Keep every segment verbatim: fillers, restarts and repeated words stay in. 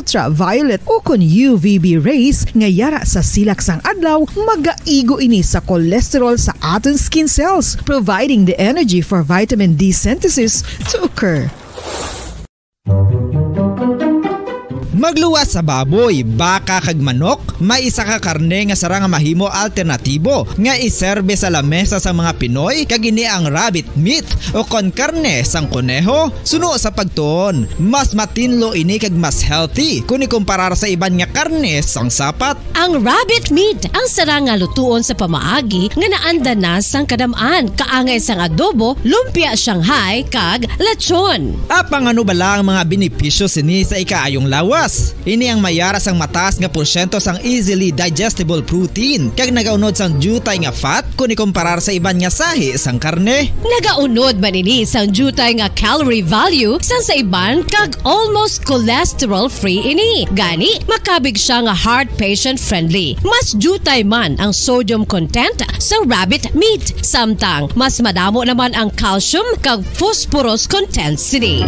ultraviolet ukon U V B rays nga yara sa silak sang adlaw, magaigo ini sa cholesterol sa aton skin cells, providing the energy for vitamin D synthesis to occur. Magluwas sa baboy, baka kag manok, may isa ka karne nga sarang nga mahimo alternatibo nga iserbe sa lamesa sang mga Pinoy, kag ini ang rabbit meat o kon karne sang koneho. Suno sa pagtuon, mas matinlo ini kag mas healthy kon ikumparar sa iban nga karne sang sapat. Ang rabbit meat ang sarang nga lutuon sa pamaagi nga naanda na sang kadam-an, kaangay sang adobo, lumpia Shanghai, kag lechon. Apang ano bala ang mga benepisyo sini sa ikaayong lawas? Ini ang mayara sang mataas nga porsyento sang easily digestible protein, kag nagaunod sang diutay nga fat kon ikumparar sa iban nga sahi sang karne. Nagaunod man ini sang diutay nga calorie value sang sa iban, kag almost cholesterol-free ini. Gani, makabig siya nga heart patient-friendly. Mas diutay man ang sodium content sa rabbit meat, samtang mas madamo naman ang calcium kag phosphorus content sini.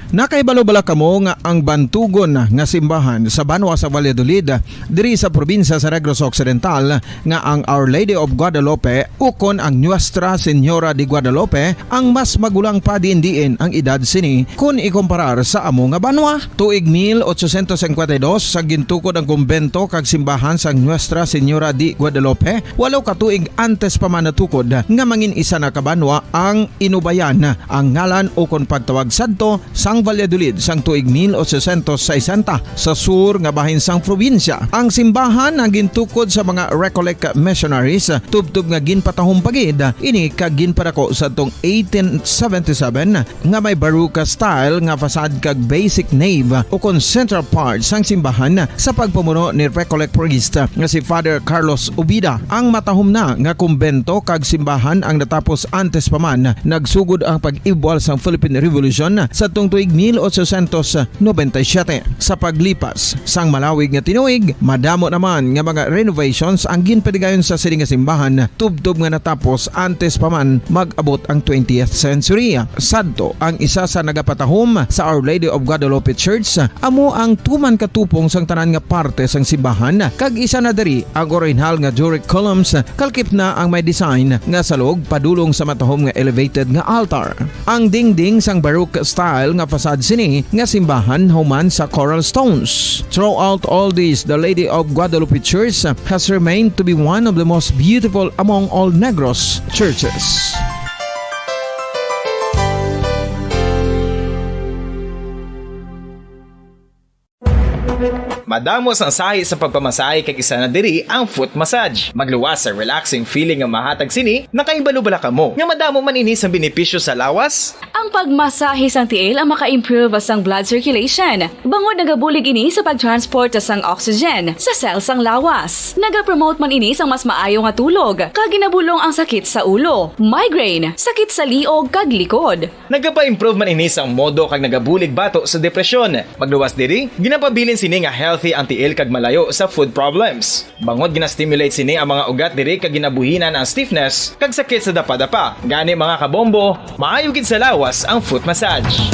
Nakahibalo bala kamo nga ang bantugon nga simbahan sa banwa sa Valladolid, diri sa probinsya sa Negros Occidental, nga ang Our Lady of Guadalupe ukon ang Nuestra Señora de Guadalupe ang mas magulang pa diin-diin ang edad sini kon ikumparar sa amo nga banwa? Tuig mil ochocientos cincuenta y dos sa gintukod ang kumbento kag simbahan sang Nuestra Señora de Guadalupe, walo ka tuig antes pa man natukod nga mangin isa na ka banwa ang Inubayan, ang ngalan ukon pagtawag sadto sang Valladolid sang tuig mil ochocientos sesenta sa sur nga bahin sang probinsya. Ang simbahan ang gintukod sa mga Recollect missionaries, tubtob nga ginpatahom pa gid ini kag ginpadako sadtong eighteen seventy-seven, nga may Baroque style nga facade kag basic nave ukon central part sang simbahan sa pagpamuno ni Recollect priest nga si Father Carlos Ubida. Ang matahom na nga kumbento kag simbahan ang natapos antes pa man nagsugod ang pag-ibwal sang Philippine Revolution sadtong tuig mil ochocientos noventa y siete. Sa paglipas sang malawig nga tinuig, madamo naman nga mga renovations ang ginpadigayon sa sini nga simbahan, tubtob nga natapos antes pa man mag-abot ang twentieth century. Sadto, ang isa sa nagapatahom sa Our Lady of Guadalupe Church amo ang tuman ka tupong sang tanan nga parte sang simbahan, kag isa na diri ang orihinal nga Doric columns, kalkip na ang may design nga salog padulong sa matahom nga elevated nga altar. Ang dingding sang Baroque style nga facade sini nga simbahan human sa coral stones. Throughout all this, the Lady of Guadalupe Church has remained to be one of the most beautiful among all Negros churches. Madamo sang sahi sa pagpamasahe, kag isa na diri ang foot massage. Magluwas sa relaxing feeling nga mahatag sini. Nakahibalo bala kamo nga madamo man ini sang benepisyo sa lawas? Ang pagmasahe sang tiil ang maka-improve sang blood circulation, bangod nagabulig ini sa pag-transport sang oxygen sa cell sang lawas. Nagapromote man ini sang mas maayo nga tulog, kag ginabulong ang sakit sa ulo, migraine, sakit sa liog, kag likod. Nagapa-improve man ini sang modo kag nagabulig bato sa depresyon. Magluwas diri, ginapabilin sini nga healthy ang tiil kag malayo sa foot problems. Bangod gina-stimulate sini ang mga ugat diri kag ginabuhinan ang stiffness kag sakit sa dapadapa. Gani, mga kabombo, maayo gid sa lawas ang foot massage.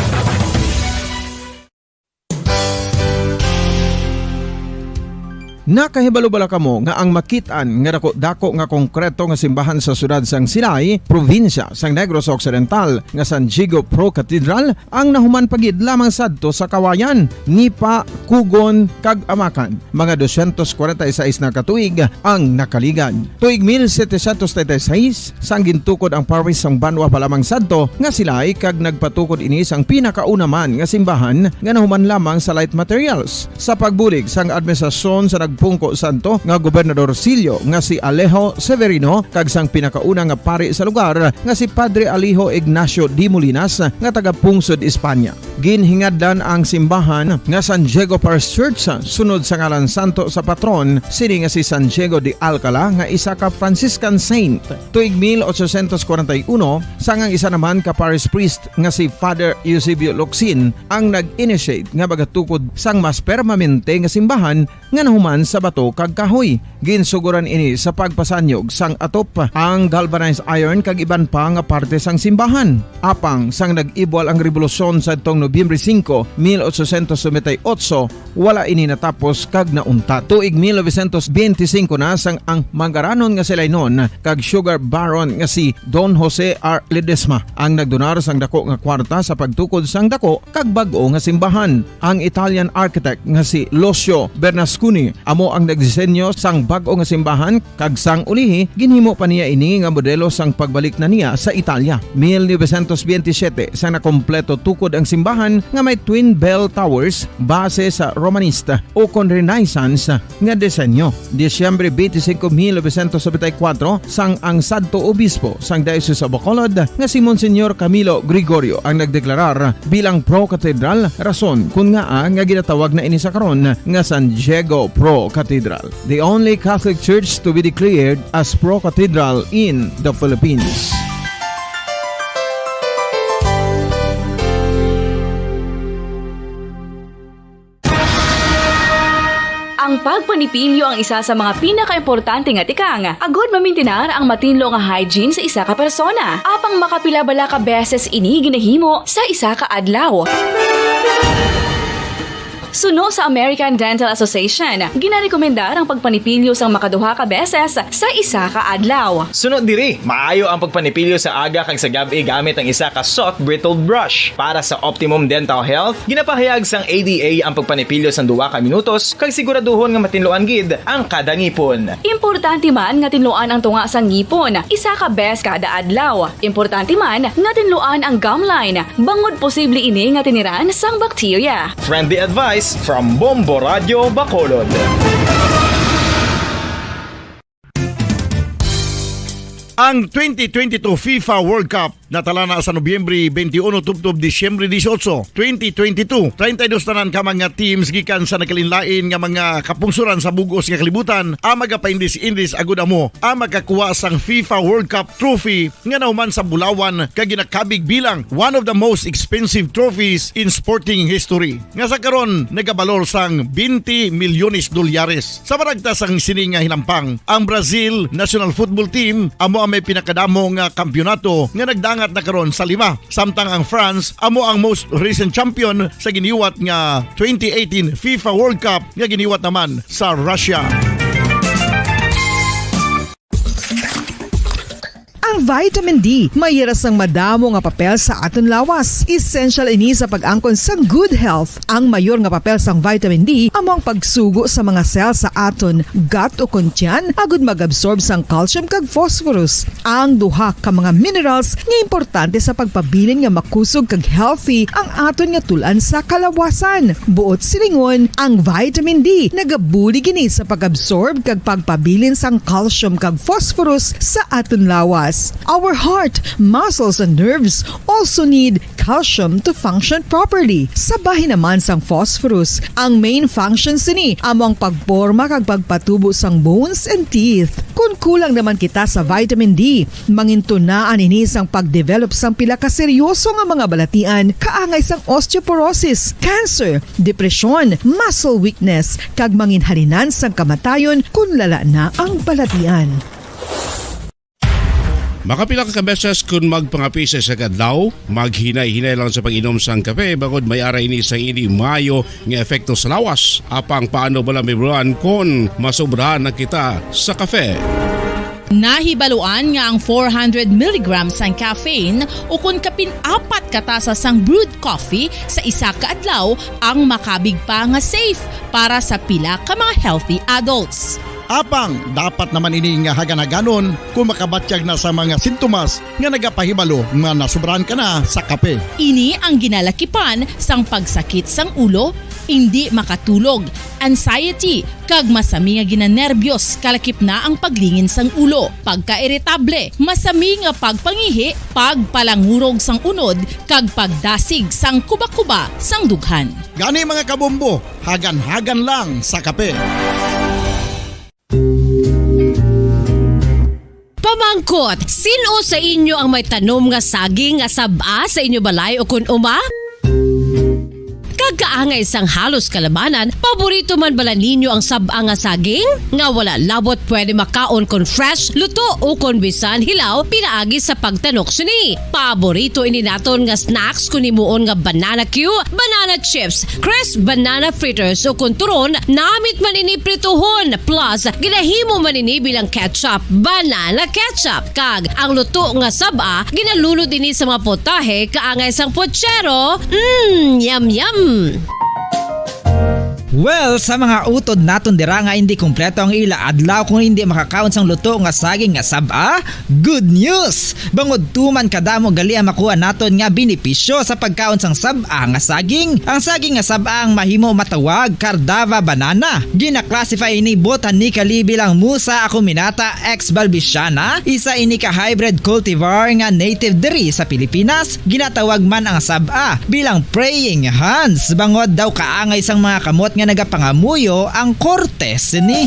Nakahibalo bala kamo nga ang makit-an nga dako-dako nga konkreto nga simbahan sa siyudad sang Silay, probinsya sang Negros Occidental, nga San Diego Pro Cathedral ang nahuman pa gid lamang sadto sa Kawayan, Nipa, Cogon, kag Amacan? Mga doscientos cuarenta y seis na ka tuig ang nakaligad. Tuig mil setecientos treinta y seis, sang gintukod ang parish sang banwa pa lamang sadto nga Silay, kag nagpatukod ini sang pinakauna man nga simbahan nga nahuman lamang sa light materials. Sa pagbulig sang administrasyon sa nagpungko sadto nga gobernadorcillo nga si Alejo Severino kag sang pinakauna nga pari sa lugar nga si Padre Alejo Ignacio de Molinas nga taga-pungsod Espanya. Ginhingadlan ang simbahan nga San Diego Parish Church sunod sa ngalan santo sa patron sini nga si San Diego de Alcala nga isa ka Franciscan saint. Tuig mil ochocientos cuarenta y uno, sang ang isa naman ka parish priest nga si Father Eusebio Locsin ang nag-initiate nga magatukod sang mas permanente nga simbahan nga nahuman sa bato kag kahoy. Ginsuguran ini sa pagpasanyog sang atop, ang galvanized iron kag iban pa nga parte sang simbahan. Apang sang nag-ibwal ang rebolusyon sadtong Nobyembre singko, mil ochocientos noventa y ocho, wala ini natapos kag nauntat. Tuig mil novecientos benti singko na sang ang manggaranon nga si Lainon kag sugar baron nga si Don Jose R. Ledesma ang nagdonar sang dako nga kwarta sa pagtukod sang dako kag bag-o nga simbahan. Ang Italian architect nga si Lucio Bernasconi amo ang nagdisenyo sang bag-o nga simbahan, kag sang ulihi ginhimo pa niya ini nga modelo sang pagbalik na niya sa Italia. Mil novecientos benti siyete sang nakompleto tukod ang simbahan nga may twin bell towers base sa Romanista ukon Renaissance nga disenyo. Disyembre twenty-five, mil novecientos noventa y cuatro, sang ang sadto obispo sang Diocese of Bacolod nga si Monsignor Camilo Gregorio ang nagdeklarar bilang pro-cathedral, rason kun ngaa nga ginatawag na ini sa karon nga San Diego Pro Cathedral, the only Catholic church to be declared as pro-cathedral in the Philippines. Ang pagpanipilyo ang isa sa mga pinakaimportante nga tikang agud mamintinar ang matinlo nga hygiene sa isa ka persona. Apang makapila bala ka beses ini ginahimo sa isa ka adlaw? Suno sa American Dental Association, ginarekomendar ang pagpanipilyo sang makaduha ka beses sa isa ka adlaw. Suno diri, maayo ang pagpanipilyo sa aga kag sa gab-i gamit ang isa ka soft bristled brush. Para sa optimum dental health, ginapahayag sang A D A ang pagpanipilyo sang duha ka minutos kag siguraduhon nga matinluan gid ang kada ngipon. Importante man nga tinluan ang tunga sang ngipon isa ka beses kada adlaw. Importante man nga tinluan ang gum line, bangod posible ini nga tiniran sang bakterya. Friendly advice from Bombo Radio Bacolod. Ang twenty twenty-two FIFA World Cup natala na sa Nobyembre twenty-one tubtob Disyembre dieciocho, twenty twenty-two. Treinta y dos tanan ka mga teams gikan sa nagkalainlain nga mga kapungsoran sa bug-os nga kalibutan ang magapaindis-indis agud amo ang makakuha sang FIFA World Cup trophy nga nahuman sa bulawan kag ginakabig bilang one of the most expensive trophies in sporting history, nga sa karon nagabalor sang twenty milyones dolyares. Sa paragtas sang sini nga hinampang, ang Brazil national football team amo ang may pinakadamo nga kampiyonato nga nagdangat na karon sa lima, samtang ang France amo ang most recent champion sa giniwat nga twenty eighteen FIFA World Cup nga giniwat naman sa Russia. Ang vitamin D may ira sang madamo nga papel sa aton lawas. Essential ini sa pag-angkon sang good health. Ang mayor nga papel sang vitamin D amo ang pagsugo sa mga cell sa aton gut ukon tiyan agud mag-absorb sang calcium kag phosphorus, ang duha ka mga minerals nga importante sa pagpabilin nga makusog kag healthy ang aton nga tul-an sa kalawasan. Buot silingon, ang vitamin D nagabulig ini sa pag-absorb kag pagpabilin sang calcium kag phosphorus sa aton lawas. Our heart, muscles, and nerves also need calcium to function properly. Sa bahin naman sang phosphorus, ang main function sini amo ang pagporma kag pagpatubo sang bones and teeth. Kon kulang naman kita sa vitamin D, mangintunaan ini sang pag-develop sang pila ka seryoso nga mga balatian, kaangay sang osteoporosis, cancer, depresyon, muscle weakness, kag manginhalinan sang kamatayon kon lala na ang balatian. Makapila ka beses kon magpangapi sa isa ka adlaw, maghinay-hinay lang sa pag-inom sang kape, bangod may ara ini sang indi maayo nga epekto sa lawas. Apang paano bala, Mibran, kon masobrahan na kita sa kape? Nahibaluan nga ang four hundred milligrams sang caffeine ukon kapin apat ka tasa sang brewed coffee sa isa ka adlaw ang makabig pa nga safe para sa pila ka mga healthy adults. Apang dapat naman ini nga hagan-haganon kon makabatyag na sa mga sintomas nga nagapahibalo nga nasobrahan ka na sa kape. Ini ang ginalakipan sang pagsakit sang ulo, indi makatulog, anxiety, kag masami nga ginanerbiyos, kalakip na ang paglingin sang ulo, pagkairitable, masami nga pagpangihi, pagpalangurog sang unod, kag pagdasig sang kubakuba sang dughan. Gani, mga kabombo, hagan-hagan lang sa kape. Pamangkot, sin-o sa inyo ang may tanom nga saging nga sab-a sa inyo balay ukon uma? Kaangay sang halos kalabanan, paborito man bala ninyo ang sab-a nga saging? Nga wala labot pwede makaon kon fresh, luto, o kon bisan hilaw pinaagi sa pagtanok sini. Paborito ini naton nga snacks kon himuon nga banana cue, banana chips, crisp banana fritters, o kon turon, namit man ini prituhon, plus ginahimo man ini bilang ketchup, banana ketchup. Kag ang luto nga sab-a ginalunod ini sa mga putahe kaangay sang puchero. Mm, yum, yum. Well, sa mga utod naton dira nga hindi kompleto ang ila adlaw kung hindi makakaon sang luto nga saging nga sab-a, good news! Bangod tuman kadamo gali ang makuha naton nga benepisyo sa pagkaon sang sab-a nga saging. Ang saging nga sab-a ang mahimo matawag Cardava banana. Gina-classify ini botanically bilang Musa acuminata ex balbisiana, isa ini ka hybrid cultivar nga native diri sa Pilipinas. Ginatawag man ang sab-a bilang praying hands, bangod daw kaangay sang mga kamot nga nagapangamuyo ang korte sini.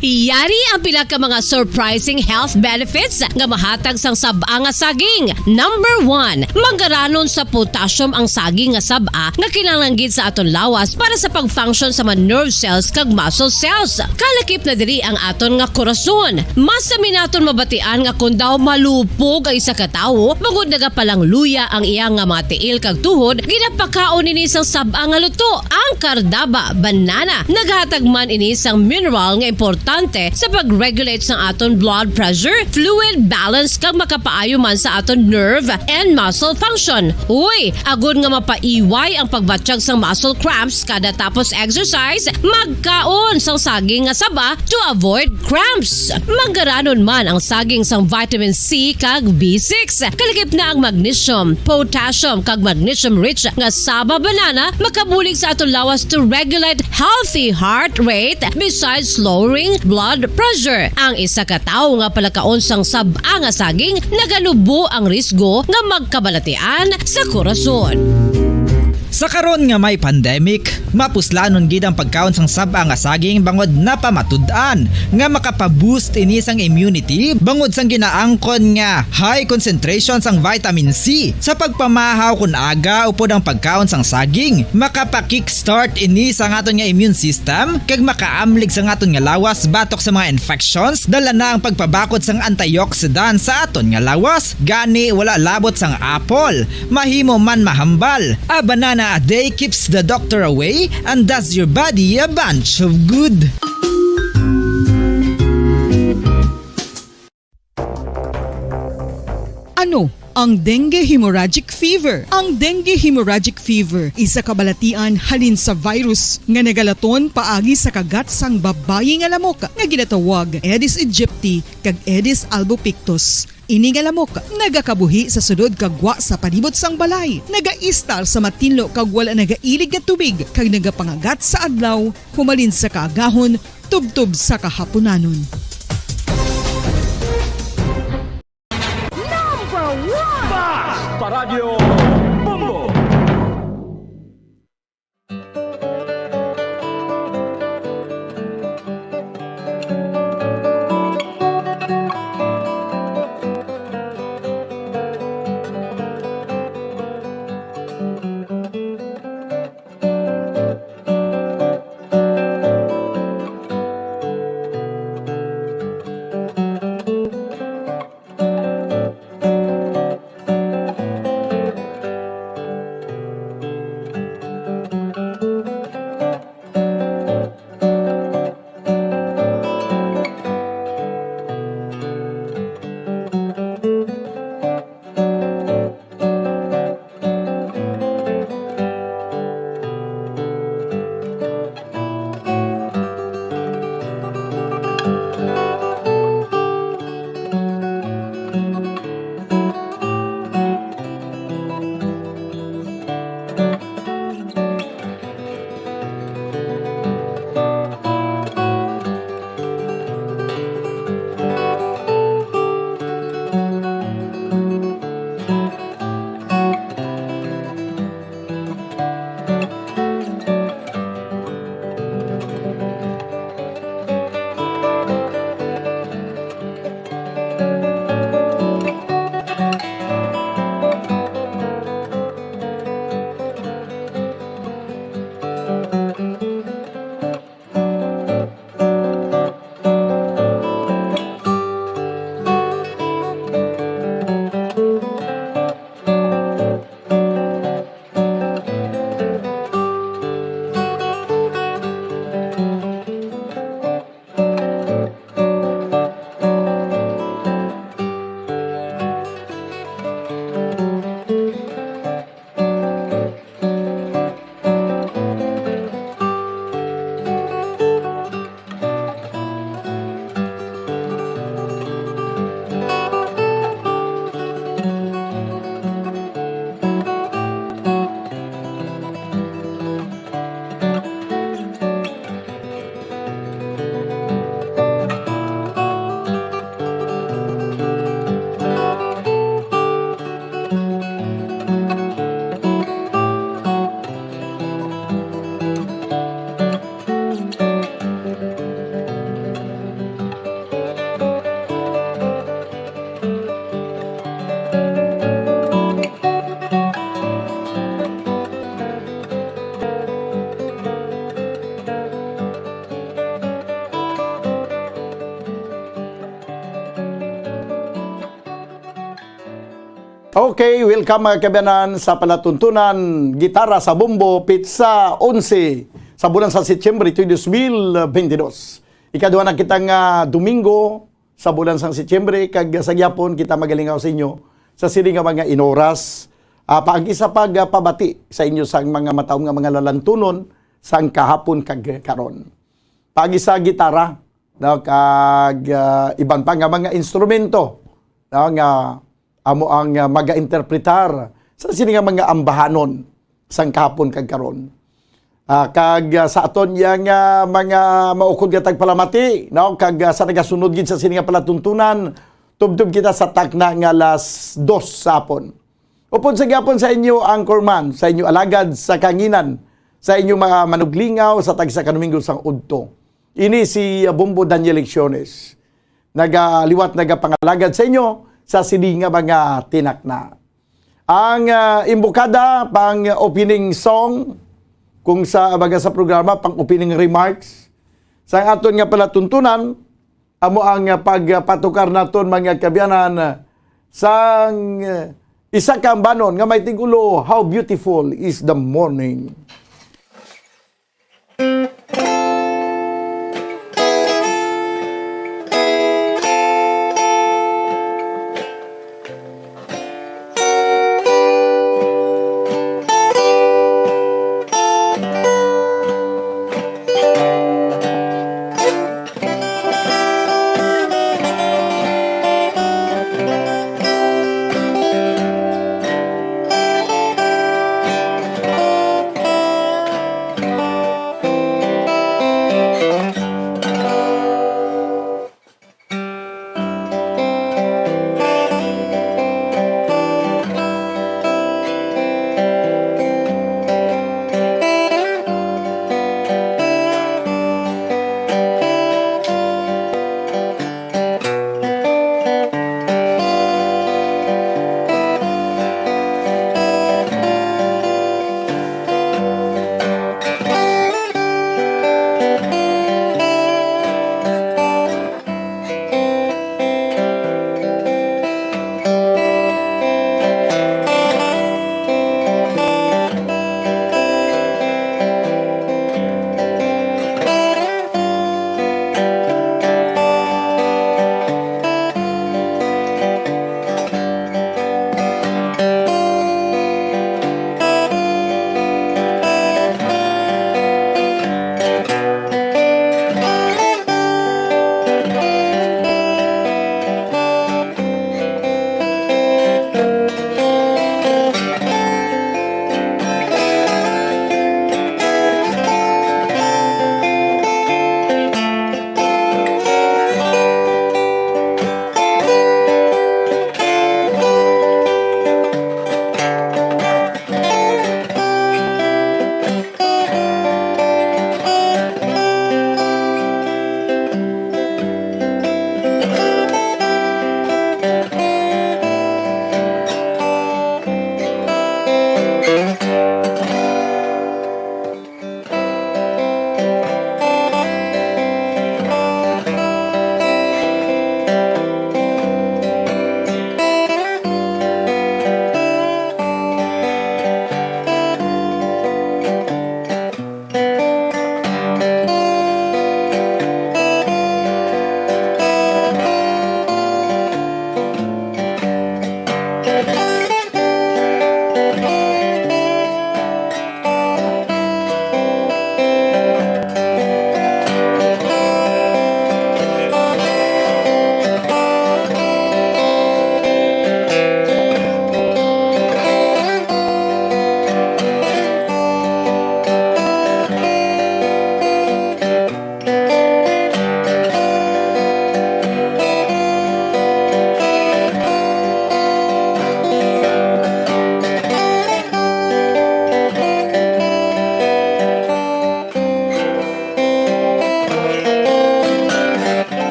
Yari ang pila ka mga surprising health benefits nga mahatag sang sab-a nga saging. Number one, manggaranon sa potassium ang saging nga sab-a nga kinahanglan gid sa aton lawas para sa pag-function sa mga nerve cells kag muscle cells. Kalakip na diri ang aton nga korason. Mas sami naton mabatian nga kon daw malupog ang isa ka tawo, bangod nagapalangluya ang iya nga mga tiil kag tuhod, ginapakaon ini sang sab-a nga luto. Ang Cardaba banana naghatag man ini sang mineral nga importante sa pag-regulate sang aton blood pressure, fluid balance, kag makapaayo man sa aton nerve and muscle function. Uy, agod nga mapaiway ang pagbatyag sang muscle cramps kada tapos exercise, magkaon sang saging nga saba to avoid cramps. Manggaranon man ang saging sang vitamin C kag B six. Kalakip na ang magnesium, potassium, kag magnesium-rich nga saba banana makabulig sa aton lawas to regulate healthy heart rate besides lowering blood pressure. Ang isa ka tawo nga palakaon sang sab-a nga saging naganubo ang risgo nga magkabalatian sa korason. Sa karon nga may pandemic, mapuslanon gid ang pagkaon sang sab-a nga saging bangod napamatud-an nga makapa-boost ini sang immunity bangod sang ginaangkon nga high concentration sang vitamin C sa pagpamahaw kon aga upod ang pagkaon sang saging. Makapa-kickstart ini sang aton nga immune system kag makaamlig sang aton nga lawas batok sa mga infections. Dala na ang pagpabakod sang antioxidant sa aton nga lawas, gani wala labot sang apple. Mahimo man mahambal. A banana a day keeps the doctor away and does your body a bunch of good. Ano ang dengue hemorrhagic fever? Ang dengue hemorrhagic fever isa ka balatian halin sa virus nga nagalaton paagi sa kagat sang babayi nga lamok nga ginatawag Aedes aegypti kag Aedes albopictus. Ini nga lamok nagakabuhi sa sulod kag gwa sa palibot sang balay, nagaistar sa matinlo kag wala nagailig nga tubig, kag nagapangagat sa adlaw humalin sa kaagahon tubtob sa kahapunanon. Number one! Bas Paradyo Bombo! Okay, welcome, mga kaabyanan, sa palatuntunan Gitara sa Bombo, pitsa onse sa bulan sa Setyembre, tuig dos mil bentidós. Ikaduha na kita nga Domingo sa bulan sang Setyembre, kag sa gihapon kita magalingaw sa inyo sa sini nga mga inoras. Ah, paagi sa pagpabati sa inyo sang mga mataom nga mga lalantunon sang kahapon kag karon. Paagi sa gitara, no, kag, ah, iban pa nga mga instrumento, no, nga amo ang, ah, magainterpretar sa sini nga mga ambahanon sang kahapon kag karon. Ah, kag, ah, sa aton yang, ah, mga maukod nga tagpalamati, no, kag, ah, sa nagasunod gid sa sini nga palatuntunan, tubtob kita sa takna nga alas dos sa hapon. Upod sa gihapon sa inyo anchorman, sa inyo alagad sa kanginan, sa inyo mga manuglingaw sa tagsa ka Domingo sang udto. Ini si Bombo Daniel Lecciones. Nagaliwat, nagapangalagad sa inyo sa sini nga mga tinakna. Ang, ah, imbokada pang opening song, kung sa baga sa programa, pang opening remarks, sa aton nga palatuntunan, amo ang, ah, pagpatukar naton, mga kaabyanan, sang, ah, isa ka ambanon nga may tigulo, "How Beautiful is the Morning."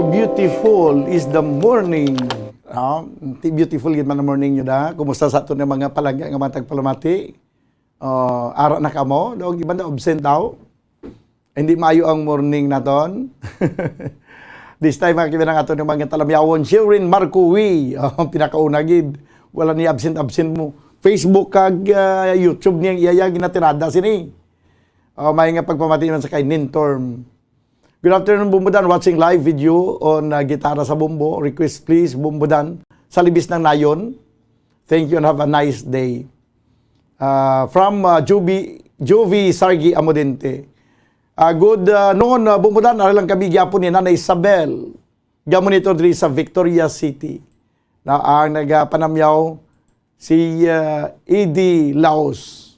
Beautiful is the morning. No? Ti-, beautiful gid man ang morning nyo da. Kumusta sa aton nga mga palangga nga mga tagpalamati? Oh, ara na kamo? Daw, iban na absent daw. Hindi maayo ang morning naton. This time, mga kaibigan, ang aton nga mga talamyawon, Sherwin Marco Wi. Oh, pinakauna gid. Wala ni absent-absent mo. Facebook kag, ah, YouTube niya, iya, iya, ginatirada sini. Oh, may nga pagpamati man sa kay Nintorm. Good afternoon, Bumbudan. Watching live video on, uh, Gitara sa Bumbo. Request, please, Bumbudan. Sa Libis ng Nayon. Thank you and have a nice day. Uh, from, uh, Juby, Juvie Sargi Amodente. Uh, good, uh, noon, uh, Bumbudan. Ari lang kami gyapon ni Nanay Isabel. Gamon ito diri sa Victoria City. Na ang nagapanamyaw si, uh, Eddie Laos.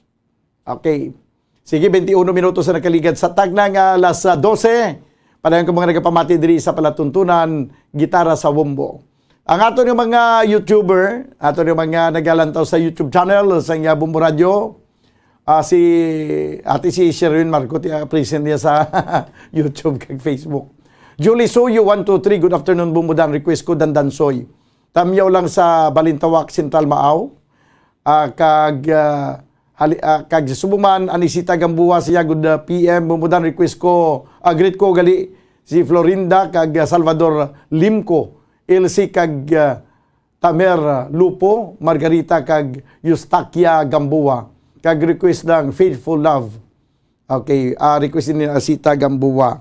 Okay. Sige, twenty-one minutos na nakaligad sa tagna nga alas, ah, dose. Padayon ko mga nagapamati diri sa palatuntunan, Gitara sa Wombo. Ang ato nga mga YouTuber, ato nga mga nagalantaw sa YouTube channel sa nga Bombo Radio, ah, si ate si Sherwin Marco, ti-, ah, present niya sa YouTube kag Facebook. Julie Soyo, one two three, good afternoon, Bombo Dan. Request ko, Dandansoy. Tamyaw lang sa Balintawak, Central Maaw. Ah, kag, ah, hali-, ah, kag sa subong man, Anisita Gamboa, siya gud, ah, P M, Bumudan, request ko, ah, greet ko gali si Florinda kag, ah, Salvador Limco, Elsie kag, ah, Tamer, ah, Lupo, Margarita kag Eustaquia Gamboa, kag request ng Faithful Love. Okay, ah, request ni Anisita Gamboa.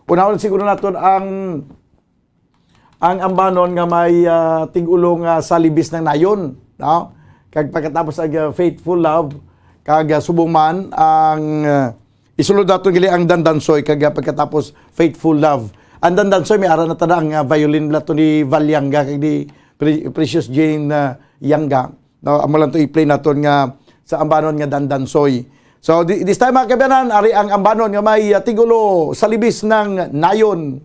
Unahon siguro naton ang ang ambanon nga may, ah, tig-ulo nga sa Libis ng Nayon, no? Kag pagkatapos ang, ah, Faithful Love, kag, ah, subong man ang, ah, isulod naton gali ang Dandansoy, kag, ah, pagkatapos Faithful Love. Ang Dandansoy, may ara na tada ang, ah, violin bala to ni Val Yanga kag ni Pre-, Precious Jane, ah, Yanga. No, amo lang to i-play naton nga sa ambanon nga Dandansoy. So, di-, this time, mga kabayanan, ari ang ambanon nga may, ah, tig-ulo sa Libis ng Nayon.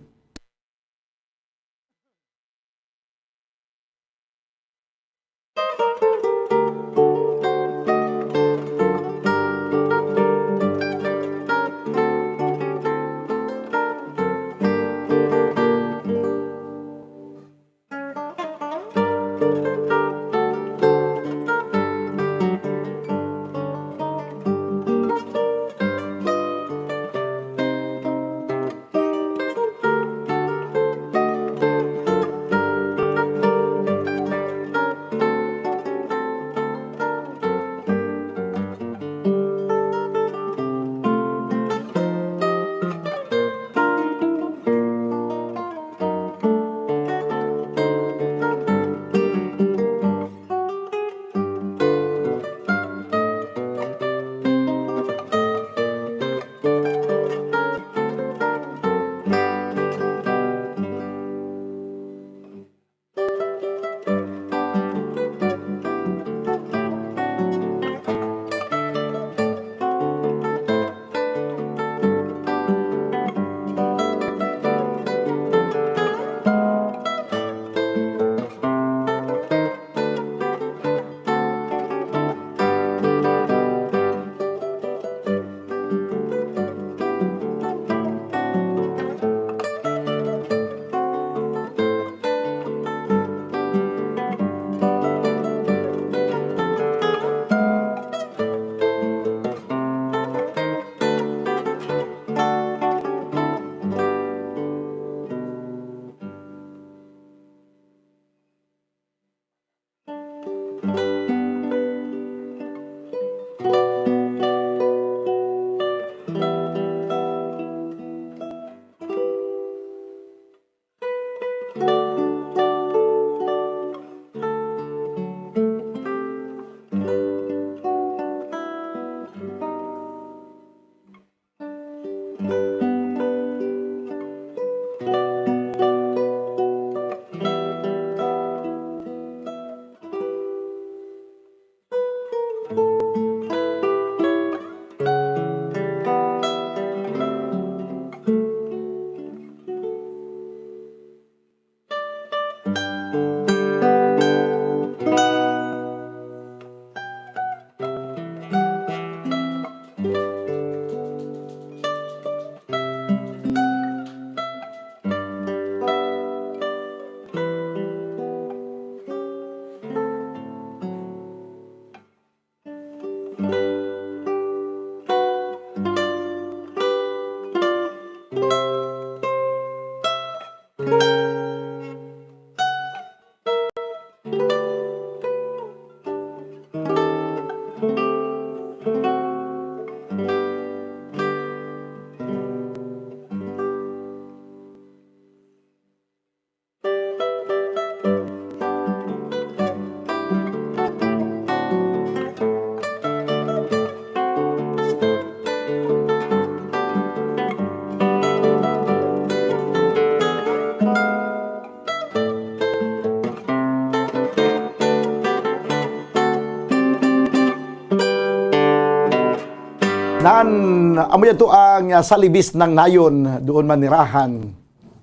Amo yato ang, ah, Salibis ng Nayon, doon manirahan.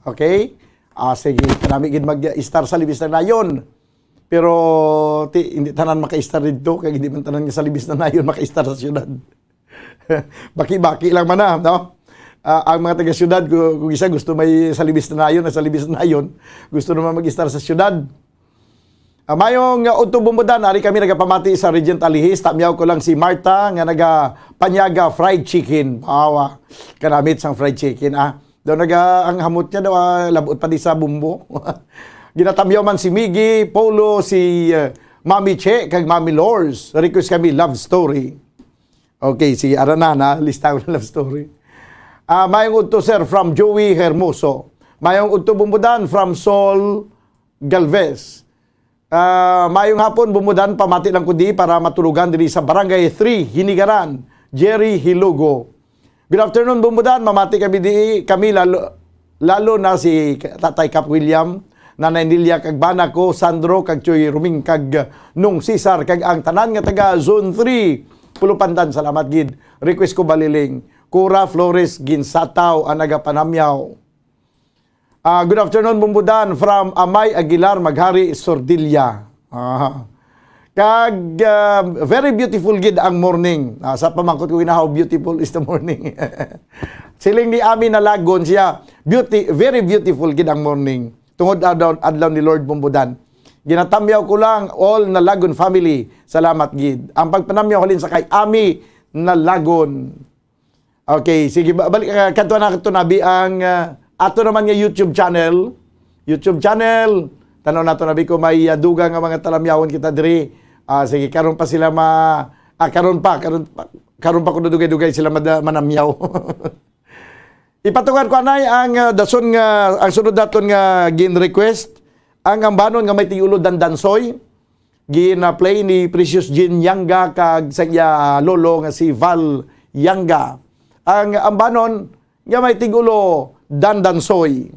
Okay? Ah, sige, kanami gid mag-istar Salibis ng Nayon. Pero ti, hindi tanan makaistar dito, kay hindi man tanan nga Salibis ng Nayon makaistar sa syudad. Baki-baki lang man na, no? Ah, ang mga taga-syudad, ku-, kung isa gusto may Salibis ng Nayon, na Salibis ng Nayon, gusto naman mag-istar sa syudad. Ah, mayong, ah, udto, Bumbudan, ari kami nagapamati sa Regent Alihis. Tamyaw ko lang si Martha nga nagapanyaga fried chicken. Bawa, kanamit sang fried chicken, ah. Daw naga, ang hamot niya daw, ah, labot pa di sa bumbo. Ginatamyaw man si Miggy, Polo, si, ah, Mami Che, kag Mami Lors. Request kami love story. Okay, sige, ara na, na, lista ko na love story. Ah, mayong udto, sir, from Joey Hermoso. Mayong udto, Bumbudan, from Sol Galvez. Ah, mayong hapon, Bumbudan, pamati lang ko di para matulogan diri sa Barangay three, Hinigaran, Jerry Hilugo. Good afternoon, Bumbudan. Mamati kami di, kami lalo, lalo na si Tatay Cap William, Nanay Nilia, kag bana ko, Sandro, kag Choy Ruming, kag Nung Cesar, kag ang tanan nga taga Zone three, Pulupandan. Salamat gid. Request ko, Baliling. Cora Flores Ginsataw ang nagapanamyaw. Ah, good afternoon, Bumbudan, from Amay Aguilar Maghari, Sordilla. Ah. Kag, ah, very beautiful gid ang morning. Ah, sa pamangkot ko, ginahaw, beautiful is the morning. Siling ni Ami Nalagon siya, beauty, very beautiful gid ang morning. Tungod adlaw, adlaw ni Lord Bumbudan. Ginatamyaw ko lang, all Nalagon family. Salamat gid. Ang pagpanamyaw halin sa kay Ami Nalagon. Okay, sige, ba-, balik, ah, kadto na, kadto na, abi, ang, ah, ato naman nga YouTube channel. YouTube channel, tanaw nato na, abi, ko may, ah, dugang nga mga talamyawon kita diri. Ah, sige, karon pa sila ma-, ah, karon pa, karon pa, karon pa ko nadugay-dugay sila mada-, manamyaw. Ipatukan ko anay ang, ah, dason nga, ang sunod naton nga gin-request, ang Ambanon nga may tigulo Dandansoy. Gina-play ni Precious Jean Yanga kag sa iya lolo nga si Val Yanga. Ang Ambanon nga may tigulo Dandansoy.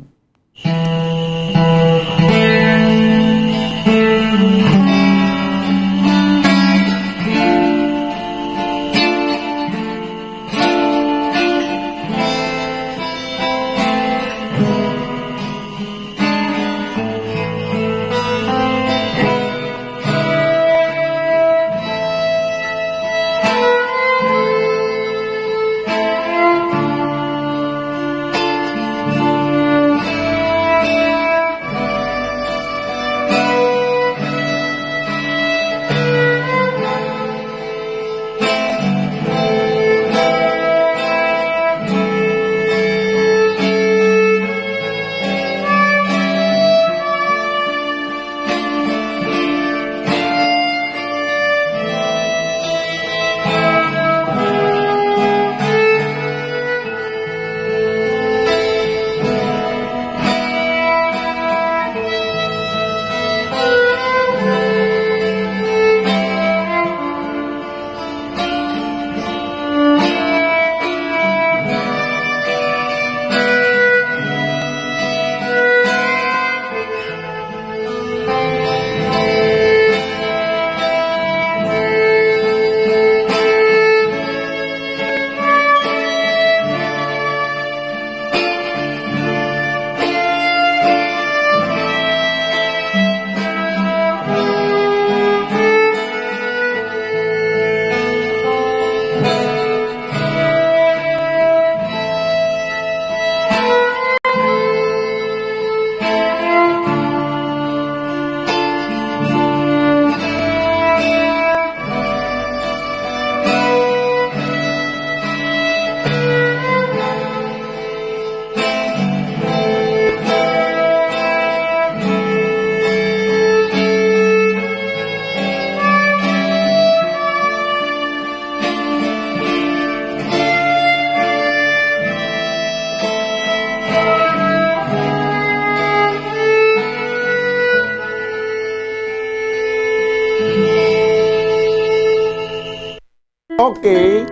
Okay.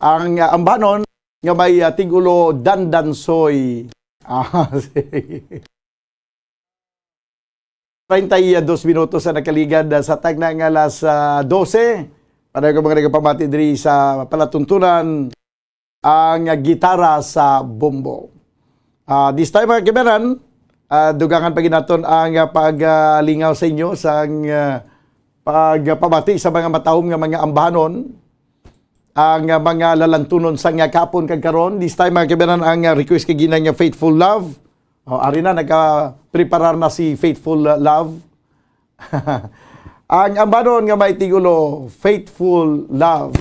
Ang, ah, Ambanon nga may, ah, tigulo Dandansoy. Ah, sige. Treinta y dos minutos ang nakaligad, ah, sa tagna nga alas, ah, dose. Pareho ka mga nagapamati diri sa palatuntunan, ang gitara sa bombo. Ah, this time, mga kaibigan, ah, dugangan pa gid naton ang, ah, paglingaw sa inyo sang, ah, pagpamati sa mga matahom nga mga ambahanon, ang, ah, mga lalantunon sang, ah, kahapon kag karon. This time, mga kaibigan, ang, ah, request kay Ginang nga Faithful Love. O, ari na, nagapreparar na si Faithful, ah, Love. Ang ambahanon nga may titulo, Faithful Love.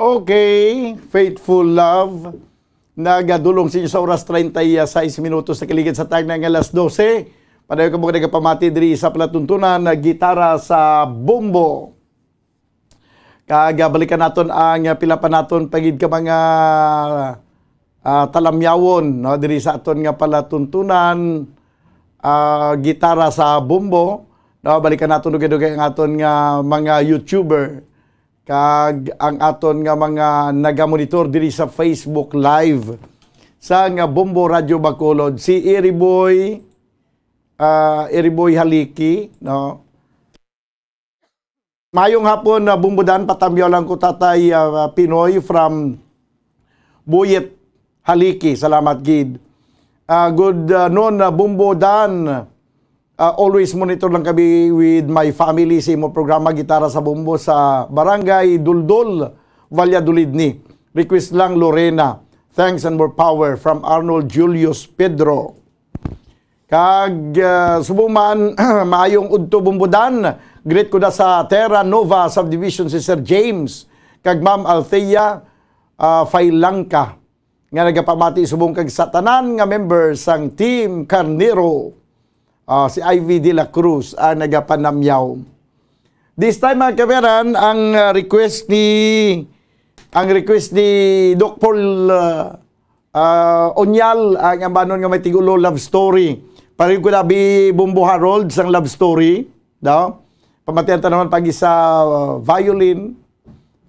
Okay, Faithful Love. Nagadulong sa inyo sa oras, treinta y seis minutos na kaligid sa tagna nga alas doce. Padayon kamo nga nagapamati diri sa palatuntunan nga Gitara sa Bombo. Kag, ah, balikan naton ang, ah, pila pa naton pa gid ka mga, ah, talamyawon, no, diri sa aton nga palatuntunan, ah, Gitara sa Bombo, no. Balikan naton dugay-dugay ang aton nga mga YouTuber kag ang aton nga mga nagamonitor diri sa Facebook Live sa nga Bombo Radyo Bacolod, si Iriboy, ah, Iriboy Haliki, no. Mayong hapon, ah, Bombo Dan. Patamyaw lang ko, Tatay, ah, Pinoy from Buyet, Haliki. Salamat gid. Ah, good, ah, noon, ah, Bumbo Dan. Ah, always monitor lang kami with my family sa imo programa, Gitara sa Bumbo, sa Barangay Duldul, Valladolid ni. Request lang, Lorena. Thanks and more power from Arnold Julius Pedro. Kag, ah, subong man, maayong udto, Bumbo Dan. Greet ko na sa Terra Nova Subdivision si Sir James kag Ma'am Althea, ah, Failangka, nga nagapamati subong kag sa tanan nga member sang Team Carnero. Ah, si Ivy de la Cruz ang nagapanamyaw. This time, mga kabayan, ang, ah, request ni, ang request ni Doc Paul, ah, ah, Onyal, ang ambanon nga may tigulo love story. Pareho ko na bi Bumbo Harold sang love story, no? Pamatian ta naman pag isa, ah, violin,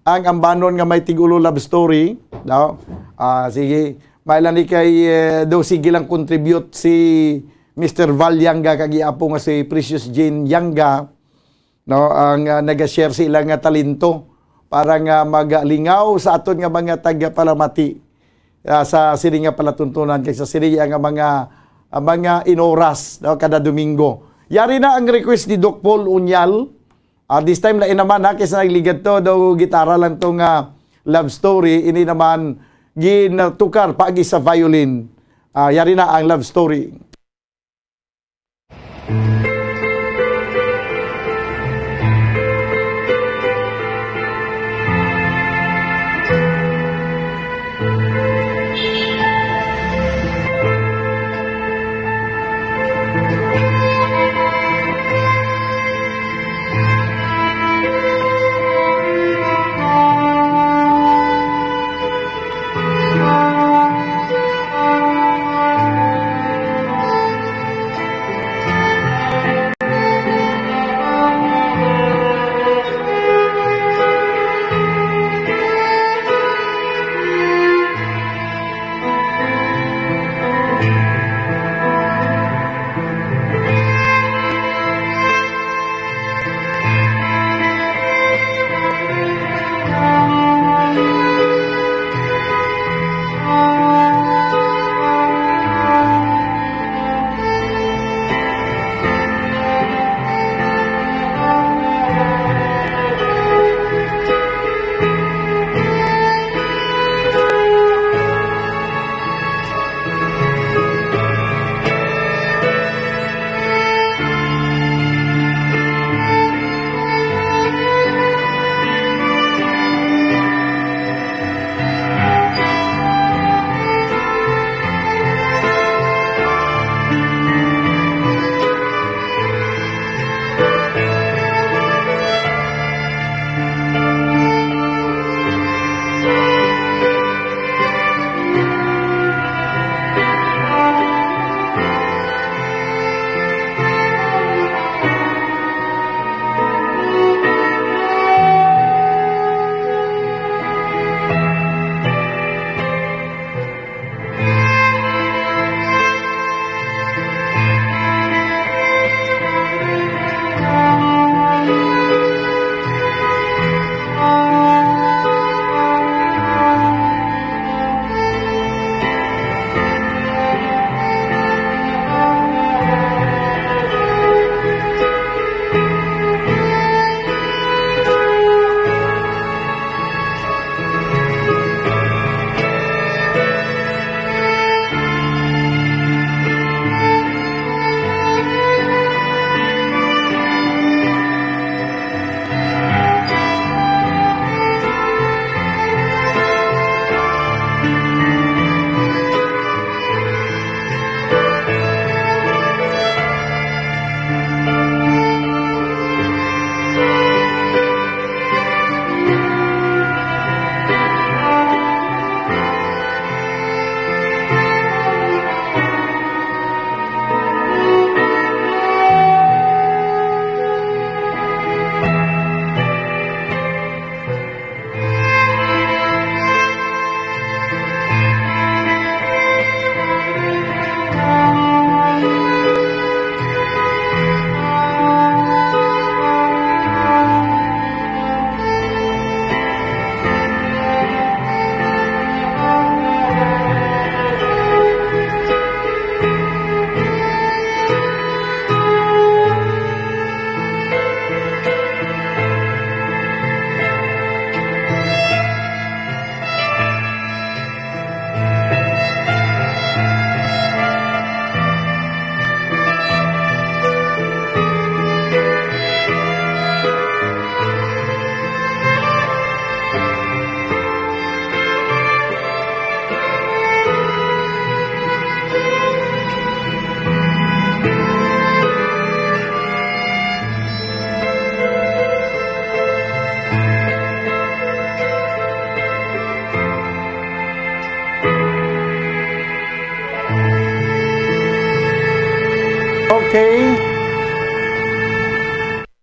ang ambanon nga may tigulo love story, no? Ah, sige, may lang ni kay, eh, daw sige lang contribute si Mister Val Yanga kag iya apo nga si Precious Jane Yanga, no, ang, ah, naga-share sa ila nga talento para nga magalingaw sa aton nga mga tagapalamati, ah, sa sini nga palatuntunan kag sa sini nga mga, ah, mga inoras, no, kada Domingo. Yari na ang request ni Doc Paul Unyal. Ah, this time, lain naman, ha, kaysa nagligad to, daw gitara lang to nga love story, ini naman ginatukar paagi sa violin. Ah, yari na ang love story.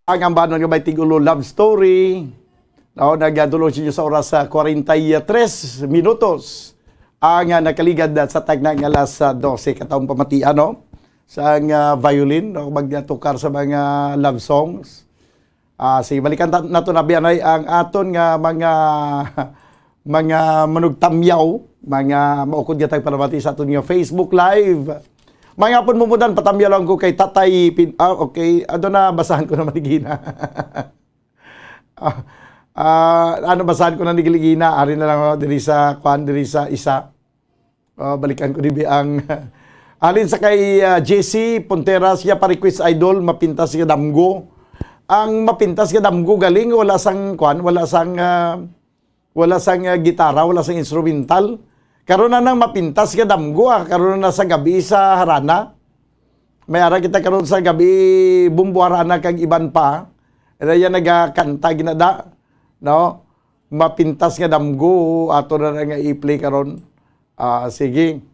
Ang ambanon nga may tigulo love story. No, nagdulong siya sa oras sa kwarenta y tres minutos ang, ah, nakaligad sa tagna nga alas, ah, dose. Katong pamatian, no? Sa, ah, violin, no? Magtukar sa mga love songs. Ah, sige, balikan ta-, nato na biyanay ang aton nga mga, mga manugtamyaw, mga maukod nga tagpalamati sa aton nga Facebook Live. Mga pun mumudan, patamyaw lang ko kay Tatay Pin-, ah, okay. Ano na, basahan ko naman ni Gina. Ah, ah, ano, basahan ko na ni Gina. Ari na lang, oh, diri sa, kwan, diri sa isa. Oh, balikan ko, dibi, ang alin sa kay, ah, J C Ponteras, siya pa request, idol, mapintas nga damgo. Ang mapintas nga damgo, galing, wala sang, kwan, wala sang, ah, wala sang, ah, gitara, wala sang instrumental. Karon na nang mapintas nga damgo, ah, karon na sa gabi sa harana. May ara kita karon sa gabi, Bumbo Harana kag iban pa. Era yan nagakanta ginada, no? Mapintas nga damgo, ato na nga i-play karon. Ah, sige.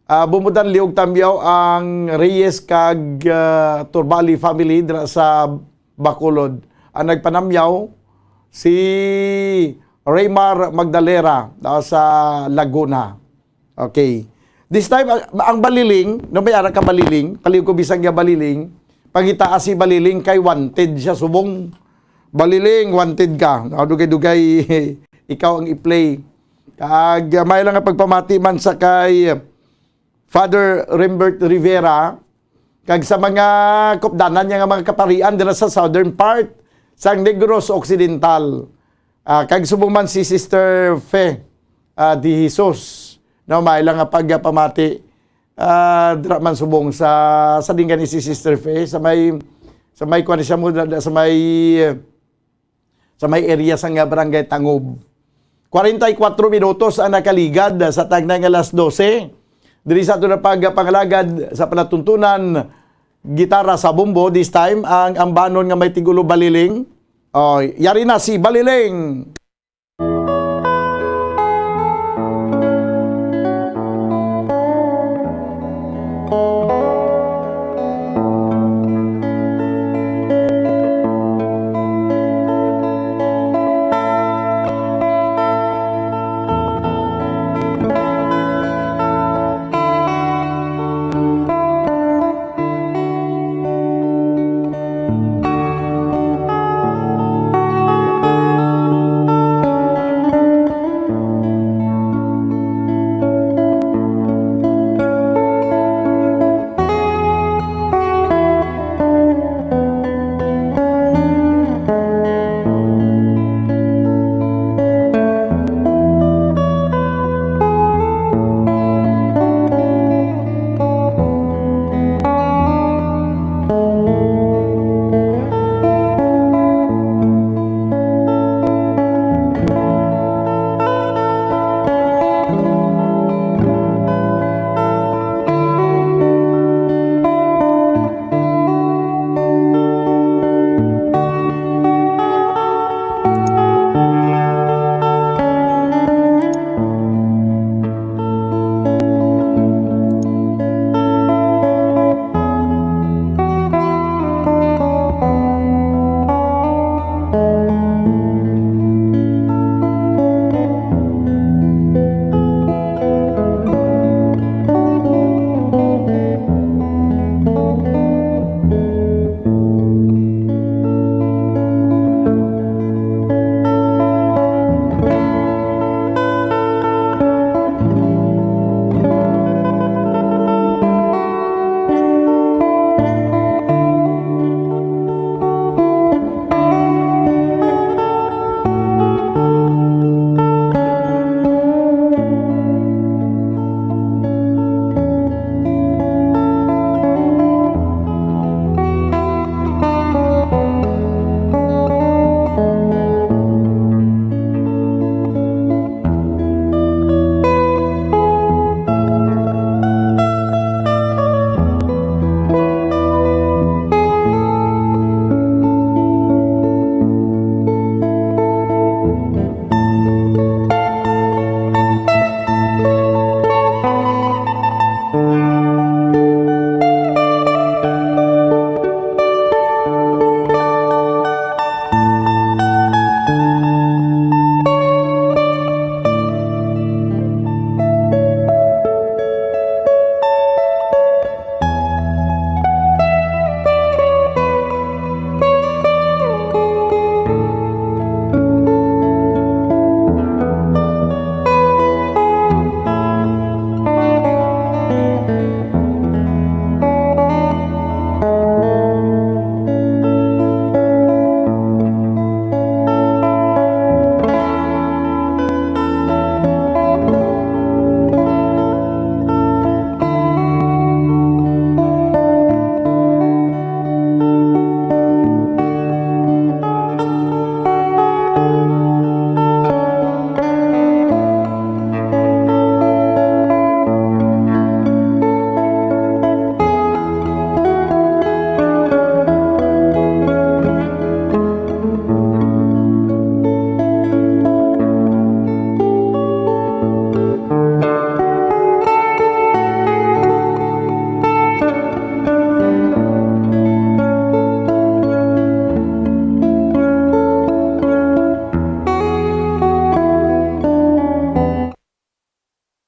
Ah, bumudan liog tamyaw ang Reyes kag, ah, Turbali family dira sa Bacolod. Ang nagpanamyaw si Raymar Magdalera, ah, sa Laguna. Okay. This time, ang, ang Baliling, no, may ara ka Baliling, paliw ko bisag nga Baliling, pangitaas si Baliling kay wanted siya subong. Baliling, wanted ka. No, dugay-dugay, ikaw ang i-play. Kag, uh, may lang nga pagpamati man sa kay Father Rimbert Rivera, kag sa mga kupdanan niya nga mga kaparian dira sa southern part sang Negros Occidental. Ah, kag subong man si Sister Fe, ah, de Jesus, no, may lang nga pagpamati, ah, dira man subong sa, sa dinggan ni si Sister Fe, sa may, sa may kuwan siya mo, da-, da-, sa may, sa may area sa nga Barangay Tangob. Kwarenta y kuwatro minutos ang nakaligad sa tagna nga alas dose. Diri sa ato na pagpangalagad sa palatuntunan, gitara sa bumbo, this time, ang ambanon nga may tigulo Baliling. Oh, yari na si Baliling.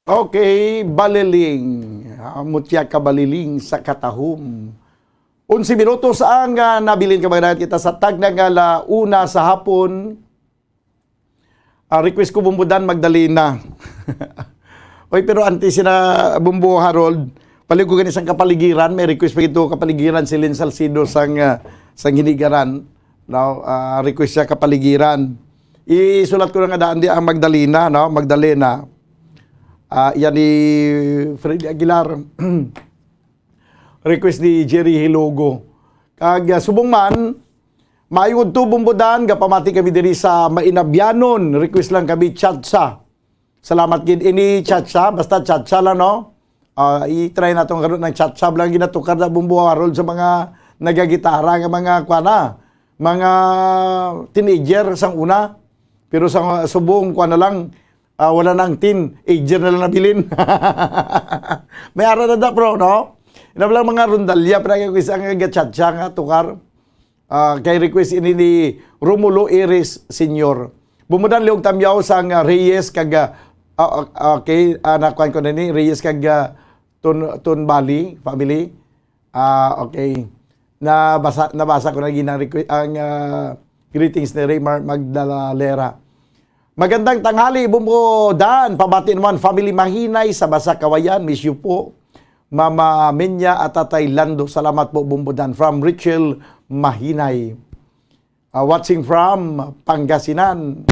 Okay, baliling. Ah, mutya ka baliling sa katahom. Onse minutos ang, ah, nabilin ka, mga dagat kita sa tagna nga la una sa hapon. Ah, request ko, Bumbo Dan, Magdalena. Oy, pero antes sina Bumbo Harold, palihog ko gani sang kapaligiran, may request pa gito kapaligiran si Lynn Salcido sang, ah, sang Hinigaran. No, ah, request siya kapaligiran. Isulat ko na nga daan di ang Magdalena, no? Magdalena. Ah, yan ni Freddy Aguilar. Request ni Jerry Hilogo. Kag, ah, subong man, maayong udto, Bumbo Dan, gapamati kami diri sa Mainabianon. Request lang kami, Cha-cha. Salamat gid ini, Cha-cha. Basta Cha-cha lang, no? Ah, i-try naton karon ang Cha-cha lang ginatukar na, Bumbo Harold, sa mga nagagitara nga mga, kuan na, mga teenager sang una. Pero sa subong, kuan na lang, ah, wala nang teenager na lang nabilin. May ara na da, bro, no? Ina lang mga rondalya, pero kay isa nga gachacha nga tukar. Ah, kay request ini ni Romulo Iris Senior. Bumudan liog tamyaw sang, ah, Reyes kag, ah, ah, okay, ah, nakuan ko na ni Reyes kag, ah, Tun-, Tunbali family. Ah, okay. Nabasa, nabasa ko na gid ang requ-, ang, ah, greetings ni Raymar Magdalera. Magandang tanghali, Bumbo Dan. Pabati naman, family Mahinay sa Basa Kawayan. Miss you po, Mama Minya at Tatay Lando. Salamat po, Bumbo Dan. From Richel Mahinay. Ah, watching from Pangasinan.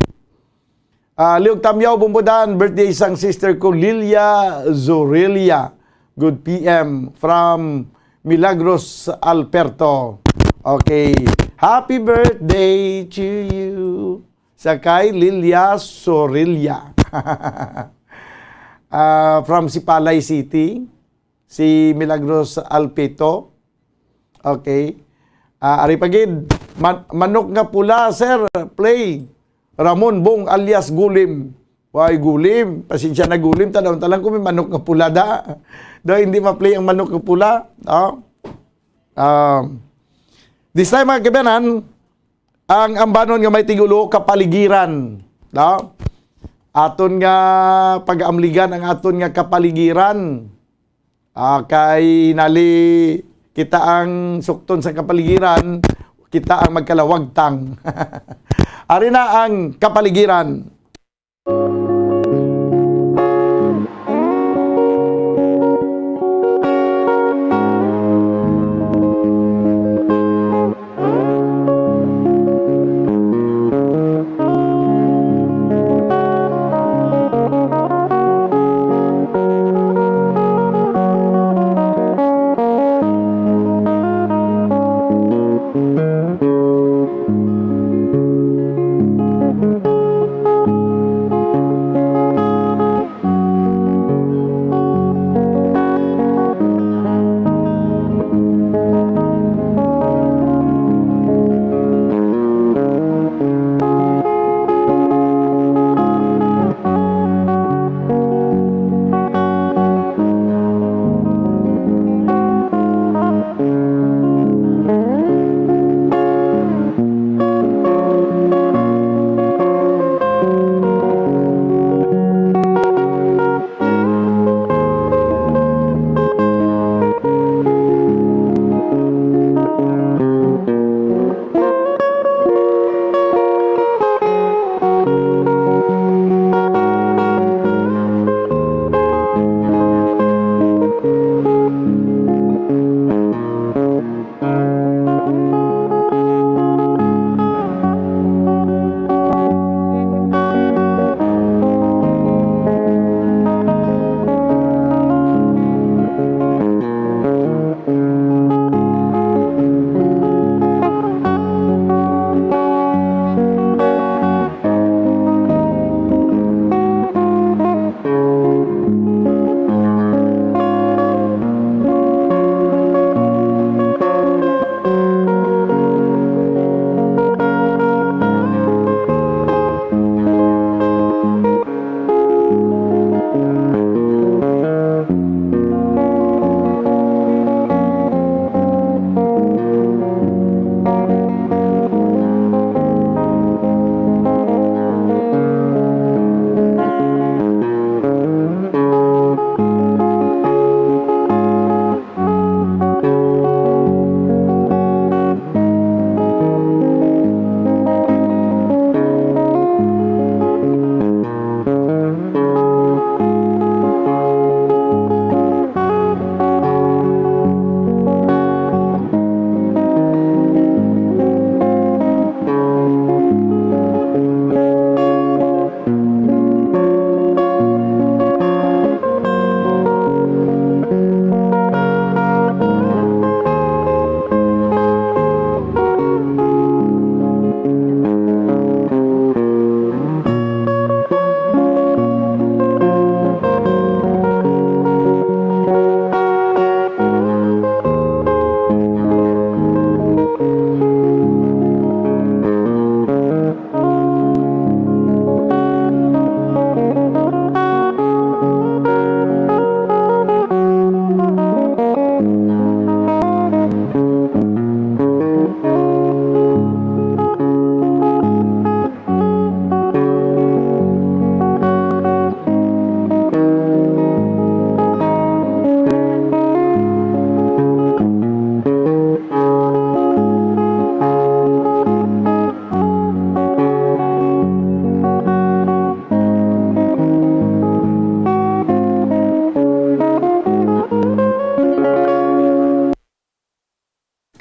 Ah, liog tamyaw, Bumbo Dan, birthday sang sister ko, Lilia Zorelia. Good P M from Milagros, Alberto. Okay. Happy birthday to you. Sa kay Lilia Zorelia. Ah, from Sipalay City. Si Milagros Alpito. Okay. Ah, ari pa gid, man-, manok nga pula, sir, play. Ramon Bong alias Gulim. Why Gulim? Pasensya na, Gulim. Tanaw talang ko may manok nga pula da. Daw hindi ma-play ang manok nga pula. Oh. Um, this time, mga kabanan, ang ambanon nga may tigulo, kapaligiran. No? Aton nga pag-amligan ang aton nga kapaligiran. Ah, kay hinali kita ang sukton sa kapaligiran, kita ang magkalawagtang. Ari na ang kapaligiran.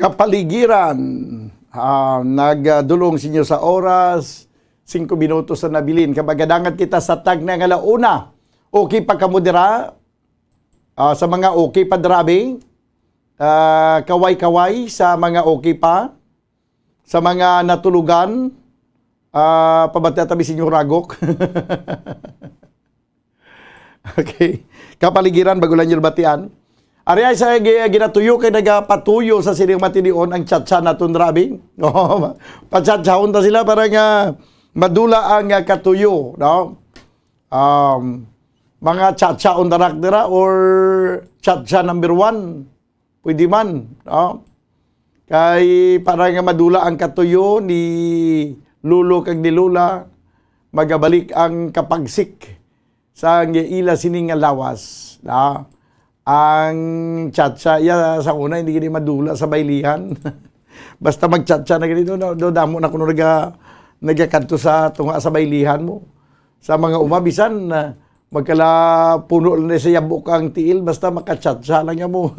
kapaligiran. Ah, nagdulong sa inyo sa oras, singko minutos na nabilin. Kag magadangat kita sa tagna nga la una. Okay pa kamo dira? Ah, sa mga okay pa, dira, abi? Ah, kaway-kaway sa mga okay pa? Sa mga natulugan, ah, pabati ta, abi, sa inyo ragok. Okay. Kapaligiran, bago lang yung batian. Ari ay sa gi-, ginatuyo kay nagapatuyo sa sining matinion ang chatsa naton, dira, abi. Oh, pachatsaon ta sila para nga madula ang, ah, katuyo, no? Um, mga chatsa on the rack dira or chatsa number one. Pwede man, no? Kay para nga madula ang katuyo ni Lolo kag ni Lola, magabalik ang kapagsik sa ila sini nga lawas, no? Ang chatsa, iya, sa una, hindi gid madula sa baylihan. Basta magchatsa na gid, do, do, damo na kuno naga-, nagakadto sa tunga sa baylihan mo. Sa mga uma, bisan, ah, magkalapuno lang na sa yabok ang tiil, basta makachatsa lang niya mo.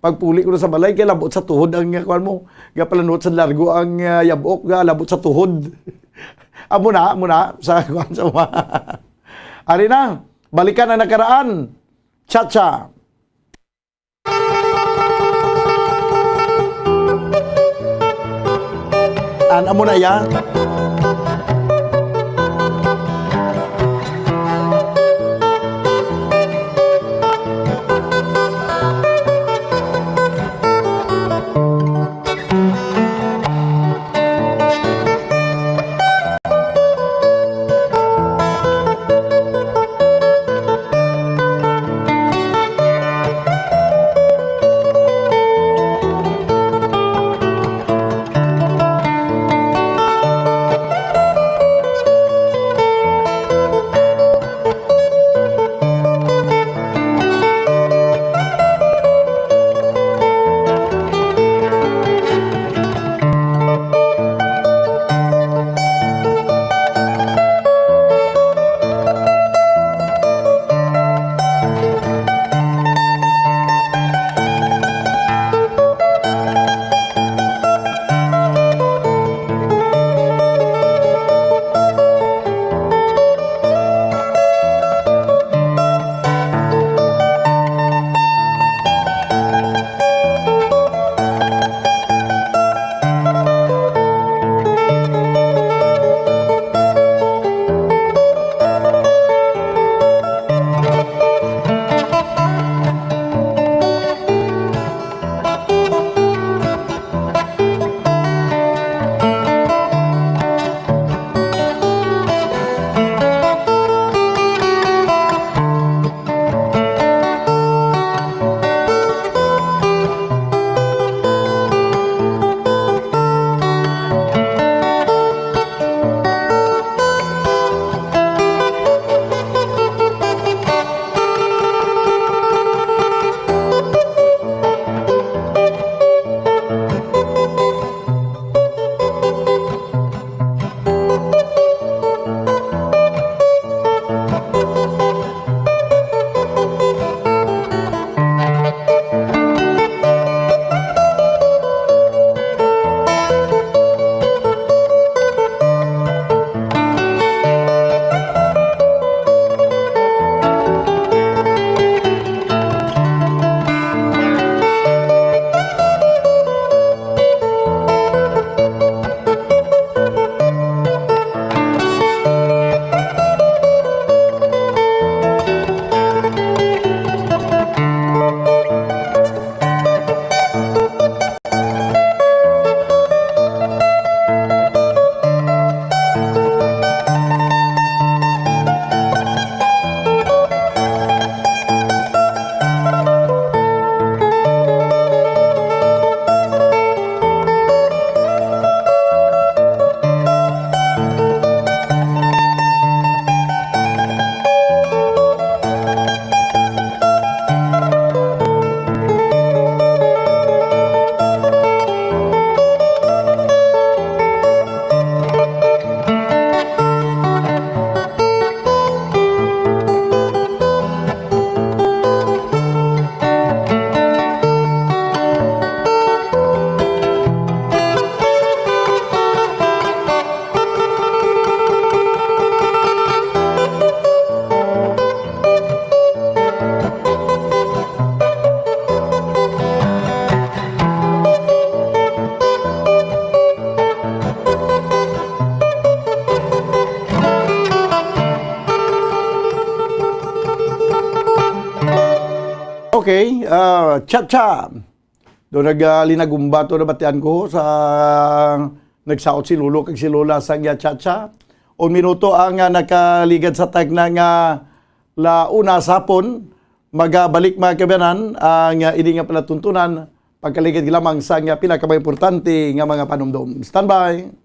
Pagpuli ko na sa balay, kay labot sa tuhod ang, ah, kuwan mo. Gapalanot sa largo ang, ah, yabok, ga labot sa tuhod. Amo na, amo na, sa kuwan sa uma. Ari na, balikan ang nakaraan. Chatsa. An, amo na iya. Okay, ah, cha-cha. Do nag, ah, linagumba to, nabatian ko sa nagsaot si Lolo kag si Lola sa iya cha-cha. Un minuto ang, ah, nakaligad sa tagna nga la una sa hapon. Magabalik, mga kabayanan, ang, ah, ini nga palatuntunan pagkaligad lamang sa nga pinakamaimportante nga mga panumdom. Standby.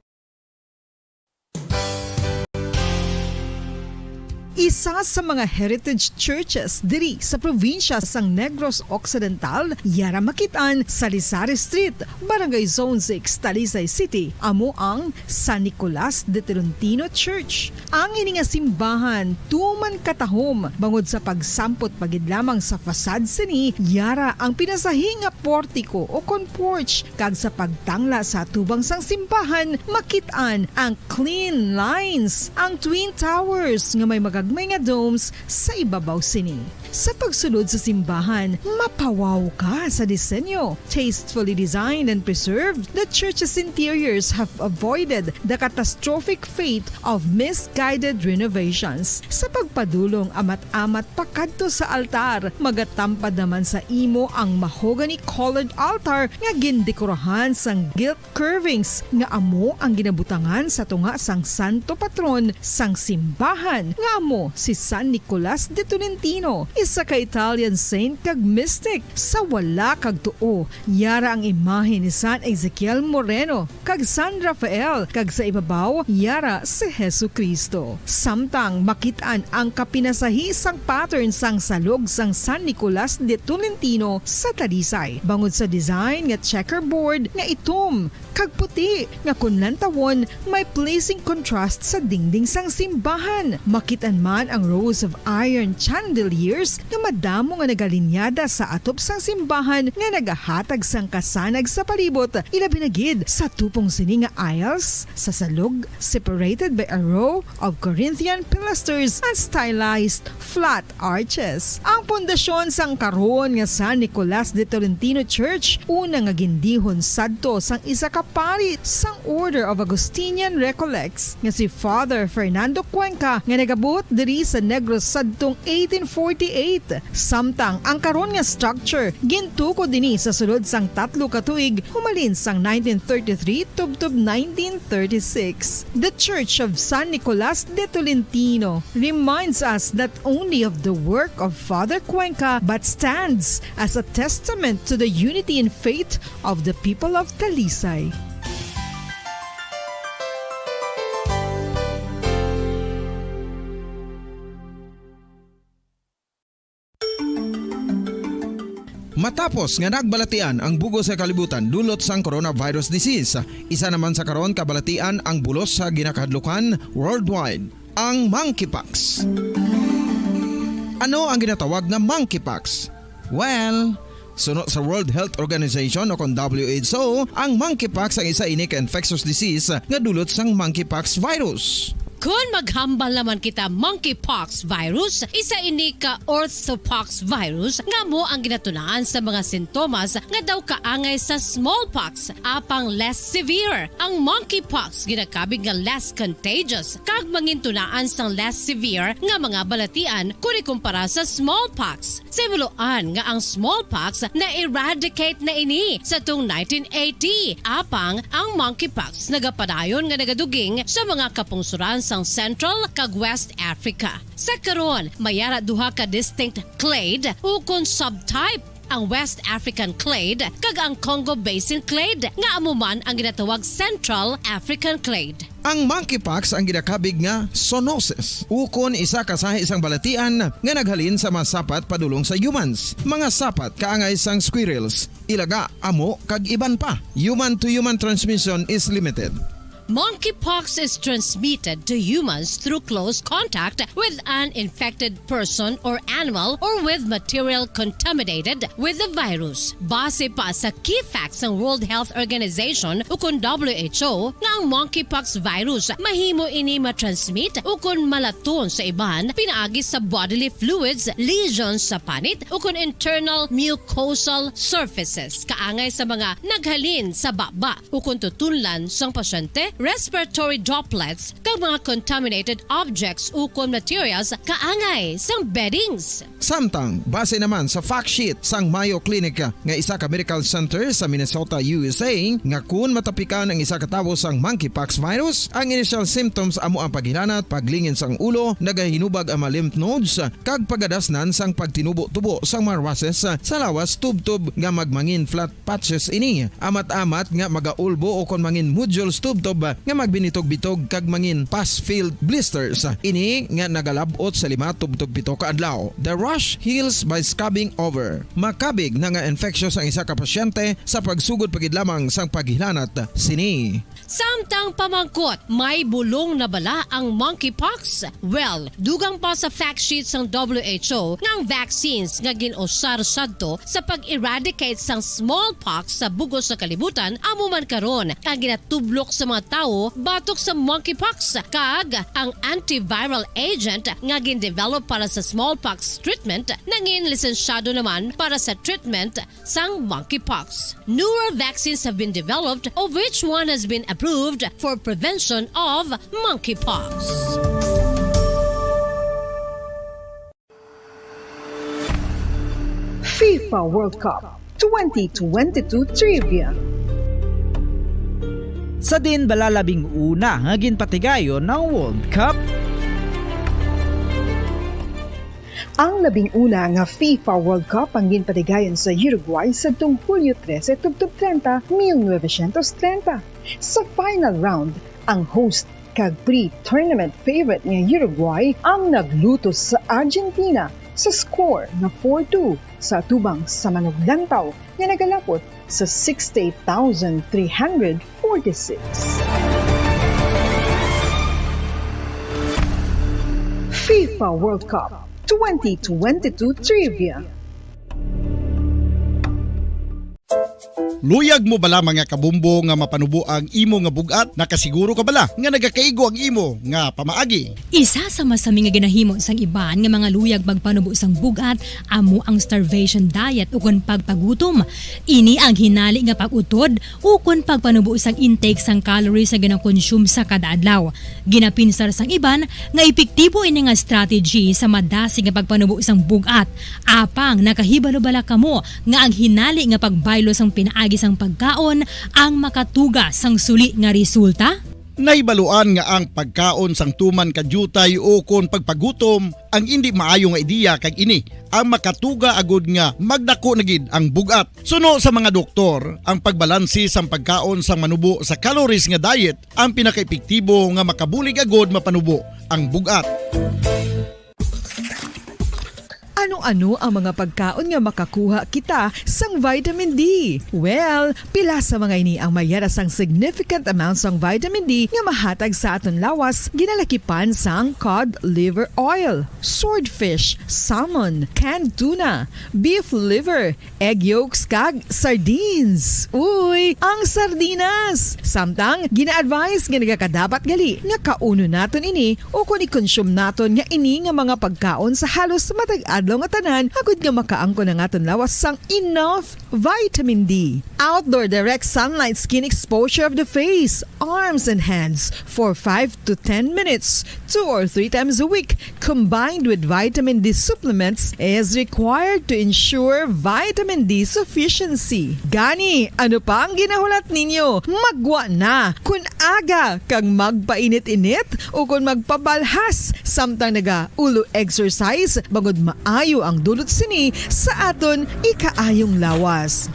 Isa sa mga heritage churches diri sa probinsya sang Negros Occidental, yara makit-an sa Lisari Street, Barangay Zone six, Talisay City, amo ang San Nicolas de Tolentino Church. Ang ini nga simbahan tuman katahom bangod sa pagsampot pa gid lamang sa facade sini, yara ang pinasahi nga portiko o kon porch, kag sa pagtangla sa atubang sang simbahan, makit-an ang clean lines, ang twin towers nga may magagmay nga domes sa ibabaw sini. Sa pagsulod sa simbahan, mapawaw ka sa disenyo. Tastefully designed and preserved, the church's interiors have avoided the catastrophic fate of misguided renovations. Sa pagpadulong amat-amat pakadto sa altar, magatampad naman sa imo ang mahogany-colored altar nga gindekorahan sang gilt curvings nga amo ang ginabutangan sa tunga sang santo patron sang simbahan, nga amo si San Nicolas de Tolentino, isa ka Italian saint kag mystic. Sa wala kag tuo, yara ang imahe ni San Ezekiel Moreno kag San Rafael, kag sa ibabaw, yara si Jesu-Cristo. Samtang makit-an ang kapinasahi sang pattern sang salog sang San Nicolas de Tolentino sa Talisay, bangod sa design nga checkerboard nga itom kag puti, nga kon lantawon, may pleasing contrast sa dingding sang simbahan. Makit-an man ang rows of iron chandeliers nga madamo nga nagalinyada sa atop sang simbahan nga nagahatag sang kasanag sa palibot, ilabi na gid sa tupong sini nga aisles sa salog, separated by a row of Corinthian pilasters and stylized flat arches. Ang pundasyon sang karon nga San Nicolas de Tolentino Church, una nga gindihon sadto sang isa ka pari sang Order of Augustinian Recollects nga si Father Fernando Cuenca, nga nagabuot diri sa Negros sadtong eighteen forty-eight. Samtang ang karon nga structure gintukod ini sa sulod sang tatlo ka tuig, humalin sang nineteen thirty-three tubtob nineteen thirty-six. The Church of San Nicolas de Tolentino reminds us not only of the work of Father Cuenca, but stands as a testament to the unity in faith of the people of Talisay. Matapos nga nagbalatian ang bug-os nga kalibutan dulot sang coronavirus disease, isa naman sa karon kabalatian ang bulos sa ginakahadlukan worldwide, ang monkeypox. Ano ang ginatawag nga monkeypox? Well, suno sa World Health Organization o kon W H O, ang monkeypox ang isa ini ka infectious disease nga dulot sang monkeypox virus. Kon maghambal naman kita monkeypox virus, isa ini ka orthopox virus nga amo ang ginatunaan sa mga sintomas nga daw kaangay sa smallpox, apang less severe. Ang monkeypox ginakabig nga less contagious kag mangintunaan sang less severe nga mga balatian kon ikumpara sa smallpox. Sa himuloan nga ang smallpox na-eradicate na ini sa tong nineteen eighty, apang ang monkeypox nagapadayon nga nagaduging sa mga kapungsoran sang Central kag West Africa. Sa karon, may ara duha ka distinct clade ukon subtype, ang West African clade kag ang Congo Basin clade, nga amo man ang ginatawag Central African clade. Ang monkeypox ang ginakabig nga zoonosis, ukon isa ka sahi sang balatian nga naghalin sa mga sapat padulong sa humans, mga sapat kaangay sang squirrels, ilaga, amo, kag iban pa. Human to human transmission is limited. Monkeypox is transmitted to humans through close contact with an infected person or animal or with material contaminated with the virus. Base pa sa key facts sang World Health Organization ukon W H O, nga ang monkeypox virus mahimo ini matransmit ukon malaton sa iban pinaagi sa bodily fluids, lesions sa panit, ukon internal mucosal surfaces, kaangay sa mga naghalin sa baba ukon tutunlan sang pasyente respiratory droplets, kag mga contaminated objects ukon materials kaangay sang beddings. Samtang, base naman sa fact sheet sang Mayo Clinic nga isa ka medical center sa Minnesota, U S A, nga kun matapikan ang isa ka tawo sang monkeypox virus, ang initial symptoms amo ang paghilanat, paglingin sang ulo, nagahinubag ang mga lymph nodes, kag pagadasnan sang pagtinubo-tubo sang mga rushes sa lawas tubtob nga magmangin flat patches ini. Amat-amat nga magaulbo o kon mangin nodules tubtob nga magbinitog-bitog kag mangin pus-filled blisters. Ini nga nagalab-ot sa lima tubtob pito ka adlaw. The rash heals by scabbing over. Makabig na nga infectious ang isa ka pasyente sa pagsugod pa gid lamang sang paghilanat sini. Samtang pamangkot, may bulong na bala ang monkeypox? Well, dugang pa sa fact sheet sang W H O nga ang vaccines nga gin-usar sadto sa pag-eradicate sang smallpox sa bug-os nga kalibutan amo man karon ang ginatublok sa mga tawo batok sa monkeypox, kag ang antiviral agent nga gin-develop para sa smallpox treatment nangin lisensyado naman para sa treatment sang monkeypox. Newer vaccines have been developed, of which one has been approved for prevention of monkeypox. FIFA World Cup twenty twenty-two Trivia. Sa diin bala labing una nga ginpatigayon ang World Cup? Ang labing una nga FIFA World Cup ang ginpatigayon sa Uruguay sadtong Hulyo trese tubtob treinta, mil novecientos treinta. Sa final round, ang host kag pre-tournament favorite nga Uruguay ang naglutos sa Argentina sa score nga four two sa atubang sa manuglantaw nga nagalapot sa sixty-eight thousand three hundred forty-six. FIFA World Cup twenty twenty-two Trivia. Luyag mo bala, mga kabombo, nga mapanubo ang imo nga bug-at? Nakasiguro ka bala nga nagakaigo ang imo nga pamaagi? Isa sa masami nga ginahimo sang iban nga mga luyag magpanubo sang bug-at amo ang starvation diet ukon pagpagutom. Ini ang hinali nga pag-utod ukon pagpanubo sang intake sang calories nga ginakonsume sa kada adlaw. Ginapinsar sang iban nga epektibo ini nga strategy sa madasig nga pagpanubo sang bug-at. Apang nakahibalo bala kamo nga ang hinali nga pagbaylo sang pinaagi sang pagkaon ang makatuga sang suli nga resulta? Nahibaluan nga ang pagkaon sang tuman ka diutay ukon pagpagutom ang indi maayo nga ideya, kag ini ang makatuga agud nga magdako na gid ang bug-at. Suno sa mga doktor, ang pagbalanse sang pagkaon sang manubo sa calories nga diet ang pinakaepektibo nga makabulig agud mapanubo ang bug-at. Ano-ano ang mga pagkaon nga makakuha kita sang vitamin D? Well, pila sa mga ini ang mayara sang significant amount sang vitamin D nga mahatag sa aton lawas, ginalakipan sang cod liver oil, swordfish, salmon, canned tuna, beef liver, egg yolks, kag sardines. Uy, ang sardinas! Samtang, gina-advise nga nagakadapat gali nga kaunon naton ini ukon i-consume naton nga ini nga mga pagkaon sa halos matag adlaw nga tanan, agud nga makaangkon ang aton lawas sang enough vitamin D. Outdoor direct sunlight skin exposure of the face, arms, and hands for five to ten minutes, two or three times a week, combined with vitamin D supplements, is required to ensure vitamin D sufficiency. Gani, ano pa ang ginahulat ninyo? Maggwa na! Kun aga kag magpainit-init ukon magpabalhas samtang naga-ulo exercise, bangod maayo ang dulot sini sa aton ikaayong lawas.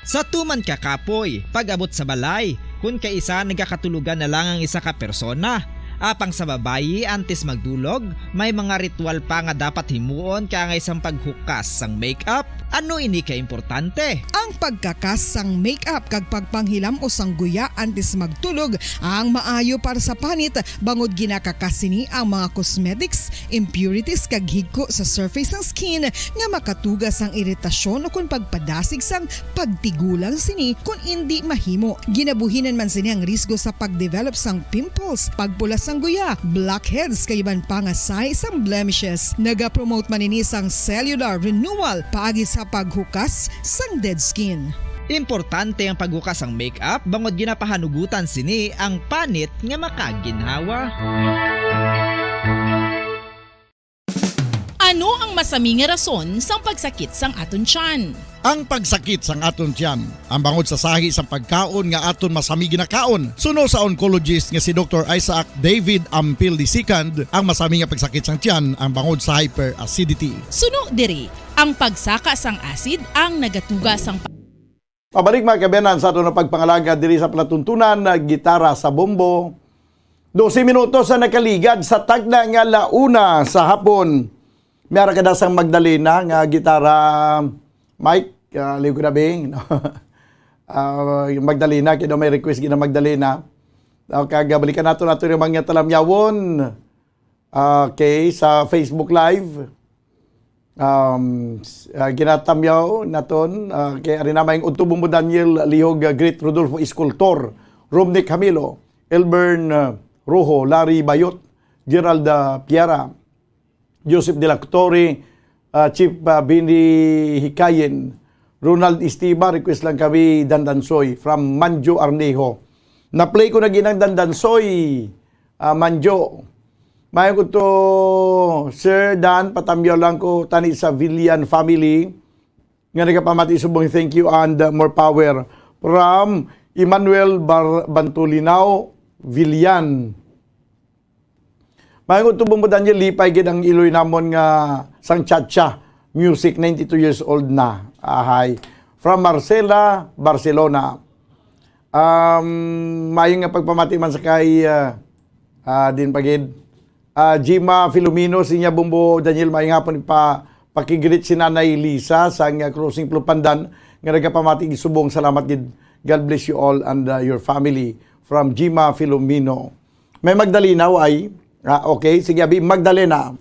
Sa tuman ka kapoy, pag-abot sa balay, kun kaisa nagakatulogan na lang ang isa ka persona. Apang sa babayi, antes magdulog, may mga ritual pa nga dapat himuon kaangay sang paghukas sang makeup. Ano ini ka importante? Ang pagkakas sang makeup kag pagpanghilam-os sang guya antes magtulog ang maayo para sa panit, bangod ginakakas sini ang mga cosmetics, impurities, kag higko sa surface sang skin nga makatuga sang iritasyon ukon pagpadasig sang pagtigulang sini kon indi mahimo. Ginabuhinan man sini ang risgo sa pagdevelop sang pimples, pagpula sang guya, blackheads, kag iban pa nga sahi sang blemishes. Nagapromote man ini sang cellular renewal paagi sa paghukas sang dead skin. Importante ang paghukas sang make-up bangod ginapahanugutan sini ang panit nga makaginhawa. Ano ang masami nga rason sang pagsakit sang aton tiyan? Ang pagsakit sang aton tiyan, ang bangod sa sahi sang pagkaon nga aton masami ginakaon. Suno sa oncologist nga si Doktor Isaac David Ampil the second, ang masami nga pagsakit sang tiyan ang bangod sa hyperacidity. Suno diri, ang pagsaka sang acid ang nagatuga sang pa- Pabalik, mga kaabyanan, sa aton nga pagpangalagad diri sa palatuntunan, gitara sa bombo. Dose minutos ang nakaligad sa tagna nga la una sa hapon. May ara ka da sang Magdalena nga gitara, Mike, ah, liw ko na, Bing, no? Ah, Magdalena, kaya may request gina Magdalena. Ah, kag balikan nato nato yung mga talamyawon. Okay, sa Facebook Live. Um, s- ah, ginatamyaw naton, ah, kay ari na may Utubong mo Daniel Lihog, ah, Great Rodolfo Escultor, Romnick Hamilo, Elbern, ah, Rojo, Larry Bayot, Gerald, ah, Piera, Joseph de la Torre, ah, Chief, ah, Bini Hikayen, Ronald Estiba, request lang kami, Dandansoy, from Manjo Arnejo. Na-play ko na ginang Dandansoy, ah, Manjo. Mayo ko to, Sir Dan, patamyaw lang ko, tani sa Villan family, nga nagapamati subong thank you and, uh, more power. From Emmanuel Bar-, Bantulinao, Villan. Mayo ko to, Bombo Daniel, lipay gid ang iloy namon nga sang cha-cha music, ninety-two years old na. Ahay. From Marcela, Barcelona. Um, mayo nga pagpamati man sa kay, ah, ah, din pa gid. Ah, Jima Filomeno, sinya Bombo Daniel, maayong hapon pa, pakigreet si Nanay Lisa sa nga Crossing Plupandan nga nagapamati subong. Salamat gid. God bless you all and, uh, your family. From Jima Filomeno. May Magdalena, ay? Ah, okay. Sige, abi, Magdalena.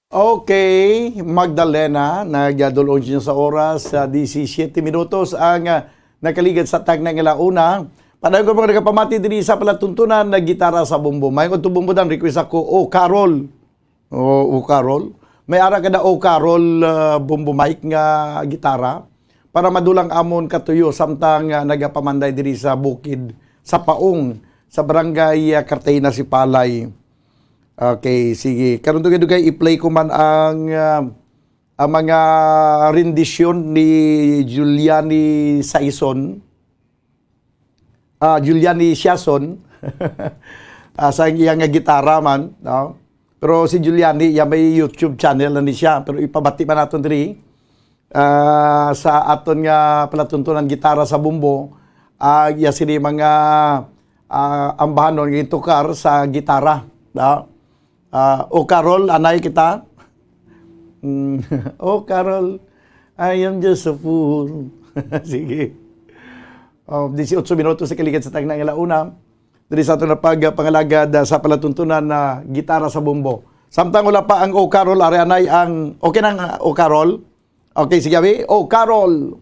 Okay, Magdalena, nagdul-ong siya sa oras sa disisiete minutos ang, ah, nakaligad sa tagna nga launa. Padayon ko mga nagapamati diri sa palatuntunan na gitara sa Bombo. May ko to Bombo dan, request ako, "O Carol." O, O Carol. May ara ka na, O Carol, ah, Bombo Mike nga gitara para madulang amon katuyo samtang, ah, nagapamanday diri sa bukid sa Paong, sa barangay, ah, Cartagena, Sipalay. Okay, sige. Karon dugay-dugay i-play ko man ang, ah, ang mga rendisyon ni Giuliani Saison. Ah, Giuliani Siason. Ah, sa iyang nga gitara man, no? Pero si Giuliani, iya may YouTube channel na ni siya. Pero ipabati man naton diri, ah, sa aton nga palatuntunan gitara sa Bombo, ah, iya sini mga, ah, ambahanon nga gintukar sa gitara, no? Ah, "O Carol, anay kita." Mm, "O Carol, I am just a fool." Sige. Oh, dieciocho minutos sa kaligad sa tagna nga launa. Diri sa aton na pagpangalagad, ah, sa palatuntunan na gitara sa Bombo. Samtang wala pa ang "O Carol," ari anay ang, okay na ang, ah, "O Carol"? Okay, sige, abi. "O Carol."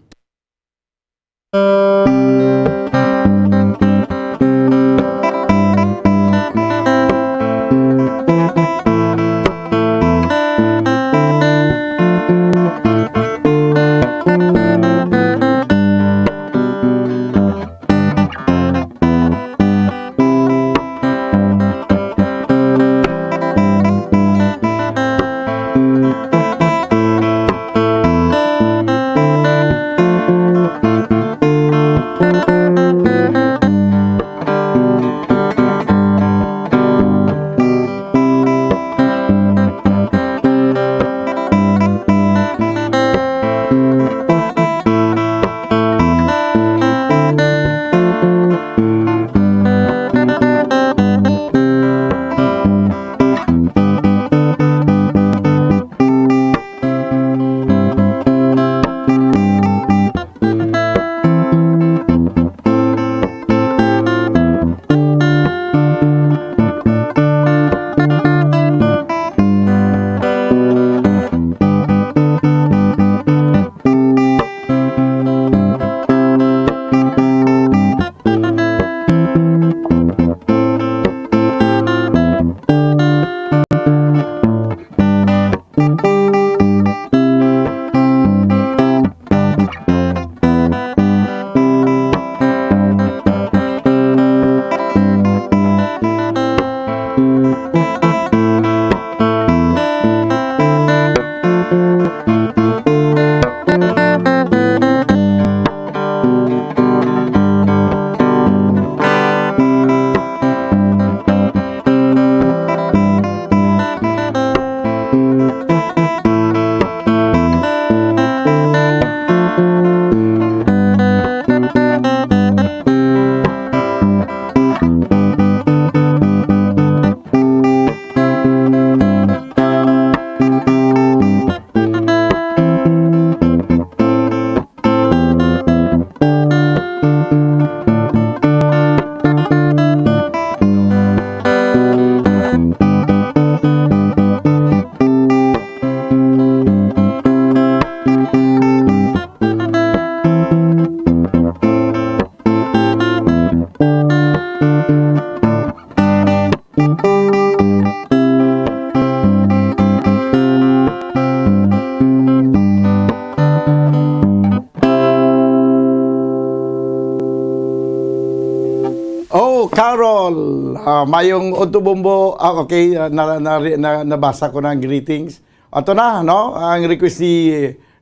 Oh, Carol, ah, mayong udto, Bombo. Ah, okay, ah, na, na, na, nabasa ko na ang greetings. Ato na, no? Ang request ni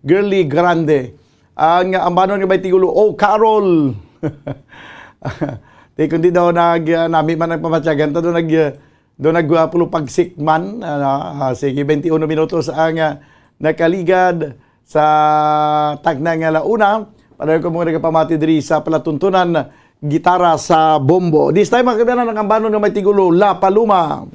Girly Grande. Ang ambanon nga may tigulo, "Oh, Carol." Di kundi daw nag, ah, nami man ang pamatyagan, ta daw nag, ah, daw nag, ah, pulupagsikman, ano, ah, sige, twenty-uno minutos ang, ah, nakaligad sa tagna nga launa. Padayon ko mga nagapamati diri sa palatuntunan, gitara sa Bombo. This time, mga kaibigan, ang ambanon nga may tigulo, La Paloma.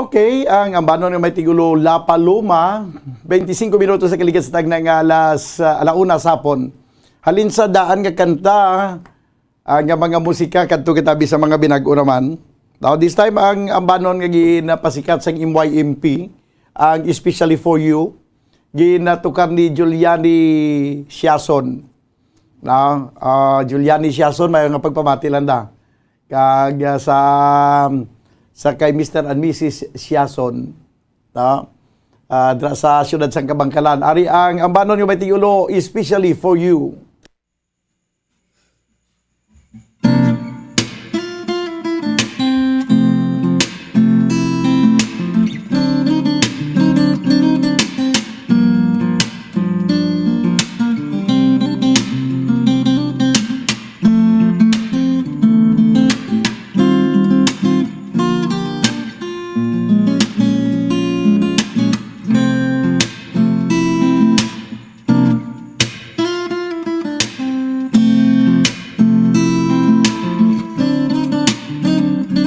Okay, ang ambanon nga may tigulo La Paloma, twenty-five minutos sa kaligat sa tagna nga alas, ah, ala una sa hapon. Halin sa daan nga kanta, ah, nga mga musika kadto kita sa mga binag-o naman. Now, this time, ang ambanon nga ginapasikat sang M Y M P, ang Especially For You, ginatukar ni Giuliani Siason. Na, ah, Giuliani Siason, may nga pagpamati lang da. Kag, ah, sa, sa kay Mister and Missus Siason, no? Ah, dra sa siyudad sang Kabangkalan. Ari ang ambanon nga may tigulo, Especially For You.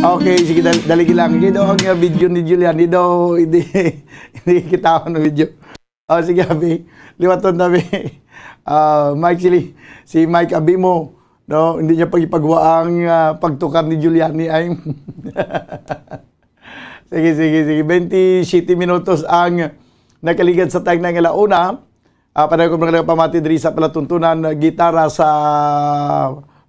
Okay, sige, dal-, daligi lang. Hindi daw ang, uh, video ni Giuliani. Hindi daw, hindi, hindi kita ang video. Oh, sige, abi. Liwaton na, abi. Ah, Mike, sili-, si Mike, abi mo, no? Hindi niya pag-ipagwa ang, ah, pagtukar ni Giuliani ay. Sige, sige, sige. Twenty-seven minutos ang nakaligad sa tagna nga ala una. Ah, panay ko mga pamati diri sa palatuntunan, gitara sa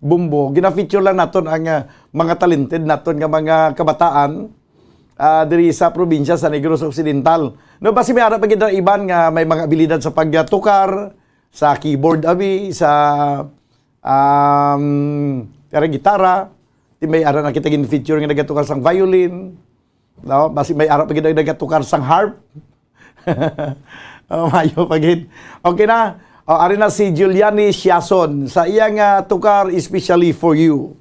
bumbo. Gina-feature lang naton ang, ah, mga talented naton nga mga kabataan, ah, diri sa probinsya sa Negros Occidental. No, basi may ara pa gid ang iban nga may mga abilidad sa pagtukar, sa keyboard, abi, sa, um, kara gitara. Ti may ara na kita gin-feature nga nagatukar sang violin. No? Basi may ara pa gid ang nagatukar sang harp. Oh, mayo pa gid. Okay na. Oh, ari na si Giuliani Siason sa iyang, ah, tukar Especially For You.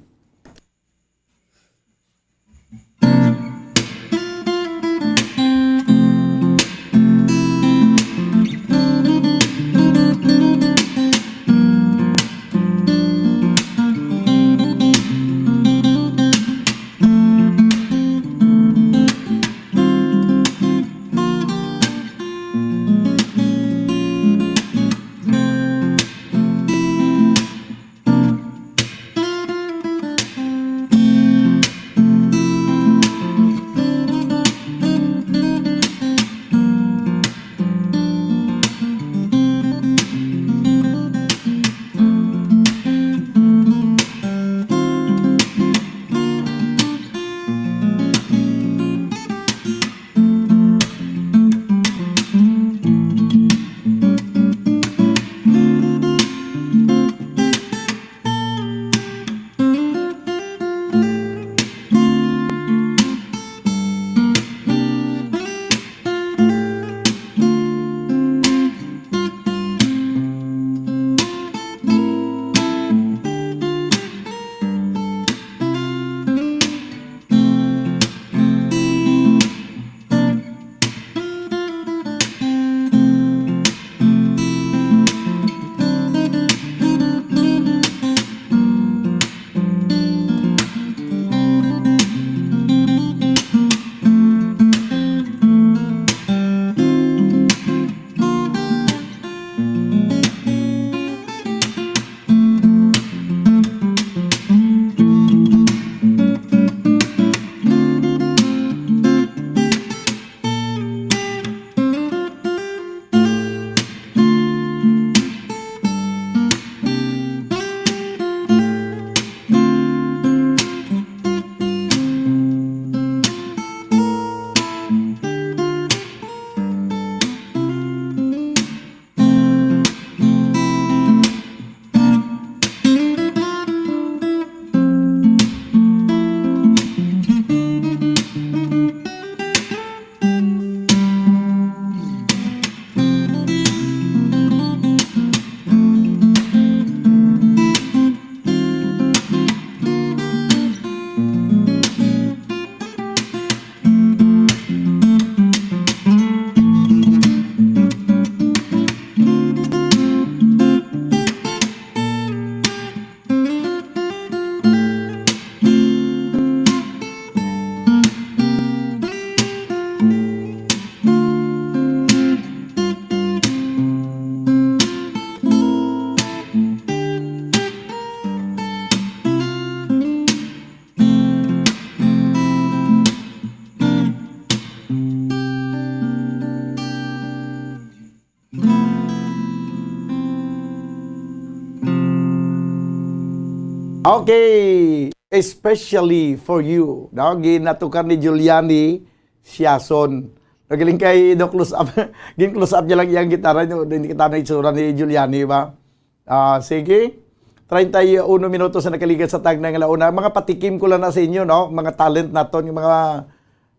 Okay, especially for you. No? Ginatukar ni Giuliani Siason. Nagaling kay do close up. Gin close up niya lang iyang gitara. No? Hindi kita na itsura ni Giuliani ba? Ah, sige. Treinta y uno minutos na nakaligad sa tagna nga launa. Mga patikim ko lang na sa inyo, no? Mga talent naton, yung mga,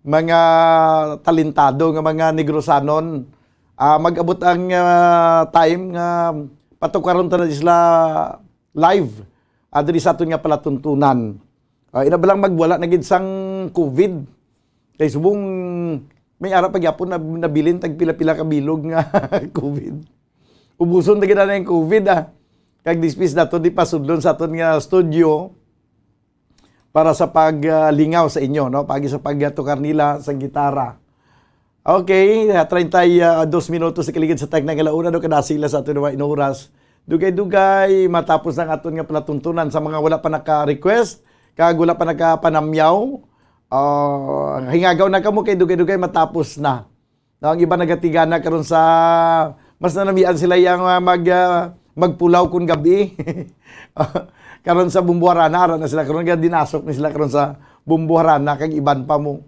mga talentado nga mga Negrosanon. Ah, mag-abot ang, ah, time nga patukaron ta na sila live, ah, diri sa aton nga palatuntunan. Ah, ina ba lang magwala na gid sang covid? Kay subong may ara pa gyapon na nabilin tag pila-pila ka bilog nga covid. Ubuson na gid na yung covid, ah. Kag dispis nato di pasudlon sa aton nga studio para sa pag, ah, lingaw sa inyo, no? Pagi sa pagtukar nila sa gitara. Okay, ah, treinta y dos minutos sa kaligid sa tagna nga launa, no, kadasig la sa aton nga inuras. Dugay-dugay, matapos ang aton nga palatuntunan sa mga wala pa naka-request, kag wala pa nakapanamyaw. Ah, hingagaw na kamo kay dugay-dugay matapos na. No, ang iba nagatigana karon sa, mas nanamian sila yang, ah, mag, ah, magpulaw kun gabi. Karon sa Bumbuharana, ara na sila karon, dinasok ni sila karon sa Bumbuharana, kag iban pa mo.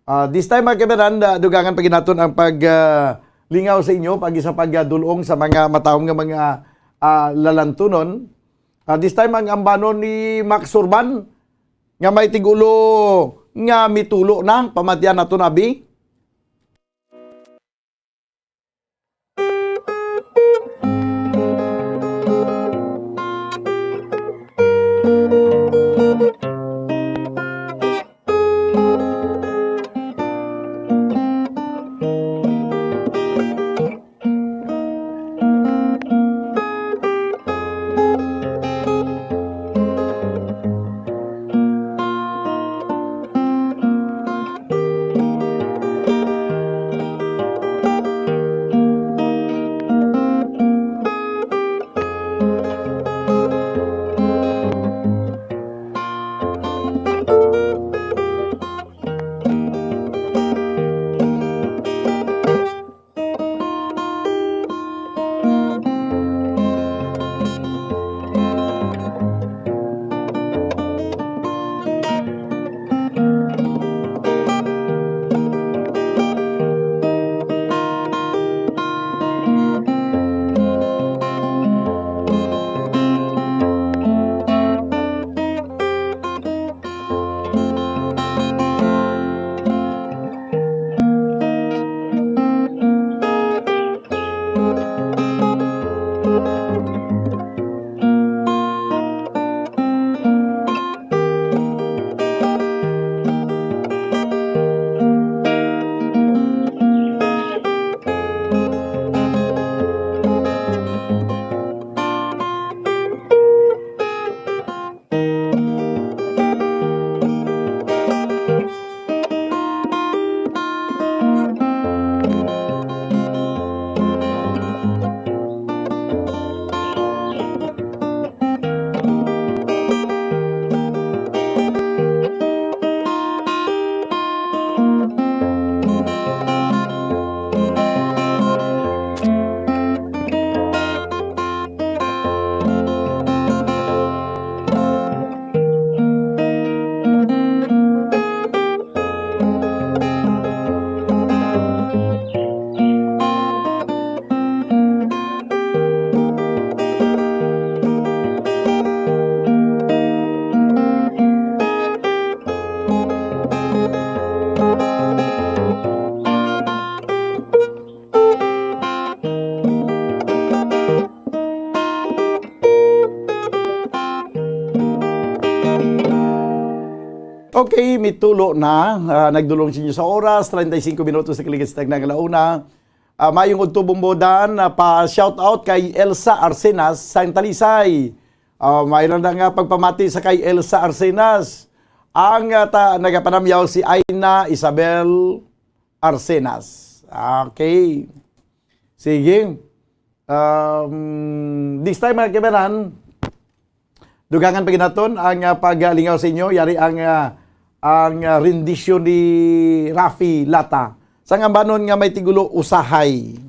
Ah, this time, mga kaibanan, ah, dugangan pa gid naton ang pag, ah, lingaw sa inyo, pag isa pag, ah, dulong sa mga matawom nga mga, ah, lalantunon. Ah, this time, ang ambanon ni Max Urban, nga may tigulo nga mitulo na, pamatian naton, abi. Okay, mitulo na. Ah, nagdulong sa inyo sa oras, treinta y cinco minutos sa kaligid sa tagna nga launa. Ah, mayong udto, Bumbodan. Ah, pa shout out kay Elsa Arcenas sa Talisay. Ah, mayroon na nga pagpamati sa kay Elsa Arcenas. Ang, ah, ta-, nagapanamyaw si Aina Isabel Arcenas. Okay. Sige. Um, this time, mga kaibanan, dugangan pa ginaton ang, ah, paglingaw sa inyo. Yari ang, ah, ang, ah, rendisyon ni Rafi Lata. Sang ambanon nga may tigulo, Usahay.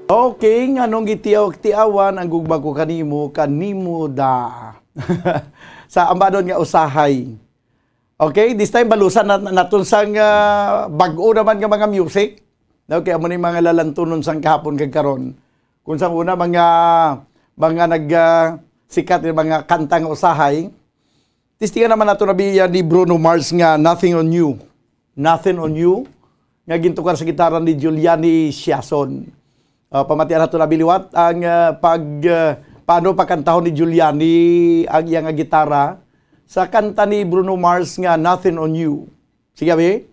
Okay, nganong gitiaw-tiawan ang gugma ko kanimo, kanimo da? Sa ambanon nga usahay. Okay, this time balusan na naton sang, ah, bag-o naman nga mga music. Okay, amo ni mga lalantunon sang kahapon kag karon. Kung sa una, mga, mga nag, ah, sikat nga mga kanta nga usahay. Testingan naman nato na biya ni Bruno Mars nga Nothing on You. Nothing on You, nga gintukar sa gitara ni Giuliani Siason. Ah, pamatian nato na biliwat ang, ah, pag, ah, paano pakantahon ni Giuliani ang iya nga gitara sa kanta ni Bruno Mars nga Nothing on You. Sige, abi.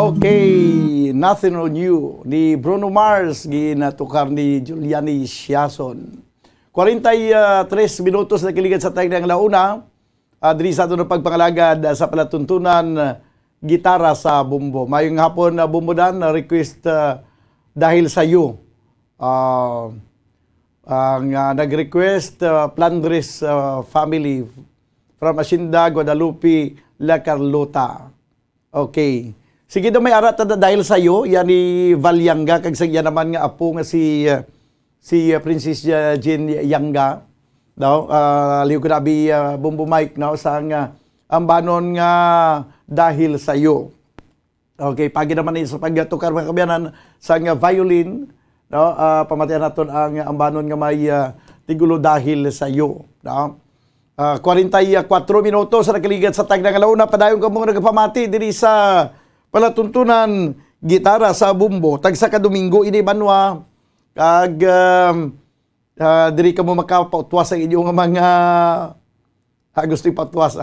Okay, Nothing on You ni Bruno Mars, ginatukar ni Juliani Siason. Kwarenta y tres minutos na kiligad sa tagna nga launa, ah, diri sa aton pagpangalagad, ah, sa palatuntunan, ah, gitara sa Bumbo. Mayong hapon, ah, Bumbo Dan, ah, request, ah, Dahil Sa'yo. Ah, ang, ah, nag-request, ah, Flandres, ah, family from Hacienda Guadalupe, La Carlota. Okay. Sige daw, may ara ta na Dahil Sa'yo, yan ni Val Yanga, kag sa iya naman nga apo nga si, ah, si, ah, Princess, ah, Jean Yanga. Daw, ah, liw ko na abi, ah, Bumbo Mike, no, sa nga ambanon nga Dahil Sa'yo. Okay, pagi naman ni sa pagtukar, mga kaabyanan, sa nga violin, no, ah, pamatian naton ang ambanon nga may, ah, titulo Dahil Sa'yo, no? Ah, kwarenta y kuwatro minutos sa nakaligad sa tagna nga launa. Padayon kamo nga nagapamati diri sa palatuntunan gitara sa Bumbo. Tagsa ka Domingo ini, banwa. Kag, um, ah, diri kamo makapautwas sa inyo nga mga, ah, gusto ipatwas.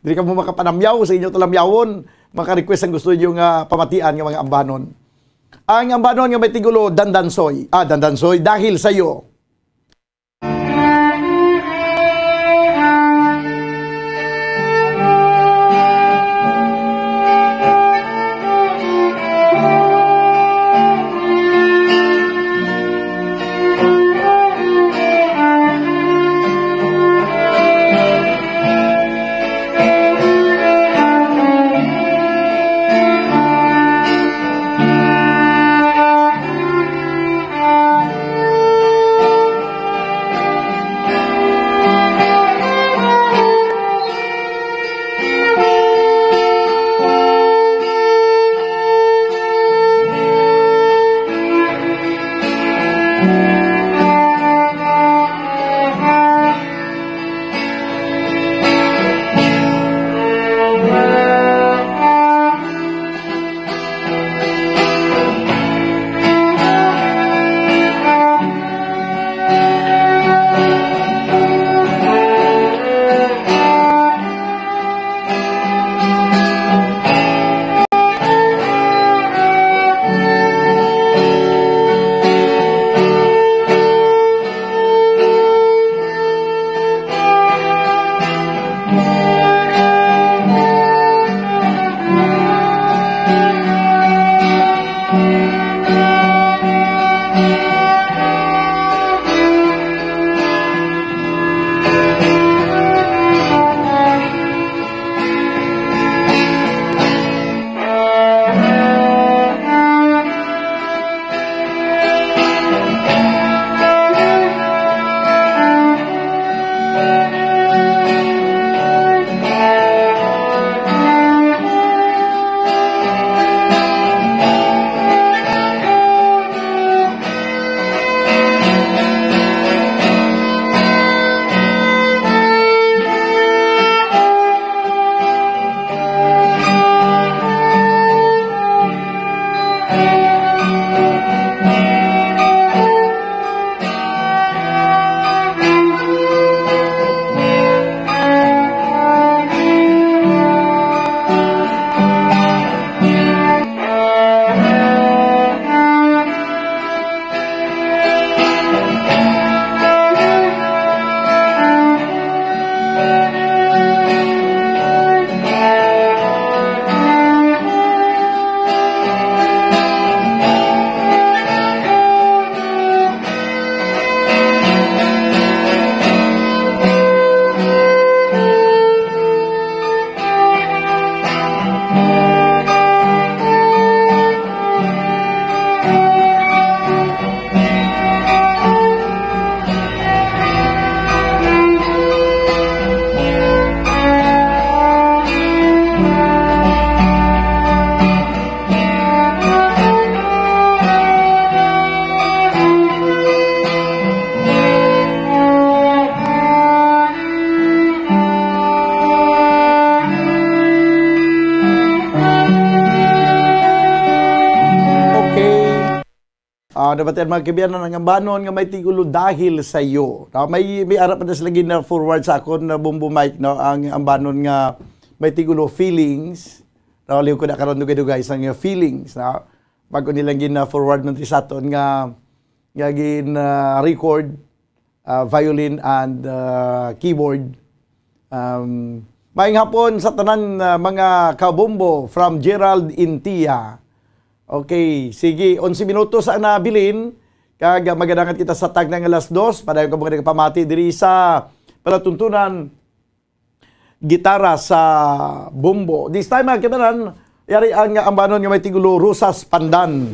Diri kamo makapanamyaw sa inyo talamyawon, maka-request ang gusto niyo nga pamatian nga mga ambanon. Ang ambanon nga may titulo Dandansoy. Ah, Dandansoy, Dahil Sa'yo. Okay. Ah, nabatian, mga kaabyanan, ang ambanon nga may titulo Dahil Sa'yo. Ah, may, may ara pa na sila gina-forward sa akon na Bumbo Mike, no? Ang ambanon nga may titulo Feelings. Rauli ko na karon dugay-dugay sa nga feelings na bago nilang gina-forward man sa aton nga, nga gin, ah, record, ah, violin and, ah, keyboard. Um, maayong hapon sa tanan, ah, mga kabombo from Gerald Intia. Okay, sige, onse minutos ang nabilin. Kag magadangat kita sa tagna nga alas dos, padayon ko mga nagpamati diri sa palatuntunan gitara sa bombo. This time, mga katanan, yari ang ambanon nga may tigulo, Rosas Pandan.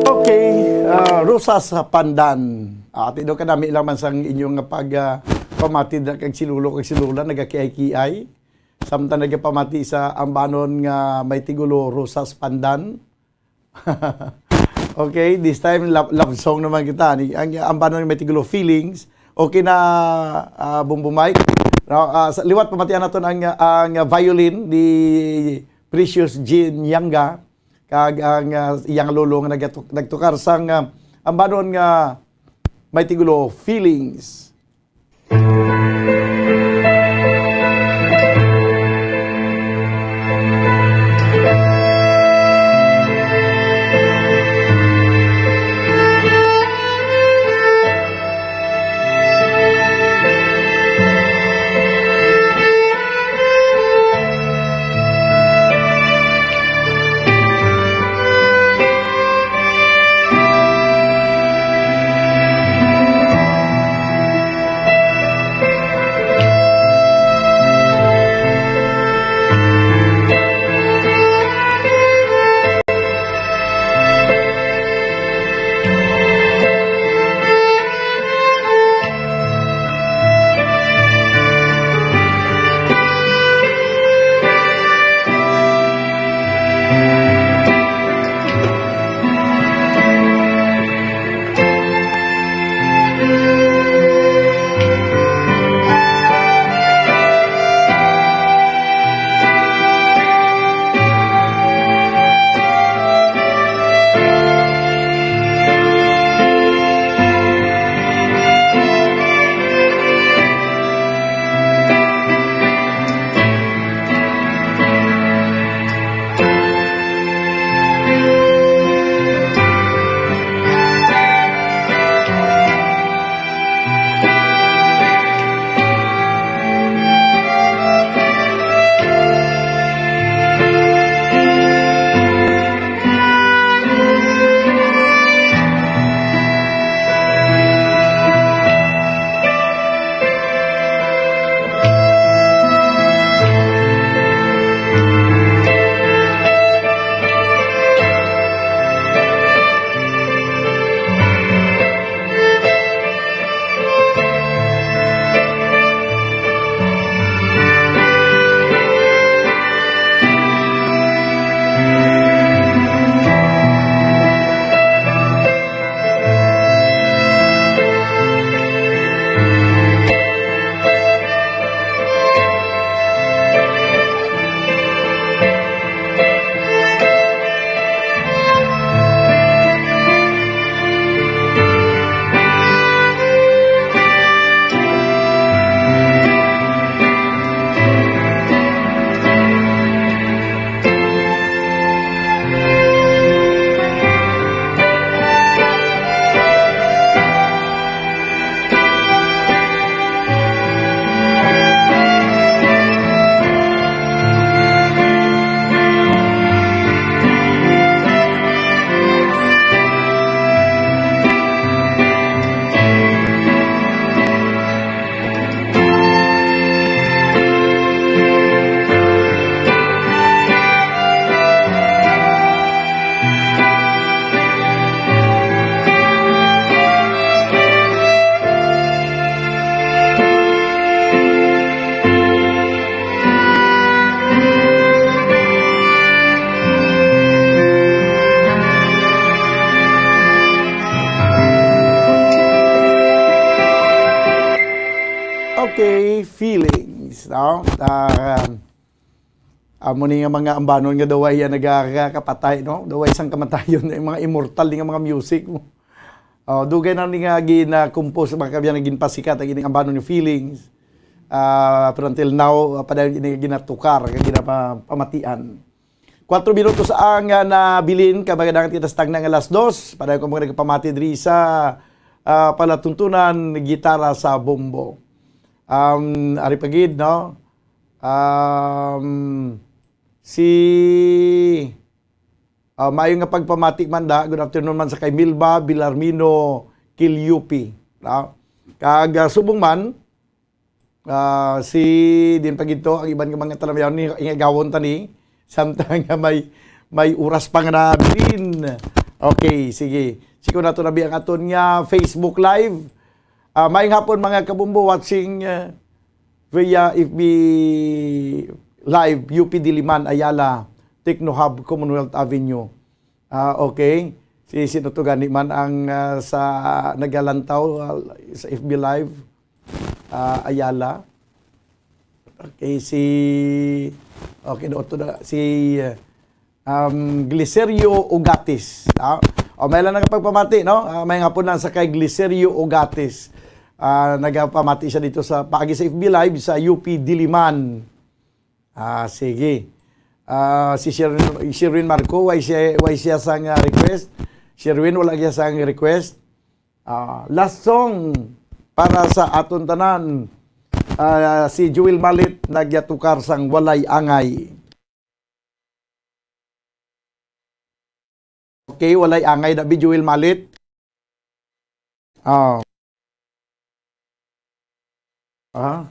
Okay, ah, Rosas Pandan. Ah, ati daw kanami lang man sang inyong pag, ah, pamati na kag si Lolo kag si Lola nagakiay-kiay. Samtang nagapamati sa ambanon nga may tigulo Rosas Pandan. Okay, this time love, love song naman kita. Ni, ang ambanon nga may tigulo Feelings. Okay na, ah, Bombo Mike. No, ah, sa liwat pamatian naton ang, ang violin ni Precious Jean Yanga. Kag ang, ah, iyang lolo nga nagatu-, nagtukar sang, ah, ambanon nga may titulo, Feelings. Okay, Feelings, no? Ah, amo ni nga mga ambanon nga daw ay, ah, nagakakapatay, no? Daw ay sang kamatayon, yung mga immortal ni nga mga music. Oh, dugay na ni nga gina-compose, mga kabyan, nga ginpasikat ang ining ambanon ni Feelings. Ah, pero until now, ah, padayon ini ginatukar, kag ginapamatian. Kuwatro minutos ang, ah, nabilin, kag magadangat kita sa tagna nga alas dos. Padayon ko mga nagpamati diri sa, ah, palatuntunan, gitara sa bombo. Um, ari pa gid, no? Um, si, ah, maayo nga pagpamati man da. Good afternoon man sa kay Milba Bilarmino Kilyupi, no? Kag, ah, subong man, ah, si, din pa gid to, ang iban nga mga talamyaw ni, ingagawon ta ni, samtang nga may, may oras pa nga nabilin. Okay, sige. Siko nato na bi ang aton nga Facebook Live. Ah, maayong hapon, mga kabombo, watching, ah, via F B Live, U P Diliman, Ayala, Techno Hub, Commonwealth Avenue. Ah, okay. Si, sino to gani man ang, ah, sa nagalantaw, ah, sa F B Live? Ah, Ayala. Okay, si, okay, doon to na, si, ah, um, Glicerio Ugatis. Ah, O, may lang nagapagpamati, no? Ah, may nga po lang sa kay Glicerio Ogatis. Ah, nagapamati siya dito sa, paagi sa F B Live sa U P Diliman. Ah, sige. Ah, si Sherwin, Sherwin Marco, why siya, why siya sang, ah, request? Sherwin, wala siya sang request. Ah, last song para sa aton tanan. Ah, si Jewel Malit nagyatukar sang Walay Angay. Okay, Walay Angay na bi, Jewel Malit. Ah. Ah.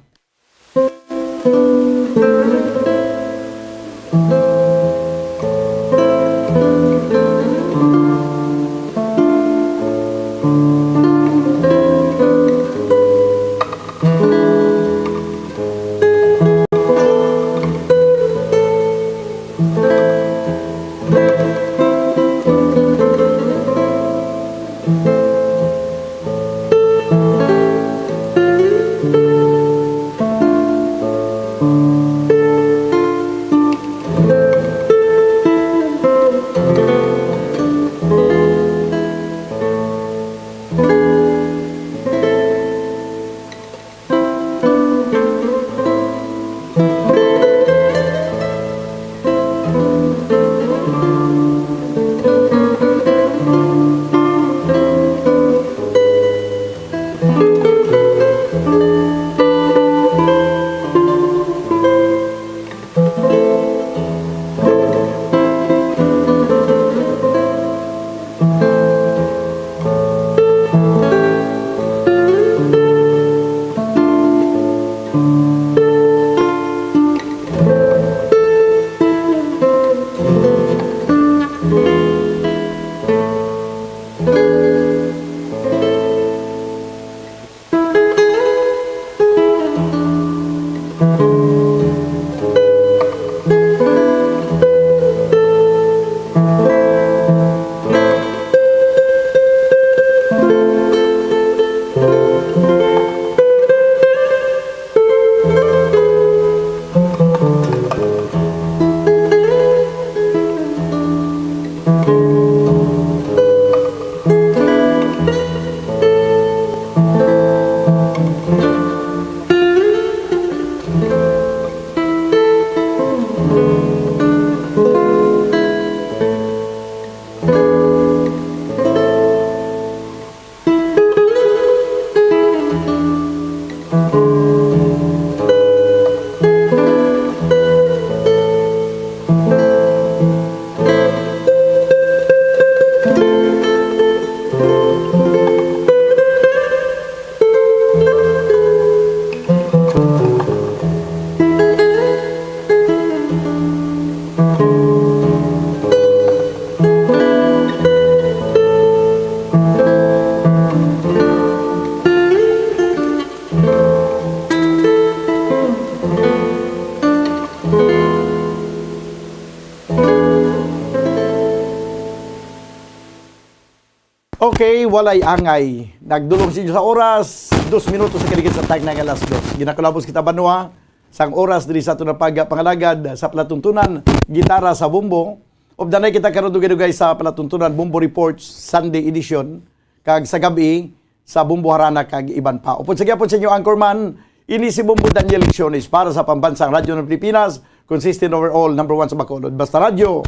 Okay, Walay Angay. Nagdulong sa inyo sa oras, dos minutos sa kaligid sa tagna nga alas dos. Ginakulabos kita, banwa, sang oras diri sa aton nga pagpangalagad sa palatuntunan, Gitara sa Bombo. Updanay kita karon dugay-dugay sa palatuntunan, Bombo Reports, Sunday edition, kag sa gab-i sa Bombo Harana kag iban pa. Upod sa gyapon sa inyo anchorman, ini si Bombo Daniel Lecciones para sa Pambansang Radyo ng Pilipinas, consistent overall, number one sa Bacolod. Basta Radyo,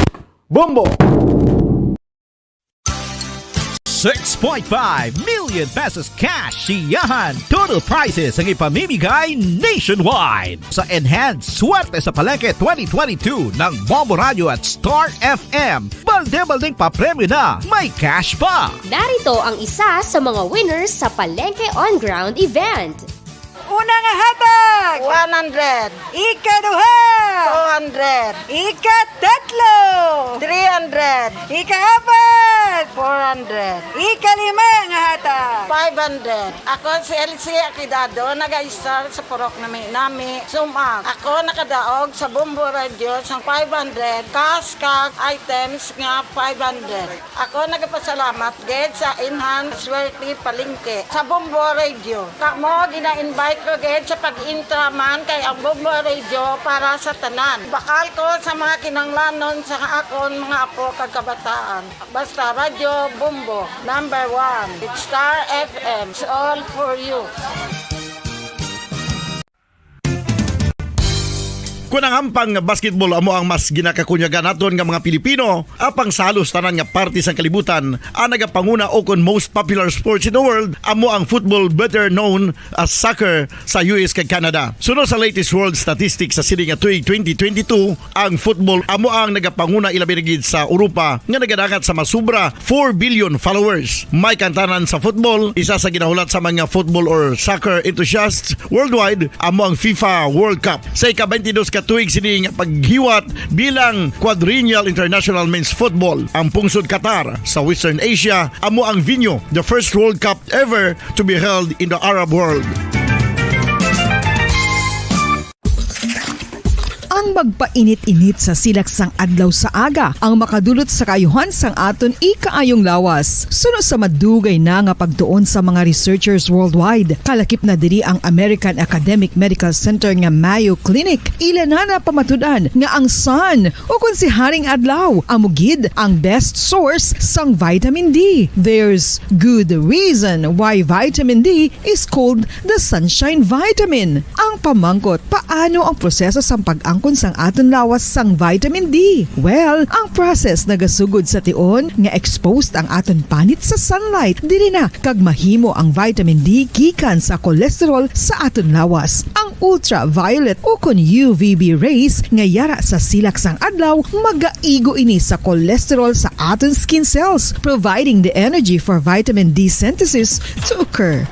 Bombo! Six point five million pesos cash siyahan total prizes ang ipamimigay nationwide sa Enhanced Swerte sa Palengke twenty twenty-two ng Bombo Radio at Star F M. Balde-baldeng papremyo na, may cash pa! Narito ang isa sa mga winners sa Palengke On Ground event. Una nga hatag, one hundred. Ikaduha, two hundred. Ikatatlo, three hundred. Ikaapat, four hundred. Ikalima nga hatag, five hundred. Ako si Elsie Aquidado, nag-a-star sa Purok Nami-Nami, Sumac. Ako nakadaog sa Bombo Radio sang five hundred, cash kag items nga five hundred. Ako nagapasalamat gid sa Enhanced Swerte Palengke sa Bombo Radio. Kamo gina-invite Kagid sa pag-intra man kay ang Bombo Radio para sa tanan. Bakal ko sa mga kinahanglanon sa akon mga apo kag kabataan. Basta Radyo Bombo, number one. Star F M, it's all for you. Kung ang ampang basketball amo ang mas ginakakunyagan naton nga mga Pilipino, apang sa halos tanan nga parte sang kalibutan, ang nagapanguna o kon most popular sports in the world amo ang football, better known as soccer, sa U S kag Canada. Suno sa latest world statistics sa sini nga tuig twenty twenty-two, ang football amo ang nagapanguna, ilabi na gid sa Europa, nga nagadangat sa masubra four billion followers. May kantanan sa football, isa sa ginahulat sa mga football or soccer enthusiasts worldwide amo ang FIFA World Cup. Sa ika-twenty-dos ka tuig sini nga paghiwat bilang Quadrennial International Men's Football, ang pungsod Qatar sa Western Asia amo ang venue. The first World Cup ever to be held in the Arab world. Ang magpainit-init sa silak sang adlaw sa aga ang makadulot sa kaayuhan sang aton ikaayong lawas. Suno sa madugay na nga pagtuon sa mga researchers worldwide, kalakip na diri ang American Academic Medical Center nga Mayo Clinic, ila na napamatud-an nga ang sun, o kon si Haring Adlaw, amo gid ang best source sang vitamin D. There's good reason why vitamin D is called the sunshine vitamin. Ang pamangkot, paano ang proseso sang pag-angkon sang aton lawas sang vitamin D? Well, ang process nagasugod sa tion nga exposed ang aton panit sa sunlight, diri na kag mahimo ang vitamin D gikan sa cholesterol sa aton lawas. Ang ultraviolet o kon U V B rays nga yara sa silak sang adlaw magaigo ini sa cholesterol sa aton skin cells, providing the energy for vitamin D synthesis to occur.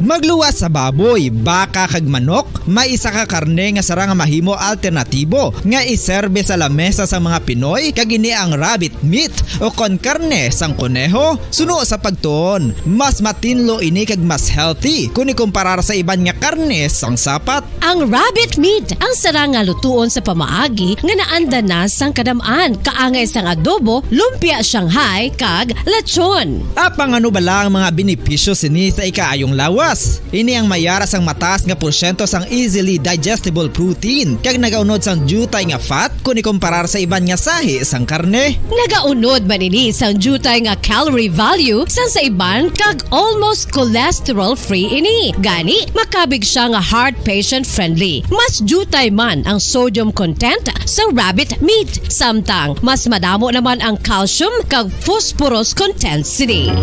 Magluwas sa baboy, baka kag manok, may isa ka karne nga sarang nga mahimo alternatibo nga iserbe sa lamesa sang mga Pinoy, kag ini ang rabbit meat o kon karne sang koneho. Suno sa pagtuon, mas matinlo ini kag mas healthy kon ikumparar sa iban nga karne sang sapat. Ang rabbit meat ang sarang nga lutuon sa pamaagi nga naanda na sang kadam-an, kaangay sang adobo, lumpia Shanghai, kag lechon. Apang ano bala ang mga benepisyo sini sa ikaayong lawas? Ini ang may yara sang mataas nga porsyento sang easily digestible protein kag nagaunod sang diutay nga fat kon ikumparar sa iban nga sahi sang karne. Nagaunod man ini sang diutay nga calorie value sang sa iban kag almost cholesterol-free ini. Gani, makabig sia nga heart patient-friendly. Mas diutay man ang sodium content sa rabbit meat, samtang mas madamo naman ang calcium kag phosphorus content sini.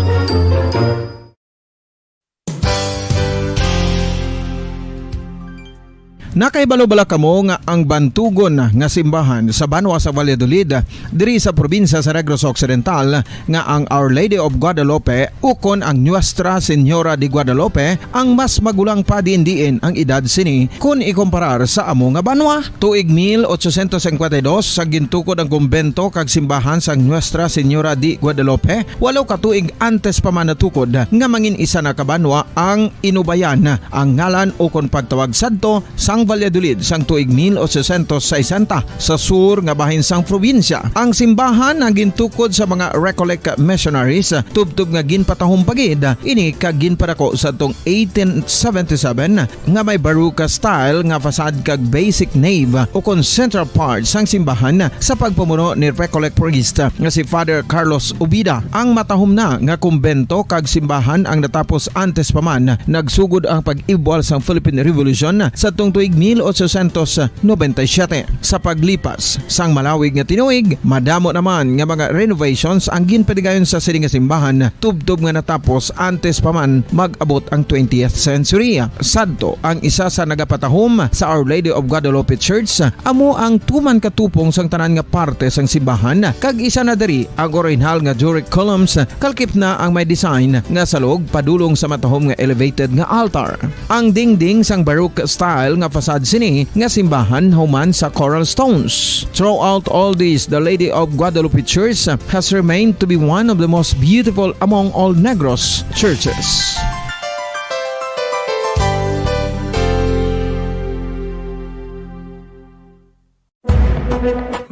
Nakahibalo bala kamo nga ang bantugon nga simbahan sa banwa sa Valladolid, diri sa probinsya sa Negros Occidental, nga ang Our Lady of Guadalupe ukon ang Nuestra Señora de Guadalupe ang mas magulang pa diin-diin ang edad sini kon ikomparar sa amo nga banwa? Tuig mil ochocientos cincuenta y dos sa gintukod ang kumbento kag simbahan sang Nuestra Señora de Guadalupe, walo ka tuig antes pa man natukod nga mangin-isa na ka banwa ang Inubayan, ang ngalan ukon pagtawag sadto sang Valladolid sang tuig mil ochocientos sesenta sa sur nga bahin sang probinsya. Ang simbahan ang gintukod sa mga Recollect missionaries, tubtob nga ginpatahom pa gid ini kag ginpadako sadtong eighteen seventy-seven nga may Baroque style nga facade kag basic nave ukon central part sang simbahan sa pagpamuno ni Recollect priest nga si Father Carlos Ubida. Ang matahom na nga kumbento kag simbahan ang natapos antes pa man nagsugod ang pag-ibwal sang Philippine Revolution sadtong tuig mil ochocientos noventa y siete. Sa paglipas sang malawig nga tinuig, madamo naman nga mga renovations ang ginpadigayon sa sini nga simbahan, tubtob nga natapos antes pa man mag-abot ang twentieth century. Sadto, ang isa sa nagapatahom sa Our Lady of Guadalupe Church amo ang tuman ka tupong sang tanan nga parte sang simbahan, kag isa na diri ang orihinal nga Doric columns, kalakip na ang may design nga salog padulong sa matahom nga elevated nga altar. Ang dingding sang Baroque style nga facade sini nga simbahan human sa coral stones. Throughout all this, the Lady of Guadalupe Church has remained to be one of the most beautiful among all Negros churches.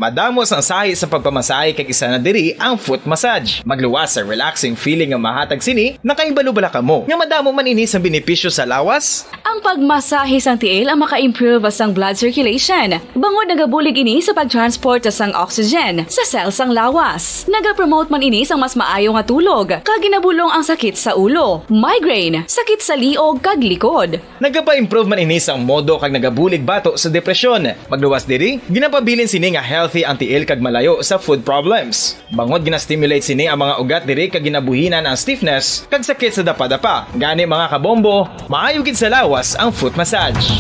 Madamo sang sahi sa pagpamasahe, kag isa na diri ang foot massage. Magluwas sa relaxing feeling nga mahatag sini. Nakahibalo bala kamo nga madamo man ini sang benepisyo sa lawas? Ang pagmasahe sang tiil ang maka-improve sang blood circulation, bangod nagabulig ini sa pag-transport sang oxygen sa cell sang lawas. Nagapromote man ini sang mas maayo nga tulog, kag ginabulong ang sakit sa ulo, migraine, sakit sa liog, kag likod. Nagapa-improve man ini sang modo kag nagabulig bato sa depresyon. Magluwas diri, ginapabilin sini nga healthy ang tiil kag malayo sa foot problems. Bangod gina-stimulate sini ang mga ugat diri kag ginabuhinan ang stiffness kag sakit sa dapadapa. Gani, mga kabombo, maayo gid sa lawas ang foot massage.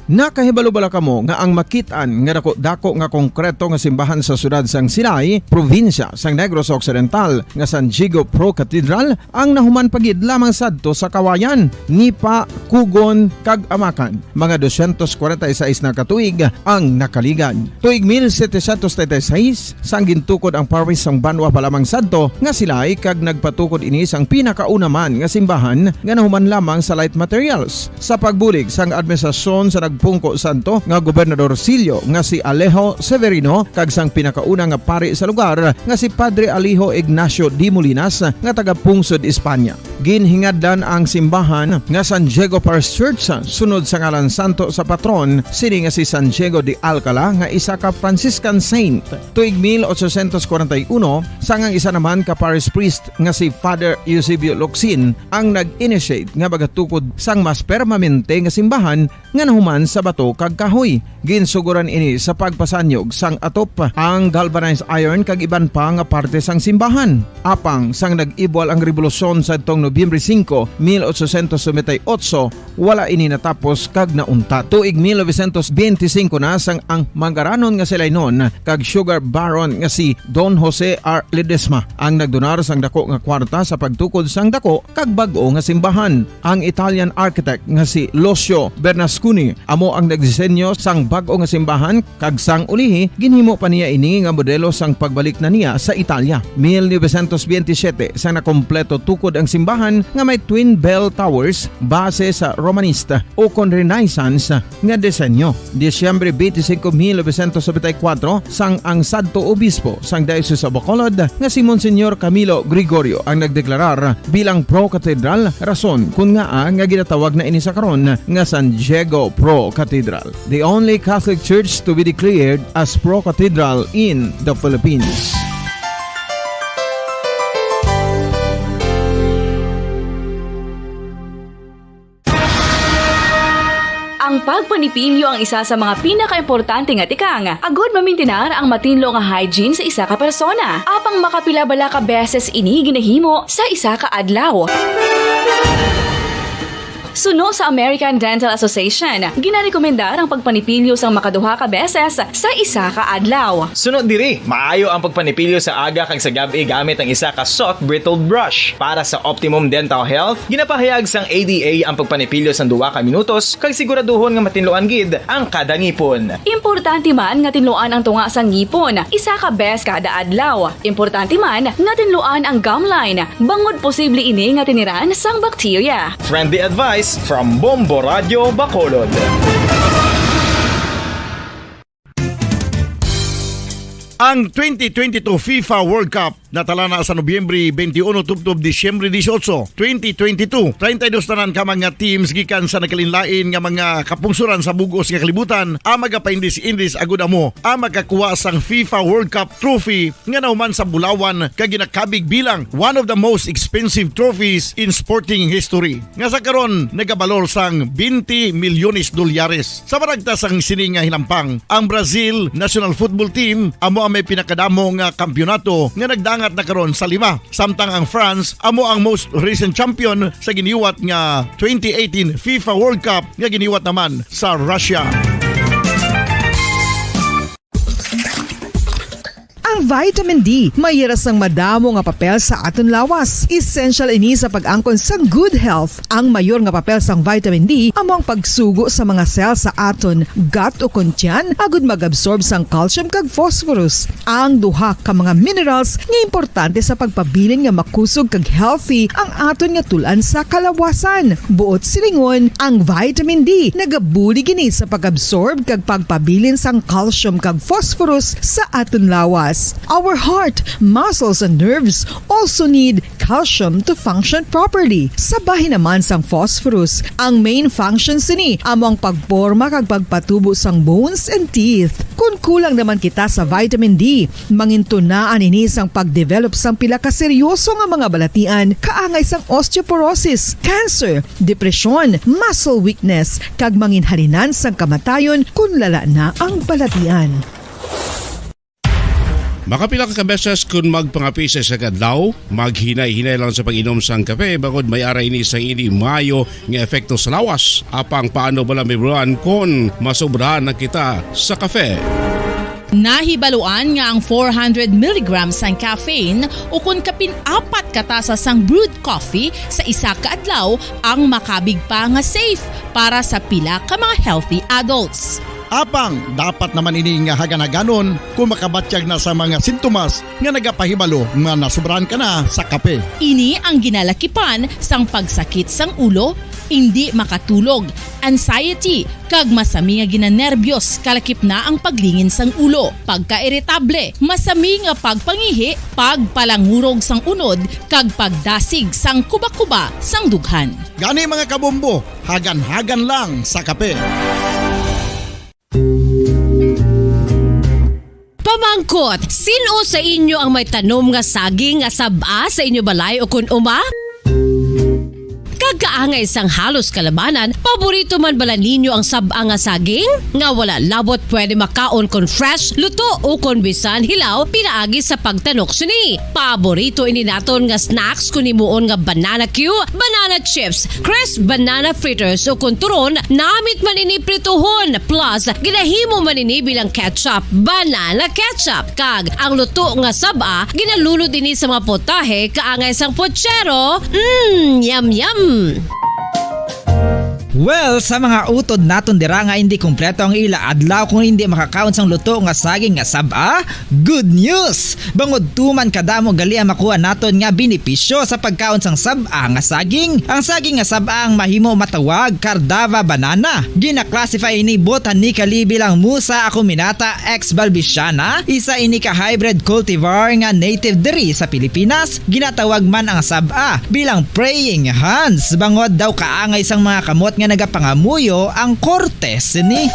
Nakahibalo bala kamo nga ang makit-an nga dako-dako nga konkreto nga simbahan sa siyudad sang Silay, probinsya sang Negros Occidental, nga San Diego Pro Cathedral, ang nahuman pa gid lamang sadto sa Kawayan, Nipa, Kugon, kag Amakan? Mga dosyentos kwarenta y seis na ka tuig ang nakaligad. Tuig mil setecientos treinta y seis, sang gintukod ang parish sang banwa pa lamang sadto nga Silay, kag nagpatukod ini sang pinakauna man nga simbahan nga nahuman lamang sa light materials. Sa pagbulig sang administrasyon sa nagpungko sadto nga gobernador silyo nga si Alejo Severino kag sang pinakauna nga pari sa lugar nga si Padre Alejo Ignacio de Molinas nga taga-pungsod Espanya. Ginhingadlan ang simbahan nga San Diego Parish Church sunod sa ngalan santo sa patron sini nga si San Diego de Alcala, nga isa ka Franciscan saint. Tuig mil ochocientos kwarenta y uno, sang ang isa naman ka parish priest nga si Father Eusebio Locsin ang nag-initiate nga magatukod sang mas permanente nga simbahan nga nahuman sa bato kag kahoy. Ginsugoran ini sa pagpasanyog sang atop, ang galvanized iron kag iban pa nga parte sang simbahan. Apang sang nag-ibwal ang rebolusyon sadtong Nobyembre singko, mil ochocientos noventa y ocho, wala ini natapos kag nauntat. Tuig mil novecientos benti singko na, sang ang manggaranon nga si Lainon kag sugar baron nga si Don Jose R. Ledesma ang nagdonar sang dako nga kwarta sa pagtukod sang dako kag bag-o nga simbahan. Ang Italian architect nga si Lucio Bernasconi amo ang nagdisenyo sang bag-o nga simbahan, kag sang ulihi, ginhimo pa niya ini nga modelo sang pagbalik na niya sa Italia. Mil novecientos benti siyete, sang nakompleto tukod ang simbahan nga may twin bell towers base sa Romanista o kon Renaissance nga disenyo. Disyembre twenty-five, mil novecientos noventa y cuatro, sang ang sadto obispo sang Diocese of Bacolod nga si Monsignor Camilo Gregorio ang nagdeklarar bilang pro-cathedral, rason kon ngaa nga ginatawag na ini sa karon nga San Diego Pro Cathedral, the only Catholic Church to be declared as pro-cathedral in the Philippines. Ang pagpanipilyo ang isa sa mga pinakaimportante nga tikang agud mamintinar ang matinlo nga hygiene sa isa ka persona. Apang makapila bala ka beses ini ginahimo sa isa ka adlaw? Suno sa American Dental Association, ginarekomendar ang pagpanipilyo sang makaduha ka beses sa isa ka adlaw. Suno diri, maayo ang pagpanipilyo sa aga kag sa gab-i gamit ang isa ka soft bristled brush. Para sa optimum dental health, ginapahayag sang A D A ang pagpanipilyo sang duha ka minutos kag siguraduhon nga matinluan gid ang kada ngipon. Importante man nga tinluan ang tunga sang ngipon isa ka bes kada adlaw. Importante man nga tinluan ang gum line, bangod posible ini nga tiniran sang bakterya. Friendly advice from Bombo Radio Bacolod. Ang twenty twenty-two FIFA World Cup natalana sa Nobyembre twenty-one tubtob Disyembre dieciocho, twenty twenty-two. Treinta y dos tanan ka mga teams gikan sa nagkalainlain nga mga kapungsoran sa bug-os nga kalibutan ang magapaindis-indis agud amo ang makakuha sang FIFA World Cup trophy nga nahuman sa bulawan kag ginakabig bilang one of the most expensive trophies in sporting history, nga sa karon nagabalor sang twenty milyones dolyares. Sa baragta sang sini nga hinampang, ang Brazil national football team amo ang may pinakadamo nga kampiyonato nga nagdangat na karon sa lima, samtang ang France amo ang most recent champion sa giniwat nga twenty eighteen FIFA World Cup nga giniwat naman sa Russia. Vitamin D may hira sang madamo nga papel sa aton lawas. Essential ini sa pag-angkon sang good health. Ang mayor nga papel sang vitamin D amo ang pagsugo sa mga cell sa aton gut ukon tiyan agud mag-absorb sang calcium kag phosphorus, ang duha ka mga minerals nga importante sa pagpabilin nga makusog kag healthy ang aton nga tul-an sa kalawasan. Buot silingon, ang vitamin D nagabulig ini sa pag-absorb kag pagpabilin sang calcium kag phosphorus sa aton lawas. Our heart, muscles, and nerves also need calcium to function properly. Sa bahin naman sang phosphorus, ang main function sini amo ang pagporma kag pagpatubo sang bones and teeth. Kon kulang naman kita sa vitamin D, mangintunaan ini sang pagdevelop sang pila ka seryoso nga mga balatian kaangay sang osteoporosis, cancer, depresyon, muscle weakness, kag manginhalinan sang kamatayon kon lala na ang balatian. Makapila ka beses kon magpangape sa isa ka adlaw, maghinay-hinay lang sa pag-inom sang kape, bangod may ara ini sang indi maayo nga epekto sa lawas. Apang paano bala mahibaluan kon masobrahan na kita sa kape? Nahibaluan nga ang four hundred milligrams sang caffeine ukon kapin apat ka tasa sang brewed coffee sa isa ka adlaw ang makabig pa nga safe para sa pila ka mga healthy adults. Apang dapat naman ini nga hagan-haganon kon makabatyag na sa mga sintomas nga nagapahibalo nga nasobrahan ka na sa kape. Ini ang ginalakipan sang pagsakit sang ulo, indi makatulog, anxiety, kag masami nga ginanerbiyos, kalakip na ang paglingin sang ulo, pagkairitable, masami nga pagpangihi, pagpalangurog sang unod, kag pagdasig sang kuba-kuba sang dughan. Gani, mga kabombo, hagan-hagan lang sa kape. Pamangkot, sin-o sa inyo ang may tanom nga saging nga sab-a sa inyo balay ukon uma? Kag kaangay sang halos kalabanan, paborito man bala ninyo ang sab-a nga saging? Nga wala labot pwede makaon kon fresh, luto, ukon bisan hilaw pinaagi sa pagtanok sini. Paborito ini naton nga snacks kon himuon nga banana cue, banana chips, crisp banana fritters, ukon turon, namit man ini prituhon, plus ginahimo man ini bilang ketchup, banana ketchup. Kag ang luto nga sab-a, ginalunod ini sa mga potahe kaangay sang puchero. Mm, yum, yum! Well, sa mga utod naton dira nga hindi kompleto ang ila adlaw kung hindi makakaon sang luto nga saging nga sab-a, good news! Bangod tuman kadamo gali ang makuha naton nga benepisyo sa pagkaon sang sab-a nga saging. Ang saging nga sab-a ang mahimo matawag Cardava banana. Gina-classify ini botanically bilang Musa acuminata ex balbisiana, isa ini ka hybrid cultivar nga native diri sa Pilipinas. Ginatawag man ang sab-a bilang praying hands, bangod daw kaangay sang mga kamot nga nagapangamuyo ang korte sini.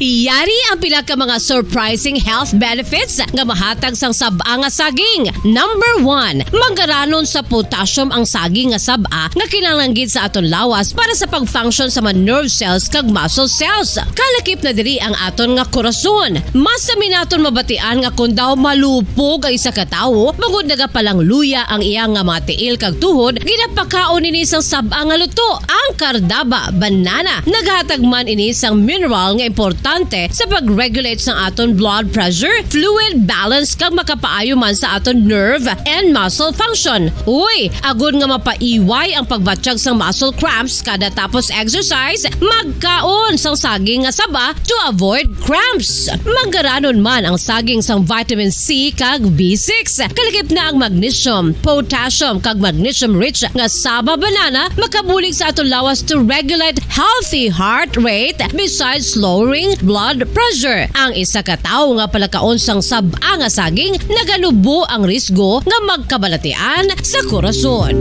Yari ang pila ka mga surprising health benefits nga mahatag sang sab-a nga saging. Number one, manggaranon sa potassium ang saging nga sab-a nga kinahanglan gid sa aton lawas para sa pag-function sa mga nerve cells kag muscle cells. Kalakip na diri ang aton nga korason. Masami naton mabatian nga kon daw malupog ang isa ka tawo, bangod nagapalangluya ang iya nga mga tiil kag tuhod, ginapakaon ini sang sab-a nga luto, ang Cardaba banana. Naghatag man ini sang mineral nga importante sa pag-regulate sang aton blood pressure, fluid balance, kag makapaayo man sa aton nerve and muscle function. Uy, agod nga mapaiway ang pagbatyag sang muscle cramps kada tapos exercise, magkaon sang saging nga saba to avoid cramps. Manggaranon man ang saging sang vitamin C kag B six. Kalakip na ang magnesium, potassium, kag magnesium-rich nga saba banana makabulig sa aton lawas to regulate healthy heart rate besides lowering blood pressure. Ang isa ka tawo nga palakaon sang sab-a nga saging nagalubo ang risgo nga magkabalatian sa korason.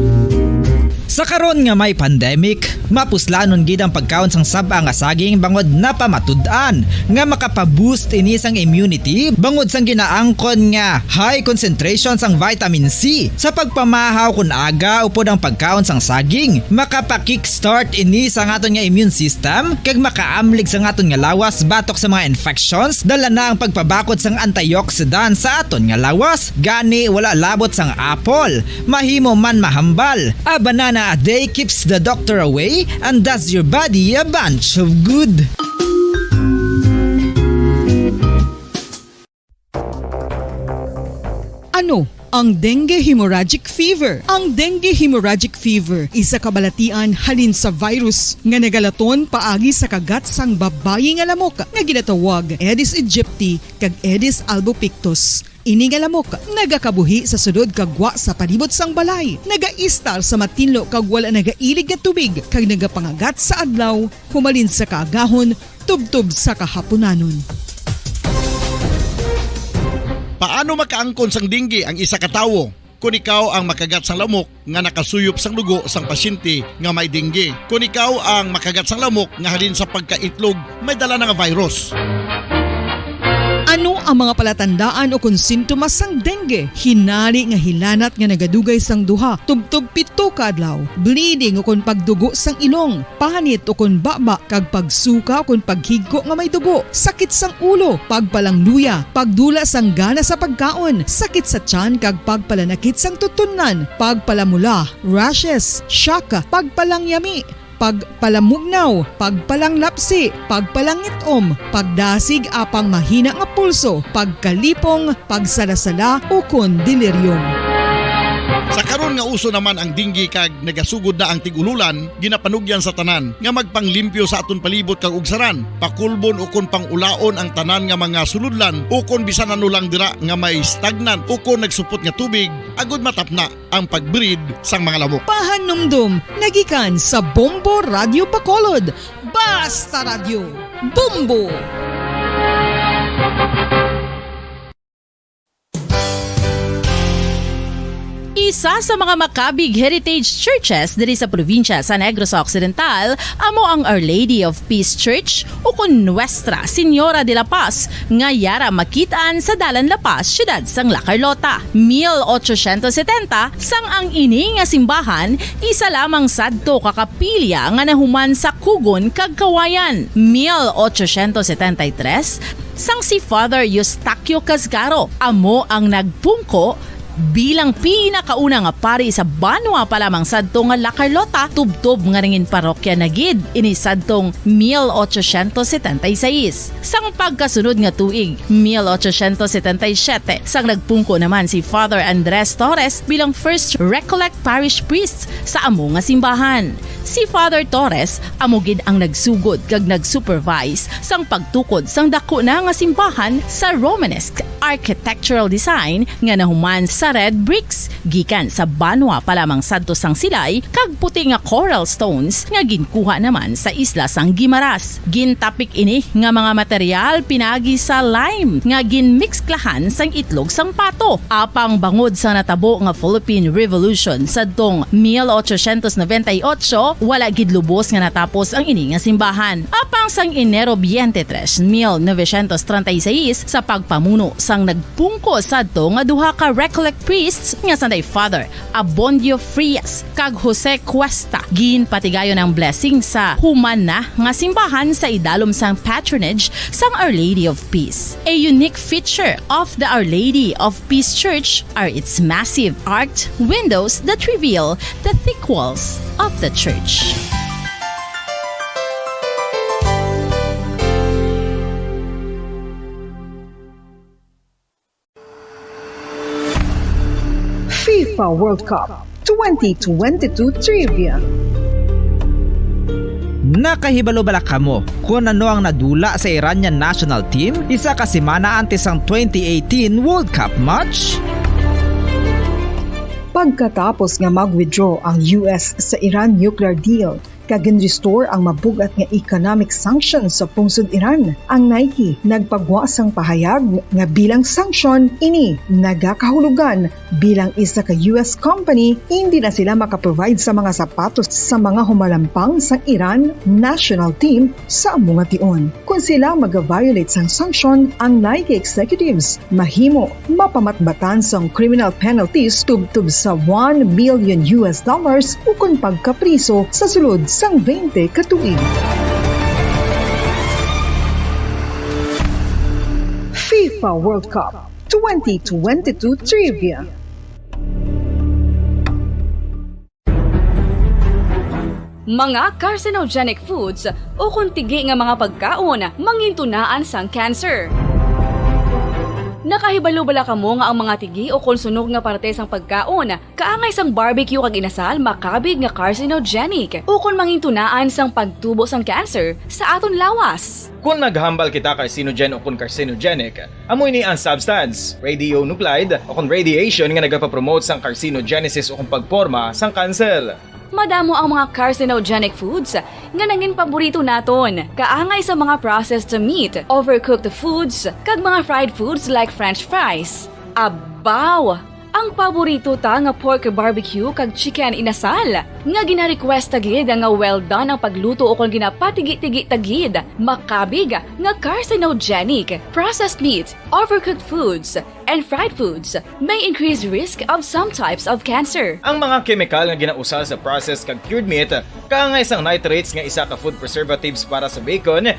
Sa karon nga may pandemic, mapuslanon gid ang pagkaon sang sab-a nga saging bangod napamatud-an nga makapa-boost ini sang immunity bangod sang ginaangkon nga high concentration sang vitamin C. Sa pagpamahaw kon aga upod ang pagkaon sang saging, makapa-kickstart ini sa aton nga immune system kag makaamlig sa aton nga lawas batok sa mga infections. Dala na ang pagpabakod sang antioxidant sa aton nga lawas. Gani, wala labot sang apple, mahimo man mahambal. A banana a day keeps the doctor away and does your body a bunch of good. Ano ang dengue hemorrhagic fever? Ang dengue hemorrhagic fever isa ka balatian halin sa virus nga nagalaton paagi sa kagat sang babayi nga lamok nga ginatawag Aedes aegypti kag Aedes albopictus. Ini nga lamok nagakabuhi sa sulod kag gwa sa palibot sang balay, nagaistar sa matinlo kag wala nagailig nga tubig, kag nagapangagat sa adlaw humalin sa kaagahon tubtob sa kahapunanon. Paano makaangkon sang dengue ang isa ka tawo? Kon ikaw ang makagat sang lamok nga nakasuyop sang dugo sang pasyente nga may dengue. Kon ikaw ang makagat sang lamok nga halin sa pagkaitlog may dala na nga virus. Ano ang mga palatandaan ukon sintomas sang dengue? Hinari nga hilanat nga nagadugay sang duha tubtob pito ka adlaw, bleeding ukon pagdugo sang ilong, panit ukon baba, kag pagsuka ukon paghigko nga may dugo, sakit sang ulo, pagpalangluya, pagdula sang gana sa pagkaon, sakit sa tiyan kag pagpalanakit sang tutunlan, pagpalamula, rashes, shock, pagpalangyami, pagpalamugnaw, pagpalanglapsi, pagpalangit-om, pagdasig apang mahina nga pulso, pagkalipong, pagsalasala, ukon delirium. Sa karon nga uso naman ang dengue kag nagasugod na ang tig-ululan, ginapanugyan sa tanan nga magpanglimpyo sa aton palibot kag ugsaran, pakulbon ukon pang-ulaon ang tanan nga mga sulodlan, ukon bisan ano lang dira nga may stagnant ukon nagsupot nga tubig, agud matapna ang pag-breed sang mga lamok. Pahanumdom nga gikan sa Bombo Radyo Bacolod. Basta Radyo, Bombo! Isa sa mga makabig heritage churches diri sa probinsya sa Negros Occidental amo ang Our Lady of Peace Church, ukon Nuestra Señora de la Paz, nga yara makit-an sa Dalan La Paz, siyudad sang La Carlota. Mil ochocientos setenta, sang ang ini nga simbahan isa lamang sadto ka kapilya nga nahuman sa kugon kag kawayan. Mil ochocientos setenta y tres, sang si Father Eustaquio Casgaro amo ang nagpungko bilang pinakauna nga pari sa banwa pa lamang sadto nga La Carlota, tubtob nga nangin parokya na gid ini sadtong mil ochocientos setenta y seis. Sang pagkasunod nga tuig, mil ochocientos setenta y siete, sang nagpungko naman si Father Andres Torres bilang first Recollect Parish Priest sa amo nga simbahan. Si Father Torres amo gid ang nagsugod kag nag-supervise sang pagtukod sang daku na nga simbahan sa Romanesque architectural design nga nahuman sa red bricks gikan sa banwa pa lamang sadto sang silay kag puti nga coral stones nga ginkuha naman sa isla sang Guimaras. Gintapik ini nga mga material pinagi sa lime nga ginmiksklahan sang itlog sang pato. Apang bangod sa natabo nga Philippine Revolution sadtong mil ochocientos noventa y ocho, wala gid lubos nga natapos ang ini nga simbahan. Apang sang Enero twenty-three, mil novecientos treinta y seis, sa pagpamuno sang nagpungko sadto nga duha ka Recollect priests nga sanday Father Abondio Frias kag Jose Cuesta, ginpatigayon ang blessing sa human na nga simbahan sa idalom sang patronage sang Our Lady of Peace. A unique feature of the Our Lady of Peace Church are its massive arched windows that reveal the thick walls of the church. FIFA World Cup twenty twenty-two Trivia. Nakahibalo bala kamo kon ano ang nadula sa Iranian national team isa ka semana antes sang twenty eighteen World Cup match? Pagkatapos nga mag-withdraw ang U S sa Iran nuclear deal, kag gin-restore ang mabug-at nga economic sanctions sa pungsod Iran, ang Nike nagpagwa sang pahayag nga bilang sanction ini nagakahulugan bilang isa ka U S company, hindi na sila makaprovide sa mga sapatos sa mga humalampang sang Iran national team sa amo nga tion. Kon sila maga-violate sang sanction, ang Nike executives mahimo mapamatbatan sang criminal penalties tubtob sa one million U S dollars ukon pagkapriso sa sulod sang twenty ka tuig. FIFA World Cup twenty twenty-two Trivia. Mga carcinogenic foods ukon tigi nga mga pagkaon mangintunaan sang cancer. Nakahibalo bala kamo nga ang mga tigi o kon sunog nga parte sang pagkaon kaangay sang barbecue kag inasal makabig nga carcinogenic o kon mangintunaan sang pagtubo sang cancer sa aton lawas? Kon naghambal kita carcinogen o kon carcinogenic, amo ini ang substance, radionuclide o kon radiation nga nagapapromote sang carcinogenesis o kon pagporma sang kanser. Madamo ang mga carcinogenic foods nga nangin paborito naton, kaangay sa mga processed meat, overcooked foods, kag mga fried foods like French fries. Abaw! Ang paborito ta nga pork barbecue kag chicken inasal, nga gina-request ta gid nga well done ang pagluto o kon ginapatigi-tigi ta gid, makabig nga carcinogenic. Processed meat, overcooked foods, and fried foods may increase risk of some types of cancer. Ang mga kemikal nga ginausar sa processed kag cured meat, kaangay sang nitrates nga isa ka food preservatives para sa bacon,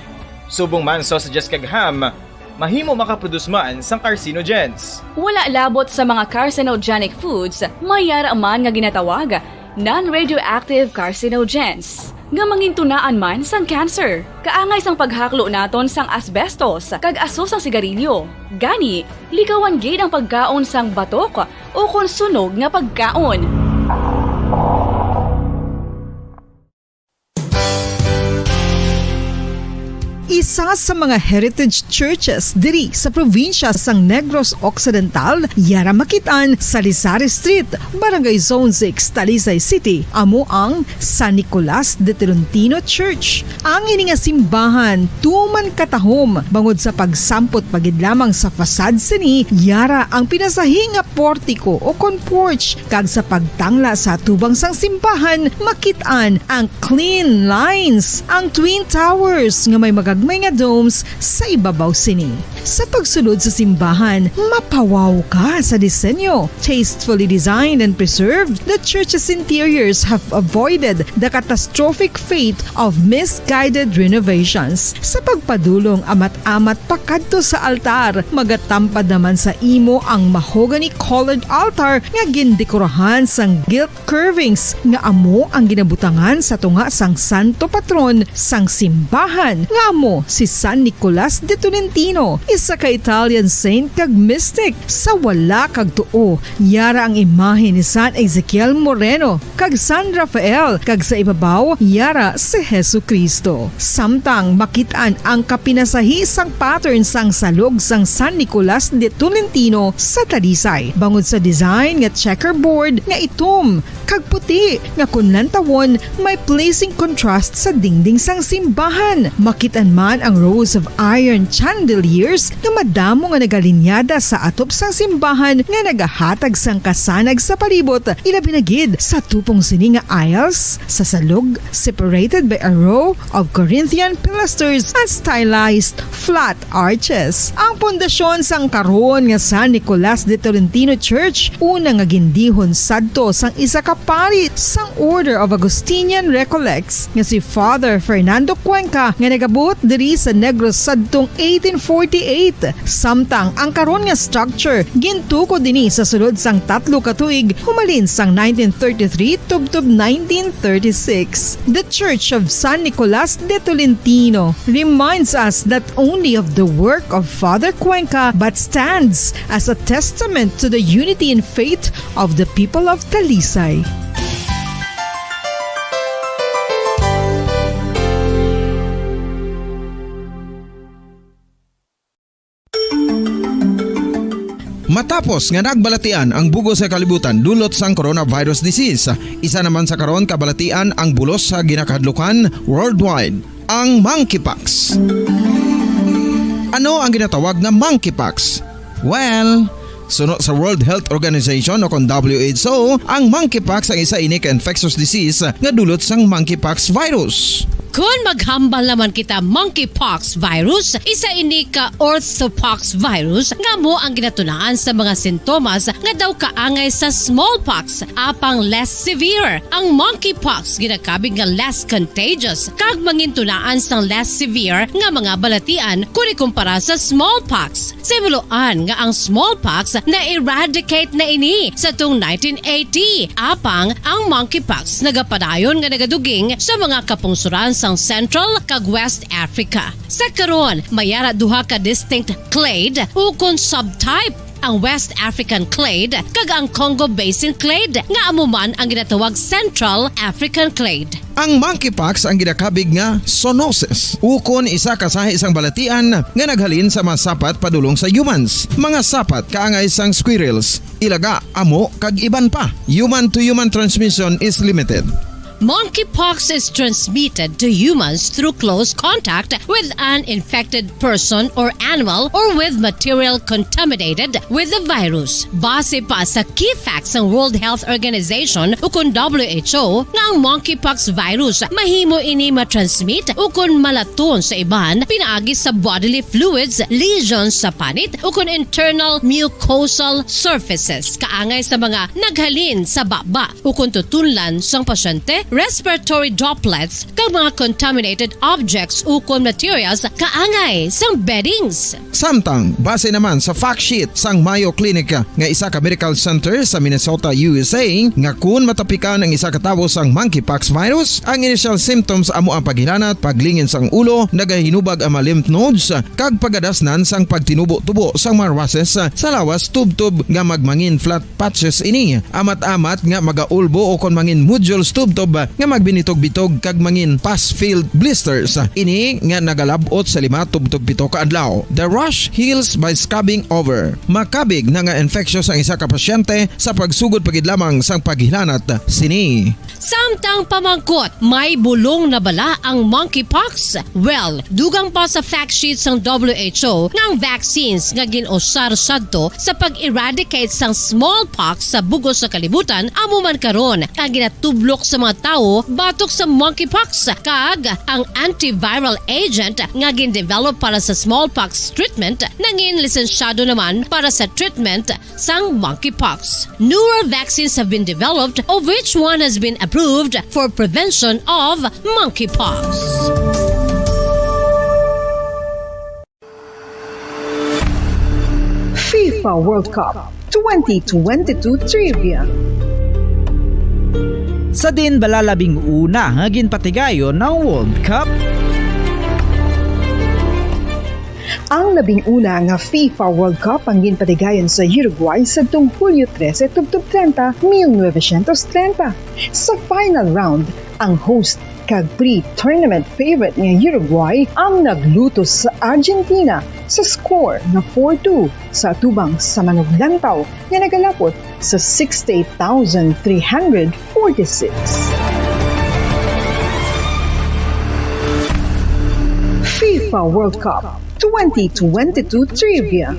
subong man sausages kag ham, mahimo makaproduce man sang carcinogens. Wala labot sa mga carcinogenic foods, may yara man nga ginatawag non-radioactive carcinogens nga mangintunaan man sang cancer, kaangay sang paghaklo naton sang asbestos kag aso sang sigarilyo. Gani, likawan gid ang pagkaon sang batok o kon sunog nga pagkaon. Isa sa mga heritage churches diri sa probinsya sang Negros Occidental, yara makit-an sa Lisari Street, Barangay Zone six, Talisay City, amo ang San Nicolas de Tolentino Church. Ang ini nga simbahan tuman katahom bangod sa pagsampot pa gid lamang sa facade sini, yara ang pinasahi nga portiko o kon porch, kag sa pagtangla sa atubang sang simbahan makit-an ang clean lines, ang twin towers nga may magagmay nga domes sa ibabaw sini. Sa pagsulod sa simbahan, mapawaw ka sa disenyo. Tastefully designed and preserved, the church's interiors have avoided the catastrophic fate of misguided renovations. Sa pagpadulong amat-amat pakadto sa altar, magatampad naman sa imo ang mahogany-colored altar nga gindekorahan sang gilt curvings nga amo ang ginabutangan sa tunga sang santo patron sang simbahan, nga amo si San Nicolas de Tolentino, isa ka Italian saint kag mystic. Sa wala kag tuo, yara ang imahe ni San Ezekiel Moreno kag San Rafael, kag sa ibabaw, yara si Jesu-Cristo. Samtang makit-an ang kapinasahi sang pattern sang salog sang San Nicolas de Tolentino sa Talisay, bangod sa design nga checkerboard nga itom kag puti, nga kon lantawon, may pleasing contrast sa dingding sang simbahan. Makit-an man ang rows of iron chandeliers nga madamo nga nagalinyada sa atop sang simbahan nga nagahatag sang kasanag sa palibot, ilabi na gid sa tupong sini nga aisles sa salog, separated by a row of Corinthian pilasters and stylized flat arches. Ang pundasyon sang karon nga San Nicolas de Tolentino Church, una nga gindihon sadto sang isa ka pari sang Order of Augustinian Recollects nga si Father Fernando Cuenca, nga nagabuot diri sa Negros sadtong eighteen forty-eight. Samtang ang karon nga structure gintukod ini sa sulod sang tatlo ka tuig, humalin sang nineteen thirty-three tubtob nineteen thirty-six. The Church of San Nicolas de Tolentino reminds us not only of the work of Father Cuenca, but stands as a testament to the unity in faith of the people of Talisay. Matapos nga nagbalatian ang bug-os nga kalibutan dulot sang coronavirus disease, isa naman sa karon kabalatian ang bulos sa ginakahadlukan worldwide, ang monkeypox. Ano ang ginatawag nga monkeypox? Well, suno sa World Health Organization o kon W H O, ang monkeypox ang isa ini ka infectious disease nga dulot sang monkeypox virus. Kon maghambal naman kita, monkeypox virus, isa ini ka orthopox virus nga amo ang ginatunaan sa mga sintomas nga daw kaangay sa smallpox, apang less severe. Ang monkeypox ginakabig nga less contagious kag mangintunaan sang less severe nga mga balatian kon ikumpara sa smallpox. Sa himuloan nga ang smallpox na-eradicate na ini sa tong nineteen eighty, apang ang monkeypox nagapadayon nga nagaduging sa mga kapungsoran sang Central kag West Africa. Sa karon, may ara duha ka distinct clade ukon subtype, ang West African clade kag ang Congo Basin clade, nga amo man ang ginatawag Central African clade. Ang monkeypox ang ginakabig nga zoonosis, ukon isa ka sahi sang balatian nga naghalin sa mga sapat padulong sa humans, mga sapat kaangay sang squirrels, ilaga, amo, kag iban pa. Human to human transmission is limited. Monkeypox is transmitted to humans through close contact with an infected person or animal or with material contaminated with the virus. Base pa sa key facts sang World Health Organization ukon W H O, nga ang monkeypox virus mahimo ini matransmit ukon malaton sa iban pinaagi sa bodily fluids, lesions sa panit, ukon internal mucosal surfaces, kaangay sa mga naghalin sa baba ukon tutunlan sang pasyente, respiratory droplets, kag mga contaminated objects ukon materials kaangay sang beddings. Samtang, base naman sa fact sheet sang Mayo Clinic nga isa ka medical center sa Minnesota, U S A, nga kun matapikan ang isa ka tawo sang monkeypox virus, ang initial symptoms amo ang paghilanat, paglingin sang ulo, nagahinubag ang mga lymph nodes, kag pagadasnan sang pagtinubo-tubo sang mga rashes sa lawas tubtob nga magmangin flat patches ini, amat-amat nga magaulbo ukon mangin nodules tubtob nga magbinitog-bitog kag mangin pus-filled blisters. Ini nga nagalab-ot sa lima tubtob pito ka adlaw. The rash heals by scabbing over. Makabig na nga infectious ang isa ka pasyente sa pagsugod pa gid lamang sang paghilanat sini. Samtang pamangkot, may bulong na bala ang monkeypox? Well, dugang pa sa fact sheet sang W H O nga ang vaccines nga gin-usar sadto sa pag-eradicate sang smallpox sa bug-os nga kalibutan amo man karon ang ginatublok sa mga tawo batok sa monkeypox, kag ang antiviral agent nga gin-develop para sa smallpox treatment nangin lisensyado naman para sa treatment sang monkeypox. Newer vaccines have been developed, of which one has been approved for prevention of monkeypox. FIFA World Cup twenty twenty-two Trivia. Sa diin bala labing una nga ginpatigayon ang World Cup? Ang labing una nga FIFA World Cup ang ginpatigayon sa Uruguay sadtong Hulyo trese tubtob trenta, mil novecientos trenta. Sa final round, ang host kag pre-tournament favorite nga Uruguay ang naglutos sa Argentina sa score nga four two sa atubang sa manuglantaw nga nagalapot sa sixty-eight thousand three hundred forty-six. FIFA World Cup twenty twenty-two Trivia.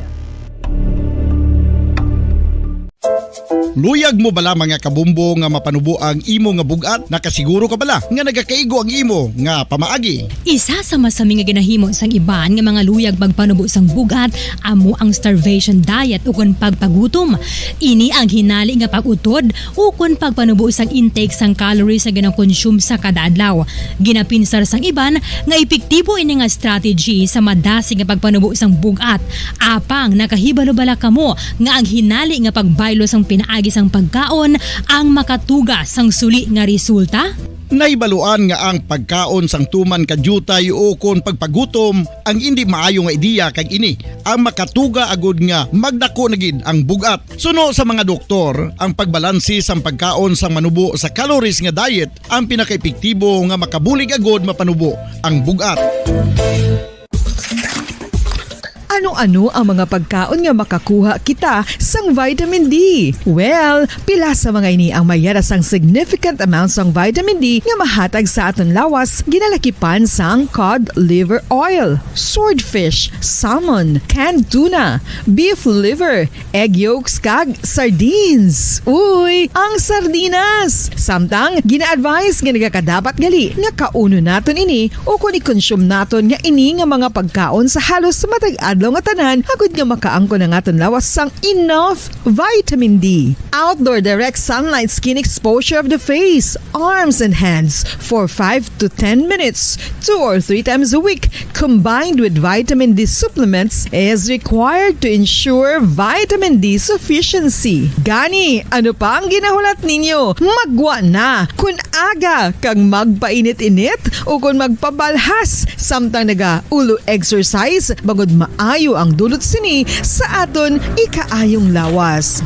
Luyag mo bala, mga kabombo, nga mapanubo ang imo nga bug-at? Nakasiguro ka bala nga nagakaigo ang imo nga pamaagi? Isa sa masami nga ginahimo sang iban nga mga luyag magpanubo sang bug-at amo ang starvation diet ukon pagpagutom. Ini ang hinali nga pag-utod ukon pagpanubo sang intake sang calories nga ginakonsume sa kada adlaw. Ginapinsar sang iban nga epektibo ini nga strategy sa madasig nga pagpanubo sang bug-at. Apang nakahibalo bala kamo nga ang hinali nga pagbaylo sang pinaagi sang pagkaon ang makatuga sang suli nga resulta? Nahibaluan nga ang pagkaon sang tuman ka diutay ukon pagpagutom ang indi maayo nga ideya, kag ini ang makatuga agud nga magdako na gid ang bug-at. Suno sa mga doktor, ang pagbalanse sang pagkaon sang manubo sa calories nga diet ang pinakaepektibo nga makabulig agud mapanubo ang bug-at. Ano-ano ang mga pagkaon nga makakuha kita sang vitamin D? Well, pila sa mga ini ang may yara sang significant amount sang vitamin D nga mahatag sa aton lawas, ginalakipan sang cod liver oil, swordfish, salmon, canned tuna, beef liver, egg yolks, kag sardines. Uy, ang sardinas! Samtang, gina-advise nga nagakadapat gali nga kaunon naton ini ukon i-consume naton nga ini nga mga pagkaon sa halos matag adlaw nga tanan, agud nga makaangkon ang aton lawas sang enough vitamin D. Outdoor direct sunlight skin exposure of the face, arms, and hands for five to ten minutes, two or three times a week, combined with vitamin D supplements, is required to ensure vitamin D sufficiency. Gani, ano pa ang ginahulat ninyo? Maggwa na! Kun aga kag magpainit-init ukon magpabalhas samtang naga-ulo exercise, bangod maayo ang dulot sini sa aton ikaayong lawas.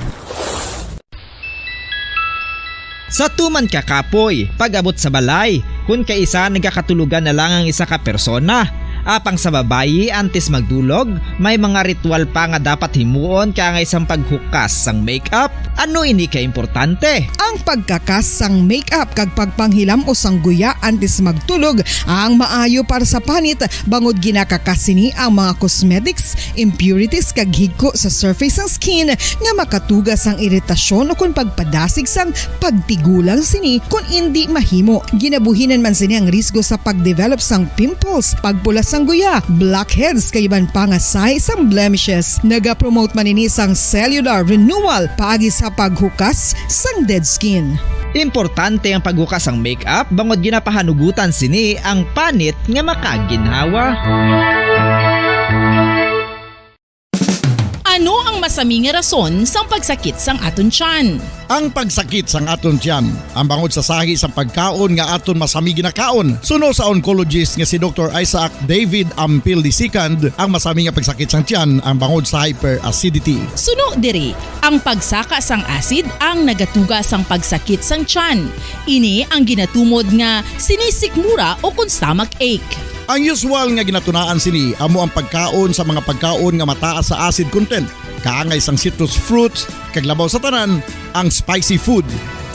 Sa tuman ka kapoy, pag-abot sa balay, kun kaisa nagakatulogan na lang ang isa ka persona. Apang sa babayi, antes magdulog, may mga ritual pa nga dapat himuon kaangay sang paghukas sang makeup. Ano ini ka importante? Ang pagkakas sang makeup kag pagpanghilam-os sang guya antes magtulog ang maayo para sa panit, bangod ginakakas sini ang mga cosmetics, impurities, kag higko sa surface sang skin nga makatuga sang iritasyon ukon pagpadasig sang pagtigulang sini kon indi mahimo. Ginabuhinan man sini ang risgo sa pag-develop sang pimples, pagpula sang guya, blackheads, kag iban pa nga sahi sang blemishes. Nagapromote man ini sang cellular renewal paagi sa paghukas sang dead skin. Importante ang paghukas sang makeup bangod ginapahanugutan sini ang panit nga makaginhawa. Ano ang masami nga rason sang pagsakit sang aton tiyan? Ang pagsakit sang aton tiyan, ang bangod sa sahi sang pagkaon nga aton masami ginakaon, suno sa oncologist nga si Doktor Isaac David Ampil the second, ang masami nga pagsakit sang tiyan, ang bangod sa hyperacidity. Suno diri, ang pagsaka sang acid ang nagatuga sang pagsakit sang tiyan. Ini ang ginatumod nga sinisikmura o kon stomach ache. Ang usual nga ginatunaan sini amo ang pagkaon sa mga pagkaon nga mataas sa acid content, kaangay sang citrus fruits, kag labaw sa tanan, ang spicy food.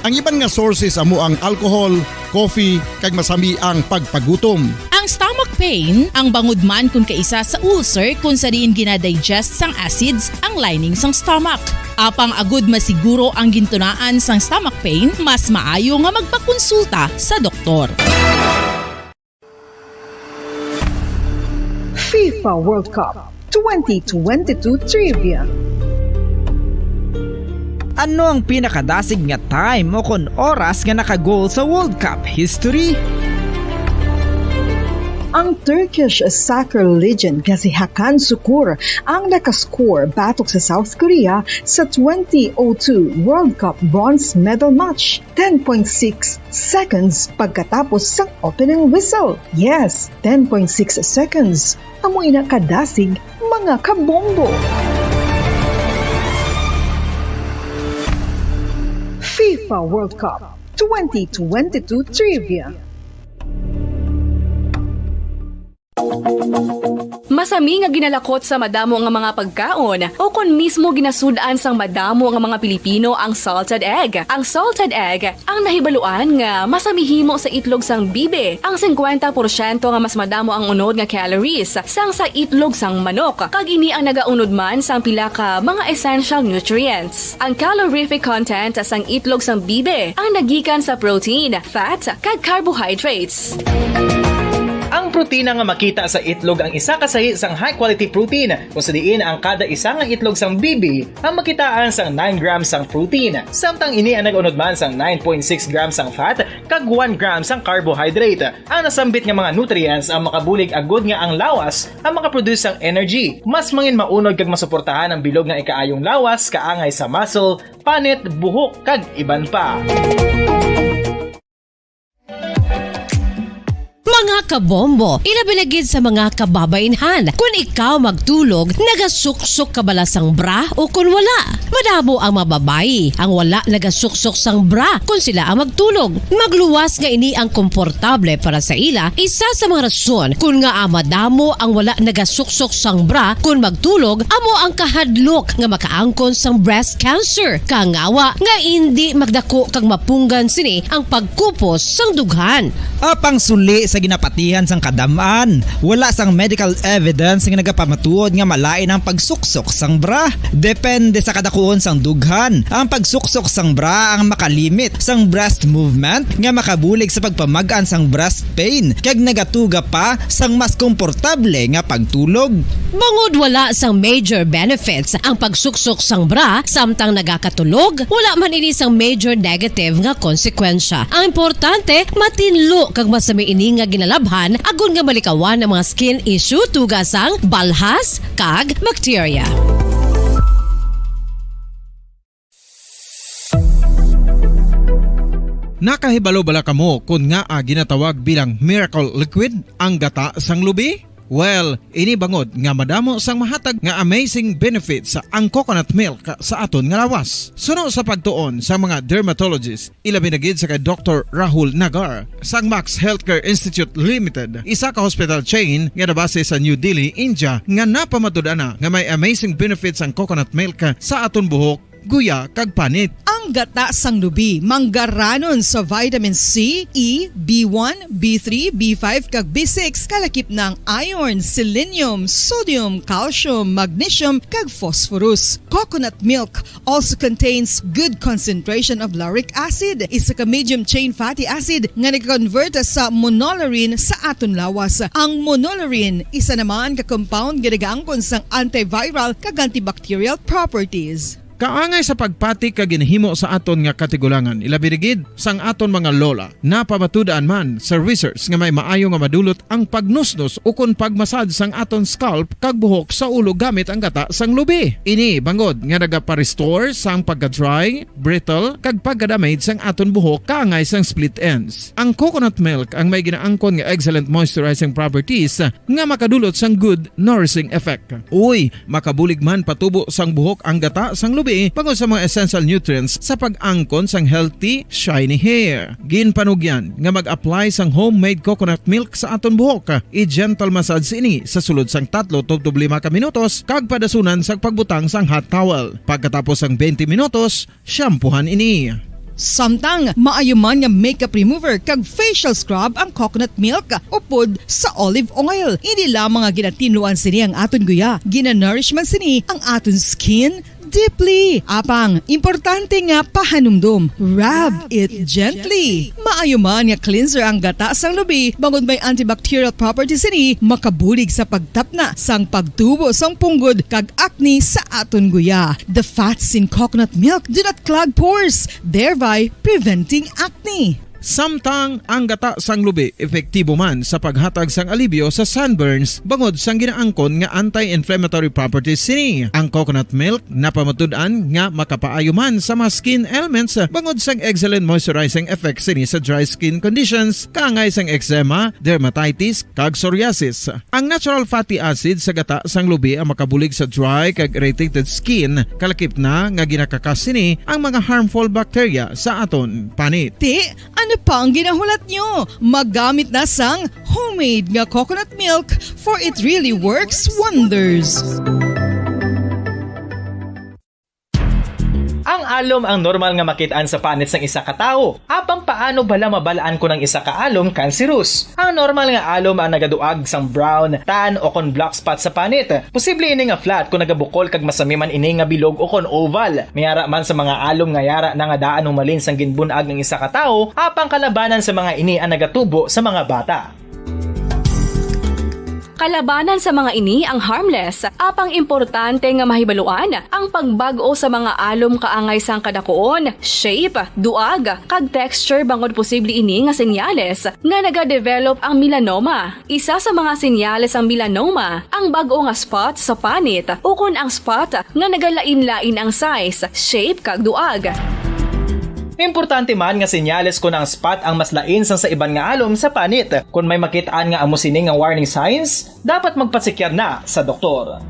Ang iban nga sources amo ang alcohol, coffee, kag masami ang pagpagutom. Ang stomach pain, ang bangod man kon kaisa sa ulcer, kon sa diin ginadigest sang acids ang lining sang stomach. Apang agud masiguro ang gintunaan sang stomach pain, mas maayo nga magpakonsulta sa doktor. FIFA World Cup twenty twenty-two Trivia. Ano ang pinakadasig nga time o kon oras nga naka-goal sa World Cup history? Ang Turkish soccer legend nga si Hakan Sukur ang nakascore batok sa South Korea sa twenty oh two World Cup bronze medal match, ten point six seconds pagkatapos sang opening whistle. Yes, ten point six seconds. Amo ina kadasig, mga kabombo. FIFA World Cup twenty twenty-two Trivia. Masami nga ginalakot sa madamo nga mga pagkaon, o kon mismo ginasud-an sang madamo nga mga Pilipino ang salted egg. Ang salted egg ang nahibaluan nga masami himo sa itlog sang bibi, ang singkwenta porsyento nga mas madamo ang unod nga calories sang sa itlog sang manok, kag ini ang nagaunod man sang pila ka mga essential nutrients. Ang calorific content sang itlog sang bibi ang nagikan sa protein, fat, kag carbohydrates. Ang protina nga makita sa itlog ang isa ka sahi sang high-quality protein, kung sa diin ang kada isa nga itlog sang bibi ang makitaan sang nine grams sang protein, samtang ini ang nag-unod man sang nine point six grams sang fat kag one gram sang carbohydrate. Ang nasambit nga mga nutrients ang makabulig agud nga ang lawas ang makaproduce sang energy. Mas mangin maunod kag masuportahan ang bilog nga ikaayong lawas kaangay sa muscle, panit, buhok, kag iban pa. Mga kabombo, ilabi na gid sa mga kababainhan, kun ikaw magtulog, nagasuksok ka bala sang bra o kun wala? Madamo ang mga babayi ang wala nagasuksok sang bra kun sila ang magtulog. Magluwas nga ini ang komportable para sa ila, isa sa mga rason kun ngaa madamo ang wala nagasuksok sang bra kun magtulog amo ang kahadlok nga makaangkon sang breast cancer, kangawa nga indi magdako kag mapunggan sini ang pagkupos sang dughan. Apang suli sa ginapatihan sang kadam-an, wala sang medical evidence nga nagapamatuod nga malain ang pagsuksok sang bra. Depende sa kadakuon sang dughan, ang pagsuksok sang bra ang makalimit sang breast movement nga makabulig sa pagpamag-an sang breast pain kag nagatuga pa sang mas komportable nga pagtulog. Bangod wala sang major benefits ang pagsuksok sang bra samtang nagakatulog, wala man ini sang major negative nga konsekwensya. Ang importante, matinlo kag masami ini nga ginalabhan agod nga malikawan ang mga skin issue tuga sang balhas kag bakterya. Nakahibalo bala kamo kon ngaa ginatawag bilang miracle liquid ang gata sang lubi? Well, ini bangod nga madamo sang mahatag nga amazing benefits ang coconut milk sa aton nga lawas. Suno sa pagtuon sa mga dermatologist, ilabi na gid sa kay Doktor Rahul Nagar sang Max Healthcare Institute Limited, isa ka hospital chain nga nabase sa New Delhi, India, nga napamatud-an na nga may amazing benefits ang coconut milk sa aton buhok, guya, kag panit. Ang gata sang lubi manggaranon sa vitamin C, E, B one, B three, B five, kag B six, kalakip na ang iron, selenium, sodium, calcium, magnesium, kag phosphorus. Coconut milk also contains good concentration of lauric acid, isa ka medium chain fatty acid nga nag-convert sa monolaurin sa aton lawas. Ang monolaurin isa naman ka compound nga nagaangkon sang antiviral kag antibacterial properties. Kaangay sa pagpati kag ginahimo sa aton nga katigulangan, ilabi na gid sang aton mga lola. Napamatud-an man sa research nga may maayo nga madulot ang pagnusnos ukon pagmasad sang aton scalp kag buhok sa ulo gamit ang gata sang lubi. Ini bangod nga nagapa-restore sang pagka-dry, brittle, kag pagka-damage sang aton buhok kaangay sang split ends. Ang coconut milk ang may ginaangkon nga excellent moisturizing properties nga makadulot sang good nourishing effect. Uy, makabulig man patubo sang buhok ang gata sang lubi bangod sa mga essential nutrients sa pag-angkon sang healthy, shiny hair. Ginpanugyan nga mag-apply sang homemade coconut milk sa aton buhok. I-gentle massage ini sa sulod sang tatlo tubtob lima ka minutos kag padasunan sang pagbutang sang hot towel. Pagkatapos sang twenty minutos, shampoohan ini. Samtang maayo man nga makeup remover kag facial scrub ang coconut milk upod sa olive oil. Hindi lamang nga ginatinluan sini ang aton guya, ginanourish man sini ang aton skin deeply. Apang, importante nga pahanumdom, rub it gently. Maayo man nga cleanser ang gata sang lubi, bangod may antibacterial properties sini, makabulig sa pagtapna sang pagtubo sang punggod kag acne sa aton guya. The fats in coconut milk do not clog pores, thereby preventing acne. Samtang ang gata sang lubi epektibo man sa paghatag sang alibyo sa sunburns bangod sang ginaangkon nga anti-inflammatory properties sini. Ang coconut milk napamatud-an nga makapaayo man sa mga skin ailments bangod sang excellent moisturizing effects sini sa dry skin conditions, kaangay sang eczema, dermatitis, kag psoriasis. Ang natural fatty acid sa gata sang lubi ang makabulig sa dry kag irritated skin, kalakip na nga ginakakas sini ang mga harmful bacteria sa aton panit. Ti, ano pa ang ginahulat nyo? Maggamit na sang homemade nga coconut milk, for it really works wonders. Ang alom ang normal nga makit-an sa panit sang isa ka tawo. Apang paano bala mabal-an kon ang isa ka alom kanserus? Ang normal nga alom ang nagaduag sang brown, tan, o kon black spot sa panit. Posible ini nga flat kon nagabukol kag masami man ini nga bilog o kon oval. May ara man sa mga alom nga yara na nga daan humalin sang ginbun-ag ang isa ka tawo, apang kalabanan sa mga ini ang nagatubo sa mga bata. Kalabanan sa mga ini ang harmless, apang importante nga mahibaluan ang pagbag-o sa mga alom kaangay sang kadakuon, shape, duag, kag texture, bangod posible ini nga senyales nga nagadevelop ang melanoma. Isa sa mga senyales sang melanoma ang bag-o nga spot sa panit ukon ang spot nga nagalain-lain ang size, shape, kag duag. Importante man nga senyales kon ang spot ang mas lain sang sa iban nga alom sa panit. Kon may makit-an nga amo sini nga warning signs, dapat magpasekyar na sa doktor.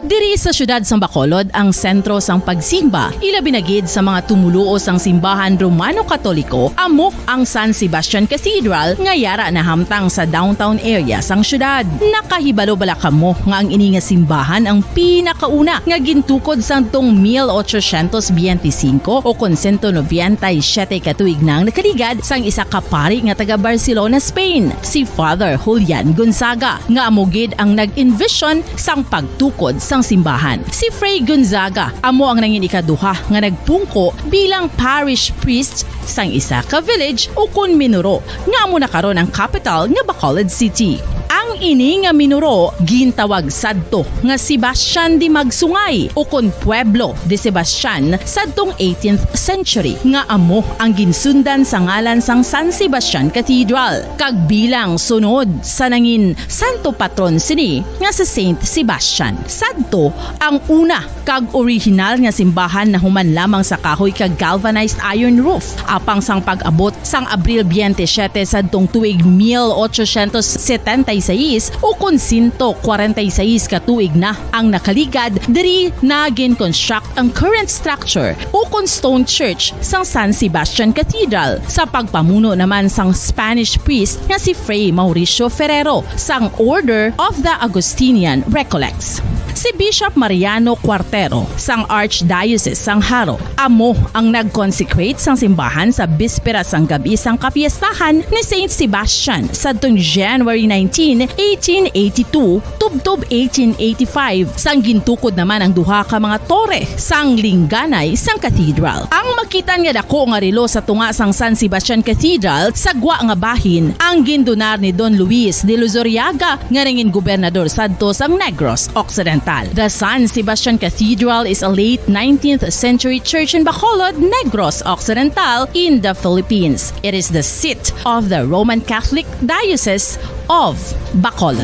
Diri sa siyudad sang Bacolod ang sentro sang pagsimba, ilabi na gid sa mga tumoluo sang simbahan Romano Katoliko, amo ang San Sebastian Cathedral nga yara nahamtang sa downtown area sang siyudad. Nakahibalo bala kamo nga ang ini nga simbahan ang pinakauna nga gintukod sadtong mil ochocientos biyente singko o kon sento nobenta y siyete ka tuig na ang nakaligad sang isa ka pari nga taga Barcelona, Spain, si Father Julian Gonzaga, nga amo gid ang nag-envision sang pagtukod sang simbahan. Si Fray Gonzaga amo ang nangin ikaduha nga nagpungko bilang parish priest sang isa ka village ukon minuro, nga amo na karon ang capital nga Bacolod City. Ang Ini nga minuro gintawag sadto nga Sebastian de Magsungay, ukon Pueblo de Sebastian, sadtong eighteenth century, nga amo ang ginsundan sa ngalan sang San Sebastian Cathedral, kag bilang sunod sa nangin santo patron sini nga si Saint Sebastian. Sadto ang una kag orihinal nga simbahan nahuman lamang sa kahoy kag galvanized iron roof. Apang sang pag-abot sang Abril twenty-seven sadtong tuig mil ochocientos setenta y seis, ukon sento kwarenta y seis ka tuig na ang nakaligad, diri na gin-construct ang current structure, ukon stone church, sang San Sebastian Cathedral, sa pagpamuno naman sang Spanish priest nga si Fray Mauricio Ferrero sang Order of the Augustinian Recollects. Si Bishop Mariano Cuartero sang Archdiocese sang Jaro amo ang nag-consecrate sang simbahan sa bispera sang gab-i sang kapiestahan ni Saint Sebastian sadtong January nineteen, eighteen eighty-two, tubtob eighteen eighty-five, sang gintukod naman ang duha ka mga tore sang lingganay sang cathedral. Ang makitan nga dako nga relo sa tunga sang San Sebastian Cathedral sa gwa nga bahin ang gindunar ni Don Luis de Luzuriaga, nga nangin gobernador sadto sang Negros Occidental. The San Sebastian Cathedral is a late nineteenth century church in Bacolod, Negros Occidental, in the Philippines. It is the seat of the Roman Catholic Diocese of Bacolod.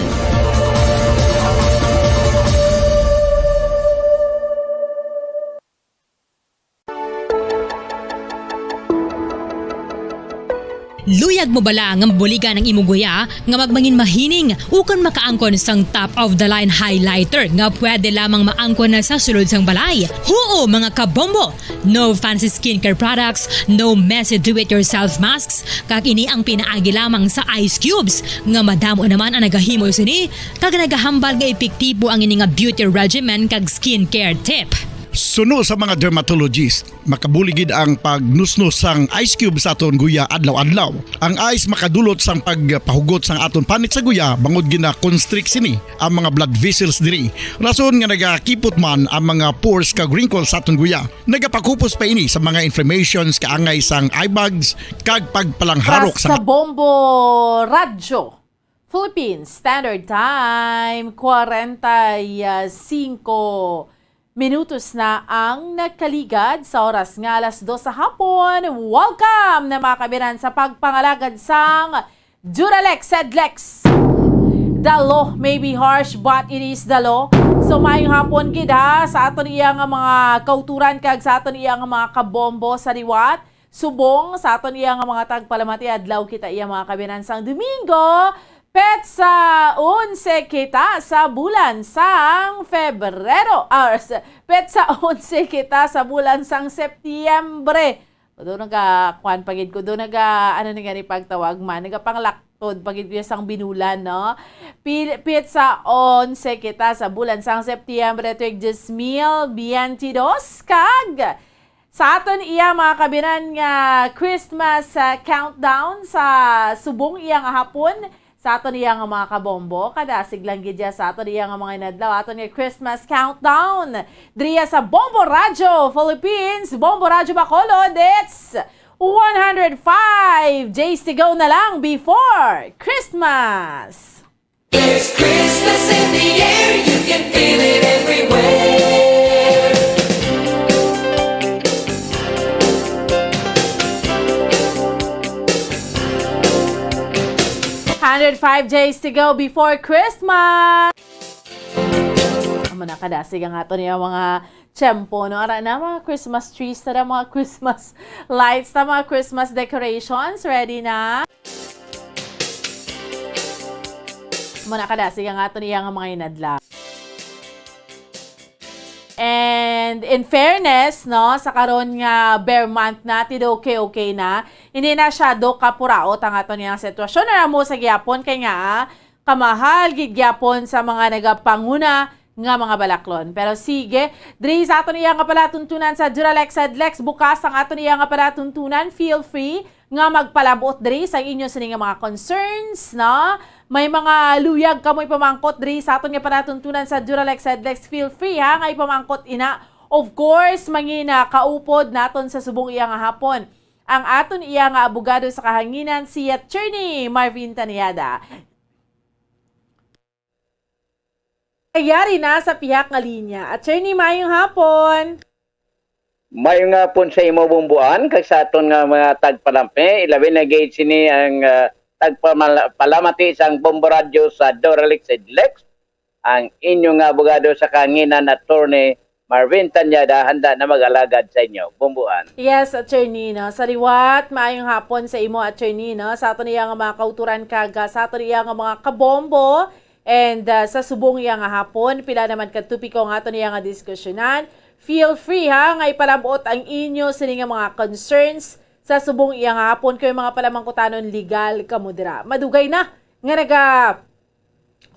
Luyag mo bala nga mabuligan ang imo guya nga magmangin mahining ukon makaangkon sang top-of-the-line highlighter nga pwede lamang maangkon na sa sulod sang balay? Huo, mga kabombo! No fancy skincare products, no messy do-it-yourself masks, kag ini ang pinaagi lamang sa ice cubes nga madamo naman ang nagahimo sini kag nagahambal nga epektibo ang ini nga beauty regimen kag skincare tip. Suno sa mga dermatologist, makabulig gid ang pagnusnos sang ice cube sa aton guya adlaw-adlaw. Ang ice makadulot sang pagpahugot sang aton panit sa guya bangod gina-constrict sini ang mga blood vessels diri. Rason nga nagakipot man ang mga pores kag wrinkles sa aton guya. Nagapakupos pa ini sa mga inflammations, kaangay sang eye bags, kag pagpalangharok Para sa sa Bombo Radyo, Philippines Standard Time, kwarenta y singko minutos na ang nakaligad sa oras nga alas dos sa hapon. Welcome na, mga kabiran, sa pagpangalagad sang Duralex, Sedlex. The law may be harsh, but it is the law. So, maayong hapon gid, ha, sa aton iya nga mga kauturan kag sa aton iya nga mga kabombo sa liwat. Subong sa aton iya nga mga tagpalamati, adlaw kita iya, mga kabinan, sang Domingo, petsa onse kita sa bulan sang Febrero, or s-, petsa onse kita sa bulan sang Setyembre. Kudo naga, kuan pa gid, kudo naga, ano ni gani pagtawag man, nagapanglaktod pa gid kuya sang binulan, no? Pil-, petsa onse kita sa bulan sang Setyembre, tuig dos mil biyente dos, kag sa aton iya, mga kabinan, nga Christmas, ah, countdown sa subong iya nga hapon, sa aton iya nga mga kabombo, kadasig lang gid ya sa aton iya nga mga inadlaw, aton nga Christmas countdown. Diriya sa Bombo Radyo Philippines, Bombo Radyo Bacolod, it's one hundred five days to go na lang before Christmas. There's Christmas in the air, you can feel it everywhere. Hundred five days to go before Christmas. Amo na kadasig ang aton nga mga tiyempo, no? Ara na, mga Christmas trees, tara, mga Christmas lights, ta, mga Christmas decorations, ready na? Amo na kadasig ang aton iya nga mga inadlaw. And in fairness, no, sa karon nga bare month na, tido okay-okay na. Hindi na siya do kapuraot ang aton nga sitwasyon. Ara mo sa gihapon kay nga, ah, kamahal gid gyapon sa mga nagapanguna nga mga balaklon. Pero sige, diri sa aton iya nga palatuntunan sa Duralex Sedlex, bukas ang aton iya nga palatuntunan. Feel free nga magpalabot diri sa inyo sini nga mga concerns, no? May mga luyag kamo ipamangkot diri sa aton nga palatuntunan sa Duralex Sedlex, feel free, ha, nga ipamangkot ina. Of course, mangina kaupod naton sa subong iya nga hapon ang aton iya nga abogado sa kahanginan, si Attorney Marvin Tanayada. Kayari na sa pihak nga linya. Attorney, maayong hapon. Maayong hapon sa imo, Bumbuan, kag sa aton nga mga tagpalamati, ilabi na gid sini ang ah, tagpamala-, palamati sang Bombo Radio sa Doralex Edlex, ang inyo nga abogado sa kahanginan, Attorney Marvin Tanyada, handa na mag-alagad sa inyo, Bumbuan. Yes, attorney, no. Sa liwat, maayong hapon sa imo, attorney, no. Sa aton iya nga mga kauturan kag ah, sa aton iya nga mga kabombo, and ah, sa subong iya nga hapon, pila naman ka topiko nga aton iya nga diskusyonan. Feel free, ha, nga ipalabot ang inyo sini nga mga concerns sa subong iya nga hapon kay mga palamangkutanon legal kamo dira. Madugay na nga naga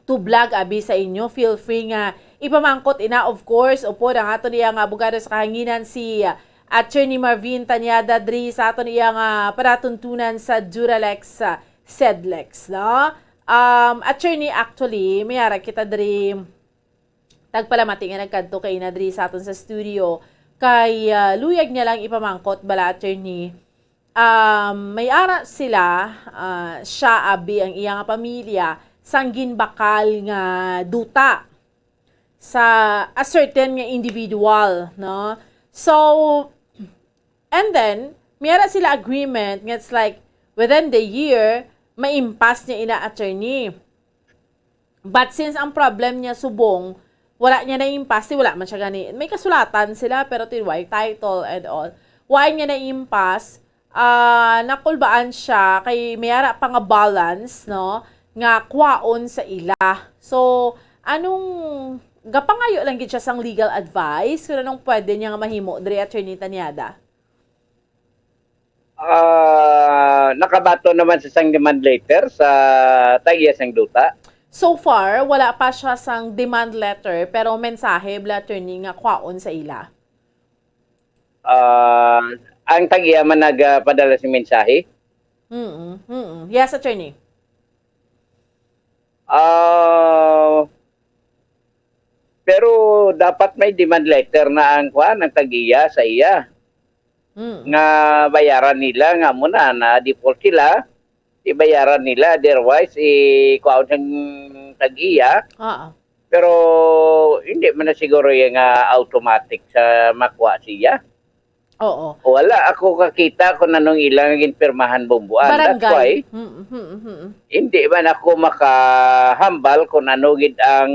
tublag abi sa inyo. Feel free nga ipamangkot ina, of course, upod ang aton iya nga abogado sa kahanginan, si ah, Attorney Marvin Tanyada, diri sa aton iya nga panatuntunan sa Duralex ah, Sedlex, no? Um, attorney, actually, may ara kita diri tagpalamati nga nagkadto kay ina diri sa aton sa studio, kay ah, luyag niya lang ipamangkot bala, attorney. Um, may ara sila, ah, siya abi ang iya nga pamilya sang ginbakal nga duta sa a certain nga individual, no? So, and then, may ara sila agreement nga it's like within the year, maimpas niya ina, attorney. But since ang problem niya subong, wala niya na-impas, wala man siya gani. May kasulatan sila, pero ti-, way title and all. Wala niya na-impas, ah, nakulbaan siya kay may ara pa nga balance, no, nga kwaon sa ila. So, anong, gapangayo lang gid siya sang legal advice kung anong pwede niya nga mahimo diri, Attorney Tanyada? Ah, nakabaton naman sa sang demand letter sa tag-iya sang duta. So far, wala pa siya sang demand letter, pero mensahe bala, attorney, nga kwaon sa ila. Ah, ang tag-iya man nagapadala sa mensahe. Mm, mm. Yes, attorney. Ah, pero dapat may demand letter na ang kuan, ang tag-iya sa iya Mm. nga bayaran nila, nga mo na na default sila, ibayaran nila, otherwise i kuan sang tag-iya. Oo. Pero hindi man na siguro yung nga automatic sa makuha siya. Oo. Wala ako kakita kung anong ilang ginpirmahan, Bumbuan. That's why Mm, mm, mm, mm. Hindi man ako makahambal kung ano gid ang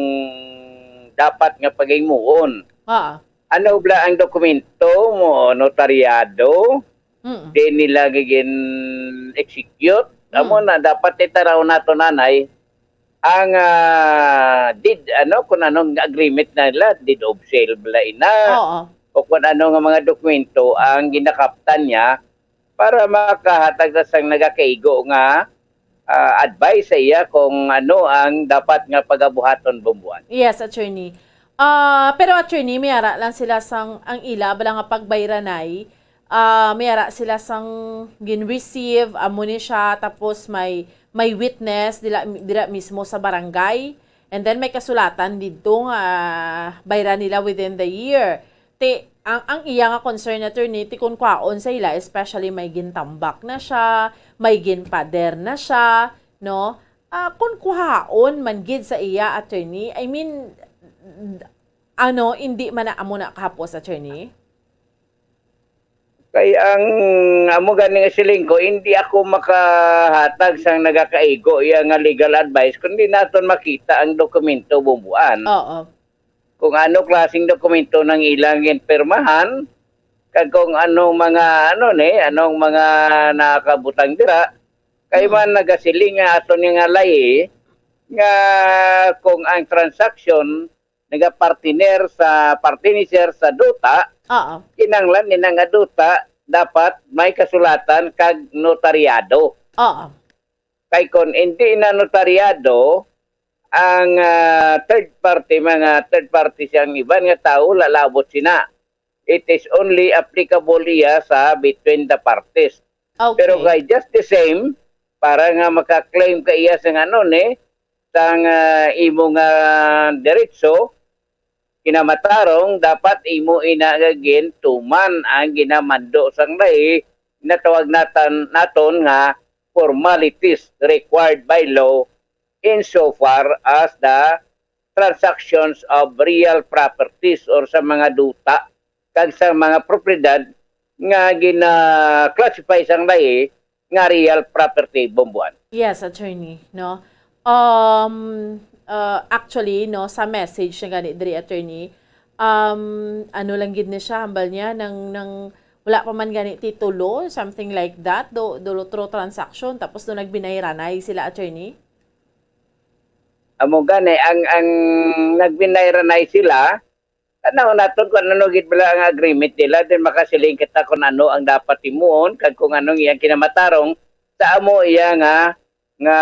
dapat nga paghimuon. Oo. Ano bala ang dokumento mo, notaryado, Mm. di nila gigin-execute? Mm. Amo na, dapat itaraw nato, nanay, ang ah, did, ano, kung anong agreement na nila, deed of sale bala ina, Oo. o kung ano nga mga dokumento ang ginakaptan niya para makahatag na sang nagakaigo nga ah, advice sa iya kung ano ang dapat nga pagabuhaton, Bumbuan. Yes, attorney. Ah, pero attorney, may ara lang sila sang ang ila bala nga pagbayranay. Ah, may ara sila sang gin-receive, amo ni siya, tapos may may witness dila, dira mismo sa barangay. And then may kasulatan didto nga bayran nila within the year. Ti ang, ang iya nga concern, attorney, ti kun kwaon sa ila, especially may gintambak na siya, may ginpader na siya, no? Ah, kun kwaon man gid sa iya, attorney, I mean, ano, hindi man na amo na kahapos, attorney? Kay ang amo gani nga siling ko, hindi ako makahatag sang nagakaigo iya nga legal advice kundi naton makita ang dokumento, Bumbuan. Oo. Kung ano klaseng dokumento nang ilang ginpirmahan, kag kung anong mga, ano ni, anong mga nakabutang dira. Kay Hmm. man nagasiling nga ato ni nga layi nga kung ang transaksyon nagapartner sa, partner sa duta, Oo. kinahanglan ni nga duta dapat may kasulatan kag notaryado. Oo. Kay kung hindi na notaryado, ang ah, third party, mga third party siyang iban nga tao, lalabot sina. It is only applicable iya sa between the parties. Okay. Pero kay just the same, para nga maka-claim ka iya sa ano ni, sang ah, imo nga diretso, kinamatarong dapat imo ina nga gintuman ang ginamando sang lahi, natawag natan naton nga formalities required by law insofar as the transactions of real properties or sa mga duta kag sa mga propiedad nga gina-classify sang lahi nga real property, Bombuan. Yes, attorney, no? Um, uh, actually, no, sa message na gani diri, attorney, um, ano lang gid ni siya, hambal niya, nang, nang wala pa man gani titulo, something like that, do, do through transaction, tapos do nagbinayranay sila, attorney? Amo gani, ang, ang nagbinayranay sila, tanaw naton kung ano gid bala ang agreement nila, then makasiling kita kung ano ang dapat himuon, kag kung anong iyang kinamatarong sa amo iya nga, nga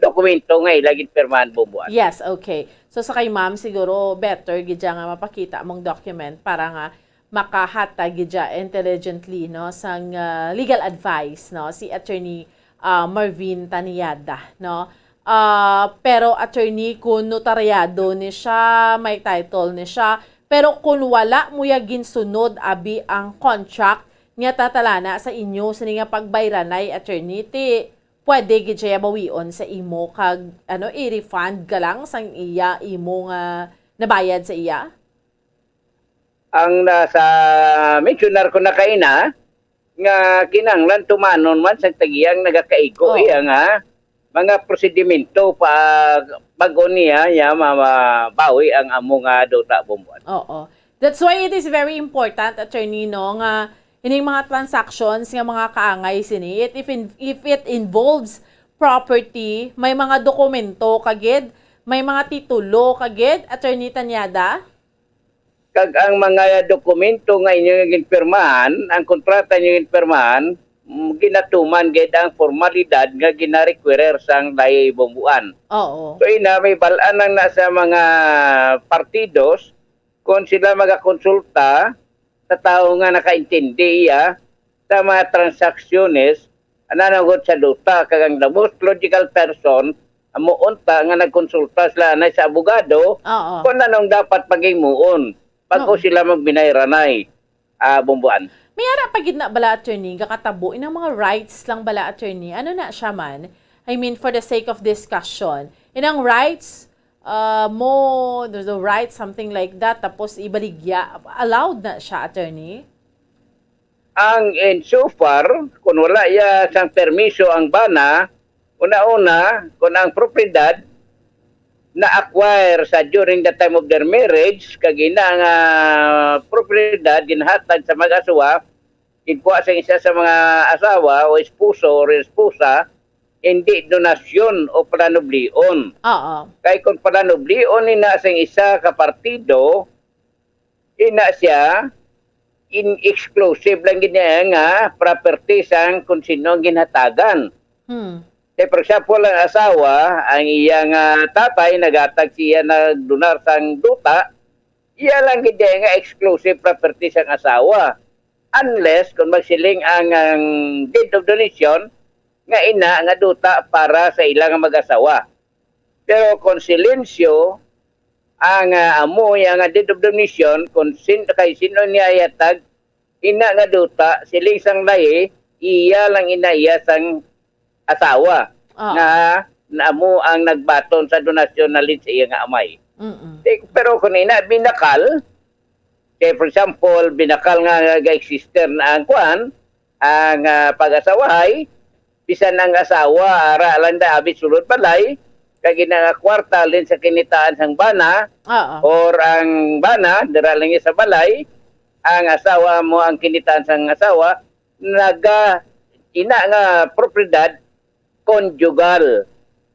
dokumento nga ila gid pirmahan, Bombuan. Yes, okay. So, sa kay ma'am, siguro better gid siya nga mapakita among document para nga makahatag gid siya intelligently, no, sang, ah, legal advice, no, si Attorney, ah, Marvin Taniada, no. Ah, pero, attorney, kung notaryado ni siya, may title ni siya, pero kung wala mo ya ginsunod abi ang contract nga tatalana sa inyo sini nga pagbayranay, attorney, ti pwede gid siya bawion sa imo kag, ano, i-refund ka lang sang iya, imo nga nabayad sa iya? Ang nasa mensionar ko na kaina, nga kinahanglan tumanon man sa tag-iya ang nagakaigo Oo. iya nga mga prosedimento pa, bag-o niya, ya, ma-, mabawi ang amo nga duta, Bombuan. Oo. That's why it is very important, attorney, no, nga ining mga transactions nga mga kaangay sini, it, if in-, if it involves property, may mga dokumento kagid, may mga titulo kagid, Attorney Tanyada? Kag ang mga dokumento nga inyo nga ginpirmahan, ang kontrata inyo ginpirmahan, mm, ginatuman gid ang formalidad nga ginarequirer sang lahi, Bombuan. Oo. So, ina, may bal-an lang na sa mga partidos kung sila magakonsulta sa tawo nga nakaintindi iya sa mga transaksyones nanugod sa duta, kag ang the most logical person amo unta nga nagkonsulta sila anay sa abogado Oo. kung anong dapat paghimuon bago Oo. sila magbinayranay, ah, Bombuan. May ara pa gid na bala, attorney, gakatabo inang mga rights lang bala, attorney. Ano na siya man? I mean, for the sake of discussion, inang rights, uh, mo, the, the rights, something like that, tapos ibaligya, allowed na siya, attorney? Ang in so far, kung wala iya sang permiso ang bana, una-una, kung ang propiedad na-acquire sa during the time of their marriage, kag ina nga propiedad ginhatag sa mag-asawa, ginkuha sa isa sa mga asawa o esposo or esposa, hindi donasyon o palanublion. Oo. Kay kung palanublion ina sang isa ka partido, ina siya, in exclusive lang gid niya nga property sang kung sino ang ginhatagan. Hmm. Say, for example, ang asawa, ang iya nga tatay naghatag siya, nagdonar sang duta, iya lang gid niya nga exclusive property sang asawa. Unless kung magsiling ang, ang deed of donation nga ina nga duta para sa ila nga mag-asawa. Pero kung silensyo ang, ah, amo iya nga deed of donation, kung sin-, kay sino niya ihatag, ina nga duta, siling sang lahi, iya lang ina iya sang asawa Oo. nga amo ang nagbaton sa donasyon nalin sa iya nga amay. Mm-mm. Eh, pero kung ina binakal, say, for example, binakal nga ga-exist na ang kuan, ang, ah, pag-asawahay, bisan ang asawa ara lang da abi sulod balay, kag ina nga kwarta halin sa kinitaan sang bana, Oo. or ang bana dira lang niya sa balay, ang asawa mo ang kinitaan sang asawa, naga ina nga propiedad conjugal,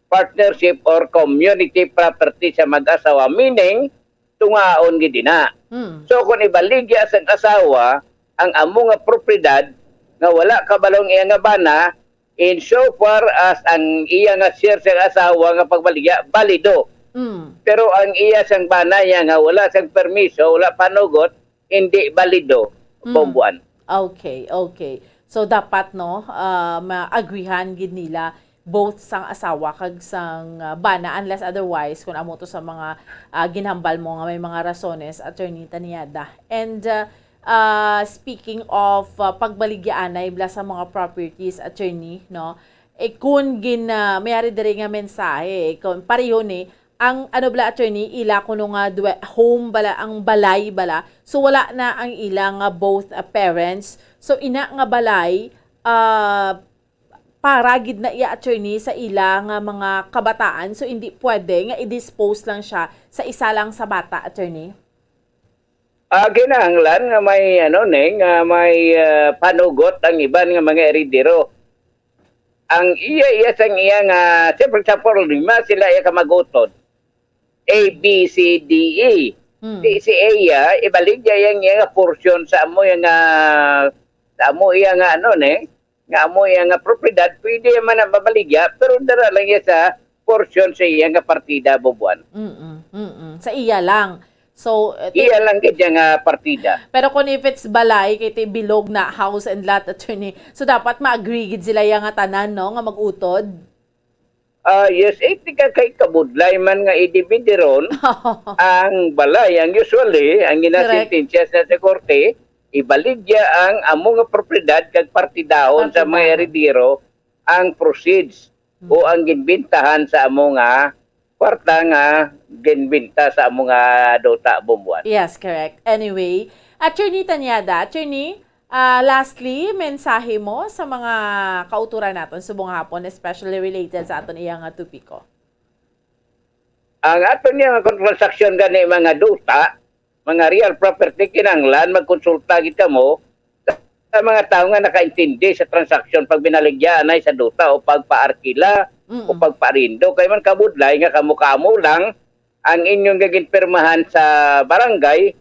partnership or community property sa mag-asawa, meaning tungaon gid ina. Hmm. So kung ibaligya sang asawa ang amo nga propiedad nga wala kabalong iya nga bana, in so far as ang iya nga share sa asawa nga pagbaligya, balido. Hmm. Pero ang iya sang bana niya nga wala sang permiso, wala panugot, hindi balido, Hmm. Bombuan. Okay, okay. So, dapat, no, ah, ma-agreehan gid nila both sang asawa kag sang, ah, bana, unless otherwise, kung amo to sa mga, ah, ginhambal mo nga may mga rasones, Attorney Taniada. And, ah, ah, speaking of, ah, pagbaligyaanay bala sa mga properties, Attorney, no, eh, kung gin-, ah, may ari diri nga mensahe, eh, kung pareho ni, Ang ano bala, attorney, ila kuno nga dwe-, home bala, ang balay bala. So, wala na ang ila nga both, ah, parents. So, ina nga balay, ah, para gid na iya, attorney, sa ila nga mga kabataan. So, hindi pwede nga i-dispose lang siya sa isa lang sa bata, attorney? Ah, kinahanglan nga may, ano, ni, nga may, ah, panugot ang iban nga mga eridero. Ang iya, iya sang iya nga, say, for example, lima sila iya ka mag-utod. A, B, C, D, E. Hmm. Di si A, iya, ibaligya iya ang iya nga portion sa amo iya nga, sa amo iya nga, ano, ni, nga amo iya nga propiedad, pwede man na mabaligya, pero dara lang iya sa portion sa iya nga partida, Bomboan. Mm-mm, mm-mm. Sa iya lang. So, uh, ti- Iya lang gid iya nga partida. Pero kung if it's balay, kay ti bilog na house and lot, attorney. So, dapat ma-agree gid sila iya nga tanan, no, nga mag-utod? Ah, yes, eh, tika kay kabudlay man nga i-divide ron ang balay. Ang usually, ang Correct. ginasentensya sa, sa korte, ibaligya ang amo nga propiedad kag partidahon sa mga Partidahon. eridero ang proceeds Mm. o ang ginbintahan sa amo nga kwarta nga ginbinta sa amo nga duta, Bomboan. Yes, correct. Anyway, Attorney Tanyada, Attorney, ah, lastly, mensahe mo sa mga kauturan naton subong hapon, especially related sa aton iya nga topiko? Ang aton niya nga transaksyon gani mga duta, mga real property, kinahanglan magkonsulta gid kamo sa mga tawo nga nakaintindi sa transaksyon pag binaligya anay sa duta o pagpaarkila Mm-mm. o pagpaarindo. Kay man kabudlay nga kamo-kamo lang ang inyong gaginpirmahan sa barangay,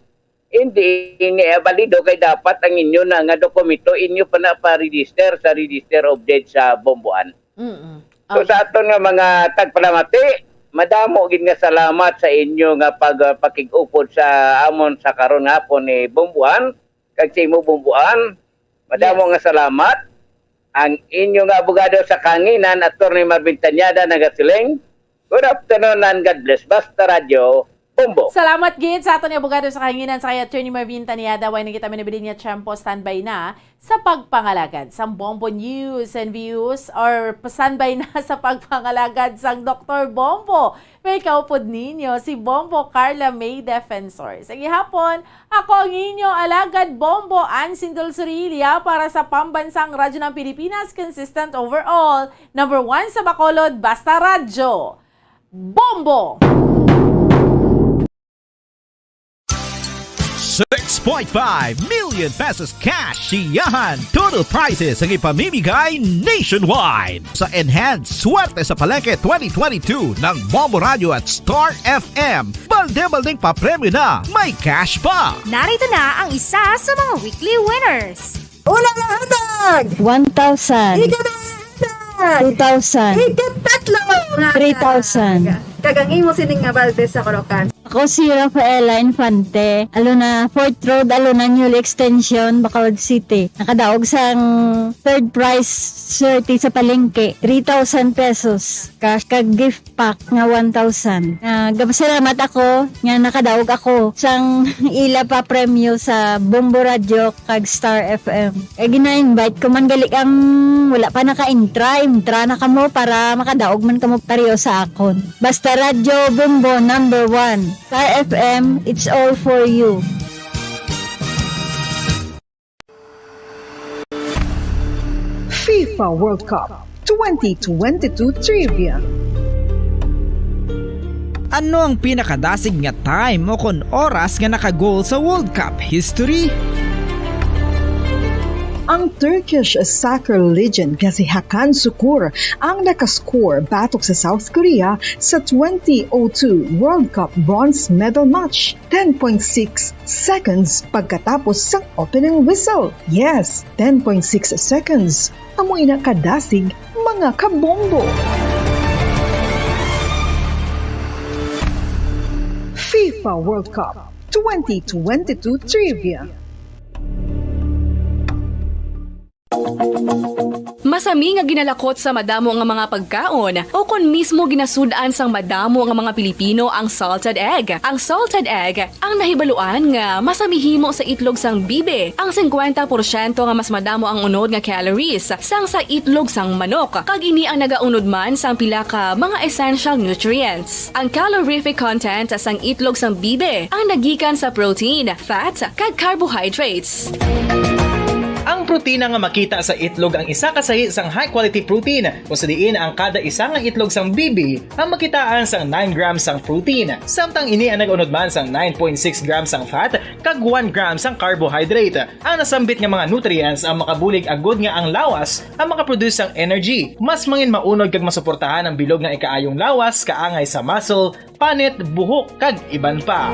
hindi ini balido kay dapat ang inyo na nga dokumento inyo pa na pa-register sa Register of Deeds sa Bomboan. Mm-mm. So, Okay. sa aton nga mga tagpalamati, madamo gid nga salamat sa inyo nga pag-, ah, pakig-upod sa amon sa karon nga hapon ni Bomboan, kag sa imo, Bomboan. Madamo Yes. nga salamat. Ang inyo nga abogado sa kahanginan, Attorney Marvin Tañada, nagasiling, "Good afternoon and God bless." Basta Radyo, Bombo. Salamat gid sa aton abogado sa kahanginan, sa kay Attorney Marvin Taniada. Way na kita minabilin nga tiyempo, standby na sa pagpangalagad sang Bombo News and Views, or standby na sa pagpangalagad sang Doktor Bombo. May kaupod ninyo si Bombo Carla May Defensor. Sa gihapon, ako ang inyo alagad Bombo, Ansindol Surilia, para sa Pambansang Radyo ng Pilipinas, consistent overall, number one sa Bacolod, Basta Radyo. Bombo! Six point five million pesos cash siyahan. Total prizes ang ipamimigay nationwide. Sa Enhance Swerte sa Palengke twenty twenty-two ng Bombo Radio at Star F M. Balde-baldeng papremyo na, may cash pa. Narito na ang isa sa mga weekly winners. Una nga hatag! One thousand. Ikaduha nga hatag! Two thousand. Ikatatlo nga hatag! Three thousand. Kag ang imo sining nga balde sa Caloocan. Ako si Rafaela Infante, Alona, Fourth Road, Alona, Newly Extension, Bacolod City. Nakadaog sang third prize swerte sa palengke, three thousand pesos cash kag gift pack nga one thousand. Ah, gapasalamat ako nga nakadaog ako sang ila pa premyo sa Bombo Radio kag Star F M. Kay gina-invite ko man gali ang wala pa naka-intra, intra na kamo para makadaog man kamo pareho sa akon. Basta Radyo Bombo number one. Star F M, it's all for you. FIFA World Cup twenty twenty-two Trivia. Ano ang pinakadasig nga time o kon oras nga naka-goal sa World Cup history? Ang Turkish soccer legend nga si Hakan Sukur ang nakascore batok sa South Korea sa twenty oh two World Cup bronze medal match, ten point six seconds pagkatapos sang opening whistle. Yes, ten point six seconds. Amo ina kadasig, mga kabombo. FIFA World Cup twenty twenty-two Trivia. Masami nga ginalakot sa madamo nga mga pagkaon, o kon mismo ginasud-an sang madamo nga mga Pilipino ang salted egg. Ang salted egg ang nahibaluan nga masami himo sa itlog sang bibi. Ang singkwenta porsyento nga mas madamo ang unod nga calories sang sa itlog sang manok, kag ini ang nagaunod man sang pila ka mga essential nutrients. Ang calorific content sang itlog sang bibi ang nagikan sa protein, fat, kag carbohydrates. Ang protina nga makita sa itlog ang isa ka sahi sang high-quality protein, kung sa diin ang kada isa nga itlog sang bibi ang makitaan sang nine grams sang protein, samtang ini ang nag-unod man sang nine point six grams sang fat kag one gram sang carbohydrate. Ang nasambit nga mga nutrients ang makabulig agud nga ang lawas ang makaproduce sang energy. Mas mangin maunod kag masuportahan ang bilog nga ikaayong lawas, kaangay sa muscle, panit, buhok, kag iban pa.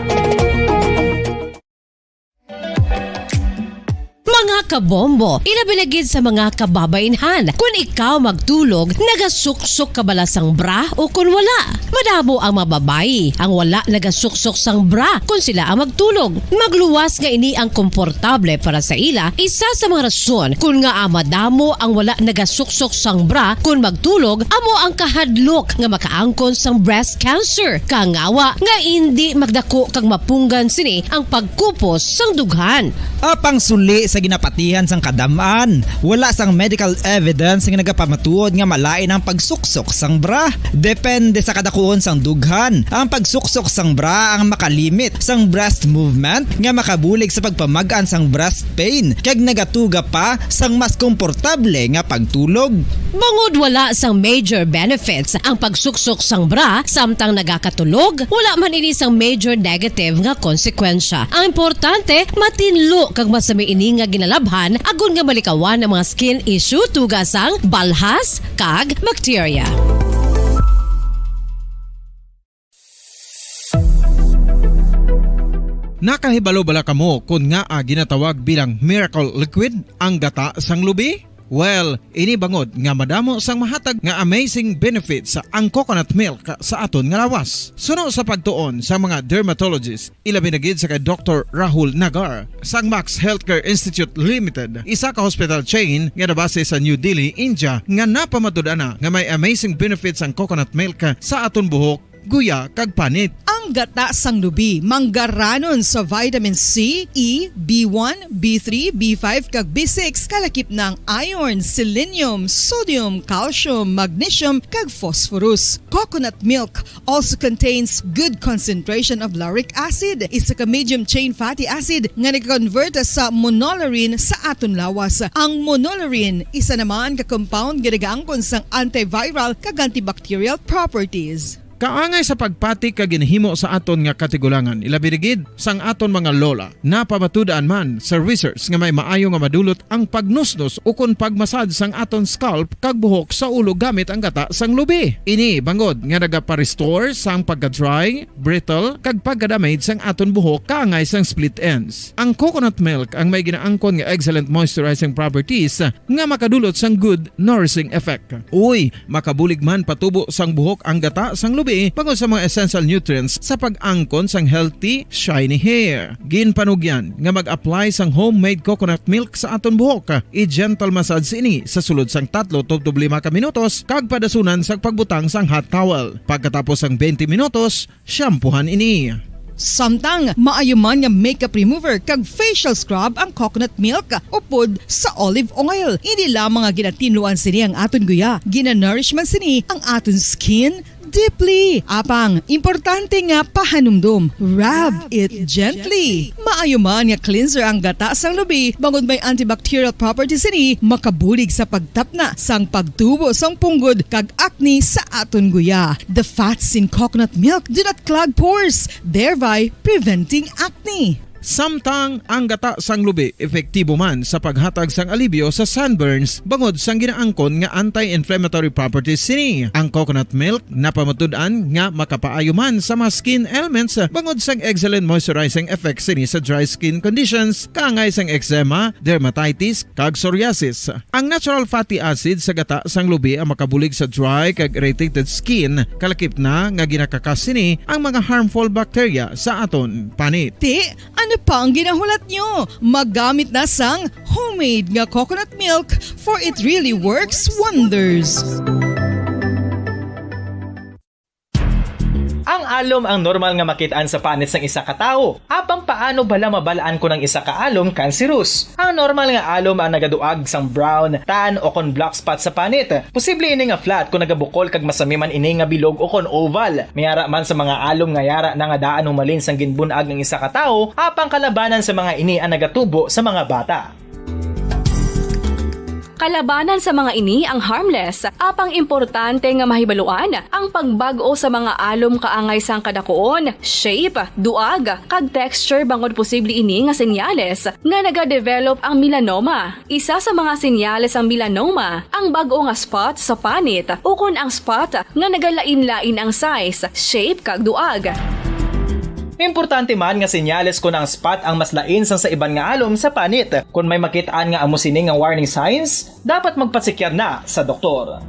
Mga kabombo, ilabi na gid sa mga kababainhan, kun ikaw magtulog, nagasuksok ka bala sang bra o kun wala? Madamo ang mga babayi ang wala nagasuksok sang bra kun sila ang magtulog. Magluwas nga ini ang komportable para sa ila, isa sa mga rason kun ngaa madamo ang wala nagasuksok sang bra kun magtulog amo ang kahadlok nga makaangkon sang breast cancer, kangawa nga indi magdako kag mapunggan sini ang pagkupos sang dughan. Apang suli sa ginapatihan sang kadam-an, wala sang medical evidence nga nagapamatuod nga malain ang pagsuksok sang bra. Depende sa kadakuon sang dughan. Ang pagsuksok sang bra ang makalimit sang breast movement nga makabulig sa pagpamag-an sang breast pain, kag nagatuga pa sang mas komportable nga pagtulog. Bangod wala sang major benefits ang pagsuksok sang bra samtang nagakatulog, wala man ini sang major negative nga konsekwensya. Ang importante, matinlo kag masami ini nga ginalabhan agod nga malikawan ang mga skin issue, tuga sang balhas kag bakterya. Nakahibalo bala kamo kon ngaa ginatawag bilang miracle liquid ang gata sang lubi? Well, ini bangod nga madamo sang mahatag nga amazing benefits ang coconut milk sa aton nga lawas. Suno sa pagtuon sa mga dermatologist, ilabi na gid sa kay Doktor Rahul Nagar sang Max Healthcare Institute Limited, isa ka hospital chain nga nabase sa New Delhi, India, nga napamatud-an na nga may amazing benefits ang coconut milk sa aton buhok, guya, kag panit. Ang gata sang lubi manggaranon sa vitamin C, E, B one, B three, B five, kag B six, kalakip na ang iron, selenium, sodium, calcium, magnesium, kag phosphorus. Coconut milk also contains good concentration of lauric acid, isa ka medium chain fatty acid nga nag-convert sa monolaurin sa aton lawas. Ang monolaurin isa naman ka compound nga nagaangkon sang antiviral kag antibacterial properties. Kaangay sa pagpati kag ginhimo sa aton nga katigulangan, ilabi na gid sang aton mga lola. Napamatud-an man sa research nga may maayo nga madulot ang pagnusnos ukon pagmasad sang aton scalp kag buhok sa ulo gamit ang gata sang lubi. Ini bangod nga nagapa-restore sang pagka-dry, brittle, kag pagka-damage sang aton buhok kaangay sang split ends. Ang coconut milk ang may ginaangkon nga excellent moisturizing properties nga makadulot sang good nourishing effect. Uy, makabulig man patubo sang buhok ang gata sang lubi bangod sa mga essential nutrients sa pag-angkon sang healthy, shiny hair. Ginpanugyan nga mag-apply sang homemade coconut milk sa aton buhok. I-gentle massage ini sa sulod sang tatlo tubtob lima ka minutos kag padasunan sa pagbutang sang hot towel. Pagkatapos sang twenty minutos, shampoohan ini. Samtang maayo man nga makeup remover kag facial scrub ang coconut milk upod sa olive oil. Hindi lamang nga ginatinluan sini ang aton guya, ginanourish man sini ang aton skin deeply. Apang, importante nga pahanumdom, rub it gently. Maayo man nga cleanser ang gata sang lubi, bangod may antibacterial properties sini, makabulig sa pagtapna sang pagtubo sang punggod kag acne sa aton guya. The fats in coconut milk do not clog pores, thereby preventing acne. Samtang ang gata sang lubi epektibo man sa paghatag sang alibyo sa sunburns bangod sang ginaangkon nga anti-inflammatory properties sini. Ang coconut milk napamatud-an nga makapaayo man sa mga skin ailments bangod sang excellent moisturizing effects sini sa dry skin conditions, kaangay sang eczema, dermatitis, kag psoriasis. Ang natural fatty acid sa gata sang lubi ang makabulig sa dry kag irritated skin, kalakip na nga ginakakas sini ang mga harmful bacteria sa aton panit. Ti, ano pa ang ginahulat nyo? Maggamit na sang Homemade nga coconut milk, for it really works wonders. Ang alom ang normal nga makit-an sa panit sang isa ka tawo. Apang paano bala mabal-an kon ang isa ka alom kanserus? Ang normal nga alom ang nagaduag sang brown, tan, o kon black spot sa panit. Posible ini nga flat kon nagabukol kag masami man ini nga bilog o kon oval. May ara man sa mga alom nga yara na nga daan humalin sang ginbun-ag ang isa ka tawo, apang kalabanan sa mga ini ang nagatubo sa mga bata. Kalabanan sa mga ini ang harmless, apang importante nga mahibaluan ang pagbag-o sa mga alom kaangay sang kadakuon, shape, duag, kag texture, bangod posible ini nga senyales nga nagadevelop ang melanoma. Isa sa mga senyales sang melanoma ang bag-o nga spot sa panit ukon ang spot nga nagalain-lain ang size, shape, kag duag. Importante man nga senyales kon ang spot ang mas lain sang sa iban nga alom sa panit. Kon may makit-an nga amo sini nga warning signs, dapat magpasikyar na sa doktor.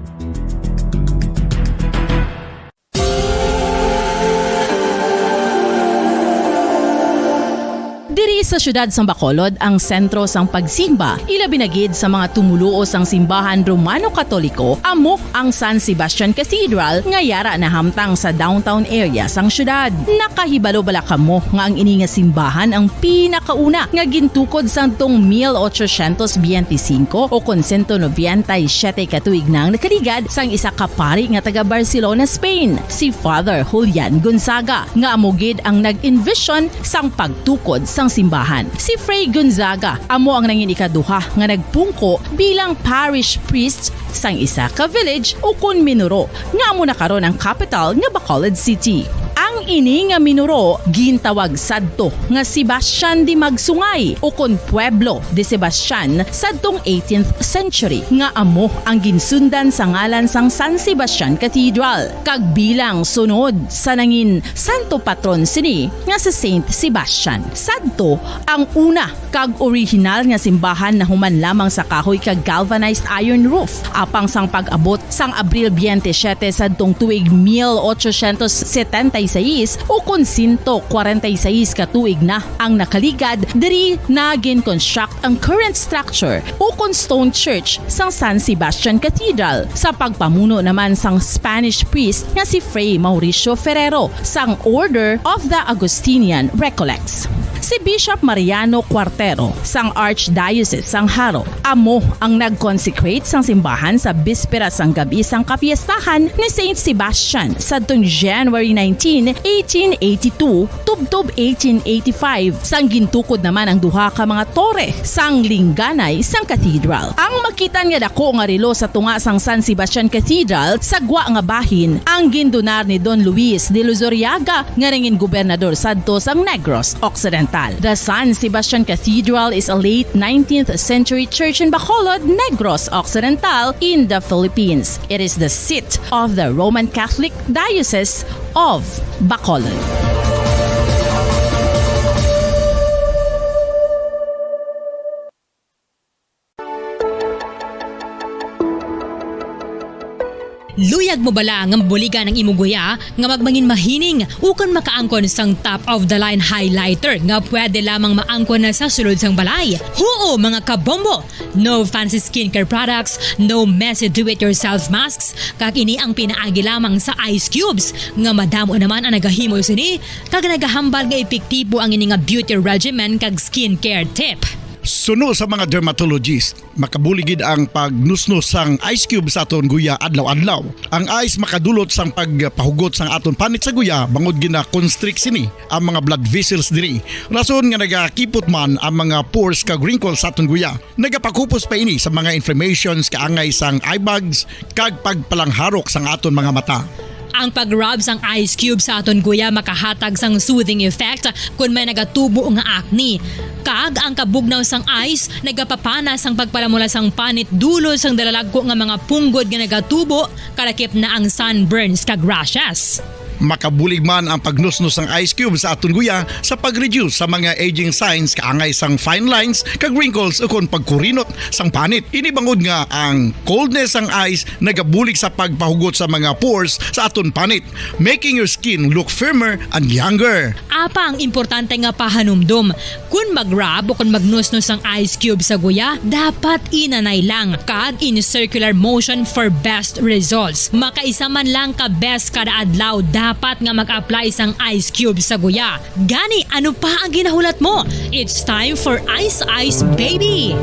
Diri sa siyudad sang Bacolod ang sentro sang pagsimba, ilabi na gid sa mga tumoluo sang simbahan Romano-Katoliko, amo ang San Sebastian Cathedral nga yara nahamtang sa downtown area sang siyudad. Nakahibalo bala kamo nga ang ini nga simbahan ang pinakauna nga gintukod sadtong mil ochocientos biyente singko o kon sento nobenta y siyete ka tuig na ang nakaligad sang isa ka pari nga taga Barcelona, Spain, si Father Julian Gonzaga, nga amo gid ang nag-envision sang pagtukod sang simbahan. Si Fray Gonzaga amo ang nangin ikaduha nga nagpungko bilang parish priest sang isa ka village ukon minuro, nga amo na karon ang kapital nga Bacolod City. Ang ini nga minuro gintawag sadto nga Sebastian de Magsungay ukon Pueblo de Sebastian sadtong eighteenth century, nga amo ang ginsundan sa ngalan sang San Sebastian Cathedral, kag bilang sunod sa nangin santo patron sini nga si Saint Sebastian. Sadto ang una kag orihinal nga simbahan nahuman lamang sa kahoy kag galvanized iron roof. Apang sang pag-abot sang Abril biyente siyete sadtong tuig mil ochocientos setenta y seis, ukon sento kwarenta y seis ka tuig na ang nakaligad, diri na gin-construct ang current structure ukon stone church sang San Sebastian Cathedral, sa pagpamuno naman sang Spanish priest nga si Fray Mauricio Ferrero sang Order of the Augustinian Recollects. Si Bishop Mariano Cuartero sang Archdiocese sang Jaro amo ang nag-consecrate sang simbahan sa bispera sang gab-i sang kapiestahan ni Saint Sebastian sadtong January nineteen, eighteen eighty-two, tubtob eighteen eighty-five, sang gintukod naman ang duha ka mga tore sang lingganay sang cathedral. Ang makit-an nga dako nga relo sa tunga sang San Sebastian Cathedral sa gwa nga bahin ang gindunar ni Don Luis de Luzuriaga, nga nangin gobernador sadto sang Negros Occidental. The San Sebastian Cathedral is a late nineteenth century church in Bacolod, Negros Occidental, in the Philippines. It is the seat of the Roman Catholic Diocese of Bacolod. Luyag mo bala nga mabuligan ang imo guya nga magmangin mahining ukon makaangkon sang top of the line highlighter nga pwede lamang maangkon na sa sulod sang balay? Huo, mga kabombo! No fancy skincare products, no messy do-it-yourself masks, kag ini ang pinaagi lamang sa ice cubes, nga madamo naman ang nagahimo sini, kag nagahambal nga epektibo ang ini nga beauty regimen kag skincare tip. Suno sa mga dermatologist, makabulig gid ang pagnusnos sang ice cube sa aton guya adlaw-adlaw. Ang ice makadulot sang pagpahugot sang aton panit sa guya, bangod gina-constrict sini ang mga blood vessels diri, rason nga nagakipot man ang mga pores kag wrinkles sa aton guya. Nagapakupos pa ini sa mga inflammations kaangay sang eye bags kag pagpalangharok sang aton mga mata. Ang pag-rub sang ice cube sa aton guya makahatag sang soothing effect kon may nagatubo nga acne. Kag ang kabugnaw sang ice nagapapana sang pagpalamula sang panit dulot sang dalalagko nga mga punggod nga nagatubo, kalakip na ang sunburns kag rashes. Makabulig man ang pagnusnos sang ice cube sa aton guya sa pag-reduce sa mga aging signs kaangay sang fine lines kag wrinkles ukon pagkurinot sang panit. Ini bangod nga ang coldness sang ice nagabulig sa pagpahugot sa mga pores sa aton panit, making your skin look firmer and younger. Apa ang importante nga pahanumdom? Kon mag-rub o kon magnusnos ang ice cube sa guya, dapat inanay lang kag in circular motion for best results. Makaisa man lang ka beses kada adlaw dapat nga mag-apply sang ice cube sa guya. Gani, ano pa ang ginahulat mo? It's time for Ice Ice Baby!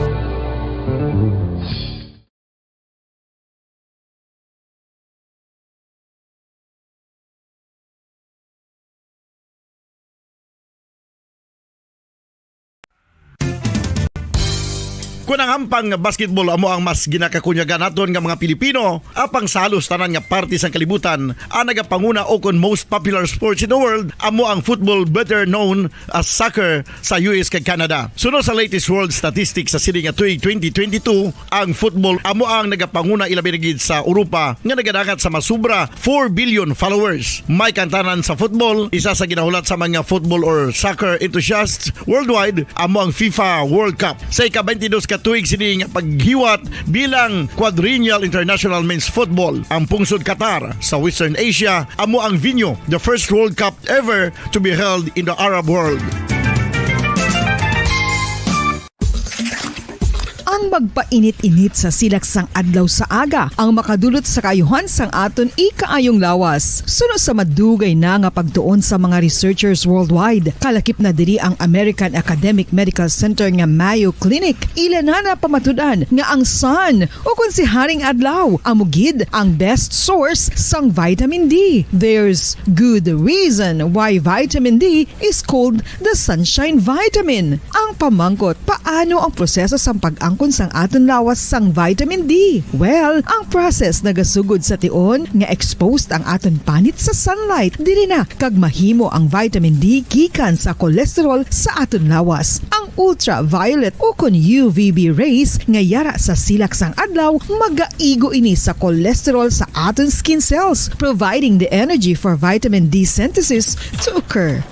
Kon ang hampang nga basketball amo ang mas ginakakunyagan naton nga mga Pilipino, apang sa halos tanan nga parte sang kalibutan, ang nagapanguna o kon most popular sports in the world amo ang football, better known as soccer, sa U S kag Canada. Suno sa latest world statistics sa sini nga tuig twenty twenty-two, ang football amo ang nagapanguna, ilabi na gid sa Europa nga nagadangat sa masubra four billion followers. May kantanan sa football, isa sa ginahulat sa mga football or soccer enthusiasts worldwide, amo ang FIFA World Cup. Sa ika-twenty-dos ka tuig sini nga paghiwat bilang Quadrennial International Men's Football, ang pungsod Qatar sa Western Asia amo ang venue, the first World Cup ever to be held in the Arab world. Ang magpainit-init sa silak sang adlaw sa aga ang makadulot sa kaayuhan sang aton ikaayong lawas. Suno sa madugay na nga pagtuon sa mga researchers worldwide, kalakip na diri ang American Academic Medical Center nga Mayo Clinic. Ila na napamatud-an nga ang sun, o kon si Haring Adlaw, amo gid ang best source sang vitamin D. There's good reason why vitamin D is called the sunshine vitamin. Ang pamangkot, paano ang proseso sang pag-angkon sang aton lawas sang vitamin D? Well, ang process nagasugod sa tion nga exposed ang aton panit sa sunlight. Diri na kag mahimo ang vitamin D gikan sa cholesterol sa aton lawas. Ang ultraviolet o kon U V B rays nga yara sa silak sang adlaw magaigo ini sa cholesterol sa aton skin cells, providing the energy for vitamin D synthesis to occur.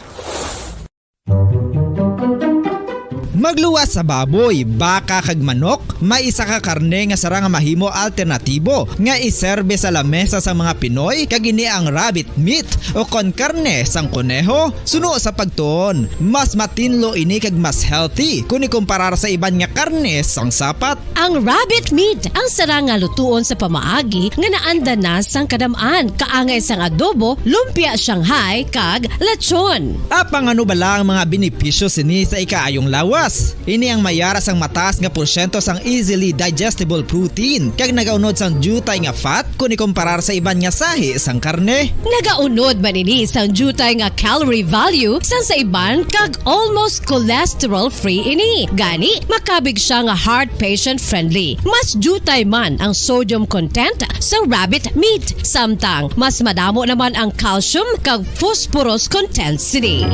Magluwas sa baboy, baka kag manok, may isa ka karne nga sarang nga mahimo alternatibo nga iserbe sa lamesa sang mga Pinoy, kag ini ang rabbit meat o kon karne sang koneho. Suno sa pagtuon, mas matinlo ini kag mas healthy kon ikumparar sa iban nga karne sang sapat. Ang rabbit meat ang sarang nga lutuon sa pamaagi nga naanda na sang kadam-an, kaangay sang adobo, lumpia Shanghai, kag lechon. Apang ano bala ang mga benepisyo sini sa ikaayong lawas? Ini ang mayara sang mataas nga porsyento sang easily digestible protein, kag nagaunod sang diutay nga fat kon ikumparar sa iban nga sahi sang karne. Nagaunod man ini sang diutay nga calorie value sang sa iban kag almost cholesterol-free ini. Gani, makabig sia nga heart patient-friendly. Mas diutay man ang sodium content sa rabbit meat, samtang mas madamo naman ang calcium kag phosphorus content sini.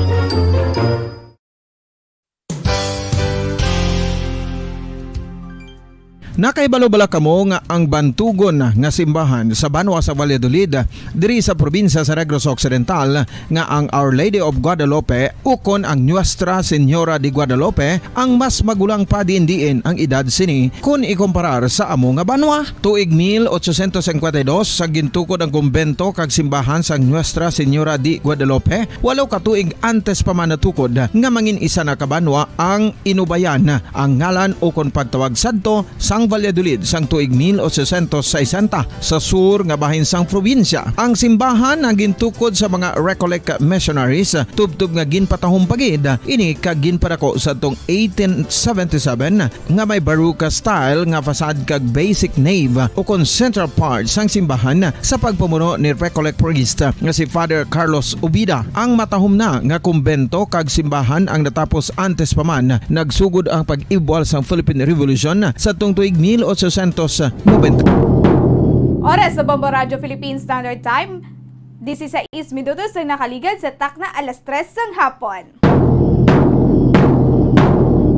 Nakahibalo bala kamo nga ang bantugon nga simbahan sa banwa sa Valladolid, diri sa probinsya sa Negros Occidental, nga ang Our Lady of Guadalupe ukon ang Nuestra Señora de Guadalupe ang mas magulang pa diin-diin ang edad sini kon ikumparar sa amo nga banwa? Tuig mil ochocientos cincuenta y dos, sa gintukod ang kumbento kag simbahan sang Nuestra Señora de Guadalupe, walo ka tuig antes pa man natukod nga mangin isa na ka banwa ang Inubayan, ang ngalan ukon pagtawag sadto sang Valladolid sang tuig mil ochocientos sesenta sa sur nga bahin sang probinsya. Ang simbahan ang gintukod sa mga Recollect missionaries, tubtob nga ginpatahom pa gid ini kag ginpadako sadtong eighteen seventy-seven, nga may Baroque style nga facade kag basic nave ukon central part sang simbahan sa pagpamuno ni Recollect priest nga si Father Carlos Ubida. Ang matahom na nga kumbento kag simbahan ang natapos antes pa man nagsugod ang pag-ibwal sang Philippine Revolution sadtong tuig mil ochocientos noventa. Oras sa Bombo Radyo Philippine Standard Time, disisais minutos ang nakaligad sa takna alas tres sang hapon.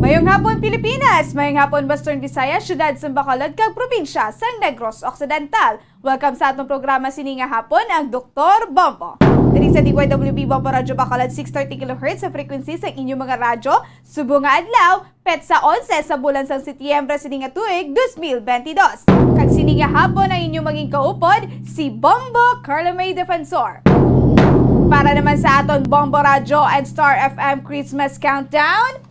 Mayong hapon, Pilipinas! Mayong hapon, Western Visayas, siyudad sang Bacolod, kag probinsya sang Negros Occidental. Welcome sa atong programa sini nga hapon, ang Doktor Bombo. Diri sa D Y W B Bombo Radyo Bacolod, six thirty kilohertz sa frequency sa inyong mga radyo. Subong nga adlaw, petsa onse sa bulan sang Setyembre sini nga tuig, dos mil bentidós. Kag sini nga hapon ang inyong maging kaupod, si Bombo Carla May Defensor. Para naman sa aton Bombo Radyo and Star F M Christmas Countdown,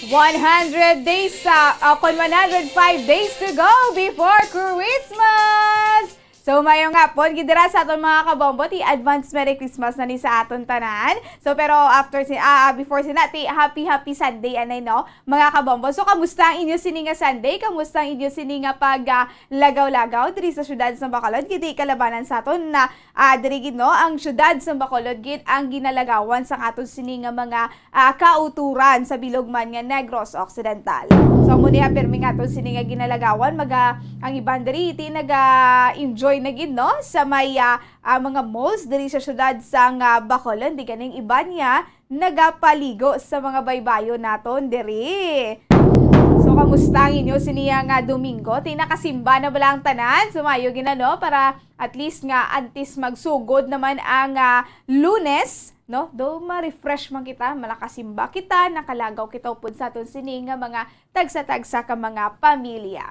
one hundred days sa, ah, kon one hundred five days to go before Christmas. So, mayong hapon gid dira sa aton mga kabombo, ti advance Merry Christmas na ni sa aton tanan. So, pero after si ah, before sina, ti happy, happy Sunday anay, no, mga kabombo. So, kamusta ang inyo sini nga Sunday? Kamusta ang inyo sini nga pag, ah, lagaw-lagaw diri sa siyudad sa Bacolod? Gid kalabanan sa aton na, ah, diri gid, no, ang siyudad sa Bacolod gid ang ginalagawan sa aton sini nga mga, ah, kauturan sa bilog man nga Negros Occidental. So, amo ni, ah, pirmi nga aton sini nga ginalagawan, maga ang iban diri ti naga-enjoy na gid, no, sa may, ah, ah, mga malls diri sa siyudad sang, ah, Bacolod, di ganing iban niya nagapaligo sa mga baybayon naton diri. So, kamusta ang inyo sini nga Domingo? Ti nakasimba na bala ang tanan? Sumayo gid na, no, para at least nga antes magsugod naman ang, ah, Lunes, no? Do ma-refresh man kita, malakasimba kita, nakalagaw kita upod sa aton sini nga mga tagsa-tagsa ka mga pamilya.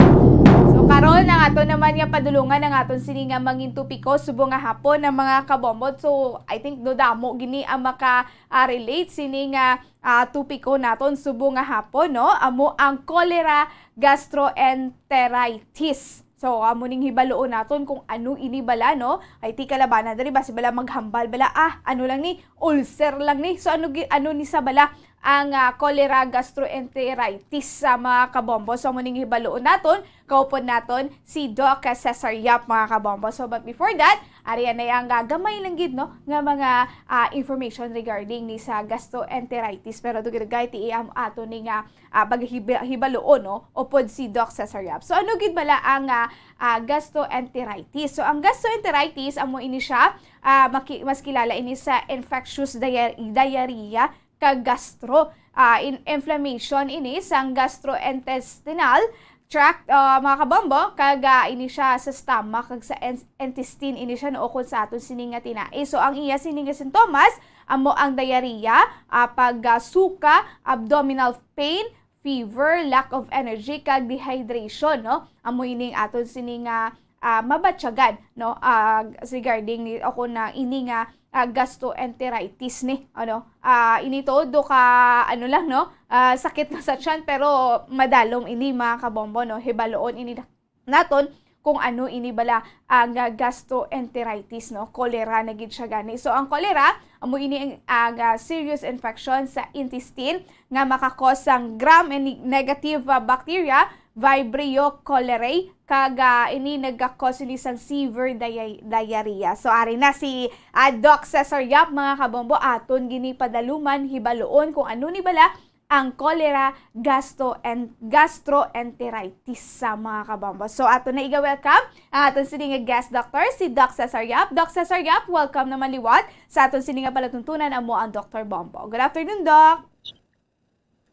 So, karon ang aton naman nga padulungan ang aton sini nga mangin topiko subong nga hapon ang mga kabombot. So, I think do damo gini ang maka, ah, relate sini nga, ah, topiko naton subong nga hapon, no? Amo ang cholera gastroenteritis. So, amo ning hibaluon naton kung ano ini bala, no? Ay, ti kalabanan diri, basi bala maghambal bala, ah, ano lang ni, ulcer lang ni. So, ano gi-, ano ni sa bala ang, ah, cholera gastroenteritis sa mga kabombo? So, amo ning hibaluon naton, kaupod naton si Doc Cesar Yap, mga kabombo. So, but before that, ari anay ang, ah, gamay lang gid, no, nga mga, ah, information regarding ni sa gastroenteritis. Pero dugay-dugay ti iyang ato ni nga, ah, paghiba-, hibaluon, no, upod si Doc Cesar Yap. So, ano gid bala ang, ah, ah, gastroenteritis? So, ang gastroenteritis, amo ini siya, ah, maki-, mas kilala ini sa infectious dia-, diarrhea kag gastro, ah, in-, inflammation ini sang gastrointestinal tract, ah, mga kabombo, kag, ah, ini siya sa stomach kag sa in-, intestine ini siya, no, ukon sa aton sini nga tinai. So, ang iya sini nga sintomas amo ang diarrhea, ah, pag, ah, suka, abdominal pain, fever, lack of energy, kag dehydration, no? Amo ini ang aton sini nga, ah, mabatyagan, no? Ah, regarding ni, o kung na ini nga, ah, gastroenteritis ni, ano? Ah, ini to, do ka, ano lang, no? Ah, sakit na sa tiyan, pero madalom ini, mga kabombo, no? Hibaloon ini na-, naton kung ano ini bala ang, ah, gastroenteritis, no? Cholera na gid siya gani. So, ang cholera, amo ini ang, ang, ah, serious infection sa intestine nga makakos sang gram negative, ah, bacteria, Vibrio cholerae, kag, ah, ini nagakos ini sang severe dia-, diarrhea. So, ari na si, ah, Doc Cesar Yap, mga kabombo, aton gini padaluman, hibaloon kung ano ni bala ang cholera gastro-, gastroenteritis sa mga kabombo. So, ato na iga-welcome ang aton sini nga guest doctor, si Doc Cesar Yap. Doc Cesar Yap, welcome naman liwat sa aton sini nga palatuntunan, amo ang Doctor Bombo. Good afternoon, Doc.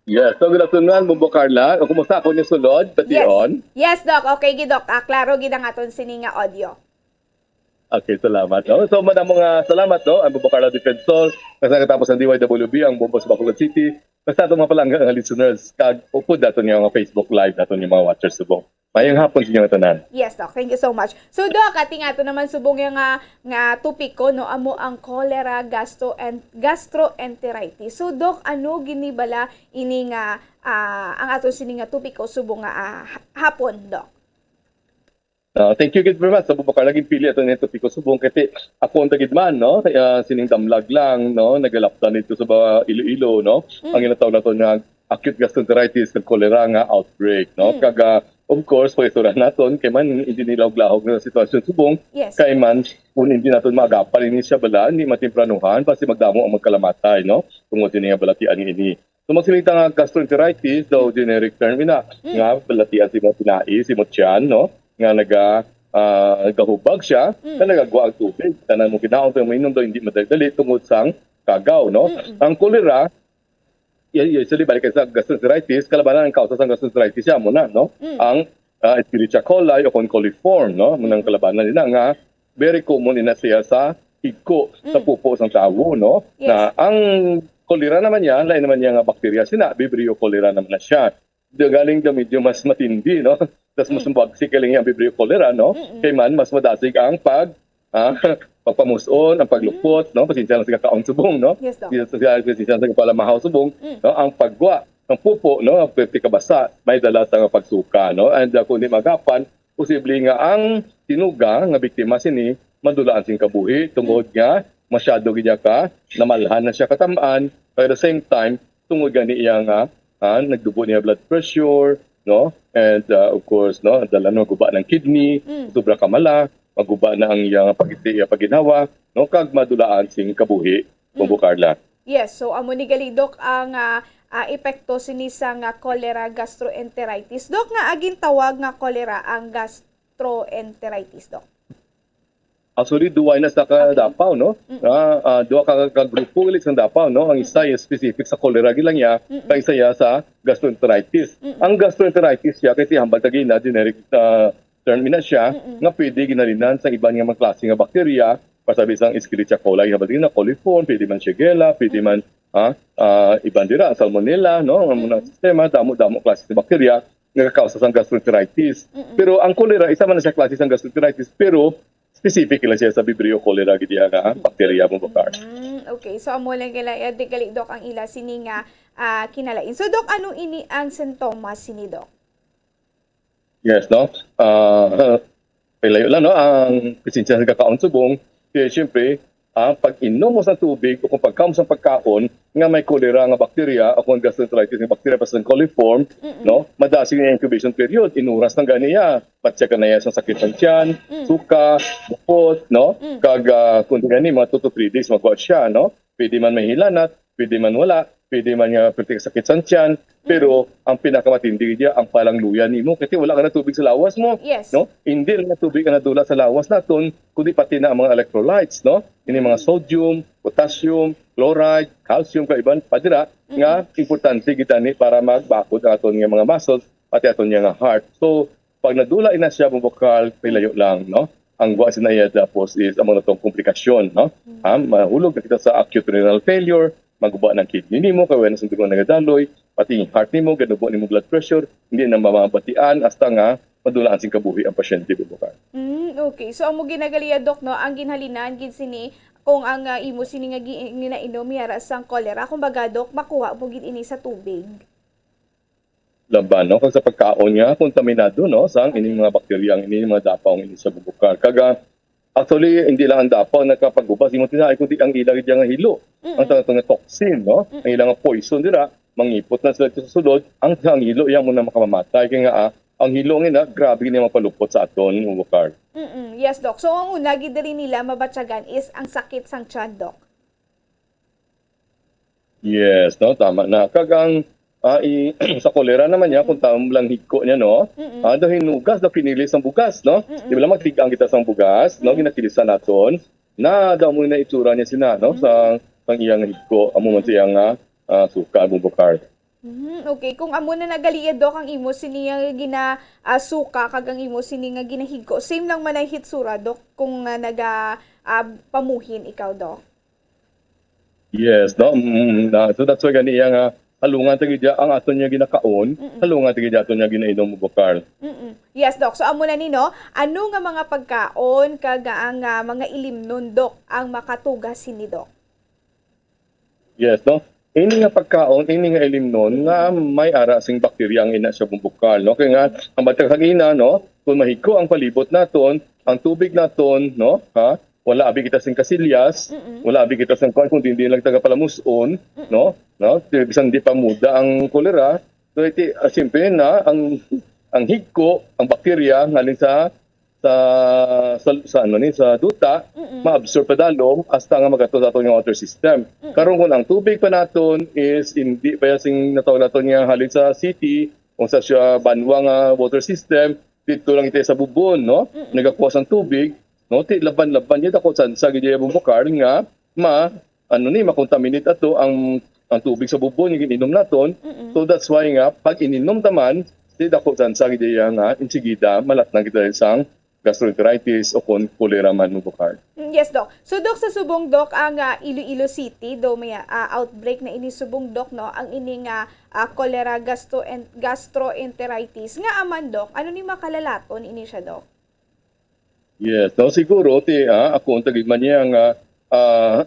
Yes, so good afternoon, Bombo Carla. O, kumusta ako ni sulod? Yes. Bation? Yes, Doc. Okay gid, Doc. Ah, klaro gid ang aton sini nga audio. Okay, salamat, no? So, madamo nga salamat, no? Ang Bombo Carla Defensor, nga sa katapos ng D Y W B, ang Bombo sa Bacolod City, basta atong mga palangga nga listeners, kag upod aton nga mga Facebook Live, aton nga mga watchers subong. Mayong hapon sa inyo nga tanan. Yes, Doc. Thank you so much. So, Doc, ating ato naman subong yung nga, nga topiko, no? Amo ang cholera gastro-, gastroenteritis. So, Doc, ano gini bala ini nga, ah, ang aton sini nga topiko subong nga, ah, ha-, hapon, Doc? Ah, thank you gid very much sa bubakal lagi pili ato ni topiko subong kasi ako ang tagid man, no? Kaya sining damlag lang, no? Nagalapdan dito sa ba-, Iloilo, no? Mm. Ang ginatawag nato nga acute gastroenteritis kag cholera nga outbreak, no? Mm. Kag, ah, of course, pag-istorya naton, kay man, hindi nila og lahog nga sitwasyon subong, Yes. kay man, kung hindi naton maagapan ini siya bala, hindi matimpranuhan, basi magdamo ang magkalamatay, no? Tungod sini nga balatian ini. So, magsilita nga gastroenteritis, daw generic term ina, Mm. nga balatian sa imong tinai, sa imong tiyan, no? Nga naga-, ah, nagahubag siya, Mm. nga nagagwa ang tubig. Tanan mo kinaon, tanan mo inom, daw hindi madali-dali tungod sang kagaw, no? Mm-mm. Ang cholera, y-, y-, actually, balik sa gastroenteritis, kalabanan ang kausa sang gastroenteritis siya, amo na, no? Mm. Ang, ah, Escherichia coli o kon coliform, no? Amo nang Mm. kalabanan nila nga very common ina siya sa higko, sa Mm. pupo sang tawo, no? Yes. Na ang kolera naman niya, lain naman niya nga bakterya, sina Vibrio cholera naman na siya. Di galing daw medyo mas matindi, no? Tas mas Mm. mabagsik kaling ang Vibrio cholera, no? Mm-mm. Kay man, mas madasig ang pag, ah, pagpamuson, ang paglupot, no? Pasensya lang sa kakaon subong, no? Yes, Doc. Pasensya, pasensya lang sa kapalamahaw subong, Mm. no? Ang pagwa, ang pupo, no? Ang pwerte kabasa, may dala sa pagsuka, no? And uh, kung di magapan, posible nga ang tinuga nga biktima sini madulaan sing kabuhi tungod nga masyado gid ka namalhan na siya katam-an, pero at the same time tungod gani iya nga ah, nagdubo niya blood pressure, no? And uh, of course, no, dala no guba ng kidney, Mm. sobra kamala, maguba na ang iyang pag iya paginhawa, no? Kag madulaan sing kabuhi, Mm. Bubo Carla. Yes, so amo ni gali, Doc, ang ah, ah, epekto sini sa nga cholera gastroenteritis. Doc, nga agin tawag nga cholera ang gastroenteritis, Doc? Actually, duwa na sa ka Okay. Davao, no? Mm. Ah, ah, duha ka, ka grupo gali sang Davao, no? Ang isa is specific sa cholera gid lang niya, Mm-mm. kay isa iya sa gastroenteritis. Mm-mm. Ang gastroenteritis siya, kay hambal ta gina, generic ah, term ina siya, Mm-mm. nga pwede ginhalinan sa iban nga mga klase nga bakterya, pasabi sang Escherichia coli, hambal ta gina, coliform, pwede man Shigella, pwede man ah, ah, iban dira, Salmonella, no? Ang mga Mm-mm. sistema, damo-damo klase sa bakterya nga kakausa sang gastroenteritis. Mm-mm. Pero ang cholera, isa man na siya klase sang gastroenteritis, pero specific lang siya sa Vibrio cholera gid iya nga bakterya, Bubo Carla. Mm, okay. So, amo lang kila, eh, di gali, Doc, ang ila sini nga ah, kinalain. So, Doc, ano ini ang sintomas sini, Doc? Yes, no? Ah, palayo lang, no? Ang presensya sa kakaon subong, kaya siyempre, ah, pag-inom mo sa tubig o kung pagkaon sa pagkaon nga may cholera nga bakterya o kung gastroenteritis nga bakterya, basta coliform, Mm-mm. no? Madasig ang incubation period, inuras lang gani iya. Patya ka na iya sa sakit sa tiyan, Mm. suka, bukot, no? Mm. Kag ah, kung di gani, mga two to three days, magwa siya, no? Pwede man may hilanat, pwede man wala, pwede man nga pwede sakit sa tiyan, pero ang pinakamatindi diya, ang palangluyan nimo, kasi wala ka na tubig sa lawas mo, Yes. no? Hindi lang na tubig ang nadula sa lawas naton, kundi pati na ang mga electrolytes, no? Ini mga sodium, potassium, chloride, calcium, kag iban pa dira, nga importante gid ani para magbakod ang aton nga mga muscles, pati aton nga heart. So, pag nadula ina siya, Bubo Carla, palayo lang, no? Ang wa sina iya tapos is amo na tong komplikasyon, no? Ha, mahulog na kita sa acute renal failure, maguba ng kidney nimo, kay wala na sa dugo nagadaloy, pati yung heart nimo, ganubo nimo blood pressure, hindi na mamabatian hasta nga madulaan sing kabuhi ang pasyente, Bubo Carla. Mm, okay. So, amo gid na gali iya, Doc, no? Ang ginhalinan gid sini, kung ang ah, imo sini nga gi- ginainom yara sang cholera, kumbaga, Doc, makuha mo gid ini sa tubig. Laban, no? Kag sa pagkaon nga, kontaminado, no? Sang ining mga bakterya, ang ining mga dapaw, ang ining sa Bubo Carla. Kag ah, actually, hindi lang ang dapaw nagkapagubas, imo tinaay, kundi ang ila gid nga hilo. Mm-mm. Ang tawag nga toxin, no? Ang ila nga poison dira, mangipot na sila sa sulod, ang, ang hilo iya mo na makamamatay. Kaya nga, ah, ang hilo nga na, grabe niya mapalupot sa aton, Bubo Carla. Mm-mm. Yes, Doc. So, ang una gid diri nila mabatyagan is ang sakit sang tiyan, Doc. Yes, no, tama na. Kag ang ah, i, sa kolera naman niya, kung tama lang higko niya, no? Mm-mm. Ah, daw hinugas, daw kinilis ang bugas, no? Mm-mm. Di ba lang magtigang kita sang bugas, no? Mm. Ginakilisan naton. Na daw mo na itsura niya sina, no? Sa sang iyang higko, amo man siya nga ah, suka, Bubo Carla. Mhm, okay. Kung amo na na gali iya, Doc, ang imo sini nga gina ah, suka kag ang imo sini nga ginahigko, same lang man ang hitsura, Doc, kung ah, naga ah, pamuhin ikaw, Doc? Yes, no? Mm, na, so that's why gani iya nga halungan ta gid iya ang aton niya ginakaon, Mm-mm. halungan ta gid iya aton niya ginainom, Bubo Carla. Mm-mm. Yes, Doc. So, amo na ni, no? Ano nga mga pagkaon kag ang ah, mga ilimnon, Doc, ang makatuga sini, Doc? Yes, no? Ini nga pagkaon, ini nga ilimnon nga may ara sing bakterya ang ina siya, Bubo Carla, no? Kaya nga, ang matag hagina, no? Kung mahigko ang palibot naton, ang tubig naton, no? Ha? Wala abi kita sing kasilyas, Mm-mm. wala abi kita sing kuan, kung hindi lang taga palamuson, no? No? Bisan di pa muda ang kolera, so iti, ah, siyempre na ang ang higko, ang bakterya ngalin sa sa sa, sa ano ni, sa duta, Mm-mm. ma-absorb padalom hasta nga magato sa aton nga water system. Mm-mm. Karon kung ang tubig pa naton is hindi pa sing natawag naton nga halin sa city o sa siya banwa nga water system, dito lang ito sa bubon, no? Mm-mm. Nagakuha sang tubig, no? Ti laban-laban niya, dako tsansa gid iya, Bubo Carla, nga ma ano ni, makontaminate ato ang ang tubig sa bubon nga gininom naton. Mm-mm. So that's why nga pag ininom taman, di dako tsansa gid iya nga insigida malatnan kita sang gastroenteritis, o kon cholera man, Bukar. Mm, yes, Doc. So, Doc, sa subong, Doc, ang ah, Iloilo City, do may ah, outbreak na ini subong, Doc, no? Ang ini nga ah, cholera gastro gastroenteritis. Nga aman, Doc, ano ni makalalaton ini siya, Doc? Yes, no, siguro ti ah, ako ang tagig man niya nga ah,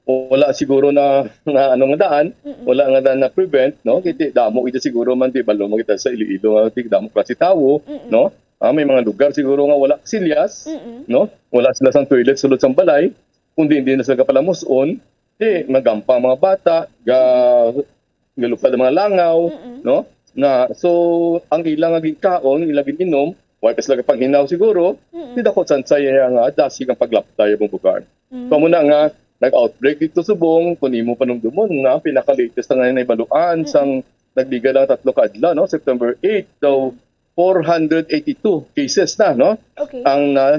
wala siguro na, na ano nga daan, Mm-mm. wala nga daan na prevent, no? Kiti damo ito siguro man, di balo mo kita sa Iloilo nga ti damo klase tawo, Mm-mm. No? Ah, may mga lugar siguro nga wala silyas, Mm-mm. No? Wala sila sang toilet sulod sang balay, kundi hindi na sila kapalamuson, di magampa ang mga bata, ga galupad ang mga langaw, Mm-mm. No? Na so ang ila nga ginkaon, ila gin-inom, wala pa sila kapanghinaw siguro, Mm-mm. di dako sansay nga dasig ang paglaptay, Bukar. Mm. So, amo na nga, nag-outbreak dito subong, kung imo panumdumon nga, pinaka-latest na nga nahibaluan, Mm. sang nagligad lang tatlo ka adlaw, no? September eight, daw four hundred eighty-two cases na, no? Okay. Ang na,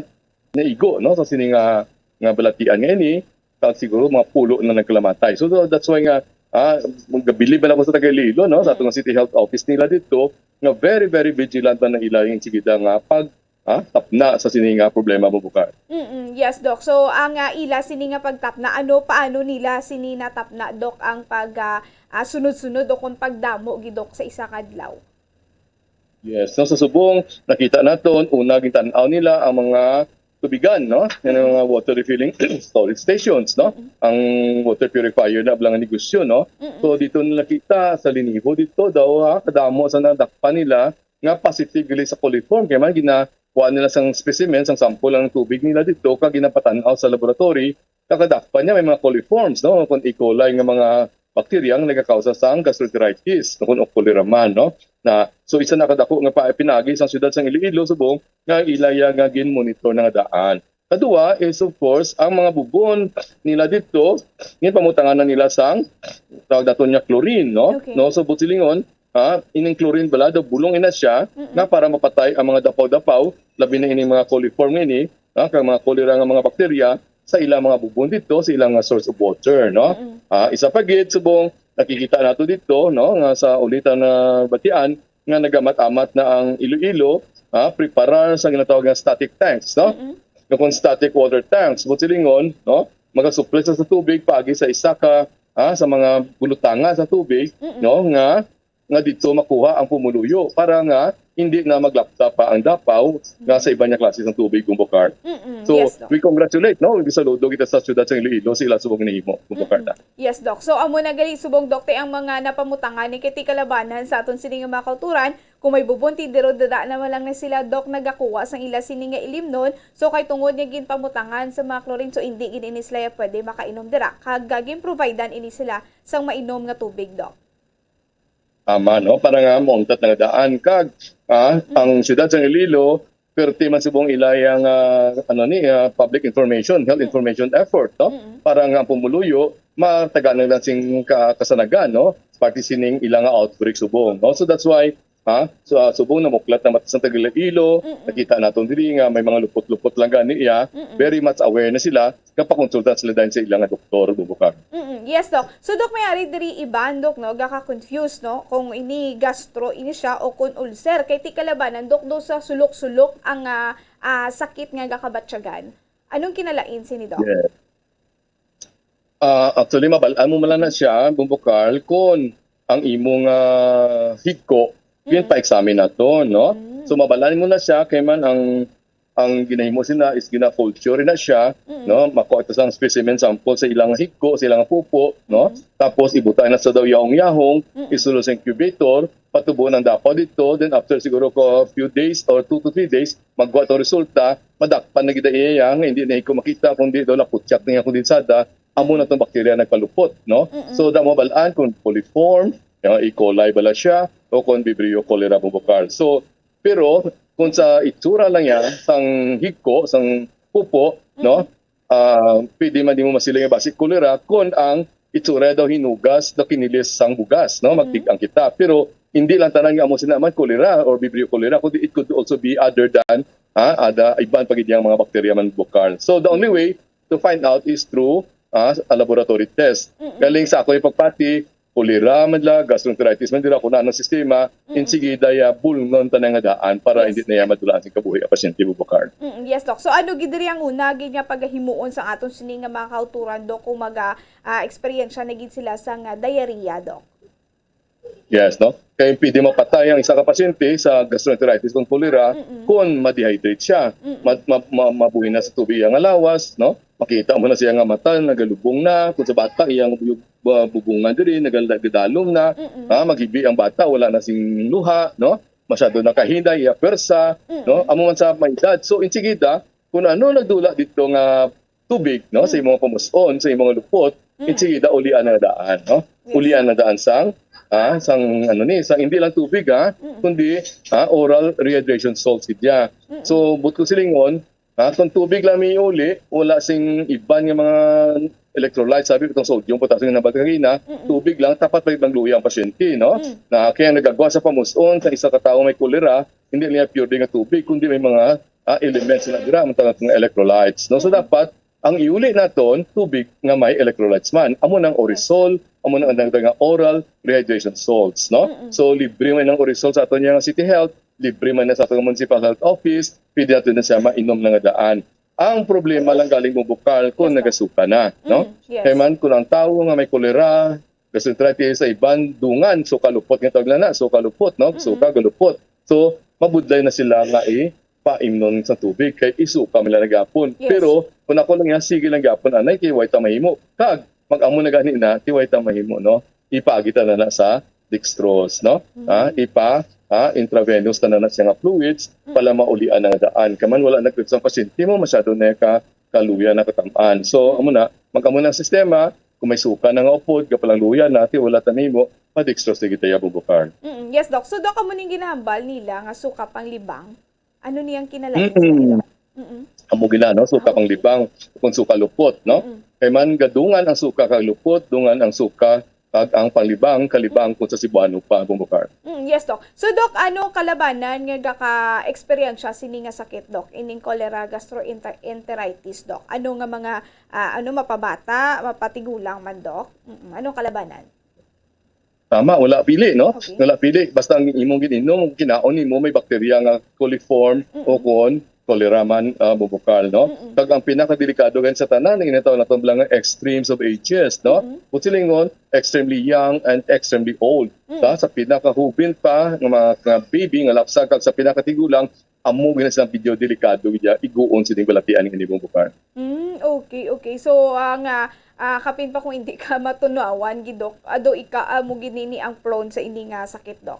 naigo, no? Sa sini nga, nga balatian nga ini, kag siguro mga pulo na nagkalamatay. So, so, that's why nga, ah, magabilib na ako sa taga Iloilo, no? Sa Mm. atong City Health Office nila dito, nga very, very vigilant na ila yung sigida nga pag ah, tapna sa sini nga problema, Bukar. Mm-mm. Yes, Doc. So, ang ah, ila sini nga pagtapna, ano, paano nila sini natapna, Doc, ang pag ah, ah, sunod-sunod o kung pagdamo, gi, Doc, sa isa ka adlaw? Yes, no, sa subong, nakita naton, una, gintan-aw nila ang mga tubigan, no? Yan ang mga water refilling storage stations, no? Mm-mm. Ang water purifier na ablang negosyo, no? Mm-mm. So, dito nila kita sa Linibo dito daw, ha, kadamo sa nadakpan nila nga positive gali sa coliform. Kaya man, ginakuha nila sang specimen, sang sample ang tubig nila dito, kag ginapatan-aw sa laboratory, kakadakpan niya may mga coliforms, no? Kung E. coli nga mga bakterya nga nagakausa sang gastroenteritis, no? Kung cholera man, no? Na, so, isa na kadako nga pa, pinagi sang siyudad sang Iloilo, subong, nga ilaya nga gin-monitor na nga daan. Kadua is, of course, ang mga bubon nila dito, ginpamutangan na nila sang, tawag nato niya, chlorine, no? Okay. No, so, busilingon, ha, ining chlorine bala, daw bulong ina siya, Mm-mm. na para mapatay ang mga dapaw-dapaw, labi na ining mga coliform nga ini, ha, kag mga cholera nga mga bakterya, sa ilang mga bubon dito, sa ilang mga source of water, no? Mm-mm. Ah, isa pa gid, subong, nakikita nato dito, no, nga sa ulitan na batian, nga nagamat-amat na ang Iloilo, ah, preparar sa ginatawag nga static tanks, no? Mm-mm. Nga kung static water tanks, busilingon, no? Magasupply sa, sa tubig paagi sa isa ka, ah, sa mga bulutanga sa tubig, Mm-mm. no? Nga, nga dito makuha ang pumuluyo para nga hindi na maglapta pa ang dapaw nga sa iban nga klase ng tubig, Bukar. Mm-mm. So, Yes, Doc. We congratulate, no? Gisaludo kita sa siyudad sa Iloilo, sila subong nahimo, Bukar na. Yes, Doc. So, amo na gali subong, Doc, ti ang mga napamutangan ni kay ti kalabanan sa aton sini nga mga kauturan, kung may bubon, ti diro dada naman lang na sila, Doc, nagakuha sang ila sini nga ilimnon. So, kay tungod nga ginpamutangan sa mga chlorine, so hindi gid ini sila pwede makainom dira. Kag gin-providean ini sila sang mainom nga tubig, Doc. Tama, no? Para nga maungtat na nga daan. Kag, ah, ang siyudad sa Iloilo, perti man subong ila yang, ah, ano ni, ah, public information, health information effort, no? Mm-mm. Para nga ang pumuluyo, matagaan na lang sing ka-, kasanagan, no? Parte sining ilang outbreak subong, no? So that's why, ha? So, ah, subong namuklat na mata sa taga Iloilo, Mm-mm. nakita naton diri nga may mga lupot-lupot lang gani iya. Mm-mm. Very much aware na sila, kapakonsulta sila dahil sa ilang doktor, Bukar. Mm-mm. Yes, Doc. So, Doc, may ari diri iban, Doc, no? Gaka-confuse, no? Kung ini gastro, ini siya, o kung ulcer. Kay ti kalabanan, Doc, do sa sulok-sulok ang ah, ah, sakit nga gakabatyagan. Anong kinalain sini, Doc? Yes. Ah, actually, mabal-an mo man lang na siya, Bukar, kung ang imong ah, higko, yun Mm. pa-examine nato, no? Mm. So, mabal-an mo na siya, kay man ang ang ginahimo sina is gina-culture na siya, Mm. no? Makuha ito sa specimen sample sa ilang higko, sa ilang pupo, no? Mm. Tapos ibutang na sa daw yahong-yahong, Mm. isulo sa incubator, patubo ng dapaw dito, then after siguro ko a few days or two to three days, magkuha tong resulta, madakpan na gid iya nga hindi na higko makita, kundi daw laputyak na iya kondensada, amo na tong bakterya nagpalupot, no? Mm-mm. So, damo bal-an kung coliform, yung E. coli bala siya, o kung Vibrio cholera bumbocale. So, pero kung sa itsura lang niya, sang higko, sang pupo, no? Ah, pwede man nimo masiling nga basi cholera kung ang itsura daw hinugas, daw kinilis sang bugas, no? Magtig-ang kita. Pero hindi lang tanan nga amo sina man cholera or Vibrio cholera, kundi it could also be other than, ah, ada, iban pa gid yang mga bakterya man bumbocale. So, the only way to find out is through, ah, a laboratory test. Mm-mm. Galing sa ako yung pagpati, cholera man la, gastroenteritis man dira, kung ano ang sistema, Mm. insigida ya bulngon tanan nga daan para Yes. hindi na ya madulaan sa kabuhi ang pasyente, Bubukar. Mm, yes, Doc. So, ano gid diri ang una gid nga pagahimuon sa aton sini nga mga kauturan, Doc, kung maga ah, eksperyensya na gid sila sa nga diarrhea, Doc? Yes, no? Kay pwede mapatay ang isa ka pasyente sa gastroenteritis kung cholera Mm-mm. kung ma-dehydrate siya. Mm-mm. Ma, ma, ma, mabuhi na sa tubig ang lawas, no? Makita mo na siya nga mata, nagalubong na. Kung sa bata, iyang bu-, bu-, bubungan diri, nagal-, nagadalom na. Mm-mm. Ha, maghibi ang bata, wala na sing luha, no? Masyado na kahinay, iya pwersa, Mm-mm. no? Amo man sa may edad. So, insigida, kung ano nagdula dito nga tubig, no, sa Mm. imong pamus-on, sa imong lupot, Mm. insigida ulian na daan, no? Yes. Ulian na daan sang, ah, sang ano ni, sang hindi lang tubig, ha, Mm. kundi, ah, oral rehydration salts gid ya. Mm. So, buot ko silingon, ha, kung tubig lang may uli, wala sing iban nga mga electrolytes, sabi ko, itong sodium, potassium nga nabanggit kagina, Mm-mm. tubig lang, dapat may ibang luya ang pasyente, no? Mm. Na kaya nagagwa sa pamus-on sa isa ka tawo may cholera, hindi niya pure nga tubig, kundi may mga, ah, elements na dira, ang tawag nga electrolytes, no? So, Mm. dapat ang iuli naton tubig nga may electrolytes man. Amo nang Orisol, amo nang ang nga oral rehydration salts, no? Mm-mm. So, libre man ang Orisol sa aton nga City Health, libre man na sa aton municipal health office, pwede nato na siya mainom na nga daan. Ang problema lang galing, Bubukar, kung Yes, Doc. nagasuka na, no? Mm, yes. Kay man, kung ang tawo nga may cholera, gastroenteritis, sa iban, dungan, suka lupot nga tawag na, suka lupot, no? Mm-mm. Suka, galupot. So, mabudlay na sila nga ipaimnon sa tubig, kay isuka man lang gihapon. Yes. Pero, kung ako lang yan, sige lang gihapon, anay, kay way ta mahimo. Kag, mag-amo na gani na, kay way ta mahimo, no? Ipagi ta na na sa dextrose, no? Mm. Ah, ipa, ah, intravenous ta na na siya nga fluids, Mm. para maulian ang daan. Kay man wala na gud sa pasyente mo, masyado na ka kaluya na katam-an. So, amo na, mag-amo na ang sistema, kung may suka na nga upod, kapalangluya na, ti wala ta mahimo, ma-dextrose na kita, Bubukar. Mm, yes, Doc. So, Doc, amo ning ginahambal nila nga suka panglibang? Ano niyang kinalain sa Mm-mm. ila? Mm-mm. Amo gina, no? Suka Ah, okay. panglibang, kung suka lupot, no? Mm-mm. Kay man gadungan ang suka kag lupot, dungan ang suka kag ang panglibang, kalibang kung sa Cebuano pa, Bubukar. Mm, yes, Doc. So, Doc, ano kalabanan nga gaka-eksperyensya sini nga sakit, Doc? Ining cholera gastroenteritis, Doc. Ano nga mga, ah, ano, mapabata, mapatigulang man, Doc? Mm, ano kalabanan? Tama, wala pili, no? Okay. Wala pili. Basta ang imong gin-inom, ang kinaon nimo may bakterya nga coliform Mm-mm. o kon cholera man, ah, Bubukar, no? Mm-mm. Kag ang pinakadelikado gani sa tanan, ang ginatawag nato lang nga extremes of ages, no? Mm-mm. Kung silingon, extremely young and extremely old. Mm. Sa, sa pinakahubin pa nga mga, nga baby nga lapsag kag sa pinakatigulang, amo gina sila video delikado gid ya, iguon sining balatian nga nimo, Bubukar. Mm, okay, okay. So, ah, nga, ah, kapin pa kung hindi ka matunawan, gid, Doc, ado ika, amo gid ni ang prone sa ini nga sakit, Doc.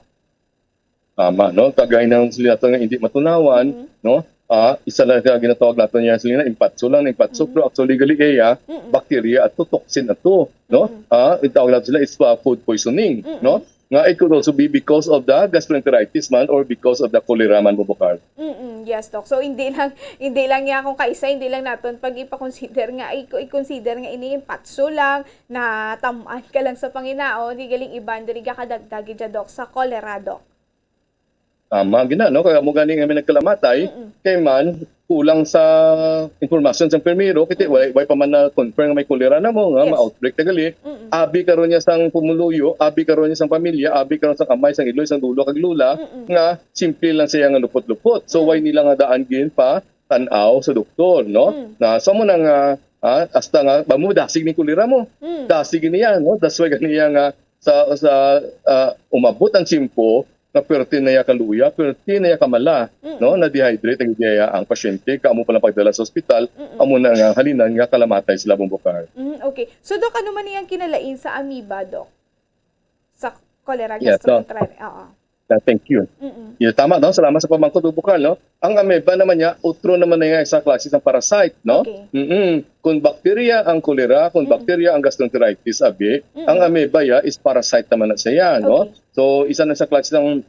Tama, no? Kagay ng sila nato nga hindi matunawan, Mhm. no? Ah, isa lang ka ginatawag nato niya sila na impatso lang, impatso, Mhm. pero actually gali iya, Mhm. bacteria ato, toxin ato, no? Mhm. Ah, ang tawag nato sila is, ah, food poisoning, Mhm. no? Nga it could also be because of the gastroenteritis man or because of the cholera man, Bubukar. Mm, yes, Doc. So, hindi lang, hindi lang niya kung kaisa, hindi lang naton pag ipa-consider nga, i-, i-consider nga ini impatso lang, na tam-an ka lang sa panginaon, di galing iban, diri ka kadagdag gid, Doc, sa cholera, Doc. Tama gina, no? Kaya mo gani nga may nagkalamatay, Mm-mm. kay man, kulang sa impormasyon sa primero, kiti, Mm-mm. way, way pa man na-confirm nga may cholera na mo, nga Yes. ma-outbreak na gali, Mm-mm. abi karon niya sang pumuluyo, abi karon niya sang pamilya, abi karon sang amay, sang iloy, sang lolo, kag lola, Mm-mm. nga simple lang siya nga lupot-lupot. So, Mm. why nila nga daan gin pa tan-aw sa doktor, no? Mm. Na sa mo na nga, ah, hasta nga, ba mo, dasig ni cholera mo. Mm. Dasig niya, no? That's why ganiya nga sa, sa, ah, umabot ang tiyempo, nga perti na ya kaluya, perti na ya kamala, Mm. no? Na-dehydrate ang iya ang pasyente, kamo pa lang pagdala sa ospital, Mm-mm. amo na nga halinan nga kalamatay sila, Bubukar. Mm, okay. So, Doc, ano man iyang kinalain sa amoeba, Doc? Sa cholera Yes, no? gastroenteritis. Oo. Ah, thank you. Mm-mm. Yeah, tama, no? Salamat sa pamangkot, Bubukar, no? Ang amoeba naman niya, utro naman niya isang klase ng parasite, no? Okay. Mm-mm. Kung bakterya ang cholera, kung Mm. bakterya ang gastroenteritis, abi, Mm-mm. ang amoeba ya is parasite naman na siya, no? Okay. So, isa na sa klase ng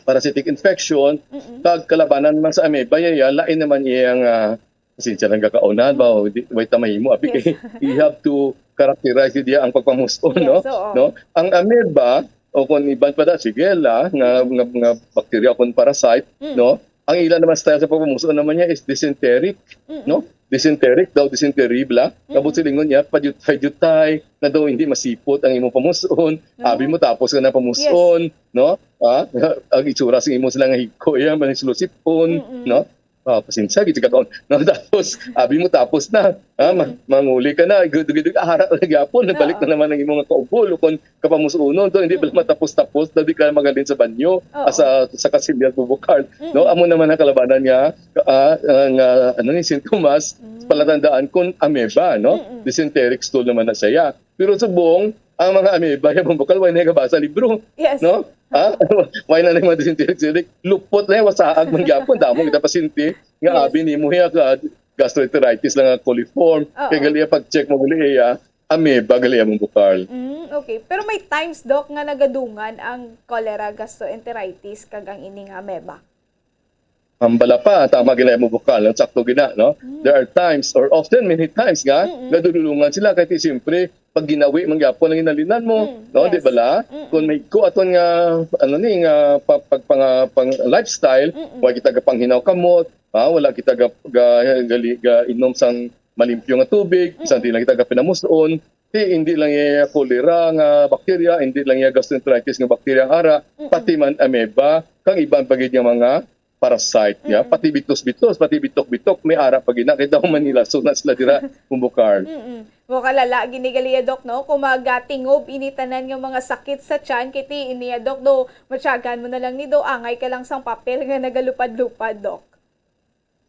parasitic infection, Mm-mm. kag kalabanan man sa amoeba ya, ya, lain naman iyang, ah, pasensya lang kakaunan ba, o di, way ta mahimo, abi, Yes. kay you have to characterize it ya ang pagpamuson, Yes, no? oo. No? Ang amoeba, o kung iban pa da, Shigella, nga, nga, nga bacteria o kung parasite, Mm. no? Ang ila naman style sa pagpamuson naman niya is dysenteric, Mm-mm. no? dysenteric daw, dysentery bala. Kabot silingon niya, padyutay-dyutay, na daw hindi masipot ang imong pamuson. Abi mo tapos ka na pamuson, no? Ah, ang itsura sa imo sila nga higko, yan, manislusipon, Mm-mm. no? Ah, pasensya, gid ka taon. No, tapos, abi mo tapos na. Ah, ma- manguli ka na, gudugidug, ara na gyapon, nabalik Oo. na naman ang imong kaubo, kung kapamusunon to, hindi pala matapos-tapos, dali ka magalin sa banyo, Oo. ah, sa, sa kasilyas bubukal. No, Mm-mm. amo naman ang kalabanan nga, ah, ah, nga, ano ni, sintomas, Mm. palatandaan kung ameba, no? Mm-mm. Dysenteric stool naman na siya. Pero subong, ang mga ameba, yung bukal, wala na yung kabasa libro. Yes. No? Ha? Wala na yung mga dysenteric stool. Lupot na yung wasaag man gyapon. Damo kita pasyente nga Yes. abi nimo hiya ka gastroenteritis lang nga coliform. Oo. Kaya gali pag-check mo gali iya, ameba gali ang bukal. Mm, okay. Pero may times, Doc, nga nagadungan ang cholera, gastroenteritis, kag ang ining ameba. Hambala pa, tama gina mo bukal, ang sakto gina, no? Mm. There are times, or often many times nga, Mm-mm. nadululungan sila, kay ti siyempre, pag ginawi man gyapon ang ginalinan mo, Mm, no? Di yes. bala? Mm-mm. Kung may ko aton nga, ano ni, nga pa- pag- pang, pang lifestyle, Mm-mm. wala kita gapanghinaw kamot, ha? Wala kita ga, ga, gali- ga inom sang malimpyo nga tubig, Mm-mm. bisan di lang kita gapinamuson, ti hindi lang iya cholera nga bakterya, hindi lang iya gastroenteritis nga bakterya ang ara, Mm-mm. pati man ameba, kang iban pa gid nga mga parasite niya, Mm-mm. pati bitos-bitos, pati bitok-bitok, may ara pa gina, kay daw Manila, so na sila dira, Bumbukar. Mm-mm. Mo kalala, ginigali ya, Doc, no? Kung magatingob ini tanan nga mga sakit sa tiyan, kiti ini ya, Doc, do, matyagan mo na lang ni do, angay ka lang sang papel nga nagalupad-lupad, Doc.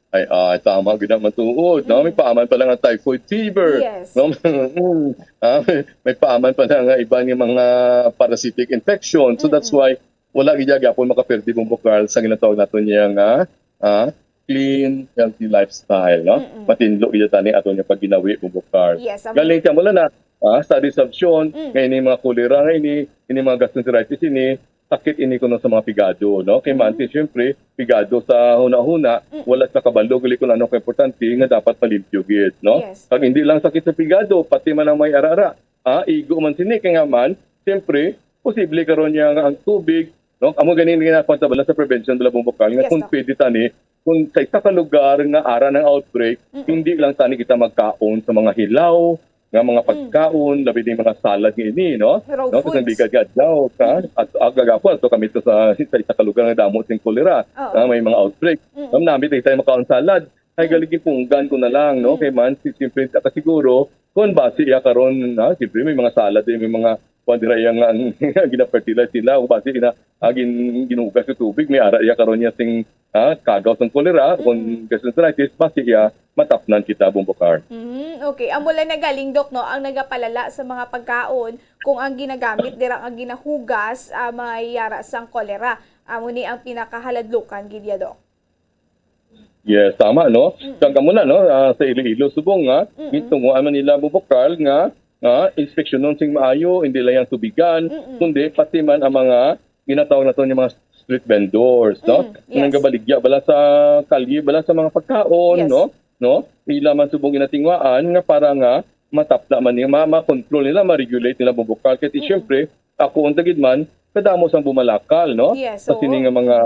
Ay, ay, tama gid ang matuod, no? May Mm. paaman pa lang ang typhoid fever, Yes. no? Mm. Ah, may, may paaman pa lang nga iban nga mga parasitic infection. So, that's Mm-mm. why wala gid gyapon makaperde, Bumbukar, sa ginatawag nato niya nga, ah, clean, healthy lifestyle, no? Mm-mm. Matinlo gid tani ato niya pagginawi, Bumbukar. Yes, ang Galing siya mula na, ah, studies have shown, Mm. nga ini mga cholera, nga ini, ini mga gastroenteritis, ini, sakit ini kuno sa mga pigado, no? Kay Mm. manti, siyempre, pigado sa huna-huna, Mm. wala sa kabalo, gali kung ano ka importante, nga dapat malimpyo gid, no? Yes. Pag hindi lang sakit sa pigado, pati man ang may ara-ara, ah, igo man sini, kay nga man, siyempre, posible karon niya nga ang tubig, no? Amo ganin nga nakuha sa bala sa prevention bala, Bumbukar, nga Yes, kung Doc. pwede tani, kung sa isa ka lugar nga ara ng outbreak, Mm-mm. hindi lang tani kita magkaon sa mga hilaw, nga mga Mm. pagkaon, labi na yung mga salad nga ini, no? Raw No, kasi foods. Ligad nga adlaw, ka? Mm. At agagapo, ato kami to sa, sa isa ka lugar nga damo sing kolera, Oo. na may mga outbreak. Mm. Ang namit tayo makaon salad, ay Mm. galing punggan ko na lang, no? Mm. Kay man, si, siyempre, kasiguro, kung basi iya karon, na, siyempre, may mga salad, eh, may mga, kung dira iya nga, ginafertilize sila, kung basi ina, ah, gin-, ginugas sa tubig, may ara iya karon niya sing, ah, kagaw sang kolera, kung Mm. gastroenteritis, basi iya, matapnan kita, Bumbukar. Mm, okay. Amo lang na galing, Doc, no, ang nagapalala sa mga pagkaon kung ang ginagamit dira nga ginahugas, ah, mayara sang kolera. Amo ni ang pinakahaladlukan gid ya, Doc. Yes, tama, no? Mm-mm. Kag amo na, no, ah, sa Iloilo, subong nga, Mm-mm. gitunguan man nila, Bumbukar, nga, nga inspeksyonon sing maayo, hindi lang yang tubigan, Mm-mm. kundi pati man ang mga ginatawag nato nga mga street vendors, no? Mm, Ang yes. nagabaligya bala sa kalye, bala sa mga pagkaon, Yes. no? No? Ila man subong ginatinguhaan nga para nga matapna man nila, ma-, ma-control nila, ma-regulate nila, Bumbukar. Kay Mm. siyempre, ako ang tagid man, kadamo sang bumalakal, no? Yes, Sa sini oo. nga mga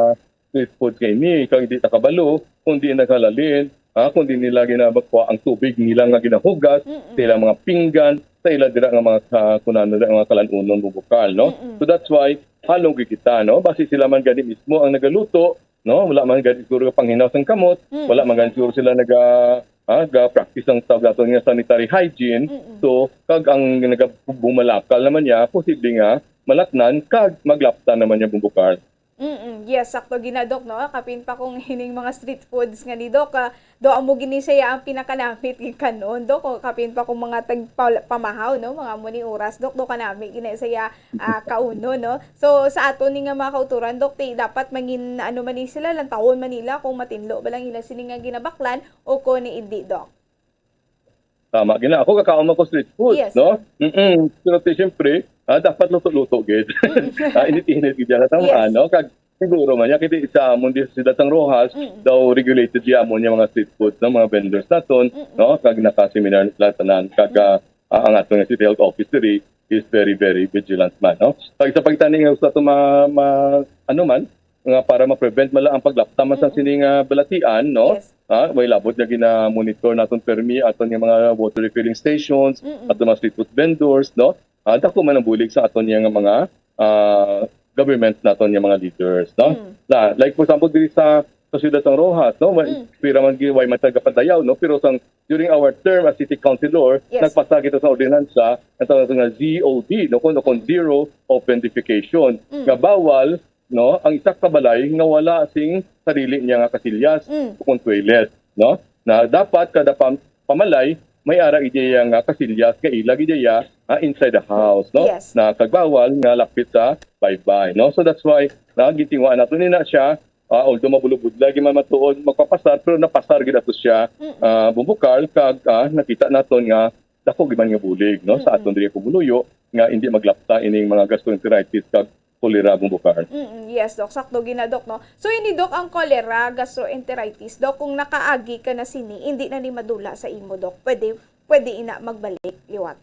street food kay ni, kag di nakabalo, kung di naghalalin, ha, kung di nila ginabakwa ang tubig nila nga ginahugas, Mm-mm. sa ilang mga pinggan, sa ila dira nga mga ka-, kunanon dira nga mga kalanunon, Bumbukar, no? Mm-mm. So that's why, halong gid kita, no? Basi sila man gani mismo ang nagaluto, no? Wala man gani siguro panghinaw sang kamot, Mm-mm. wala man gani siguro sila naga-, ah, ga-practice ang tawag nato nga sanitary hygiene. Mm-mm. So, kag ang nagabumalakal naman niya, posible nga malatnan, kag maglaptan naman niya, Bumbukar. Mm-mm. Yes, sakto gina, Doc, no? Kapin pa kung hining mga street foods nga ni Doc, ah, do amo gini siya ang pinakanamit gid kanon, Doc, o kapin pa kung mga tagpa-, pamahaw, no? Mga amo ni oras, Doc, do kanami gina siya, ah, kauno, no? So, sa ato ni nga mga kauturan, Doc, ti dapat mangin, ano man ni sila, lantawon man nila kung matinlo ba lang ila sini nga ginabaklan o kung hindi, Doc. Tama gina. Ako, kakaon man ko street food, Yes. no? Mm-mm. Pero ti, siyempre, ah, dapat luto-luto gid. Mm. Ah, init-init gid yan. Tama, Yes. no? Kag siguro man, yan, kita sa amon di sa Siyudad sang Roxas, Mm. daw regulated di amon yung mga street food, no? Mga vendors naton, Mm-mm. no? Kag naka-seminar sila tanan. Kag, Mm. ah, ah, ang aton nga City Health Officer, eh, is very, very vigilant man, no? Kag sa pagtani nga gusto ato ma-, ma-, ano man, nga para ma-prevent man lang ang paglapta man sa Mm-mm. sining ah, balatian, no? Yes. Ah, may labot nga gina-monitor naton permi aton nga mga water refilling stations, Mm-mm. aton mga street food vendors, no? Ah, dako man ang bulig sa aton nga mga ah, government naton nga mga leaders, no? Mm. Na, like for example diri sa sa siyudad sang Roxas, no? May Mm. pira man gi-, way man tagapadayaw, no? Pero sang during our term as city councilor, Yes. nagpasa kita sa ordinansa ang tawag nga Z O D, no? Kung, kung zero open defecation. Mm. Nga bawal, no, ang isa ka balay nga wala sing sarili niya nga kasilyas Mm. o kung toilet, no? Na dapat kada pam- pamalay may ara gid iya nga kasilyas nga ila gid iya, ah, inside the house, no? Yes. Na kagbawal nga lapit sa baybay, no? So that's why na gitinguhaan nato ni na siya, ah, although mabulubudlay gid man matuod magpapasar, pero napasar gid ato siya, Mm-mm. ah, Bumbukal, kag ah, nakita naton nga dako gid man nga bulig, no, sa Mm-mm. aton diri pumuluyo nga hindi maglapta ining mga gastroenteritis kag cholera, Bumbukal. Mm, yes, Doc. Sakto gina, Doc, no? So, ini, Doc, ang cholera, gastroenteritis, Doc, kung nakaagi ka na sini, hindi na ni madula sa imo, Doc. Pwede, pwede ina magbalik, liwat.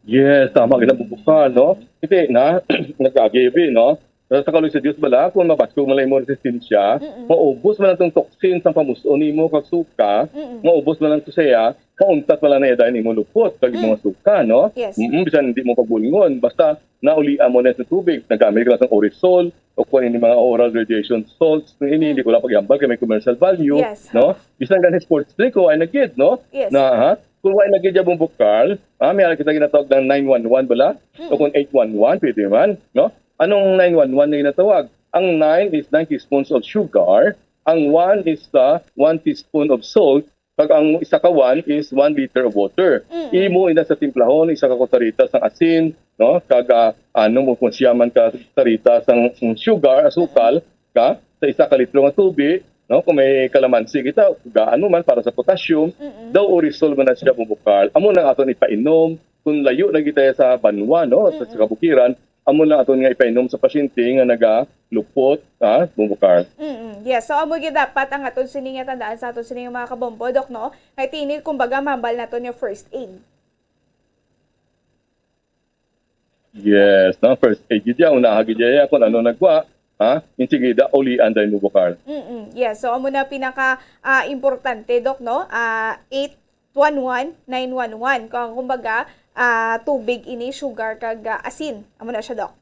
Yes, tama gid ang Bumbukal, no? Hindi na, nagkaagi bi, no? Pero sa kaluoy sa Dios bala, kung mabaskog man lang imo resistensya, Mm-mm. maubos man ang tong toxin sa pamus-on nimo kag suka, Mm-mm. maubos man lang to siya, mauntat man lang na dayon imo lupot kag imo Mm. nga suka, no? Yes. Mm, bisan hindi mo pagbulingon, basta naulian mo na sa tubig, nagamit ka lang sang Orisol o kung ini mga oral radiation salts, ini Mm. hindi ko lang paghambal kay may commercial value, Yes. no? Bisan gani sports drink, kuha na gid, no? Yes. Na, ha? Kung wala na gid yung Bumbukal, ah, may ara kita ginatawag ng nine one one bala, Mm. o kung eight one one, pwede man, no? Anong nine one one na ginatawag? Ang nine is nine teaspoons of sugar, ang one is uh, one teaspoon of salt, kag ang isa ka one is one liter of water. Mm. Imo ina sa timplahon, isa ka kutsarita sang asin, no? Kag ah, ano mo kung siya man ka kutsarita sang, sang sugar, asukal, ka sa isa ka litro nga tubig, no? Kung may kalamansi kita, gaan mo man para sa potassium, Mm-mm. daw Orisol man na siya, Bumbukal. Amo nang aton ipainom. Kung layo na kita sa banwa, no, sa, sa Mm-mm. kabukiran, amo na aton nga ipainom sa pasyente nga nagalupot, ha, Bumbukal. Mm-mm. Yes. So, amo gyud dapat ang aton sini nga tandaan sa aton sini nga mga kabombo, Doc, no? Kay tini, kumbaga, mahambal naton yung first aid. Yes, no, first aid gid ya, unaha gid ya kung ano nagwa, ha? Insigida, ulian dahil, Bumbukal. Mm-mm. Yes. So, amo na pinaka ah, importante, Doc, no? Ah, eight one one, nine one one. Kung kumbaga, ah, tubig ini, sugar, kag ah, asin. Amo na siya, Doc.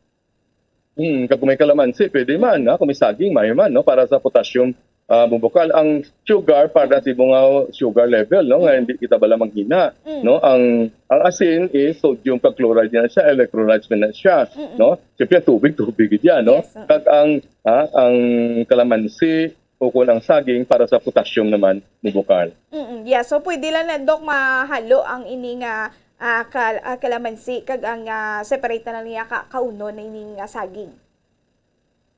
Hmm, kag kung may kalamansi, pwede man, ha? Kung may saging, may man, no? Para sa potassium, ah, Bumbukal. Ang sugar, para sa mga sugar level, no? Nga hindi kita bala manghina, Mm. no? Ang ang asin is sodium kag chloride na siya, electrolytes na siya, Mm-mm. no? Siyempre, tubig, tubig gid yan, no? Yes, mm. Kag ang, ha, ang kalamansi o kung ang saging para sa potassium naman, Bumbukal. Mm-mm. Yeah, so pwede lang na, Doc, mahalo ang ini nga ah, kal- ah, kalamansi kag ang ah, separate na lang niya ka kaunon na ini nga saging.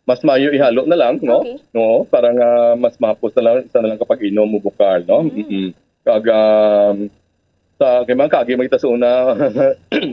Mas mayo ihalo na lang, no? Okay. No, para nga mas mahapos na lang, isa na lang kapag inom, Bumbukal, no? Mm. Mm-mm. Kag um, sa kay mga kagi magita sa una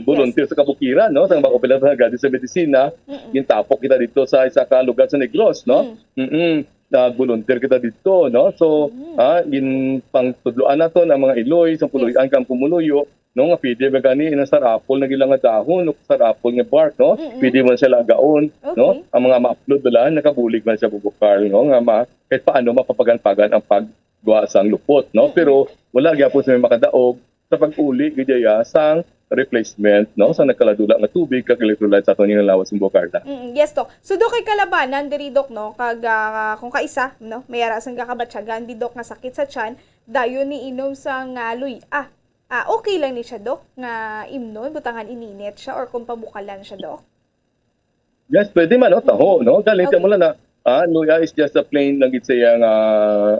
volunteer sa kabukiran, no? Sa mga operador nga gadi sa medisina, Mm-mm. gintapok kita dito sa isa ka lugar sa Negros, no? Mm. Mm-mm. Nag-volunteer kita dito, no? So, Mm. ah, gin pangtudloan naton ang mga iloy sa puluyan kang pumuluyo, no? Nga pwede ba gani inang star apple na gila nga dahon o star apple nga bark, no? Mm-mm. Pwede mo sila gaon, no? Okay. Ang mga ma-upload nila, nakabulig man siya, Bumbukal, no? Nga ma, kahit paano mapapagan-pagan ang paggawa sang lupot, no? Mm-mm. Pero wala gyapon sa may makadaog sa pag-uli gid iya sang replacement, no, sa nagkaladula nga tubig kag electrolyte sa aton nga lawas, Bumbukal. Mm, yes, Doc. So, Doc, kay kalabanan diri, Doc, no, kag ah, kung kaisa, no, may ara sang kakabatyagan di, Doc, nga sakit sa tiyan, dayon ni inom sang ah, luy-a. Ah, okay lang ni siya, Doc, nga imnon, butangan ininit siya, or kung pabukalan siya, Doc? Yes, pwede man, no? Taho, no? Galing Okay. Mo lang na, ah, luya is just a plain lang gid siya nga,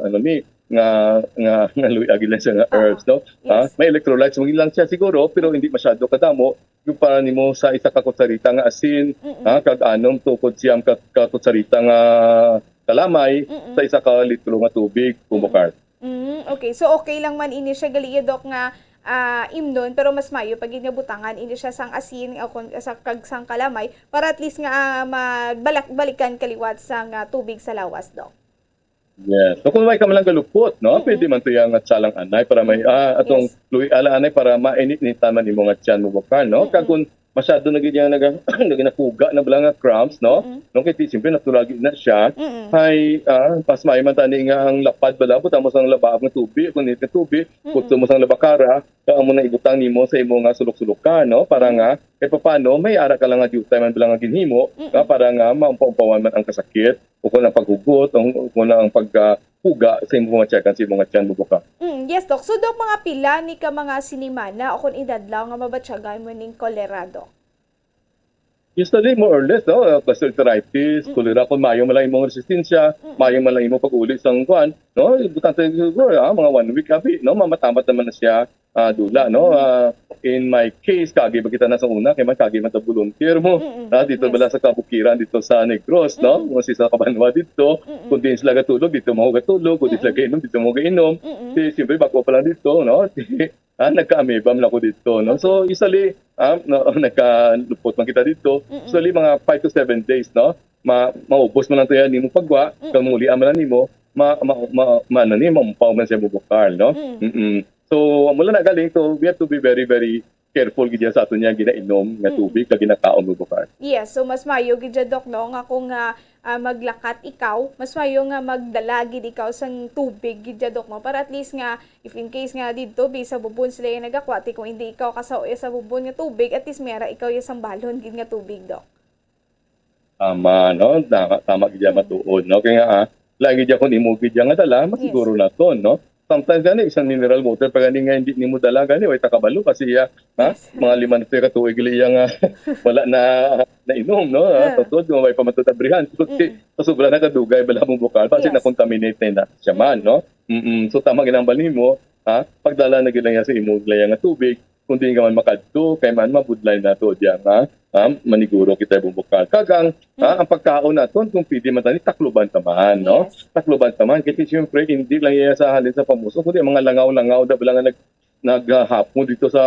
ano ni, nga, nga, nga luya gid lang siya nga Ah, herbs, no? Ah, yes. May electrolytes mo lang siya siguro, pero hindi masyado kadamo. Yung para nimo sa isa ka kutsarita nga asin, Mm-mm. ha, kag anom tukod siyam ka, ka kutsarita nga kalamay Mm-mm. sa isa ka litro nga tubig, Bumbukal. Mm, okay. So, okay lang man ini siya gali, Doc, nga ah, imnon, pero mas mayo pa gid nga butangan ini siya sang asin o kung sa kag sang kalamay para at least nga ah, mabalak-balikan kaliwat sang ah, tubig sa lawas, Doc. Yes. So kung may ka man lang galupot, no? Mm-mm. Pwede man to yung nga tsalang anay para may, ah, atong Yes. luy-a lang anay para mainit-initan man imo nga tiyan, Bumbukal, no? Mm-mm. Kag kung masyado na gid niya naga-, naginapuga na bala nga cramps, no? Mm-mm. No, kay ti-, siyempre natural gid na siya. Mm-mm. Hay, ah, mas maayo man tani nga ang lapad bala, butang mo sang labaab nga tubig, kun init nga tubig, Mm-mm. kutso mo sang labakara, kag amo na ibutang nimo sa imo nga sulok-sulokan, no? Para Mm. nga, kay papano, may ara ka lang nga diutay man bala nga ginhimo, Mm-mm. nga para nga maumpaw-umpawan man ang kasakit, o kung ang paghugot, o kung ang pag, ah, puga sa imo nga tiyan, sa imo nga tiyan, Bubukar. Mm, yes, Doc. So, Doc, mga pila ni ka mga sinimana o kung inadlaw nga mabatyagan mo ning kolera, Doc? Usually, more or less, no? Uh, gastroenteritis, Mm. cholera, kung maayo man lang imong resistensya, Mm. maayo man lang imong pag-uli sang kuan, no? Importante siguro, ah, mga one week, abi, no? Mamatamad naman na siya, ah, dula, no? Mm. Ah, in my case, kagi ba kita na sa una, kay man kagi man ta volunteer mo, Mm-mm. ah, dito Yes. bala sa kabukiran, dito sa Negros, no? Mm-mm. Kung si sa Kabanwa dito, Mm-mm. kung diin sila gatulog, dito mo gatulog, kung di sila Mm-mm. gainom, dito mo gainom. Mm-mm. Si, siyempre, bako pa lang dito, no? Ah, nagka-amoeba man ako dito, no? So, Okay. usually, ah, no, nagkalupot man kita dito. Mm-mm. Usually, mga five to seven days, no? Ma-, maubos man lang to yan, nimo pagwa, Mm. kag muli man lang nimo, ma-, ma-, ma-, ma-, ano ni, maumpaw man siya, Bubukar, no? Mm. Mm-mm. So, mula na galing, so we have to be very, very careful gid sa aton niya ginainom nga Mm. tubig kag ginakaon, Bubukar. Yes, so mas maayo gid siya, Doc, no, nga kung, ah, ah, maglakat ikaw, mas maayo nga magdala gid ikaw sang tubig gid siya, Doc, no, para at least nga if in case nga didto bi sa bubon sila yung nagakwa, ti kung hindi ikaw kasaw sa bubon nga tubig, at least may ara ikaw yung sambalon gid nga tubig, Doc. Tama, no? Tama, tama gid yan, Mm. matuod, no? Kaya nga, ah, lagi dyan kung imo gid yan nga dala, Yes. masiguro na to, no? Sometimes gani, isang mineral water pa gani nga hindi nimo dala, gani, way takabalo kasi iya, ha? Yes. Mga lima na to ka tuig gali iya nga wala na nainom, no? Ha? Ah. Sa tuod, nga way pa matudabrihan. So, Mm. si, sa sobra na kadugay, bala mo bukal, basi Yes. na-contaminate na, na siya man, Mm. no? Mm-mm. So, tama ginambal nimo, ha? Pagdala na gid lang yan sa imo, gila nga tubig, kung di ka man makadto, kay man mabudlay na to diyan, ha? Ha? Maniguro kita, Bubukar. Kag ang, ha, Mm. ang pagkaon naton, kung pwede man tani, takloban ta man, no? Yes. Takloban ta man. Kasi siyempre, hindi lang iya sa halin sa pamuso, kundi ang mga langaw-langaw na bala nga nag-, naghahapon dito sa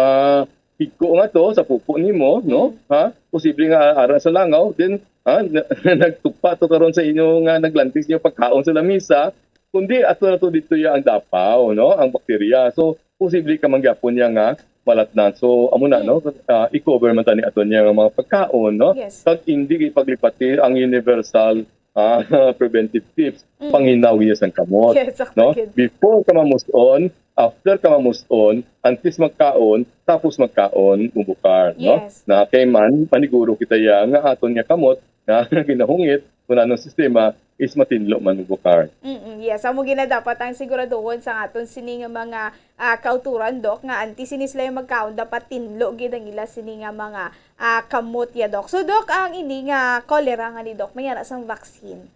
pigko nga to, sa pupo nimo, no? Mm. Ha? Posible nga ara sa langaw, then, ha, na-, nagtupa to karon sa inyo nga naglantis niyo pagkaon sa lamisa, kundi ato na to dito ya ang dapaw, no? Ang bakterya. So, posible ka man gyapon niya nga malatnan. So, amo na, Mm. no? Ah, i-cover man tani ato niya nga mga pagkaon, no? Yes. Kag hindi ipaglipati ang universal, ah, preventive tips, Mm. panginaw iya sang kamot, Yes, sakto no? gid. Before ka mamuson, after ka mamuson, antes magkaon, tapos magkaon, Bubukar, no? Yes. Na kay man, maniguro kita ya nga aton nga kamot, nga ginahungit, kung anong sistema, is matinlo man, Bubukar. Mm-mm, yes. Amo gid na dapat ang siguraduhon sa aton sini nga mga, ah, kauturan, Doc, nga antes sini sila yung magkaon, dapat tinlo gid ang ila sini nga mga, ah, kamot ya, Doc. So, Doc, ang ini nga cholera nga ni Doc, may ara sang vaccine?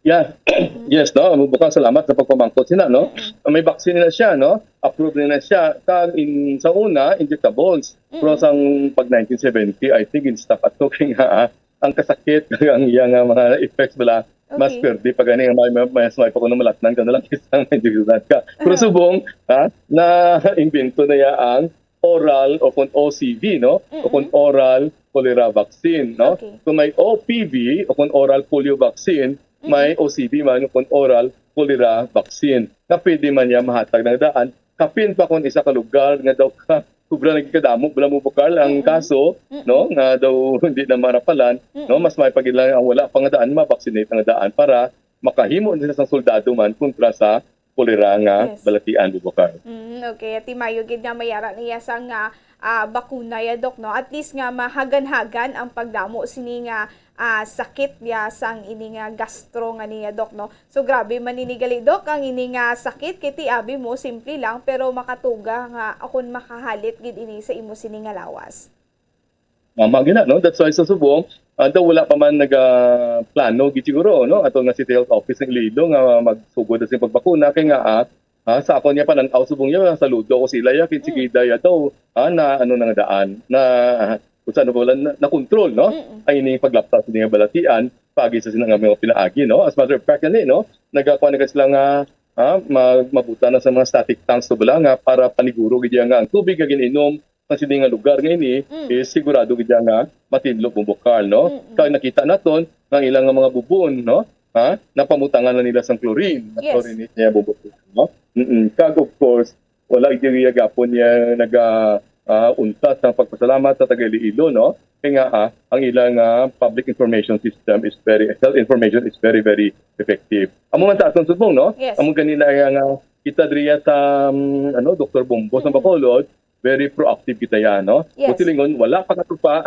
Yeah. Mm-mm. Yes, no? Bubukar, salamat sa pagpamangkot sina, no? Mm-mm. May vaccine na siya, no? Approved na siya. Kag in, sa una, injectables. Pero Mm-mm. sang pag nineteen seventy, I think, in stop ato kay nga, ah, ang kasakit, ang iya nga mga effects bala, mas Okay. pwede pa gani, may, may, mas may pa kuno malatnan ka na lang kaysa may dignidad ka. Pero Aha. subong, ha, na-imbento na ya ang oral o kung O C V, no? O kung Mm-mm. oral cholera vaccine, no? Okay. Kung may O P V o kung oral polio vaccine, Mm-mm. may O C V man o kung oral cholera vaccine na pwede man niya mahatag ng daan. Kapin pa kung isa ka lugar nga daw ka, sobra nagkadamo, bala mo, Bukar, ang Mm-mm. kaso, Mm-mm. no? Nga daw hindi na marapalan, no? Mm-mm. Mas may pagila ang wala pa nga daan, ma-vaccinate ang daan para makahimo nila sang soldado man kontra sa kolera nga Yes. balatian, Bubukar. Mm, okay. Ati mayo gid nga mayara niya sa nga, ah, bakuna ya, Doc, no? At least nga mahagan-hagan ang pagdamo sini nga, ah, sakit ya sang ini nga gastro nga niya, Doc, no? So, grabe man ini gali, Doc, ang ini nga sakit, kay ti abi mo, simple lang, pero makatuga nga akon makahalit gid ini sa imo sini nga lawas. Mama gina, no? That's why sa subong, ah, daw wala pa man nagaplano gid siguro, no? Ato nga City Health Office ng Iloilo nga magsugod na sa pagbakuna kay nga, ah, ah, sa akon nga panan-aw subong niya, saludo ko sila ya, kay Mm. sige, daya daw, ah, na ano na nga daan, na, kung saan wala na, na control, no? Mm-mm. Ay, ini paglaptas niya balatian, pagi sa sinang mga pinaagi, no? As matter of fact, gani, no? Nagakuha na sila nga, ah, mag-, mabuta na sa mga static tanks to bala nga para paniguro gid nga ang tubig nga gininom sa sini nga lugar nga ini Mm. is sigurado gid nga matinlo, Bubukar, no? Mm-mm. Kag nakita naton nga ilang nga mga bubon, no? Ha? Napamutangan na nila sang chlorine. Yes. Chlorine niya, Bubukar, no? Mm-mm. Kag of course, wala gid gapon niya naga-, ah, untat sang pagpasalamat sa taga Iloilo, no? Kay nga, ah, ang ilang, ah, public information system is very, health information is very, very effective. Amo man sa aton subong, no? Yes. Amo ganina nga kita diriya sa, um, ano, Doktor Bombo sa Mm. Bacolod, very proactive kita yan, no? Yes. Kung silingon, wala pa katupa.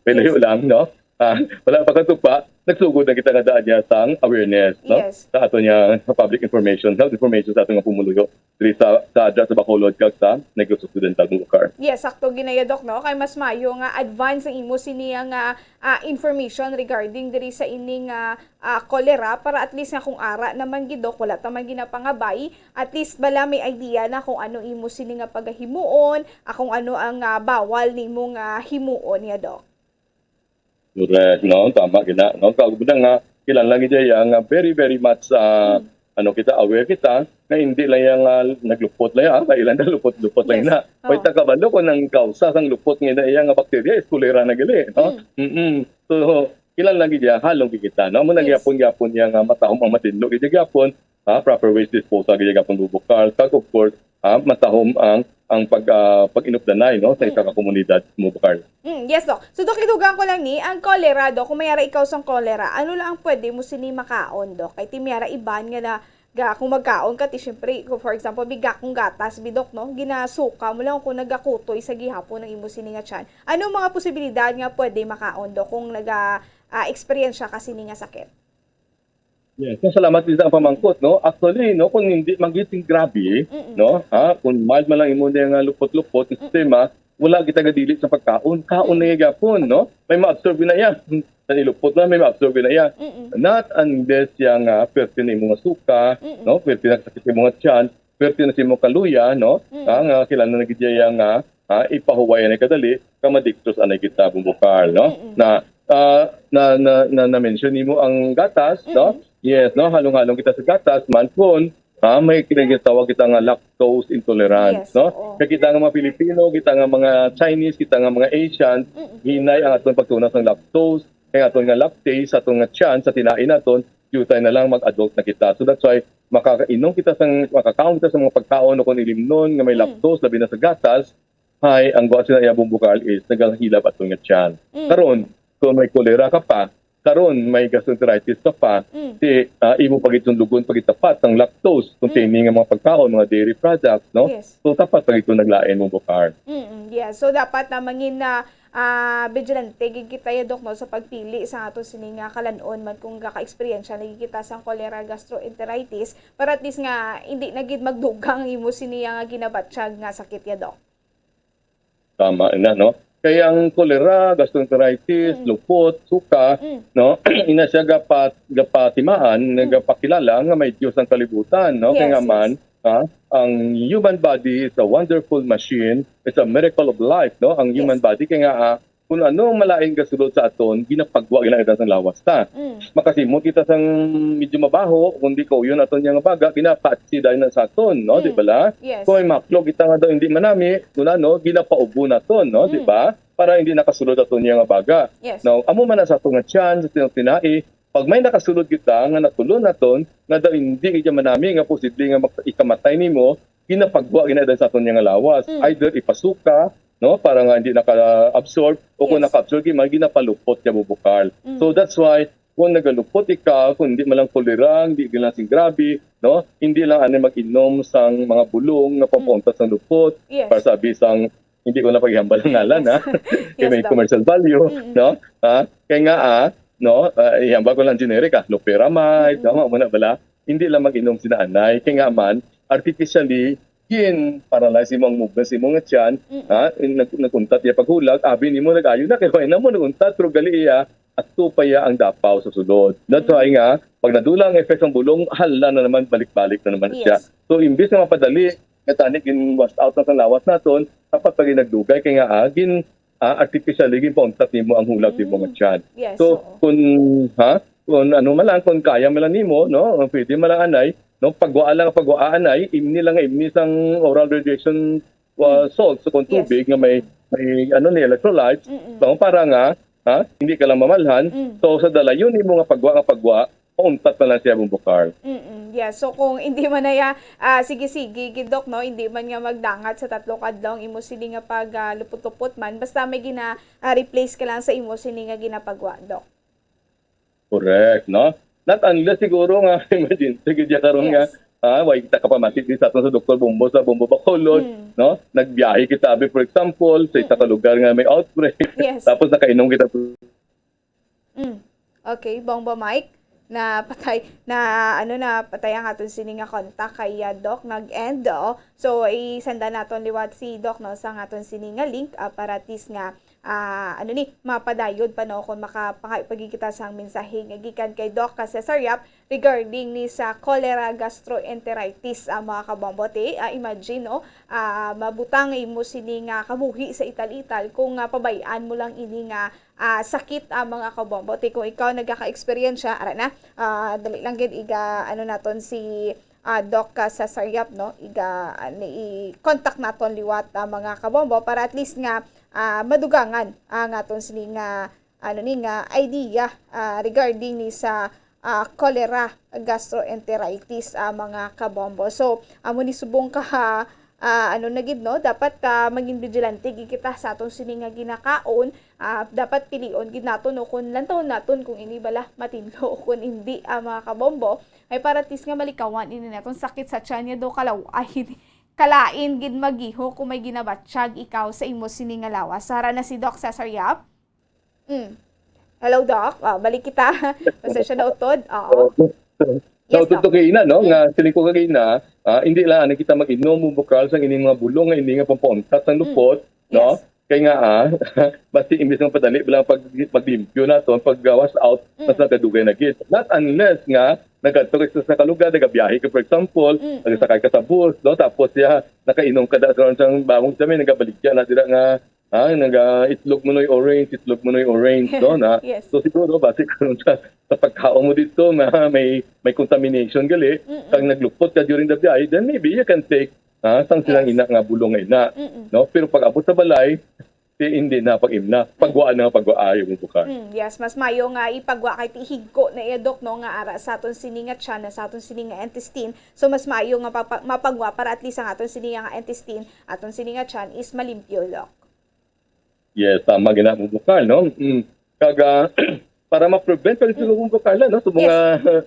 May layo lang, no? Ah, wala pa katupa. Nagsugod na kita nga daan niya sang awareness, no? Yes. Sa ato niya, sa public information, health information sa ato nga pumuluyo diri sa, sa, dira sa Bacolod kag sa Negros Occidental, Bulucar. Yes, sakto ginaya, Doc, no? Kay mas mayo nga advance ang imo sini nga, ah, information regarding diri sa ining, ah, ah, cholera, para at least nga kung ara naman gid, Doc, wala ta man ginapangabay, at least bala may idea na kung ano imo sini nga pagahimuon, ah, kung ano ang, ah, bawal nimo nga himuon niya, Doc. Correct, no? Tama gina, no? Kag nga, kinahanglan gid iya nga very, very much, ah, ano kita, aware kita, nga hindi lang yang, ah, naglupot lang yan, ah, kailan na lupot-lupot lang Yes. na. Oh. Kay ta kabalo kung ang kausa sang lupot nga iya nga bakterya is cholera na gali, no? Mm. Mm-mm. So, kinahanglan gid iya, halong gid kita, no? Amo na Yes. gyapon, gyapon niya nga matahom ang matinlo gid gyapon, ha? Proper waste disposal gid gyapon, Bubukal. Kag of course, ha, matahom ang, ang pag, ah, pag-inupdanay, no, sa isa Mm. ka komunidad, Bubukal. Mm, yes, Doc. So, Doc, idugang ko lang ni, ang cholera, Doc, kung may ara ikaw sang cholera, ano lang ang pwede mo sini makaon, Doc? Kay ti may ara iban nga na, ga, kung magkaon ka, ti syempre, kung for example, biga kung gatas, bidok, no? Ginasuka mo lang kung nagakutoy sa gihapon ang imo sini nga tiyan. Ano mga posibilidad nga pwede makaon, Doc, kung naga, ah, experience ka sini nga sakit? Yes, so salamat din sa pamangkot, no? Actually, no, kung hindi man gid sing grabe, Mm-mm. no, ha, kung mild man lang imo niya nga lupot-lupot sa sistema, wala kita gadili sa pagkaon. Kaon na gyapon, no? May ma-absorb na iya. Sa ilupot na, may ma-absorb na iya. Mm-mm. Not unless siya nga perte na imo nga suka, Mm-mm. no? Perte na sakit imo nga tiyan, perte na sa imo kaluya, no? Mm. Ah, nga kailangan na gid iya nga, ah, ipahuway na kadali, ka madiktos anay kita, Bubukal, no? Mm-mm. Na, ah, na, na, na, na-mention nimo ang gatas, no? Mm-mm. Yes, no? Halong-halong kita sa gatas, man kun, ah, may kinagitawag kita nga lactose intolerance, Yes, no? oo. Kaya kita nga mga Pilipino, kita nga mga Chinese, kita nga mga Asians, Mm-mm. hinay ang aton pagtunaw sang lactose, kaya aton nga lactase, sa aton nga tiyan, sa tinain naton, due time na lang mag-adult na kita. So that's why makakainom kita sang, makakaon kita sa mga pagkaon o kung ilimnon nga may Mm. lactose, labi na sa gatas, hay ang gawas na iya, Bubukal, is nagahilab aton nga tiyan. Mm. Karon, kung may cholera ka pa, karon may gastroenteritis ka pa, Mm. si, ah, imo pagitsundugon, pagitapat sang lactose containing nga mga pagkaon, mga dairy products, no? Yes. So, tapat pa gid naglain, Bubukal. Mm, yes. So, dapat na mangin na, ah, vigilante gid kita ya, Doc, no, sa pagpili sa ato sini nga kalan-on man kung gaka-eksperyensya lagi kita sang cholera gastroenteritis, para at least nga hindi na gid magdugang ang imo sini nga ginabatyag nga sakit ya, Doc. Tama na, no? Kaya ang cholera, gastroenteritis, Mm. lupot, suka, Mm. no? Ina siya gapa-, gapatimaan, Mm. gapakilala nga may Diyos ang kalibutan, no? Kaya Yes, nga yes. man, ha? Ang human body is a wonderful machine. It's a miracle of life, no? Ang human Yes. body, kaya nga, ah, kung ano malain gasulod sa aton, ginapagwa gina sa lawas ta. Mm. Makasimot kita sang medyo mabaho, kung di kauyon aton yang baga, ginapaatsi dahil na sa aton, no? Mm. Di ba la? Yes. Kung may maklo kita nga daw hindi manami, kung ano, ginapaubo naton, no? Mm. Di ba? Para hindi nakasulod aton yang baga. Yes. Now, amo man na sa aton nga tiyan, sa aton tinai, pag may nakasulod kita nga natulon naton, nga daw hindi kita manami, nga posible nga mak-, ikamatay nimo, ginapagwa gina sa aton nga lawas. Mm. Either ipasuka, no, para nga hindi naka-absorb, o kung Yes. naka-absorb, gina-, ginapalupot niya, Bubukal. Mm. So that's why, kung nagalupot ikaw, kung hindi man lang cholera, hindi lang sing grabe, no, hindi lang ani mag-inom sang mga bulong nga Mm. pampauntat sang lupot, Yes. para sabi sang, hindi ko na paghihambal ang ngalan, ha? Kay Yes, may Doc. Commercial value, Mm-mm. no? Ha? Kaya nga, ah, no, ah, ihambal ko lang generic, ah, loperamide, Mm-mm. tama mo na bala? Hindi lang mag-inom sina anay. Kaya nga man, artificially, gin-paralyze mo ang movement sa imo nga tiyan, Mm-mm. ha? Nag-, nag-untat iya paghulag, abi nimo nag-ayo na, kay wala na mo nag-untat, pero gali iya, ato pa iya ang dapaw sa sulod. That's Mm. why nga, pag nadula ang effect ng bulong, hala na naman, balik-balik na naman siya. Yes. So, imbis na mapadali, nga tani gin-wash out na sa lawas naton, dapat pa gid nagdugay kay nga, ah, gin, ah, artificially ginpauntat nimo ang hulag nimo nga Mm. tiyan. Yes, So, oo. kung, ha, kung ano man lang, kung kaya man lang nimo, no, pwede man lang anay, no, pagwaa lang, pagwaa anay, imni lang, imni sang oral radiation, uh, Mm. salts, so kung Yes. tubig nga may, may, ano, ni electrolytes, Mm-mm. no, para nga, ha, hindi ka lang mamalhan. Mm. So, sa dalayon nimo nga pagwa, nga pagwa, mauntat na lang siya, Bumbo Carl. Mm-mm. Yes. So kung hindi man na ya, ah, sige-sige gid, Doc, no, hindi man nga magdangat sa tatlo ka adlaw ang imo sini nga pag ah, lupot-lupot man, basta may gina ah, replace ka lang sa imo sini nga ginapagwa, Doc. Correct, no? Not unless siguro nga emergency gid ya karon nga, Yes. ah, way kita kapamati di sa aton sa Doktor Bombo sa Bombo Bacolod, Mm. no? Nagbiyahe kita abi, for example, sa isa ka lugar nga may outbreak. Yes. Tapos nakainom kita. Mm. Okay, Bombo Mike, na patay na ano, na patay ang aton sini nga contact kay ah, Doc nag-end, oo. So isanda naton liwat si Doc, no, sa aton sini nga link ah, para at least nga ah, ano ni, mapadayon pa, no, kung makapangay pa gid kita sang mensahe nga gikan kay Doc ka Cesar Yap regarding ni sa cholera gastroenteritis, ah, mga kabombo. Te, ah, imagine, no, ah, mabutang imo sini nga kabuhi sa ital-ital kung ah, pabay-an mo lang ini nga ah, sakit, ah, mga kabombo. Te, kung ikaw nagaka-experience siya, ara na, ah, dali lang gid iga ano naton si ah, Doc ka Cesar Yap, no? Iga ah, ni i-contact naton liwat, ah, mga kabombo, para at least nga ah, madugangan ang aton sini nga ano ni nga idea ah, regarding ni sa ah, cholera gastroenteritis, ah, mga kabombo. So amo ni subong ka ah, ano na gid, no, dapat ah, maging vigilante gid kita sa aton sini nga ginakaon. Ah, dapat pilion gid naton, no, kung lantawon naton kung ini bala matinlo o kung hindi, ah, mga kabombo, ay para at least nga malikawan ini naton sakit sa tiyan niya do kalaw ay kalain gid magiho kung may ginabatyag ikaw sa imo sini nga lawas. Sara na si Doc Cesar Yap. Mm. Hello, Doc. Ah, balik kita. Pasensya na utod. Oo. So, Yes, so, Doc. Kagina, no, nga siling ko kagina, ah, hindi lang ano kita mag-inom mo bukal sang ining mga bulong nga ini nga pampauntat sang lupot, no? Yes. Kay nga, ah, basi imbis nga padali lang pag paglimpyo naton, pag wash out, Mm. mas nagadugay na gid. Not unless nga nagadto ka sa, sa kalugar, nagabiyahe ka, for example, Mm, nagasakay ka sa bus, no? Tapos siya nakainom ka da karon sang bawang sa may nagabaligya na dira nga, ah, naga-itlog mo noy orange, itlog mo noy orange, no? Na, Yes. So siguro basi karon sa, sa pagkaon mo dito na may may contamination gali, Mm-mm. kag naglupot ka during the biyahe, then maybe you can take, ah, sang silang Yes. ina nga bulong nga ina, Mm-mm. no? Pero pag abot sa balay, di, hindi na pag-imna. Pagwaan na nga pagwaan yung bukal. Mm, yes, mas mayo nga ipagwa kay tihigko na iya, Doc, no, nga ara sa aton sini nga tiyan, na sa aton sini nga intestine. So mas mayo nga papa- mapagwa para at least ang aton sini nga intestine, aton sini nga tiyan is malimpyo, Doc. Yes, tama gina mo bukal, no? Mm. Kaga para ma-prevent pa rin sa bukal, no? So Yes. mga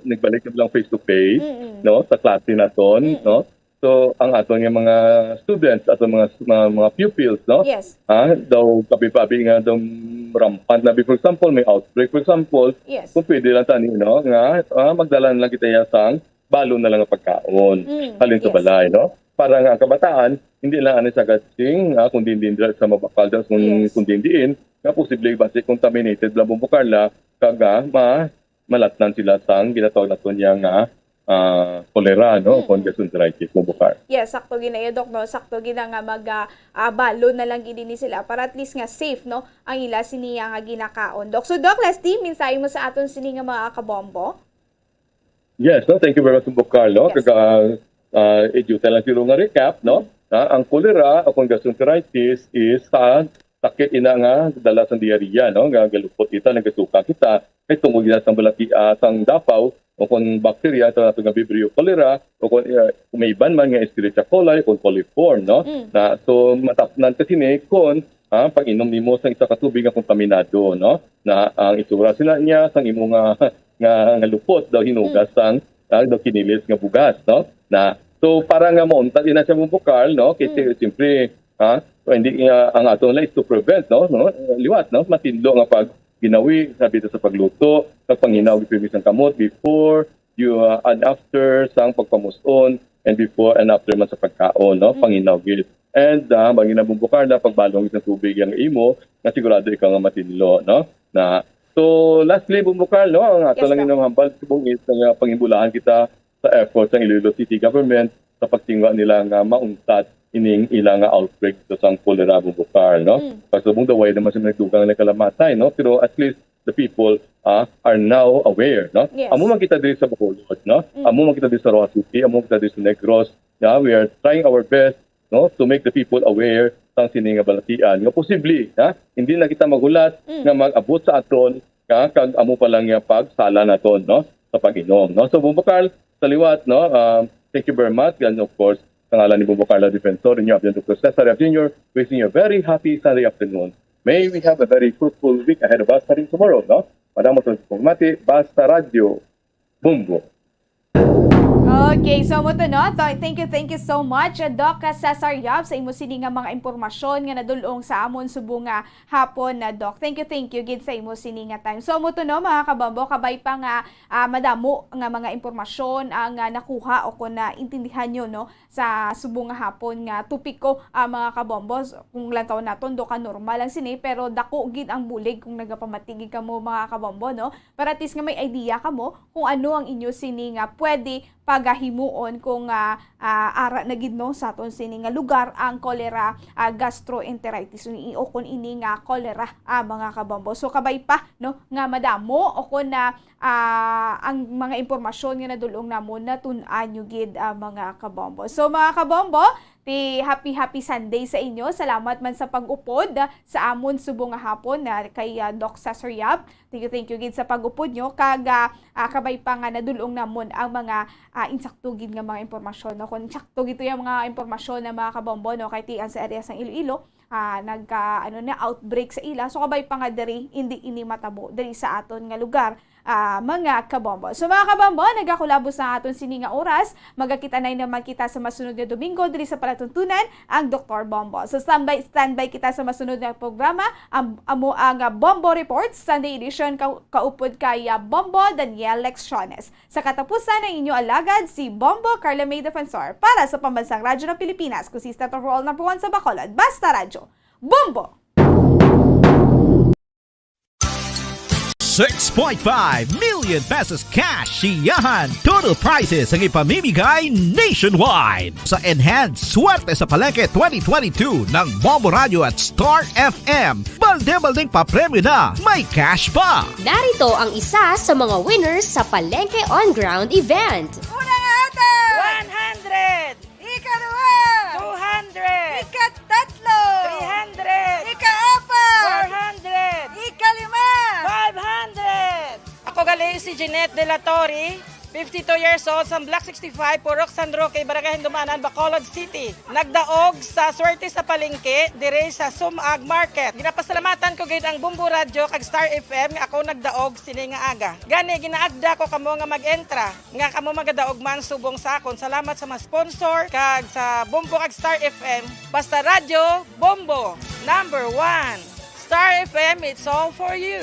nagbalik na lang face to face, Mm-mm. no? Sa klase naton, Mm-mm. no? So ang aton nga mga students, ato mga mga, mga pupils, no? Yes. Ah, daw kabi-kabi nga daw rampant na, for example, may outbreak, for example, Yes. kung pwede lang tani, no, nga ah, magdala na lang kita ya sang balon na lang nga pagkaon Mm, halin sa yes. balay, no? Para nga ang kabataan hindi lang ani sa gatsing, ah, kung din din sa mabakal, kung Yes. kung din diin nga posible basi contaminated lang bukal na, kaga ma malatnan sila sang ginatawag nato niya nga ah, cholera, no? Mm. Kung gastroenteritis mo bukal. Yes, sakto gina iya, Doc, no? Sakto gina nga mag ah, ah, balon na lang gid ni sila para at least nga safe, no, ang ila siniya nga ginakaon, Doc. So, Doc, last di, mensahe mo sa aton sini nga mga kabombo? Yes, no? Thank you very much, Bukal, no? Yes. Kaga, ah, i-due lang siguro nga recap, no? Na ang cholera o kung gastroenteritis is sa sakit ina nga dala sang diarrhea, no? Nga galupot kita, nagasuka kita, kay tungod gina sang balati, ah, sang dapaw o kung bakterya sa nato nga Vibrio cholera o kung, ah, kung may iban man nga Escherichia coli o coliform, no? Mm. Na so matapnan ka sini kung ah, pag-inom nimo sang isa ka tubig nga kontaminado, no? Na ang itsura sina niya sang imo nga nga, nga lupot daw hinugas sang ah, daw kinilis nga bugas, no? Na so para nga mauntat ina siya mo bukal, no? Kay Mm. siyempre, ha, hindi nga ang ato lang is to prevent, no? No? Liwat, no? Matinlo nga pag ginawi, sabi ito sa pagluto, pagpanginaw gipirmi sang kamot before, you, uh, and after sang pagpamuson, and before and after man sa pagkaon, no? Mm. Panginaw gid. And uh, bang ginabumbukar na pagbalong sa tubig ang imo, na sigurado ikaw nga matinlo, no? Na so lastly, bumbukar, no? Ang ato Yes, lang Doc. Ginahambal subong is nga pangimbulahan kita sa effort sang Iloilo City Government sa pagtingwa nila nga mauntat ining ila nga outbreak sa sang cholera, bumbukar, no? Mm. Pasubong daw wala naman sila nagdugang na kalamatay, no? Pero at least the people ah, are now aware, no? Yes. Amo man kita diri sa Bacolod, no? Mm. Amo man kita diri sa Roxas City, amo man kita diri sa Negros, yeah? We are trying our best, no, to make the people aware sang sini nga balatian nga posible, ha? Hindi na kita maghulat Mm. nga mag-abot sa aton, ha? Kag amo pa lang nga pagsala naton, no? sa pag-inom, no? So, Bombo Carl, sa liwat, no? Um, thank you very much. And of course, sa ngalan ni Bombo Carl Defensor, inyo abyan Doctor Cesar Yap Junior, wishing you a very happy Sunday afternoon. May we have a very fruitful week ahead of us starting tomorrow, no? Madamo sa pagmati, Basta Radyo, Bombo. Okay, so mo to, no? Th- Thank you, thank you so much, uh, Doc Cesar Yap, sa imo sini nga mga impormasyon nga nadulong sa amon subong nga hapon na, Doc. Thank you, thank you gid sa imo sini nga time. So mo to, no, mga kabombo, kabay pa nga ah, madamo nga mga impormasyon ang ah, nakuha o kung naintindihan nyo, no, sa subong nga hapon nga topiko, ah, mga kabombo. Kung lantaw naton, do ka normal lang sini, pero dako gid ang bulig kung nagapamati gid kamo, mga kabombo, no? Para at least nga may idea kamo kung ano ang inyo sini nga pwede pagahimuon kung, ah, ah, ara na gid, no, sa aton sini nga lugar ang cholera, ah, gastroenteritis, o kung ini nga cholera, ah, mga kabombo. So, kabay pa, no, nga madamo o kung na, ah, ang mga impormasyon nga nadulong namon, natun-an nyo gid, ah, mga kabombo. So, mga kabombo, ti happy, happy Sunday sa inyo. Salamat man sa pag-upod, ah, sa amon subong nga hapon, ah, kay, ah, Doc Cesar Yap. Thank you, thank you gid sa pag-upod nyo. Kag, ah, ah, kabay pa nga nadulong namon ang mga, ah, insakto gid nga mga impormasyon, no? Kung insakto gid to yung mga impormasyon na mga kabombo, no? Kay tiyan sa area sang Iloilo, ah, nagka, ano na, outbreak sa ila. So, kabay pa nga diri, hindi ini matabo diri sa aton nga lugar, ah, mga kabombo. So, mga kabombo, nagakulabos na aton sini nga oras. Magakita na naman kita sa masunod nga Domingo diri sa Palatuntunan, ang Doktor Bombo. So, standby, standby kita sa masunod nga programa, ang, amo ang, ah, Bombo Reports, Sunday edition, ka, kaupod kay, ah, Bombo Daniel Lecciones. Sa katapusan, ang inyo alagad, si Bombo Carla May Defensor para sa Pambansang Radyo ng Pilipinas, consistent overall number one sa Bacolod. Basta Radyo, Bombo! Six point five million pesos cash siyahan total prizes ang ipamimigay nationwide sa Enhanced Swerte sa Palengke twenty twenty-two ng Bombo Radio at Star F M. Balde-baldeng papremyo na, may cash pa! Narito ang isa sa mga winners sa Palengke On Ground event. Una nga atag! One hundred! Ikaduha! Two hundred! Ikatatlo! Three hundred! Ikaapat! Four hundred! Ikalima! Five hundred! Ako gali si Jeanette De La Torre, fifty-two years old, sang Block sixty-five, Purok San Roque, Barangay Hindumanan, Bacolod City. Nagdaog sa Swerte sa Palengke, diri sa Sumag Market. Ginapasalamatan ko gid ang Bombo Radyo kag Star F M nga ako nagdaog sini nga aga. Gani, ginaagda ko kamo nga mag-entra, nga kamo magadaog man subong sa akon. Salamat sa mga sponsor kag sa Bombo kag Star F M. Basta Radyo, Bombo, number one. Star F M, it's all for you.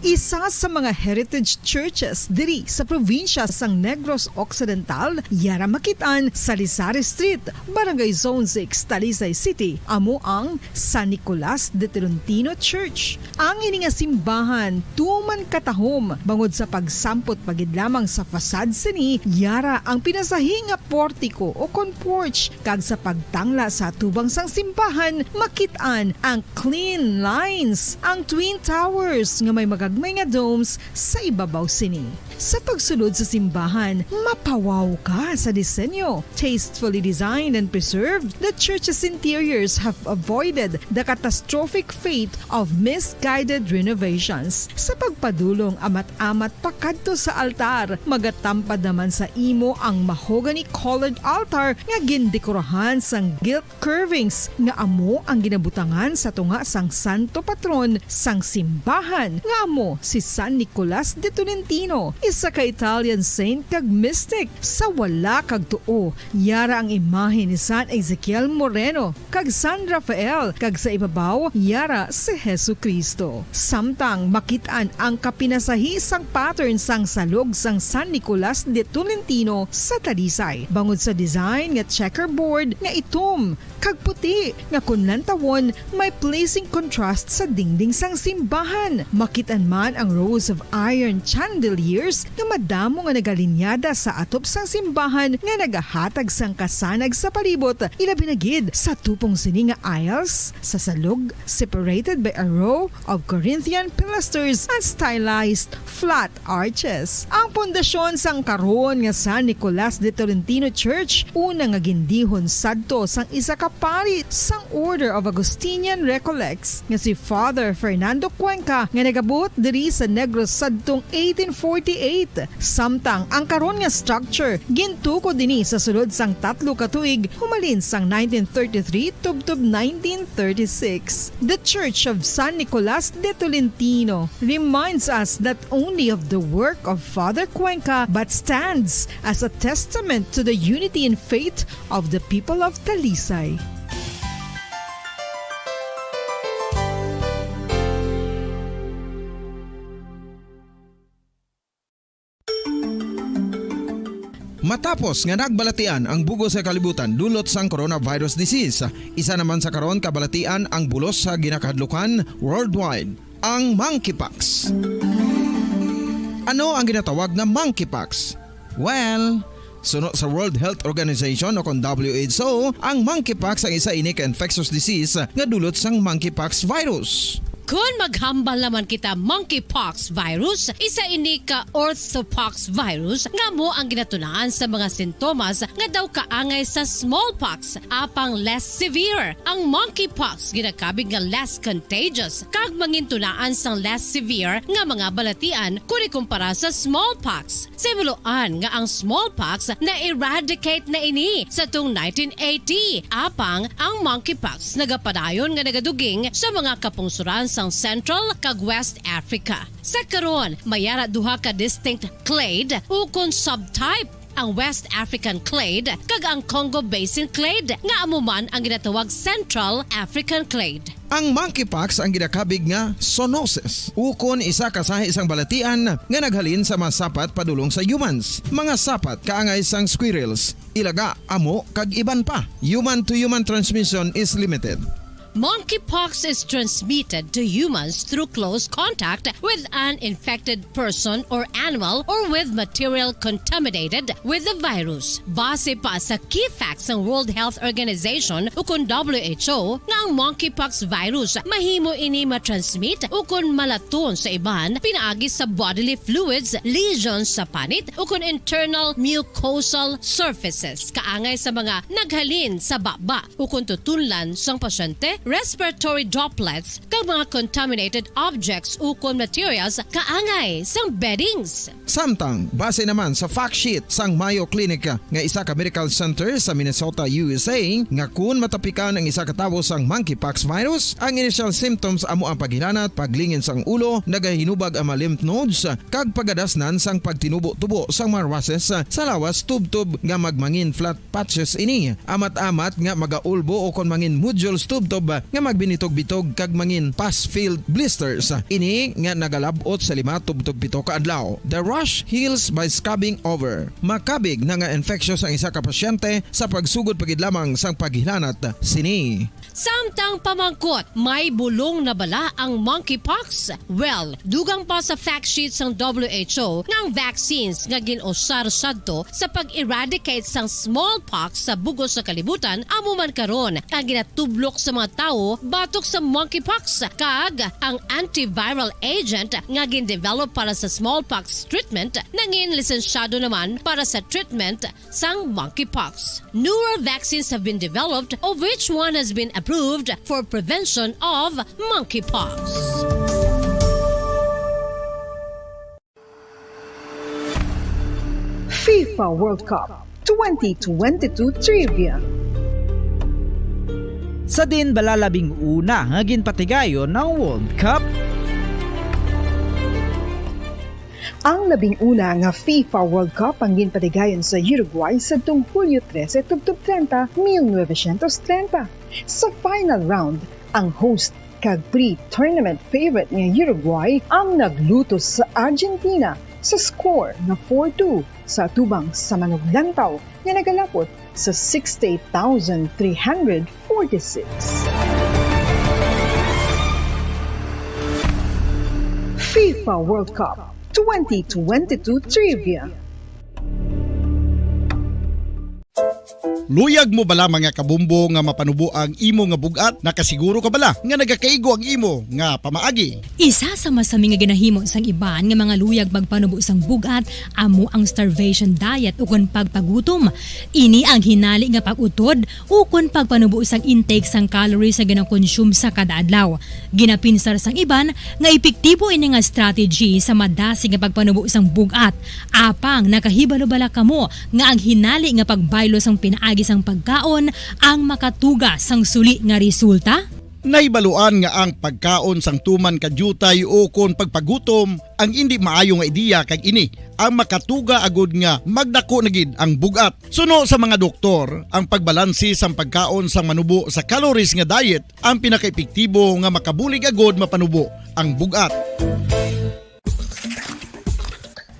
Isa sa mga heritage churches diri sa probinsya sang Negros Occidental, yara makit-an sa Rizal Street, Barangay Zone six, Talisay City, amo ang San Nicolas de Tolentino Church. Ang ini nga simbahan tuman katahom bangod sa pagsampot pa gid lamang sa facade sini, yara ang pinasahi nga portiko o kon porch, kag sa pagtangla sa atubang sang simbahan makit-an ang clean lines, ang twin towers nga may magagmay nga domes sa ibabaw sini. Sa pagsulod sa simbahan, mapawaw ka sa disenyo. Tastefully designed and preserved, the church's interiors have avoided the catastrophic fate of misguided renovations. Sa pagpadulong amat-amat pakadto sa altar, magatampad naman sa imo ang mahogany-colored altar nga gindekorahan sang gilt curvings nga amo ang ginabutangan sa tunga sang santo patron sang simbahan, nga amo si San Nicolas de Tolentino, isa ka Italian saint kag mystic. Sa wala kag tuo, yara ang imahe ni San Ezekiel Moreno kag San Rafael, kag sa ibabaw, yara si Jesu-Cristo. Samtang makit-an ang kapinasahi sang pattern sang salog sang San Nicolas de Tolentino sa Talisay, bangod sa design nga checkerboard nga itom kag puti nga kon lantawon may pleasing contrast sa dingding sang simbahan. Makit-an man ang rows of iron chandeliers steps nga madamo nga nagalinyada sa atop sang simbahan nga nagahatag sang kasanag sa palibot, ilabi na gid sa tupong sini nga aisles sa salog, separated by a row of Corinthian pilasters and stylized flat arches. Ang pundasyon sang karon nga San Nicolas de Tolentino Church, una nga gindihon sadto sang isa ka pari sang Order of Augustinian Recollects nga si Father Fernando Cuenca, nga nagabuot diri sa Negros sadtong eighteen forty-eight. Samtang ang karon nga structure gintukod dinhi sa sulod sang tatlo ka tuig, humalin sang nineteen thirty-three tubtob nineteen thirty-six. The Church of San Nicolas de Tolentino reminds us not only of the work of Father Cuenca, but stands as a testament to the unity in faith of the people of Talisay. Matapos nga nagbalatian ang bug-os nga kalibutan dulot sang coronavirus disease, isa naman sa karon kabalatian ang bulos sa ginakahadlukan worldwide, ang monkeypox. Ano ang ginatawag nga monkeypox? Well, suno sa World Health Organization o kon W H O, ang monkeypox ang isa ini ka infectious disease nga dulot sang monkeypox virus. Kon maghambal naman kita monkeypox virus, isa ini ka orthopox virus nga amo ang ginatunaan sa mga sintomas nga daw kaangay sa smallpox, apang less severe. Ang monkeypox ginakabig nga less contagious kag mangintunaan sang less severe nga mga balatian kon ikumpara sa smallpox. Sa himuloan nga ang smallpox na-eradicate na ini sa tong nineteen eighty, apang ang monkeypox nagapadayon nga nagaduging sa mga kapungsoran sang Central kag West Africa. Sa karon, may ara duha ka distinct clade ukon subtype, ang West African clade kag ang Congo Basin clade, nga amo man ang ginatawag Central African clade. Ang monkeypox ang ginakabig nga zoonosis, ukon isa ka sahi sang balatian nga naghalin sa mga sapat padulong sa humans, mga sapat kaangay sang squirrels, ilaga, amo, kag iban pa. Human-to-human transmission is limited. Monkeypox is transmitted to humans through close contact with an infected person or animal or with material contaminated with the virus. Base pa sa key facts sang World Health Organization ukon W H O, nga ang monkeypox virus mahimo ini ma-transmit ukon malaton sa iban pinaagi sa bodily fluids, lesions sa panit, ukon internal mucosal surfaces, kaangay sa mga naghalin sa baba ukon tutunlan sang pasyente, respiratory droplets, kag mga contaminated objects ukon materials kaangay sang beddings. Samtang, base naman sa fact sheet sang Mayo Clinic, nga isa ka medical center sa Minnesota, U S A, nga kun matapikan ang isa ka tawo sang monkeypox virus, ang initial symptoms amo ang paghilanat, paglingin sang ulo, nagahinubag ang mga lymph nodes, kag pagadasnan sang pagtinubo-tubo sang mga rushes sa lawas tubtob nga magmangin flat patches ini. Amat-amat nga magaulbo ukon mangin nodules tubtob nga magbinitog-bitog kag mangin pus-filled blisters. Ini nga nagalab-ot sa lima tubtob pito ka adlaw. The rash heals by scabbing over. Makabig na nga infectious ang isa ka pasyente sa pagsugod pa gid lamang sang paghilanat sini. Samtang pamangkot, may bulong na bala ang monkeypox? Well, dugang pa sa fact sheet sang W H O nga ang vaccines nga gin-usar sadto sa pag-eradicate sang smallpox sa bug-os nga kalibutan amo man karon ang ginatublok sa mga tawo batok sa monkeypox, kag ang antiviral agent nga gin-develop para sa smallpox treatment nangin lisensyado naman para sa treatment sang monkeypox. Newer vaccines have been developed, of which one has been approved for prevention of monkeypox. FIFA World Cup twenty twenty-two Trivia. Sa diin bala labing una nga ginpatigayon ang World Cup? Ang labing una nga FIFA World Cup ang ginpatigayon sa Uruguay sadtong Hulyo trese tubtob treinta, mil novecientos treinta. Sa final round, ang host kag pre-tournament favorite nga Uruguay ang naglutos sa Argentina sa score nga four two sa atubang sa manuglantaw nga nagalapot sa sixty-eight thousand three hundred forty-six. FIFA World Cup twenty twenty-two trivia. Luyag mo bala, mga kabumbo, nga mapanubo ang imo nga bug-at? Nakasiguro ka bala nga nagakaigo ang imo nga pamaagi? Isa sa masami nga ginahimo sang iban nga mga luyag magpanubo sang bug-at amo ang starvation diet ukon pagpagutom. Ini ang hinali nga pag-utod ukon pagpanubo sang intake sang calories nga ginakonsume sa kada adlaw. Ginapinsar sang iban nga epektibo ini nga strategy sa madasig nga pagpanubo sang bug-at. Apang nakahibalo bala kamo nga ang hinali nga pagbaylo sang pinaagi sang pagkaon ang makatuga sang suli nga resulta? Nahibaluan nga ang pagkaon sang tuman ka diutay ukon pagpagutom ang indi maayo nga ideya, kag ini ang makatuga agud nga magdako na gid ang bug-at. Suno sa mga doktor, ang pagbalanse sang pagkaon sang manubo sa calories nga diet ang pinakaepektibo nga makabulig agud mapanubo ang bug-at.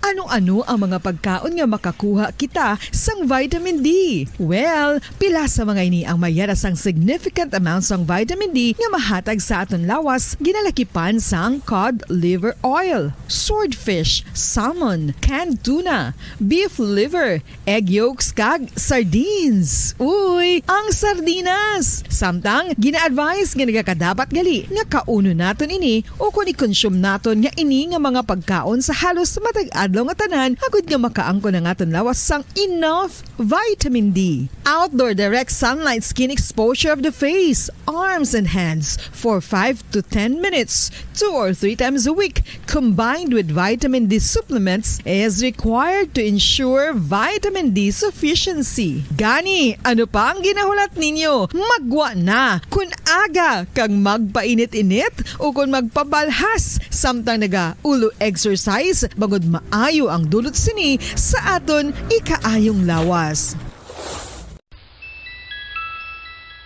Ano-ano ang mga pagkaon nga makakuha kita sang vitamin D? Well, pila sa mga ini ang mayara sang significant amount sang vitamin D nga mahatag sa aton lawas, ginalakipan sang cod liver oil, swordfish, salmon, canned tuna, beef liver, egg yolks, kag sardines. Uy, ang sardinas! Samtang gina-advise nga nagakadapat gali nga kaunon naton ini ukon i-consume naton nga ini nga mga pagkaon sa halos matag adlaw nga tanan, agud nga makaangkon ang aton lawas sang enough vitamin D. Outdoor direct sunlight skin exposure of the face, arms, and hands for five to ten minutes, two or three times a week, combined with vitamin D supplements, is required to ensure vitamin D sufficiency. Gani, ano pa ang ginahulat ninyo? Maggwa na! Kon aga kag magpainit-init ukon magpabalhas samtang nagaulo exercise, bangod maayo ang dulot sini sa aton ikaayong lawas.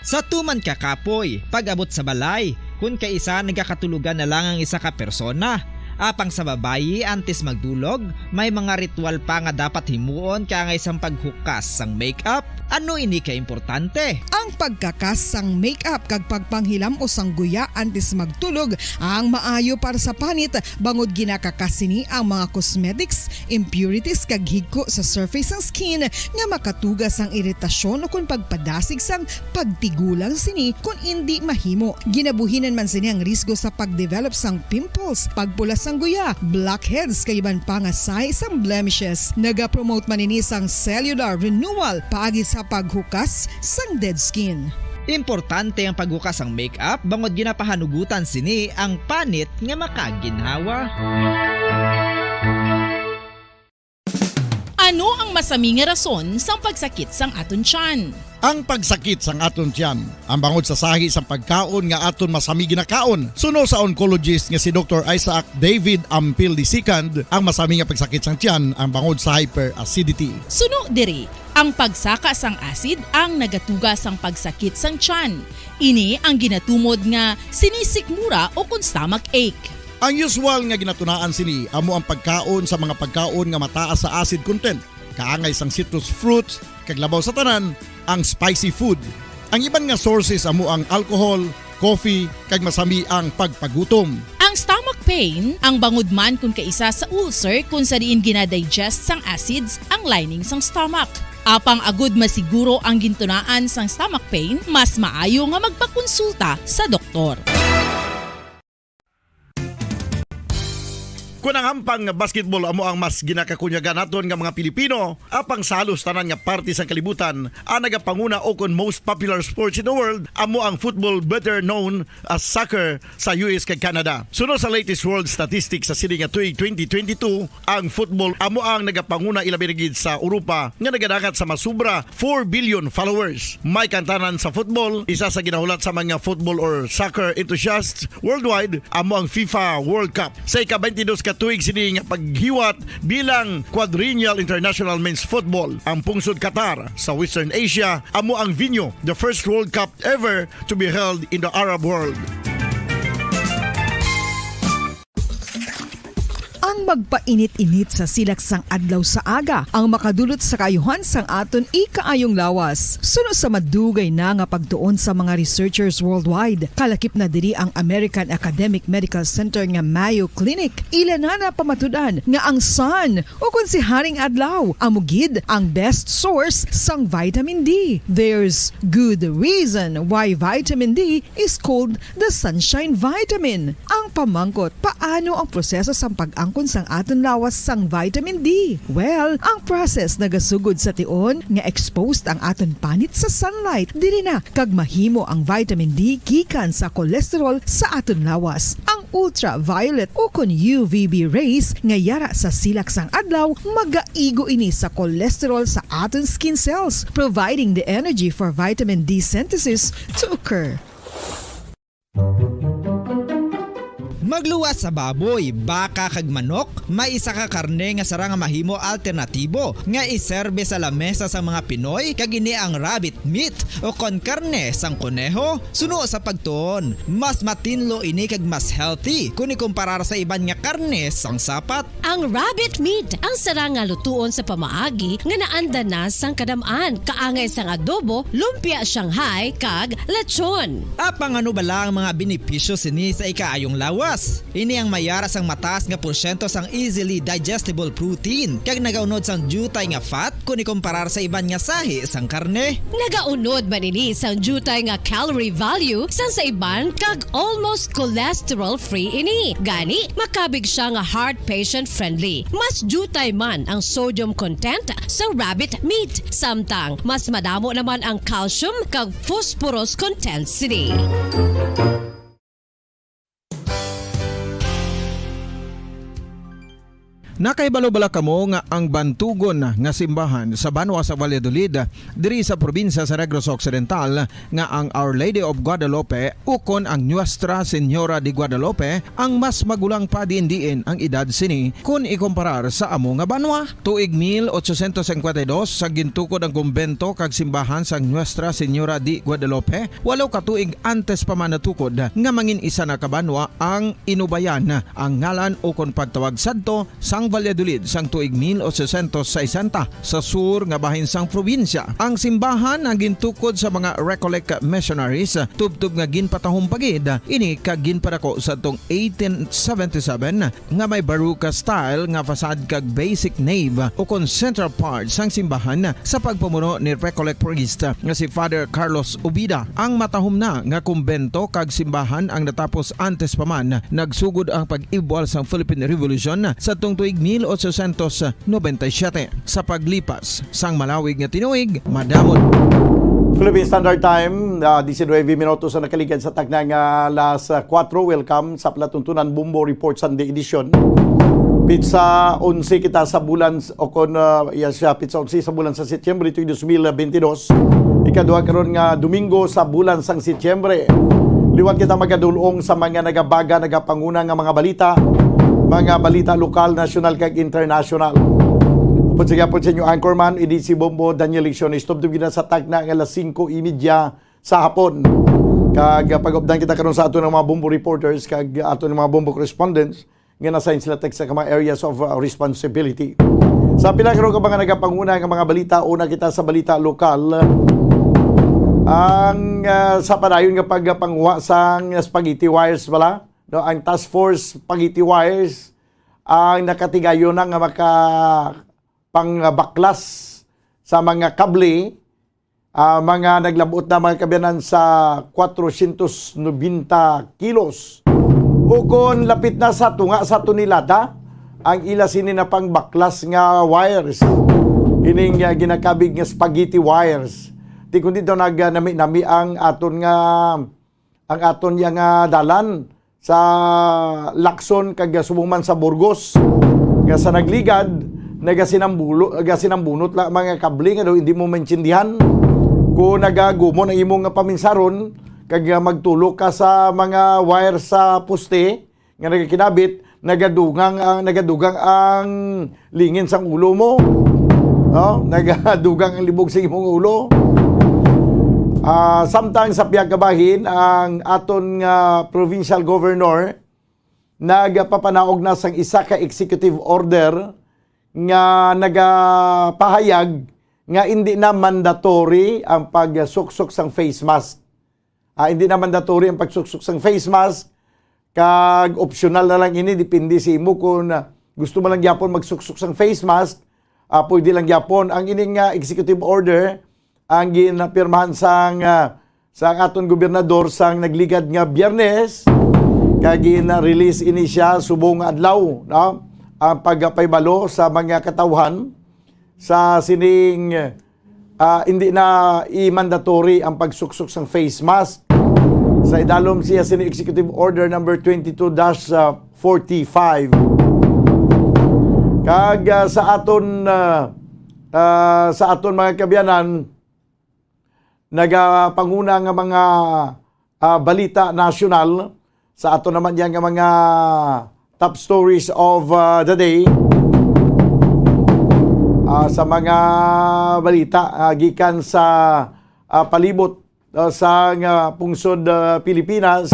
Sa tuman ka kapoy, pag-abot sa balay, kun kaisa nagakatulogan na lang ang isa ka persona. Apang sa babayi, antes magdulog, may mga ritual pa nga dapat himuon kaangay sang paghukas sang makeup. Ano ini ka importante? Ang pagkakas sang makeup kag pagpanghilam-os sang guya antes magtulog ang maayo para sa panit, bangod ginakakas sini ang mga cosmetics, impurities kag higko sa surface sang skin nga makatuga sang iritasyon ukon pagpadasig sang pagtigulang sini kon indi mahimo. Ginabuhinan man sini ang risgo sa pagdevelop sang pimples, pagpula sang guya, blackheads, kag iban pa nga sign sang blemishes. Nagapromote man ini sang cellular renewal paagi sa paghukas sang dead skin. Importante ang paghukas sang makeup bangod ginapahanugutan sini ang panit nga makaginhawa. Ano ang masami nga rason sang pagsakit sang aton tiyan? Ang pagsakit sang aton tiyan, ang bangod sa sahi sang pagkaon nga aton masami ginakaon. Suno sa oncologist nga si Doktor Isaac David Ampil the second, ang masami nga pagsakit sang tiyan ang bangod sa hyperacidity. Suno diri, ang pagsaka sang acid ang nagatuga sang pagsakit sang tiyan. Ini ang ginatumod nga sinisikmura ukon stomach ache. Ang usual nga ginatunaan sini amo ang pagkaon sa mga pagkaon nga mataas sa acid content, kaangay sang citrus fruits, kag labaw sa tanan, ang spicy food. Ang iban nga sources amo ang alcohol, coffee, kag masami ang pagpagutom. Ang stomach pain, ang bangod man kon kaisa sa ulcer kon sa diin ginadigest sang acids ang lining sang stomach. Apang agud masiguro ang gintunaan sang stomach pain, mas maayo nga magpakonsulta sa doktor. Kon ang hampang nga basketball amo ang mas ginakakunyagan naton nga mga Pilipino, apang sa halos tanan nga parte sang kalibutan, ang nagapanguna ukon most popular sports in the world amo ang football, better known as soccer, sa U S kag Canada. Suno sa latest world statistics sa sini nga tuig twenty twenty-two, ang football amo ang nagapanguna, ilabi na gid sa Europa, nga nagadangat sa masubra four billion followers. May kantanan sa football, isa sa ginahulat sa mga football or soccer enthusiasts worldwide amo ang FIFA World Cup. Sa ika-twenty-dos ka tuig sini nga paghiwat bilang Quadrennial International Men's Football, ang pungsod Qatar sa Western Asia amo ang venue. The first World Cup ever to be held in the Arab world. Ang Magpainit-init sa silak sang adlaw sa aga ang makadulot sa kaayuhan sang aton ikaayong lawas. Suno sa madugay na nga pagtuon sa mga researchers worldwide, kalakip na diri ang American Academic Medical Center nga Mayo Clinic. Ila na napamatud-an nga ang sun, ukon si Haring Adlaw, amo gid ang best source sang vitamin D. There's good reason why vitamin D is called the sunshine vitamin. Ang pamangkot, paano ang proseso sang pag-angkon sang aton lawas sang vitamin D? Well, ang process nagasugod sa tion nga exposed ang aton panit sa sunlight. Diri na kag mahimo ang vitamin D gikan sa cholesterol sa aton lawas. Ang ultraviolet ukon U V B rays nga yara sa silak sang adlaw magaigo ini sa cholesterol sa aton skin cells, providing the energy for vitamin D synthesis to occur. Magluwas sa baboy, baka kag manok, may isa ka karne nga sara nga mahimo alternatibo nga iserbe sa lamesa sang mga Pinoy, kag ini ang rabbit meat o kon karne sang koneho. Suno sa pagtuon, mas matinlo ini kag mas healthy kon ikumparar sa iban nga karne sang sapat. Ang rabbit meat ang sara nga lutuon sa pamaagi nga naanda na sang kadam-an, kaangay sang adobo, lumpia Shanghai, kag lechon. Apang ano bala ang mga benepisyo sini sa ikaayong lawas? Ini ang mayara sang mataas nga porsyento sang easily digestible protein, kag nagaunod sang diutay nga fat kon ikumparar sa iban nga sahi sang karne. Nagaunod man ini sang diutay nga calorie value sang sa iban, kag almost cholesterol-free ini. Gani, makabig siya nga heart patient-friendly. Mas diutay man ang sodium content sang rabbit meat, samtang mas madamo naman ang calcium kag phosphorus content sini. Nakahibalo bala kamo nga ang bantugon nga simbahan sa banwa sa Valladolid, diri sa probinsya sa Negros Occidental, nga ang Our Lady of Guadalupe ukon ang Nuestra Señora de Guadalupe ang mas magulang pa diin-diin ang edad sini kon ikomparar sa amo nga banwa? Tuig mil ochocientos cincuenta y dos, sa gintukod ang kumbento kag simbahan sang Nuestra Señora de Guadalupe, walo ka tuig antes pa man natukod nga mangin isa na ka banwa ang Inubayan ang ngalan ukon pagtawag sadto sang Valladolid sang tuig mil ochocientos sesenta sa sur nga bahin sang probinsya. Ang simbahan ang gintukod sa mga Recollect missionaries, tubtob nga ginpatahom pa gid ini kag ginpadako sadtong eighteen seventy-seven, nga may Baroque style nga facade kag basic nave ukon central part sang simbahan sa pagpamuno ni Recollect priest nga si Father Carlos Ubida. Ang matahom na nga kumbento kag simbahan ang natapos antes pa man nagsugod ang pag-ibwal sang Philippine Revolution sadtong tuig mil ochocientos noventa y siete. Sa paglipas sang malawig nga tinuig, madamot. Philippine Standard Time, ah, diecinuebe minutos ang nakaligad sa takna nga alas, ah, kuwatro. Welcome sa palatuntunan Bombo Report Sunday Edition. Pitsa onse kita sa bulan s-, o kon, ah, iya siya, pitsa onse sa bulan sa Setyembre tuig dos mil bentidós. Ikaduha karon nga Domingo sa bulan sang Setyembre. Liwat kita magadul-ong sa mga nagabaga, nagapanguna nga mga balita, mga balita lokal, nasyonal, kag internasyonal. Upod sa gyapon sa inyo anchorman, ini si Bombo Daniel Lecciones. Tubtob gid na sa takna nga alas singko y media sa hapon. Kag, ah, pag-updan kita karon sa aton nga mga Bombo reporters kag aton nga mga Bombo correspondents nga na-assign sila tag sa mga areas of, ah, responsibility. Sa pila karon ka mga nagapanguna nga mga balita, una kita sa balita lokal. Ang, ah, sa padayon nga pagpanguha sang spaghetti wires bala, no, ang Task Force Spaghetti Wires ang nakatigayon na nga maka pangbaklas sa mga kable, ah, mga naglabot na mga kaabyanan sa kwatrocientos noventa kilos, ukon lapit na sa tunga sa tonelada ang ila sini na pangbaklas nga wires, ining, ah, ginakabig nga spaghetti wires. Ti kundi daw nag, ah, nami-nami ang aton nga, ang aton ya nga dalan sa Lacson kag subong man sa Burgos, nga sa nagligad nagasinambulo-, nagasinambunot la mga kable nga daw hindi mo maintindihan. Kung nagagumon ang imong nga paminsaron kag magtulo ka sa mga wire sa poste nga nagakinabit, nagadugang ang, nagadugang ang lingin sang ulo mo, no? Nagadugang ang libog sa imong ulo. Ah, samtang sa pihak kabahin, ang aton nga provincial governor nagapapanaog na sang isa ka executive order nga nagapahayag nga hindi na mandatory ang pagsuksok sang face mask. Ah, hindi na mandatory ang pagsuksok sang face mask, kag optional na lang ini, depende sa imo kung, ah, gusto mo lang gyapon magsuksok sang face mask. Ah, pwede lang gyapon. Ang ining, ah, executive order ang ginapirmahan sang, ah, sang aton gobernador sang nagligad nga Biyernes, kag gina-release ini siya subong nga adlaw, no? Ang pagpahibalo sa mga katawhan sa sining, ah, hindi na i-mandatory ang pagsuksok sang face mask. Sa idalom siya sini Executive Order number twenty-two dash forty-five. Kag, ah, sa aton, ah, ah, sa aton mga kaabyanan, nagapanguna nga mga, ah, balita nasyonal, sa aton naman yan nga mga top stories of, ah, the day, ah, sa mga balita, ah, gikan sa, ah, palibot, ah, sa nga pungsod, ah, Pilipinas,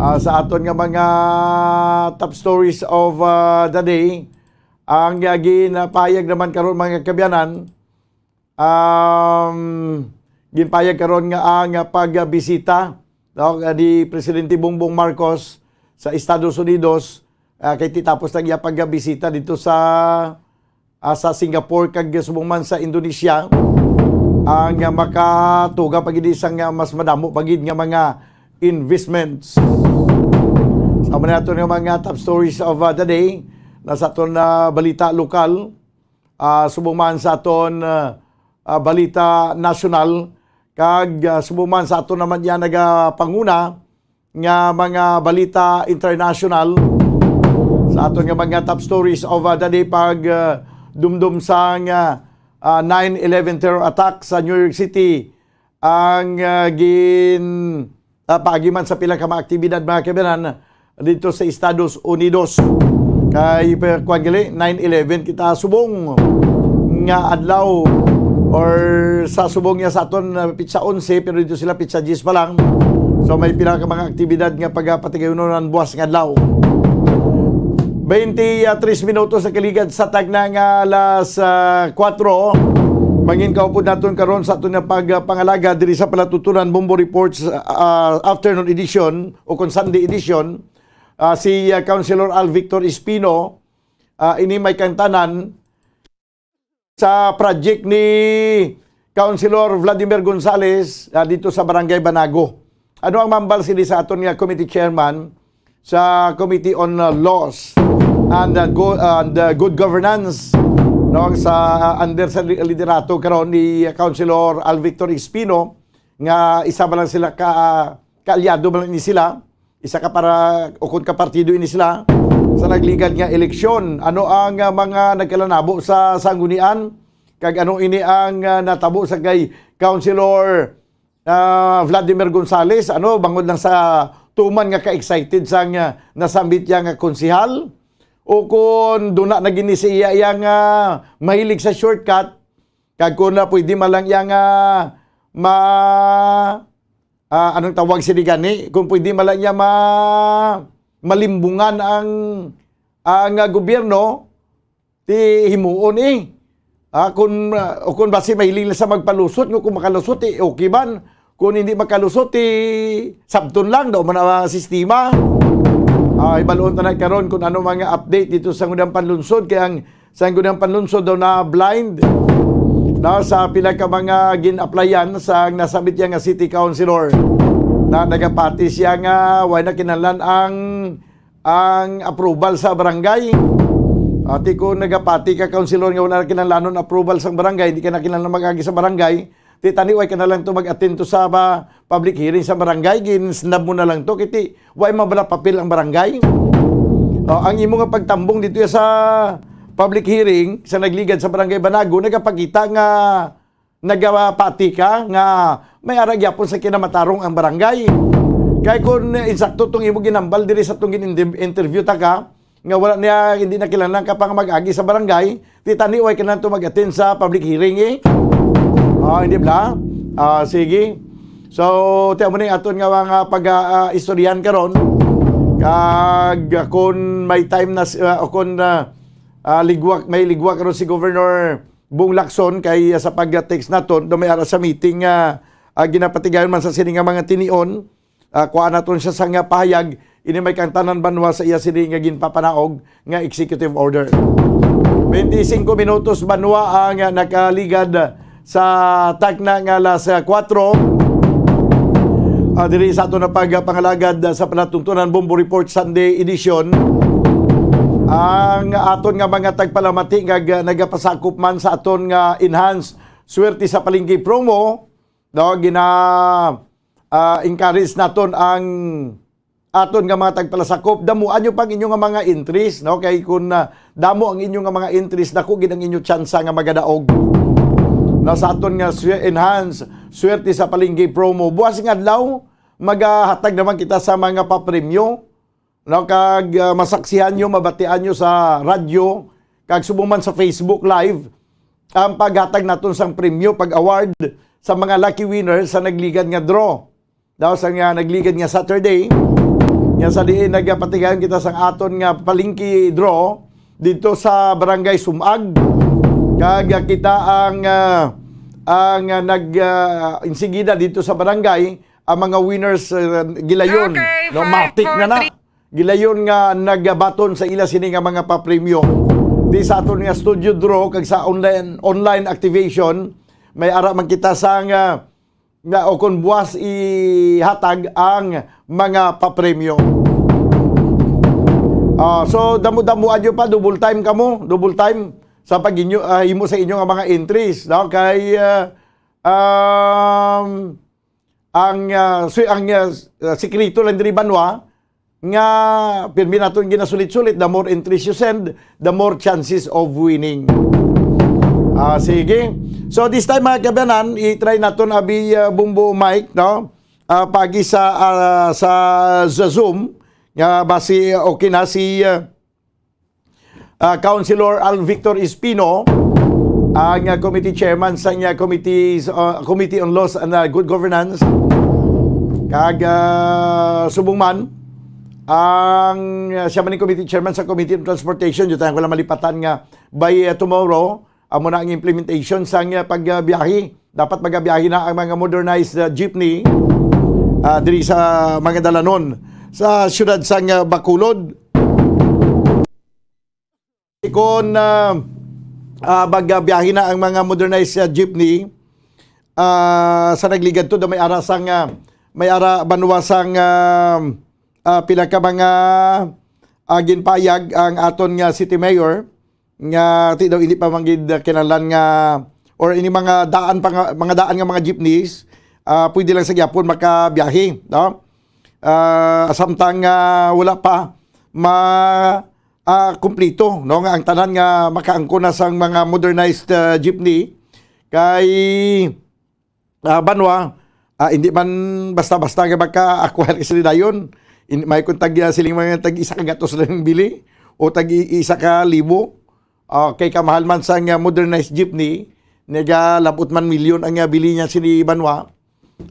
ah, sa aton nga mga top stories of, ah, the day, ang, ah, ginapahayag naman karon, mga kaabyanan, um, ginpahayag karon nga ang, ah, pagbisita, no, ni Presidente Bongbong Marcos sa Estados Unidos, ah, kay ti tapos lang iya pagbisita dito sa, ah, sa Singapore kag subong man sa Indonesia, ang, ah, makatuga pa gid sang, ah, mas madamo pa gid nga mga investments. Sa man nato nga mga top stories of, ah, the day, na sa aton na balita lokal, ah, subong man sa aton, ah, ah, balita nasyonal, kag, ah, subong man sa aton naman yan nagapanguna nga mga balita international, sa aton nga mga top stories of, ah, the day, pag, ah, dumdum sang, ah, ah, nine eleven terror attack sa New York City, ang, ah, gin-, ah, paagi man sa pila ka mga aktibidad, mga kaabyanan, dito sa Estados Unidos. Kay, pa-, kuwan gali, nine eleven kita subong nga adlaw, or sa subong niya sa aton, ah, pitsa onse, pero dito sila pitsa diyes pa lang. So, may pila ka mga aktibidad nga pagapatigayonon buwas nga adlaw. Twenty-three minutos sa kaligad sa tagna nga alas, ah, kuwatro. Mangin kaupod naton karon sa aton nga pagpangalaga diri sa Palatutunan Bombo Reports, ah, afternoon edition o kon Sunday edition, ah, si, ah, Councilor Al Victor Espino, ah, ini may kangtanan sa project ni Councilor Vladimir Gonzales, ah, dito sa Barangay Banago. Ano ang mambal sini sa aton nga committee chairman sa Committee on, uh, Laws and, uh, Go-, and, uh, Good Governance, no, sa, uh, under sa li-, liderato karon ni Councilor Al Victor Espino, nga isa ba lang sila ka, kaalyado ba lang ni sila, isa ka para, o kun ka partido ini sila sa nagligad nga eleksyon. Ano ang, uh, mga nagkalanabo sa sanggunian? Kag ano ini ang, uh, natabo sa kay Councilor, ah, Vladimir Gonzales, ano, bangod lang sa tuman nga ka-excited sang, ah, nasambit iya nga konsehal? O kun duna na gini sa iya, iya nga mahilig sa shortcut, kag kun na pwede man lang iya nga ma-, ah, anong tawag sini gani? Kung pwede man lang iya ma-, malimbungan ang, ang, ah, gobyerno, ti himuon, eh. Ah, kun, ah, o kun basi mahiling lang sa magpalusot, nga kun makalusot, eh, okay man. Kun hindi makalusot, eh, sabton lang daw man ang sistema. Ah, ibalon ta na karon kung ano mga update dito sa Sangguniang Panlunsod, kay ang Sangguniang Panlunsod daw na blind na sa pila ka mga gin-applyan sa nasambit iya nga city councilor, na nagapati siya nga wala na kinahanglan ang ang approval sa barangay. Ati ko nagapati ka, councilor, nga wala na kinahanglanon approval sa barangay, di ka na kinahanglan mag-agi sa barangay. Ti tani, way ka na lang to mag-attend to sa ba, public hearing sa barangay, ginsnab mo na lang to, kiti, way man bala papel ang barangay. O, ang imo nga pagtambong dito sa public hearing, sa nagligad sa barangay Banago, nagapakita nga nagapati ka nga may ara gyapon sa kinamatarong ang barangay. Kay kun insakto tong imo ginambal diri sa tong gin-, interview ta ka, nga wala niya, hindi na kinahanglan ka pang mag-agi sa barangay, ti tani, way ka na to mag-attend sa public hearing, eh. Ah, hindi bala? Ah, sige. So, ti amo ni aton nga mga pag, ah, ah, istoryahan karon. Kag, ah, kung may time na si, ah, o kung, ah, ah, ligwak, may ligwak ron si Governor Bong Lacson kay, ah, sa pag-text naton, do may ara sa meeting nga, ah, ginapatigayon man sa sini nga mga tinion, ah, kuha naton siya sa nga pahayag, ini may kang tanan banwa sa iya sini nga ginpapanaog nga executive order. Twenty-cinco minutos banwa ang, ah, nakaligad sa takna nga alas, ah, kuwatro. Ah, diri sa aton na pagpangalagad, ah, sa palatuntunan Bombo Report Sunday Edition, ang aton nga mga tagpalamati nga, nga nagapasakop man sa aton nga enhanced Swerte sa Palengke promo, no, gina, ah, encourage naton ang aton nga mga tagpalasakop, damuan nyo pang inyo nga mga entries, no? Kay kung, ah, damo ang inyo nga mga entries, dako gid ang inyo tsansa nga magadaog. No, sa aton nga swe-, enhance, Swerte sa Palengke promo. Buwas nga adlaw, magahatag naman kita sa mga papremyo, no? Kag, ah, masaksihan nyo, mabatian nyo sa radyo, kag subong man sa Facebook Live, ang paghatag naton sang premyo, pag-award sa mga lucky winners sa nagligad nga draw. Daw sa nga nagligad nga Saturday, nga sa diin nagapatigayon kita sang aton nga palengke draw dito sa Barangay Sumag. Kag kita ang, ah, ang, ah, nag, ah, insigida dito sa barangay, ang mga winners, ah, gilayon, Okay, no, five, matik four, na na. Three. Gilayon nga nagabaton sa ila sini nga mga papremyo. Di sa aton nga studio draw kag sa online, online activation, may ara man kita sang, ah, nga o kung buwas ihatag ang mga papremyo. Ah, so, damo-damoan nyo pa, double time kamo, double time sa pag-inyo, ah, himo sa inyo nga mga entries, no? Kay, ah, um, ang, ah, si-, ang, ah, s-, ah, sikreto lang diri, banwa, nga pirmi naton ginasulit-sulit, the more entries you send, the more chances of winning. Ah, sige. So, this time, mga kabanan, i-try naton abi, ah, Bumbo Mike, no? Ah, pagi sa, ah, sa, sa Zoom, nga basi okay na si, ah, ah, Councilor Al Victor Espino, ang, ah, committee chairman sa, ah, committees, ah, Committee on Laws and, ah, Good Governance. Kag, ah, subong man, ang, ah, siya man ang committee chairman sa Committee on Transportation, yun tayo ko lang malipatan nga by, ah, tomorrow, amo na ang implementation sa, ah, pagbiyahe. Dapat magabiyahe na ang mga modernized, ah, jeepney, ah, diri sa mga dalanon sa siyudad sa, ah, Bacolod. Kon, ah, ah, magabiyahe na ang mga modernized, ah, jeepney, ah, sa nagligad to, may ara sang, ah, may ara banwa sang, ah, ah, pila ka mga, ah, ginpayag ang aton nga city mayor nga ti daw hindi pa man gid kinahanglan nga, or ini mga daan pa nga, mga daan nga mga jeepneys, ah, pwede lang sa gyapon makabiyahe, no? Ah, samtang, ah, wala pa ma-, ah, kumplito, no, nga ang tanan nga makaangkon na sang mga modernized, ah, jeepney kay, ah, banwa, ah, hindi man basta-basta nga maka-acquire sila dayon. In-, may kung tag, ah, siling mga tag isa ka gatos lang ang bili o tag i-, isa ka libo. Ah, kay kamahal man sang, ah, modernized jeepney, nagalabot man milyon ang, ah, bili niya sini banwa.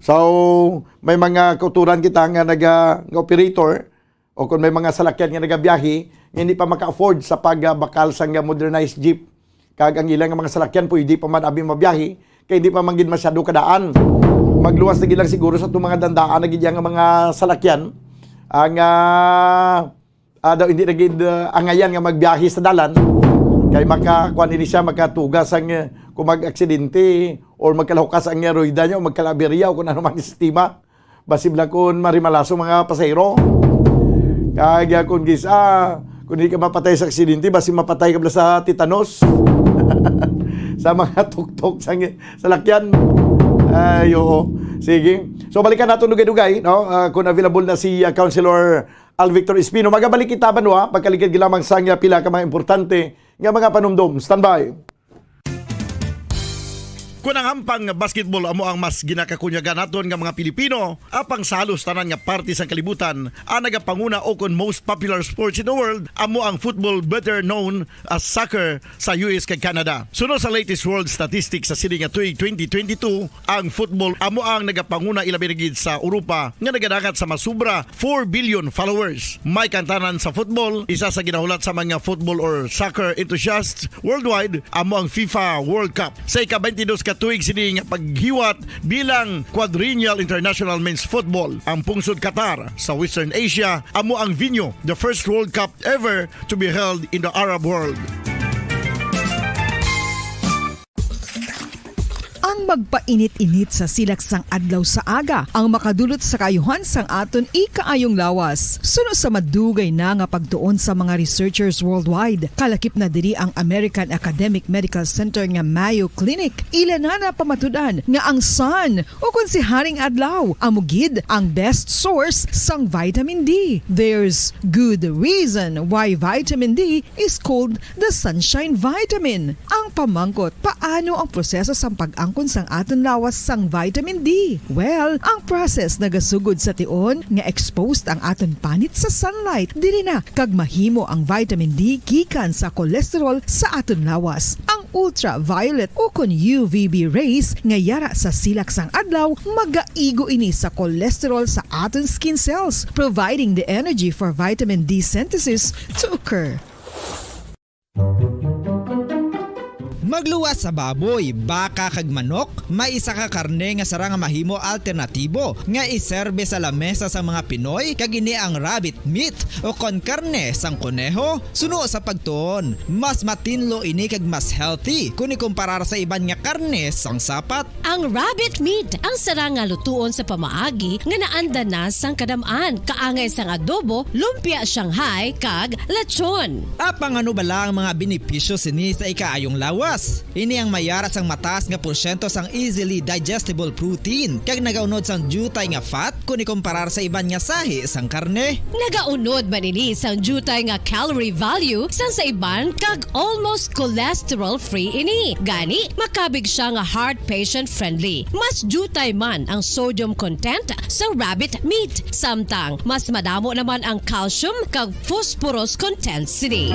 So, may mga kauturan kita nga naga-, nga operator, o kung may mga salakyan nga nagabiyahe, nga hindi pa maka-afford sa pagbakal sang modernized jeep. Kag ang ilang mga salakyan pwede pa man abi mabiyahe, kay hindi pa man gid masyado kadaan. Magluwas na gid lang siguro sa itong mga dandaan na gid nga mga salakyan. Ang, ah, ah, daw hindi na gid, ah, angayan nga magbiyahe sa dalan. Kay maka, kuwan ini siya, makatugas ang, eh, kung mag-aksidente or magkalahukas ang, eh, rueda niya o magkalaberya o kung ano mang sistema. Basi bala kun marimalaso mga pasahero. Kag, ah, kun gis-, ah, kun di ka mapatay sa aksidente, basi mapatay ka bala sa tetanos. Sa mga tuktok sa ngi-, salakyan. Ay, oo. Sige. So, balikan nato dugay-dugay, no? Ah, kung available na si, ah, Councilor Al Victor Espino. Magabalik kita, banwa, pagkaligid lamang sa nga pila ka mga importante nga mga panumdom. Standby. Kon ang hampang nga basketball amo ang mas ginakakunyagan naton nga mga Pilipino, apang sa halos tanan nga parte sang kalibutan, ang nagapanguna o kon most popular sports in the world amo ang football, better known as soccer, sa U S kag Canada. Suno sa latest world statistics sa sini nga tuig twenty twenty-two, ang football amo ang nagapanguna, ilabi na gid sa Europa nga nagadangat sa masubra four billion followers. May kantanan sa football, isa sa ginahulat sa mga football or soccer enthusiasts worldwide amo ang FIFA World Cup. Sa ika-twenty-dos ka tuig sini nga paghiwat bilang Quadrennial International Men's Football, ang pungsod Qatar sa Western Asia amo ang venue, the first World Cup ever to be held in the Arab world. Ang magpainit-init sa silak sang adlaw sa aga ang makadulot sa kaayuhan sang aton ikaayong lawas. Suno sa madugay na nga pagtuon sa mga researchers worldwide, kalakip na diri ang American Academic Medical Center nga Mayo Clinic, ila na napamatud-an nga ang sun, o kon si Haring Adlaw, amo gid ang best source sang vitamin D. There's good reason why vitamin D is called the sunshine vitamin. Ang pamangkot, paano ang proseso sang pag-angkon sang aton lawas sang vitamin D? Well, ang process nagasugod sa tion nga exposed ang aton panit sa sunlight, diri na kag mahimo ang vitamin D gikan sa cholesterol sa aton lawas. Ang ultraviolet o kon U V B rays nga yara sa silak sang adlaw magaigo ini sa cholesterol sa aton skin cells, providing the energy for vitamin D synthesis to occur. Magluwas sa baboy, baka kag manok, may isa ka karne nga sarang nga mahimo alternatibo nga iserbe sa lamesa sang mga Pinoy, kag ini ang rabbit meat o kon karne sang koneho. Suno sa pagtuon, mas matinlo ini kag mas healthy kon ikumparar sa iban nga karne sang sapat. Ang rabbit meat ang sarang nga lutuon sa pamaagi nga naanda na sang kadam-an, kaangay sang adobo, lumpia Shanghai, kag lechon. Apang ano bala ang mga benepisyo sini sa ikaayong lawas? Ini ang may yara sang mataas nga porsyento sang easily digestible protein kag nagaunod sang diutay nga fat kon ikumparar sa iban nga sahi sang karne. Nagaunod man ini sang diutay nga calorie value sang sa iban kag almost cholesterol-free ini. Gani, makabig siya nga heart patient-friendly. Mas diutay man ang sodium content sa rabbit meat, samtang mas madamo naman ang calcium kag phosphorus content sini.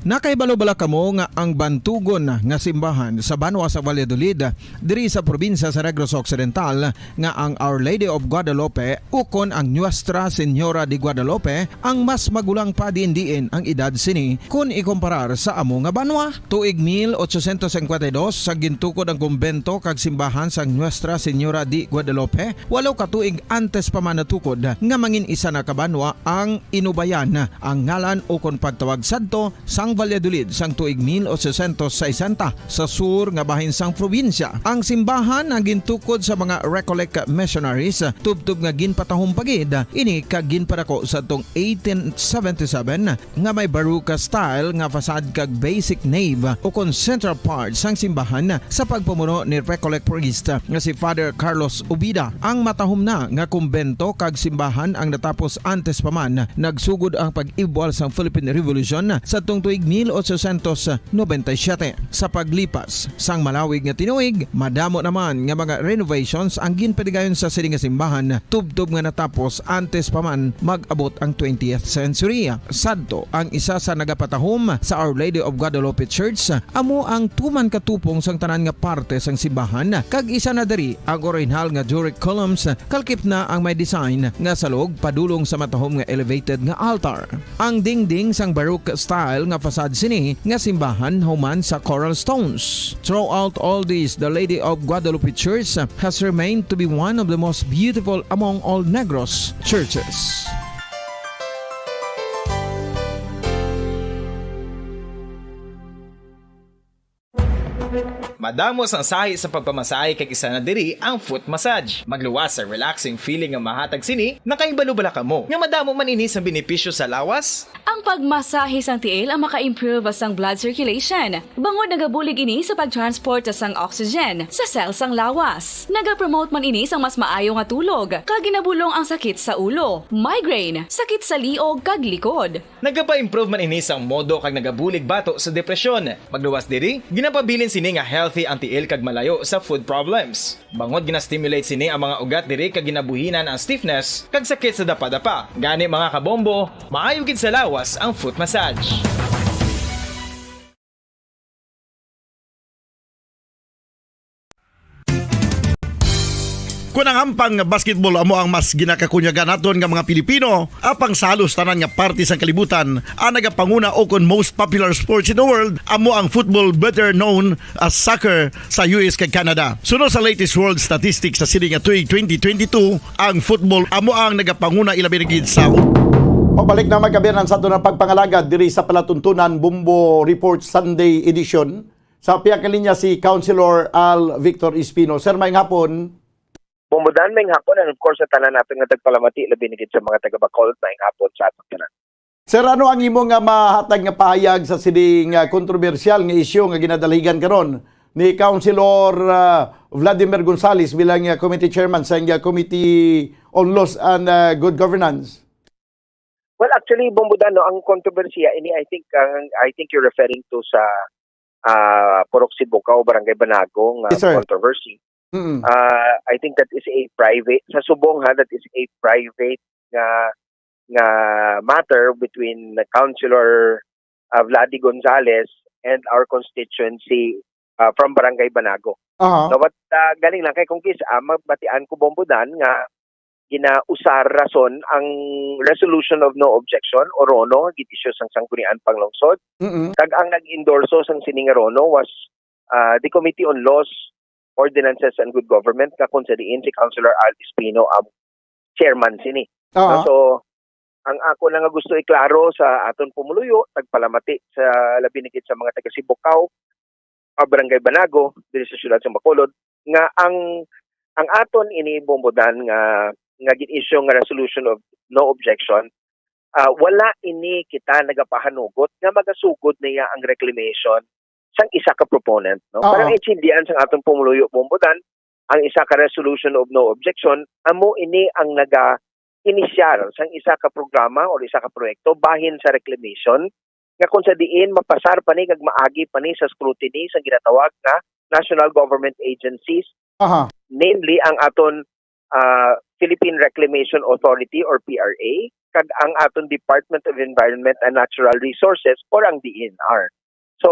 Nakahibalo bala kamo nga ang bantugon nga simbahan sa banwa sa Valladolid, diri sa probinsya sa Negros Occidental, nga ang Our Lady of Guadalupe ukon ang Nuestra Señora de Guadalupe ang mas magulang pa diin-diin ang edad sini kon ikumparar sa amo nga banwa? Tuig mil ochocientos cincuenta y dos, sa gintukod ang kumbento kag simbahan sang Nuestra Señora de Guadalupe, walo ka tuig antes pa man natukod nga mangin isa na ka banwa ang Inubayan, ang ngalan ukon pagtawag sadto sang Valladolid sang tuig mil ochocientos sesenta, sa sur nga bahin sang probinsya. Ang simbahan ang gintukod sa mga Recollect missionaries, tubtob nga ginpatahom pa gid ini kag ginpadako sadtong eighteen seventy-seven nga may Baroque style nga facade kag basic nave ukon central part sang simbahan sa pagpamuno ni Recollect priest nga si Father Carlos Ubida. Ang matahom na nga kumbento kag simbahan ang natapos antes pa man nagsugod ang pag-ibwal sang Philippine Revolution sadtong tuig mil ochocientos noventa y siete. Sa paglipas sang malawig nga tinuig, madamo naman nga mga renovations ang ginpatigayon sa sini nga simbahan, tubtob nga natapos antes pa man mag-abot ang twentieth century. Sadto, ang isa sa nagapatahom sa Our Lady of Guadalupe Church amo ang tuman ka tupong sang tanan nga parte sang simbahan, kag isa na diri ang orihinal nga Doric columns, kalakip na ang may design nga salog padulong sa matahom nga elevated nga altar. Ang dingding sang Baroque style nga facade sini nga simbahan human sa coral stones. Throughout all this, the Lady of Guadalupe Church has remained to be one of the most beautiful among all Negros churches. Madamo sang sahi sa pagpamasahe, kag isa na diri ang foot massage. Magluwas sa relaxing feeling nga mahatag sini. Nakahibalo bala kamo nga madamo man ini sang benepisyo sa lawas? Ang pagmasahe sang tiil ang maka-improve sang blood circulation, bangod nagabulig ini sa pag-transport sang oxygen sa cell sang lawas. Nagapromote man ini sang mas maayo nga tulog, kag ginabulong ang sakit sa ulo, migraine, sakit sa liog, kag likod. Nagapa-improve man ini sang modo kag nagabulig bato sa depresyon. Magluwas diri, ginapabilin sini nga healthy ang tiil kag malayo sa foot problems. Bangod gina-stimulate sini ang mga ugat diri kag ginabuhinan ang stiffness kag sakit sa dapadapa. Gani, mga kabombo, maayo gid sa lawas ang foot massage. Kon ang hampang nga basketball amo ang mas ginakakunyagan naton nga mga Pilipino, apang sa halos tanan nga parte sang kalibutan, ang nagapanguna o kon most popular sports in the world amo ang football, better known as soccer, sa U S kag Canada. Suno sa latest world statistics sa sini nga tuig twenty twenty-two, ang football amo ang nagapanguna, ilabi na gid sa Pabalik na magkabiyanan sa aton ang pagpangalagad diri sa palatuntunan Bombo Report Sunday Edition. Sa pihak nga linya si Councilor Al Victor Espino. Sir, maayong hapon. Bombo Dan, maayong hapon, and of course sa tanan naton nga tagpalamati, labi na gid sa mga taga Bacolod, maayong hapon sa aton tanan. Sir, ano ang imo nga mahatag nga pahayag sa sining, ah, kontrobersyal nga isyu nga ginadaligan karon ni Councilor, ah, Vladimir Gonzales bilang, ah, committee chairman sa, ah, Committee on Laws and, ah, Good Governance? Well, actually, Bombo Dan, no, ang kontrobersiya ini, I think, ang, I think you're referring to sa, ah, Purok Sibugao, Barangay Banago nga Yes, sir. controversy. Mm. Ah, I think that is a private, sa subong ha, that is a private nga, nga matter between Councilor, ah, Vladi Gonzales and our constituency, ah, from Barangay Banago. Aha. So, what, ah, galing lang kay kung kis-, ah, mabatian ko, Bombo Dan, nga ginausar rason ang resolution of no objection, o RONO, gin-issue sang Sangguniang Panglungsod. Mm-mm. Kag ang nag-endorso sang sining RONO was, ah, the Committee on Laws, Ordinances, and Good Government, nga kung sa diin si Councilor Al Espino ang chairman sini. Ah. No? So, ang ako na nga gusto iklaro sa aton pumuluyo, tagpalamati sa labi na gid sa mga taga Sibugao, ah, Barangay Banago, diri sa siyudad sa Bacolod, nga ang, ang aton ini, Bombo Dan, nga, nga gin-issue nga resolution of no objection, ah, wala ini kita nagapahanugot nga magasugod niya ang reclamation sang isa ka proponent, no? Oo. Para maintindihan sang aton pumuluyo, Bombo Dan, ang isa ka resolution of no objection, amo ini ang naga-inisyar sang isa ka programa o isa ka proyekto bahin sa reclamation nga kung sa diin mapasar pa ni kag maagi pa ni sa scrutiny sang ginatawag nga national government agencies, Aha. namely ang aton, ah, Philippine Reclamation Authority or P R A kag ang aton Department of Environment and Natural Resources or ang D E N R. So,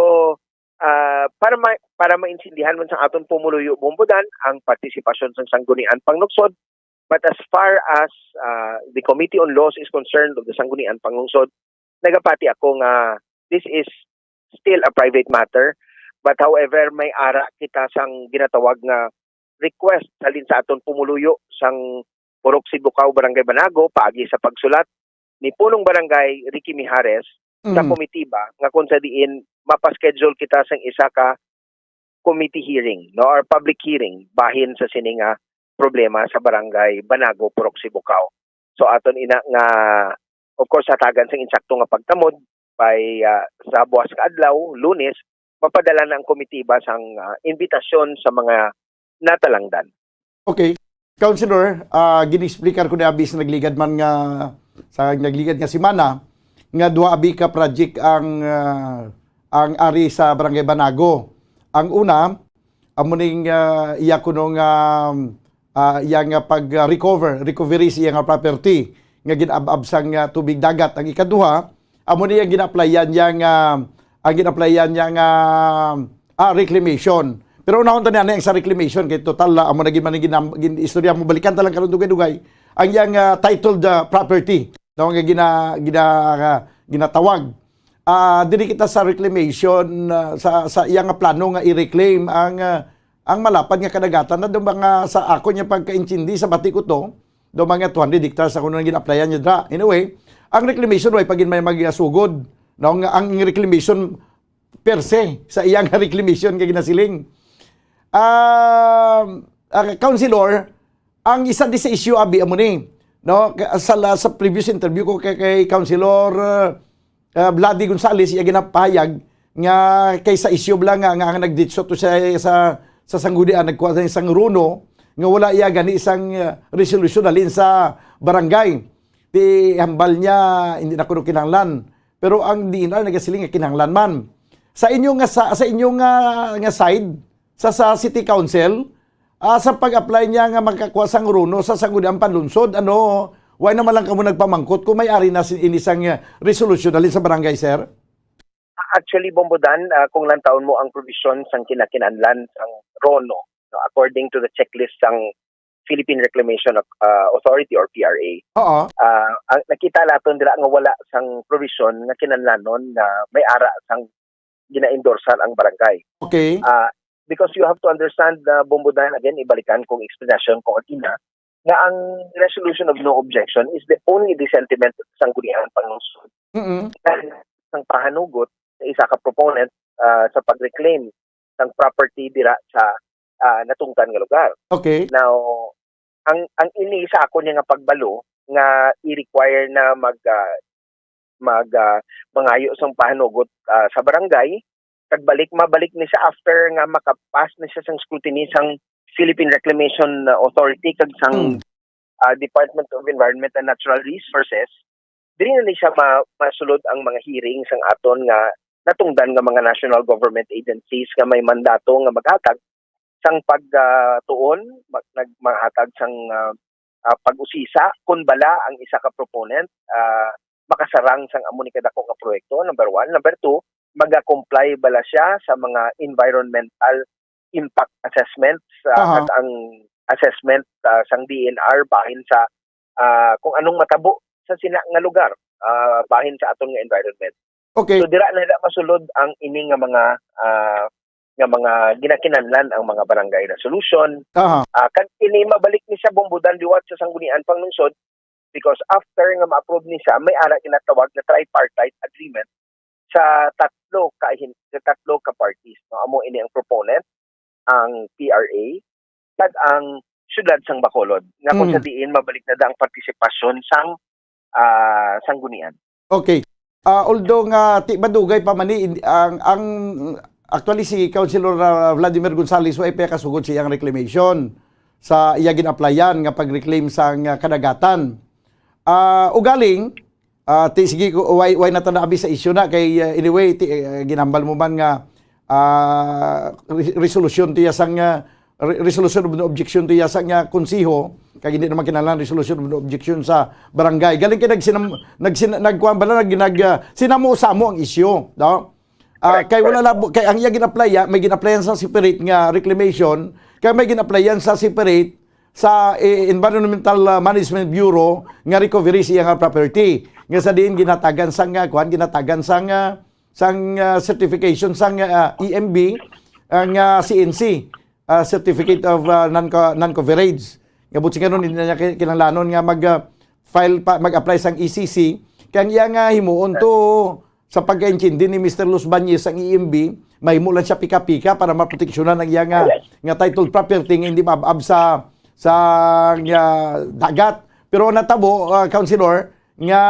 ah, para ma-, para maintindihan man sa aton pumuluyo, Bombo Dan, ang partisipasyon sang Sangguniang Panglungsod, but as far as, ah, the Committee on Laws is concerned of the Sangguniang Panglungsod, nagapati ako nga this is still a private matter. But however, may ara kita sang ginatawag nga request halin sa aton pumuluyo sang Purok Sibugao, Barangay Banago, paagi sa pagsulat ni Punong Barangay Ricky Mijares sa Mm. komitiba nga kung sa diin mapaschedule kita sang isa ka committee hearing, no, or public hearing bahin sa sini nga problema sa Barangay Banago, Purok Sibugao. So, aton ina nga, of course, hatagan sang insakto nga pagtamod by, ah, sa buwas nga adlaw, Lunes, mapadala na ang komitiba sang, ah, imbitasyon sa mga natalangdan. Okay. Councilor, ah, gin-explicar ko ni abi sa nagligad man nga, sa nagligad nga semana, nga duha abi ka project ang, ah, ang ari sa Barangay Banago. Ang una, amo ning, ah, iya kuno nga, ah, iya nga pag-recover, recovery sa iya nga property nga gin-ab-ab sang, ah, tubig dagat. Ang ikaduha, amo ni ang gin-applyan niya nga, ang gin-applyan niya nga, ah, reclamation. Pero unahon ta ni ani ang sa reclamation kay total, ah, amo na gid man ang ginam-, gin-, istorya mo, balikan ta lang karon dugay-dugay. Ang iyang, ah, titled, ah, property, no, nga gina-, gina-, ah, ginatawag. Ah, diri kita sa reclamation, ah, sa, sa iya nga plano nga i-reclaim ang, ah, ang malapad nga kadagatan. Na daw mga sa ako niya pagkaintindi sa bati ko to, daw mga two hundred hectares ako nang gin-applyan niya dra. Anyway, ang reclamation way pa gid may magasugod, no? Nga ang reclamation per se sa iyang reclamation nga ginasiling. Ah, ah, Councilor, ang isa di sa issue abi amo ni, no? Ka-, sa, la-, sa previous interview ko kay, kay Councilor, ah, ah, Vladi Gonzales, iya ginapahayag nga kay sa issue bala nga, nga ang nagditso to siya sa, sa sanggunian, nagkuha sa isang runo nga wala iya gani isang, ah, resolution halin sa barangay. Ti hambal niya, hindi na kuno kinahanglan. Pero ang D N R nagasiling nga kinahanglan man. Sa inyo nga sa, sa inyo nga, nga side, sa, sa City Council, ah, sa pag-apply niya nga magkakuha sang runo sa Sangguniang Panlunsod, ano, why naman lang kamo nagpamangkot kung may ari na si, ini sang, ah, resolution halin sa barangay, sir? Actually, Bombo Dan, ah, kung lantawon mo ang provision sang kinakinahanglan sang runo, no, according to the checklist sang Philippine Reclamation, ah, Authority or P R A, Oo. ah, ang nakita naton dira nga wala sang provision nga kinahanglanon nga may ara sang gina-endorsan ang barangay. Okay. Ah, because you have to understand, ah, Bombo Dan, again, ibalikan kong explanation ko kanina, nga ang resolution of no objection is the only dissentiment sang Sangguniang Panlunsod. Mm-mm. Sang pahanugot sa isa ka proponent, ah, sa pag-reclaim sang property dira sa, ah, natungdan nga lugar. Okay. Now, ang, ang ini sa akon nga pagbalo nga i-require na mag, ah, mag, ah, mangayo sang pahanugot, ah, sa barangay, kag balik, mabalik ni siya after nga makapass ni siya sang scrutiny sang Philippine Reclamation, ah, Authority kag sang, Mm. ah, Department of Environment and Natural Resources. Diri na ni siya ma-, masulod ang mga hearing sang aton nga natungdan nga mga national government agencies nga may mandato nga maghatag sang pag, ah, tuon, mag-, nag-, maghatag sang, ah, ah, pag-usisa kon bala ang isa ka proponent, ah, makasarang sang amo ni kadako nga proyekto, number one. Number two, maga-comply bala siya sa mga environmental impact assessments, ah, Aha. kag ang assessment, ah, sang D N R bahin sa, ah, kung anong matabo sa sina nga lugar, ah, bahin sa aton nga environment. Okay. So, dira na, dira masulod ang ini nga mga, ah, nga mga ginakinahanglan ang mga barangay resolution. Aha. Ah, kag ini mabalik ni sa Bombo Dan liwat sa Sangguniang Panlunsod because after nga ma-approve ni siya, may ara ginatawag na tripartite agreement sa tatlo ka hin-, sa tatlo ka parties, no? Amo ini ang proponent, ang P R A, kag ang siyudad sang Bacolod, nga kung Mm. sa diin mabalik na da ang partisipasyon sang, ah, sanggunian. Okay. Ah, although nga ti madugay pa man ni, in-, ang, ang, actually, si Councilor, ah, Vladimir Gonzales way pa kasugod sa iyang reclamation sa iya gin-applyan nga pag-reclaim sang, ah, kadagatan. Ah, ugaling, ah, ti, sige ko, way, way na ta naabi sa issue na kay, ah, anyway, ti, ah, ginhambal mo man nga, ah, re-, resolution tiya sang, ah, re-, resolution of no objection tiya sang, ah, konseho, kag hindi naman kinahanglan resolution of no objection sa barangay. Galing kay nagsinam-, nagsin-, nagkuan bala, nag-, nag-, ah, sinamo-samo ang issue, no? Ah, Correct, kay wala correct. labo, kay ang iya gin-applyan, may gin-applyan sa separate nga reclamation, kay may gin-applyan sa separate sa, eh, Environmental, ah, Management Bureau nga recovery sa iya nga property. Nga sa diin ginatagan sang, ah, kuan, ginatagan sang, ah, sang, ah, certification sang, ah, E M B, ang, ah, C N C, ah, Certificate of, ah, non-, non-Coverage. Nga buot silingon, hindi na niya ki-, kinahanglanon nga mag, ah, file pa, mag-apply sang E C C. Kay ang iya nga himuon to, sa pagkaintindi ni Mister Luz Bañez, ang E M B, mahimo lang siya pika-pika para maproteksyonan ang iya nga, Yes. nga titled property nga hindi maab-ab sa, sa, nga dagat. Pero ang natabo, ah, Councilor, nga,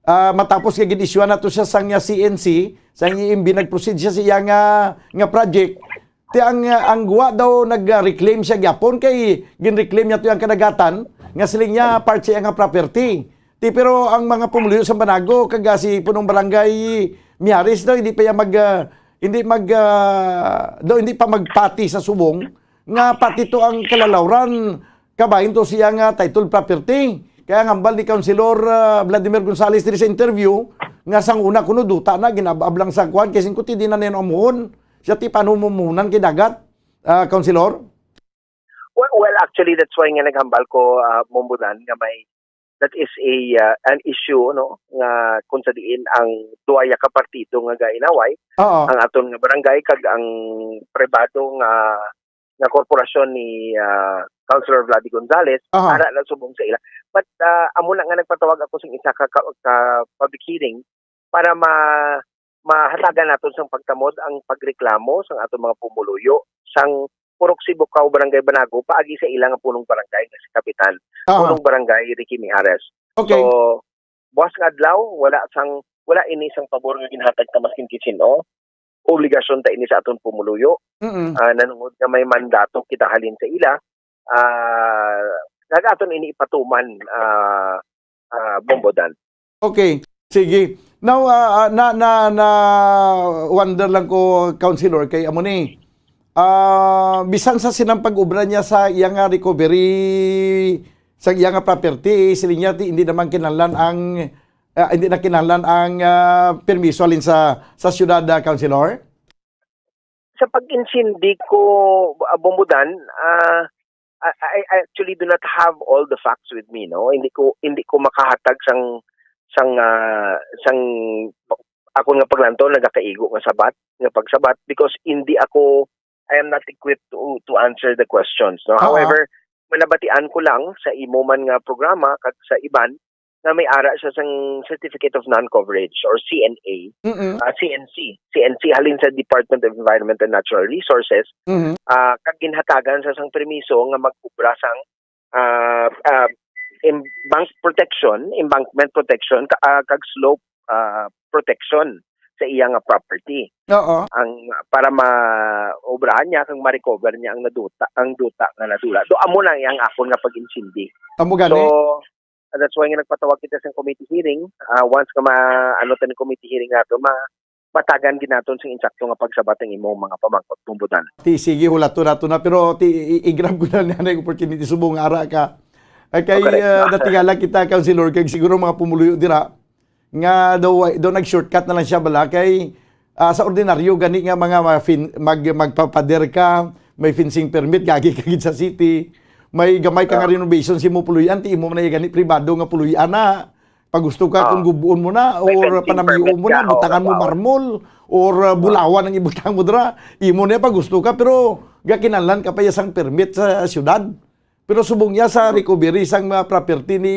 ah, matapos nga gin-issuean nato siya sang, ah, C N C, sang E M B, nag-proceed siya sa iya nga, nga project. Ti ang, ah, ang gwa daw nag-reclaim siya gyapon kay gin-reclaim niya to ang kadagatan nga siling niya part sa iya nga property. Ti pero ang mga pumuluyo sa Banago kag, ah, si punong barangay Mijares daw hindi pa iya mag, ah, hindi mag, ah, daw hindi pa magpati sa subong nga pati to ang kalalawran kabahin to siya nga title property. Kaya ang hambal ni Councilor, ah, Vladimir Gonzales diri sa interview nga sang una kuno duta na ginab-ab lang sa kuan kay singko ti di na niya amuhon. Siya ti paano mo muhunan kay dagat, ah, Councilor? Well, well, actually, that's why nga naghambal ko, ah, Bombo Dan, nga may, that is a, ah, an issue, no, nga kung sa diin ang duha ya ka partido nga gainaway, Oo. ang aton nga barangay kag ang pribado nga, nga korporasyon ni, ah, Councilor Vladi Gonzales, Aha. ara na subong sa ila. But, ah, amo na nga nagpatawag ako sa isa ka, ka, ka public hearing para ma-, mahatagan naton sang pagtamod ang pagreklamo sang aton mga pumuluyo sang Purok Sibukaw, Barangay Banago, paagi sa ila nga punong barangay nga si Kapitan, Aha. Punong Barangay Ricky Mijares. Okay. So, buwas nga adlaw, wala sang, wala ini sang pabor nga ginhatag ta maskin kisin-o. Obligasyon ta ini sa aton pumuluyo. Mm-mm. Ah, nanungod nga may mandato kita halin sa ila, ah, nag-aton ini ipatuman, ah, ah, Bombo Dan. Okay, sige. Now, ah, ah, na, na, na wonder lang ko, Councilor, kay amo ni, ah, bisan sa sinang pag-obra niya sa iya nga recovery, sa iya nga property, siling niya, ti, hindi naman kinahanglan ang, ah, hindi na kinahanglan ang, ah, permiso halin sa, sa syudad, ah, Councilor? Sa pag-insindi ko, ah, Bombo Dan, ah, I, I I actually do not have all the facts with me, no? Hindi ko, hindi ko makahatag sang, sang, ah, sang akon nga paglantaw, nagakaigo nga sabat, nga pagsabat, because hindi ako, I am not equipped to, to answer the questions, no? Aha. However, manabatian ko lang sa imo man nga programa kag sa iban nga may ara siya sang Certificate of Non-Coverage or C N A, Mm-mm. ah, C N C, C N C halin sa Department of Environment and Natural Resources, Mhm. ah, kag ginhatagan sa sang permiso nga mag-obra sang, ah, ah, em-, bank protection, embankment protection, ka-, ah, kag slope, ah, protection sa iya nga property. Oo. Ang, para maobrahan niya kag ma-recover niya ang naduta, ang duta nga nadula. Do amo lang ang akon nga pag-insindi. Amo gani. So, that's why nga nagpatawag kita sa committee hearing. Ah, once nga ma-, ano ta ni committee hearing nato, ma-, matagan gid naton sing insakto nga pagsabat ang imong mga pamangkot, Bombo Dan. Ti, sige, hulaton nato na, pero ti, i-, i-grab ko na niya ang opportunity subong nga ara ka. Ay, kay, Oh, correct. ah, natingala kita, Councilor, kay siguro mga pumuluyo dira, nga daw, daw nag-shortcut na lang siya bala kay, ah, sa ordinaryo gani nga mga, mga fin-, mag-, magpapader ka, may fencing permit, gagi ka gid sa city, may gamay ka nga Ah. renovation sa imo puluyan, ti imo man na gani pribado nga puluyan na. Pag gusto ka, Ah. kung gubuon mo na, May or fencing panamiyo permit mo na, ka, butangan oo, mo oo. marmol, or, ah, Ah. bulawan ang ibutang mo dira, imo na pag gusto ka, pero gakinahanglan ka pa iya sang permit sa syudad. Pero subong niya sa recovery sang mga property ni,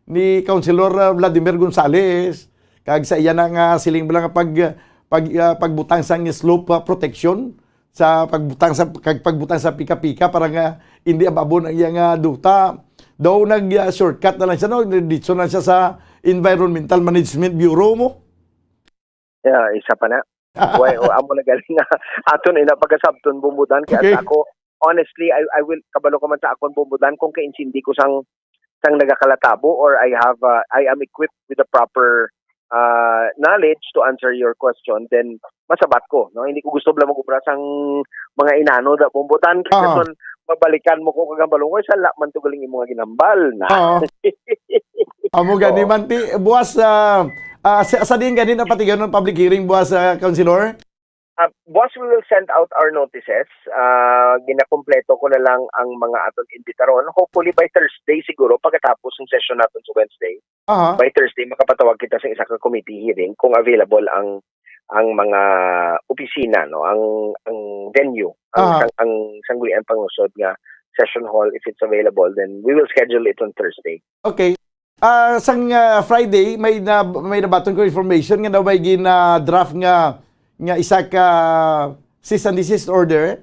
ni Councilor, ah, Vladimir Gonzales, kag sa iya na nga siling bala nga pag, pag, ah, pagbutang sang slope, ah, protection, sa pagbutang sa, kag pagbutang sa pika-pika para nga hindi ababon ang iya nga duta. Daw nag, ah, shortcut na lang siya, no? Diretso na siya sa Environmental Management Bureau mo. Yeah, isa pa na. Why, o, amo na galing nga aton ina pagkasabton, Bombo Dan, kaya Okay. ako, honestly, I, I will, kabalo ka man sa akon, Bombo Dan, kung kaintindi ko sang, sang nagakalatabo, or I have, uh, I am equipped with the proper, uh, knowledge to answer your question, then masabat ko, no? Hindi ko gusto bala mag-obra sang mga inano da, Bombo Dan, kaya Aha. son, mabalikan mo ko kag hambalon ko, "Ay, sala man to galing imo nga ginhambal na." Oo. Amo gani Oo. man ti, buwas, ah, ah, sa, sa diin gani napatigayon ang public hearing, buwas, ah, Councilor? Ah, buwas, we will send out our notices. Ah, ginakumpleto ko na lang ang mga aton imbitaron. Hopefully by Thursday siguro, pagkatapos ng session natin sa Wednesday, Aha. by Thursday, makapatawag kita sa isa ka committee hearing kung available ang, ang mga opisina, no, ang, ang venue, ang Aha. sang-, ang Sangguniang Panglungsod nga session hall, if it's available, then we will schedule it on Thursday. Okay. Ah, sang, ah, Friday, may na, may nabaton ko information nga daw may gina-draft nga, nga isa ka cease and desist order,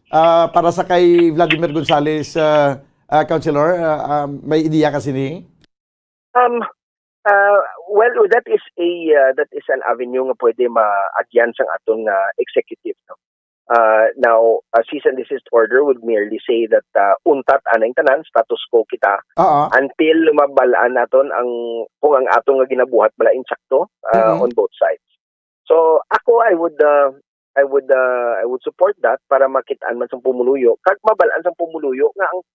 ah, para sa kay Vladimir Gonzales, ah, ah, Councilor. Ah, ah, may ideya ka sini? Um, ah, well, that is a, ah, that is an avenue nga pwede maagyan sang aton nga executive, no? Ah, now, a cease and desist order would merely say that, ah, untat anay tanan, status quo kita, Oo. until mabal-an naton ang, kung ang aton nga ginabuhat bala insakto, ah, Mm-hmm. on both sides. So, ako, I would, ah, I would, ah, I would support that para makit-an man sang pumuluyo, kag mabal-an sang pumuluyo nga ang,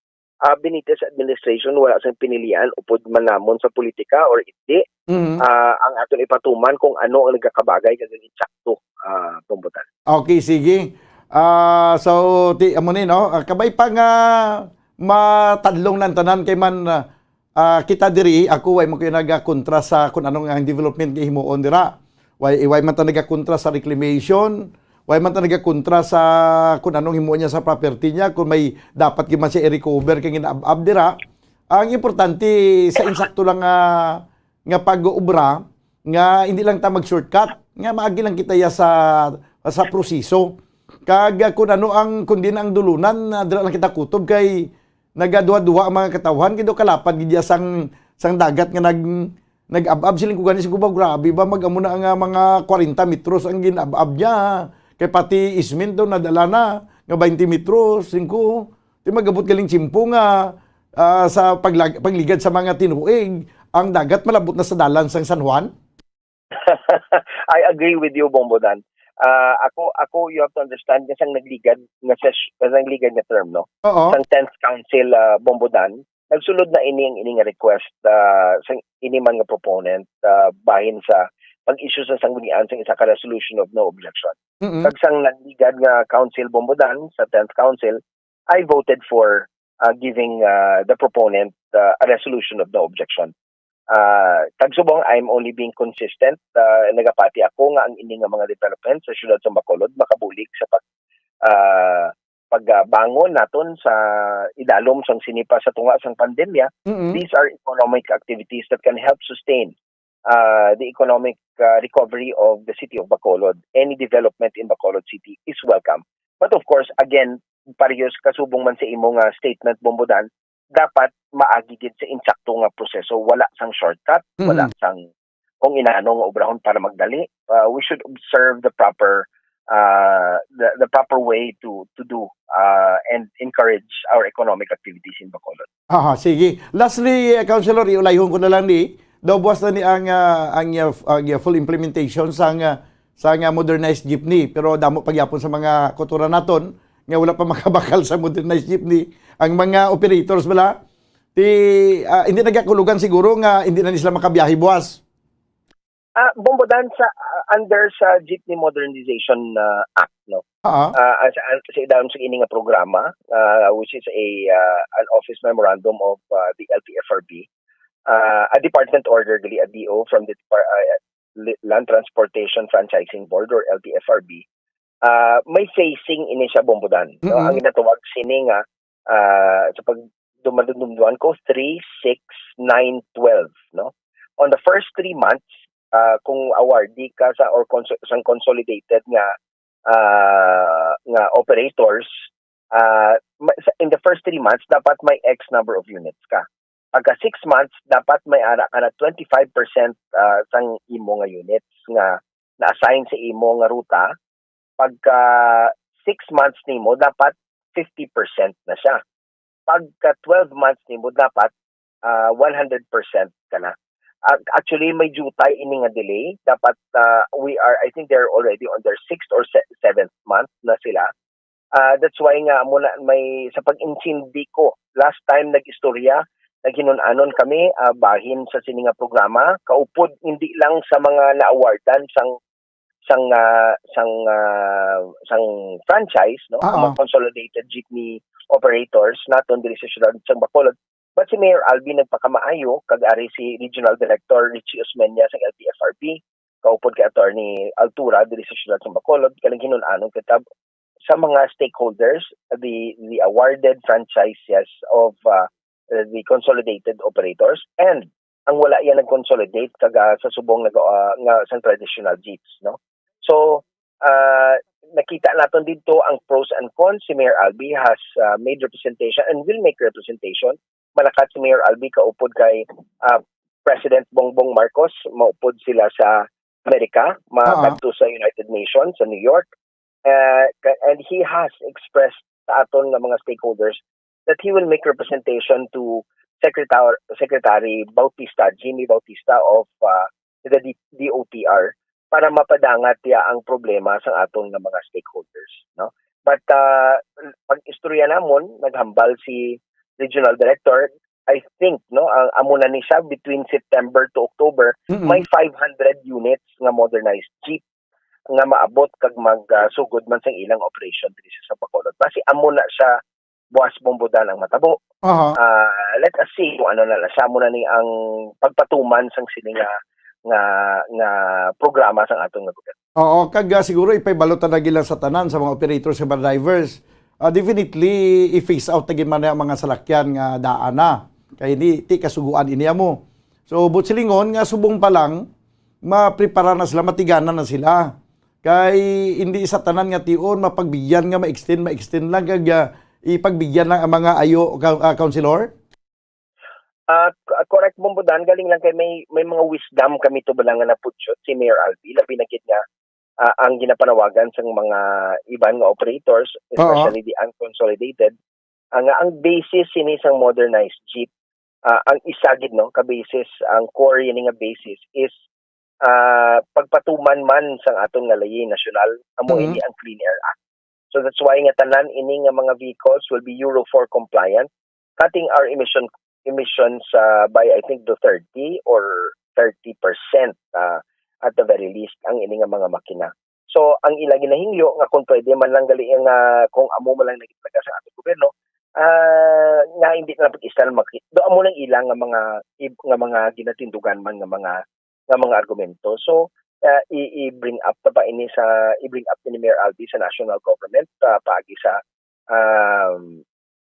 ah, Benitez administration wala sang pinilian upod man namon sa politika or hindi. Mhm. Ah, ang aton ipatuman kung ano ang nagakabagay kag ang insakto, ah, Bombo Dan. Okay, sige. Ah, so, ti, amo ni, no? Ah, kabay pa nga matadlong lang tanan kay man, ah, ah, kita diri, ako, way man ko nagakontra sa kung ano nga ang development nga himuon dira. Way, way man ta nagakontra sa reclamation, way man ta nagakontra sa kung anong himuon niya sa property niya, kung may dapat gyud man siya i-recover kay ginaab-ab dira. Ang importante, sa insakto lang nga, nga pag-uubra, nga hindi lang ta mag-shortcut, nga maagi lang kita ya sa, sa proseso. Kag, ah, kun ano ang, kun din ang dulunan, ah, dira lang kita kutob kay nagaduha-duha ang mga katawhan, kay daw kalapad gid ya sang, sang dagat nga nag-, nag-ab-ab. Siling ko gani, siling ko ba, grabe ba, mag-amo na nga mga kwarenta metros ang gin-ab-ab niya. Kay pati ismin daw nadala na, nga twenty metros, siling ko. Di magabot galing tiyempo nga, ah, sa paglag-, pagligad sa mga tinuig, ang dagat malabot na sa dalan sang San Juan? I agree with you, Bombodan. Ah, ako, ako, you have to understand nga sang nagligad nga ses-, nga nagligad nga term, no? Oo. Sang tenth Council, ah, Bombodan, nagsulod na ini ang ini nga request, ah, sang ini man nga proponent, ah, bahin sa pag-issue sa sanggunian sang isa ka resolution of no objection. Mm-mm. Kag sang nagligad nga Council Bombodan sa tenth Council, I voted for, uh, giving, uh, the proponent, uh, a resolution of no objection. Uh, kag subong, I'm only being consistent. Uh, nagapati ako nga ang ini nga mga development sa siyudad sa Bacolod makabulig sa pag, uh, pagbangon naton sa idalom sang sini pa sa tunga sang pandemya. Mm-mm. These are economic activities that can help sustain, uh, the economic, uh, recovery of the city of Bacolod. Any development in Bacolod City is welcome. But of course, again, parehas kasubong man sa imo nga statement, Bombodan, dapat maagi gid sa insakto nga proseso. Wala sang shortcut, wala Mm. sang kung inano nga obrahon para magdali. Uh, we should observe the proper, uh, the, the proper way to, to do, uh, and encourage our economic activities in Bacolod. Aha, sige. Lastly, eh, Councilor, iulayhon ko na lang ni, daw buwas na ni ang, ah, ang, ah, f-, ang, ah, full implementation sang, ah, sang, ah, modernized jeepney, pero damo pa gyapon sa mga kultura naton nga wala pa makabakal sa modernized jeepney. Ang mga operators bala, ti, ah, hindi nagakulugan siguro nga hindi na ni sila makabiyahe buwas. Ah, Bombodan, sa, ah, under sa Jeepney Modernization, ah, Act, no? Ah. Ah, sa, sa idalom sa ini nga programa, ah, which is a, ah, an office memorandum of, ah, the L T F R B, ah, a department order, dili a D O, from the Depar-, ah, Li-, Land Transportation Franchising Board or L T F R B, ah, may phasing ini siya, Bombodan, no? Mm-mm. Ang ginatawag sini nga, ah, sa pag dumadumduman ko, three, six, nine, twelve, no? On the first three months, ah, kung awardee ka sa or conso-, sang consolidated nga, ah, nga operators, ah, ma-, sa, in the first three months, dapat may X number of units ka. Pagka six months, dapat may ara ka na twenty-five percent, ah, sang imo nga units nga na-assign sa imo nga ruta. Pagka six months nimo, dapat fifty percent na siya. Pagka twelve months nimo, dapat, ah, one hundred percent ka na. Ac-, actually, may jutay ini nga delay. Dapat, ah, we are, I think they're already on their sixth or se-, seventh month na sila. Ah, that's why nga amo na may, sa pag-intindi ko, last time nag-istorya, naghinun-anon kami, ah, bahin sa sini nga programa, kaupod hindi lang sa mga na-awardan sang, sang, ah, sang, ah, sang franchise, no? Ah, Ang mga ah. Consolidated Jeepney Operators naton diri sa siyudad sang Bacolod. But si Mayor Albi nagpakamaayo, kag ari si Regional Director Richie Osmeña sang L T F R B, kaupod kay Attorney Altura diri sa siyudad sang Bacolod, kag naghinun-anon kita sa mga stakeholders, the, the awarded franchises of, uh, the consolidated operators, and ang wala yan nag-consolidate kag, ah, sa subong nag-, ah, nga sang traditional jeeps, no? So, ah, nakita naton didto ang pros and cons. Si Mayor Albi has, ah, made representation and will make representation. Malakat si Mayor Albi kaupod kay, ah, President Bongbong Marcos, maupod sila sa Amerika, ma-, Ah. kadto sa United Nations sa New York. Uh, ka-, and he has expressed sa aton nga mga stakeholders that he will make representation to Secretar-, Secretary Bautista, Jimmy Bautista of, uh, the D-, D O T R, para mapadangat niya ang problema sa aton nga mga stakeholders, no? But, uh, pag istorya namon, naghambal si Regional Director, I think, no, ang amo na ni siya between September to October, Mm-mm. may five hundred units nga modernized jeep nga maabot kag mag, ah, sugod man sang ilang operation diri sa Bacolod. Basi amo na siya, Boss Bombodan, ang matabo. Aha. Ah, let us see kung ano na lang. Sa amo na ni ang pagpatuman sang sini nga, nga, nga programa sang aton nga gobyerno. Oo, kag, ah, siguro ipahibalo ta na gid lang sa tanan sa mga operators sa mga drivers. Ah, definitely, i-phase out na gid man ang mga salakyan nga daan na. Kay di, ti kasuguan ini amo. So, buot silingon nga subong pa lang, maprepara na sila, matiganan na sila. Kay hindi sa tanan nga tion mapagbigyan nga ma-extend, ma-extend lang kag, ah, ipagbigyan lang ang mga ayo, ka-, ah, Councilor? Ah, k-, correct, Bombo Dan, galing lang kay may, may mga wisdom kami to bala nga naputyot si Mayor Albi, labi na gid nga, ah, ang ginapanawagan sang mga iban nga operators, Oo. especially the unconsolidated, ah, nga ang basis sini sang modernized jeep, ah, ang isa gid, no, ka basis, ang core ini nga basis is, ah, pagpatuman man sang aton nga layi nasyonal, amo Mm. ini ang Clean Air Act. So that's why nga tanan ini nga mga vehicles will be Euro four compliant, cutting our emission, emissions, ah, by, I think, to thirty or thirty percent, ah, at the very least, ang ini nga mga makina. So, ang ila ginahingyo nga kung pwede man lang gali nga kung amo man lang nagitlaga sa ato gobyerno, ah, nga hindi na lang pag-isal maki-, do amo lang ila nga mga ib-, nga mga ginatindugan man nga mga, nga mga argumento. So, ah, i-, i-bring up na ba ini sa, i-bring up ni Mayor Albi sa national government, ah, paagi sa, um,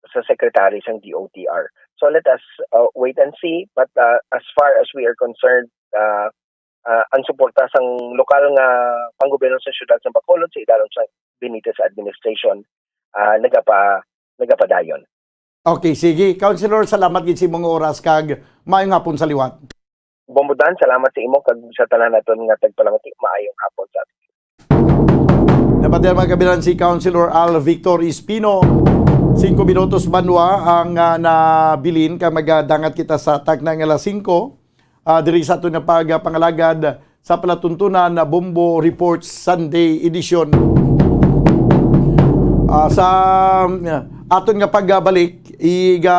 sa secretary sang D O T R. So let us, uh, wait and see. But, uh, as far as we are concerned, uh, uh, ang suporta sang lokal nga panggobyerno sa siyudad sa Bacolod sa idalom sa Benitez administration, uh, nagapa-, nagapadayon. Okay, sige. Councilor, salamat gid sa imong oras kag maayong hapon sa liwat. Bombo Dan, salamat sa imo kag sa tanan naton nga tagpalamati. Maayong hapon sa aton. Napatian, mga kabilan, si Councilor Al Victor Espino. Singko minutos banwa ang, ah, nabilin kag magadangat kita sa takna nga alas singko, ah, diri sa aton nga pagpangalagad sa palatuntunan na Bombo Report Sunday Edition. Ah, sa, ah, aton nga pagbalik, iga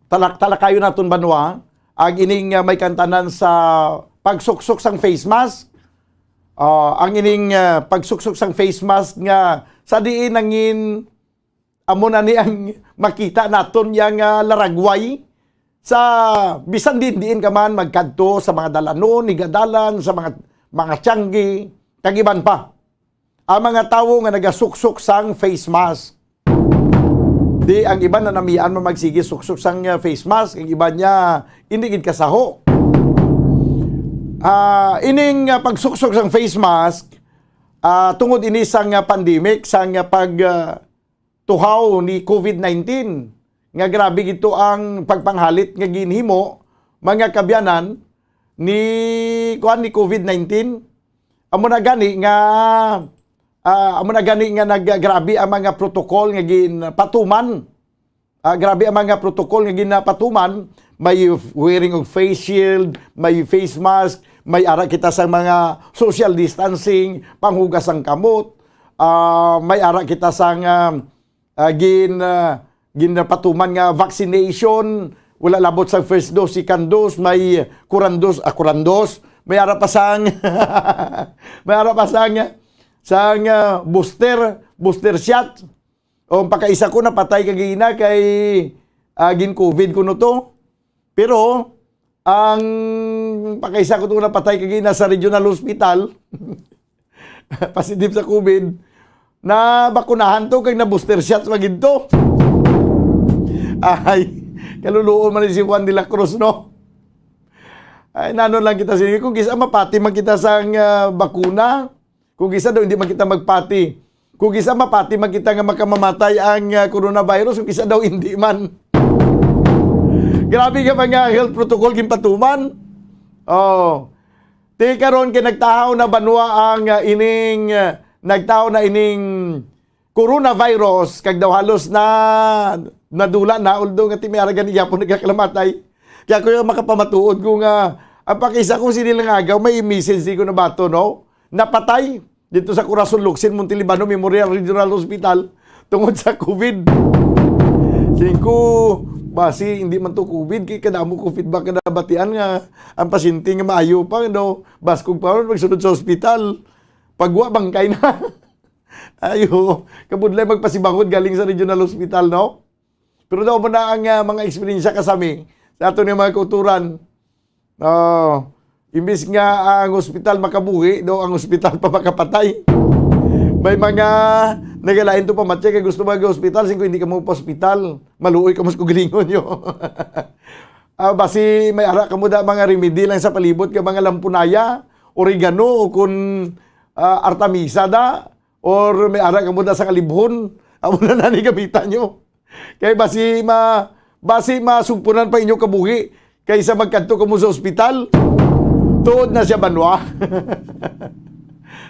talak-talakayon naton banwa ang ining, ah, may kantanan sa pagsuksok sang face mask. Ah, ang ining, ah, pagsuksok sang face mask nga sa diin nangin amo na ni ang makita naton yang, ah, laragway sa bisan din diin ka man magkadto sa mga dalanon, higadalan, sa mga, mga tiangge, kag iban pa. Ang mga tawo nga nagasuksok sang face mask. Di, ang iban na namian man magsige suksok sang, ah, face mask, ang iban niya hindi gid kasaho. Ah, ining, ah, pagsuksok sang face mask, ah, tungod ini sang, ah, pandemic, sang, ah, pag, ah, tuhaw ni COVID nineteen, nga grabe gid to ang pagpanghalit nga ginhimo, mga kabyanan, ni, kuan, ni COVID nineteen. Amo na gani nga, ah, amo na gani nga naggrabe ang mga protocol nga ginpatuman. Ah, grabe ang mga protocol nga ginapatuman. May wearing of face shield, may face mask, may ara kita sa mga social distancing, panghugas sang kamot, ah, may ara kita sa nga, ah, gin-, ah, ginapatuman nga vaccination, wala labot sa first dose, second dose, may kurandos, ah, kurandos, may ara pa sang, may ara pa sang, sang, ah, booster, booster shot. O, ang pakaisa ko napatay kagina kay, ah, gin-COVID ko no to. Pero, ang pakaisa ko to napatay kagina sa regional hospital, positive sa COVID, na bakunahan to kay na booster shot pa gid to. Ay, kaluluon man ni si Juan de la Cruz, no? Ay, nanon lang kita sini. Kung kisa mapati man kita sang, ah, bakuna, kung kisa daw hindi man kita magpati. Kung kisa mapati man kita nga makamamatay ang, ah, coronavirus, kung kisa daw hindi man. Grabe ka mga health protocol ginpatuman. Oh. Ti karon kay nagtahaw na banwa ang, ah, ining, ah, nagtahaw na ining coronavirus, kag daw halos na nadula na, although nga ti may ara gani gyapon nagkakalamatay. Kaya ko yung makapamatuod ko nga, ang pakisa ko sini lang agaw, may message di ko nabato, no? Napatay dito sa Corazon Locsin, Montelibano Memorial Regional Hospital tungod sa COVID. Siling ko, basi, hindi man to COVID, kay kadamo ko feedback na nabatian nga ang pasyente nga maayo pa, no? Baskog pa man, magsunod sa hospital. Pagwa, bangkay na. Ayo, kabudlay magpasibangod galing sa regional hospital, no? Pero daw mo na ang, ah, mga eksperyensya kasami sa ato ni mga kauturan. Oh, imbis nga ang hospital makabuhi, daw ang hospital pa makapatay. May mga nagalain to pamatya kay gusto mag-hospital, singko hindi ka mo pa hospital. Maluoy ka mas kugalingon yo. Ah, basi may ara kamo da mga remedy lang sa palibot nga mga lampunaya, oregano, o kun, ah, artemisa da, or may ara kamo da sa kalibhon, amo na nani gamitan nyo. Kay basi ma-, basi masugpunan pa inyo kabuhi kaysa magkadto kamo sa ospital. Tuod na siya, banwa.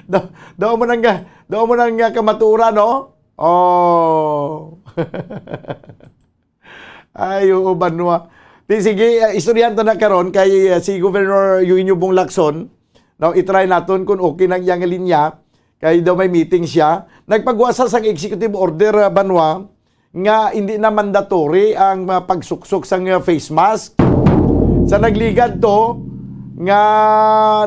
Daw, daw mo nang, daw mo nang kamaturan, no? Oh. Ay, oo, banwa. Di, sige, ah, istoryahan ta na karon kay, ah, si Governor Eugenio Bong Lacson. Now, i-try naton kung okay na ang iyang linya. Kay daw may meeting siya. Nagpagwa sa sang executive order, ah, banwa, nga hindi na mandatory ang, ah, pagsuksok sang, ah, face mask. Sa nagligad to, nga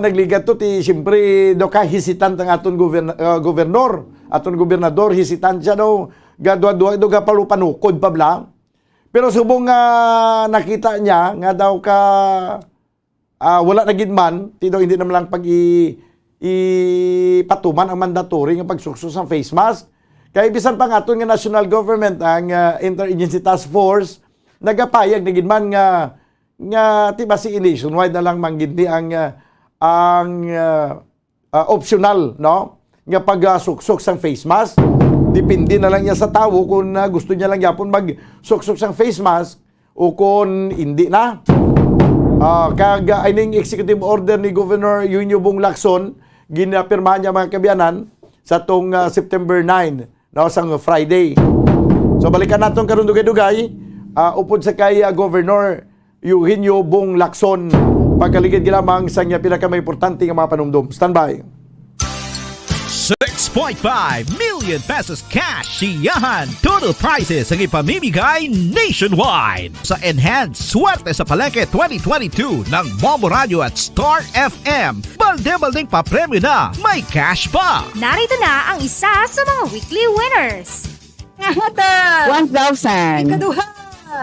nagligad to, ti, siyempre, daw ka hesitant ang aton govern-, ah, governor, aton gobernador, hesitant siya daw, gadwa-dwa, daw gapalupanukod pa bala. Pero subong nga nakita niya nga daw ka, ah, wala na gid man, ti daw hindi naman lang pag i-, ipatuman ang mandatory nga pagsuksok sang face mask. Kay bisan pa nga aton nga national government, ang, ah, Interagency Task Force, nagapayag na gid man nga, nga ti basi nationwide na lang man gid ni ang, ah, ang, ah, ah, optional, no? Nga pagsuksok sang face mask. Depende na lang niya sa tawo kung, ah, gusto niya lang gyapon magsuksok sang face mask o kung hindi na. Ah, kag, ah, ining executive order ni Governor Eugenio Bong Lacson, ginapirmahan niya, mga kaabyanan, sa tong, ah, September nine, no, sang Friday. So, balikan naton karon dugay-dugay, ah, upod sa kay, ah, Governor Eugenio Bong Lacson. Pagkaligid lamang sa iya pinakamaiportante nga mga panumdom. Standby. Six point five million pesos cash siyahan. Total prizes ang ipamimigay nationwide. Sa Enhanced Swerte sa Palengke twenty twenty-two ng Bombo Radio at Star F M. Balde-baldeng papremyo na, may cash pa. Narito na ang isa sa mga weekly winners. Nga hotel. One thousand. Ikaduha.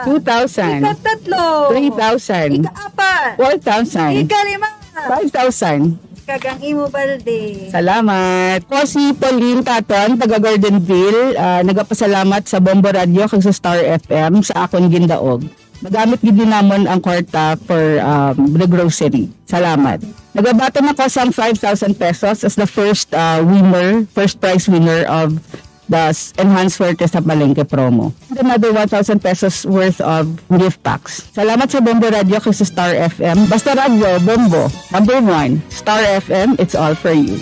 Two thousand. Ikatatlo. Three thousand. Ikaapat. Four thousand. Ikalima. Five thousand. Kag ang imo balde. Salamat. Ako si Pauline Taton, taga Gordonville. Ah, nagapasalamat sa Bombo Radio kag sa Star F M sa akon gindaog. Magamit gid din namon ang kwarta for, um, the grocery. Salamat. Nagabaton ako sang five thousand pesos as the first, uh, winner, first prize winner of the s-, Enhanced Swerte sa Palengke promo. And another one thousand pesos worth of gift packs. Salamat sa Bombo Radio kag sa Star F M. Basta Radyo, Bombo, number one. Star F M, it's all for you.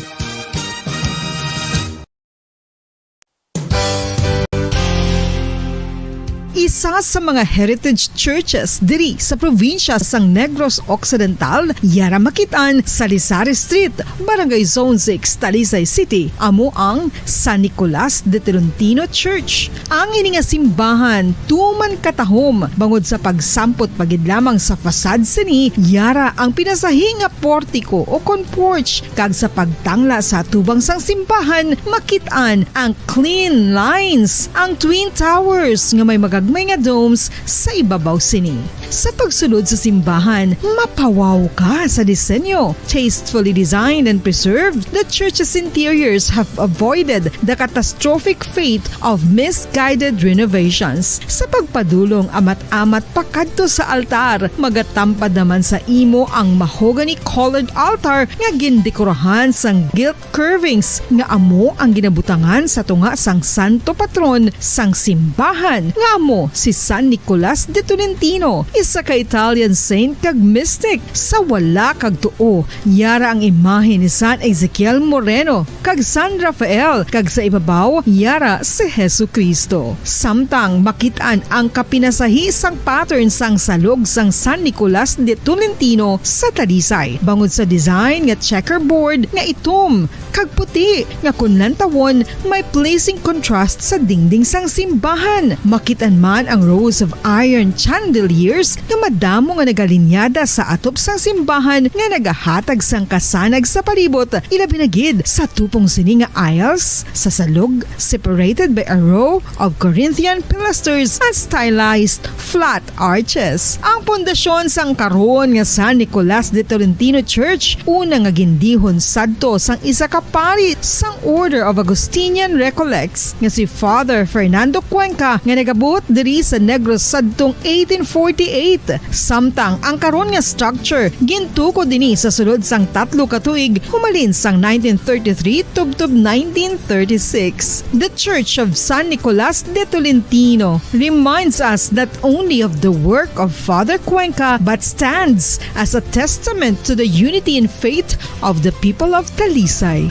Isa sa mga heritage churches diri sa probinsya sang Negros Occidental, yara makit-an sa Lisari Street, Barangay Zone six, Talisay City, amo ang San Nicolas de Tolentino Church. Ang ini nga simbahan tuman katahom bangod sa pagsampot pa gid lamang sa facade sini, yara ang pinasahi nga portiko o kon porch, kag sa pagtangla sa atubang sang simbahan, makit-an ang clean lines, ang twin towers nga may magagmay nga domes sa ibabaw sini. Sa pagsulod sa simbahan, mapawaw ka sa disenyo. Tastefully designed and preserved, the church's interiors have avoided the catastrophic fate of misguided renovations. Sa pagpadulong amat-amat pakadto sa altar, magatampad naman sa imo ang mahogany-colored altar nga gindekorahan sang gilt curvings nga amo ang ginabutangan sa tunga sang santo patron sang simbahan, nga amo si San Nicolas de Tolentino, isa ka Italian saint kag mystic. Sa wala kag tuo, yara ang imahe ni San Ezekiel Moreno kag San Rafael, kag sa ibabaw, yara si Jesu-Cristo. Samtang makit-an ang kapinasahi sang pattern sang salog sang San Nicolas de Tolentino sa Talisay, bangod sa design nga checkerboard nga itom kag puti, nga kon lantawon, may pleasing contrast sa dingding sang simbahan. Makit-an man ang rows of iron chandeliers nga madamo nga nagalinyada sa atop sang simbahan nga nagahatag sang kasanag sa palibot, ilabi na gid sa tupong sini nga aisles sa salog, separated by a row of Corinthian pilasters and stylized flat arches. Ang pundasyon sang karon nga San Nicolas de Tolentino Church, una nga gindihon sadto sang isa ka pari sang Order of Augustinian Recollects nga si Father Fernando Cuenca, nga nagabot diri sa Negros sadtong eighteen forty-eight, samtang ang karon nga structure gintukod ini sa sulod sang tatlo ka tuig, humalin sang nineteen thirty-three tubtob nineteen thirty-six. The Church of San Nicolas de Tolentino reminds us not only of the work of Father Cuenca but stands as a testament to the unity in faith of the people of Talisay.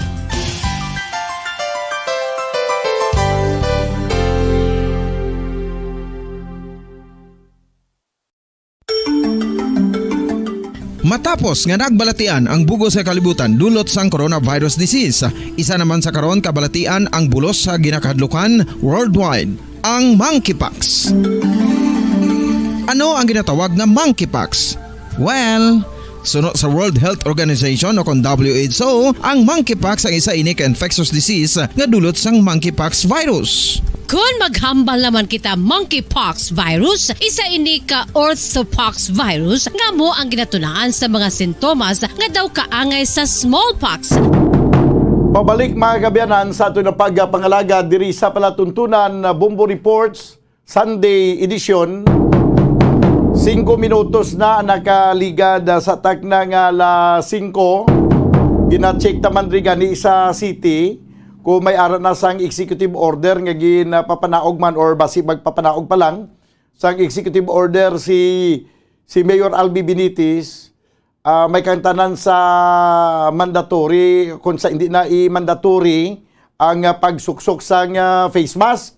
Matapos nga nagbalatian ang bug-os nga kalibutan dulot sang coronavirus disease, isa naman sa karon kabalatian ang bulos sa ginakahadlukan worldwide, ang monkeypox. Ano ang ginatawag nga monkeypox? Well, suno sa World Health Organization o kon W H O, ang monkeypox ang isa ini ka infectious disease nga dulot sang monkeypox virus. Kon maghambal naman kita monkeypox virus, isa ini ka orthopox virus nga amo ang ginatunaan sa mga sintomas nga daw kaangay sa smallpox. Pabalik, mga kaabyanan, sa aton nga pagpangalagad diri sa palatuntunan, uh, Bombo Reports, Sunday edition. Singko minutos na nakaligad, uh, sa takna nga alas singko. Gina-check ta man diri gani sa city kung may ara na sang executive order nga ginapapanaog man or basi magpapanaog pa lang sang executive order si, si Mayor Albi Benitez. Ah, may kaangtanan sa mandatory, kung sa hindi na i-mandatory ang, ah, pagsuksok sang, ah, face mask.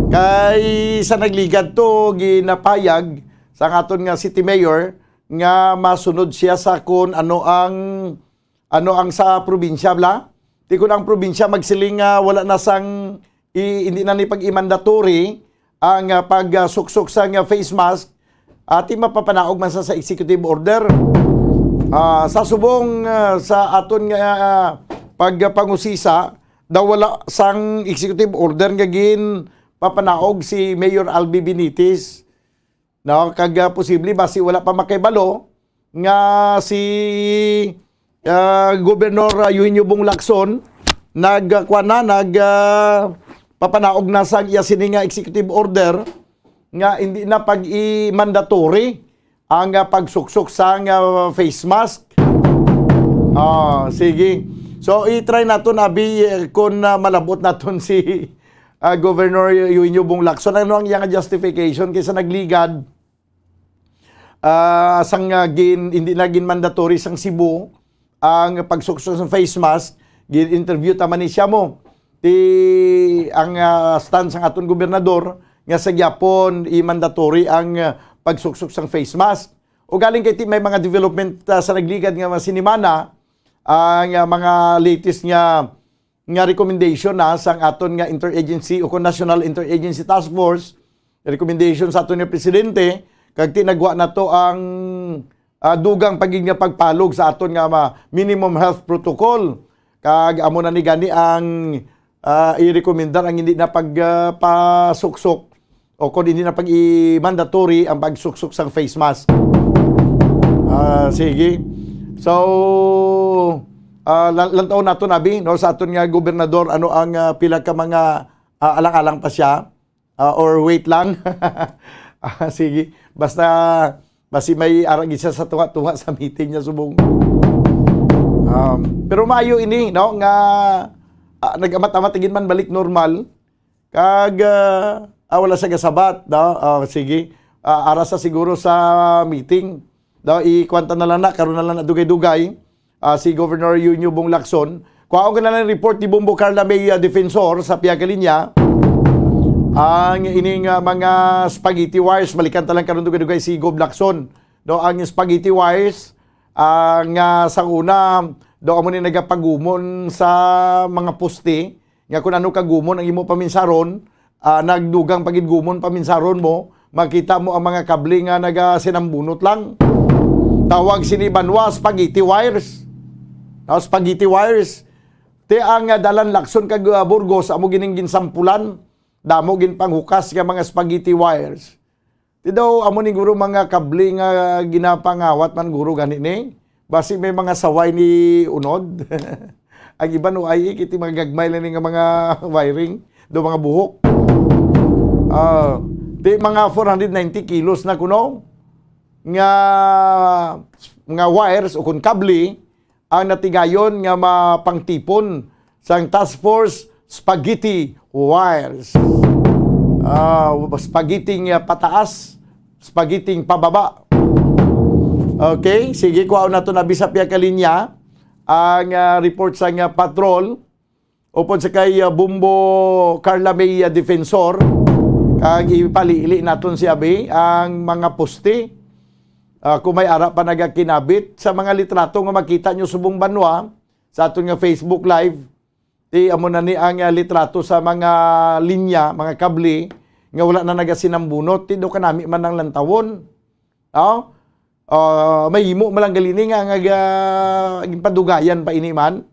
Kay sa nagligad to, ginapayag sa aton nga city mayor nga masunod siya sa kung ano ang, ano ang sa probinsya, bla? Ti kun ang probinsya magsiling nga wala na sang i-, hindi na ni pag-i-mandatory ang, ah, pag, ah, suksok sang, ah, face mask, ati mapapanaog man sa, sa executive order. Ah, sa subong, ah, sa aton nga, ah, pagpangusisa, daw wala sang executive order nga ginpapanaog si Mayor Albi Benitez. No, kag, ah, posible basi wala pa makahibalo nga si, ah, Governor, ah, Eugenio Bong Lacson nag, ah, kuwan na, nag, ah, papanaog na sang iya sini nga executive order nga hindi na pag-i-mandatory ang, ah, pagsuksok sang, ah, face mask. Ah, sige. So, i-try naton, abi, eh, kung, ah, malabot naton si, ah, Governor Eugenio Bong Lacson. Ano ang iyang justification kay sa nagligad, ah, sang, ah, gin-, hindi na gin-mandatory sang Cebu ang pagsuksok sa face mask? Gin-interview ta man ni siya mo. Ti ang, ah, stance sang aton gobernador nga sa gyapon i-mandatory ang, ah, pagsuksok sang face mask. O galing kay ti may mga development, ah, sa nagligad nga mga sinimana, ang, ah, mga latest nga nga recommendation na sang aton nga interagency o kon National Interagency Task Force, recommendation sa aton nga presidente, kag tinagwa nato ang, ah, dugang pa gid nga pagpalog sa aton nga ma-, minimum health protocol. Kag amo na ni gani ang, ah, i-rekomendar ang hindi na pag, ah, pasuksok o kung hindi na pag-i-mandatory ang pagsuksok sang face mask. Ah, sige. So, ah, lan-, lantaw nato, abi, no, sa aton nga gobernador, ano ang, ah, pila ka mga, ah, alang-alang pa siya? Ah, or wait lang? Ah, sige. Basta, basi may aragi siya sa tunga-tunga sa meeting niya subong. Um, pero maayo ini, no, nga, ah, nag-amat-amat gid man balik normal. Kag, ah, ah, wala sa gasabat, no? Ah, sige. Ah, ara sa siguro sa meeting. No, ikwanta na lang na, karon na lang na dugay-dugay. Ah, si Governor Eugenio Bong Lacson. Kuhaon ko na lang report ni Bombo Carla May, ah, Defensor sa Piagalinya. Ang ining, ah, mga spaghetti wires, balikan ta lang karon dugay-dugay si Gov Lacson. No, ang spaghetti wires, ah, nga sa una, do amo ni nagapagumon sa mga poste, nga kung ano ka gumon ang imo paminsaron, ah, nagdugang pa gid gumon paminsaron mo, makita mo ang mga kable nga nagasinambunot lang. Tawag sini banwa spaghetti wires. Ah, spaghetti wires. Ti ang, ah, dalan Lacson kag, ah, Burgos amo gining ginsampulan. Damo ginpanghukas nga mga spaghetti wires. Ti daw, amo ni guro mga kable nga ginapangawat man guro gani ni. Basi may mga saway ni unod. Ang iban o ay, kiti mga gagmay lang ni nga mga wiring, do mga buhok. Ah, di mga four hundred ninety kilos na kuno nga, nga wires o kun kable ang natigayon nga mapangtipon sang Task Force Spaghetti Wires. Ah, spaghetti nga pataas, spaghetti pababa. Okay, sige, kuhaon nato na bisa pia ka linya ang, ah, report sang, ah, patrol. Upod sa kay, ah, Bombo Carla May, ah, Defensor, kag ipalili naton si Abi ang mga poste. Ah, kung may ara pa nagakinabit sa mga litrato nga makita nyo subong banwa sa aton nga Facebook Live, ti amo na ni ang, ah, litrato sa mga linya, mga kable nga wala na nagasinambunot, ti do kanami man ang lantawon. Oh? Ah, may himo man lang gali ni nga, nga, nga, ginpadugayan pa ini man.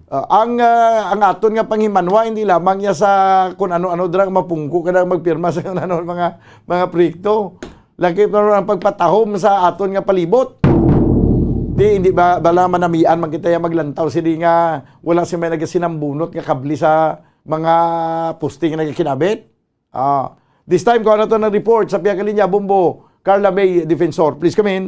Ah, ang, ah, ang aton nga panghimanwa, hindi lamang niya sa kung ano-ano dira, mapungko ka na magpirma sa kung ano mga, mga proyekto. Laki pa ang pagpatahom sa aton nga palibot. Di, hindi ba, bala manamian man kita ya maglantaw sini nga wala si may nagasinambunot nga kabli sa mga posting nga nagakinabit? Ah, this time, kuha na to ng report sa pihak linya, Bombo, Carla May Defensor. Please come in.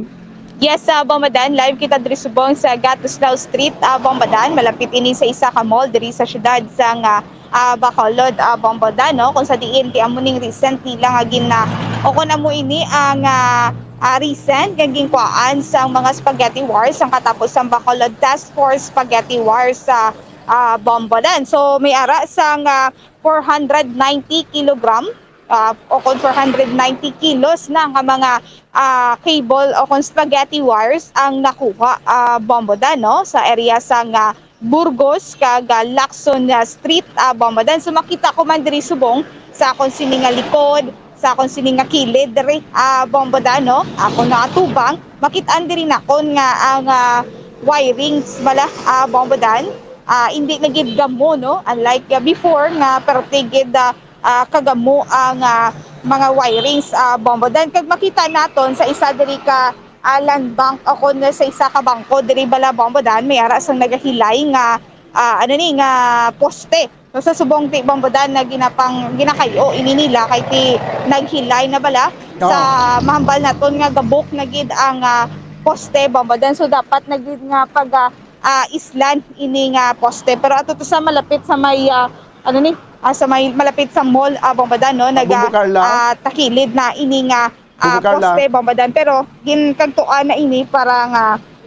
Yes, ah, Bombo Dan, live kita diri subong sa Gatuslao Street, ah, Bombo Dan. Malapit ini sa isa ka mall diri sa siyudad sang, ah, ah, Bacolod, ah, Bombo Dan, no? Kung sa diin, ti amo ning recent nila nga gina-, o kung amo ini ang, ah, ah, recent nga ginkuhaan sang mga spaghetti wars, ang katapos sang Bacolod Task Force Spaghetti Wars sa, ah, Bombo Dan. So, may ara sang, ah, four hundred ninety kilogram, ah, o kon four hundred ninety kilos na nga mga, ah, cable o kon spaghetti wires ang nakuha, ah, Bombo Dan, no, sa area sang, ah, Burgos kag, ah, Lacson, ah, Street, ah, Bombo Dan. So, makita ko man diri subong sa akon sini nga likod, sa akon sini nga kilid diri, ah, Bombo Dan, no, akon nga atubang, makit-an diri nakon nga ang, ah, wirings bala, ah, Bombo Dan, ah, hindi na gid gamo, no? Unlike, ah, before nga perti gid, ah, ah, kagamo ang, ah, mga wirings, ah, Bombo Dan. Kag makita naton sa isa diri ka, ah, land bank o kon sa isa ka bangko diri bala, Bombo Dan, may ara sang nagahilay nga, ah, ano ni, nga poste. So, sa subong ti, Bombo Dan, na ginapang-, ginakayo ini nila kay ti naghilay na bala. Oo. Sa mahambal naton nga gabok na gid ang, ah, poste, Bombo Dan. So, dapat na gid nga pag, ah, ah, islan ini nga poste. Pero ato to sa malapit sa may, ah, ano ni, ah, sa may malapit sa mall, ah, Bombo Dan, no? Naga, Bombo Carla. Ah, takilid na ini nga, ah, Bombo Carla. Poste, Bombo Dan. Pero ginkagtuan na ini para nga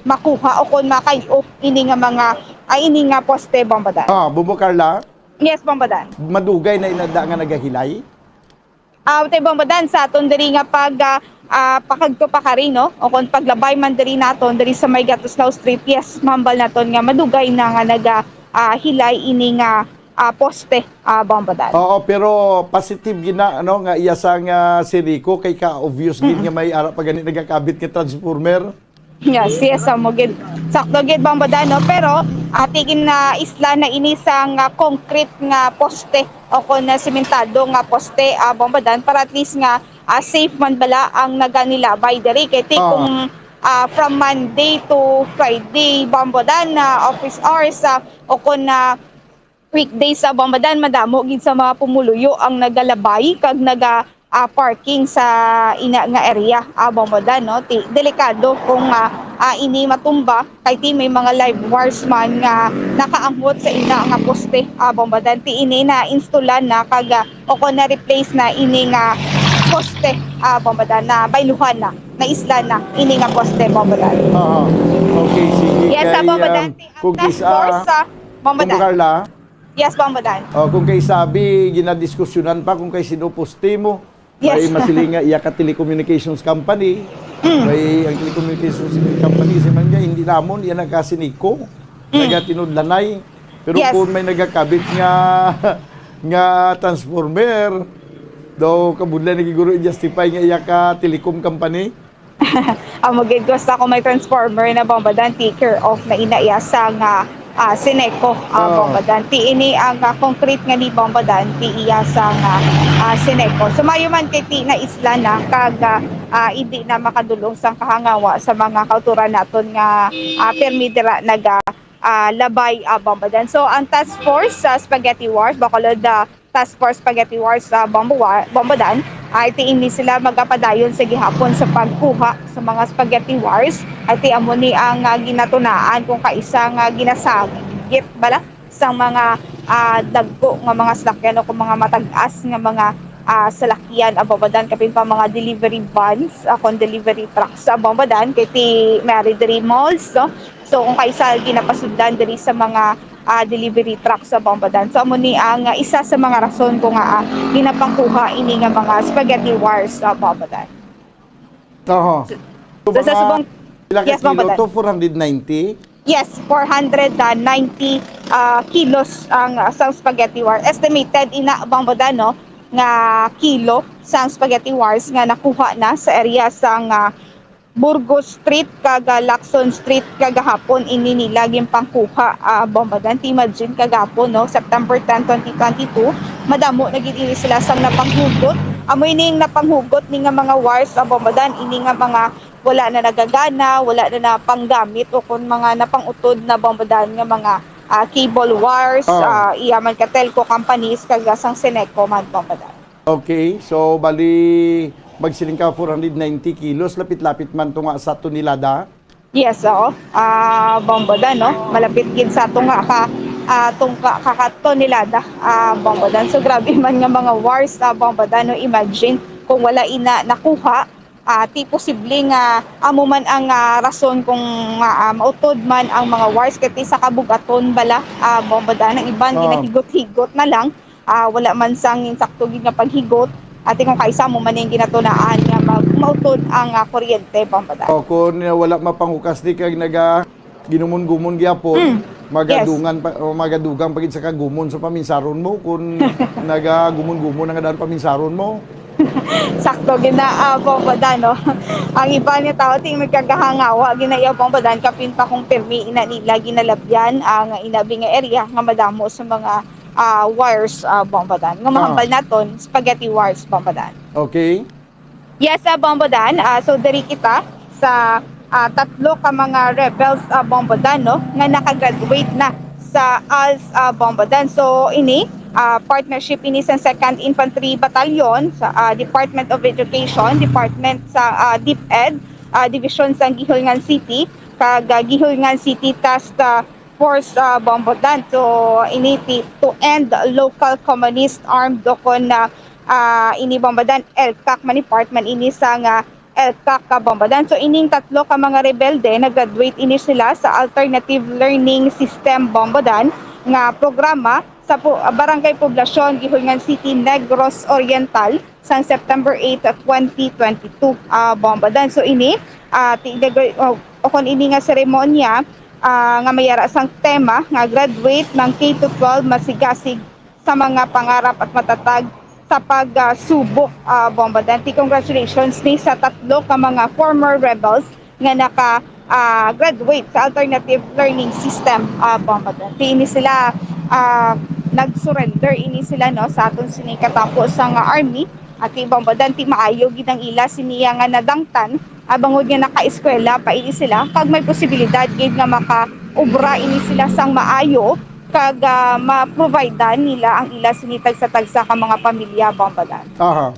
makuha o kon makayo ini nga mga, ah, ini nga poste, Bombo Dan. Ah, Bombo Carla? Yes, Bombo Dan. Madugay na inada nga nagahilay? Ah, tay Bombo Dan, sa aton diri nga pag, ah, ah, pakagto pa kari, no? O kung paglabay man diri naton, diri sa may Gatuslao Street, yes, mahambal naton nga madugay na nga naga, ah, hilay ini nga, ah, poste, ah, Bombo Dan. Oo, pero positive gina, ano, nga iya sang, ah, si Rico, kay ka-obvious gid Mm. nga may ara pa gani nagakabit nga transformer. Yes, yes, amo gid. Sakto gid, Bombo Dan, no? Pero, ah, tigin na isla na ini sang, ah, concrete nga poste o kon na simentado nga poste, ah, Bombo Dan, para at least nga, ah, safe man bala ang naganilabay diri. Kay ti Ah. kung, ah, from Monday to Friday, Bombo Dan, na office hours, ah, o kon na weekdays, ah, Bombo Dan, madamo gid sa mga pumuluyo ang nagalabay kag naga, ah, parking sa ina nga area, ah, Bombo Dan, no? Ti, delikado kung, ah, ah, ini matumba, kay ti may mga live wires man nga nakaanghot sa ina nga poste, ah, Bombo Dan. Ti ini na-instalan na kag, ah, o kon na-replace na ini nga poste, ah, Bombo Dan, na bayluhan na, naislan na ini nga poste, Bombo Dan. Oo. Okay, sige. Yes, ah, kay, Bombo Dan, um, ti ang kung task kis-, ah, force, ah, Bombo Bombo Dan. Carla? Yes, Bombo Dan. Oh, kung kay sabi, ginadiskusyonan pa kung kay sino poste mo. Yes. May masiling nga iya ka telecommunications company. Mm. May ang telecommunications company, si man nga, hindi namon, iya nagkasiniko. Mm. Nagatinudlanay. Pero Yes. kung may nagakabit nga, nga transformer, daw kabudlay na giguro i-justify nga iya ka telecom company. Amo gid, gusto ko may transformer na, Bombo Dan, take care of na ina iya sa nga, ah, Sineco, ah, Oo. Bombo Dan. Ti ini ang, ah, concrete nga ni, Bombo Dan, ti iya sa nga, ah, Sineco. So, mayo man kay ti na isla na, kag, ah, ah, hindi na makadulong sang kahangawa sa mga kauturan naton nga, ah, permi dira naga, ah, labay, ah, Bombo Dan. So, ang task force sa Spaghetti Wars, Bacolod, ah, Task Force Spaghetti Wars sa Bombowa-, Bombodan, ay ti ini sila magapadayon sa gihapon sa pagkuha sa mga spaghetti wars. Ay ti amo ni ang, ah, ginatunaan kung kaisa nga ginasagit bala sang mga, ah, dagko nga mga salakyan o kung mga matag-as nga mga, ah, salakyan, ah, Bombodan, kapin pa mga delivery vans, ah, kung delivery trucks sa Bombodan, kay ti may ari diri malls, no? So, kung kaisa ginapasudlan diri sa mga, ah, delivery truck sa Bombodan. So, amo ni ang, ah, isa sa mga rason kung nga, ah, ginapangkuha ini nga mga spaghetti wars sa Bombodan. Oho. So, So, sa mga subong, pila ka yes, kilo Bombodan. To? Four hundred ninety? Yes, four hundred ninety, ah, kilos ang, ah, sang spaghetti war. Estimated ina, Bombodan, no, nga kilo sang spaghetti wars nga nakuha na sa area sang, ah, Burgos Street kag, ah, Lacson Street kagahapon ini nila ginpangkuha, ah, Bombodan. Ti imagine kagahapon, no, September ten, twenty twenty-two, madamo na gid ini sila sang napanghugot. Amo ini ang napanghugot ni nga mga wires, ah, Bombodan, ini nga mga wala na nagagana, wala na napanggamit o kon mga napangutod na, Bombodan, nga mga, ah, cable wires, Oh. ah, iya man ka telco companies kag sang Seneco man, Bombodan. Okay, so bali magsiling ka four hundred ninety kilos, lapit-lapit man to nga sa tonelada. Yes, oo. Ah, Bombodan, no? Malapit gid sa tunga ka, ah, tungka ka, ka tonelada, ah, Bombodan. So, grabe man nga mga wars, ah, Bombodan, no? Imagine kung wala ina nakuha, ah, ti posible nga amo man ang, ah, rason kung, ah, ah, mautod man ang mga wars, kay ti sa kabugaton bala, ah, Bombodan. Ang iban, Oo. ginahigot-higot na lang. Ah, wala man sang insakto gid nga paghigot, ati kung kaisa mo man ning ginatunaan nga mag-, mautod ang, ah, kuryente, Bombodan. O, kung, uh, wala mapanghukas di kag naga ginumon-gumon gyapon, Mm. magadungan Yes. pa, o magadugang pa gid sa kagumon sa paminsaron mo kung nagagumon-gumon ang daan paminsaron mo. Sakto gid na, ah, Bombodan, no? Ang iba ni tao, ting magkagahangawa, gid na iya, Bombodan, kapin pa kung pirmi ina nila ginalabyan ang inabi nga area nga madamo sa mga ah, wires, ah, Bombodan. Nga Ah. mahambal naton, spaghetti wires, Bombodan. Okay. Yes, ah, Bombodan. Ah, so, diri kita sa, ah, tatlo ka mga rebels, ah, Bombodan, no, nga nakagraduate na sa als, ah, Bombodan. So, ini, ah, partnership ini sa Second Infantry Battalion, sa, ah, Department of Education, Department sa, ah, DepEd, ah, Division sa Guihulngan City, kag, ah, Guihulngan City Task, ah, Force, ah, Bombodan. So, ini ti-, to end local communist armed, o kon, ah, ah, ini Bombodan, ELCAC man ni, part man ini sang, ah, ELCAC ka Bombodan. So, ining tatlo ka mga rebelde, nag-graduate ini sila sa Alternative Learning System Bombodan nga programa sa pu-, Barangay Poblacion, Guihulngan City, Negros Oriental, sang September eight, twenty twenty-two, ah, Bombodan. So, ini, ah, ti-, nag-, o, o kon ini nga seremonya, ah, nga may ara sang tema nga Graduate ng K to twelve Masigasig sa Mga Pangarap at Matatag sa Pagsubok, ah, Bombodan. Ti congratulations ni sa tatlo ka mga former rebels nga naka, ah, graduate sa alternative learning system, ah, Bombodan. Ti ini sila, ah, nag-surrender ini sila, no, sa aton sini katapo sa nga army. Ati Bombodan, ti maayo gid ang ila siniya nga nadangtan, ah, bangod nga nakaeskwela pa ini sila, kag may posibilidad gid nga makaobra ini sila sang maayo, kag, ah, ma-providean nila ang ila sini tagsa-tagsa ka mga pamilya, Bombodan. Aha.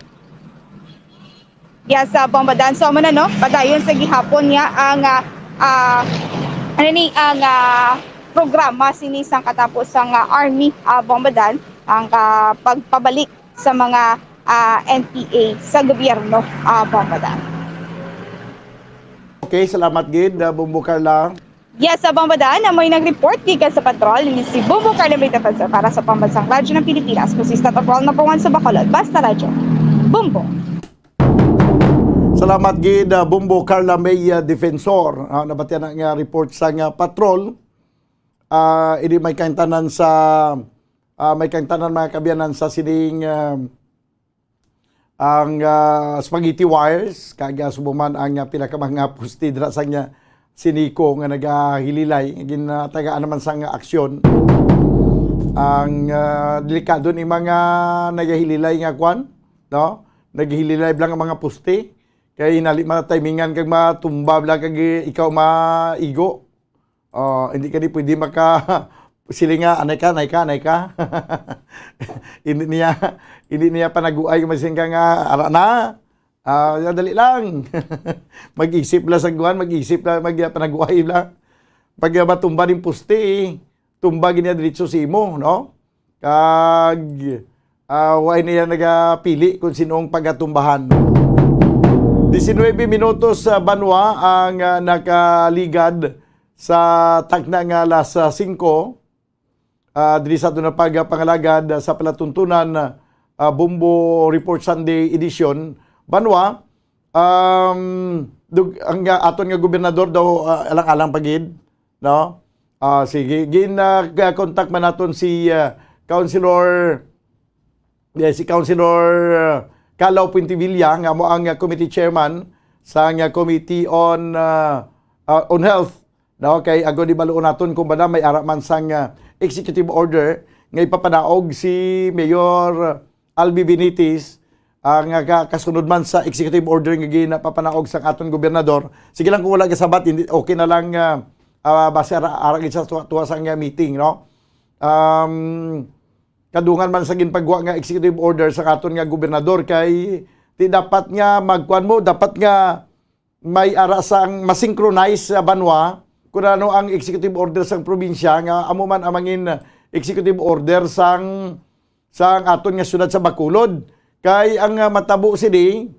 Yes, ah, Bombodan. So, amo na, no? Padayon sa gihapon niya ang, ah, ah, ano ni, ang, ah, programa sini sang katapo sang, ah, army, ah, Bombodan, ang, ah, pagpabalik sa mga, ah, N P A sa gobyerno, ah, Bombodan. Okay, salamat gid, ah, Bombo Carla. Yes, sa Bombodan, amoy nag-report gikan sa patrol, ini si Bombo Carla May Defensor para sa Pambansang Radyo ng Pilipinas, consistent overall number one sa Bacolod. Basta Radyo, Bombo. Salamat gid, ah, Bombo Carla May, ah, Defensor. Ah, nabatian na nga report sa nga patrol. Ah, ini may kaintanan sa, ah, may kaintanan, mga kaabyanan, sa sining, ah, ang, ah, spaghetti wires, kag, ah, subong man ang, ah, pila ka mga poste dira sa nga Seneco nga nagahililay, nga ginatagaan naman sa nga aksyon. Ang, ah, delikado ni mga nagahililay nga kwan, no? Naghililay lang ang mga poste. Kay hinali matimingan kag matumba lang kag ikaw maigo. Oh, hindi ka di pwede maka-, Sila nga, "Anay ka, anay ka, anay ka." Hindi niya, hindi niya panaguay, masin ka nga, "Ara na." Ah, dali lang. Mag-isip la sa kuwan, mag-isip la, mag-, panaguay la. Pag, ah, matumba ning poste, eh, tumba gid niya diretso sa imo, no? Kag, ah, wa niya nagapili kung sino ang pagatumbahan. Diecinuebe minutos, ah, banwa ang, ah, nakaligad sa takna nga alas, ah, singko. Ah, diri sa aton nga pagpangalagad, ah, sa palatuntunan, ah, Bombo Report Sunday Edition, banwa, um, dug-, ang, ah, aton nga gobernador daw, ah, alang-alang pa gid, no? Ah, sige, gin, ah, ka-, contact man naton si, ah, Councilor, eh, si Councilor, ah, Calao Puentevilla, nga amo ang, ah, committee chairman sa, ah, Committee on, ah, ah, on Health, no? Kay agod ibaluon naton kung bala may ara man sang, ah, executive order nga ipapanaog si Mayor Albi Benitez, ah, nga ka-, kasunod man sa executive order nga ginapapanaog sang aton gobernador. Sige lang kung wala kasabat, hindi, okay na lang, ah, ah, basta ara, ara gid sa tuwa, tuwa sang, ah, meeting, no? Um, kadungan man sa ginpagwa nga executive order sa aton nga gobernador kay di dapat nga magkuan mo, dapat nga may ara sang masynchronize sa banwa kung ano ang executive order sang probinsya nga amo man ang mangin executive order sang, sang aton nga siyudad sa Bacolod. Kay ang, ah, matabo sini,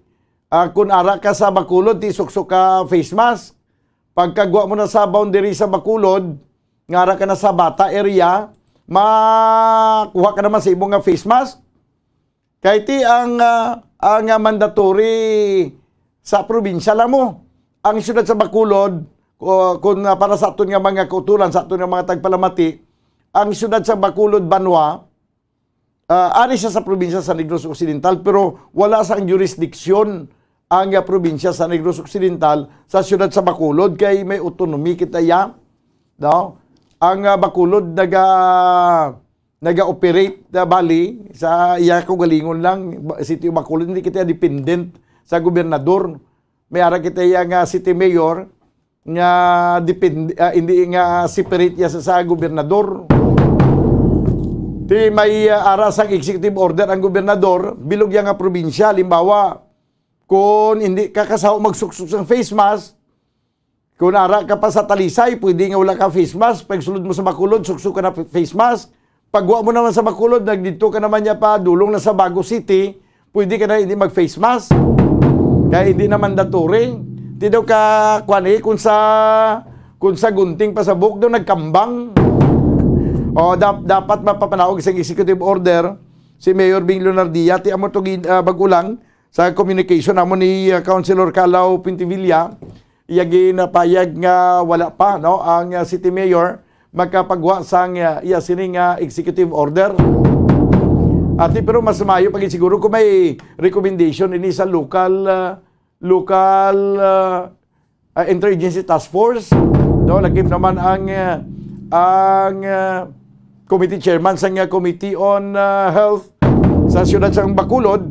ah, kung ara ka sa Bacolod, ti suksok ka face mask. Pagkagwa mo na sa boundary sa Bacolod, nga ara ka na sa Bata area, makuha ka naman sa imo nga face mask. Kay ti ang, ah, ang, ah, mandatory sa probinsya lang mo. Ang siyudad sa Bacolod, ku-, kun, ah, para sa aton nga mga kautulan, sa aton nga mga tagpalamati, ang siyudad sa Bacolod, banwa, ah, ari siya sa probinsya sa Negros Occidental, pero wala sang jurisdiction ang, ah, probinsya sa Negros Occidental sa siyudad sa Bacolod, kay may autonomy kita ya, no? Ang, ah, Bacolod naga-, naga-operate na bali sa iya kaugalingon lang, ba-, City of Bacolod, hindi kita dependent sa gobernador. May ara kita iya nga city mayor nga depend-, ah, hindi nga separate iya sa, sa gobernador. Ti may, ah, ara sang executive order ang gobernador, bilog iya nga probinsya, halimbawa, kung hindi ka kasaw magsuksok sang face mask, kung ara ka pa sa Talisay, pwede nga wala ka face mask. Pagsulod mo sa Bacolod, suksok ka na fa-, face mask. Pagwa mo naman sa Bacolod, nagdito ka naman niya pa, dulong na sa Bago City, pwede ka na hindi mag-face mask. Kaya hindi na mandatory. Di daw ka, kwan eh, kung sa, kung sa gunting pa sa buhok daw, nagkambang. O, dap-, dapat mapapanaog sa executive order si Mayor Bing Leonardia. Ti amo to gin-, ah, bago lang, sa communication namo ni, uh, Councilor Calao Pintivilla, iya ginapayag nga wala pa, no, ang, uh, city mayor makapagwa sang, uh, iya sini nga executive order. Ati, pero mas maayo pa gid siguro kung may recommendation ini sa local, uh, local, uh, ah, Interagency Task Force, no? Lakip naman ang, ah, ang, ah, committee chairman sa nga Committee on, ah, Health sa siyudad sa Bacolod,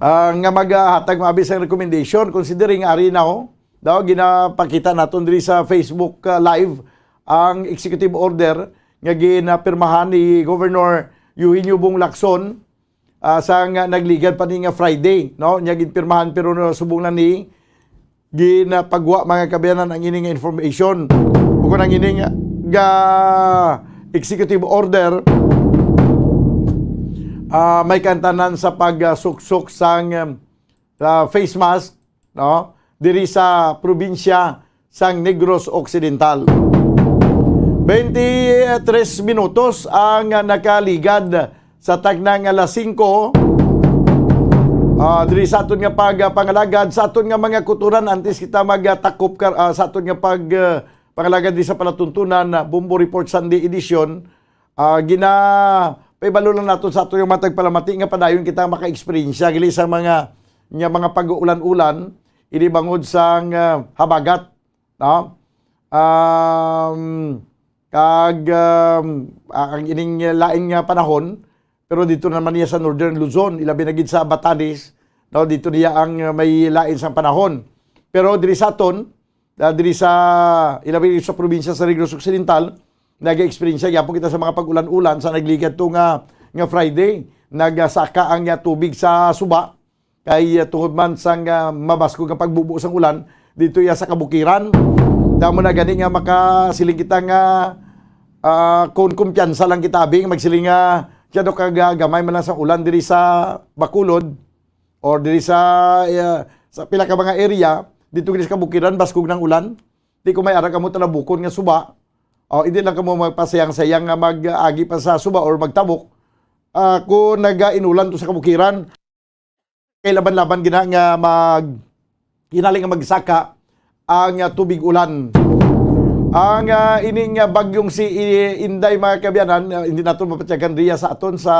ah, nga maghatag maabi sang recommendation, considering ari na, oh, daw ginapakita naton diri sa Facebook, ah, Live ang executive order nga ginapirmahan ni Governor Eugenio Bong Lacson, ah, sa nga nagligad pa ni nga Friday, no? Nya ginpirmahan pero no, subong na ni ginapagwa, mga kabayanan, ang ini nga information. Ug ang ini nga, nga executive order, ah, may kantanan sa pagsuksok sang, um, sa face mask, no? Diri sa probinsya sang Negros Occidental. Twenty-tres minutos ang nakaligad sa takna nga alas singko. Ah, diri sa aton nga pagpangalagad sa aton nga mga kutoran, antes kita magtakop kar-, ah, sa aton nga pag, ah, pangalagad diri sa palatuntunan, ah, Bombo Report Sunday Edition, ah, gina-, paibalo lang naton sa aton nga mga tagpalamati nga padayon kita maka-eksperyensya gali sa mga, nga mga pag-uulan-ulan, ini bangod sang, ah, habagat, no? Um, kag, um, ah, ang ining lain nga panahon, pero dito naman niya sa Northern Luzon, ilabi na gid sa Batanes, no? Dito niya ang, ah, may lain sang panahon. Pero diri sa aton, ah, diri sa, ilabi sa probinsya sa Negros Occidental, Nag-eksperyensya gyapon kita sa mga pag-ulan-ulan sa nagligad to nga, nga Friday. Nagasaka ang, ah, tubig sa suba. Kay, ah, tungod man sang, ah, mabaskog nga pagbubo sang ulan dito iya sa kabukiran. Damo na gani nga makasiling kita nga, ah, kung kumpiyansa lang kita, abi, magsiling nga siya do kag, ah, gamay man lang sang ulan diri sa Bacolod or diri sa, ah, sa pila ka mga area dito gid sa kabukiran, baskog ng ulan. Di ko may ara kamo talabukon nga suba. O, hindi lang kamo magpasayang-sayang nga mag-agi pa sa suba or magtabok. Ah, kung nagainulan to sa kabukiran, kay laban-laban gina nga mag-, hinali nga magsaka ang, ah, tubig ulan. Ang, ah, ining, ah, bagyong si I-, Inday, mga kaabyanan, ah, hindi nato mapatyagan riya sa aton sa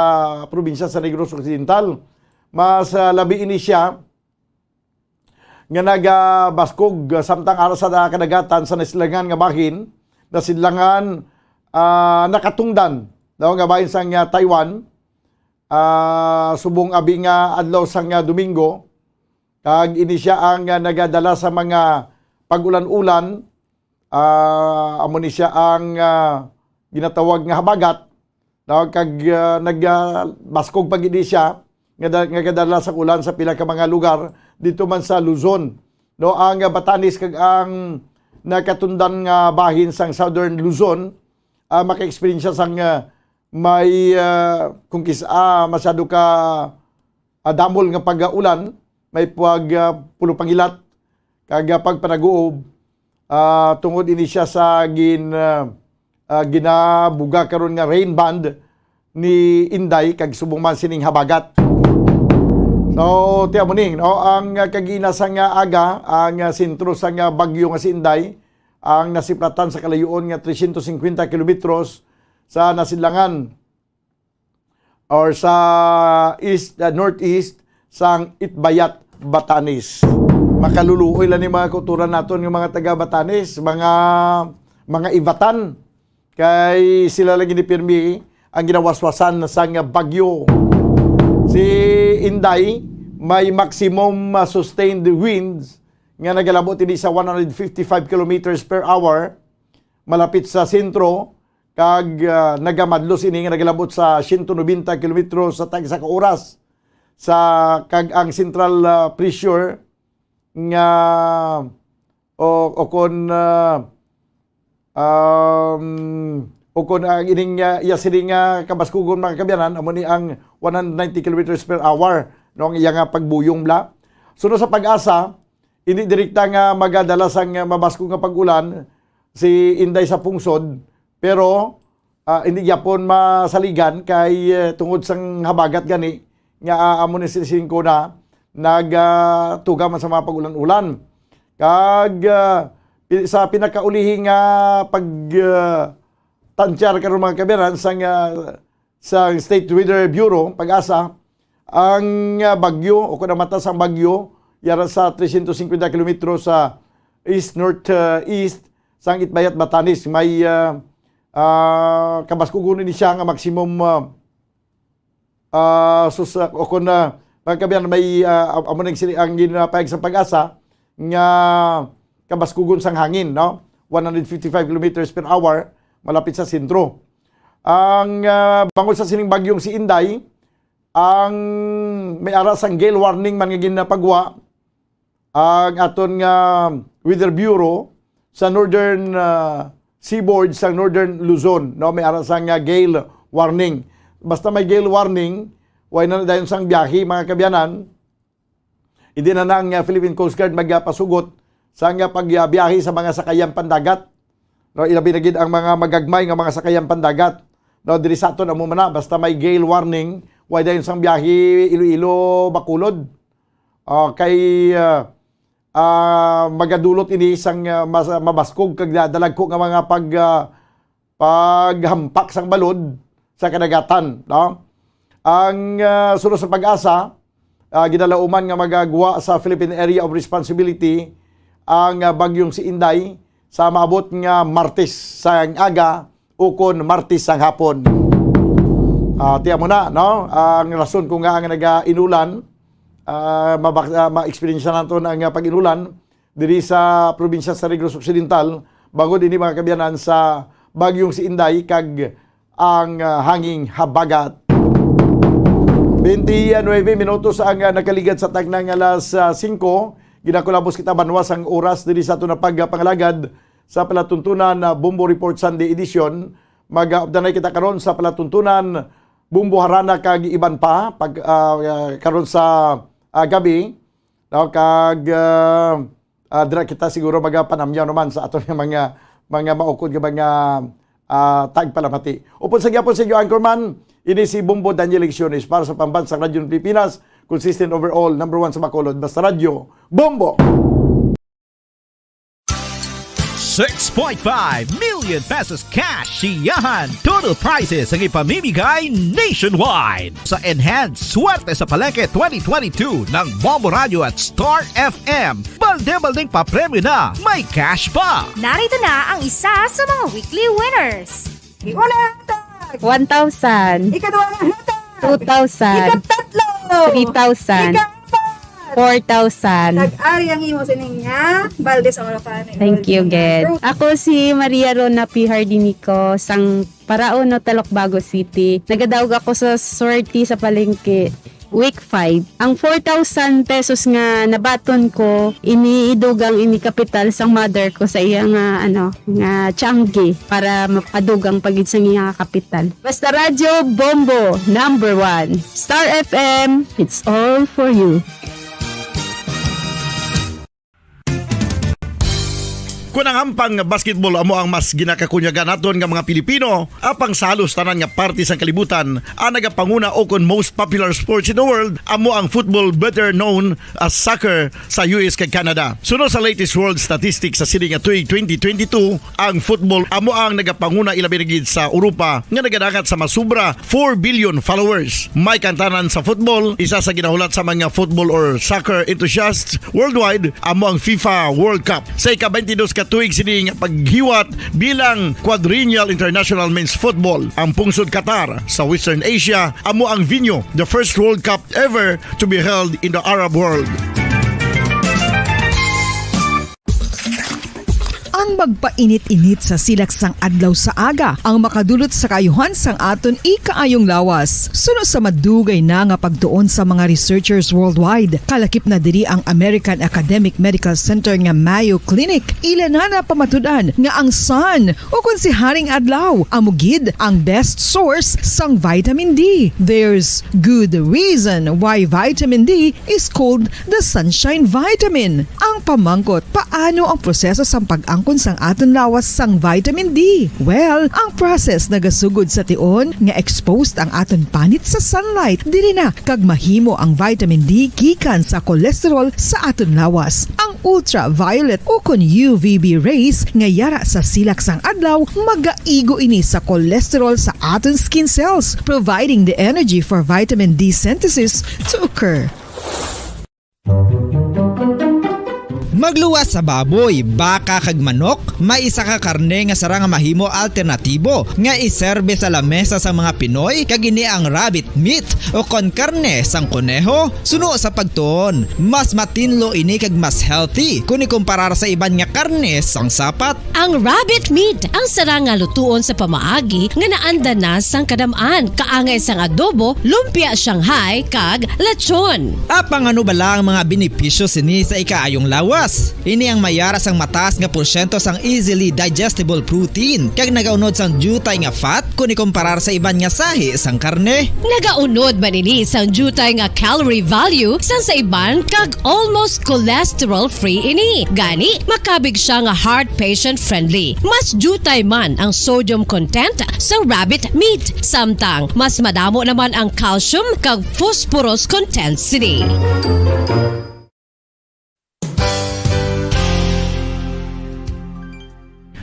probinsya sa Negros Occidental. Mas, ah, labi ini siya nga nagabaskog, ah, samtang ara sa kadagatan sa nasidlangan nga bahin, nasidlangan, ah, nakatungdan, no, nga bahin sang, ah, Taiwan, ah, subong abi nga adlaw sang, ah, Domingo, kag ini sia ang, ah, nagadala sa mga pag-ulan-ulan, ah, amo ni sia ang, ah, ginatawag nga habagat, no? Kag, ah, nag, ah, baskog pa gid siya nga da-, nga kadala sa ulan sa pila ka mga lugar dito man sa Luzon, no? Ang, ah, Batanes kag ang nakatundan nga bahin sang Southern Luzon, ah, maka-eksperyensya sang, ah, may, ah, kung kis-, ah, masyado ka, ah, damol nga pag-ulan, may pag, ah, pulo pangilat, kag, ah, pagpanaguob, ah, tungod ini siya sa gin-, ah, ah, ginabuga karon nga rain band ni Inday kag subong man sining habagat. So, tiyan mo ni, no? Ang, ah, kagina sang, ah, aga, ang, ah, sentro sang, ah, bagyo nga si Inday, ang nasiplatan sa kalayoon nga trescientos cincuenta kilometros sa nasidlangan or sa east, uh, northeast sang Itbayat, Batanes. Makaluluoy lang ni mga kauturan naton nga mga taga Batanes, mga, mga Ivatan, kay sila lang gini pirmi ang ginawaswasan sang bagyo. Si Inday may maximum, uh, sustained winds nga nagalabot ini sa one hundred fifty-five kilometers per hour malapit sa sentro, kag, ah, nagamadlos ini nga nagalabot sa siyento nobenta kilometro sa tag-isa ka oras. Sa, kag ang central, ah, pressure nga, o, o kon, ah, um, o kon ang ining, ah, iya sini nga kabaskugon, mga kaabyanan, amo ni ang one hundred ninety kilometers per hour, no, ang iya nga pagbuyong bla. Suno sa PAGASA, hindi direkta nga magadala sang, ah, mabaskog nga pag-ulan si Inday sa pungsod, pero, ah, hindi gyapon masaligan kay, eh, tungod sang habagat gani nga, ah, amo ni siling ko na nag, ah, tuga man sa mga pag-ulan-ulan. Kag, ah, pi-, sa pinakaulihi nga pag, ah, tantyar karon, mga kaabyanan, sang, ah, sa State Weather Bureau, PAGASA, ang, ah, bagyo o kung ang mata sang bagyo, yara sa trescientos cincuenta kilometro sa east-north, ah, east sang Itbayat, Batanes, may, ah, ah, kabaskugon ni siya nga maximum, ah, ah, sus-, ah, o kung, ah, mga kaabyanan, may, ah, amo nang sini ang ginapahayag sa PAGASA nga kabaskugon sang hangin, no? One hundred fifty-five kilometers per hour, malapit sa sentro. Ang, ah, bangod sa sining bagyong si Inday, ang may ara sang gale warning man nga ginapagwa ang aton nga Weather Bureau sa northern, ah, seaboard sa northern Luzon, no? May ara sang, ah, gale warning. Basta may gale warning, way na dayon sang biyahe, mga kaabyanan. Hindi na na ang, ah, Philippine Coast Guard magpasugot sa nga pagbiyahe sa mga sakayan pandagat. No, ilabi na gid ang mga magagmay nga mga sakayan pandagat. No, diri sa aton amo man na, basta may gale warning, way dayon sang biyahe Iloilo, Bacolod. Ah, kay, ah, ah, magadulot ini sang, ah, mas-, mabaskog kag da-, dalagko nga mga pag, ah, paghampak sang balod sa kadagatan, no? Ang, ah, suno sa PAGASA, ah, ginalauman nga magagwa sa Philippine Area of Responsibility ang, ah, bagyong si Inday sa maabot nga Martes sang aga ukon Martes sang hapon. Ah, tiyan mo na, no? Ang rason kung nga ang nagainulan, ah, mabak-, ah, ma-experience naton ang, ah, pag-inulan diri sa probinsya sa Negros Occidental, bangod ini, mga kaabyanan, sa Bagyong si Inday kag ang, ah, hanging habagat. Twenty-nine minutos ang, ah, nakaligad sa tagnang alas, ah, singko. Ginakulabos kita, banwa, sang oras diri sa aton nga pagpangalagad sa palatuntunan, ah, Bombo Report Sunday Edition. Mag-, ah, updanay kita karon sa palatuntunan, Bombo Harana kag iban pa pag, ah, ah, karon sa, ah, gabi. No, kag, ah, ah, dira kita siguro magapanamyaw naman sa aton nga mga, mga maukod nga mga, ah, tagpalamati. Upod sa gyapon sa inyo anchorman, ini si Bombo Daniel Lecciones para sa Pambansang Radyo ng Pilipinas, consistent overall, number one sa Bacolod, basta radyo, Bombo! Six point five million pesos cash siyahan. Total prizes ang ipamimigay nationwide sa Enhanced Swerte sa Palengke twenty twenty-two ng Bombo Radio at Star F M. Balde-baldeng papremyo na, may cash pa. Narito na ang isa sa mga weekly winners. Una hatag. One thousand. Ikaduha nga hatag. Two thousand. Ikatatlo. Three thousand. Ikaapat. Four thousand. Nag-ari ang imo sining nga balde sa Orocan. Thank you, Ged. Ako si Maria Rona P. Hardinico, sang Paraon, no, Talukbago City. Nagadaog ako sa swerte sa palengke. Week five, ang four thousand pesos nga nabaton ko, iniidugang ini kapital sang mother ko sa iya nga, ano, nga tiangge para mapadugang pa gid sang iya nga kapital. Basta Radyo, Bombo, number one. Star F M, it's all for you. Kon ang ampang basketball amo ang mas ginakakunyagan naton nga mga Pilipino, apang sa halos tanan nga parte sang kalibutan, ang nagapanguna ukon most popular sports in the world amo ang football, better known as soccer, sa U S kag Canada. Suno sa latest world statistics sa sini nga tuig twenty twenty-two, ang football amo ang nagapanguna, ilabi na gid sa Europa, nga nagadangat sa masubra four billion followers. May kantanan sa football, isa sa ginahulat sa mga football or soccer enthusiasts worldwide, amo ang FIFA World Cup. Sa ika-twenty-dos ka tuig sini nga paghiwat bilang Quadrennial International Men's Football, ang pungsod Qatar sa Western Asia amo ang venue, the first World Cup ever to be held in the Arab world. Ang magpainit-init sa silak sang adlaw sa aga ang makadulot sa kaayuhan sang aton ikaayong lawas. Suno sa madugay na nga pagtuon sa mga researchers worldwide, kalakip na diri ang American Academic Medical Center nga Mayo Clinic. Ila na napamatud-an nga ang sun, ukon si Haring Adlaw, amo gid ang best source sang vitamin D. There's good reason why vitamin D is called the sunshine vitamin. Ang pamangkot, paano ang proseso sang pag-angkon sang aton lawas sang vitamin D? Well, ang process nagasugod sa tion nga exposed ang aton panit sa sunlight. Diri na kag mahimo ang vitamin D gikan sa cholesterol sa aton lawas. Ang ultraviolet ukon U V B rays nga yara sa silak sang adlaw magaigo ini sa cholesterol sa aton skin cells, providing the energy for vitamin D synthesis to occur. Magluwas sa baboy, baka kag manok, may isa ka karne nga sarang nga mahimo alternatibo nga iserbe sa lamesa sang mga Pinoy, kag ini ang rabbit meat o kon karne sang koneho. Suno sa pagtuon, mas matinlo ini kag mas healthy kon ikumparar sa iban nga karne sang sapat. Ang rabbit meat ang sarang nga lutuon sa pamaagi nga naanda na sang kadam-an, kaangay sang adobo, lumpia Shanghai, kag lechon. Apang ano bala ang mga benepisyo sini sa ikaayong lawas? Ini ang mayara sang mataas nga porsyento sang easily digestible protein, kag nagaunod sang diutay nga fat kon ikumparar sa iban nga sahi sang karne. Nagaunod man ini sang diutay nga calorie value sang sa iban kag almost cholesterol-free ini. Gani, makabig sia nga heart patient-friendly. Mas diutay man ang sodium content sang rabbit meat, samtang mas madamo naman ang calcium kag phosphorus content sini.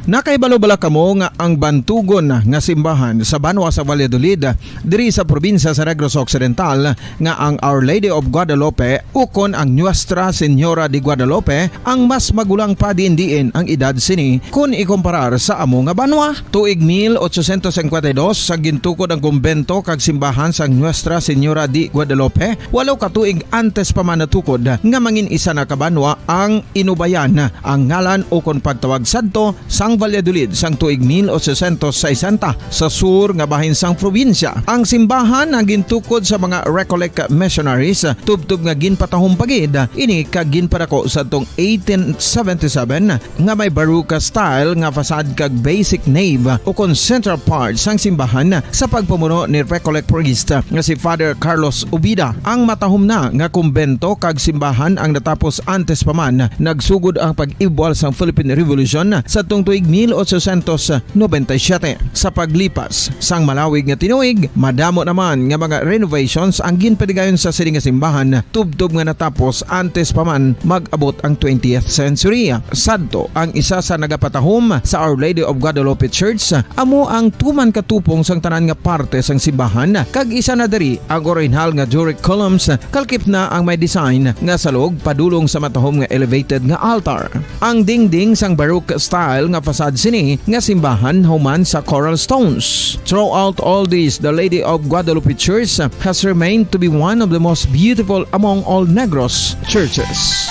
Nakahibalo bala kamo nga ang bantugon nga simbahan sa banwa sa Valladolid, diri sa probinsya sa Negros Occidental, nga ang Our Lady of Guadalupe ukon ang Nuestra Señora de Guadalupe ang mas magulang pa diin-diin ang edad sini kon ikumparar sa amo nga banwa? Tuig mil ochocientos cincuenta y dos, sa gintukod ang kumbento kag simbahan sang Nuestra Señora de Guadalupe, walo ka tuig antes pa man natukod nga mangin isa na ka banwa ang Inubayan, ang ngalan ukon pagtawag sadto sang Valladolid sang tuig mil ochocientos sesenta sa sur nga bahin sang probinsya. Ang simbahan ang gintukod sa mga Recollect missionaries, tubtob nga ginpatahom pa gid ini kag ginpadako sa tong eighteen seventy-seven nga may Baroque style nga facade kag basic nave ukon central part sang simbahan sa pagpamuno ni Recollect priest nga si Father Carlos Ubida. Ang matahom na nga kumbento kag simbahan ang natapos antes pa man nagsugod ang pag-ibwal sang Philippine Revolution sadtong tuig mil ochocientos noventa y siete. Sa paglipas sang malawig nga tinuig, madamo naman nga mga renovations ang ginpadigayon sa sini nga simbahan, tubtob nga natapos antes pa man mag-abot ang twentieth century. Sadto, ang isa sa nagapatahom sa Our Lady of Guadalupe Church amo ang tuman ka tupong sang tanan nga parte sang simbahan, kag isa na diri ang orihinal nga Doric columns, kalkip na ang may design nga salog padulong sa matahom nga elevated nga altar. Ang dingding sang Baroque style nga facade sini nga simbahan human sa coral stones. Throughout all this, the Lady of Guadalupe Church has remained to be one of the most beautiful among all Negros churches.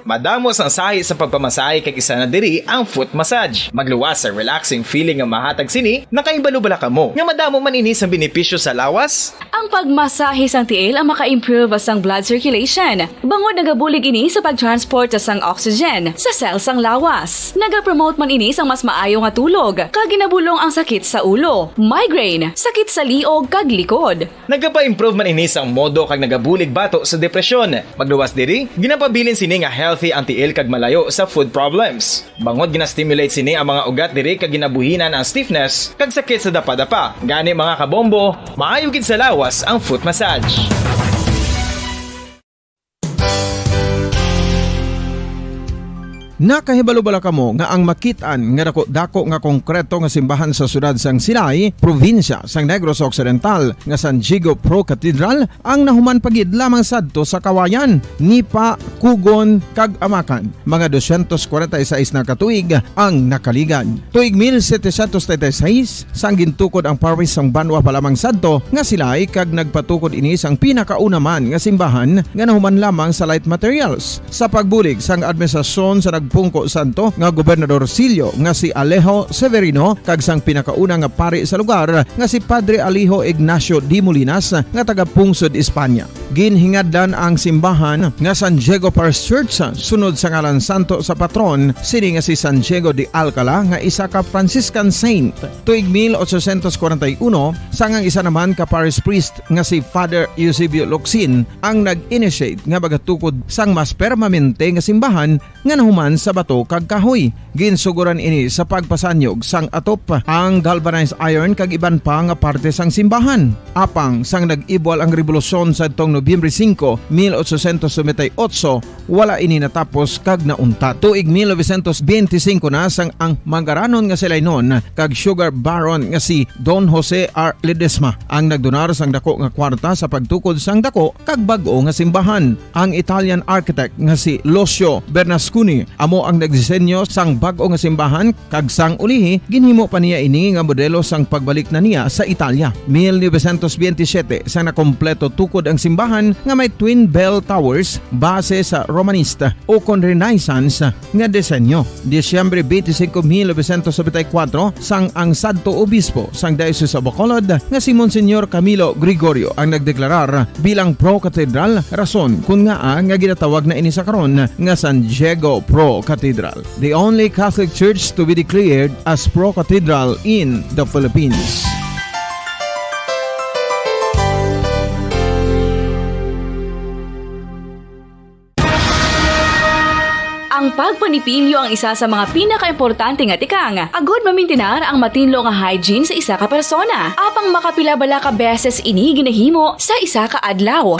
Madamo sang sahi sa pagpamasahe, kag isa na diri ang foot massage. Magluwas sa relaxing feeling nga mahatag sini. Nakahibalo bala kamo nga madamo man ini sang benepisyo sa lawas? Ang pagmasahe sang tiil ang maka-improve sang blood circulation, bangod nagabulig ini sa pag-transport sang oxygen sa cell sang lawas. Nagapromote man ini sang mas maayo nga tulog, kag ginabulong ang sakit sa ulo, migraine, sakit sa liog, kag likod. Nagapa-improve man ini sang modo kag nagabulig bato sa depresyon. Magluwas diri, ginapabilin sini nga healthy ang tiil kag malayo sa foot problems. Bangod gina-stimulate sini ang mga ugat diri kag ginabuhinan ang stiffness kag sakit sa dapadapa. Gani, mga kabombo, maayo gid sa lawas ang foot massage. Nakahibalo bala kamo nga ang makit-an nga dako-dako nga konkreto nga simbahan sa siyudad sang Silay, probinsya sang Negros Occidental, nga San Diego Pro Cathedral, ang nahuman pa gid lamang sadto sa Kawayan, Nipa, Cogon, kag Amacan, mga dosyentos kwarenta y seis na ka tuig ang nakaligad. Tuig mil setecientos treinta y seis, sang gintukod ang parish sang banwa pa lamang sadto nga Silay, kag nagpatukod ini sang pinakauna man nga simbahan nga nahuman lamang sa light materials. Sa pagbulig sang administrasyon sa nagpungko sadto nga Gobernador Silio nga si Alejo Severino kag sang pinakauna nga pari sa lugar nga si Padre Alejo Ignacio de Molinas nga taga Pungsod, Espanya. Ginhingadlan ang simbahan nga San Diego Parish Church sunod sa ngalan santo sa patron sini nga si San Diego de Alcala, nga isa ka Franciscan saint. Tuig mil ochocientos kwarenta y uno, sang ang isa naman ka parish priest nga si Father Eusebio Locsin ang nag-initiate nga magatukod sang mas permanente nga simbahan nga nahuman sa bato kag kahoy. Ginsugoran ini sa pagpasanyog sang atop, ang galvanized iron kag iban pa nga parte sang simbahan. Apang sang nag-ibwal ang rebolusyon sadtong Nobyembre singko, mil ochocientos noventa y ocho, wala ini natapos kag nauntat. Tuig mil novecientos benti singko na sang ang mangaranon nga Silaynon kag sugar baron nga si Don Jose R. Ledesma ang nagdonar sang dako nga kwarta sa pagtukod sang dako kag bag-o nga simbahan. Ang Italian architect nga si Lucio Bernasconi amo ang nagdisenyo sang bag-o nga simbahan, kag sang ulihi ginhimo pa niya ini nga modelo sang pagbalik na niya sa Italia. Mil novecientos benti siyete, sang nakompleto tukod ang simbahan nga may twin bell towers base sa Romanista ukon Renaissance nga disenyo. Disyembre benti singko, mil novecientos nobenta y kuwatro, sang ang sadto obispo sang Diocese of Bacolod nga si Monsignor Camilo Gregorio ang nagdeklarar bilang pro-cathedral, rason kon ngaa nga ginatawag na ini sa karon nga San Diego Pro Cathedral, the only Catholic Church to be declared as pro-cathedral in the Philippines. Ang pagpanipilyo ang isa sa mga pinakaimportante nga tikang agud mamintinar ang matinlo nga hygiene sa isa ka persona. Apang makapila bala ka beses ini ginahimo sa isa ka adlaw?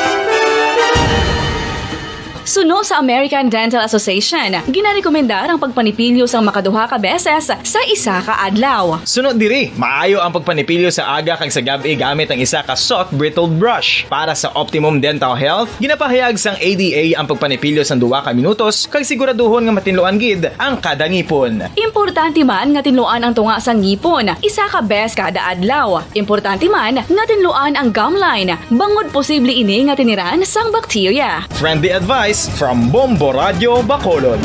Suno sa American Dental Association, ginarekomendar ang pagpanipilyo sang makaduha ka beses sa isa ka adlaw. Suno diri, maayo ang pagpanipilyo sa aga kag sa gab-i gamit ang isa ka soft bristled brush. Para sa optimum dental health, ginapahayag sang A D A ang pagpanipilyo sang duha ka minutos kag siguraduhon nga matinluan gid ang kada ngipon. Importante man nga tinluan ang tunga sang ngipon isa ka bes kada adlaw. Importante man nga tinluan ang gum line, bangod posible ini nga tiniran sang bakterya. Friendly advice from Bombo Radio Bacolod.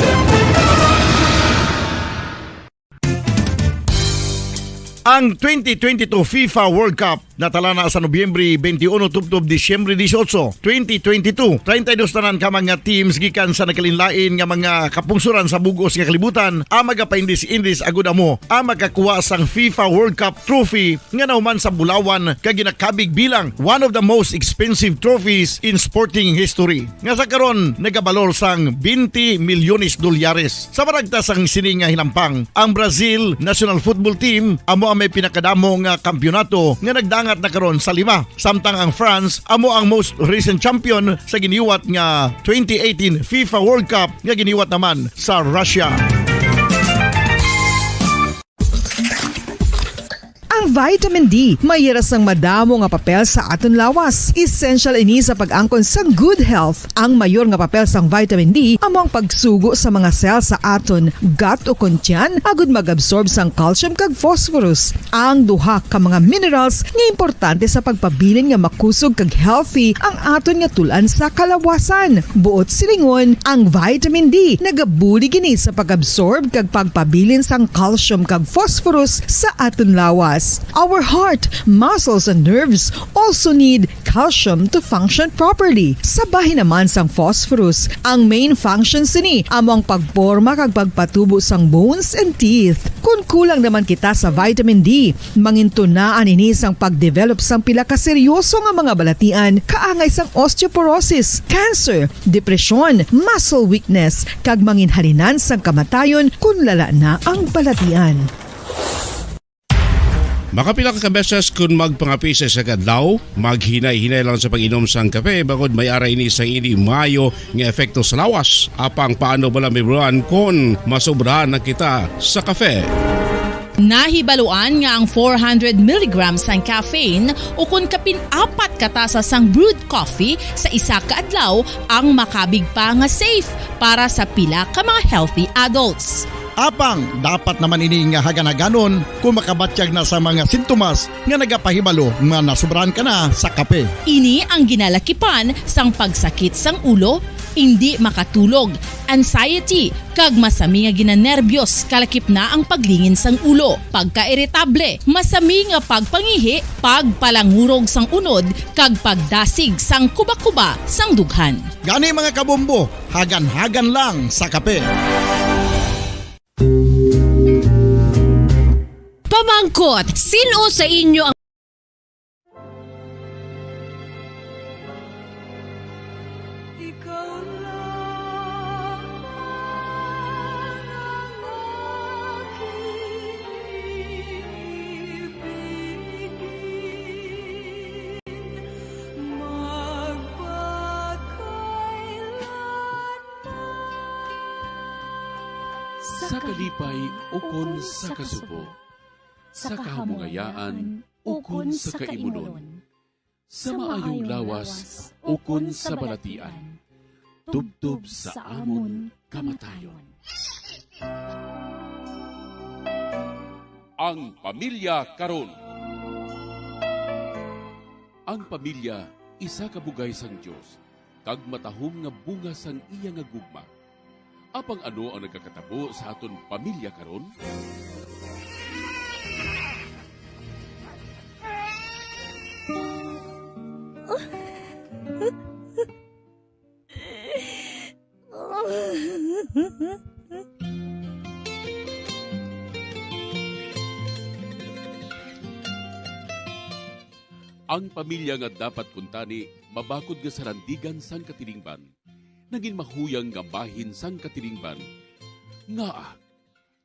Ang twenty twenty-two FIFA World Cup natalana sa Nobyembre twenty-one tubtob Disyembre dieciocho, twenty twenty-two. Treinta y dos tanan ka mga teams gikan sa nagkalainlain nga mga kapungsoran sa bug-os nga kalibutan ang magapaindis-indis agud amo ang makakuha sang FIFA World Cup trophy nga nahuman sa bulawan kag ginakabig bilang one of the most expensive trophies in sporting history, nga sa karon nagabalor sang twenty milyones dolyares. Sa maragta sang sini nga hinampang, ang Brazil national football team amo ang may pinakadamo nga kampiyonato nga nagdangat na karon sa lima, samtang ang France amo ang most recent champion sa giniwat nga twenty eighteen FIFA World Cup nga giniwat naman sa Russia. Ang vitamin D may hira sang madamo nga papel sa aton lawas. Essential ini sa pag-angkon sang good health. Ang mayor nga papel sang vitamin D amo ang pagsugo sa mga cell sa aton gut o kon tiyan agud mag-absorb sang calcium kag phosphorus, ang duha ka mga minerals nga importante sa pagpabilin nga makusog kag healthy ang aton nga tul-an sa kalawasan. Buot silingon, ang vitamin D nagabulig ini sa pag-absorb kag pagpabilin sang calcium kag phosphorus sa aton lawas. Our heart, muscles, and nerves also need calcium to function properly. Sa bahin naman sang phosphorus, ang main function sini amo ang pagporma kag pagpatubo sang bones and teeth. Kon kulang naman kita sa vitamin D, mangintunaan ini sang pag-develop sang pila ka seryoso nga mga balatian, kaangay sang osteoporosis, cancer, depresyon, muscle weakness, kag manginhalinan sang kamatayon kon lala na ang balatian. Makapila ka beses kon magpangape sa isa ka adlaw, maghinay-hinay lang sa pag-inom sang kape, bangod may ara ini sang indi maayo nga epekto sa lawas. Apang paano bala, Ma'am Ron, kon masobrahan na kita sa kape? Nahibaluan nga ang four hundred milligrams sang caffeine ukon kapin apat ka tasa sang brewed coffee sa isa ka adlaw ang makabig pa nga safe para sa pila ka mga healthy adults. Apang dapat naman ini nga hagan-haganon kon makabatyag na sa mga sintomas nga nagapahibalo nga nasobrahan ka na sa kape. Ini ang ginalakipan sang pagsakit sang ulo, indi makatulog, anxiety, kag masami nga ginanerbyos, kalakip na ang paglingin sang ulo, pagkairitable, masami nga pagpangihi, pagpalangurog sang unod, kag pagdasig sang kubakuba sang dughan. Gani, mga kabombo, hagan-hagan lang sa kape. Pamangkot, sin-o sa inyo ang Ikaw lamang ang aking ibigin, magpakailanman. Sa kalipay ukon sa kasubo, sa kahamungayaan ukon sa kaimunon, sa maayong lawas ukon sa balatian, tubtob sa amon kamatayon. Ang pamilya karon. Ang pamilya isa ka bugay sang Dios, kag matahom nga bunga sang iya nga gugma. Apang ano ang nagakatabo sa aton pamilya karon? Ang pamilya nga dapat kuntani mabakod nga sarandigan sang katilingban, nagin mahuyang nga bahin sang katilingban. Ngaa?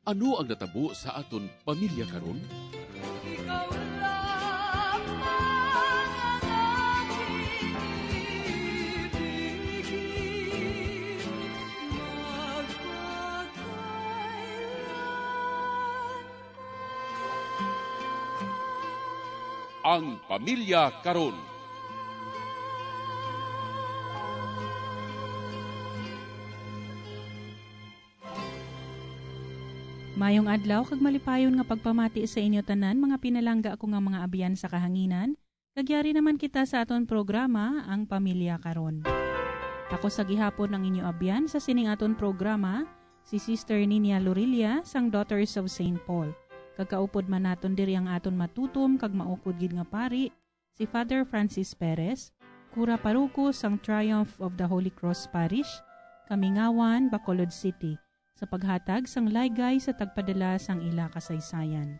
Ano ang natabo sa aton pamilya karon? Ikaw lamang ang aking ibigin. Ang pamilya karon. Mayong adlaw kag malipayon nga pagpamati sa inyo tanan, mga pinalangga ko nga mga abyan sa kahanginan. Kag yari naman kita sa aton programa, Ang Pamilya Karon. Ako sa gihapon ang inyo abyan sa sining aton programa, si Sister Ninia Lorilla sang Daughters of Saint Paul. Kag kaupod man naton diri ang aton matutom kag maukod gid nga pari, si Father Francis Perez, kura paroko sang Triumph of the Holy Cross Parish, Kamingawan, Bacolod City, sa paghatag sang laygay sa tagpadala sang ila kasaysayan.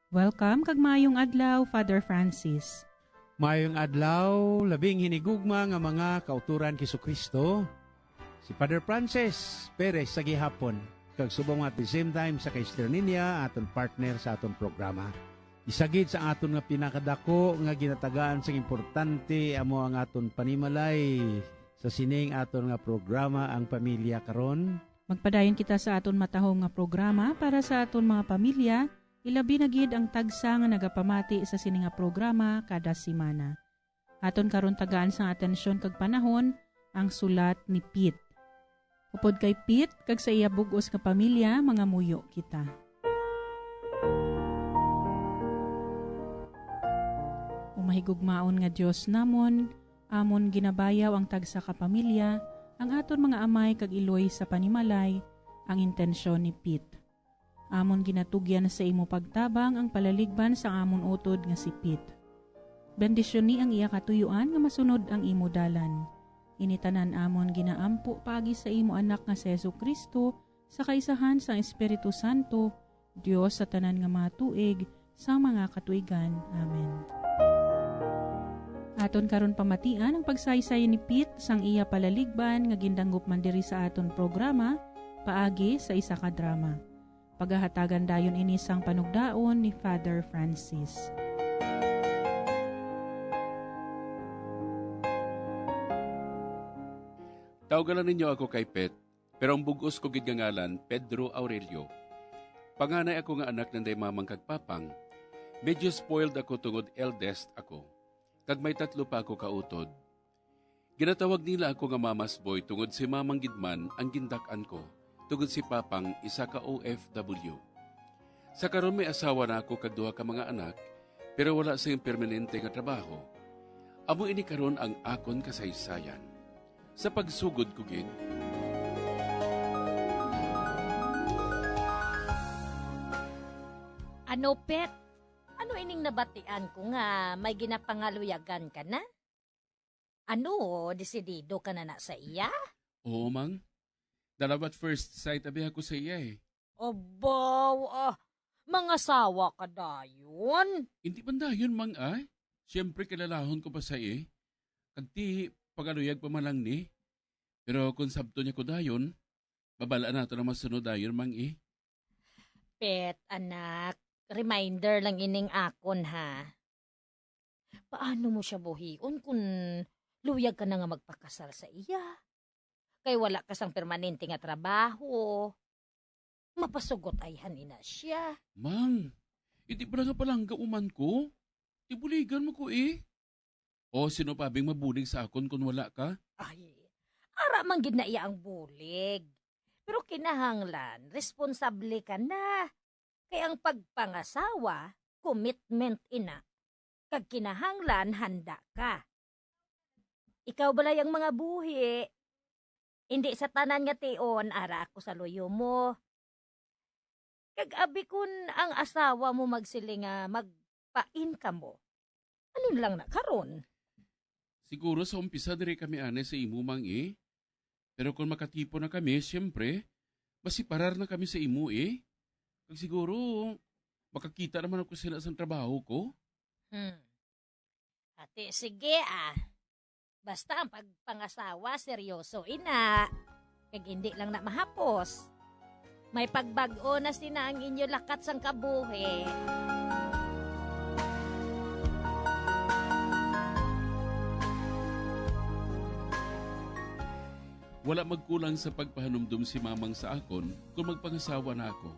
Welcome kag maayong adlaw, Father Francis. Maayong adlaw, labing hinigugma nga mga kauturan kay Jesu-Cristo. Si Father Francis Perez sa gihapon, kag subong at the same time sa kay Sister Ninia, aton partner sa aton programa. Isa gid sa aton nga pinakadako nga ginatagaan sang importante amo ang aton panimalay sa sining aton nga programa, Ang Pamilya Karon. Magpadayon kita sa aton matahom nga programa para sa aton mga pamilya, ilabi na gid ang tagsa nga nagapamati sa sini nga programa kada semana. Aton karon tagaan sang atensyon kag panahon ang sulat ni Pete. Upod kay Pete kag sa iya bug-os nga pamilya, mangamuyo kita. O mahigugmaon nga Dios namon, amon ginabayaw ang tagsa ka pamilya, ang aton mga amay kag iloy sa panimalay, ang intensyon ni Pete. Amon ginatugyan sa imo pagtabang ang palaligban sang amon utod nga si Pete. Bendisyoni ang iya katuyuan nga masunod ang imo dalan. Ini tanan amon ginaampo paagi sa imo Anak nga si Jesu-Cristo, sa kaisahan sang Espiritu Santo, Dios sa tanan nga mga tuig, sa mga katuigan. Amen. Aton karon pamatian ang pagsaysay ni Pete sang iya palaligban nga gindangop man diri sa aton programa paagi sa isa ka drama. Pagahatagan dayon ini sang panugdaon ni Father Francis. Tawga lang ninyo ako kay Pete, pero ang bug-os ko gid nga ngalan, Pedro Aurelio. Panganay ako nga anak nanday mamang kag papang. Medyo spoiled ako tungod eldest ako, kag may tatlo pa ako ka utod. Ginatawag nila ako nga mama's boy tungod si mamang gid man ang gindak-an ko, tungod si papang isa ka O F W. Sa karon may asawa na ako kag duha ka mga anak, pero wala sing permanente nga trabaho. Amo ini karon ang akon kasaysayan. Sa pagsugod ko gid. Ano, Pete? Ano ining nabatian ko nga may ginapangaluyagan ka na? Ano, desidido ka na na sa iya? Oo, Mang. Da-, love at first sight abi ako sa iya, eh. Abaw, ah, mangasawa ka dayon? Hindi man dayon, Mang, ay. Siyempre, kilalahon ko pa sa iya, eh. Kag ti, pagaluyag pa man lang ni. Pero kung sabton niya ko dayon, mabal-an nato na masunod dayon, Mang, eh. Pete, anak, reminder lang ining akon, ha. Paano mo siya buhion kun luyag ka na nga magpakasal sa iya? Kay wala ka sang permanente nga trabaho. Mapasugot ayhan ina siya. Mang, iti pala nga palangga uman ko. Tibuligan mo ko, eh. O, sino pa bing mabulig sa akon kun wala ka? Ay, ara man gid na iya ang bulig. Pero kinahanglan, responsable ka na. Kay ang pagpangasawa, commitment ina. Kag kinahanglan, handa ka. Ikaw balay ang mga buhi. Hindi sa tanan nga tion, ara ako sa luyo mo. Kag abi kun ang asawa mo magsiling nga magpain kamo, halin lang na karon. Siguro sa umpisa diri kami anay sa imo, Mang, eh. Pero kung makatipon na kami, siyempre, masiparar na kami sa imo, eh. Kag siguro, makakita naman ako sila sa trabaho ko. Hmm. Ate, sige, ah. Basta ang pagpangasawa, seryoso, ina. Kag hindi lang na mahapos. May pagbag-o na sina ang inyo lakat sang kabuhi. Wala magkulang sa pagpahanumdom si Mamang sa akon kon magpangasawa na ako.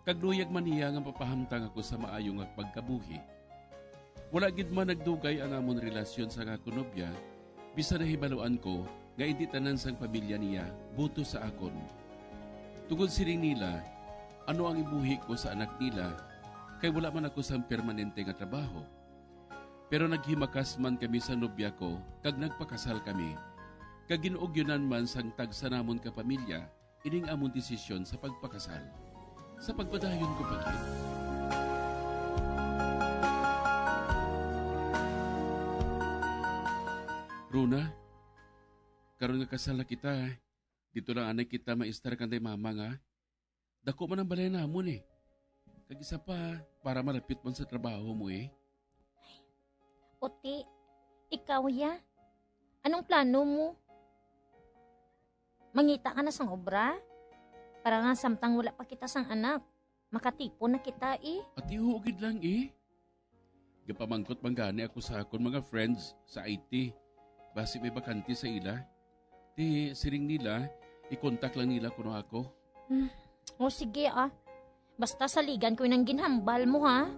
Kag luyag man niya nga mapahamtang ako sa maayo nga pagkabuhi. Wala gid man nagdugay ang amon relasyon sang akon nobya, bisan nahibaluan ko nga indi tanan sang pamilya niya buto sa akon. Tungod siling nila, ano ang ibuhi ko sa anak nila, kay wala man ako sang permanente nga trabaho. Pero naghimakas man kami sa nobya ko kag nagpakasal kami, kag gin-ugyonan man sang tagsa namon ka pamilya ining amon desisyon sa pagpakasal. Sa pagpadayon ko pa gid. Rona, karon nga kasal na kita, dito lang anay kita maistar kanday mama nga. Dako man ang balay namon eh. Kag isa pa, para malapit man sa trabaho mo eh. Oti, ikaw ya? Anong plano mo? Mangita ka na sang obra? Para nga samtang wala pa kita sang anak, makatipon na kita eh. Ati huugid lang eh. Gapamangkot man gani ako sa akon mga friends sa I T. Basi may bakante sa ila. Ti siring nila, i-contact lang nila kuno ako. Hmm. O sige ah. Basta saligan ko nang ginhambal mo ha.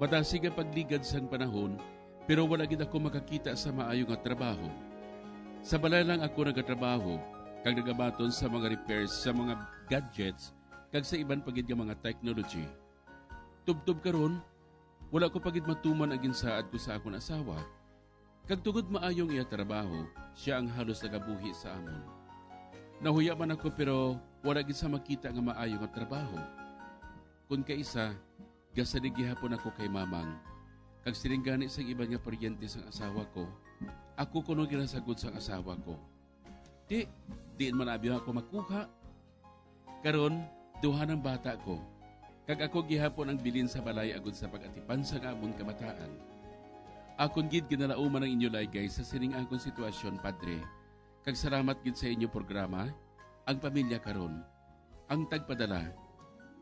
Madasig ang pagligad sang panahon, pero wala gid ako makakita sa maayo nga trabaho. Sa balay lang ako nagatrabaho, kag nagabaton sa mga repairs sa mga gadgets kag sa iban pa gid nga mga technology. Tubtob karon, wala ko pa gid matuman ang ginsaad ko sa akon asawa. Kag tungod maayo ang iya trabaho, sia ang halos nagabuhi sa amon. Nahuya man ako, pero wala gid sa makita nga maayo nga trabaho. Kon kaisa, gasalig gihapon ako kay Mamang, kag siling gani sang iban nga paryente sang asawa ko, ako kuno ginasagod sang asawa ko. Ti, diin man abi ako makuha? Karon, duha nang bata ko, kag ako gihapon ang bilin sa balay agud sa pag-atipan sang amon kabataan. Akon gid ginalauman ang inyo laygay sa sining akon sitwasyon, Padre, kag salamat gid sa inyo programa, Ang Pamilya Karon. Ang tagpadala,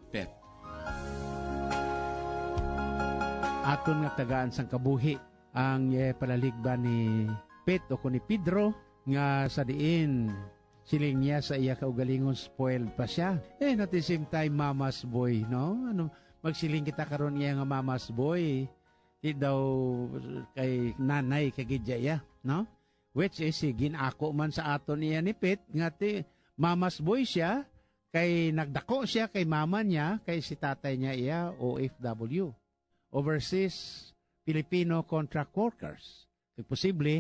Pet. Aton nga tagaan sang kabuhi ang, eh, palaligban ni Pet o kon ni Pedro, nga sa diin siling niya sa iya kaugalingon, spoiled pa sia. And at the same time, mama's boy, no? Ano, magsiling kita karon niya nga mama's boy. Di daw kay nanay kay gid iya, no? Which is, eh, gin-ako man sa aton niya ni Pet nga ti mama's boy sia, kay nagdako sia kay mama niya, kay si tatay niya iya O F W, overseas Filipino contract workers. Kay posible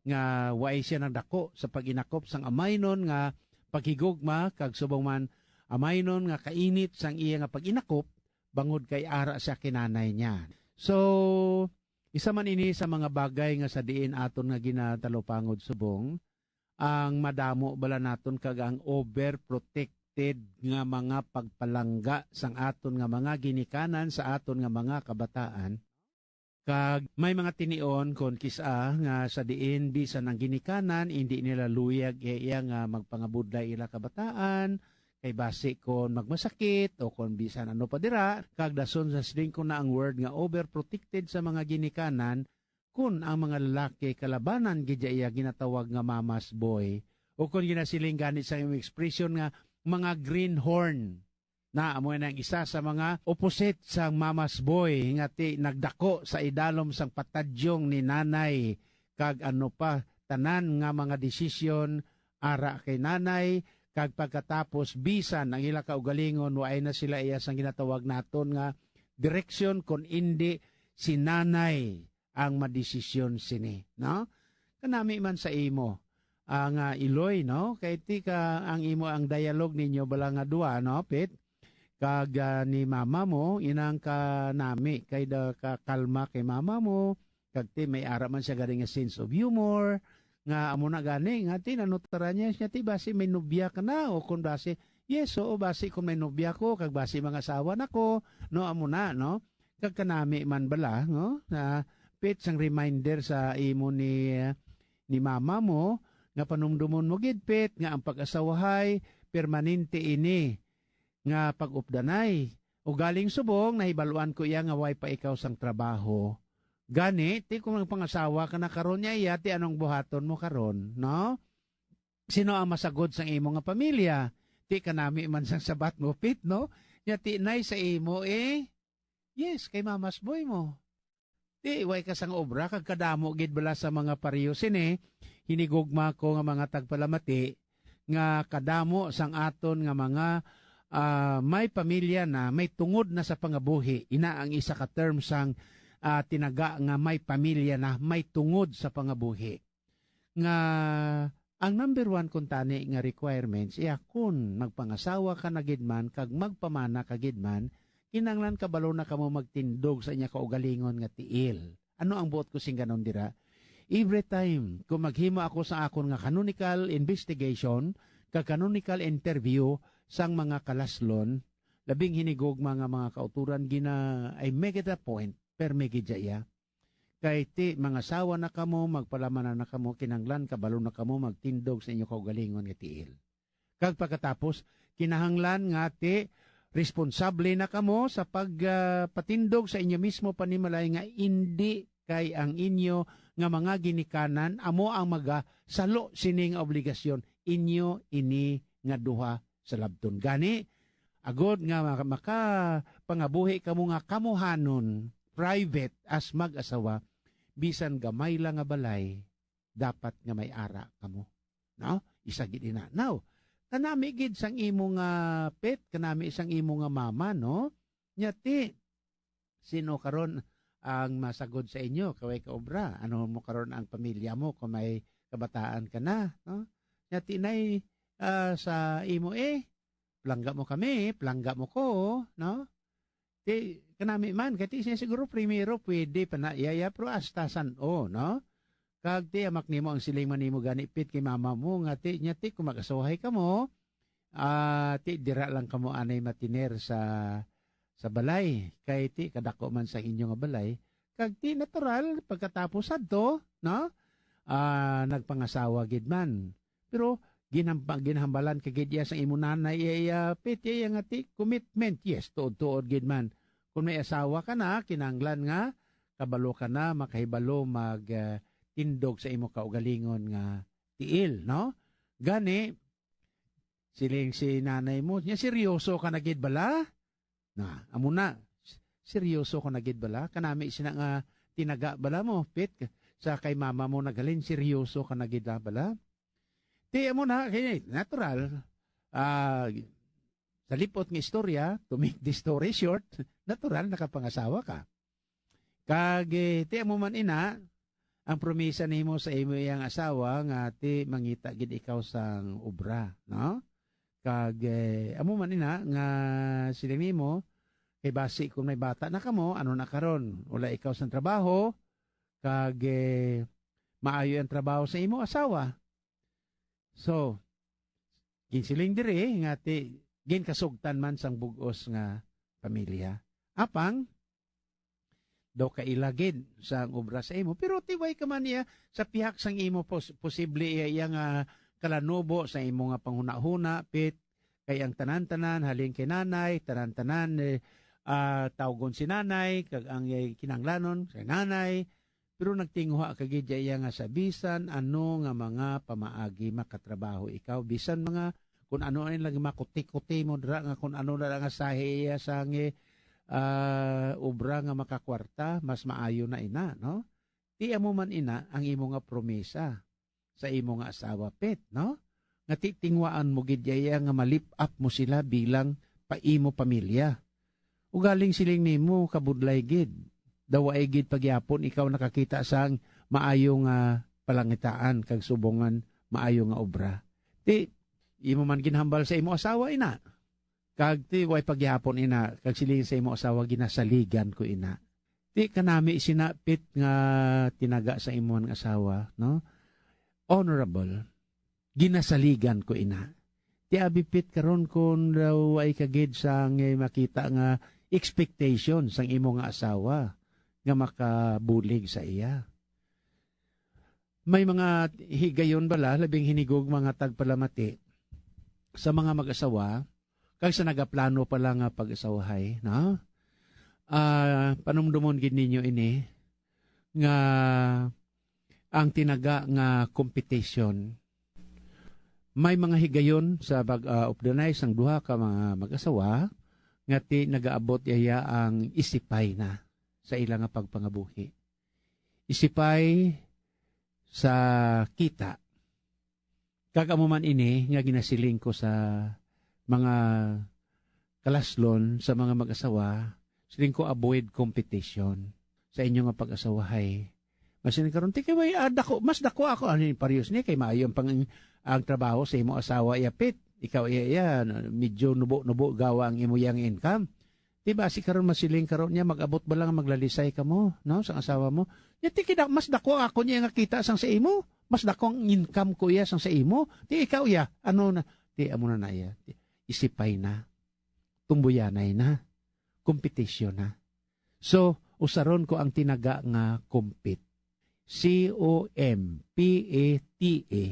nga waay sia nagdako sa pag-inakop sang amaynon nga paghigugma, kag subong man amaynon nga kainit sang iya nga pag-inakop, bangod kay ara sia kay nanay niya. So, isa man ini sa mga bagay nga sa diin aton nga ginatalupangod subong, ang madamo bala naton kag ang overprotected nga mga pagpalangga sang aton nga mga ginikanan sa aton nga mga kabataan. Kag may mga tinion kon kis-a nga sa diin bisan ang ginikanan indi nila luyag iya nga magpangabudlay ila kabataan, kay basi kon magmasakit o kon bisan ano pa dira, kag dason sa siling ko na ang word nga overprotected sa mga ginikanan, kun ang mga lalaki kalabanan gid iya ginatawag nga mama's boy, o kon ginasiling gani sa imong ekspresyon nga mga greenhorn. Na amo na ang isa sa mga opposite sang mama's boy nga ti nagdako sa idalom sang patadyong ni nanay, kag ano pa, tanan nga mga desisyon ara kay nanay, kag pagkatapos bisan ang ila kaugalingon waay na sila iya sang ginatawag naton nga direksyon, kun indi si nanay ang madesisyon sini, no? Kanami man sa imo, ah, nga Iloy, no? Kay ti ka ang imo ang dialogue ninyo bala nga duha, no, Pit? Kag, ah, ni mama mo, inang kanami kay da ka kalma kay mama mo, kag ti may ara man siya gani nga sense of humor, nga amo na gani nga ti nanutara niya siya ti basi may nobya ka na o kun basi, yes, oo, basi kun may nobya ko kag basi mangasawa na ko, no, amo na, no? Kag kanami man bala, no, na Pit, sang reminder sa imo ni, ni mama mo, nga panumdomon mo gid, Pit, nga ang pag-asawahay permanente ini nga pag-updanay. Ugaling subong, nahibaluan ko iya nga way pa ikaw sang trabaho. Gani, ti kung nagpangasawa ka na karon niya iya, ti anong buhaton mo karon, no? Sino ang masagod sang imo nga pamilya? Ti kanami man sang sabat mo, Pit, no? Nya ti nay sa imo, eh. Yes, kay mamas boy mo. Ti way ka sang obra kag kadamo gid bala sa mga pareho sini, hinigugma ko nga mga tagpalamati nga kadamo sang aton nga mga, ah, may pamilya na, may tungod na sa pangabuhi. Ina ang isa ka term sang, ah, tinaga nga may pamilya na, may tungod sa pangabuhi. Nga ang number one kuntani nga requirements, iya kon magpangasawa ka na gid man kag magpamana ka gid man, kinahanglan kabalo na kamo magtindog sa inya kaugalingon nga tiil. Ano ang buot ko singganon dira? Every time kung maghimo ako sa akon nga canonical investigation kag canonical interview sang mga kalaslon, labing hinigugma nga mga kauturan, gina, I make it a point, permi gid siya iya. Kay ti mangasawa na kamo, magpalamanan na kamo, kinahanglan kabalo na kamo magtindog sa inyo kaugalingon nga tiil. Kag pagkatapos, kinahanglan nga ti responsable na kamo sa pag, ah, patindog sa inyo mismo panimalay nga indi kay ang inyo nga mga ginikanan amo ang magasalo sini nga obligasyon. Inyo ini nga duha sa labton. Gani, agod nga maka-, makapangabuhi kamo nga kamuhanon, private, as mag-asawa, bisan gamay lang nga balay, dapat nga may ara kamo. No? Isa gid ina. Now, kanami gid sang imo nga pet, kanami sang imo nga mama, no? Nya ti, sino karon ang masagod sa inyo? Kaway ka obra. Ano mo karon ang pamilya mo kung may kabataan ka na, no? Nya ti nay, ah, sa imo, eh, plangga mo kami, plangga mo ko, no? Ti, kanami man, kay ti siya siguro primero pwede pa na iya, iya, pero hasta san-o, no? Kag ti amak nimo ang siling man nimo gani, pit, kay mama mo nga ti, nya ti kung mag-asuhay kamo, ah, ti dira lang kamo anay matiner sa, sa balay, kay ti kadako man sa inyo nga balay, kag ti natural pagkatapos adto, no? Ah, nagpangasawa gid man. Pero ginham-, ginhambalan ka gid iya sang imo nanay iya, iya, pit, iya, iya nga ti commitment. Yes, tuod-tuod gid man. Kung may asawa ka na, kinahanglan nga kabalo ka na, makahibalo mag, ah, tindog sa imo kaugalingon nga tiil, no? Gani, siling si nanay mo, nya seryoso ka na gid bala? Na, amo na, s-, seryoso ka na gid bala? Kanami sina nga tinaga bala mo, pit, sa kay mama mo naghalin, seryoso ka na gid bala? Ti amo na, kay natural, ah, sa lipot nga istorya, to make the story short, natural, nakapangasawa ka. Kag, eh, ti amo man ina, ang promesa nimo sa imo iyang asawa nga ti mangita gid ikaw sang obra, no? Kag, eh, amo man ina nga siling nimo, kay basi kung may bata na kamo, ano na karon? Wala ikaw sang trabaho, kag, eh, maayo ang trabaho sa imo asawa. So, ginsiling diri nga ti, ginkasugtan man sang bug-os nga pamilya. Apang, daw kaila gid sang obra sa imo. Pero ti way ka man niya sa pihak sang imo pos-, posible iya, iya nga kalanubo sa imo nga panghunahuna, pit, kay ang tanan-tanan halin kay nanay, tanan-tanan, eh, ah, tawgon si nanay, kag ang, eh, kinahanglanon sa nanay. Pero nagtinguha ka gid iya nga sa bisan ano nga mga pamaagi makatrabaho ikaw, bisan mga kun ano ang lang makuti-kuti mo dira nga kun ano na lang nga sahi iya sang, eh, ah, obra nga makakwarta, mas maayo na ina, no? Ti amo man ina ang imo nga promesa sa imo nga asawa, pit, no? Nga ti-, tinguhaan mo gid iya nga ma-lift up mo sila bilang pa imo pamilya. Ugaling siling nimo, kabudlay gid. Daw waay gid pagyapon ikaw nakakita sang maayo nga palangitaan kag subong nga maayo nga obra. Ti, imo man ginhambal sa imo asawa, ina. Kag ti, way pagyapon, ina, kag siling sa imo asawa, "Ginasaligan ko, ina." Ti, kanami sina, pit, nga tinaga sa imo nga asawa, no? Honorable, ginasaligan ko ina. Ti abi, pit, karon kon daw ay kagid sang, eh, makita nga expectation sang imo nga asawa nga makabulig sa iya. May mga higayon bala, labing hinigog mga tagpalamati sa mga mag-asawa, kag sa nagaplano pa lang nga pag-asawahay, no? Ah, panumdumon gid ninyo ini nga ang tinaga nga competition, May mga higayon sa pag-, ah, updanay sang duha ka mga mag-asawa nga ti nagaabot iya ang isipay na sa ila nga pagpangabuhi. Isipay sa kita. Kag amo man ini nga ginasiling ko sa mga kalaslon, sa mga mag-asawa, siling ko, avoid competition sa inyo nga pag-asawahay. Masiling karon, "Ti kay way, ah, dako, mas dako ako." Ano yung parehas ni? Kay maayo ang pang-, ang trabaho sa imo asawa, iya, Pit. Ikaw, iya, iya, medyo nubo-nubo gawa ang imo yang income. Di ba, si karon masiling karon niya, mag-abot ba lang maglalisay ka mo, no, sang asawa mo? Nya, ti kida-, mas dako ako niya nga kita sang sa imo. Mas dako ang income ko iya sang sa imo. Ti ikaw iya, ano na, ti amo na na iya. Ti, isipay na. Tumbuyanay na. Competition na. So, usaron ko ang tinaga nga compete. C O M P E T E,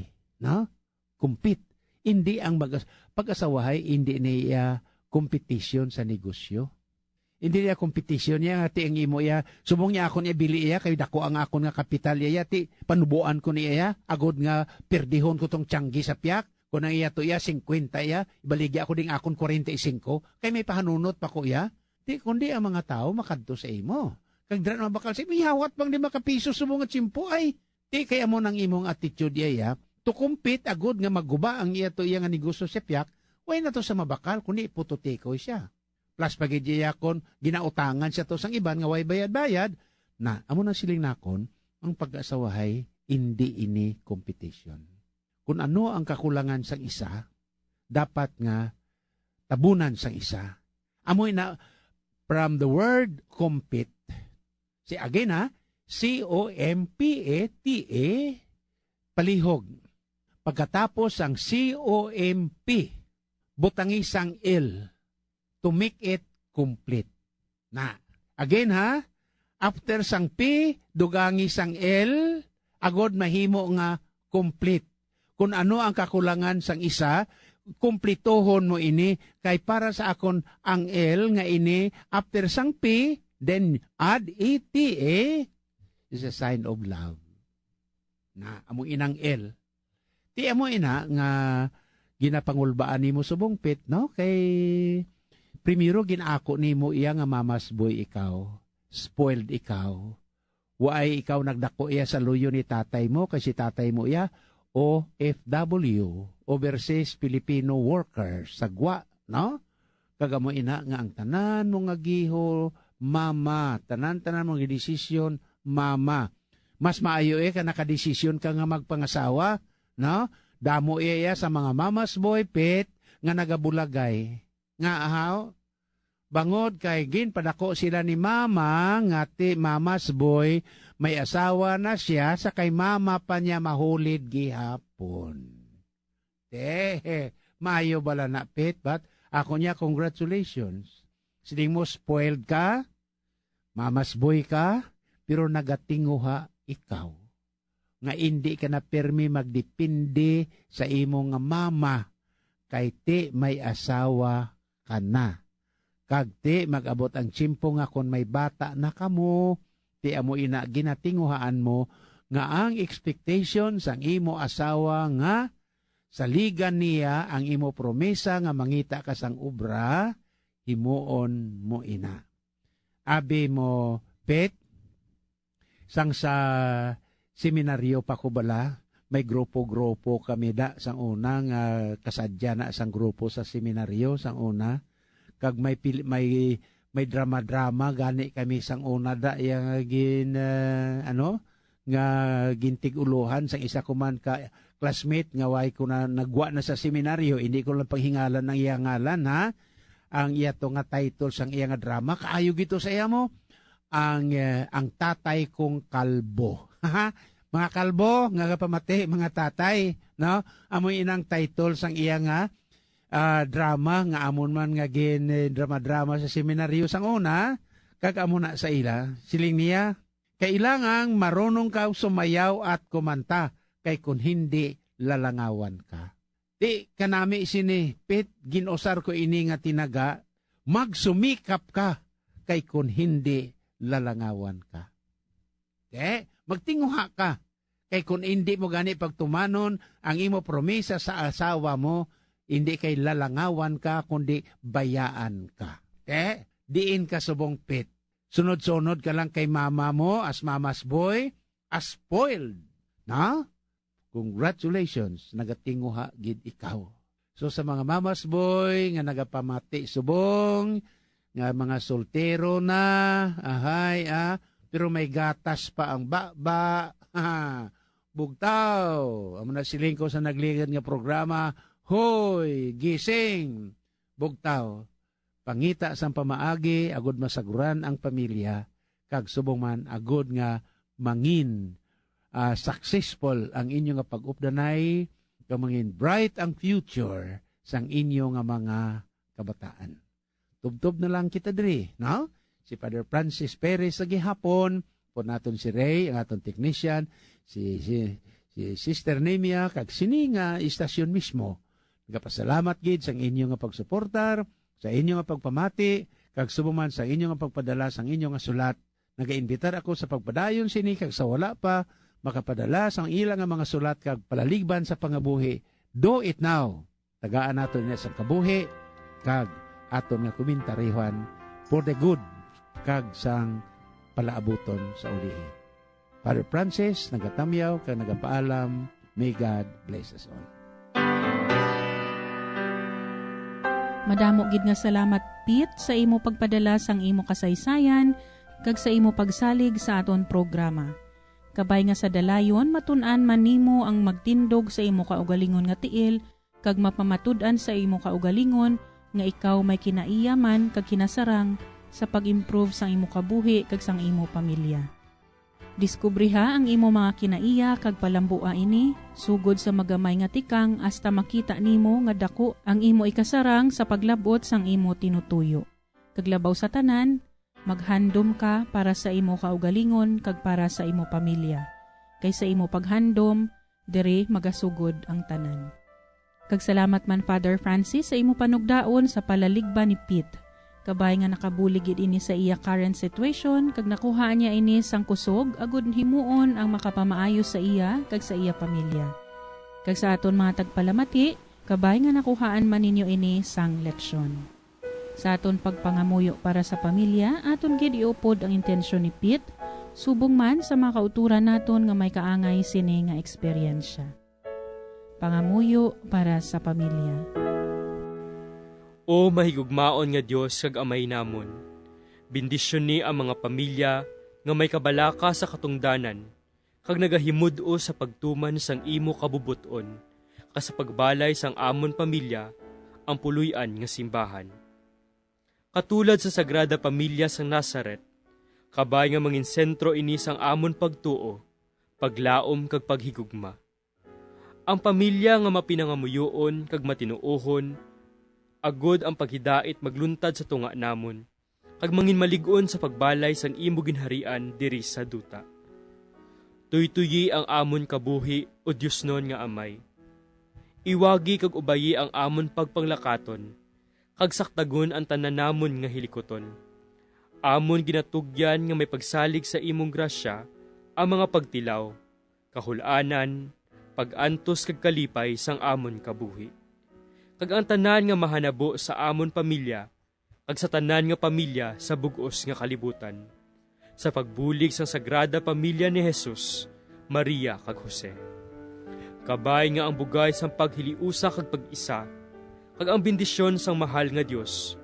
no? Compete. Hindi ang mag-, pag-asawahay, hindi niya competition sa negosyo. Hindi niya competition niya, nga ti ang imo iya, subong niya akon ibili iya, kay dako ang akon nga kapital iya, ti panubuan ko ni iya, agod nga perdihon ko tong tiyanggi sa piyak, kung ang iya to iya, singkwenta iya, ibaligya ako ding akon kwarenta y singko, kay may pahanunot pa ko iya. Ti, kundi ang mga tawo makadto sa imo. Kag dira na mabakal sa imo, ihawat bang di makapiso sa mga tiyempo ay. Ti, kay amo nang imong attitude iya, iya, to compete agod nga maguba ang iya to iya nga negosyo sa piyak, way na to sa mabakal, kundi ipututikoy siya. Plus pa gid iya kon ginautangan siya to sang iban nga way bayad-bayad, na amo nang siling nakon, ang pag-asawahay, indi ini competition. Kung ano ang kakulangan sang isa, dapat nga tabunan sang isa. Amoy na from the word compete. Si again ha, C O M P E T E, palihog. Pagkatapos sang C O M P, butangi sang L to make it complete. Na, again ha, after sang P, dugangi sang L, agod mahimo nga complete. Kun ano ang kakulangan sang isa, kumplituhon mo ini, kay para sa akon ang L nga ini, after sang P, then add E T A is a sign of love. Na, amo inang L. Ti amo ina nga ginapangulbaan nimo subong, Pit, no? Kay primero gin-ako nimo iya nga mama's boy ikaw, spoiled ikaw. Waay ikaw nagdako iya sa luyo ni tatay mo, kay si tatay mo iya O F W, overseas Filipino worker sa gwa, no? Kag amo ina nga ang tanan mo nga giho, mama, tanan-tanan mo nga desisyon, mama. Mas maayo, eh, ka nakadesisyon ka nga magpangasawa, no? Damo iya, iya sa mga mama's boy, Pit, nga nagabulagay. Nga, ahaw? Bangod kay ginpadako sila ni mama, nga ti mama's boy, may asawa na siya, sa kay mama pa niya mahulid gihapon. Te, maayo bala na, Pit, but ako niya, congratulations. Siling mo, spoiled ka, mama's boy ka, pero nagatinguha ikaw nga indi ka na pirmi magdepende sa imo nga mama, kay ti may asawa ka na. Kag ti mag-abot ang tiyempo nga kon may bata na kamo, ti amo ina ginatinguhaan mo nga ang expectation sang imo asawa nga saligan niya ang imo promesa nga mangita ka sang obra, himuon mo ina. Abi mo, Pet, sang sa seminaryo pa ko bala, may grupo-grupo kami da sang una nga kasadya na sang grupo sa seminaryo sang una. Kag may pil-, may, may drama-drama gani kami sang una da, iya nga gin, ah, ano, nga gintig-ulohan sang isa ko man ka classmate nga way ko na nagwa na sa seminaryo, hindi ko lang paghingalan ang iya ngalan, ha. Ang iya to nga title sang iya nga drama, kaayo gito sa iya mo, ang, eh, ang tatay kong kalbo. Mga kalbo nga kapamati, mga tatay, no? Amo inang title sang iya nga, ah, drama nga amon man nga gin, eh, drama-drama sa seminaryo sang una, kag amo na sa ila. Siling niya, "Kailangang marunong ka sumayaw at kumanta, kay kun hindi, lalangawan ka." Di kanami sini, Pit, gin-usar ko ini nga tinaga, "Magsumikap ka, kay kun hindi, lalangawan ka." Te, magtinguha ka, Kay kun indi mo gani pagtumanon ang imo promisa sa asawa mo, indi kay lalangawan ka, kundi bayaan ka. Te, diin ka subong, Pit? Sunod-sunod ka lang kay mama mo as mama's boy, as spoiled. Na? Congratulations, nagatinguha gid ikaw. So, sa mga mama's boy nga nagapamati subong, nga mga soltero na, ahay, ah, pero may gatas pa ang baba, ha, bugtaw. Amo na siling ko sa nagligad nga programa, "Hoy, gising!" Bugtaw, pangita sang pamaagi agud masaguran ang pamilya, kag subong man agud nga mangin, ah, successful ang inyo nga pag-updanay, kag mangin bright ang future sang inyo nga mga kabataan. Tubtob na lang kita diri, no? Si Father Francis Perez sa gihapon, po naton si Ray, ang aton technician, si, si, si Sister Nemia, kag sini nga istasyon mismo. Nagapasalamat gid sang inyo nga pagsuportar, sa inyo nga pagpamati, kag subong man sa inyo nga pagpadala sang inyo nga sulat. Nagainbitar ako sa pagpadayon sini, kag sa wala pa makapadala sang ila nga mga sulat kag palaligban sa pangabuhi, do it now. Tagaan naton niya sang kabuhi kag aton nga komentaryuhan for the good kag sang palaabuton sa ulihi. Father Francis, nagatamyaw kag nagapaalam. May God bless us all. Madamo gid nga salamat, Pete, sa imo pagpadala sang imo kasaysayan kag sa imo pagsalig sa aton programa. Kabay nga sa dalayon matun-an man nimo ang magtindog sa imo kaugalingon nga tiil kag mapamatud-an sa imo kaugalingon nga ikaw may kinaiya man kag kinasarang sa pag-improve sang imo kabuhi kag sang imo pamilya. Diskubriha ang imo mga kinaiya kag palambua ini, sugod sa magamay nga tikang, hasta makita nimo nga daku ang imo ikasarang sa paglab-ot sang imo tinutuyo. Kag labaw sa tanan, maghandom ka para sa imo kaugalingon kag para sa imo pamilya, kay sa imo paghandom, diri magasugod ang tanan. Kag salamat man, Father Francis, sa imo panugdaon sa palaligban ni Pete. Kabay nga nakabulig gid ini sa iya current situation, kag nakuha niya ini sang kusog, agud himuon ang makapamaayo sa iya kag sa iya pamilya. Kag sa aton mga tagpalamati, kabay nga nakuhaan man ninyo ini sang leksyon. Sa aton pagpangamuyo para sa pamilya, aton gid iupod ang intensyon ni Pete, subong man sa mga kautoran naton nga may kaangay sini nga eksperyensya. Pangamuyo para sa pamilya. O mahigugmaon nga Dios kag Amay namon, bendisyoni ang mga pamilya nga may kabalaka sa katungdanan, kag nagahimud-os sa pagtuman sang imo kabubot-on, kag sa pagbalay sang amon pamilya ang puloy-an nga simbahan. Katulad sa Sagrada Pamilya sang Nazareth, kabay nga mangin sentro ini sang amon pagtuo, paglaom kag paghigugma. Ang pamilya nga mapinangamuyoon kag matinuohon, agod ang paghidait magluntad sa tunga namon, kag manginmalig-on sa pagbalay sang imo ginharian diri sa duta. Tuytoyi ang amon kabuhi, O diosnon nga Amay. Iwagi kag ubayi ang amon pagpanglakaton, kag sakdagon ang tanan namon nga hilikuton. Amon ginatugyan nga may pagsalig sa imong grasya ang mga pagtilaw, kahul-anan, pag-antos kag kalipay sang amon kabuhi. Kag ang tanan nga mahanabo sa amon pamilya, kag sa tanan nga pamilya sa bug-os nga kalibutan, sa pagbulig sang Sagrada Pamilya ni Jesus, Maria, kag Jose. Kabay nga ang bugay sang paghiliusa kag pag-isa, kag ang bendisyon sang mahal nga Dios,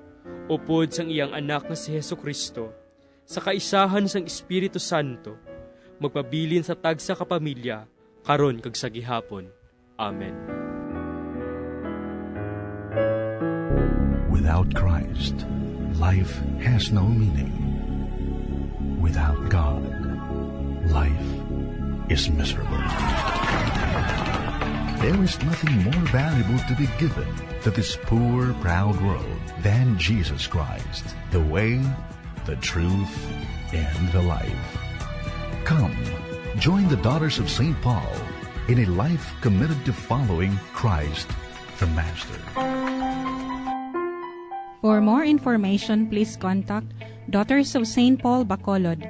upod sang iyang Anak nga si Jesu-Cristo, sa kaisahan sang Espiritu Santo, magpabilin sa tagsa ka pamilya, karon kag sa gihapon. Amen. Without Christ, life has no meaning. Without God, life is miserable. There is nothing more valuable to be given to this poor, proud world than Jesus Christ, the way, the truth, and the life. Come, join the Daughters of Saint Paul in a life committed to following Christ, the Master. For more information, please contact Daughters of Saint Paul Bacolod,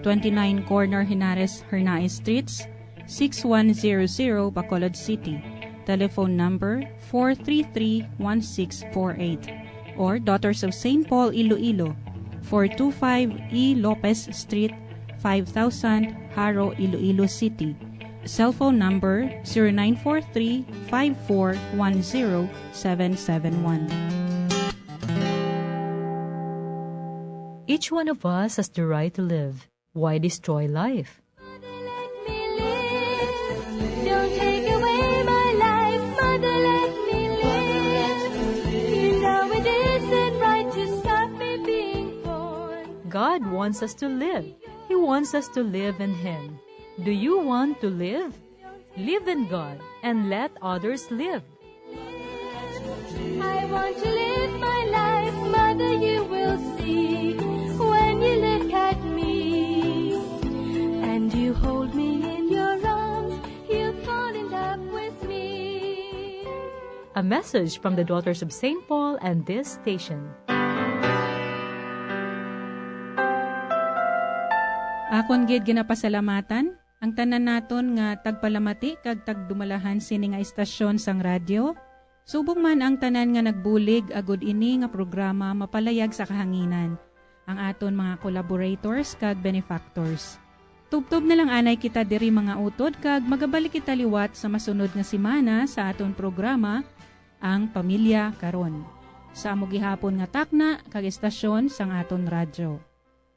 twenty-nine Corner Henares, Hernaez Streets, six one zero zero, Bacolod City. Telephone number four three three, one six four eight. Or Daughters of Saint Paul, Iloilo, four two five E Lopez Street, five thousand, Jaro, Iloilo City. Cell phone number zero nine four three, five four one zero, seven seven one. Each one of us has the right to live. Why destroy life? Mother, let me live. Don't take away my life. Mother, let me live. You know it isn't right to stop me being born. God wants us to live. He wants us to live in Him. Do you want to live? Live in God and let others live. I want to live my life, Mother, you will see when you look at me and you hold me in your arms, you fall in love with me. A message from the Daughters of Saint Paul and this station. Akon gid ginapasalamatan ang tanan naton nga tagpalamati kag tagdumalahan sini nga istasyon sang radyo, subong man ang tanan nga nagbulig agud ini nga programa mapalayag sa kahanginan, ang aton mga collaborators kag benefactors. Tubtob na lang anay kita diri, mga utod, kag magabalik kita liwat sa masunod nga semana sa aton programa, Ang Pamilya Karon, sa amo gihapon nga takna kag estasyon sang aton radyo.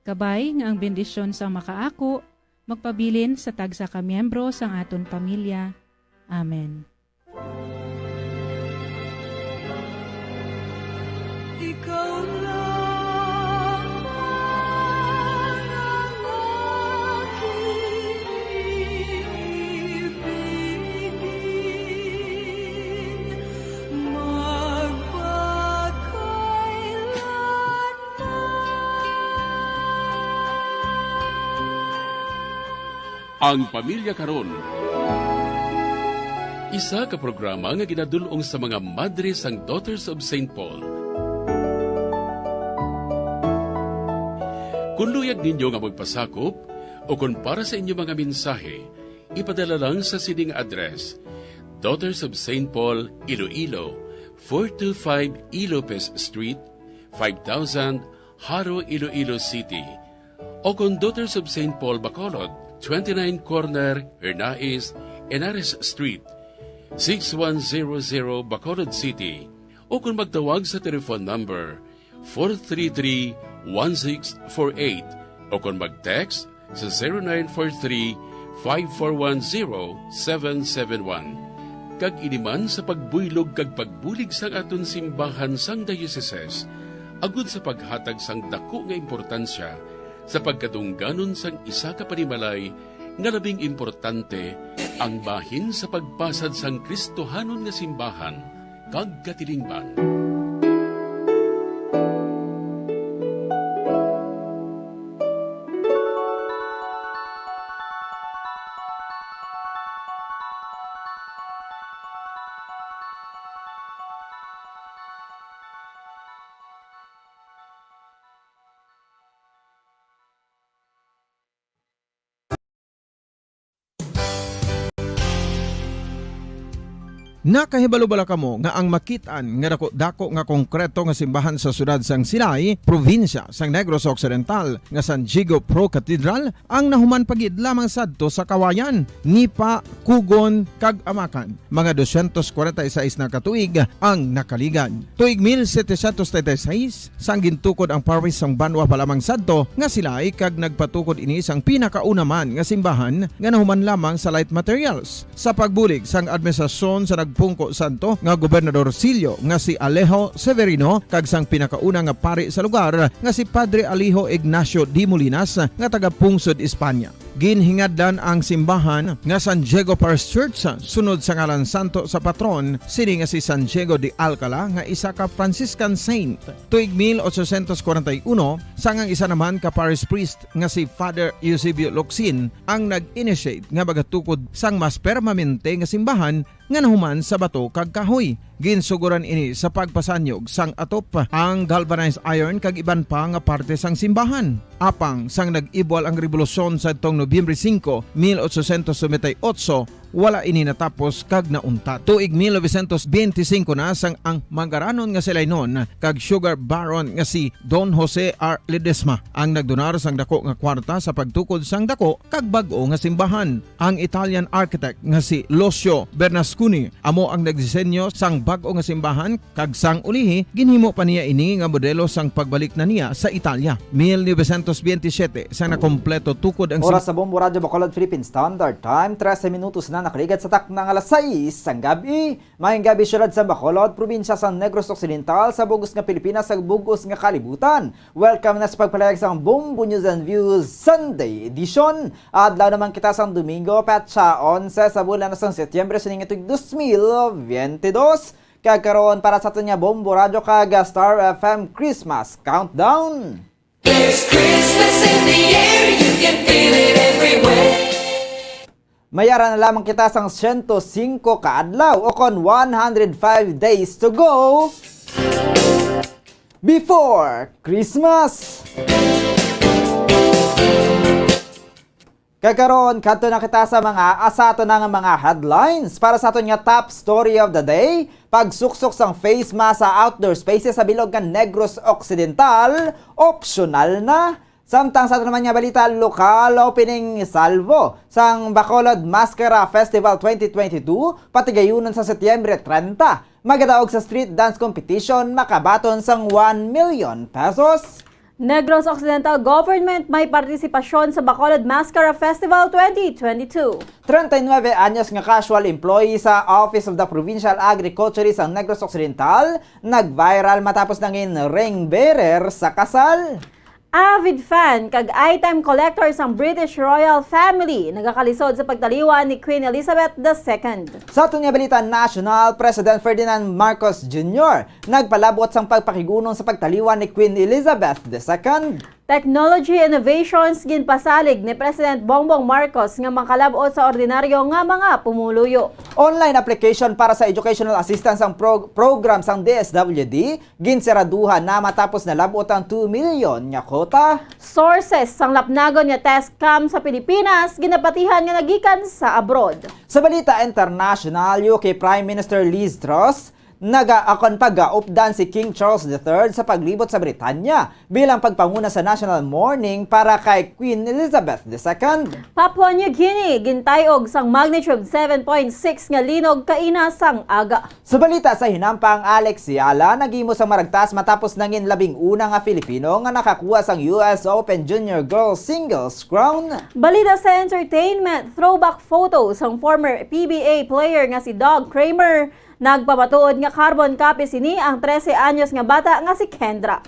Kabay nga ang bendisyon sang makaako magpabilin sa tagsa ka miyembro sang aton pamilya. Amen. Ikaw lamang ang aking ibigin. Ang Pamilya Karon, isa ka programa nga ginadul-ong sa mga madre sang Daughters of Saint Paul. Kung luyag ninyo nga magpasakop o kung para sa inyo mga mensahe, ipadala lang sa sining address: Daughters of Saint Paul, Iloilo, four two five E Lopez Street, five thousand, Jaro, Iloilo City, o kon Daughters of Saint Paul, Bacolod, twenty-nine Corner Hernais Henares Street, six one zero zero, Bacolod City, o kon magtawag sa telephone number four three three, one six four eight, o kon mag-text sa zero nine four three, five four one, zero seven seven one. Kag ini man sa pagbuylog kag pagbulig sang aton simbahan sang dioceses, agud sa paghatag sang daku nga importansya sa pagkadungganon sang isa ka panimalay nga labing importante, ang bahin sa pagpasad sang Kristohanon nga simbahan kag katilingban. Nakahibalo bala kamo nga ang makit-an nga daku-daku nga konkreto nga simbahan sa siyudad sang Silay, probinsya sang Negros Occidental, nga San Diego Pro Cathedral, ang nahuman pa gid lamang sadto sa Kawayan, Nipa, Cogon, kag Amacan? Mga dosyentos kwarenta y seis na ka tuig ang nakaligad. Tuig mil setecientos treinta y seis, sang gintukod ang parish sang banwa pa lamang sadto nga Silay, kag nagpatukod ini sang pinakauna man nga simbahan nga nahuman lamang sa light materials. Sa pagbulig sang administrasyon sa nagpungko sadto nga Gobernador Sillo nga si Alejo Severino kag sang pinakauna nga pari sa lugar nga si Padre Alejo Ignacio de Molinas nga taga-pungsod Espanya, ginhingadlan ang simbahan nga San Diego Parish Church, sunod sa ngalan santo sa patron sini nga si San Diego de Alcala, nga isa ka Franciscan saint. Tuig mil ochocientos kwarenta y uno, sang ang isa naman ka parish priest nga si Father Eusebio Locsin ang nag-initiate nga magatukod sang mas permanente nga simbahan nga nahuman sa bato kag kahoy. Ginsugoran ini sa pagpasanyog sang atop, ang galvanized iron kag iban pa nga parte sang simbahan. Apang sang nag-ibwal ang rebolusyon sadtong Nobyembre singko, mil ochocientos noventa y ocho, wala ini natapos kag nauntat. Tuig mil novecientos benti singko na sang ang mangaranon nga si Lainon kag sugar baron nga si Don Jose R. Ledesma ang nagdonar sang dako nga kwarta sa pagtukod sang dako kag bag-o nga simbahan. Ang Italian architect nga si Lucio Bernasconi amo ang nagdisenyo sang bag-o nga simbahan, kag sang ulihi, ginhimo pa niya ini nga modelo sang pagbalik na niya sa Italia. Mil novecientos benti siyete, sa nakompleto tukod ang sim- Oras sa Bombo Radyo Bacolod Philippine Standard Time, trese minutos na nakaligad sa takna nga alas sais sang gab-i. Maayong gab-i, siyudad sa Bacolod, probinsya sa Negros Occidental, sa bug-os nga Pilipinas, sa bug-os nga kalibutan. Welcome na sa pagpalayag sang Bombo News and Views Sunday Edition. Adlaw naman kita sang Domingo, petsa onse sa bulan na sang Setyembre, sining tuig dos mil biyente dos. Kag karon, para sa aton nga Bombo Radyo kag Star F M Christmas Countdown. There's Christmas in the air, you can feel it everywhere. Mayara na lamang kita sang siyento singko ka adlaw, o kon one hundred five days to go before Christmas. Kag karon, kadto na kita sa mga, ah, sa aton nga mga headlines para sa aton nga top story of the day. Pagsuksok sang face mask sa outdoor spaces sa bilog nga Negros Occidental, optional na. Samtang sa aton naman nga balita lokal, opening salvo sang Bacolod Mascara Festival twenty twenty-two, patigayunon sa Setyembre treinta. Magadaog sa street dance competition, makabaton sang one million pesos. Negros Occidental Government may partisipasyon sa Bacolod Mascara Festival twenty twenty-two. Treinta y nueve anyos nga casual employee sa Office of the Provincial Agriculturist sang Negros Occidental nag-viral matapos nangin ring bearer sa kasal. Avid fan kag item collector sang British royal family nagakalisod sa pagtaliwan ni Queen Elizabeth the Second. Sa aton nga balita nasyonal, President Ferdinand Marcos Junior nagpalabot sang pagpakig-unong sa pagtaliwan ni Queen Elizabeth the Second. Technology innovations ginpasalig ni President Bongbong Marcos nga makalab-ot sa ordinaryo nga mga pumuluyo. Online application para sa educational assistance ang pro-, program sang D S W D ginseraduhan na matapos nalab-ot ang two million nga quota. Sources sang lapnagon nga test cam sa Pilipinas ginapatihan nga nagikan sa abroad. Sa balita international, U K Prime Minister Liz Truss naga-, akon pag-updan si King Charles the Third sa paglibot sa Britanya bilang pagpanguna sa national mourning para kay Queen Elizabeth the Second. Papua New Guinea gintay-og sang magnitude seven point six nga linog kaina sang aga. Sa balita sa hinampang, Alex Eala naghimo sang maragtas matapos nangin labing una nga Filipino nga nakakuha sang U S Open Junior Girls Singles Crown. Balita sa entertainment, throwback photo sang former P B A player nga si Doug Kramer. Nagpamatuod nga carbon copy sini ang trese anyos nga bata nga si Kendra.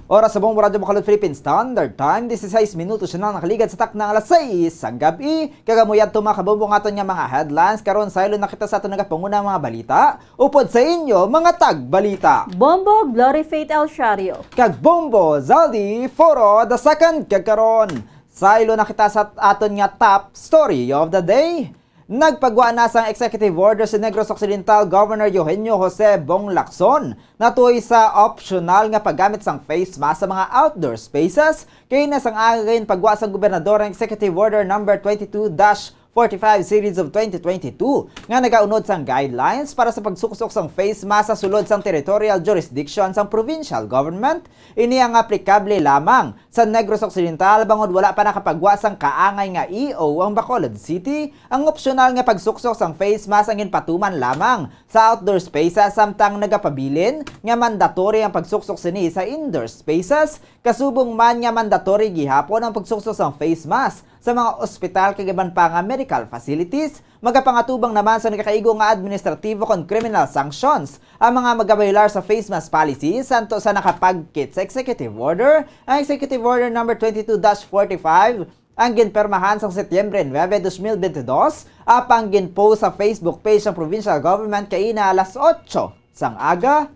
Oras sa Bombo Radyo Bacolod Philippine Standard Time, dieciséis minutos na nakaligad sa takna nga alas sais sang gab-i. Kag amo yadto, mga kabombo, ang aton nga mga headlines. Karon, saylo na kita sa aton nagapanguna nga mga balita. Upod sa inyo, mga tagbalita, Bombo Glory Faith El Shario kag Bombo Zaldi Foro the Second. Kag karon, saylo na kita sa aton nga top story of the day. Nagpagwa na sang executive order si Negros Occidental Governor Eugenio Jose Bong Lacson natuy sa optional nga paggamit sang face mask sa mga outdoor spaces. Kay na sang aga ginpagwa sang gobernador ang Executive Order Number twenty-two dash forty-five Series of twenty twenty-two nga nagaunod sang guidelines para sa pagsuksok sang face mask sa sulod sang territorial jurisdiction sang provincial government. Ini ang aplikable lamang sa Negros Occidental bangod wala pa nakapagwa sang kaangay nga E O ang Bacolod City. Ang opsyonal nga pagsuksok sang face mask ang ginpatuman lamang sa outdoor spaces, samtang nagapabilin nga mandatory ang pagsuksok sini sa indoor spaces. Kasubong man nga mandatory gihapon ang pagsuksok sang face mask sa mga ospital kag iban pa nga medical facilities, magapangatubang naman sa nagakaigo nga administratibo kon criminal sanctions ang mga magabayolar sa face mask policy. Santo sa nakapagkit sa executive order, ang Executive Order Number twenty-two dash forty-five ang ginpirmahan sang Setyembre nuebe, dos mil bente dos, apang ginpost sa Facebook page sang provincial government kaina alas otso sang aga.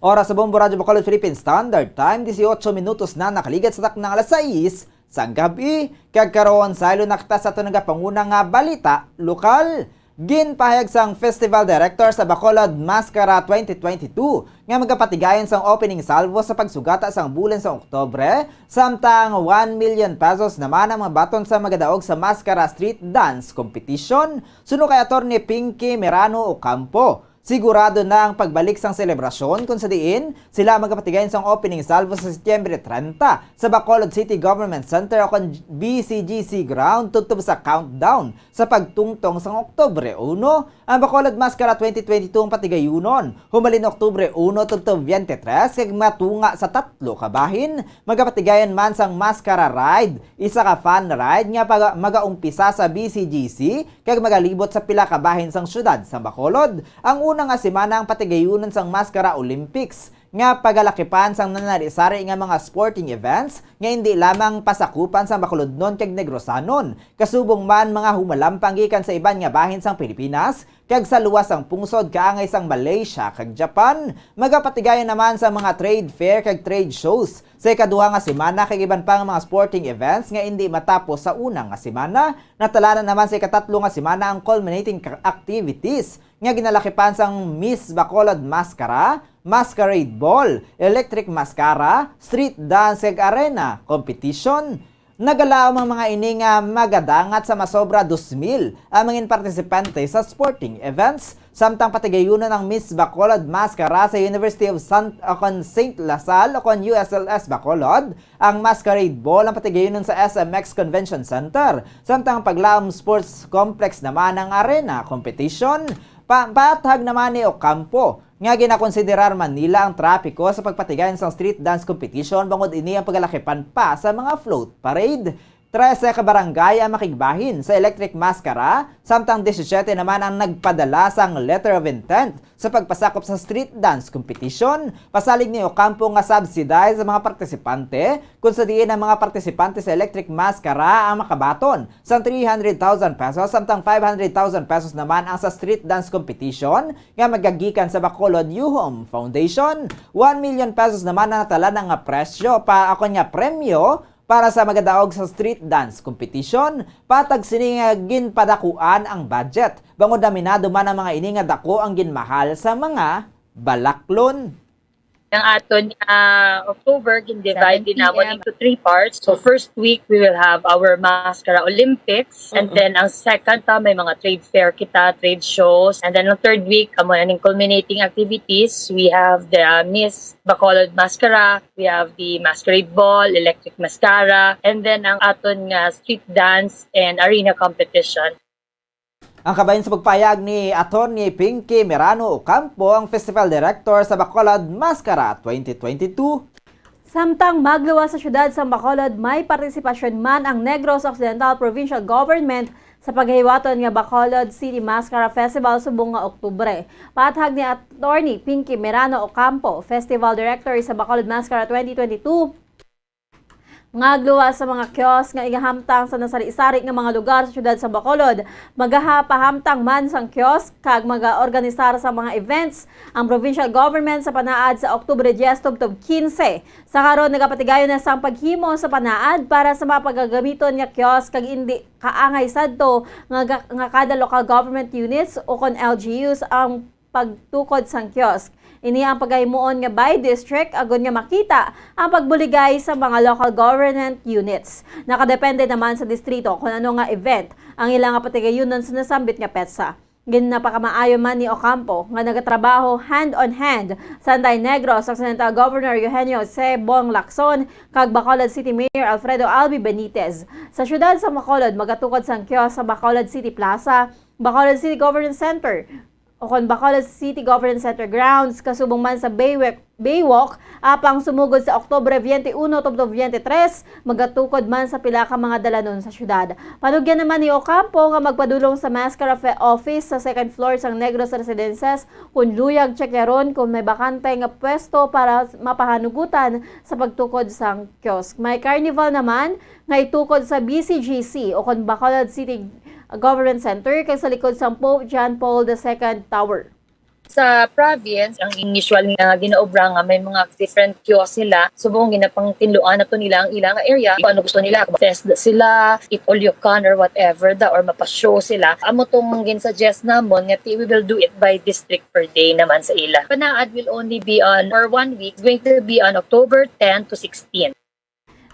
Oras sa Bombo Radyo Bacolod Philippine Standard Time, dieciocho minutos na nakaligad sa takna nga alas sais sang gab-i. Kag karon, saylo na kita sa aton nagapanguna nga balita lokal. Ginpahayag sang Festival Director sa Bacolod Mascara twenty twenty-two nga magapatigayon sang opening salvo sa pagsugata sang bulan sa Oktubre, samtang one million pesos naman ang mabaton sa magadaog sa Mascara Street Dance Competition. Suno kay Attorney Pinky Merano Ocampo, sigurado na ang pagbalik sang selebrasyon kung sa diin sila magapatigayon sang opening salvo sa Setyembre trenta sa Bacolod City Government Center o kon B C G C ground tubtob sa countdown sa pagtungtong sang Oktubre uno. Ang Bacolod Mascara twenty twenty-two ang patigayunon humalin Oktubre uno tubtob twenty-three kag matunga sa tatlo ka bahin. Magapatigayon man sang Mascara Ride, isa ka fun ride nga paga-, magaumpisa sa B C G C kag magalibot sa pila ka bahin sang siyudad sang Bacolod. Ang una nga semana ang patigayunon sang Mascara Olympics nga pagalakipan sang nanari-sari nga mga sporting events nga indi lamang pasakupan sang Bacolodnon kag Negrosanon, kasubong man mga humalampang gikan sa iban nga bahin sang Pilipinas kag sa luwas sang pungsod kaangay sang Malaysia kag Japan. Magapatigayon naman sa mga trade fair kag trade shows sa ikaduha nga semana kag iban pa nga mga sporting events nga indi matapos sa una nga semana. Natalanan naman sa ikatatlo nga semana ang culminating ka-, activities nga ginalakipan sang Miss Bacolod Mascara, Masquerade Ball, Electric Mascara, Street Dance kag Arena Competition. Nagalaom ang mga ini nga magadangat sa masobra dos mil ang mga partisipante sa sporting events, samtang patigayunon ang Miss Bacolod Mascara sa University of San-, o kon Saint La Salle o kon U S L S Bacolod, ang Masquerade Ball ang patigayunon sa S M X Convention Center, samtang ang Paglaom Sports Complex naman ang arena competition. Pa-, paathag naman ni Ocampo nga ginakonsiderar man nila ang trapiko sa pagpatigayon sang street dance competition bangod ini ang pagalakipan pa sa mga float parade. Trese ka barangay ang makigbahin sa Electric Mascara, samtang disisiete naman ang nagpadala sang letter of intent sa pagpasakop sa street dance competition. Pasalig ni Ocampo nga subsidized ang mga partisipante, kung sa diin ang mga partisipante sa Electric Mascara ang makabaton sang three hundred thousand pesos, samtang five hundred thousand pesos naman ang sa street dance competition nga magagikan sa Bacolod Yuhom Foundation. One million pesos naman ang natalan nga presyo pa, ako nga premyo para sa magadaog sa street dance competition. Patag sini nga ginpadakuan ang budget, bangod aminado man ang mga ini nga dako ang ginmahal sa mga balaklon. Ang aton, ah, October, gin-divide din naman into three parts. So, first week, we will have our Mascara Olympics. And then, ang second pa, may mga trade fair kita, trade shows. And then, ang third week, amo na ning culminating activities. We have the, ah, Miss Bacolod Mascara, we have the Masquerade Ball, Electric Mascara, and then ang aton nga street dance and arena competition. Ang kabahin sa pagpahayag ni Attorney Pinky Merano Ocampo, ang Festival Director sa Bacolod Mascara twenty twenty-two. Samtang magluwas sa siyudad sa Bacolod, may partisipasyon man ang Negros Occidental Provincial Government sa paghiwaton nga Bacolod City Mascara Festival subong nga Oktubre. Paathag ni Attorney Pinky Merano Ocampo, Festival Director sa Bacolod Mascara twenty twenty-two, nga agluwas sa mga kiosk nga igahamtang sa nasari-sari nga mga lugar sa siyudad sa Bacolod, magapahamtang man sang kiosk kag magaorganisar sa mga events ang provincial government sa panaad sa Oktubre diyes tubtob kinse. Sa karon, nagapatigayon na sang paghimo sa panaad para sa mga pagagamiton nga kiosk kag indi kaangay sadto nga ga-, nga kada local government units o kon L G Us ang pagtukod sang kiosk. Ini ang pagahimuon nga by district agod nga makita ang pagbuligay sa mga local government units. Nakadepende naman sa distrito kon ano nga event ang ila nga patigayunon sa nasambit nga petsa. Ginapakamaayo man ni Ocampo nga nagatrabaho hand on hand sa Negros Occidental Governor Eugenio C. Bong Lacson kag Bacolod City Mayor Alfredo Albi Benitez. Sa siyudad sa Bacolod, magatukod sang kiosk sa Bacolod City Plaza, Bacolod City Governance Center, o kon Bacolod City Governance Center grounds, kasubong man sa Baywalk, Baywalk, apang sumugod sa Oktubre twenty-one tubtob twenty-three, magatukod man sa pila ka mga dalanon sa siyudad. Panugyan naman ni Ocampo nga magpadulong sa Mascara Fe-, Office sa second floor sang Negros Residences kon luyag tsekyaron kon may bakante nga pwesto para mapahanugutan sa pagtukod sang kiosk. May carnival naman nga itukod sa B C G C o kon Bacolod City Government Center kag sa likod sang Pope John Paul the Second Tower. Sa province, ang usual nga ginaobra nga may mga different kiosk nila. Subong ginapangtinluan nato nila ang ilang area, kung ano gusto nila, kung fest sila, eat all you can or whatever da, or mapa-show sila. Amo tong gin-suggest namon nga ti-, we will do it by district per day naman sa ila. Panaad will only be on for one week. It's going to be on October ten to sixteen.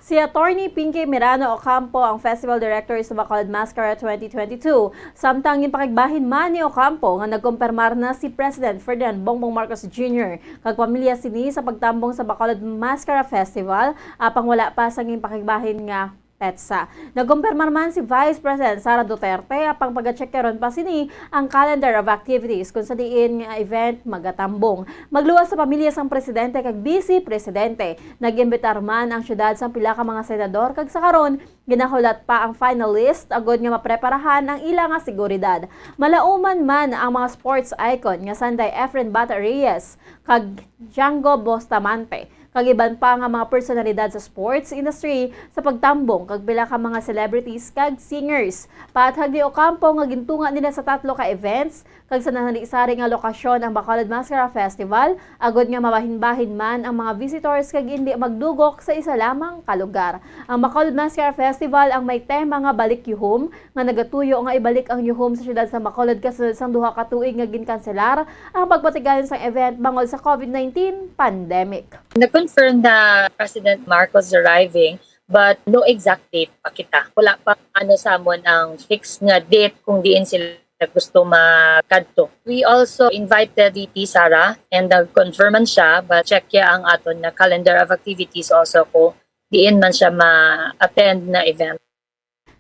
Si Attorney Pinky Mirano Ocampo ang Festival Director sa Bacolod Mascara twenty twenty-two. Samtang ginpakigbahin man ni Ocampo nga nagkumpirmar na si President Ferdinand Bongbong Marcos Junior kag pamilya sini sa pagtambong sa Bacolod Mascara Festival, apang wala pa sang ginpakigbahin nga petsa. Nagkumpirmar man si Vice President Sara Duterte, apang pagacheck karon pa sini ang calendar of activities kung sa diin nga event magatambong. Magluwas sa pamilya sang presidente kag vice presidente, nag-imbitar man ang siyudad sang pila ka mga senador, kag sa karon ginahulat pa ang final list agod nga mapreparahan ang ila nga seguridad. Malauman man ang mga sports icon nga sanday Efren Bata Reyes kag Django Bustamante, kag iban pa nga mga personalidad sa sports industry sa pagtambong kag pila ka mga celebrities kag singers. Paathag ni Ocampo nga gintunga nila sa tatlo ka events kag sa nasari-sari nga lokasyon ang Bacolod Mascara Festival, agod nga mabahin-bahin man ang mga visitors kag indi magdugok sa isa lamang ka lugar. Ang Bacolod Mascara Festival ang may tema nga Balik Yuhom, nga nagatuyo nga ibalik ang yuhom sa siyudad sa Bacolod kasunod sang duha ka tuig nga ginkanselar ang pagpatigayon sang event bangod sa COVID nineteen pandemic. Na-confirm na President Marcos arriving, but no exact date pa kita. Wala pa ano sa amon ang fixed nga date kung diin sila gusto makadto. We also invited V P Sara and nag-confirm man siya, but check ya ang aton na calendar of activities also kung diin man siya ma-attend na event.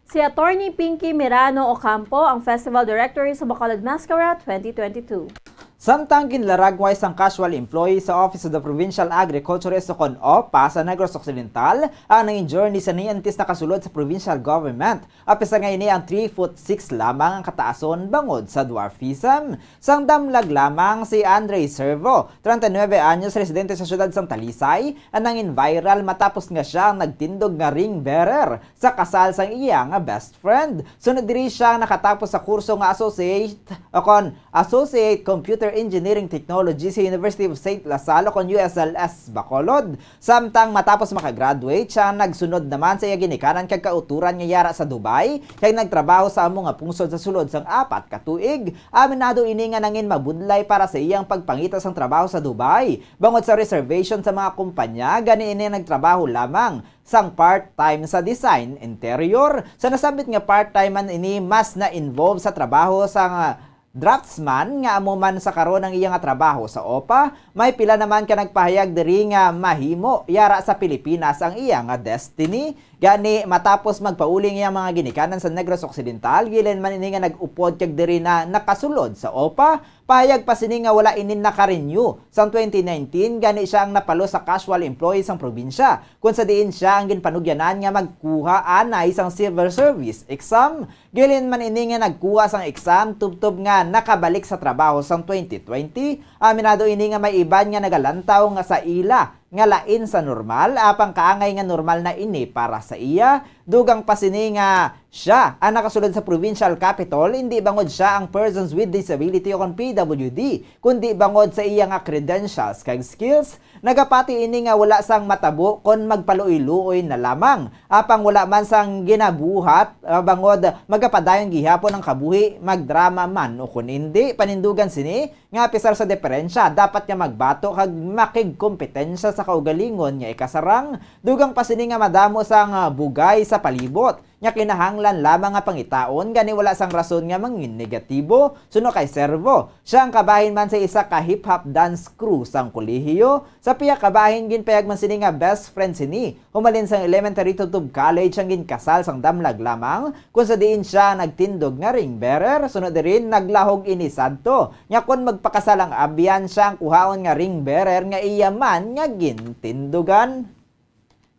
Si Attorney Pinky Mirano Ocampo ang Festival Director sa Bacolod Mascara twenty twenty-two. Samtang ginlaragway sang casual employee sa Office of the Provincial Agriculturist ukon OPA sa Negros Occidental ang nangin-journey sa niantis nakasulod sa provincial government, apisar nga ini ang three foot six lamang ang kataason bangod sa dwarfism. Sang damlag lamang si Andre Servo, treinta y nueve anyos, residente sa siyudad sang Talisay, ang nangin viral matapos nga siya ang nagtindog nga ring bearer sa kasal sang iya nga best friend. Sunod diri siya nakatapos sa kurso nga associate o kon Associate Computer Engineering Technology sa University of Saint La Salle o kon U S L S Bacolod. Samtang matapos makagraduate siya, nagsunod naman sa iya ginikanan kag kauturan nga yara sa Dubai, kag nagtrabaho sa amo nga pungsod sa sulod sang apat ka tuig. Aminado ini nga nangin mabudlay para sa iyang pagpangita sang trabaho sa Dubai, bangod sa reservation sa mga kumpanya, gani ini nagtrabaho lamang sang part-time sa design interior. Sa nasambit nga part-time man ini, mas na-involve sa trabaho sa nga draftsman nga amo man sa karon ang iya nga trabaho sa OPA. May pila naman ka nagpahayag diri nga mahimo yara sa Pilipinas ang iya nga destiny. Gani, matapos magpauli ang iyang mga ginikanan sa Negros Occidental, gihalin man ini nga nag-upod kag diri na nakasulod sa OPA. Pahayag pa sini nga wala ini naka-renew sang twenty nineteen, gani siya ang napalo sa casual employee sang probinsya, kung sa diin siya ang ginpanugyanan nga magkuha anay sang civil service exam. Gihalin man ini nga nagkuha sang exam tubtob nga nakabalik sa trabaho sang twenty twenty. Aminado ini nga may iban nga nagalantaw nga sa ila nga lain sa normal, apang kaangay nga normal na ini para sa iya. Dugang pa sini nga siya ang nakasulod sa provincial capitol, indi bangod siya ang Persons with Disability o kon P W D, kundi bangod sa iya nga credentials kag skills. Nagapati ini nga wala sang matabo kon magpaluoy-luoy na lamang. Apang wala man sang ginabuhat, ah, bangod magapadayon gihapon ang kabuhi, magdrama man o kon indi. Panindugan sini nga apisar sa diferensya, dapat nga magbato kag makigkompetensya sa kaugalingon nga ikasarang. Dugang pa sini nga madamo sang, ah, bugay sa palibot nga kinahanglan lamang nga pangitaon, gani wala sang rason nga mangin negatibo. Suno kay Servo, siya ang kabahin man sa isa ka hip-hop dance crew sang kolehiyo. Sa pihak kabahin, ginpayag man sini nga best friend sini humalin sang elementary tubtob college ang ginkasal sang damlag lamang, kung sa diin siya nagtindog nga ring bearer. Sunod diri, naglahog ini sadto nga kon magpakasal ang abyan, siya ang kuhaon nga ring bearer nga iya man nga gintindugan.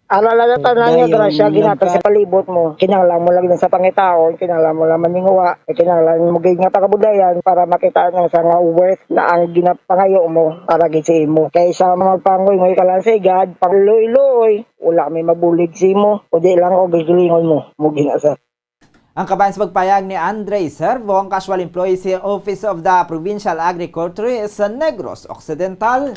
Ang lalagatan na niya, grasya, ginatag sa palibot mo. Kinahanglan mo lang sa pangitaon, kinahanglan mo lang maninguha, kinahanglan mo gid nga pagabudayan para makita nang sa nga worth na ang ginapangayo mo para gid sa imo. Kaysa magpangoy-ngoy ka lang sa igad, pangluoy-luoy, wala may mabulig sa imo, kundi lang og gigilingon mo, mo ginasa. Ang kabahin sa pagpayag ni Andre Servo, ang casual employee sa Office of the Provincial Agriculturist sa Negros Occidental.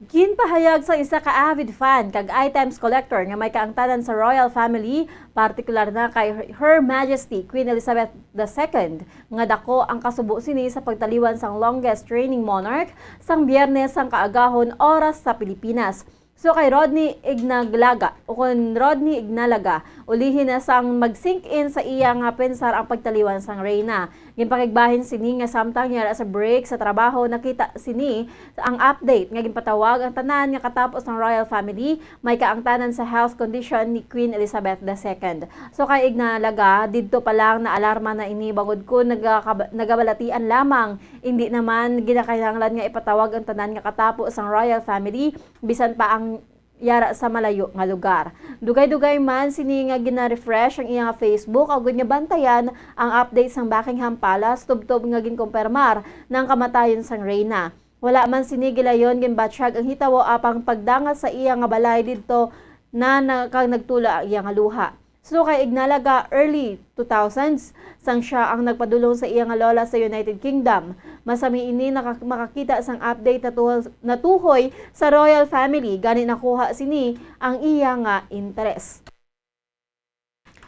Ginpahayag sang isa ka avid fan kag items collector nga may kaangtanan sa royal family, partikular na kay Her Majesty Queen Elizabeth the Second, nga dako ang kasubo sini sa pagtaliwan sang longest reigning monarch sang Biyernes sang kaagahon, oras sa Pilipinas. So kay Rodney Ignaglaga, o kon Rodney Ignalaga, ulihi na sang mag-sink in sa iya nga pensar ang pagtaliwan sang reyna. Ginpakigbahin sini nga samtang yara sa break sa trabaho, nakita sini ang update nga ginpatawag ang tanan nga katapos sang royal family may kaangtanan sa health condition ni Queen Elizabeth the Second. So kay Ignalaga, didto pa lang naalarma na ini bangod kon nagakab-, nagabalatian lamang, indi naman ginakinahanglan nga ipatawag ang tanan nga katapos sang royal family bisan pa ang yara sa malayo nga lugar. Dugay-dugay man sini nga gina-refresh ang iya nga Facebook, agud nga bantayan ang update sang Buckingham Palace tubtob nga ginkumpirmar na ang kamatayon sang reyna. Wala man sini gilayon ginbatyag ang hitawo apang pagdangat sa iya nga balay didto na, na kag nagtula ang iya nga luha. So kay Ignalaga, early two thousands sang siya ang nagpadulong sa iya nga lola sa United Kingdom. Masami ini naka-, makakita sang update natuhol, natuhoy sa royal family, gani nakuha sini ang iya nga interes.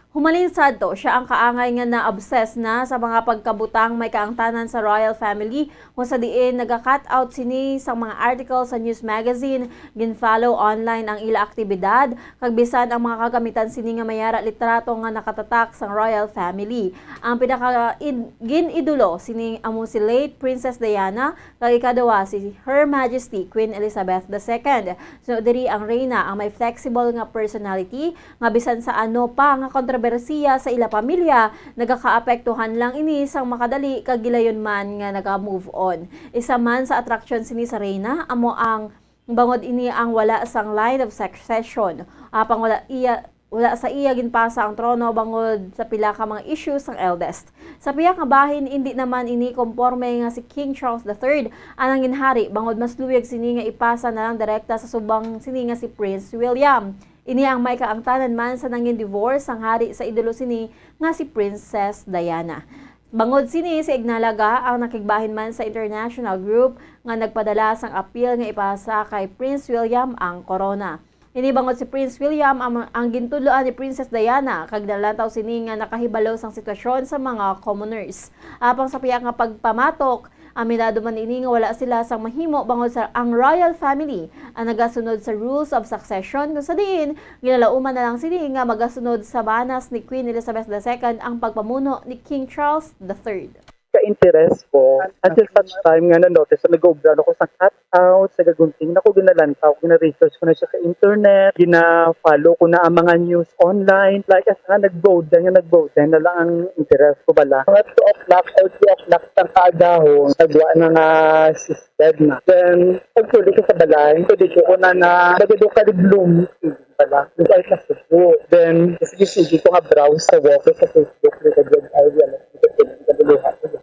Humalin sadto, siya ang kaangay nga na-obsess na sa mga pagkabutang may kaangtanan sa royal family, kung sa diin naga-cut out sini sang mga article sa news magazine, gin-follow online ang ila aktibidad, kag bisan ang mga kagamitan sini nga may ara litrato nga nakatatak sang royal family. Ang pinaka id-, gin-idolo sini amo si late Princess Diana, kag ikaduha si Her Majesty Queen Elizabeth the Second. Suno diri, ang reyna ang may flexible nga personality, nga bisan sa ano pa nga kontrobersiya sa ila pamilya, nagakaapektuhan lang ini sang makadali kag gilayon man nga naga-move on. Isa man sa atraksyon sini sa reyna amo ang bangod ini ang wala sang line of succession, apang wala iya, wala sa iya ginpasa ang trono bangod sa pila ka mga issues sang eldest. Sa pihak nga bahin, indi naman ini komporme nga si King Charles the Third ang nangin hari, bangod mas luyag sini nga ipasa na lang direkta sa subang sini nga si Prince William. Ini ang may kaangtanan man sa nangin divorce sang hari sa idolo sini nga si Princess Diana. Bangod sini, si Ignalaga ang nakigbahin man sa international group nga nagpadala sang appeal nga ipasa kay Prince William ang korona. Ini bangod si Prince William ang, ang gintudloan ni Princess Diana, kag nalantaw sini nga nakahibalo sang sitwasyon sa mga commoners. Apang sa pihak nga pagpamatok, aminado man ini nga wala sila sang mahimo bangod sa ang royal family ang nagasunod sa rules of succession, kung sa diin ginalauman na lang sini nga magasunod sa banas ni Queen Elizabeth the Second ang pagpamuno ni King Charles the Third. Sa interes ko, until such time nga na-notice na nag-uubra na ko sa cut out, sa gagunting na ko, ginalantaw, gina-research ko na siya sa internet, gina-follow ko na ang mga news online. Like, as nga, nag-broaden nga, nag-broaden na lang ang interes ko bala. Mga two o'clock or three o'clock sang kaagahon, nagwa na nga si Ted na. Then, pagtuli ko sa balay, pwede ko na na, bagay doon ka nag-bloom. Pala, yung ay kasubo. Then, sige-sige ko nga browse sa Waffle sa Facebook, may ka-, ay, wala, hindi ko pwede, hindi ko pwede.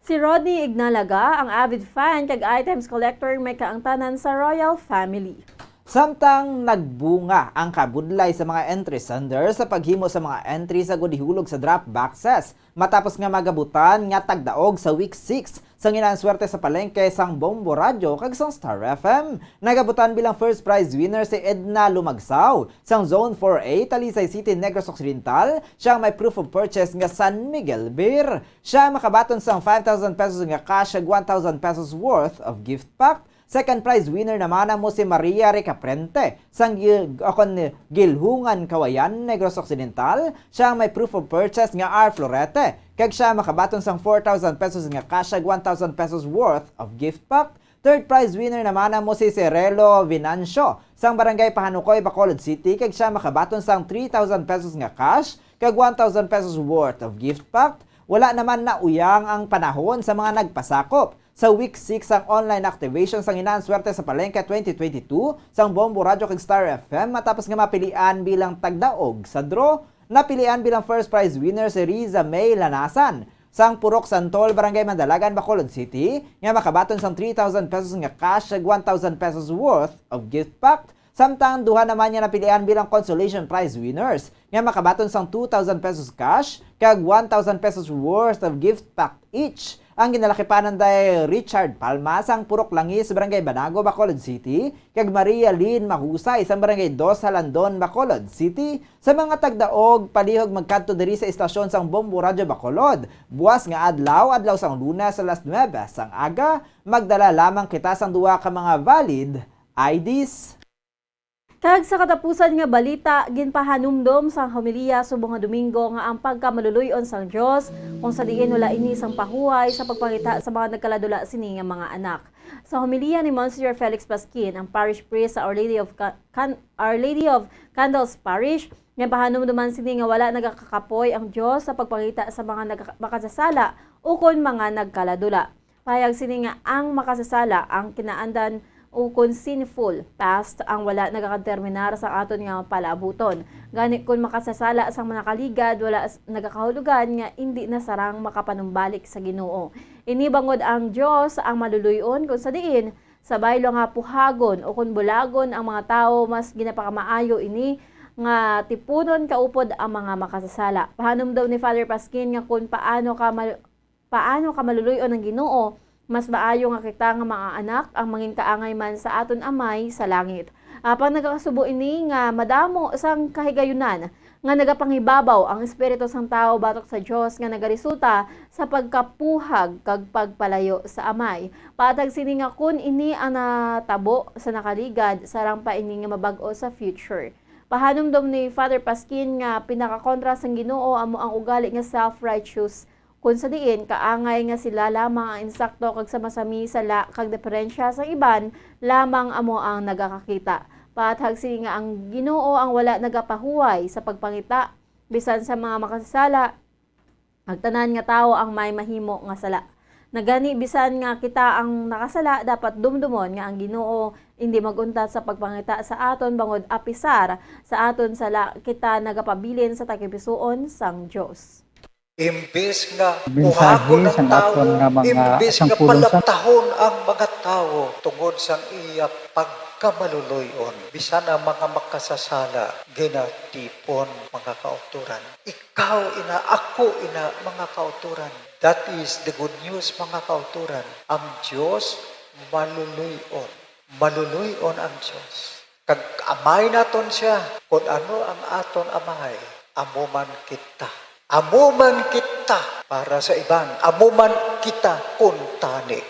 Si Rodney Ignalaga, ang avid fan kag items collector, may kaangtanan sa royal family. Samtang nagbunga ang kabudlay sa mga entry sender sa paghimo sa mga entry sa gudihulog sa drop boxes, matapos nga magabutan nga tagdaog sa week six sa Nginanswerte sa Palengke sang Bombo Radyo kag sang Star F M. Nagabutan bilang first prize winner si Edna Lumagsaw sang Zone four A, Talisay City, Negros Occidental. Siya ang may proof of purchase nga San Miguel Beer. Siya ang makabaton sang five thousand pesos nga cash kag one thousand pesos worth of gift pack. Second prize winner naman amo si Maria Ricaprente sang Gi-, akon, Gilhungan, Kawayan, Negros Occidental. Siya ang may proof of purchase nga R Florete, kag siya makabaton sang four thousand pesos nga cash kag one thousand pesos worth of gift pack. Third prize winner naman amo si Cirelo Venancio sang Barangay Pahanukoy, Bacolod City, kag siya makabaton sang three thousand pesos nga cash kag one thousand pesos worth of gift pack. Wala naman nauyang ang panahon sa mga nagpasakop sa week six sang online activation sang Nginanswerte sa Palengke twenty twenty-two sang Bombo Radyo kag Star F M, matapos nga mapilian bilang tagdaog sa draw. Napilian bilang first prize winner si Riza May Lanasan sang Purok Santol, Barangay Mandalagan, Bacolod City, nga makabaton sang three thousand pesos nga cash kag one thousand pesos worth of gift pack. Samtang duha naman nga napilian bilang consolation prize winners nga makabaton sang two thousand pesos cash kag one thousand pesos worth of gift pack each. Ang ginalakipanan day Richard Palma sang Purok Langi sa Barangay Banago, Bacolod City, kag Maria Lynn Mahusay sang Barangay Dos Halandon, Bacolod City. Sa mga tagdaog, palihog magkadto diri sa istasyon sang Bombo Radyo Bacolod. Buas nga adlaw, adlaw sang Lunes, alas nuebe sang aga, magdala lamang kita sang duha ka mga valid I Ds. Kag sa katapusan nga balita, ginpahanumdom sang homilya subong nga Domingo nga ang pagkamaluloy-on sang Dios, kung sa diin wala ini sang pahuway sa pagpangita sa mga nagkaladula sini nga mga anak. Sa homilya ni Monsignor Felix Pasquin, ang parish priest sa Our Lady of Ca-, Can-, Our Lady of Candles Parish, ginpahanumdoman sini nga wala nagakakapoy ang Dios sa pagpangita sa mga nagaka-, makasasala ukon mga nagkaladula. Pahayag sini nga ang makasasala, ang kinaandan ukon sinful past, ang wala nagadeterminar sa aton nga palaabuton. Gani, kon makasasala sang mga nakaligad, wala s-, nagakahulugan nga indi na sarang makapanumbalik sa Ginoo. Ini bangod ang Dios ang maluloy-on, kon sa diin sa baylo nga puhagon ukon bulagon ang mga tawo, mas ginapakamaayo ini nga tipunon kaupod ang mga makasasala. Pahanumdom ni Father Pasquin nga kon paano ka mal-, paano ka maluloy-on ang Ginoo, mas maayo nga kita nga mga anak ang mangin kaangay man sa aton Amay sa langit. Apang nagakasubo ini nga madamo sang kahigayunan nga nagapangibabaw ang espiritu sang tawo batok sa Dios nga nagaresulta sa pagkapuhag kag pagpalayo sa Amay. Patag sini nga kun ini ang natabo sa nakaligad, sarang pa ini nga mabag-o sa future. Pahanumdom ni Father Pasquin nga pinakakontra sang Ginoo amo ang ugali nga self-righteous, kun sa diin kaangay nga sila lamang ang insakto kag sa masami sala kag diperensya sa iban lamang amo ang nagakakita. Paathag sini nga ang Ginoo ang wala nagapahuway sa pagpangita bisan sa mga makasasala, ang tanan nga tawo ang may mahimo nga sala. Nagani, bisan nga kita ang nakasala, dapat dumdumon nga ang Ginoo indi mag-untat sa pagpangita sa aton, bangod apisar sa aton sala, kita nagapabilin sa tagipusoon sang Dios. Imbes nga Mensahe puhagon ang sang tawo, aton nga mga imbes nga sangpulong sa palaptahon ang mga tawo tungod sang iya pagkamaluloy-on, bisan ang mga makasasala ginatipon, mga kautoran. Ikaw ina, ako ina, mga kautoran. That is the good news, mga kautoran. Ang Dios maluloy-on. Maluloy-on ang Dios. Kag amay naton siya, kon ano ang aton amay, amo man kita. Amo man kita para sa iban. Amo man kita kuntani.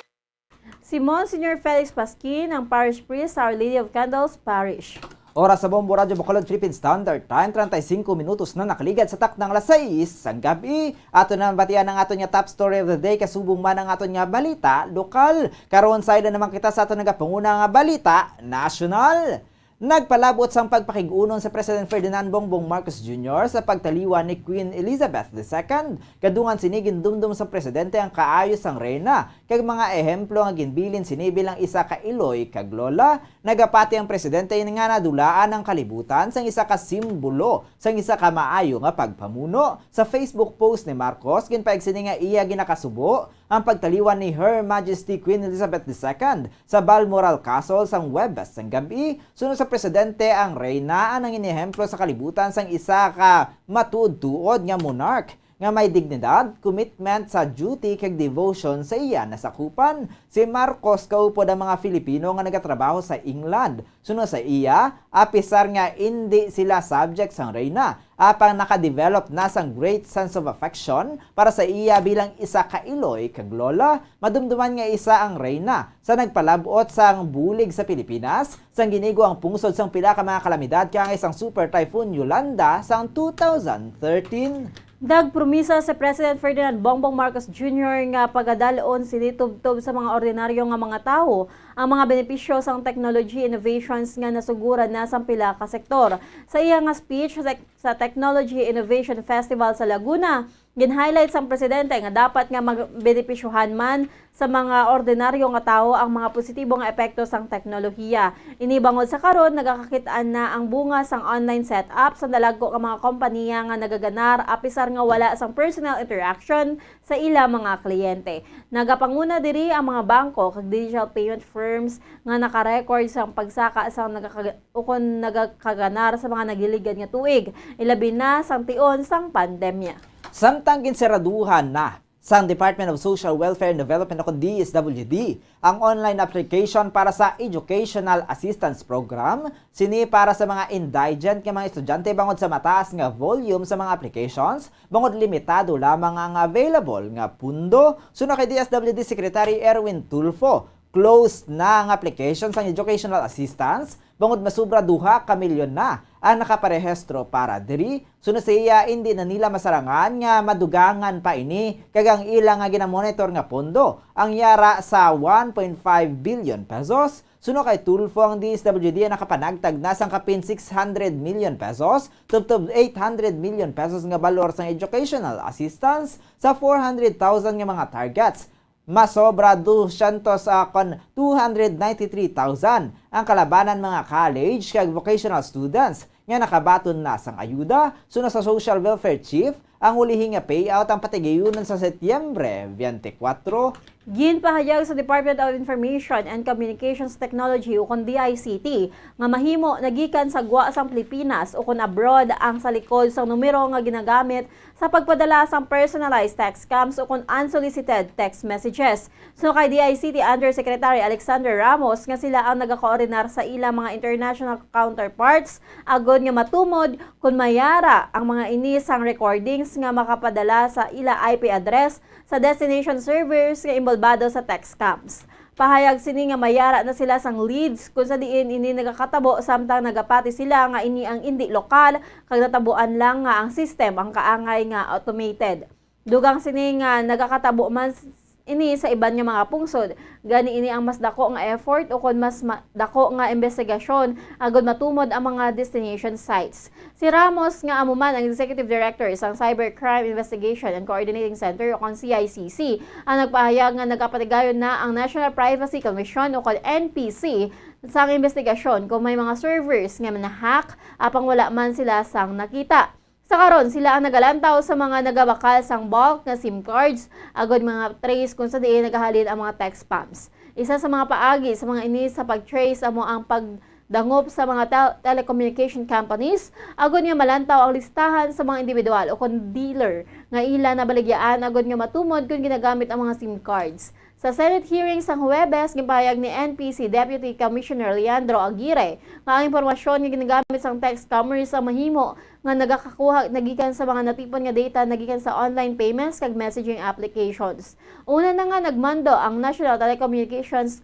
Si Monsignor Felix Pasquin, ang parish priest sa Our Lady of Candles Parish. Oras sa Bombo Radyo Bacolod Philippine Standard Time, treinta y cinco minutos na nakaligad sa takna nga alas sais sang gab-i. Ato na batian ang aton nga top story of the day, kasubong man ang aton nga balita lokal. Karon, sayda naman kita sa aton nagapanguna nga balita nasyonal. Nagpalabot sang pagpakig-unon si President Ferdinand Bongbong Marcos Junior sa pagtaliwan ni Queen Elizabeth the Second. Kadungan sini, gindumdom sang presidente ang kaayo sang reyna kag mga ehemplo nga ginbilin sini bilang isa ka iloy kag lola. Nagapati ang presidente nga nadulaan ang kalibutan sang isa ka simbolo sang isa ka maayo nga pagpamuno. Sa Facebook post ni Marcos, ginpahayag sini nga iya ginakasubo ang pagtaliwan ni Her Majesty Queen Elizabeth the Second sa Balmoral Castle sang Huwebes sang gab-i. Suno sa presidente, ang reyna ang nanginehemplo sa kalibutan sang isa ka matuod-tuod nga monarch nga may dignidad, commitment sa duty kag devotion sa iya nasakupan. Si Marcos kaupod ang mga Filipino nga nagatrabaho sa England. Suno sa iya, apisar nga indi sila subject sang reyna, apang nakadevelop na sang great sense of affection para sa iya bilang isa ka iloy kag lola. Madumduman nga isa ang reyna sa nagpalab-ot sang bulig sa Pilipinas, sang ginigo ang pungsod sang pila ka mga kalamidad kaangay sang Super Typhoon Yolanda sang two thousand thirteen. Nagpromisa si President Ferdinand Bongbong Marcos Junior nga pagadal-on sini tubtob sa mga ordinaryo nga mga tawo ang mga benepisyo sang technology innovations nga nasuguran na sang pila ka sektor. Sa iya nga speech sa, sa Technology Innovation Festival sa Laguna, Gin-highlight sang presidente nga dapat nga mabenepisyohan man sa mga ordinaryo nga tawo ang mga positibo nga epekto sang teknolohiya. Ini bangod sa karon nagakakit-an na ang bunga sang online setup sa dalagko nga mga kompanya nga nagaganar apisar nga wala sang personal interaction sa ila mga kliyente. Nagapanguna diri ang mga bangko kag digital payment firms nga naka-record sang pagsaka sang nagakaga-, ukon nagakaganar sa mga nagiligad nga tuig, ilabi na sang tion sang pandemya. Samtang ginseraduhan na sang Department of Social Welfare and Development o D S W D ang online application para sa Educational Assistance Program, sini para sa mga indigent nga mga estudyante bangod sa mataas nga volume sa mga applications, bangod limitado lamang ang available nga pundo. Suno kay D S W D Secretary Erwin Tulfo, closed na ang application sang educational assistance, bangod masubra duha ka milyon na ang nakaparehistro para diri. Suno sa iya, indi na nila masarangan nga madugangan pa ini, kag ang ila nga ginamonitor nga pondo ang yara sa one point five billion pesos. Suno kay Tulfo, ang D S W D ang nakapanagtag na sang kapin six hundred million pesos tubtob eight hundred million pesos nga balor sang educational assistance sa four hundred thousand nga mga targets. Masobra dusyentos, ah, kon two hundred ninety-three thousand ang kalabanan mga college kag vocational students nga nakabaton na sang ayuda. Suno sa Social Welfare Chief, ang ulihi nga payout ang patigayunon sa Setyembre twenty-four. Ginpahayag sa Department of Information and Communications Technology, ukon D I C T, nga mahimo na gikan sa gwa sang Pilipinas ukon abroad ang sa likod sang numero nga ginagamit sa pagpadala sang personalized text scams ukon unsolicited text messages. Suno kay D I C T Undersecretary Alexander Ramos nga sila ang nagakoordinar sa ilang mga international counterparts agod nga matumod kon mayara ang mga ini sang recordings nga makapadala sa ila I P address sa destination servers nga inbolbado sa text scams. Pahayag sini nga mayara na sila sang leads kung sa diin ini nagakatabo samtang nagapati sila nga ini ang indi lokal kag natabuan lang nga ang system ang kaangay nga automated. Dugang sini nga nagakatabo man s-, ini sa iban nga mga pungsod, gani ini ang mas dako nga effort ukon mas ma-, dako nga investigasyon agod matumod ang mga destination sites. Si Ramos, nga amo man ang Executive Director sang Cybercrime Investigation and Coordinating Center o kon C I C C, ang nagpahayag nga nagapatigayon na ang National Privacy Commission o kon N P C sang investigasyon kung may mga servers nga na-hack, apang wala man sila sang nakita. Sa karon, sila ang nagalantaw sa mga nagabakal sang bulk nga SIM cards agod mga trace kung sa diin nagahalin ang mga text spams. Isa sa mga paagi sa mga ini sa pag-trace amo ang pag dangop sa mga tel-, telecommunication companies, agod nga malantaw ang listahan sa mga individual o kon dealer nga ila nabaligyaan agod nga matumod kon ginagamit ang mga SIM cards. Sa Senate hearing sang Huwebes, ginpahayag ni N P C Deputy Commissioner Leandro Aguirre nga ang impormasyon nga ginagamit sang text scammers ang mahimo nga nagakakuha nagikan sa mga natipon nga data nagikan sa online payments kag messaging applications. Una na nga nagmando ang National Telecommunications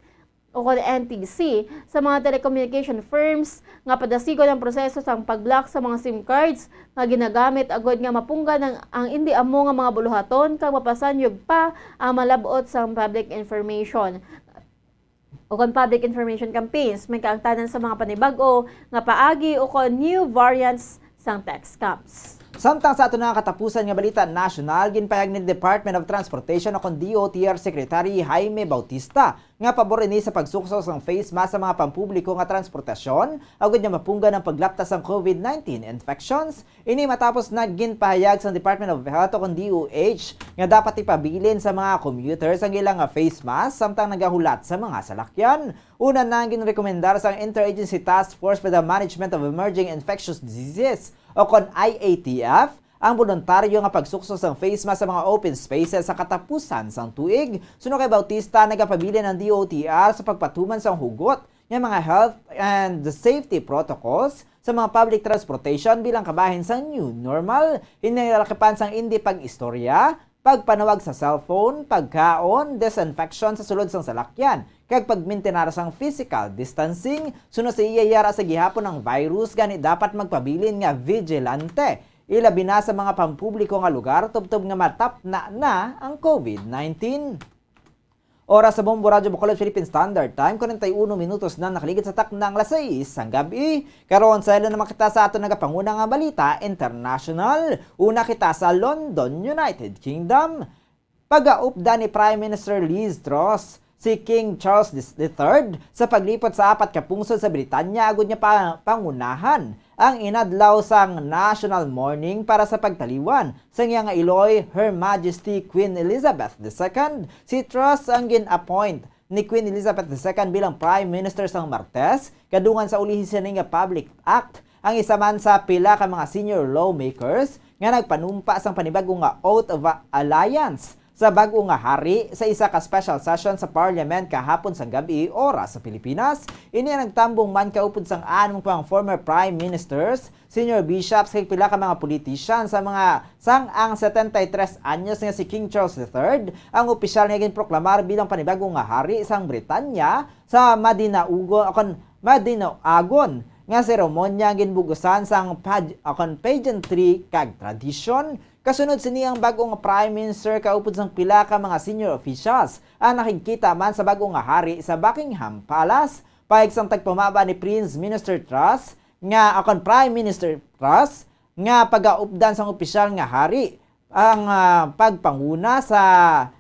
o kon N T C, sa mga telecommunication firms nga padasigon ang proseso sang pag-block sa mga SIM cards nga ginagamit agud nga mapunggan ang, ang indi amo nga mga buluhaton kag mapasanyog pa ang malab-ot sang public information o kon public information campaigns, may kaangtanan sa mga panibag-o nga paagi o kon new variants sang text scams. Samtang sa ato na nga katapusan nga balita nasyonal, ginpahayag ni Department of Transportation o kon D O T R Secretary Jaime Bautista nga pabor ini sa pagsuksok sang face mask sa mga pampubliko nga transportasyon, agud nga mapunggan ang paglapta sang COVID nineteen infections. Ini matapos nga ginpahayag sang Department of Health o kon D O H nga dapat ipabilin sa mga commuters ang ila nga face mask samtang nagahulat sa mga salakyan. Una na ang ginrekomendar sang Interagency Task Force for the Management of Emerging Infectious Diseases o kon I A T F ang boluntaryo nga pagsuksok sang face mask sa mga open spaces sa katapusan sang tuig. Suno kay Bautista, nagapabilin ang D O T R sa pagpatuman sang hugot nga mga health and safety protocols sa mga public transportation bilang kabahin sang new normal. Hinay lakipan sang indi pag-istorya, pagpanawag sa cellphone, pagkaon, disinfection sa sulod sang salakyan, kag pagmintinar sang physical distancing. Suno sa iya, yara sa gihapon ang virus, gani dapat magpabilin nga vigilante, ilabi na sa mga pampubliko nga lugar tubtob nga matapna na ang COVID nineteen. Oras sa Bombo Radyo Bacolod Philippine Standard Time, kwarenta y uno minutos na nakaligid sa takna nga alas sais sang gab-i. Karon, saylo naman kita sa aton nagapanguna nga balita international. Una kita sa London, United Kingdom. Pagaupdan ni Prime Minister Liz Truss si King Charles the Third sa paglipot sa apat ka pungsod sa Britanya agud nga pa-, pangunahan ang inadlaw sang national mourning para sa pagtaliwan sang iya nga iloy, Her Majesty Queen Elizabeth the Second. Si Truss ang gin-appoint ni Queen Elizabeth the Second bilang Prime Minister sang Martes, kadungan sa ulihi sini nga Public Act. Ang isa man sa pila ka mga senior lawmakers nga nagpanumpa sang panibag-o nga Oath of Alliance sa bag-o nga hari sa isa ka special session sa Parliament kahapon sang gab-i, oras sa Pilipinas. Ini ang nagtambong man kaupod sang anom ka mga former prime ministers, senior bishops, kag pila ka mga politician sa mga sang ang setenta y tres anyos nga si King Charles the Third ang opisyal nga ginproklamar bilang panibag-o nga hari sang Britanya sa madinaugon, akon, madinaugon nga seremonya ang ginbugusan sang pag-, akon, pageantry kag tradisyon. Kasunod sini, ang bag-o nga Prime Minister kaupod sang pila ka mga senior officials ang nakigkita man sa bag-o nga hari sa Buckingham Palace. Paig sang tagpamaba ni Prince Minister Truss nga, akon, Prime Minister Truss nga pagaupdan sang opisyal nga hari ang, ah, pagpanguna sa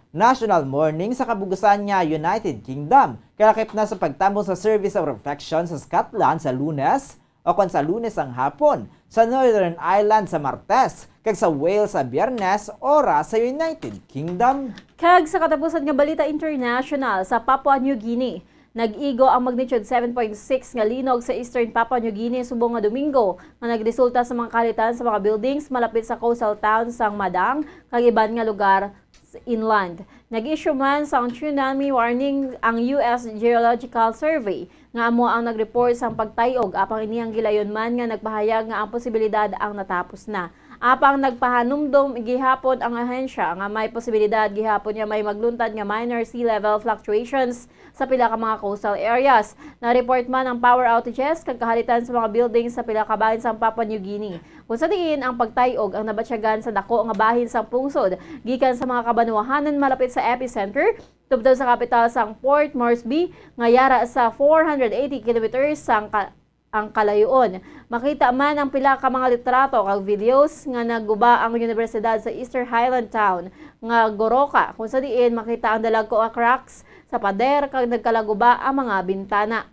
national mourning sa kabugusan nga United Kingdom, kalakip na sa pagtambong sa service of reflection sa Scotland sa Lunes, o kon sa Lunes ang hapon, sa Northern Ireland sa Martes, kag sa Wales sa Biyernes, oras sa United Kingdom. Kag sa katapusan nga balita international, sa Papua New Guinea, nag-igo ang magnitude seven point six nga linog sa Eastern Papua New Guinea subong nga Domingo, nga nagresulta sa mga kahalitan sa mga buildings malapit sa coastal town sang Madang kag iban nga lugar s-, inland. Nag-issue man sang tsunami warning ang U S Geological Survey, nga amo ang nag-report sang pagtay-og, apang ini ang gilayon man nga nagpahayag nga ang posibilidad ang natapos na. Apang nagpahanumdom gihapon ang ahensya nga may posibilidad gihapon nga may magluntad nga minor sea level fluctuations sa pila ka mga coastal areas. Na-report man ang power outages kag kahalitan sa mga buildings sa pila ka bahin sa Papua New Guinea, kung sa diin ang pagtay-og ang nabatyagan sa dako nga bahin sang pungsod gikan sa mga kabanwahanan malapit sa epicenter, tubtob sa kapital sang Port Moresby, nga yara sa four hundred eighty kilometers sang ka-, ang kalayoon. Makita man ang pila ka mga litrato kag videos nga nagguba ang Universidad sa Eastern Highland Town nga Goroka, kung sa diin makita ang dalagko nga cracks sa pader kag nagkalaguba ang mga bintana.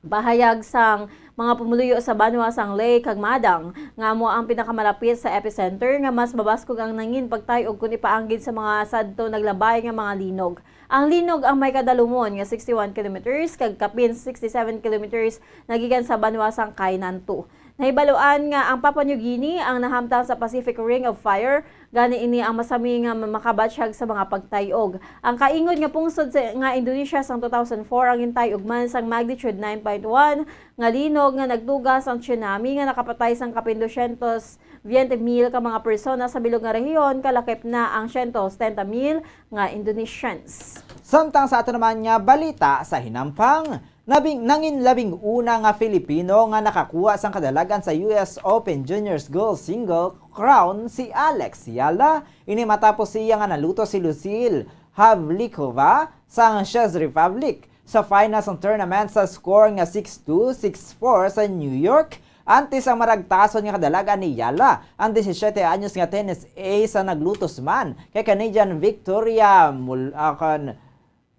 Pahayag sang mga pumuluyo sa banwa sang Lae kag Madang, nga amo ang pinakamalapit sa epicenter, nga mas mabaskog ang nangin pagtay-og kon ipaanggid sa mga sadto naglabay nga mga linog. Ang linog ang may kadalumon nga sixty-one kilometers kag kapin sixty-seven kilometers nagikan sa banwa sang Kainan two. Nahibaluan nga ang Papua New Guinea ang nahamtang sa Pacific Ring of Fire, gani ini ang masami nga ma-, makabatyag sa mga pagtay-og. Ang kaingod nga pungsod sa, nga Indonesia sang two thousand four ang gintay-og man sang magnitude nine point one nga linog nga nagtuga sang tsunami nga nakapatay sang kapin dosyentos veinte mil ka mga persona sa bilog nga rehiyon, kalakip na ang syentos setenta mil nga Indonesians. Samtang sa ato naman nga balita sa hinampang, nabing-, nangin labing una nga Filipino nga nakakuha sang kadalagan sa U S Open Juniors Girls Single Crown si Alex Yala. Ini matapos siya nga naluto si Lucille Havlikova sang Czech Republic sa final sang tournament sa score nga six two, six four sa New York. Antes ang maragtason nga kadalagan ni Yala, ang disisiete anyos nga tennis ace ang naglutos man kay Canadian Victoria Mul-, ah, kan-,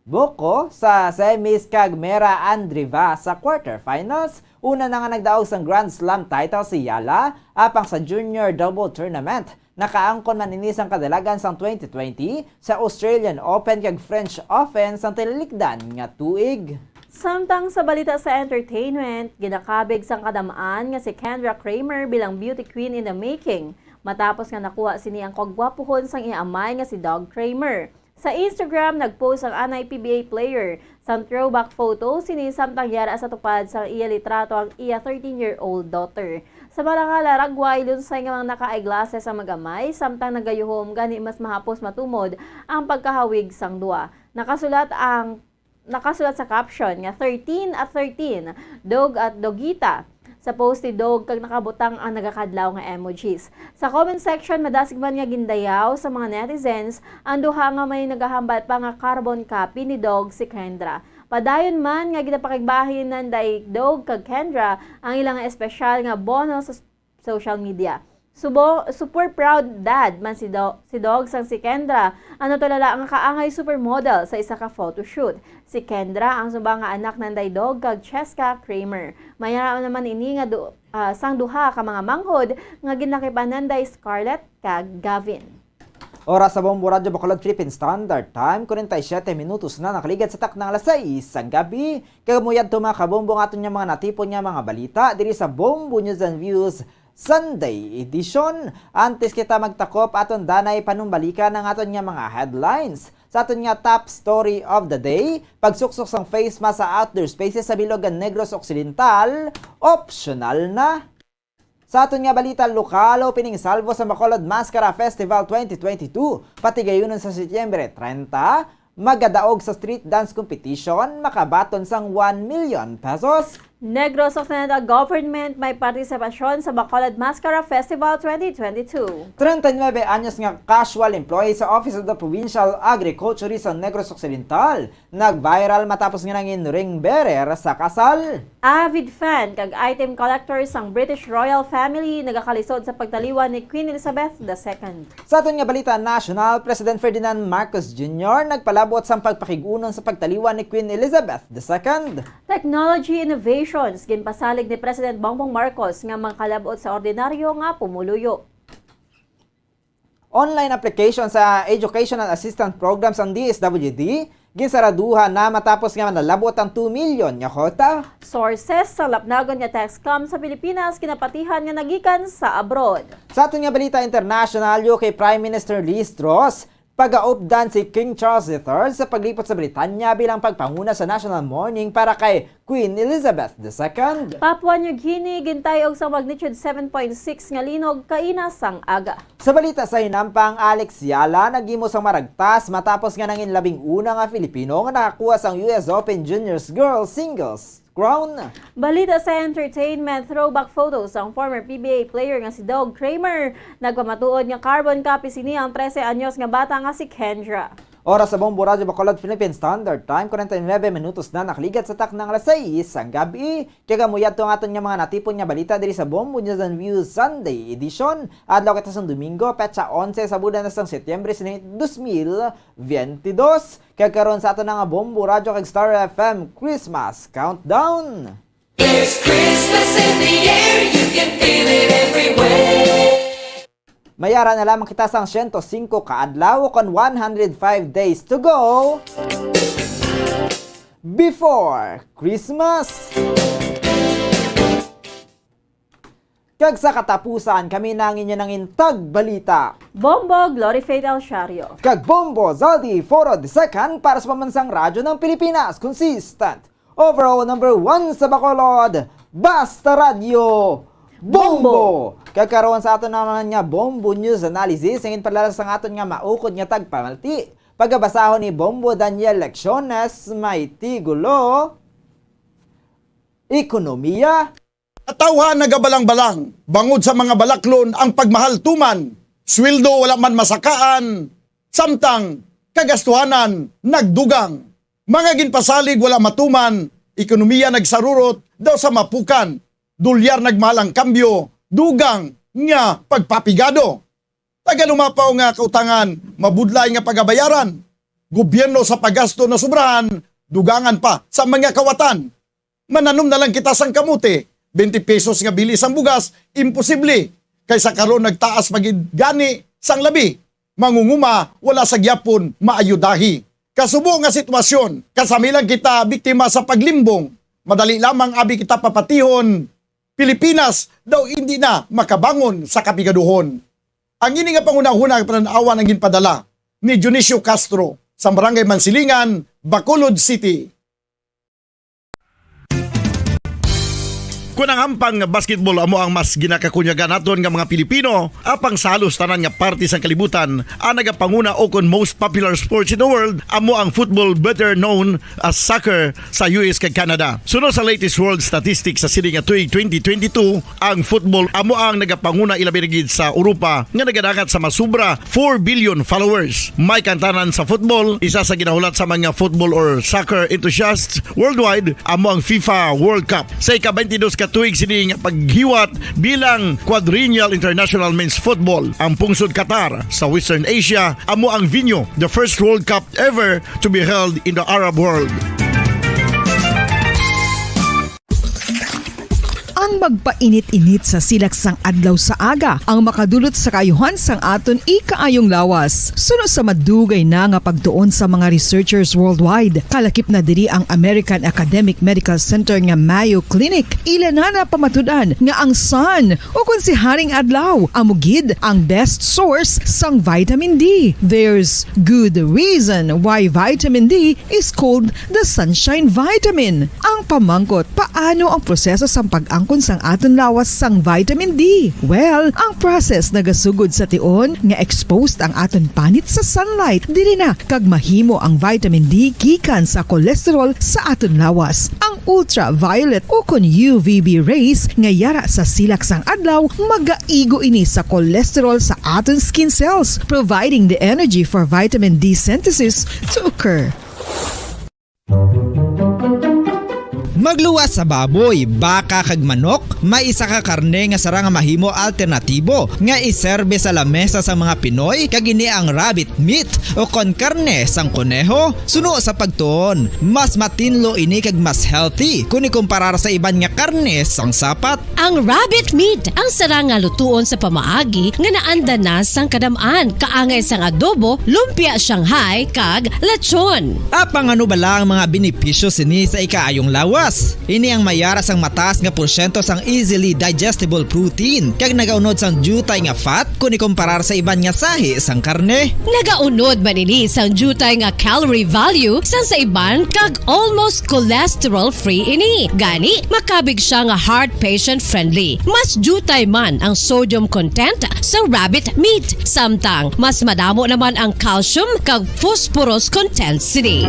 Boko sa semis kag Mera Andreeva sa quarterfinals. Una na nga nagdaog sang Grand Slam title si Yala, apang sa junior double tournament, nakaangkon man ini sang kadalagan sang twenty twenty sa Australian Open kag French Open sang tinalikdan nga tuig. Samtang sa balita sa entertainment, ginakabig sang kadam-an nga si Kendra Kramer bilang beauty queen in the making, matapos nga nakuha sini ang kagwapuhon sang iya amay nga si Doug Kramer. Sa Instagram, nag-post ang anay P B A player sang throwback photo sini samtang yara sa tupad sang iya litrato ang iya thirteen-year-old daughter. Sa mga nga laragway, lunsay nga mga naka-eyeglasses ang mag-amay, samtang nagayuhom, gani mas mahapos matumod ang pagkahawig sang duwa. Nakasulat ang, nakasulat sa caption nga thirteen at thirteen, dog at dogita. sa post ni Dog kag nakabutang ang nagakadlaw nga emojis. Sa comment section, madasig man nga gindayaw sa mga netizens ang duha nga may nagahambal pa nga carbon copy ni Dog si Kendra. Padayon man nga ginapakigbahin nanday Dog kag Kendra ang ilang espesyal nga bono sa s-, social media. Subo, super proud dad man si Do-, si Dog sang si Kendra, ang natulala nga kaangay supermodel sa isa ka photoshoot. Si Kendra ang suba nga anak nanday Dog kag Cheska Kramer. Mayara naman ini nga du-, ah, sang duha ka mga manghod nga ginlakip-an nanday Scarlett kag Gavin. Oras sa Bombo Radyo Bacolod, Philippine Standard Time, kwarenta y siyete minutos na nakaligad sa takna nga alas sais sang gabi. Kag amo yadto, mga kabombo, ang aton nga mga natipon nga mga balita diri sa Bombo News and Views Sunday Edition. Antes kita magtakop, aton danay panumbalikan ang aton nga mga headlines. Sa aton nga top story of the day, pagsuksok sang face mask sa outdoor spaces sa bilog nga Negros Occidental, optional na. Sa aton nga balita lokal, opening salvo sa Bacolod Mascara Festival twenty twenty-two, patigayunon sa Setyembre treinta, magadaog sa street dance competition, makabaton sang one million pesos. Negros Occidental Government may partisipasyon sa Bacolod Mascara Festival twenty twenty-two. Treinta y nueve anyos nga casual employee sa Office of the Provincial Agriculturist sa Negros Occidental, nag-viral matapos nga nangin ring bearer sa kasal. Avid fan kag item collector sang British royal family nagakalisod sa pagtaliwan ni Queen Elizabeth the Second. Sa aton nga balita nasyonal, President Ferdinand Marcos Junior nagpalabot sang pagpakig-unon sa pagtaliwan ni Queen Elizabeth the Second. Technology innovations ginpasalig ni President Bongbong Marcos nga makalab-ot sa ordinaryo nga pumuluyo. Online application sa Educational Assistance Program sang D S W D, ginsaraduhan na matapos nga manalab-ot ang two million nga kota. Sources sa lapnagon nga tax scam sa Pilipinas ginapatihan nga nagikan sa abroad. Sa aton nga balita international, U K Prime Minister Liz Truss pagaupdan si King Charles the Third sa paglipot sa Britanya bilang pagpanguna sa national mourning para kay Queen Elizabeth the Second. Papua New Guinea gintay-og sa magnitude seven point six nga linog kaina sang aga. Sa balita sa hinampang, Alex Yala naghimo sang maragtas matapos nga nangin labing una nga Filipino nga nakakuha sang U S Open Juniors Girls Singles crown. Balita sa entertainment, throwback photos sang former P B A player nga si Dog Kramer. Nagpamatuod nga carbon copy sini ang trese anyos nga bata nga si Kendra. Oras sa Bombo Radyo Bacolod, Philippine Standard Time, kwarenta y nuebe minutos na nakaligad sa takna nga alas sais sang gabi. Kag amo yadto ang aton nga mga natipon nga balita diri sa Bombo News and Views Sunday Edition. Adlaw kita sang Domingo, petsa onse sa bulan na sang Setyembre sini dos mil veintidós. Kag karon sa aton na nga Bombo Radyo kag Star F M Christmas Countdown. There's Christmas in the air, you can feel it everywhere. Mayara na lamang kita sang siyento singko ka adlaw, kon one hundred five days to go before Christmas. Kag sa katapusan, kami na ang inyo nangin tagbalita, Bombo Glory Faith Alciario. Kag Bombo Zaldi Foro the Second para sa Pambansang Radyo ng Pilipinas. Consistent. Overall number one sa Bacolod. Basta Radyo. Bombo! Bombo! Kag karon sa aton naman nga Bombo News Analysis, ang inpadala sang aton nga maukod nga tagpamalti. Pagabasahon ni Bombo Daniel Lecciones, may tigulo, Ekonomiya. Katawhan nagabalang-balang bangod sa mga balaklon ang pagmahal tuman, sweldo wala man masakaan, samtang kagastuhanan nagdugang. Mga ginpasalig wala matuman, ekonomiya nagsarurot daw sa mapukan, dolyar nagmahal ang kambyo, dugang nga pagpapigado. Tagalumapaw nga kautangan, mabudlay nga pagabayaran. Gobyerno sa paggasto na sobrahan, dugangan pa sa mga kawatan. Mananom na lang kita sang kamote, twenty pesos nga bili sang bugas, imposible. Kay sa karon nagtaas pa gid gani sang labi. Mangunguma, wala sa gyapon maayudahi. Kasubo nga sitwasyon, kasami lang kita biktima sa paglimbong. Madali lamang abi kita papatihon. Pilipinas daw hindi na makabangon sa kapigaduhon. Ang ini nga panghunahuna nga panan-awan ang ginpadala ni Dionisio Castro sa Barangay Mansilingan, Bacolod City. Kon ang hampang nga basketball amo ang mas ginakakunyagan naton nga mga Pilipino, apang sa halos tanan nga parte sang kalibutan, ang nagapanguna ukon most popular sports in the world amo ang football, better known as soccer, sa U S kag Canada. Suno sa latest world statistics sa sini nga tuig twenty twenty-two, ang football amo ang nagapanguna, ilabi na gid sa Europa, nga nagadangat sa masubra four billion followers. May kantanan sa football, isa sa ginahulat sa mga football or soccer enthusiasts worldwide amo ang FIFA World Cup. Sa ika-twenty-dos ka tuig sini nga paghiwat bilang Quadrennial International Men's Football, ang pungsod Qatar sa Western Asia amo ang venue, the first World Cup ever to be held in the Arab world. Ang magpainit-init sa silak sang adlaw sa aga ang makadulot sa kaayuhan sang aton ikaayong lawas. Suno sa madugay na nga pagtuon sa mga researchers worldwide, kalakip na diri ang American Academic Medical Center nga Mayo Clinic, ila na napamatud-an nga ang sun, o kon si Haring Adlaw, amo gid ang best source sang vitamin D. There's good reason why vitamin D is called the sunshine vitamin. Ang pamangkot, paano ang proseso sang pag-angkon sang aton lawas sang vitamin D? Well, ang process nagasugod sa tion nga exposed ang aton panit sa sunlight, diri na kag mahimo ang vitamin D gikan sa cholesterol sa aton lawas. Ang ultraviolet o kon U V B rays nga yara sa silak sang adlaw magaigo ini sa cholesterol sa aton skin cells, providing the energy for vitamin D synthesis to occur. Magluwas sa baboy, baka kag manok, may isa ka karne nga sarang nga mahimo alternatibo nga iserbe sa lamesa sang mga Pinoy, kag ini ang rabbit meat o kon karne sang koneho. Suno sa pagtuon, mas matinlo ini kag mas healthy kon ikumparar sa iban nga karne sang sapat. Ang rabbit meat ang sarang nga lutuon sa pamaagi nga naanda na sang kadam-an, kaangay sang adobo, lumpia Shanghai, kag lechon. Apang ano bala ang mga benepisyo sini sa ikaayong lawas? Ini ang may yara sang mataas nga porsyento sang easily digestible protein kag nagaunod sang diutay nga fat kon ikumparar sa iban nga sahi sang karne. Nagaunod man ini sang diutay nga calorie value sang sa iban kag almost cholesterol-free ini. Gani, makabig siya nga heart patient-friendly. Mas diutay man ang sodium content sa rabbit meat, samtang mas madamo naman ang calcium kag phosphorus content sini.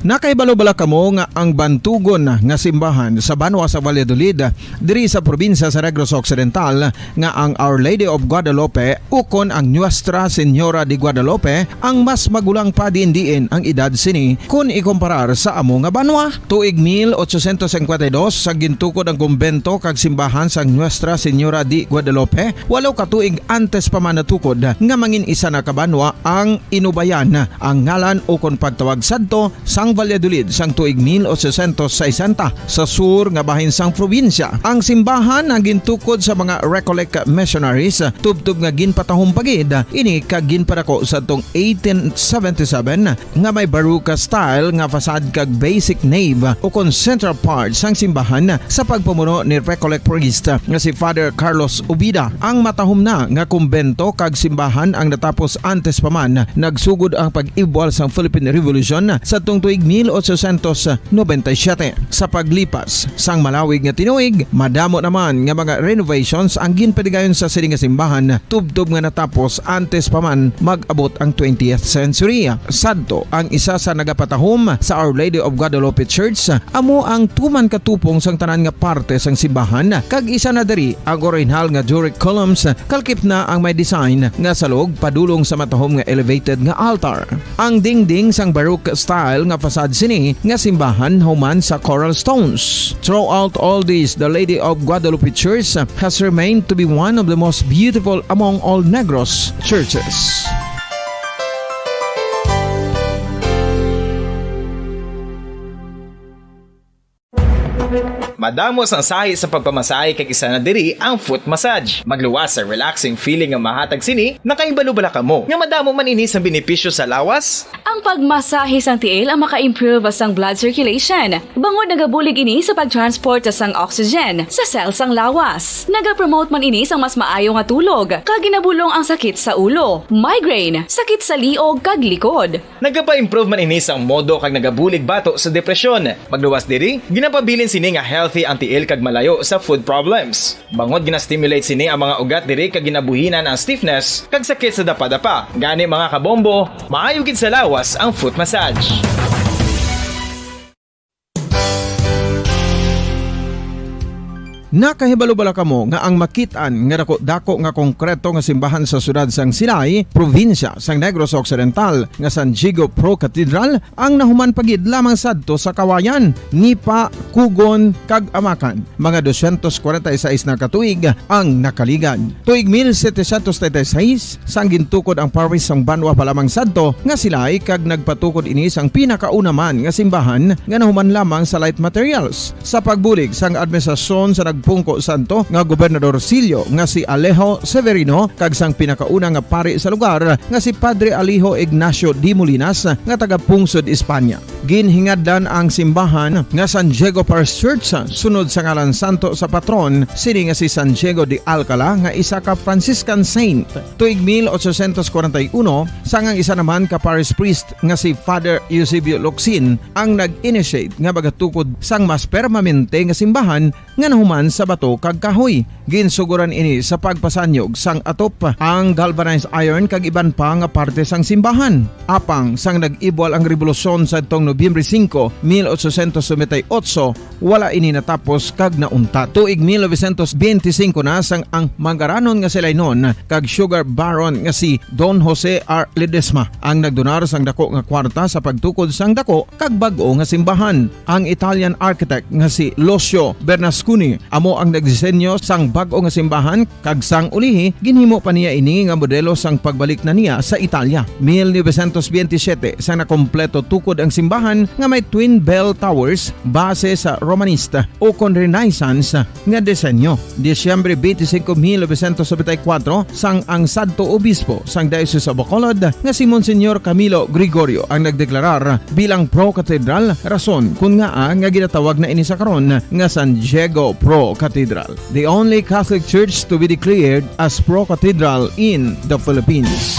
Nakahibalo bala kamo nga ang bantugon nga simbahan sa banwa sa Valladolid, diri sa probinsya sa Negros Occidental, nga ang Our Lady of Guadalupe ukon ang Nuestra Señora de Guadalupe ang mas magulang pa diin-diin ang edad sini kon ikumparar sa amo nga banwa? Tuig mil ochocientos cincuenta y dos, sa gintukod ang kumbento kag simbahan sang Nuestra Señora de Guadalupe, walo ka tuig antes pa man natukod nga mangin isa na ka banwa ang Inubayan, ang ngalan ukon pagtawag sadto sang Valladolid sang tuig mil ochocientos sesenta, sa sur nga bahin sang probinsya. Ang simbahan ang gintukod sa mga Recollect missionaries, tubtob nga ginpatahom pa gid ini kag ginpadako sadtong eighteen seventy-seven, nga may Baroque style nga facade kag basic nave ukon central part sang simbahan sa pagpamuno ni Recollect priest nga si Father Carlos Ubida. Ang matahom na nga kumbento kag simbahan ang natapos antes pa man nagsugod ang pag-ibwal sang Philippine Revolution sadtong tuig mil ochocientos noventa y siete. Sa paglipas sang malawig nga tinuig, madamo naman nga mga renovations ang ginpadigayon sa sini nga simbahan, tubtob nga natapos antes pa man mag-abot ang twentieth century. Sadto, ang isa sa nagapatahom sa Our Lady of Guadalupe Church amo ang tuman ka tupong sang tanan nga parte sang simbahan, kag isa na diri ang orihinal nga Doric columns, kalakip na ang may design nga salog padulong sa matahom nga elevated nga altar. Ang dingding sang Baroque style nga facade sini nga simbahan human sa coral stones. Throughout all this, the Lady of Guadalupe Church has remained to be one of the most beautiful among all Negros churches. Madamo sang sahi sa pagpamasahe kag isa na diri ang foot massage. Magluwas sa relaxing feeling nga mahatag sini. Nakahibalo bala kamo nga madamo man ini sang benepisyo sa lawas? Ang pagmasahe sang tiil ang maka-improve sang blood circulation, bangod nagabulig ini sa pag-transport sang oxygen sa cell sang lawas. Nagapromote man ini sang mas maayo nga tulog, kag ginabulong ang sakit sa ulo, migraine, sakit sa liog, kag likod. Nagapa-improve man ini sang modo kag nagabulig bato sa depresyon. Magluwas diri, ginapabilin sini nga healthy ang tiil kag malayo sa foot problems. Bangod gina-stimulate sini ang mga ugat diri kag ginabuhinan ang stiffness kag sakit sa dapadapa. Gani, mga kabombo, maayo gid sa lawas ang foot massage. Nakahibalo bala kamo nga ang makit-an nga dako-dako nga konkreto nga simbahan sa siyudad sang Silay, probinsya sang Negros Occidental, nga San Diego Pro Cathedral, ang nahuman pa gid lamang sadto sa Kawayan, Nipa, Kugon, kag Amakan. Mga dosyentos kwarenta y seis na ka tuig ang nakaligad. Tuig mil setecientos treinta y seis, sang gintukod ang parish sang banwa pa lamang sadto nga Silay, kag nagpatukod ini sang pinakauna man nga simbahan nga nahuman lamang sa light materials. Sa pagbulig sang administrasyon sa nagpungko sadto nga gobernador silyo nga si Alejo Severino kag sang pinakauna nga pari sa lugar nga si Padre Alejo Ignacio de Molinas nga taga-pungsod Espanya. Ginhingadlan ang simbahan nga San Diego Parish Church sunod sa ngalan santo sa patron sini nga si San Diego de Alcala nga isa ka Franciscan saint. Tuig mil ochocientos kwarenta y uno, sang ang isa naman ka parish priest nga si Father Eusebio Locsin ang nag-initiate nga magatukod sang mas permanente nga simbahan nga nahuman sa bato kag kahoy. Ginsugoran ini sa pagpasanyog sang atop, ang galvanized iron kag iban pa nga parte sang simbahan. Apang sang nag-ibwal ang rebolusyon sadtong Nobyembre singko, mil ochocientos noventa y ocho, wala ini natapos kag nauntat. Tuig mil novecientos benti singko na sang ang mangaranon nga Silaynon kag sugar baron nga si Don Jose R. Ledesma ang nagdonar sang dako nga kwarta sa pagtukod sang dako kag bag-o nga simbahan. Ang Italian architect nga si Lucio Bernasconi amo ang nagdisenyo sang bag-o nga simbahan, kag sang ulihi, ginhimo pa niya ini nga modelo sang pagbalik na niya sa Italia. Mil novecientos benti siyete, sang nakompleto tukod ang simbahan nga may twin bell towers base sa Romanista o kon Renaissance nga disenyo. Disyembre twenty-five, mil novecientos noventa y cuatro, sang ang sadto obispo sang Diocese of Bacolod nga si Monsignor Camilo Gregorio ang nagdeklarar bilang pro-cathedral, rason kon ngaa nga ginatawag na ini sa karon nga San Diego Pro Cathedral, the only Catholic church to be declared as pro-cathedral in the Philippines.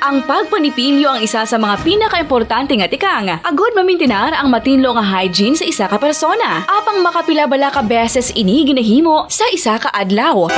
Ang pagpanipilyo ang isa sa mga pinakaimportante nga tikang agud mamintinar ang matinlo nga hygiene sa isa ka persona. Apang makapila bala ka beses ini ginahimo sa isa ka adlaw?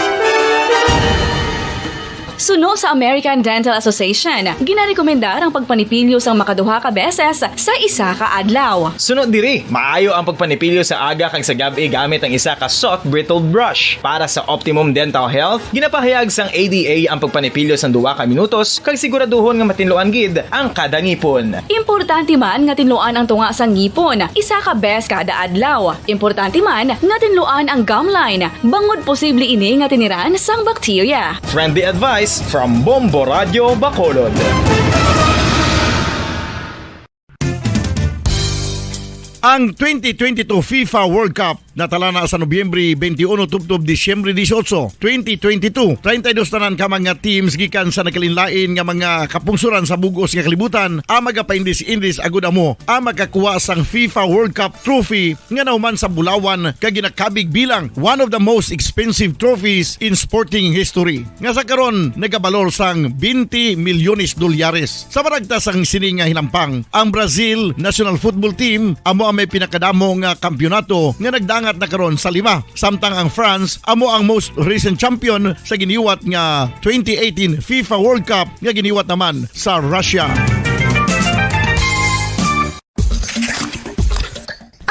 Suno sa American Dental Association, ginarekomendar ang pagpanipilyo sang makaduha ka beses sa isa ka adlaw. Suno diri, maayo ang pagpanipilyo sa aga kag sa gab-i gamit ang isa ka soft bristled brush. Para sa optimum dental health, ginapahayag sang A D A ang pagpanipilyo sang duha ka minutos kag siguraduhon nga matinluan gid ang kada ngipon. Importante man nga tinluan ang tunga sang ngipon isa ka bes kada adlaw. Importante man nga tinluan ang gum line, bangod posible ini nga tiniran sang bakterya. Friendly advice from Bombo Radio Bacolod. Ang twenty twenty-two FIFA World Cup natala na sa Nobyembre twenty-one tubtob Disyembre dieciocho, twenty twenty-two. Treinta y dos tanan ka mga teams gikan sa nagkalainlain nga mga kapungsoran sa bug-os nga kalibutan ang magapaindis-indis agud amo ang makakuha sang FIFA World Cup trophy nga nahuman sa bulawan kag ginakabig bilang one of the most expensive trophies in sporting history, nga sa karon nagabalor sang twenty milyones dolyares. Sa maragta sang sini nga hinampang, ang Brazil national football team amo ang may pinakadamo nga kampiyonato nga nagdangat na karon sa lima, samtang ang France amo ang most recent champion sa giniwat nga twenty eighteen FIFA World Cup nga giniwat naman sa Russia.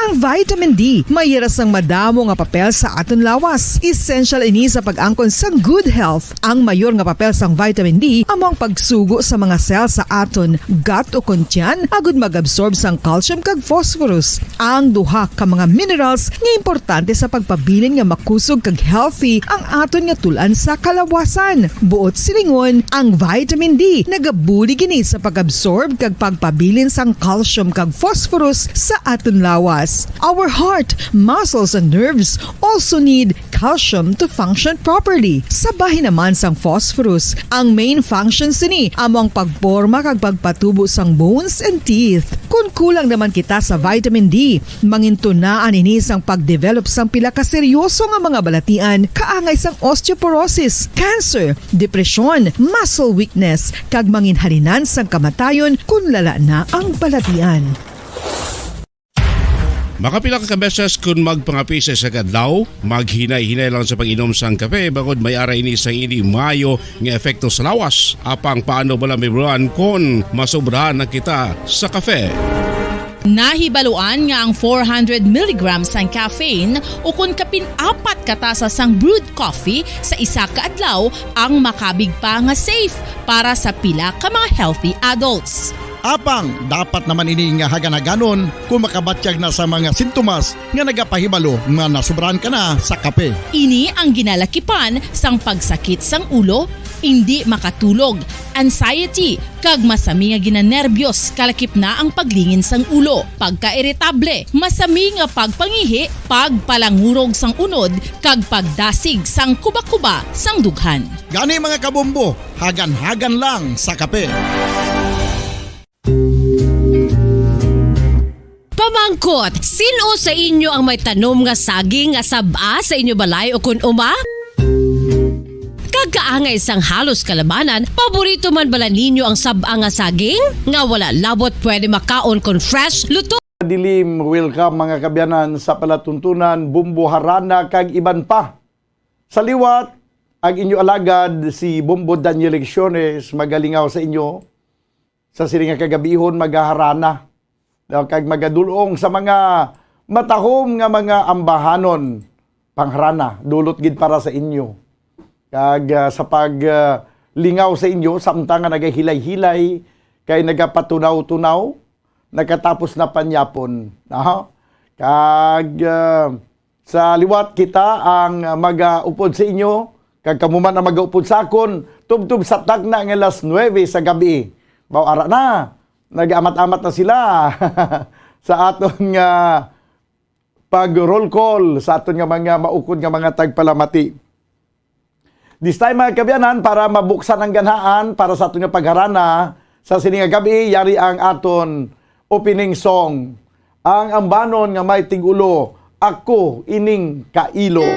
Ang vitamin D may hira sang madamo nga papel sa aton lawas. Essential ini sa pag-angkon sang good health. Ang mayor nga papel sang vitamin D amo ang pagsugo sa mga cell sa aton gut o kon tiyan agud mag-absorb sang calcium kag phosphorus, ang duha ka mga minerals nga importante sa pagpabilin nga makusog kag healthy ang aton nga tul-an sa kalawasan. Buot silingon, ang vitamin D nagabulig ini sa pag-absorb kag pagpabilin sang calcium kag phosphorus sa aton lawas. Our heart, muscles, and nerves also need calcium to function properly. Sa bahin naman sang phosphorus, ang main function sini amo ang pagporma kag pagpatubo sang bones and teeth. Kon kulang naman kita sa vitamin D, mangintunaan ini sang pagdevelop sang pila ka seryoso nga mga balatian kaangay sang osteoporosis, cancer, depresyon, muscle weakness, kag manginhalinan sang kamatayon kon lala na ang balatian. Makapila ka beses kon magpangape sa isa ka adlaw, maghinay-hinay lang sa pag-inom sang kape, bangod may ara ini sang indi maayo nga epekto sa lawas. Apang paano bala mahibaluan kon masobrahan na kita sa kape? Nahibaluan nga ang four hundred milligrams sang caffeine, ukon kapin apat ka tasa sang brewed coffee sa isa ka adlaw, ang makabig pa nga safe para sa pila ka mga healthy adults. Apang dapat naman ini nga hagan-haganon kung makabatyag na sa mga sintomas nga nagapahibalo nga nasubrahan ka na sa kape. Ini ang ginalakipan sang pagsakit sang ulo, indi makatulog, anxiety, kag masami nga ginanerbyos, kalakip na ang paglingin sang ulo, pagkairitable, masami nga pagpangihi, pagpalangurog sang unod, kag pagdasig sang kuba-kuba sang dughan. Gani, mga kabombo, hagan-hagan lang sa kape. Pamangkot, sin-o sa inyo ang may tanom nga saging nga sab-a sa inyo balay ukon uma? Kag kaangay sang halos kalabanan, paborito man bala ninyo ang sab-a nga saging nga wala labot pwede makaon kon fresh, luto? Dilim, welcome, mga kabyanan, sa palatuntunan, Bombo Harana kag iban pa. Sa liwat, ang inyo alagad, si Bombo Daniel Lecciones, magalingaw sa inyo sa sini nga kagabihon, magaharana, no, kag magadul-ong sa mga matahom nga mga ambahanon, pangharana, dulot gid para sa inyo. Kag, ah, sa pag, ah, lingaw sa inyo, samtang nga nagahilay-hilay, kay nagapatunaw-tunaw, nakatapos na panyapon. Aha. Kag, ah, sa liwat kita ang magaupod sa inyo, kag kamo man ang magaupod sa akon, tubtob sa tagna nga alas nuebe sa gabi. Baw ara na, nag-amat-amat na sila sa aton nga pag-roll call, sa aton nga mga maukod nga mga tagpalamati. This time, mga kabyanan, para mabuksan ang ganhaan para sa aton nga pagharana sa sini nga gabi, yari ang aton opening song, ang ambanon nga may tig-ulo, Ako Ining Kailo.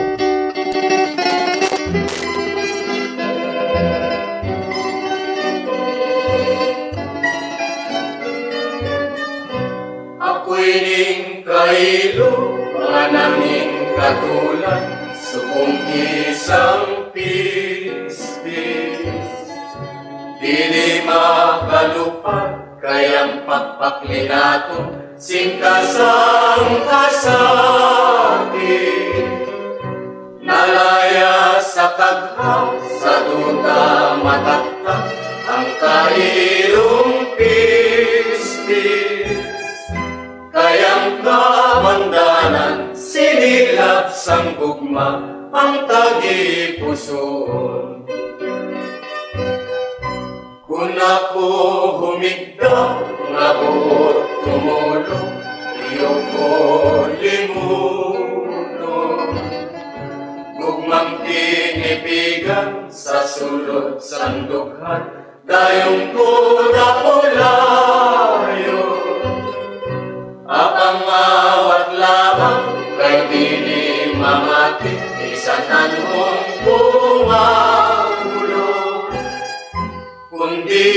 Ako ining kailo nga nangin katulan, subong isang pispis. Dili makalupad kay ang pagpakli naton sing kasang kasakit. Nalaya sa kagha, sa duta mataktak ang kailong pispis. Kay ang kabangdanan, sinilab sang gugma ang tagipusoon. Kon ako humigda nga buot tumulong, iyo ko limunon. Gugmang tinipigan sa sulod sang dughan, dayon ko napulayon. Apang awat lamang kay dili mamati, bisan anhon ko mahulo. Kundi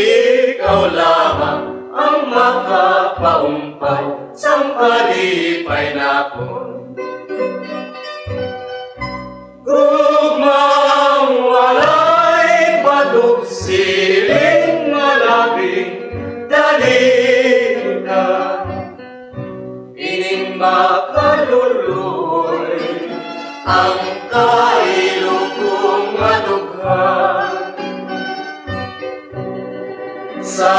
ikaw lamang ang makapaumpay sang kalipay nakon. Gugmang walay patog, siling nga labing dali ka. Ining makaluloy ang kailo ko nga dughan. Sa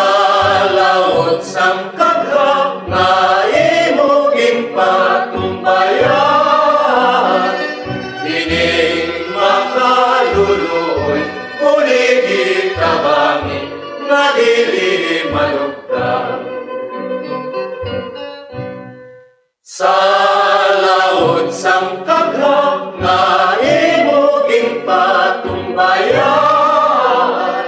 laot sang kagha nga imo ginpatumbayan, ining makaluloy, buligi tabangi nga dili malugdan. Sa Sang kablag nga imo ginpatumbayan,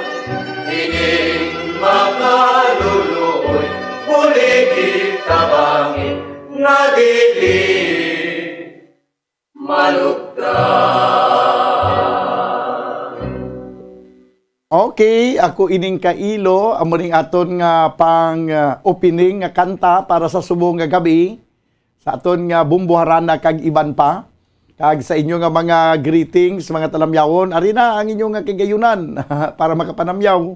ining makaluluoy, buligi tabangi nga dili malugdan. Okay, Ako Ining Kailo, amo ning aton nga pang, ah, opening nga kanta para sa subong nga gabi, sa aton nga bumbuharana kag iban pa, kag sa inyo nga mga greetings, mga talamyawon. Ari na ang inyo nga kagayunan para makapanamyaw.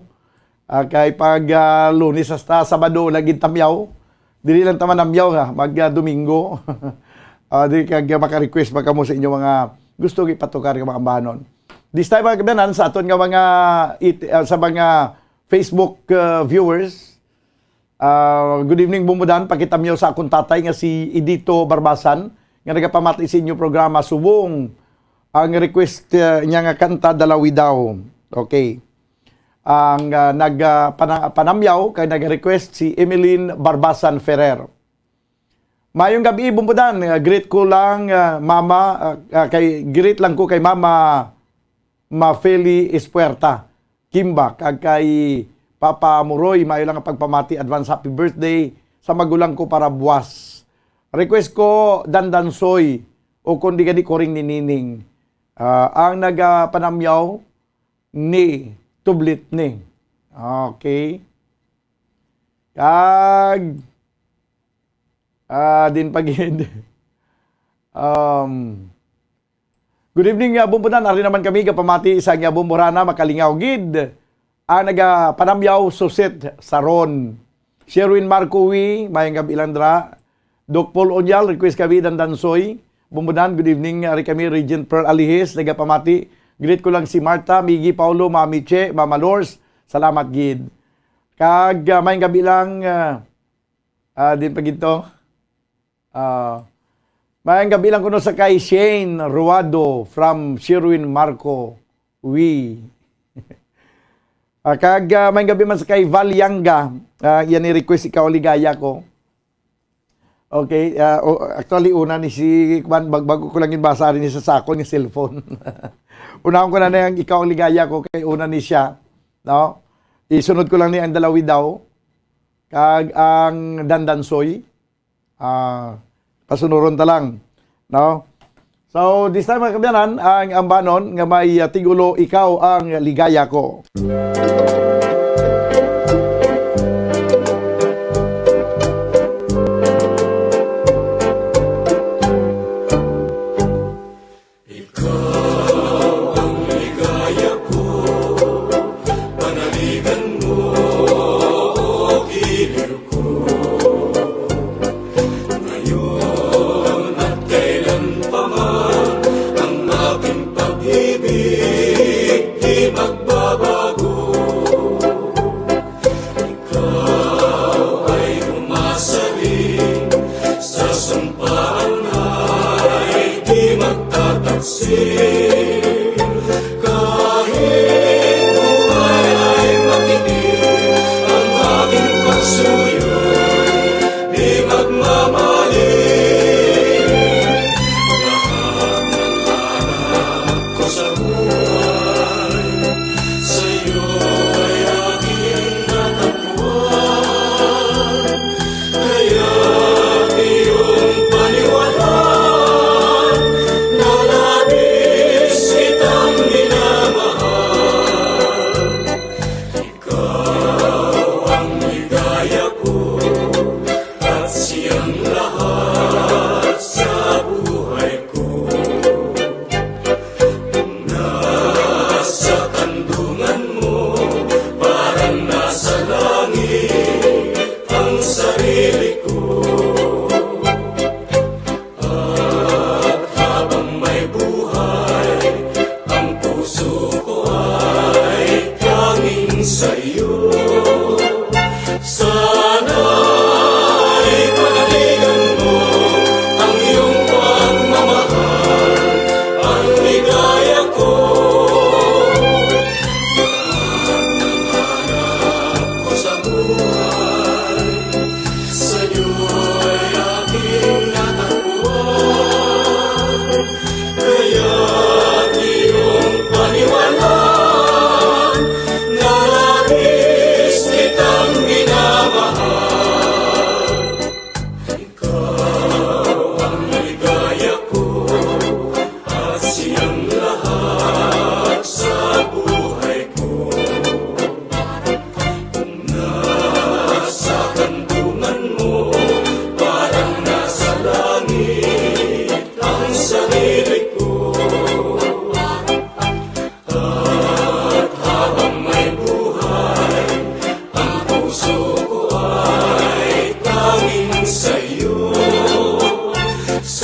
Ah, kay pag, ah, Lunes hasta Sabado lagi tamyaw. Dili lang ta manamyaw, ha, mag, ah, Domingo. Ah, di kag maka-request pa kamo sa inyo mga gusto ipatukar nga mga ambanon. This time, mga kaabyanan, sa aton nga mga it-, ah, sa mga Facebook, ah, viewers, ah, good evening, Bumbudan. Pakitamyaw sa akong tatay nga si Edito Barbasan, nga nagapamati sa inyo programa, Subong. Ang request, ah, niya nga kanta, Dalawi Daw. Okay. Ang, ah, nag, ah, pana-, panamyaw kay nag-request si Emeline Barbasan Ferrer. Mayong gabi, Bumbudan. Ah, greet ko lang, ah, mama, ah, ah, kay, greet lang ko kay Mama Mafeli Espuerta Kimba, kag kay Papa Muroy, maayo lang nga pagpamati, advance happy birthday sa magulang ko para buwas. Request ko, Dandansoy, o kung di gani, Koring ni Nining. Ah, ang nagapanamyaw ni Tublit ni. Okay. Kag, ah, din pagid. Um, good evening, ah, Bumbudan. Ari naman kami, gapamati sa nga Bumburana, makalingaw gid. Ang nagapanamyaw, Susit Saron. Sherwin Marco Wi, mayang gabi lang dra. Doc Paul Onyal, request kami, Dandansoy. Bumbudan, good evening. Ari kami, Regent Pearl Alihis, nagapamati. Greet ko lang si Martha, Miggy, Paulo, Mami Che, Mama Lors. Salamat gid. Kag, ah, mayang gabi lang, ah, ah, din pa gid to. Ah, mayang gabi lang kuno sa kay Shane Ruado from Sherwin Marco Wi. Ah, kag, ah, mayang gabi man sa kay Val Yanga. Ah, yan ni request, Ikaw Ligaya Ko. Okay, ah, o, actually, una ni si, kwan, bag-, bago ko lang ginbasa rin sa sakon nga cellphone. Unahon ko na na ang Ikaw Ligaya Ko, kay una ni siya, no? Isunod ko lang ni ang Dalawi Daw, kag ang Dandansoy. Ah, pasunuron ta lang, no? So, this time, mga kaabyanan, ang ambanon nga may, ah, tigulo, Ikaw ang Ligaya Ko. Ikaw ang ligaya ko, panaligan mo, giliw ko. Ngayon at kailan pa man, ang aking pag-ibig di magbabago. Ikaw ay umasaling sa sumpaan ay di magtataksil. Kahit buhay ay makinig, ang aking pagsuyo di magmamaling. Lahat ng hanap ko sa buhay, sa'yo ay aking natagpuan. Kaya iyong paliwanag na labis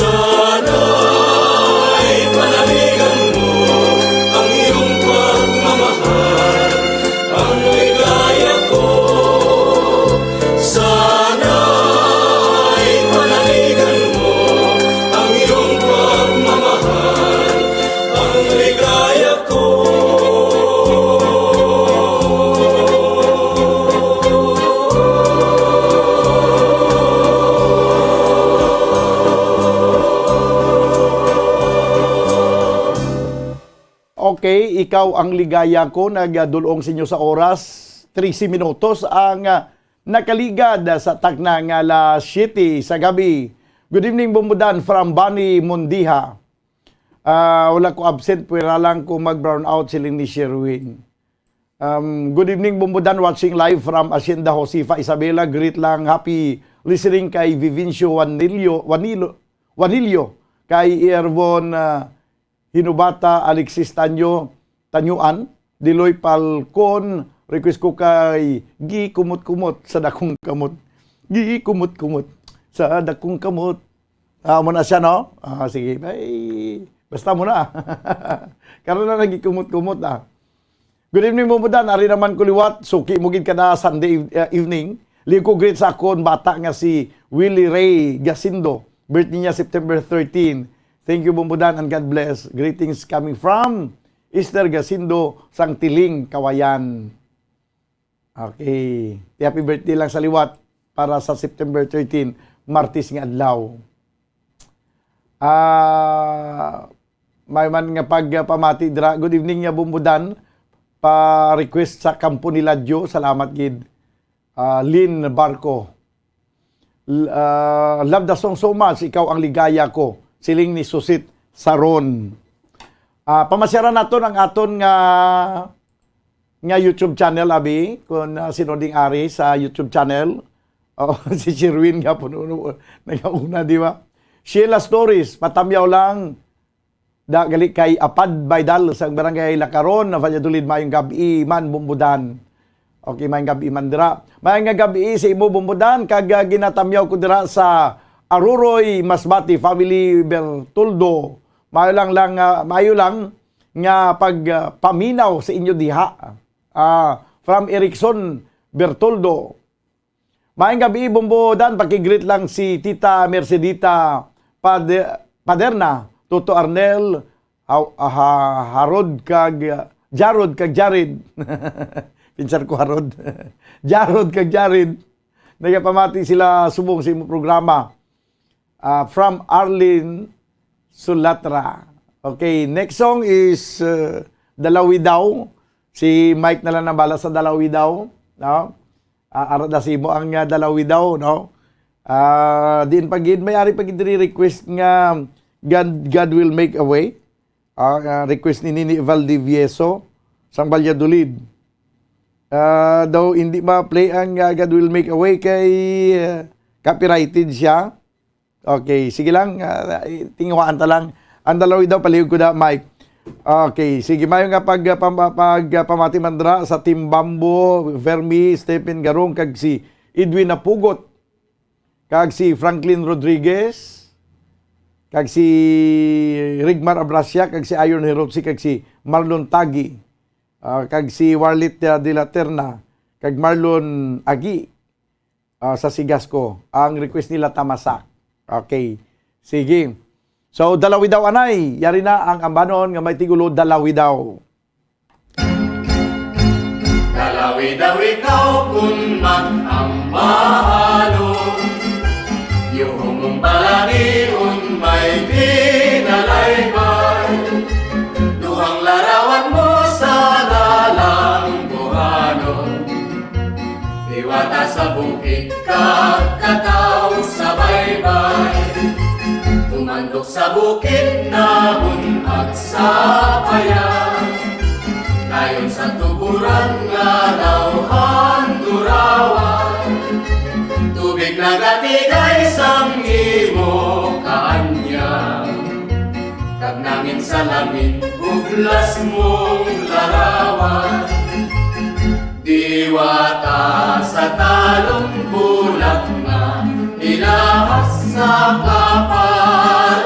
Sana'y panaligan mo ang iyong pagmamahal, ang ligaya ko. Sana'y panaligan mo ang iyong pagmamahal, ang ligaya ko. Okay, ikaw ang ligaya ko. Nagadulong sa inyo sa oras. Trese minutos ang, ah, nakaligad sa takna nga alas siyete sa gabi. Good evening, Bombodan, from Bani Mundiha. Ah, wala ko absent, pwera lang ko mag-brown out, siling ni Sherwin. Um, good evening, Bombodan, watching live from Hacienda Josefa Isabela. Greet lang, happy listening kay Vivencio Juanilio, Juanilo, Juanilio, kay Ervon, ah, Hinubata, Alexis Tanyo, Tanyuan, Diloy Falcon, request ko kay Gikumot-kumot sa Dakong Kamot. Gikumot-kumot sa Dakong Kamot. Ah, amo na siya, no? Ah, sige. Ay, basta mo na. Karon na nagikumot-kumot, ah. Good evening, Bombodan. Ari naman ko liwat. Suki mo gid kada Sunday eve-, ah, evening. Liwat ko greet sa akon bata nga si Willie Ray Gasindo. Birthday niya September thirteen. Thank you, Bombodan, and God bless. Greetings coming from Esther Gasindo, Sangtiling, Kawayan. Okay. Happy birthday lang sa liwat para sa September thirteen, Martes nga adlaw. Ah, may man nga pagpamati dira. Good evening, nga Bombodan. Pa-request sa Kampo ni Ladyo. Salamat gid. Ah, Lynn Barco. L-, ah, love the song so much. Ikaw ang ligaya ko. Siling ni Susit Saron. Ah, pamasyaran naton ang aton nga, nga YouTube channel, abi. Kung, ah, sino ding ari sa YouTube channel. Oh, si Sherwin nga puno, nagauna, di ba? Sheila Stories, patamyaw lang. Da, gali kay Apad Baydal sa Barangay Lacaron, Valladolid. Mayong gab-i man, Bombodan. Okay, mayong gab-i man dira. Mayong nga gab-i sa imo, Bombodan, kag, ah, ginatamyaw ko dira sa Aruroy, Masbate, family Bertoldo. Maayo lang, lang, ah, maayo lang nga pag, ah, paminaw sa inyo diha. Ah, from Erickson Bertoldo. Maayong gabi, Bombodan. Pakigreet lang si Tita Mercedita Pade-, Paderna, Toto Arnel, ha-, ha-, Harod kag, Jarod kag Jared. Pinsar ko Harod. Jarod kag Jared. Nagapamati sila subong sa imong programa. Ah, from Arlene Sulatra. Okay, next song is, uh, Dalawidaw. Si Mike na lang nang bala sa Dalawidaw, no? Ah, ara na sa imo ang, ah, Dalawidaw, no? Ah, diin pa gid, may ari pa gid diri request nga God, God Will Make a Way. Ah, ah, request ni Nini Valdivieso sang Valladolid. Ah, daw hindi ma-play ang, ah, God Will Make a Way kay, ah, copyrighted siya. Okay, sige lang, ah, tinguhaan ta lang. Ang Dalawidaw, palihog ko da, Mike. Okay, sige, mayo nga pag, ah, pam-, ah, pag, ah, pamati man dira sa Team Bamboo, Fermi, Stephen Garong, kag si Edwin Napugot, kag si Franklin Rodriguez, kag si Rigmar Abrasia, kag si Iron Hirotsi, kag si Marlon Tagi, ah, kag si Warlit, ah, de la Terna, kag Marlon Agi, ah, sa Sigasco. Ang request nila, Tamasak. Okay. Sige. So, Dalawidaw anay. Yari na ang ambanon nga may tigulo, Dalawidaw. Dalawidaw ikaw kun mag-ambahalo. Yuhong mong balanion may pinalaybay. Duhang larawan mo sa dalangguhanon. Liwata sa bukid kag kataw sa baybay. Tumandok sa bukid, nabun-ag sa paya. Dayon sa tuburan nga dawhan durawan. Tubig nagatigay sang imo kaanyag. Kag nangin sa lamin, hublas mong larawan. Diwata sa talong bulag nga ilahas sa kapal.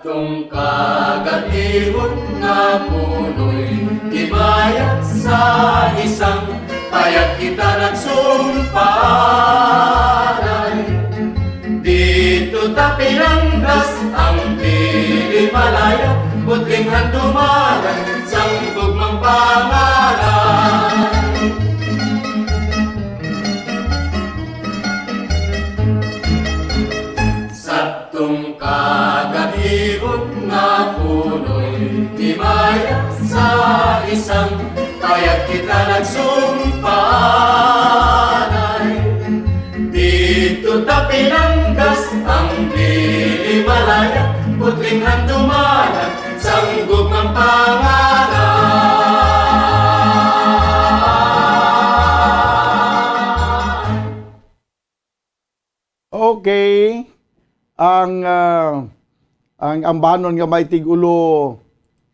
Tong kagabihon nga punoy himaya sa isang payag kita nagsumpalan. Dito ta pinanggas ang dili malaya, putling handumanan sang gugmang pangalan. Sadtong kagabihon nga punoy himaya sa isang payag kita nagsumpalan. Dito ta pinanggas ang dili malaya, putling handumanan sang gugmang pangalan. Okay. Ang, ah, ang ambanon nga may tig-ulo,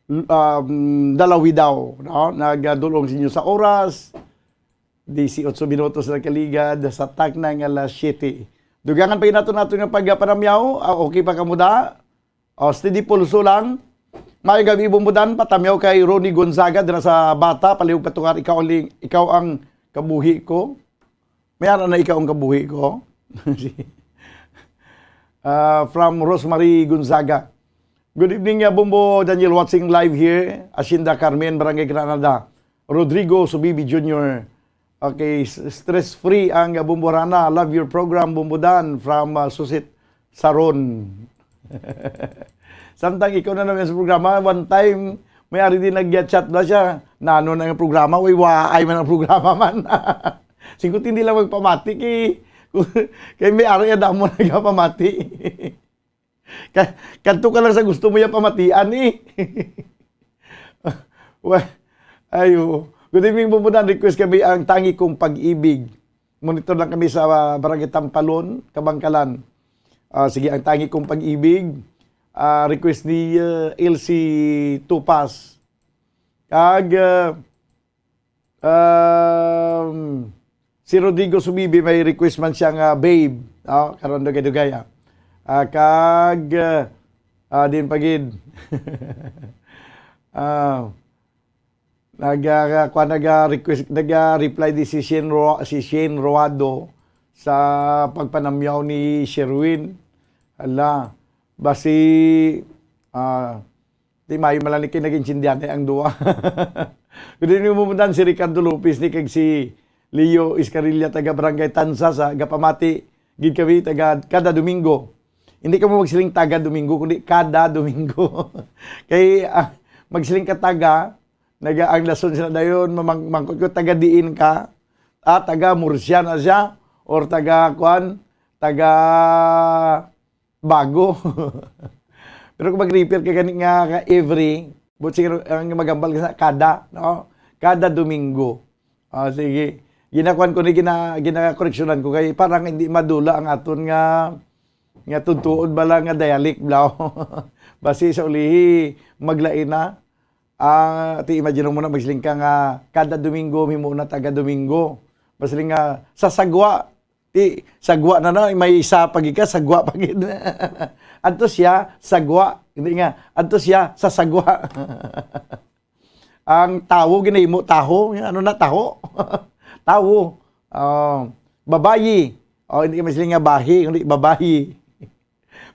um, dalawi daw, no? Nagadulong sa inyo sa oras, disiotso minutos na kaligad sa takna nga alas siyete. Dugangan pa nato nato nga pagpanamyaw. Ah, okay pa kamo da? O, steady pulso lang. Maayong gabi, Bumbudan. Patamyaw kay Ronnie Gonzaga dira sa Bata, palihog Patungar. Ikaw ang, ikaw ang kabuhi ko. May ara na ikaw ang kabuhi ko. Ah, from Rosemary Gonzaga. Good evening, uh, Bumbo Daniel, watching live here. Hacienda Carmen, Barangay Granada. Rodrigo Subibi Junior. Okay, s-, stress-free ang, uh, Bumbo Rana. Love your program, Bumbo Dan, from, uh, Susit Saron. Samtang ikaw na naman sa programa, one time, may ari din nag-chat na siya. Nano na ang programa? Way waay man ang programa man. Singkot hindi lang magpamati kay, kay may ari na damo nagpamati. Ka-, kadto ka lang sa gusto mo yung pamatian, eh. Wa-, ay, oo. Good evening, Bumbudan. Request kami ang Tangi Kong Pag-ibig. Monitor lang kami sa, ah, Barangay Tampalon, Kabangkalan. Ah, sige, ang Tangi Kong Pag-ibig. Ah, request ni, ah, L C Tupas. Kag, ah, Um, si Rodrigo Subibi may request man siya nga babe. Oh, karon dugay-dugay, ah. Ah, kag, ah, ah, din pa gid. Ah, nag, ah, kuwan, nag, ah, request, nag, ah, reply di si Shane Ro-, si Shane Roado sa pagpanamyaw ni Sherwin. Hala, basi, ah, Di maayo man lang ni kay nag-intindihan ang duwa. Good evening, Bumbudan, si Ricardo Lopez ni kag si Leo Iscarilla, taga Barangay Tansa, sa gapamati gid kami taga kada Domingo. Hindi ka mo magsiling taga Domingo, kundi kada Domingo. Kay, ah, magsiling ka taga, naga ang lason sila dayon, mamang-, mangkot ko taga diin ka, ah, taga Murcia na siya, or taga, kwan, taga bago. Pero kung mag-repair ka gani nga, nga every, but siguro ang magambal ka sa kada, no? Kada Domingo. Ah, sige. Ginakuan ko ni gina-, ginakoreksyonan ko kay parang hindi madula ang aton nga, nga tuntuon bala nga dialect, blaw. Basi sa ulihi, maglain na. Ah, ti imagine mo na magsiling ka nga kada Domingo, himo na taga Domingo. Basiling nga sa sagwa, Ti, sagwa na na, may isa pa gid ka, sagwa pa gid. Adto siya, sagwa. Hindi nga, adto siya sa sagwa. Ang tawo, ginahimo taho. Ano na, taho? Tawo. Oh, babayi. Oh, hindi kami sila nga bahi, kundi babayi.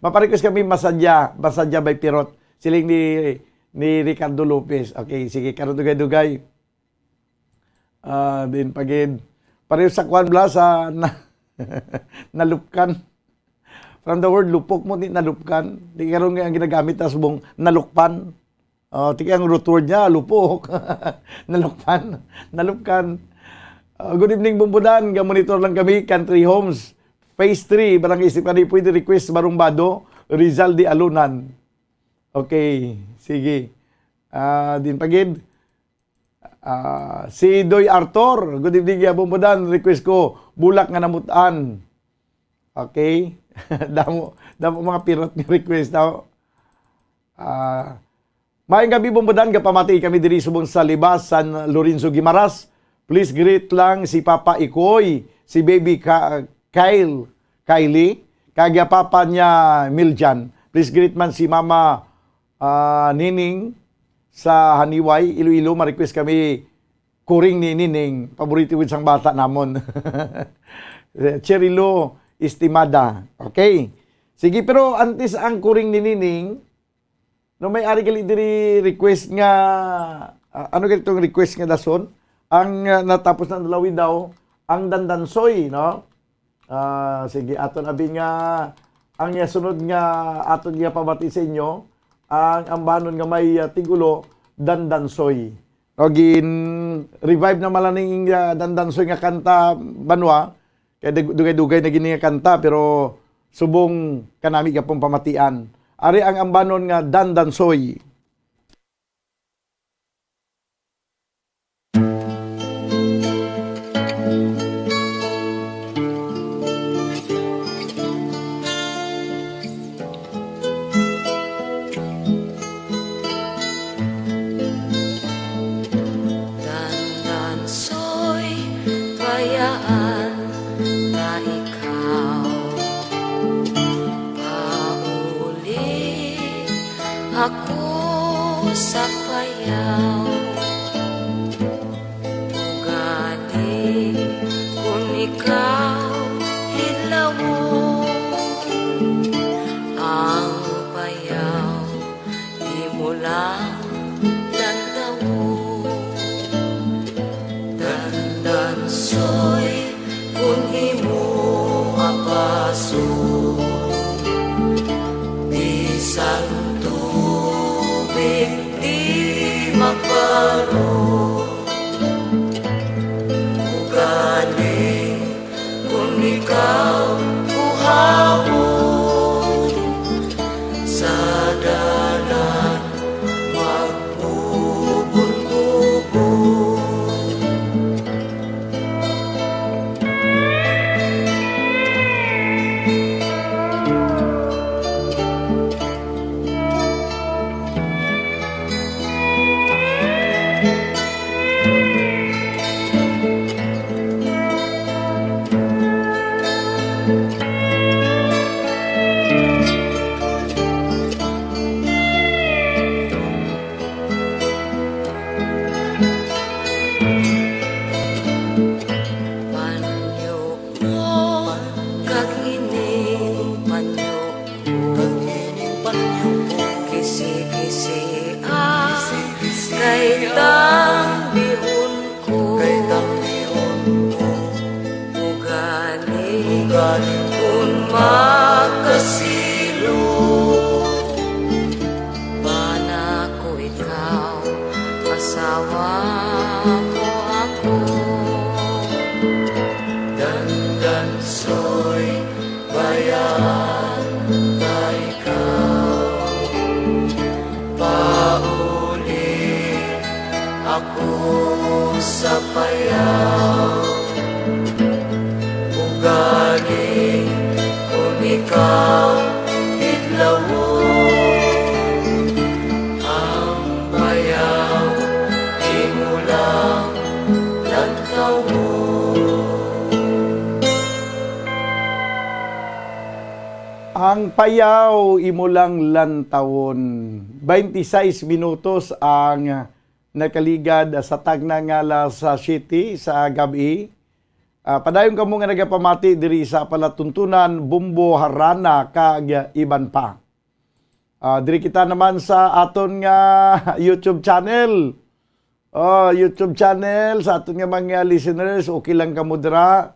Maparequest kami, Masadya, Masadya by Pirot. Siling ni, ni Ricardo Lopez. Okay, sige, karon dugay-dugay. Ah, din pa gid. Pareho sa kwan bala sa na-, nalupkan. From the word lupok mo, di nalupkan. Di karon nga ang ginagamit sa subong nalukpan. Oh, ti ang root word niya, lupok. Nalukpan. Nalupkan. Ah, good evening, Bumbudan. Ga-monitor lang kami, Country Homes, Phase three, Barangay Stefani. Pwede request Barumbado, Rizal de Alunan. Okay, sige. Ah, din pa gid. Ah, si Doy Arthur, good evening, ya, Bumbudan. Request ko, Bulak nga Namutan. Okay? Damo, damo mga pirot nga request, no? Ah, maayong gabi, Bumbudan. Gapamati kami diri subong sa Libas, San Lorenzo, Guimaras. Please greet lang si Papa Ikoy, si Baby Ka-, Kyle, Kylie, kag ya Papa niya, Miljan. Please greet man si Mama, ah, Nining sa Haniway, Iloilo. Ma-request kami, Kuring ni Nining. Paborito gid sang bata namon. Cherilo Estimada. Okay. Sige, pero antes ang Kuring ni Nining, no, may ari gali diri request nga, ah, ano gali tong request nga dason? Ang, ah, natapos na nalawi daw, ang Dandansoy, no? Ah, sige, aton abi nga ang, ah, sunod nga aton nga pabati sa inyo, ang ambanon nga may, ah, tigulo, Dandansoy. No, gin-revive na man lang ning, ah, Dandansoy nga kanta, Banwa. Kay dug-, dugay-dugay na gini nga kanta, pero subong kanami gapon pamatian. Ari ang ambanon nga Dandansoy. Dandansoy, bayaan na ikaw. Pauli ako sa payaw. Ugaling kun ikaw hilawon, ang payaw imo lang lantawon. Dandansoy, kun imo apason, bisan tubig di maparo. Ugaling kun ikaw kuhawon, sa dalan magbubon-bubon. Panyo mo, kag ining panyo ko. Kag ining panyo ko. Kisi-kisi, ah, kisi-kisi, kay tambihon ko. Kay tambihon ko. Ugaling, ugaling, kun makasilo. Bana ko ikaw, asawa mo ako. Dandansoy, bayaan na ikaw. Pauli ako sa payaw. Ugaling kun ikaw hidlawon, ang payaw imo lang lantawon. Ang payaw imo lang lantawon. Twenty-six minutos ang nakaligad sa tagna nga alas siyete sa gab-i. Ah, padayon kamo nga nagapamati diri sa palatuntunan, Bombo, Harana, kag iban pa. Ah, diri kita naman sa aton nga YouTube channel. Oh, YouTube channel, sa aton nga mga listeners, okay lang kamo dira?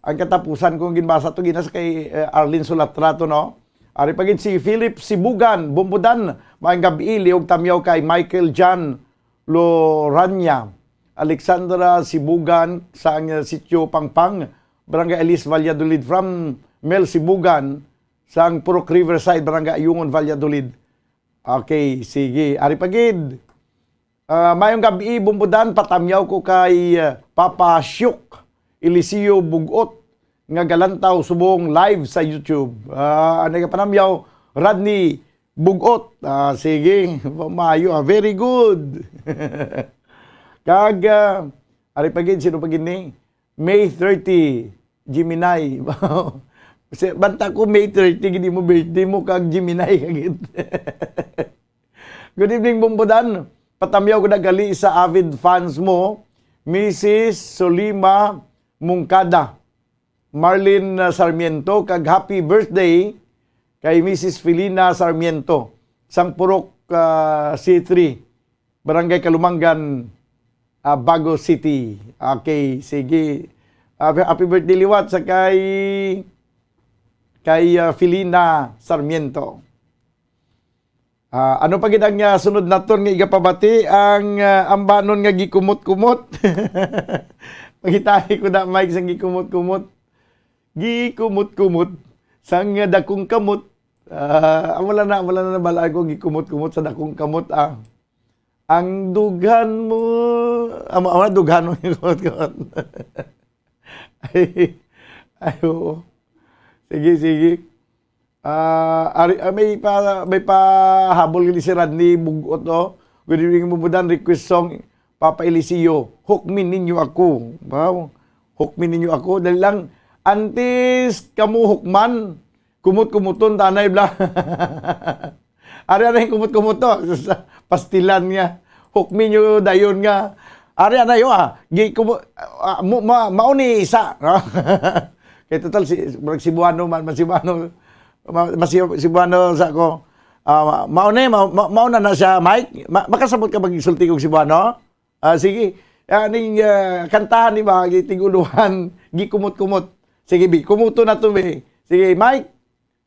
Ang katapusan kong ginbasa to, ginas kay, eh, Arlene Sulatrato, no? Ari pa gid si Philip Sibugan, Bumbudan, maayong gab-i, liog tamyaw kay Michael John Loranya, Alexandra Sibugan, sang, eh, Sitio Pangpang, Barangay Alice, Valladolid, from Mel Sibugan, sang Purok Riverside, Barangay Ayungon, Valladolid. Okay, sige. Ari pa gid. Ah, maayong gab-i, Bumbudan, patamyaw ko kay, ah, Papa Syuk Eliseo Bugot nga galantaw subong live sa YouTube. Ah, ano ka panamyaw? Rodney Bugot. Ah, sige, maayo, ah. Very good. Kag, ah, ari pa gid, sino pa gid ni? May thirty, Gemini. Kasi banta ko May thirty, gid mo birthday mo, kag Gemini ka gid. Good evening, Bumbudan. Patamyaw ko na gali sa avid fans mo, Missus Solima Mungkada, Marlene, uh, Sarmiento, kag happy birthday kay Missus Felina Sarmiento, sang Purok, uh, C three, Barangay Kalumangan, uh, Bago City. Okay, sige. Uh, happy birthday liwat sa kay, kay, uh, Felina Sarmiento. Ah, ano pa gid ang, ah, sunod naton nga igapabati? Ang, ah, ambanon nga gikumot-kumot. Pangitahi ko na, Mike, sang gikumot-kumot. Gikumot-kumot sang dakong kamot. Ah, wala na, wala na nabal-an ko, gikumot-kumot sa dakong kamot, ah. Ang dughan mo, amo, amo na, dughan mo gikumot-kumot. Ay, ay, oo. Sige, sige. Ah, ari, ah, may pa, may pahabol gid si Rodney Bugot, oh. Good evening, Bumbudan. Request song, Papa Eliseo, "Hukmi Ninyo Ako." Wow. "Hukmi Ninyo Ako." Dali lang, antes kamo hukman, kumot-kumoton tanay bla. Ari, ari, kumot-kumot to. Sa pastilan nga. Hukmi nyo dayon nga. Ari, anay, oh, ah. Gi-, kumo-, ah, mo-, ma-, mao ni isa, no? Kay total, si, murag Cebuano man, mas Cebuano, ma-, mas Cebuano sa ko. Ah, ma-, mao ni, ma-, ma-, mao na na siya, Mike. Ma-, makasabot ka magsulti kog Cebuano? Ah, sige. Ah, ning, ah, kantahan ni ba, gitig-uluhan, gikumot-kumot. Sige, bi, kumuto na to, bi. Sige, Mike,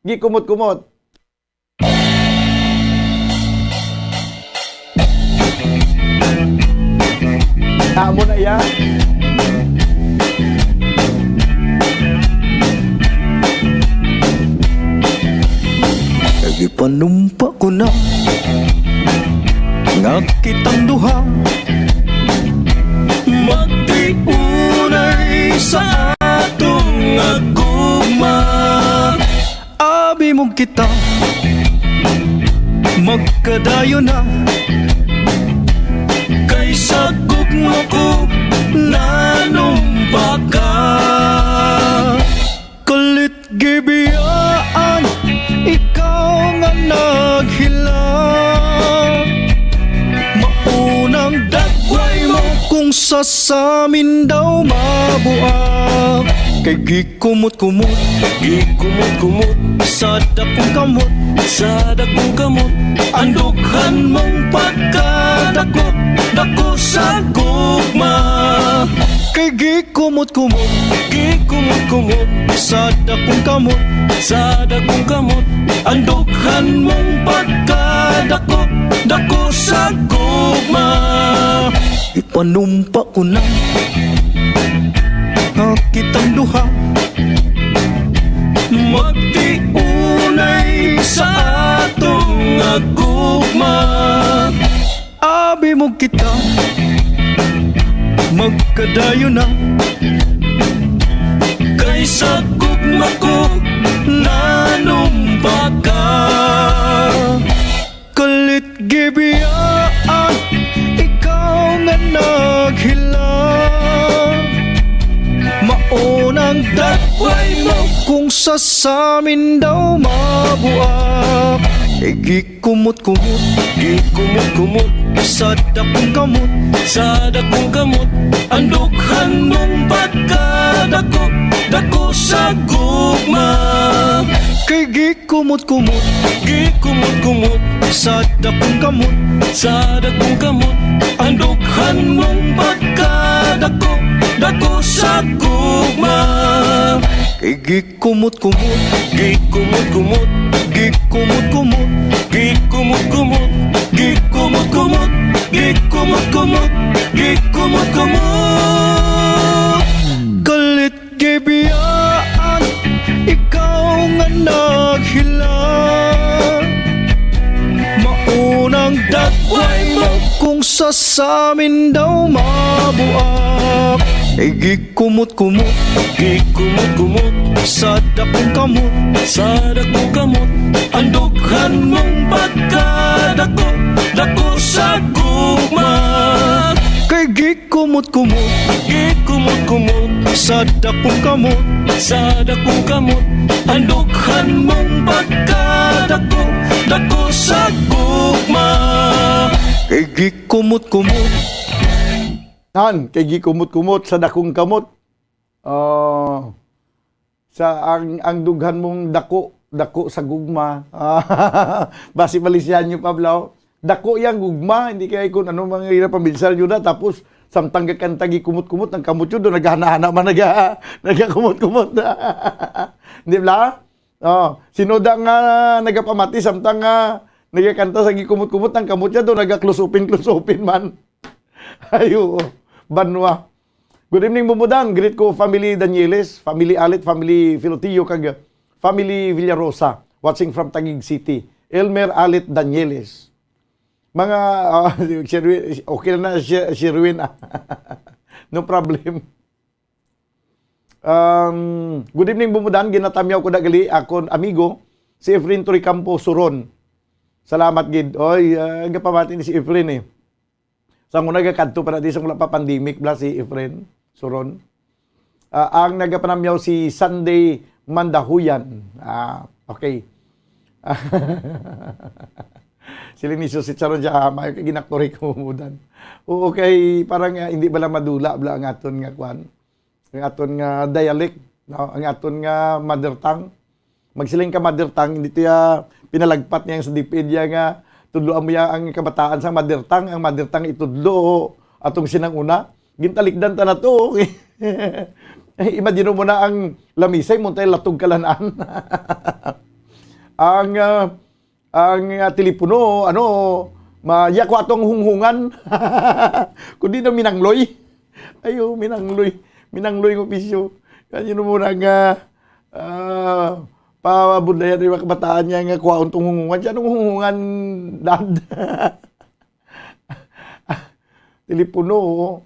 gikumot-kumot. Amo na iya. Ipanumpa ko na nga kitang duha magtiunay sa atong nga gugma. Abi mo kita, magkadayon na. Kay sa gugma ko, nanumpa ka. Kalit gibiyaan, ikaw nga naghila. Maunang dagway mo kung sa samin daw mabuak. Kay gikumot-kumot, gikumot-kumot sa dakong kamot, sa dakong kamot. Ang dughan mong pagkadako, dako sa gugma. Kay gikumot-kumot, gikumot-kumot sa dakong kamot, sa dakong kamot. Ang dughan mong pagkadako, dako sa gugma. Ipanumpa ko na nga kitang duha magtiunay sa atong nga gugma. Abi mo kita, magkadayon na. Kay sa gugma ko, nanumpa ka. Kalit gibiyaan, ikaw nga naghilang. Maunang dagway mo kung sa samin daw mabuak. Igi kumot-kumot, gikumot-kumot sa dakong kamot, sa dakong kamot. Ang dughan mong pagkadako, dako sa gugma. Kay gikumot-kumot, gikumot-kumot sa dakong kamot, sa dakong kamot. Ang dughan mong pagkadako, dako sa gugma. Kay gikumot-kumot, gikumot-kumot, gikumot-kumot, gikumot-kumot, gikumot-kumot, gikumot-kumot, gikumot-kumot. Kalit gibiyaan, ikaw nga naghilang. Maunang dagway mo kung sa samin daw mabuak. Igi kumot-kumot, gikumot-kumot sa dakong kamot, sa dakong kamot. Ang dughan mong pagkadako, dako sa gugma. Kay gikumot Kumot-kumot, gikumot-kumot sa dakong kamot. Sa dakong kamot, ang dughan mong pagkadako, dako sa gugma. Kay gikumot-kumot. Nan, kay gikumot-kumot sa dakong kamot. Oh, sa ang, ang dughan mong dako, dako sa gugma. Basi Malaysiano, Pablo. Dako yang gugma, hindi kay kung ano mga ira paminsar yun na. Tapos, samtang gakanta gikumot-kumot, ang kamot yun doon, naghana-hana man, naga, nagakumot-kumot. Di ba? Oh, sino da nga nagapamati, samtang nga nagakanta sa gikumot-kumot, ang kamot niya doon, nagaklusupin-klusupin man. Ay, oo. Banwa. Good evening, Bumbudan. Greet ko family Danieles, family Alit, family Filotio, kag family Villarosa. Watching from Taguig City. Elmer Alit Danieles. Mga, ah, si Sherwin, okay na si Sherwin, ah. No problem. Um, good evening, Bumbudan. Ginatamyaw ko na gali akon amigo, si Efren Torrecampo Suron. Salamat gid. Oy, ah, gapamati ni si Efren, eh. Sa una, gakadto pa na di sa wala pa pandemic, bla, si Efren Suron. Ah, ang nagapanamyaw si Sunday Mandahuyan. Ah, okay. Sila ni Susit Saron siya, ah, may kaginaktori ko, Bumbudan. Oo, kay parang, ah, hindi bala madula, bla, ang aton nga kwan. Ang aton nga dialect, no? Ang aton nga mother tongue. Magsiling ka mother tongue, hindi tiya pinalagpat niya sa DepEd ya nga tudloan mo ya ang kabataan sa mother tongue, ang mother tongue itudlo atong sinang una. Gintalikdan ta na to. Imagine mo na ang lamisay mo tayo latog kalanan. Ang, ah, ang, ah, telepono, ano, ma-, ya ko atong hunghungan. Kundi na minangloy. Ayo, minangloy. Minangloy ng opisyo. Kanya mo na nga, ah, pabudlayan yung mga kabataan niya nga kuwaon tong hunghungan. Siya nung hunghungan, dad. Telepono, oh.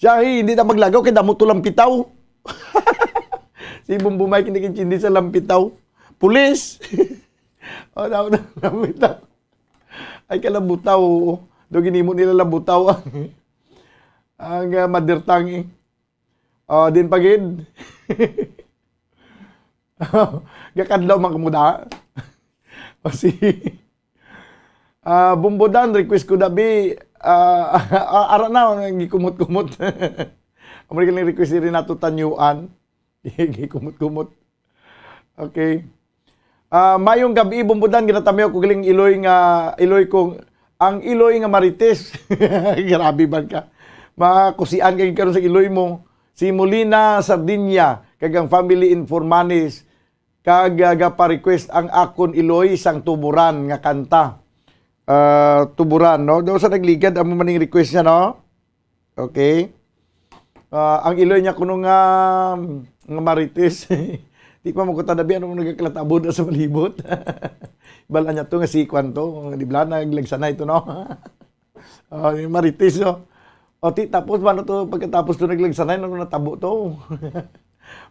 Siya, eh, hindi na maglagaw kay damo to lang pitaw. Si Bumbo Mike, hindi kintindi sa lampitaw. Pulis! Oh, damo to lang pitaw. Ay, kalabutaw, oo. Do ginimo nila labutaw ang, ang, ah, mother tongue, eh. Oh, din pagid. Gakadlaw man kamo da. O si, ah, Bumbudan, request ko dabi, ah, ah, ara na, ang gikumot-kumot. Ang request ni Renato Tanyuan. Gikumot-kumot. Okay. Ah, mayong gabi, Bumbudan, ginatamyaw ko galing iloy nga, iloy kong, ang iloy nga marites. Grabe ba ka? Makusian kay karon sa iloy mo. Si Molina Sardinia, kag ang family in Formanes, kag, ah, gapa-request ang akon iloy sang Tuburan nga kanta. Ah, Tuburan, no? Daw sa nagligad, amo maning request niya, no? Okay. Ah, ang iloy niya kuno nga, nga marites. Di pa mo kuta dabi, ano nagkakalatabod sa malibot? Bala niya to nga si Kwan to, di bala, naglagsanay to, no? Ah, yung marites, no? O, ti, tapos, paano to, pagkatapos to naglagsanay, ano natabo to?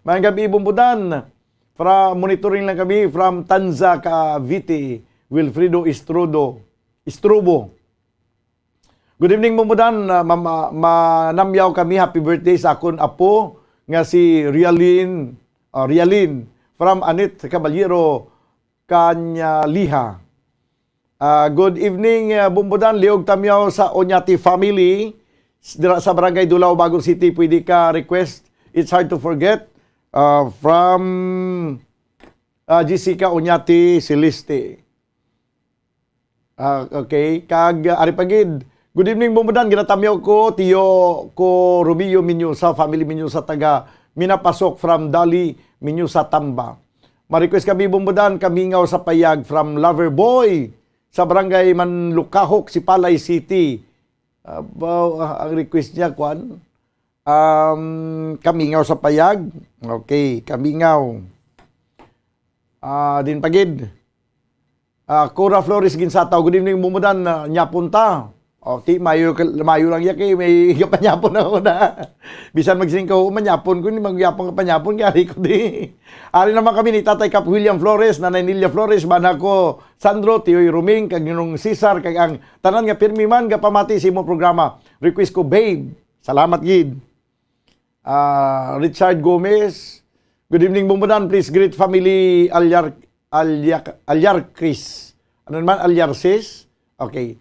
Mayang gabi, Bumbudan. From, monitoring lang kami from Tanza, Cavite. Wilfredo Istrodo. Istrobo. Good evening, Bumbudan. Ah, ma-, ma-, manamyaw kami. Happy birthday sa akon apo nga si Rialin, ah, Rialin from Anit Caballero, Kanyaliha. Ah, good evening, ah, Bumbudan. Liog tamyaw sa Oñate family. S-, dira sa Barangay Dulao, Bago City. Pwede ka request It's Hard to Forget, ah, from, ah, Jessica Oñate Celeste. Ah, okay. Kag, ah, ari pa gid. Good evening, Bumbudan. Ginatamyaw ko, tiyo ko Romeo Minyosa, family Minyosa, taga Minapasok, from Dali Minyosa, Tamba. Ma-request kami, Bumbudan, Kamingaw sa Payag, from Lover Boy, sa Barangay Manlukahok, Sipalay City. Ah, ba, ah, ang request niya, kwan? Um, Kamingaw sa Payag. Okay, Kamingaw. Ah, din pagid. Ah, Cora Flores Ginsataw, good evening, Bumbudan, ah, nyapon ta. O, ti, mayo, mayo lang iya kay may gapanyapon ako na. Bisan magsingkaw, manyapon ko, ni magyapon ka panyapon, kaya ko di. Ari naman kami ni Tatay Cap William Flores, Nanay Nilia Flores, bana ko, Sandro, Tiyoy Ruming, kag Ninong Cesar, kag ang tanan nga pirmi man, gapamati sa imo programa. Request ko, Babe. Salamat gid. Ah, Richard Gomez, "Good evening, Bumbudan. Please greet family Alyar-, Alyak-, Alyarquis." Ano naman? Alyarsis? Okay.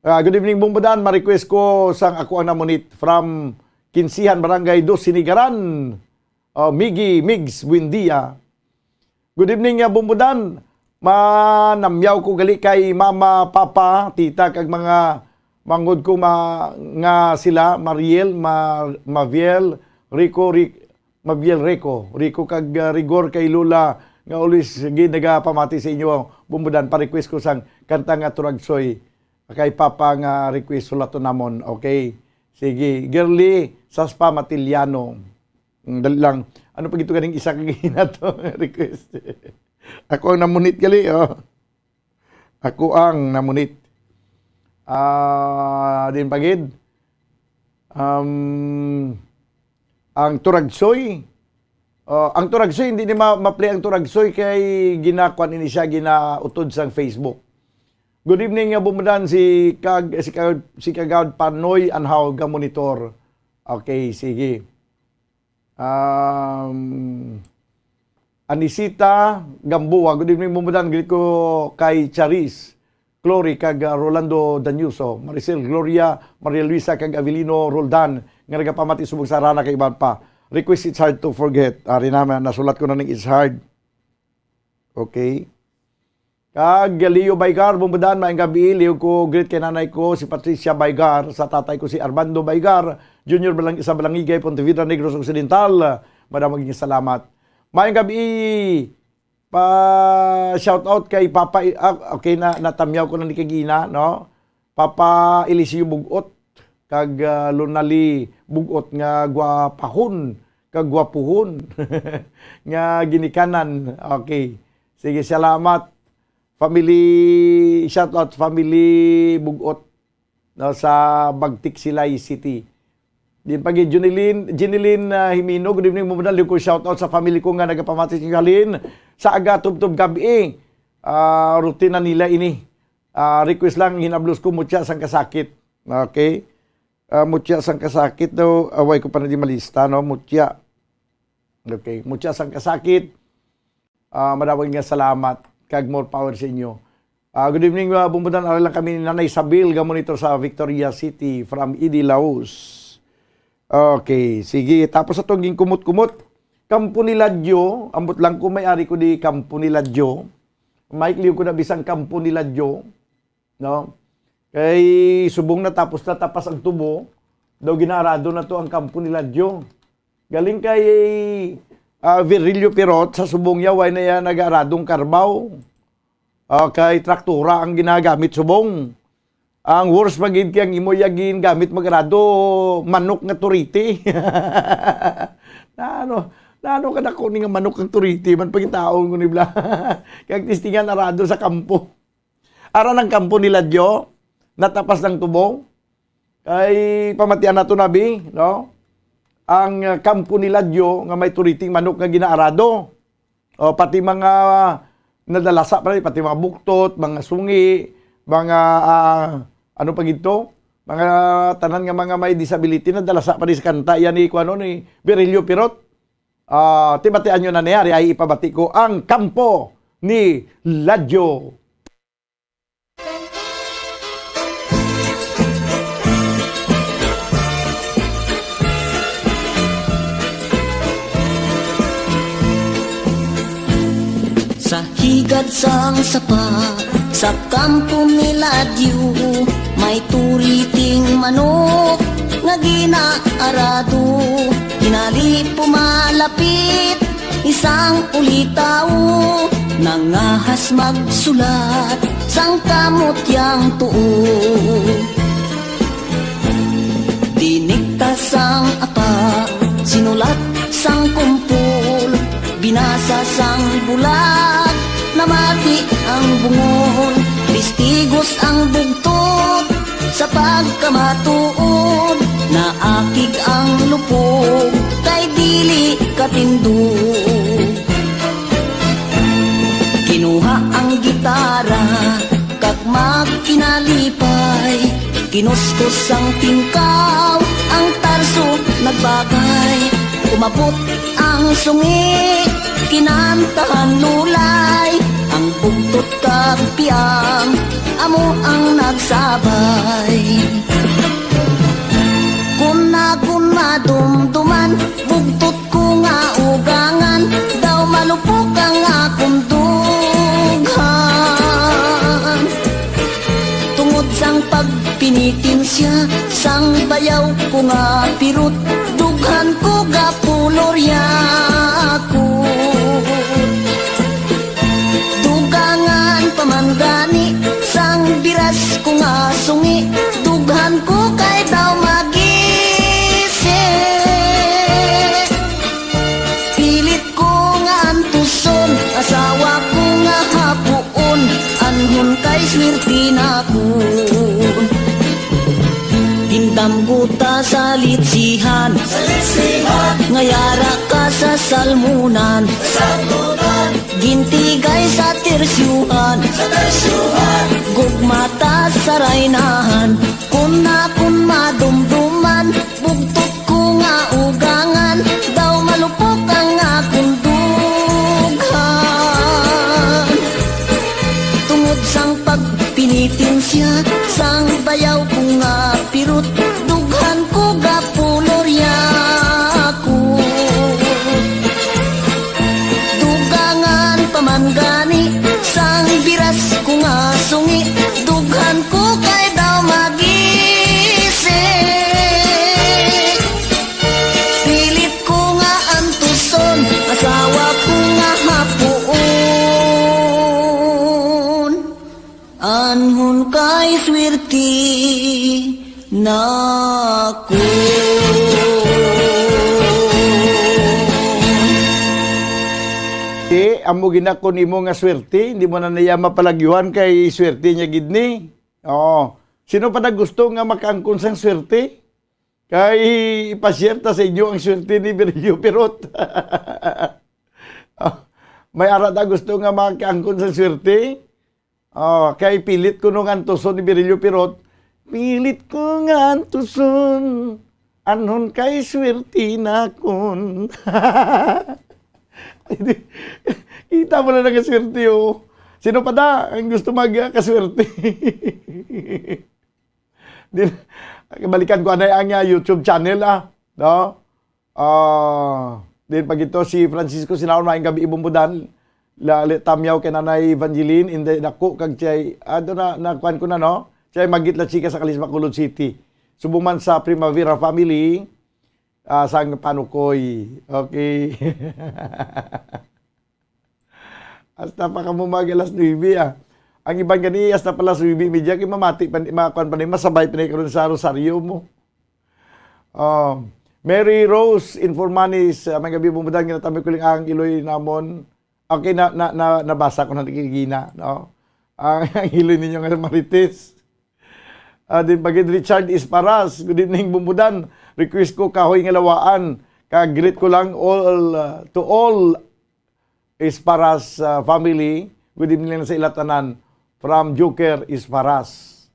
Ah, "Good evening, Bumbudan. Ma-request ko sang ako ang namunit from Kinsihan, Barangay Dos, Sinigaran." Oh, Miggy, Migs, buen dia. "Good evening, ah, Bumbudan. Manamyaw ko gali kay mama, papa, tita, kag mga manghod ko ma-, nga sila, Mariel, Ma-, Maviel, Rico, Ri-, Maviel Rico, Rico kag, ah, Rigor kay Lola nga always gid nagapamati sa inyo, Bumbudan. Pa-request ko sang kanta nga Turagsoy kay Papa nga request, sulaton namon." Okay. Sige. Girly Saspa Matiliano. Mm, dali lang. Ano pa gito ganing isa ka gihinato nga request? Ako ang namunit gali, oh. Ako ang namunit. Ah, din pa gid. Um, ang Turagsoy. Oh, ang Turagsoy, hindi ni ma-, ma-play ang Turagsoy kay ginakuan ini siya, ginautod sang Facebook. "Good evening, nga Bumbudan, si Kag-, si Kag-, si Kagawad Panoy Anhaw ga monitor." Okay, sige. Um, Anisita Gamboa, "Good evening, Bumbudan. Greet ko kay Charis, Glory, kag, uh, Rolando Daniuso, Maricel, Gloria, Maria Luisa, kag Avelino Roldan, nga nagapamati subong sa Arana, kag iban pa. Request It's Hard to Forget." Ari na, nasulat ko na ning It's Hard. Okay. Kag Leo Baygar, "Bumbudan, maayong gabi. Leo ko, greet kay nanay ko, si Patricia Baygar, sa tatay ko, si Armando Baygar Junior, Balang-, sa Balangigay, Pontevedra, Negros Occidental. Madamo gid salamat." Maayong gabi. Pa shout out kay Papa I-, ah, okay na, natamyaw ko na ni kagina, no? Papa Eliseo Bugot, kag, ah, Lonali Bugot nga gwapahon, kag gwapuhon, nga ginikanan. Okay. Sige, salamat. Family, shout out family Bugot, no, sa Bagtik Silay City. Din pa gid, Junilin, Jinilin, ah, Jimeno, "Good evening, Bumbudan. Liw ko shout out sa family ko nga nagapamati sa inyo halin sa aga tubtob gab-i. Ah, rutina nila ini. Ah, request lang, hinablos ko mutya sang kasakit." Okay. Ah, mutya sang kasakit daw, away ko pa na di malista, no? Mutya. Okay. Mutya sang kasakit. Ah, madamo nga salamat kag more power sa inyo. Ah, good evening, ah, Bumbudan. Ari lang kami ni Nanay Isabel nga monitor sa Victoria City from Idi, Laos. Okay, sige. Tapos atong ginkumot-kumot. Kampo ni Ladyo, ambot lang ko may ari ko di Kampo ni Ladyo. Mike Liw ko na bisang Kampo ni Ladyo, no? Kay subong natapos na tapas ang tubo, daw ginaarado na to ang Kampo ni Ladyo. Galing kay, ah, Virilio Pirot sa subong ya, way na yan nag-aaradong karbaw. Ah, kay traktura ang ginagamit subong. Ang worst pa gid kay ang imo ya gingamit mag-arado, manok nga turiti. Nano, nano kadako ni nga manok ang turiti, man pagitaon ko ni bla. Kag testingan arado sa kampo. Ara ang kampo ni Ladyo, natapas ng tubo. Kay pamatian nato na, bi, no? Ang, ah, kampo ni Ladyo nga may turiting manok nga ginaarado. O, pati mga nadalasa pa rin, pati mga buktot, mga sungi, mga, ah, ano pa gito? Mga tanan nga mga may disability, nadalasa pa rin sa kanta. Yan ni, kuano, ni Virilio Pirot. Ah, tibatian nyo na niya, ay ipabati ko ang kampo ni Ladyo. Sa higad sang sapa, sa kampo ni Ladyo, may turiting manok nga ginaarado. Hinali pumalapit isang ulitaw, nangahas magsulat sang kamot yang tuo. Dinikta sang apa, sinulat sang kumpol, binasa sang bulag, namati ang bungol, listigos ang bugtot, sa pagkamatuod, naakig ang lupog, kay dili katindog. Kinuha ang gitara, kag magkinalipay, kinuskos ang tingkaw, ang Bagay, umabot ang sungi, kinantahan lulay, ang bugtot kag piang, amo ang nagsabay. Kun akon madumduman, bugtot ko nga ugangan, daw malupok ang akon dughan. Tungod sang pagpinitensya, sang bayaw ko nga pirot, dughan ko gapulorya ko. Dugangan pa man gani, sang biras ko nga sungi, dughan ko kay daw magisi. Pilit ko nga antuson, asawa ko nga hapuon, anhon kay swerte nakon. Gindamgo ta sa litsihan, sa litsihan. Nga yara ka sa salmunan, sa salmunan. Gintigay sa tersyuhan, sa tersyuhan. Gugma ta sa raynahan, kun akon madumduman, bugtot ko nga ugangan, daw malupok ang akon dughan. Tungod sang pagpinitensya, sang bayaw ko nga pirot, dughan ko gapulorya ko. Dugangan pa man gani, sang biras ko nga sungi, dughan ko kay daw magisi. Pilit ko nga antuson, asawa ko nga hapuon, anhon kay swerte nakon. Di, amo ginakon nimo nga swerte, hindi mo na niya mapalagyuhan kay swerte niya gid ni. Oo. Sino pa na gusto nga makaangkon sang swerte? Kay ipashare ta sa inyo ang swerte ni Virilio Pirot. Oh, may ara ta gusto nga makaangkon sang swerte? Oh, kay pilit ko nung antuson ni Virilio Pirot. Pilit ko nga antuson. Anhon kay swerte nakon. Kita mo na nakaswerte, oh. Sino pa da ang gusto magkaswerte? Di, balikan ko anay ang, ah, YouTube channel, ah. No? Ah, din pag ito si Francisco Sinaon, maayong gabi, Ibumbudan. La, li, Tamyaw kay Nanay Evangeline, in the dako kag chay, ah, doon na, nakuan ko na, no? Chay Magit La Chica sa Kalisma, Bacolod City. Subong man sa Primavera family, ah, sang Panukoy. Okay. Hasta pa kamo mag alas nuebe, ah. Ang iban gani, hasta pa alas nuebe medya, kay mamati pa ni, makuan pa ni, masabay pa ni karon sa rosaryo mo. Um, Mary Rose Informanis, ah, may gabi, Bumudan, ginatamay ko lang ang iloy namon. Okay, na, na, na, nabasa ko na, Gina, no? Ang, ang iloy ninyo nga Marites. Ah, din pagid Richard Isparas, good evening, Bumudan. Request ko Kahoy nga Lawaan. Ka-greet ko lang all, ah, to all Isparas, ah, family. Good evening lang sa ila tanan. From Joker Isparas.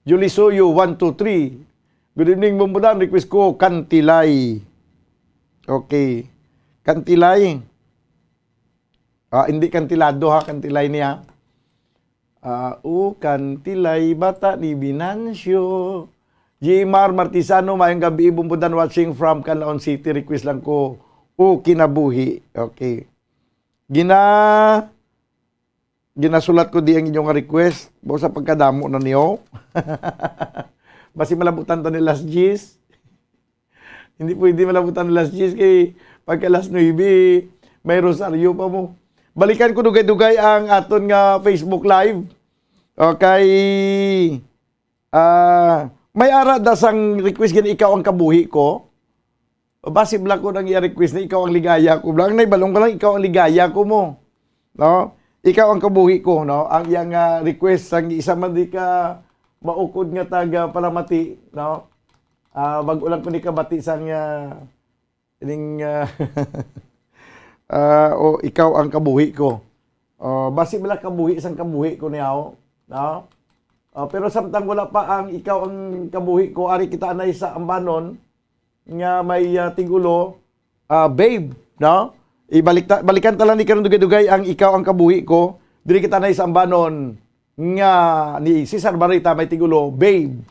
Julie Soyo, one two three. Good evening, Bumudan. Request ko Kantilay. Okay. Kantilay. Ah, hindi kantilado ha, kantilay niya. Ah, o kantilay, bata ni Binancio. Jimar Martisano, maayong gabi, Bumbudan, watching from Canlaon City. Request lang ko, o kinabuhi. Okay. Gina-, ginasulat ko di ang inyong request. Bo sa pagkadamo na niyo. Basi malabutan ta ni Las Gis. Hindi pwede malabutan ni Las Gis kay pagka alas nuebe, may rosaryo pa mo. Balikan ko dugay-dugay ang aton nga Facebook Live. Okay. Ah, may ara da sang request gani, Ikaw ang Kabuhi Ko. Basi bala ko nang iya request na Ikaw ang Ligaya Ko. Bala, ang naibalong ko lang, Ikaw ang Ligaya Ko mo. No? Ikaw ang Kabuhi Ko, no? Ang iyang, ah, request sang isa man di ka maukod nga taga Palamati, no? Ah, bag-o lang ko ni kabati sang, ah, ining, ah, ah, o Ikaw ang Kabuhi Ko. Oh, basi bala Kabuhi sang Kabuhi Ko niya, oh. No? Ah, pero samtang wala pa ang Ikaw ang Kabuhi Ko, ari kita anay sa Ambanon. nga may, ah, tigulo, ah, Babe, no? Ibalik ta-, balikan ta lang ni karon dugay-dugay ang Ikaw ang Kabuhi Ko. Diri kita na sa ambanon nga ni Cesar Barita may tigulo, Babe.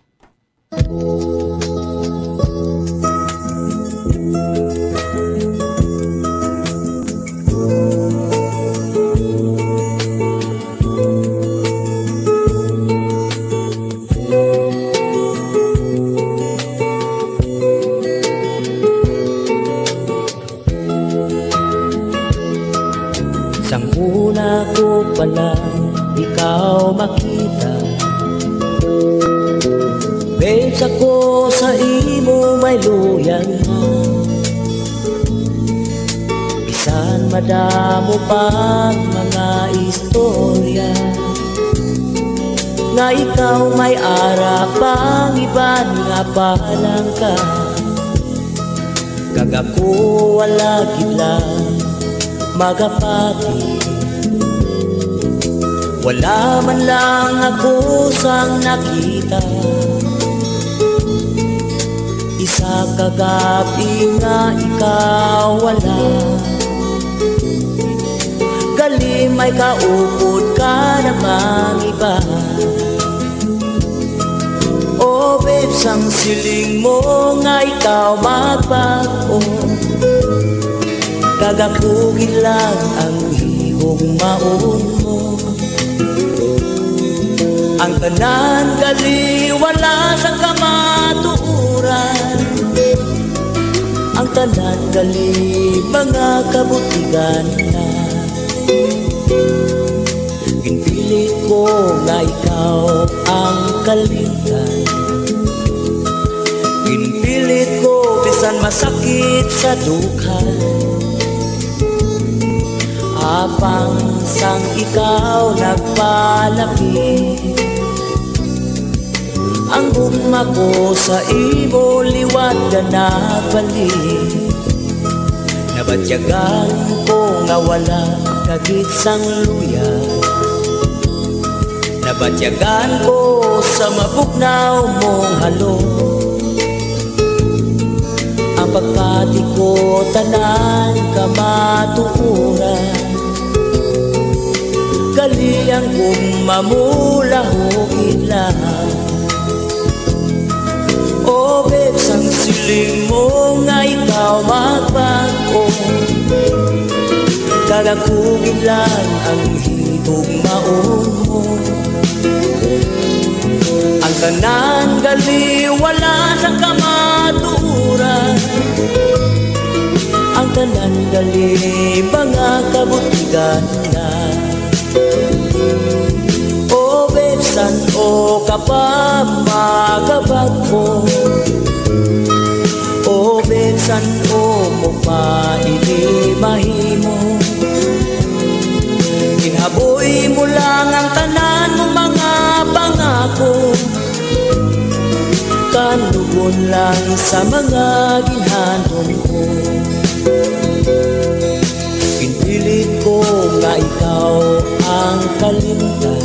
Sang una ko pa lang ikaw makita, babes, ako sa imo may luyag na. Bisan madamo pa ang mga istorya nga ikaw may ara pang iban nga palangga, kag ako wala gid lang magapati. Wala man lang ako sang nakita. Isa ka gab-i nga ikaw wala, gali may kaupod ka namang iba. Oh, babes, ang siling mo nga ikaw magbag-o, kag ako gid lang ang higugmaon mo. Ang tanan gali wala sa kamatuoran, ang tanan gali mga kabutigan na. Ginpilit ko nga ikaw ang kalimtan. Ginpilit ko bisan masakit sa dughan. Apang sang ikaw nagpalapit, ang gugma ko sa imo liwat ka nagbalik. Nabatyagan ko nga wala ka gid sang luya. Nabatyagan ko sa mabugnaw mong halong. Ang pagpati ko tanan kamatuoran. Gali ang gugma mo lahog lang. Oh, babes, ang siling mo nga ikaw magbag-o, kag ako gid lang ang higugmaon mo. Ang tanan gali wala sa kamatuoran, ang tanan gali mga kabutigan na. Oh, babes, san-o ka pa magabag-o? Oh, babes, san-o mo pa ini mahimo? Ginhaboy mo lang ang tanan mo mga pangako, kanugon lang sa mga ginhandom ko. Ginpilit ko nga ikaw ang kalimtan.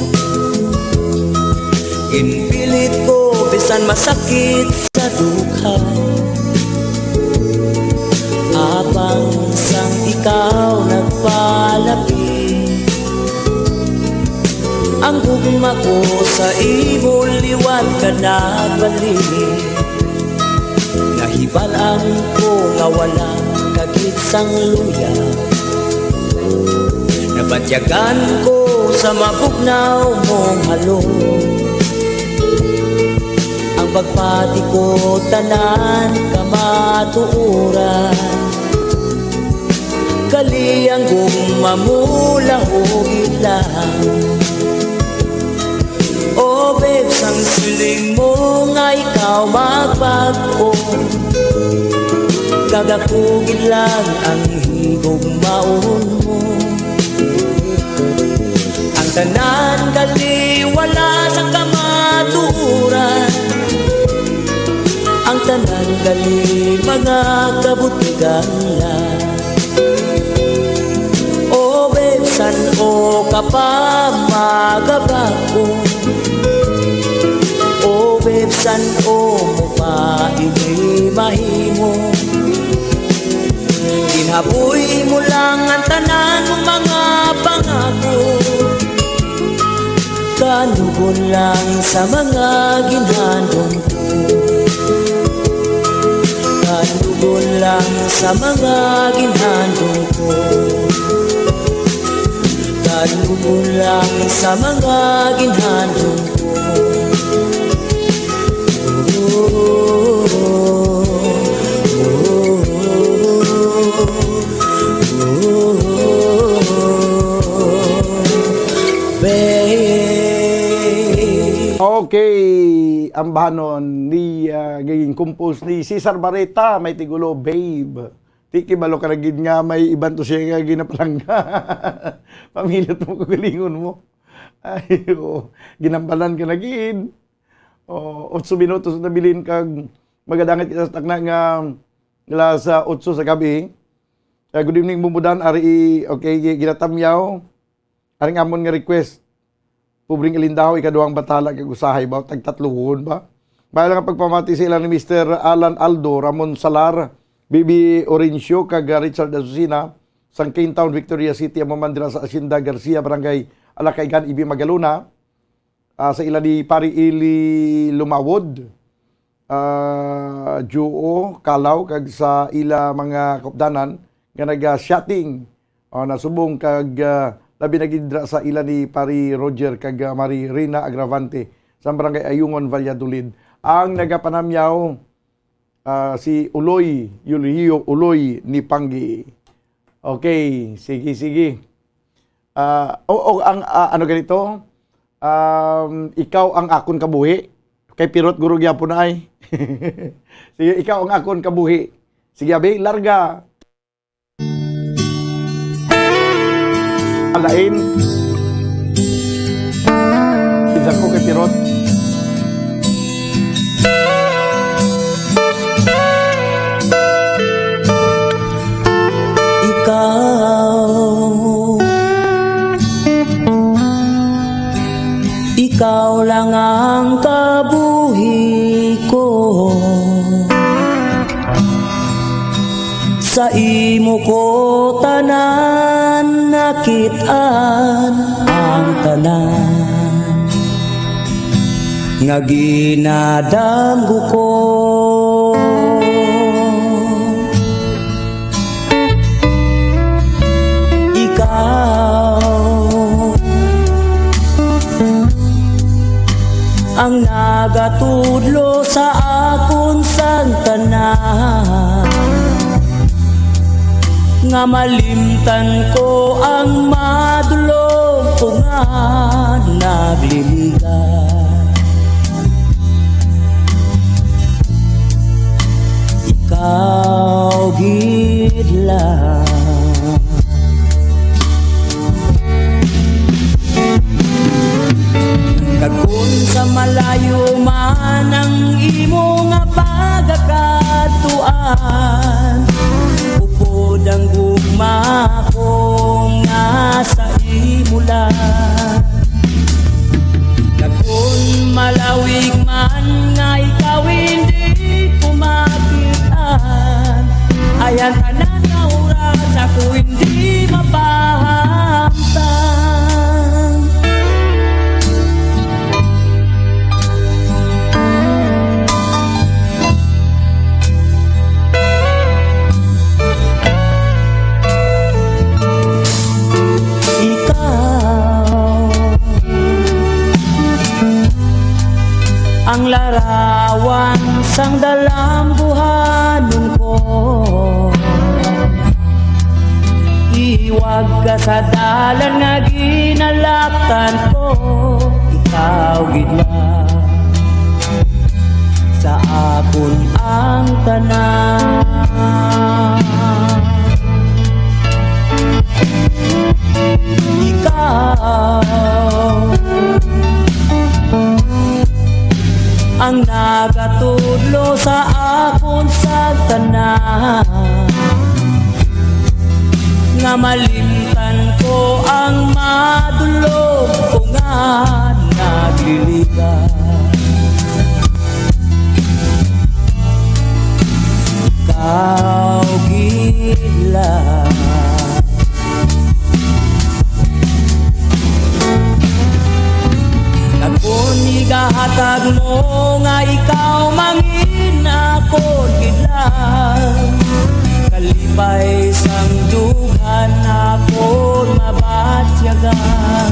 Ginpilit ko bisan masakit sa dughan. Apang sang ikaw nagpalapit, ang gugma ko sa imo liwat ka nagbalik. Nahibal-an ko nga wala ka gid sang luya. Nabatyagan ko sa mabugnaw mong halong. Ang pagpati ko tanan kamatuoran. Gali ang gugma mo lahog lang. Oh, babes, ang siling mo nga ikaw magbag-o, kag ako gid lang ang higugmaon mo. Ang tanan gali wala sa kamatuoran, ang tanan gali mga kabutigan lang. Oh, babes, san-o ka pa magabag-o? Oh, babes, San-o mo pa ini mahimo? Ginhaboy mo lang ang tanan mong mga pangako. Kanugon lang sa mga ginhandom ko. Kanugon lang sa mga ginhandom ko. Kanugon lang sa mga ginhandom ko. Babe. Okay, ang bahanon ni, ah, gin-compose ni Cesar Barreta, may tigulo, Babe. Ti, kibalo ka na gid nga may iban to siya nga ginapalangga. Pamilit mo kagalingon mo. Ay, oo. Ginambalan ka na gid. Oh, otso minutos na bilin kag magadangit kita sa takna nga alas otso sa gabi. Ah, good evening, Bumbudan. Ari, okay, gi-, ginatamyaw. Aring amon nga request, Pobreng Alindahaw, ikaduhang bathala kag usahay ba, tagtatluhon ba? Maayo lang ang pagpamati sa ila ni Mister Alan Aldo, Ramon Salar, B B Orencio, kag, ah, Richard Azucena, sang Cane Town, Victoria City, amo man dira sa Hacienda Garcia, Barangay Alacaigan, Ibi Magalona, ah, sa ila ni Pari Eli Lumawod, ah, Juo, Kalaw, kag sa ila mga kaupdanan nga naga-shooting, o, nasubong kag, ah, labi na gid dira sa ila ni Pari Roger kag, ah, Mari Rina Agravante sa Barangay Ayungon, Valladolid. Ang nagapanamyaw, ah, si Uloy, Yulio Uloy ni Panggi. Okay, sige, sige. Ah, o, o, ang, ah, ano ganito? Um, ikaw ang akon kabuhi. Kay Pirot guro gyapon na ay. Sige, ikaw ang akon kabuhi. Sige, abi, larga. Alain. Isa ko kay Pirot. Ikaw, ikaw lang ang kabuhi ko. Sa imo ko tanan nakit-an ang tanan nga ginadamgo ko. Ikaw ang nagatudlo sa akon sang tanan, nga malimtan ko ang madulog ko nga nagliligan. Ikaw gid lang. Kag kon sa malayo man ang imo nga pagakadtuan, upod ang gugma ko nga sa imo lang. Kag kon malawig man nga ikaw hindi ko makit-an, ay ang tanan nga oras ako hindi mapahamtan. Ikaw ang larawan sang dalambuhanon ko. Iwag ka sa dalan nga ginalaktan ko, ikaw gid lang sa akon ang tanan. Ikaw ang nagatudlo sa akon sa tanan, nga malimtan ko ang madulog ko nga nagliligan. Ikaw mangin akon kidlat, kalipay sang dughan akon mabatyagan.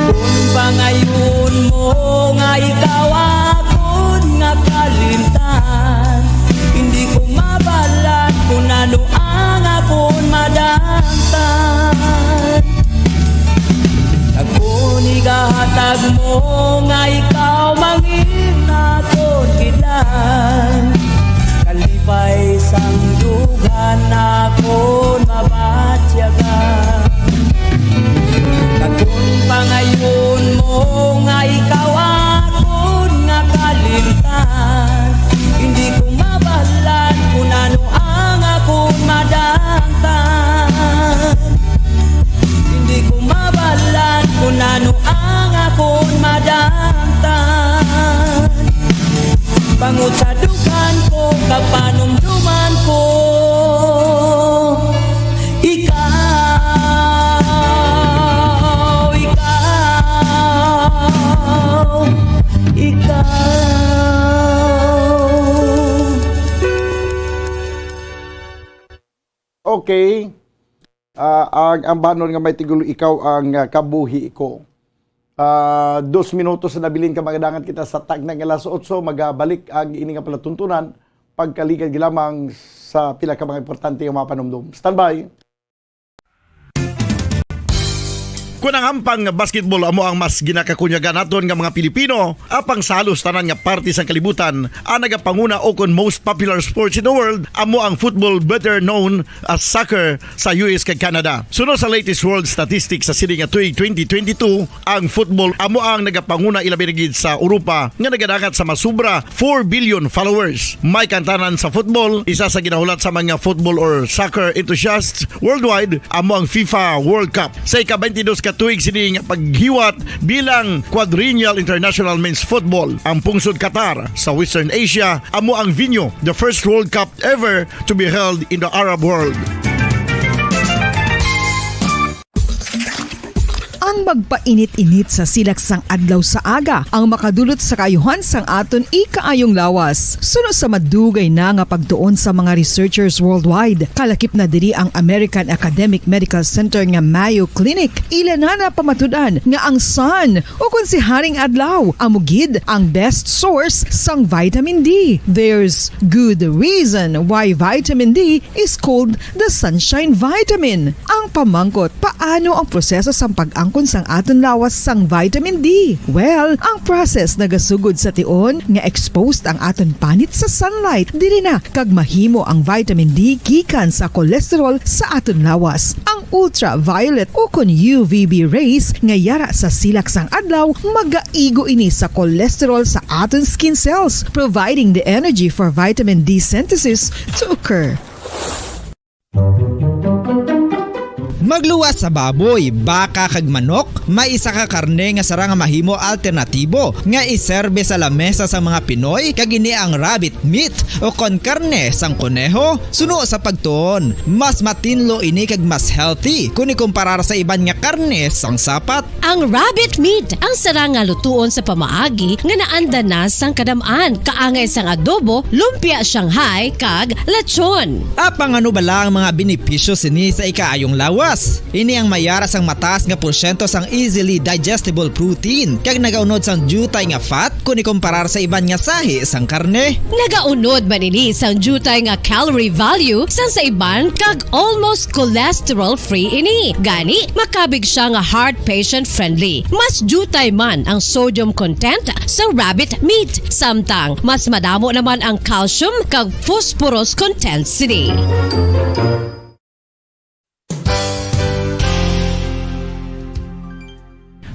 Kung pangayon mo nga ikaw akon nga kalimtan, hindi ko mabalan kung ano ang akon madangtan. Kag kon igahatag mo nga ikaw mangin akon kidlat, kalipay sang dughan akon mabatyagan. Kag kon pangayon mo nga ikaw akon nga kalimtan, hindi ko mabalan kung ano ang akon madangtan. Hindi ko mabalan kung ano ang akon madangtan. Bangod sa dughan ko, kapanumduman ko, ikaw, ikaw, ikaw. Okay. Ah, ang, ang banon nga may tigulo, ikaw ang, ah, kabuhi ko. Ah, dos minutos na nabilin ka, magadangat kita sa takna nga alas otso. Magabalik ang ini nga palatuntunan pagkaligad lamang sa pila ka mga importante nga mga panumdom. Standby. Kung ang ampang basketball amo ang mas ginakakunyagan naton nga mga Pilipino, apang sa halos tanan nga parte sang kalibutan, ang nagapanguna o kon most popular sports in the world amo ang football, better known as soccer, sa U S kag Canada. Suno sa latest world statistics sa sini nga tuig twenty twenty-two, ang football amo ang nagapanguna, ilabi na gid sa Europa, nga nagadangat sa masubra four billion followers. May kantanan sa football, isa sa ginahulat sa mga football or soccer enthusiasts worldwide amo ang FIFA World Cup. Sa ika-twenty-dos ka tuig sini nga paghiwat bilang Quadrennial International Men's Football, ang pungsod Qatar sa Western Asia amo ang venue. The first World Cup ever to be held in the Arab world. Ang magpainit-init sa silak sang adlaw sa aga ang makadulot sa kaayuhan sang aton ikaayong lawas. Suno sa madugay na nga pagtuon sa mga researchers worldwide, kalakip na diri ang American Academic Medical Center nga Mayo Clinic. Ila na napamatud-an nga ang sun, o kon si Haring Adlaw, amo gid ang best source sang vitamin D. There's good reason why vitamin D is called the sunshine vitamin. Ang pamangkot, paano ang proseso sang pag-angkon sang aton lawas sang vitamin D? Well, ang process nagasugod sa tion nga exposed ang aton panit sa sunlight. Diri na kag mahimo ang vitamin D gikan sa cholesterol sa aton lawas. Ang ultraviolet o kon U V B rays nga yara sa silak sang adlaw magaigo ini sa cholesterol sa aton skin cells, providing the energy for vitamin D synthesis to occur. Magluwas sa baboy, baka, kag manok, may isa ka karne nga sarang nga mahimo alternatibo nga iserbe sa lamesa sang mga Pinoy, kag ini ang rabbit meat o kon karne sang koneho. Suno sa pagtuon, mas matinlo ini kag mas healthy kon ikumparar sa iban nga karne sang sapat. Ang rabbit meat ang sarang nga lutuon sa pamaagi nga naanda na sang kadam-an, kaangay sang adobo, lumpia Shanghai, kag lechon. Apang ano bala ang mga benepisyo sini sa ikaayong lawas? Ini ang mayara sang mataas nga porsyento sang easily digestible protein kag nagaunod sang diutay nga fat kon ikumparar sa iban nga sahi sang karne. Nagaunod man ini sang diutay nga calorie value sang sa iban kag almost cholesterol-free ini. Gani, makabig sia nga heart patient-friendly. Mas diutay man ang sodium content sa rabbit meat, samtang mas madamo naman ang calcium kag phosphorus content sini.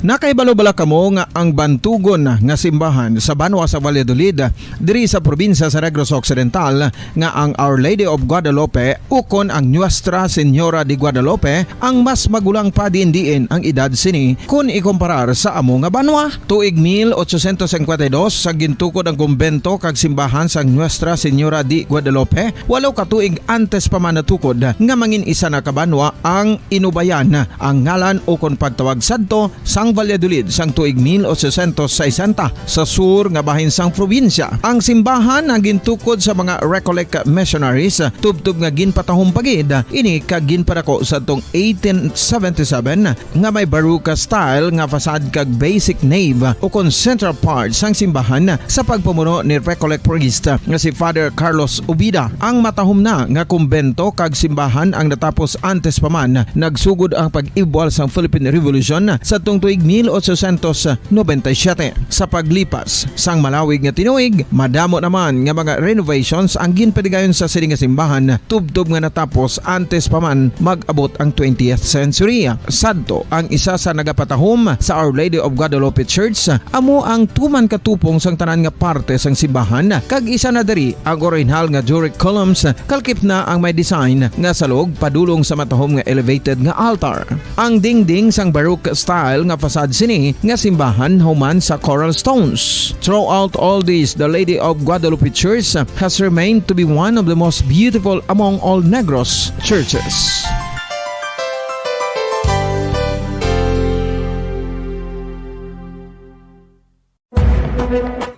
Nakahibalo bala kamo nga ang bantugon nga simbahan sa banwa sa Valladolid, diri sa probinsya sa Negros Occidental, nga ang Our Lady of Guadalupe ukon ang Nuestra Señora de Guadalupe ang mas magulang pa diin-diin ang edad sini kon ikumparar sa amo nga banwa? Tuig mil ochocientos cincuenta y dos sa gintukod ang kumbento kag simbahan sang Nuestra Señora de Guadalupe, walo ka tuig antes pa man natukod nga mangin isa na ka banwa ang Inubayan, ang ngalan ukon pagtawag sadto sang Valladolid sang tuig mil ochocientos sesenta sa sur nga bahin sang probinsya. Ang simbahan ang gintukod sa mga Recollect missionaries, tubtob nga ginpatahom pa gid ini kag ginpadako sa tong eighteen seventy-seven nga may Baroque style nga facade kag basic nave ukon central part sang simbahan sa pagpamuno ni Recollect priest nga si Father Carlos Ubida. Ang matahom na nga kumbento kag simbahan ang natapos antes pa man nagsugod ang pag-ibwal sang Philippine Revolution sadtong tuig mil ochocientos noventa y siete. Sa paglipas sang malawig nga tinuig, madamo naman nga mga renovations ang ginpadigayon sa sini nga simbahan, tubtob nga natapos antes pa man mag-abot ang twentieth century. Sadto, ang isa sa nagapatahom sa Our Lady of Guadalupe Church amo ang tuman ka tupong sang tanan nga parte sang simbahan, kag isa na diri ang orihinal nga Doric columns, kalkip na ang may design nga salog padulong sa matahom nga elevated nga altar. Ang dingding sang Baroque style nga facade sini nga simbahan human sa coral stones. Throughout all this, the Lady of Guadalupe Church has remained to be one of the most beautiful among all Negros churches.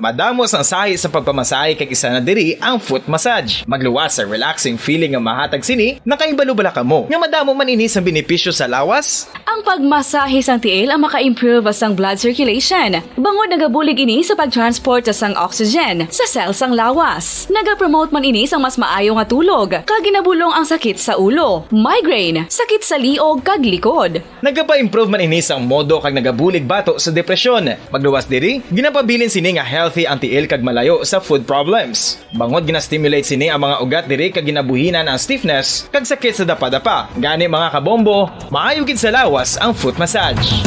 Madamo sang sahi sa pagpamasahe, kag isa na diri ang foot massage. Magluwas sa relaxing feeling nga mahatag sini. Nakahibalo bala kamo nga madamo man ini sang benepisyo sa lawas? Ang pagmasahe sang tiil ang maka-improve sang blood circulation, bangod nagabulig ini sa pag-transport sang oxygen sa cell sang lawas. Nagapromote man ini sang mas maayo nga tulog, kag ginabulong ang sakit sa ulo, migraine, sakit sa liog, kag likod. Nagapa-improve man ini sang modo kag nagabulig bato sa depresyon. Magluwas diri, ginapabilin sini nga healthy ang tiil kag malayo sa foot problems. Bangod gina-stimulate sini ang mga ugat diri kag ginabuhinan ang stiffness kag sakit sa dapadapa. Gani, mga kabombo, maayo gid sa lawas ang foot massage.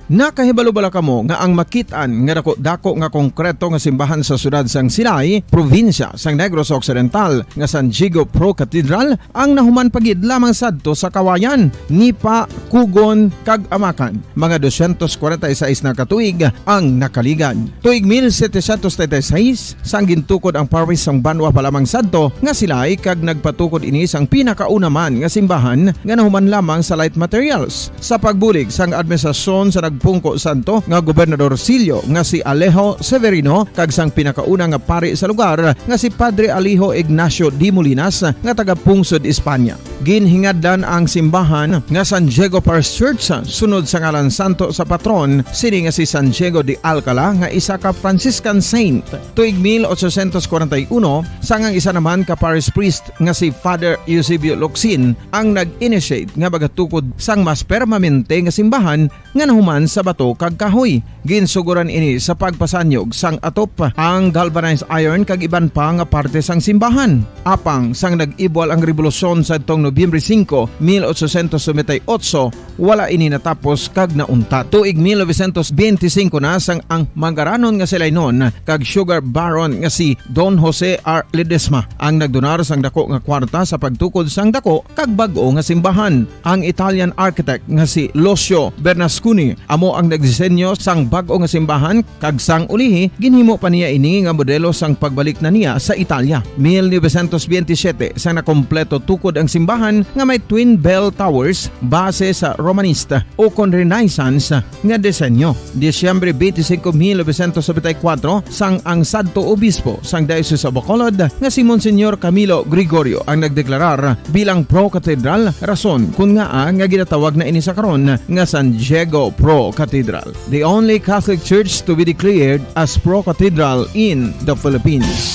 Nakahibalo bala kamo nga ang makit-an nga dako-dako nga konkreto nga simbahan sa siyudad sang Silay, probinsya sang Negros Occidental, nga San Diego Pro Cathedral, ang nahuman pa gid lamang sadto sa Kawayan, Nipa, Cogon, kag Amacan, mga dosyentos kwarenta y seis na ka tuig ang nakaligad. Tuig mil setecientos treinta y seis, sang gintukod ang parish sang banwa pa lamang sadto nga Silay, kag nagpatukod ini sang pinakauna man nga simbahan nga nahuman lamang sa light materials. Sa pagbulig sang administrasyon sa nagpungko sadto nga Gobernador Silio nga si Alejo Severino kag sang pinakauna nga pari sa lugar nga si Padre Alejo Ignacio de Molinas nga taga Pungsod, Espanya. Ginhingadlan ang simbahan nga San Diego Parish Church sunod sa ngalan santo sa patron sini nga si San Diego de Alcala, nga isa ka Franciscan saint. Tuig mil ochocientos kwarenta y uno, sang ang isa naman ka parish priest nga si Father Eusebio Locsin ang nag-initiate nga magatukod sang mas permanente nga simbahan nga nahuman sa bato kag kahoy. Ginsuguran ini sa pagpasanyog sang atop, ang galvanized iron kag iban pa nga parte sang simbahan. Apang sang nag-ibwal ang rebolusyon sadtong Nobyembre singko, mil ochocientos noventa y ocho, wala ini natapos kag nauntat. Tuig mil novecientos benti singko na sang ang mangaranon nga Silaynon kag sugar baron nga si Don Jose R. Ledesma ang nagdonar sang dako nga kwarta sa pagtukod sang dako kag bag-o nga simbahan. Ang Italian architect nga si Lucio Bernasconi amo ang nagdisenyo sang bag-o nga simbahan, kag sang ulihi ginhimo pa niya ini nga modelo sang pagbalik na niya sa Italia. Mil novecientos benti siyete, sang nakompleto tukod ang simbahan nga may twin bell towers base sa Romanista ukon Renaissance nga disenyo. Disyembre benti singko, mil novecientos nobenta y kuwatro, sang ang sadto obispo sang Diocese of Bacolod nga si Monsignor Camilo Gregorio ang nagdeklarar bilang pro-cathedral, rason kon ngaa nga ginatawag na ini sa karon nga San Diego Pro Cathedral, the only Catholic Church to be declared as pro-cathedral in the Philippines.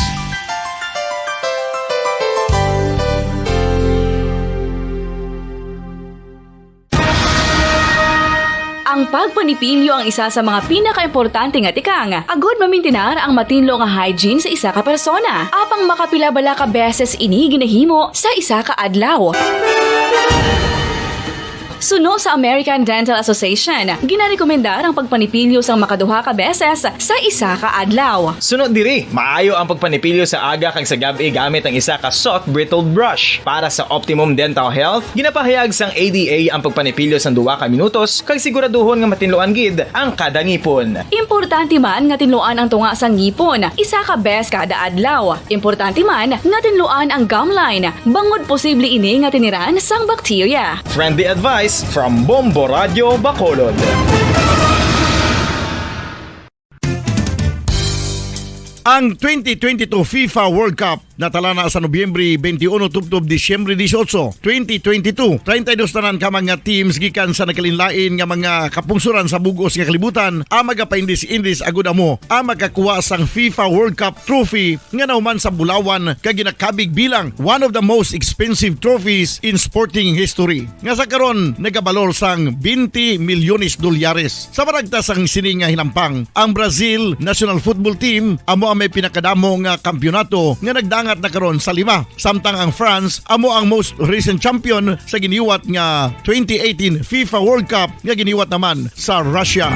Ang pagpanipilyo ang isa sa mga pinakaimportante nga tikang agud mamintinar ang matinlo nga hygiene sa isa ka persona. Apang makapila bala ka beses ini ginahimo sa isa ka adlaw? Suno sa American Dental Association, ginarekomendar ang pagpanipilyo sang makaduha ka beses sa isa ka adlaw. Suno diri, maayo ang pagpanipilyo sa aga kag sa gab-i gamit ang isa ka soft bristled brush. Para sa optimum dental health, ginapahayag sang A D A ang pagpanipilyo sang duha ka minutos kag siguraduhon nga matinluan gid ang kada ngipon. Importante man nga tinluan ang tunga sang ngipon isa ka bes kada adlaw. Importante man nga tinluan ang gum line, bangod posible ini nga tiniran sang bakterya. Friendly advice from Bombo Radio Bacolod. Ang twenty twenty-two FIFA World Cup natala na sa Nobyembre twenty-one tubtob Disyembre dieciocho, twenty twenty-two. Treinta y dos tanan ka mga teams gikan sa nagkalainlain nga mga kapungsoran sa bug-os nga kalibutan ang magapaindis-indis agud amo ang makakuha sang FIFA World Cup trophy nga nahuman sa bulawan kag ginakabig bilang one of the most expensive trophies in sporting history, nga sa karon nagabalor sang twenty milyones dolyares. Sa panagta sang sini nga hinampang, ang Brazil national football team amo ang may pinakadamo nga kampiyonato nga nagdangat na karon sa lima, samtang ang France amo ang most recent champion sa giniwat nga twenty eighteen FIFA World Cup nga giniwat naman sa Russia.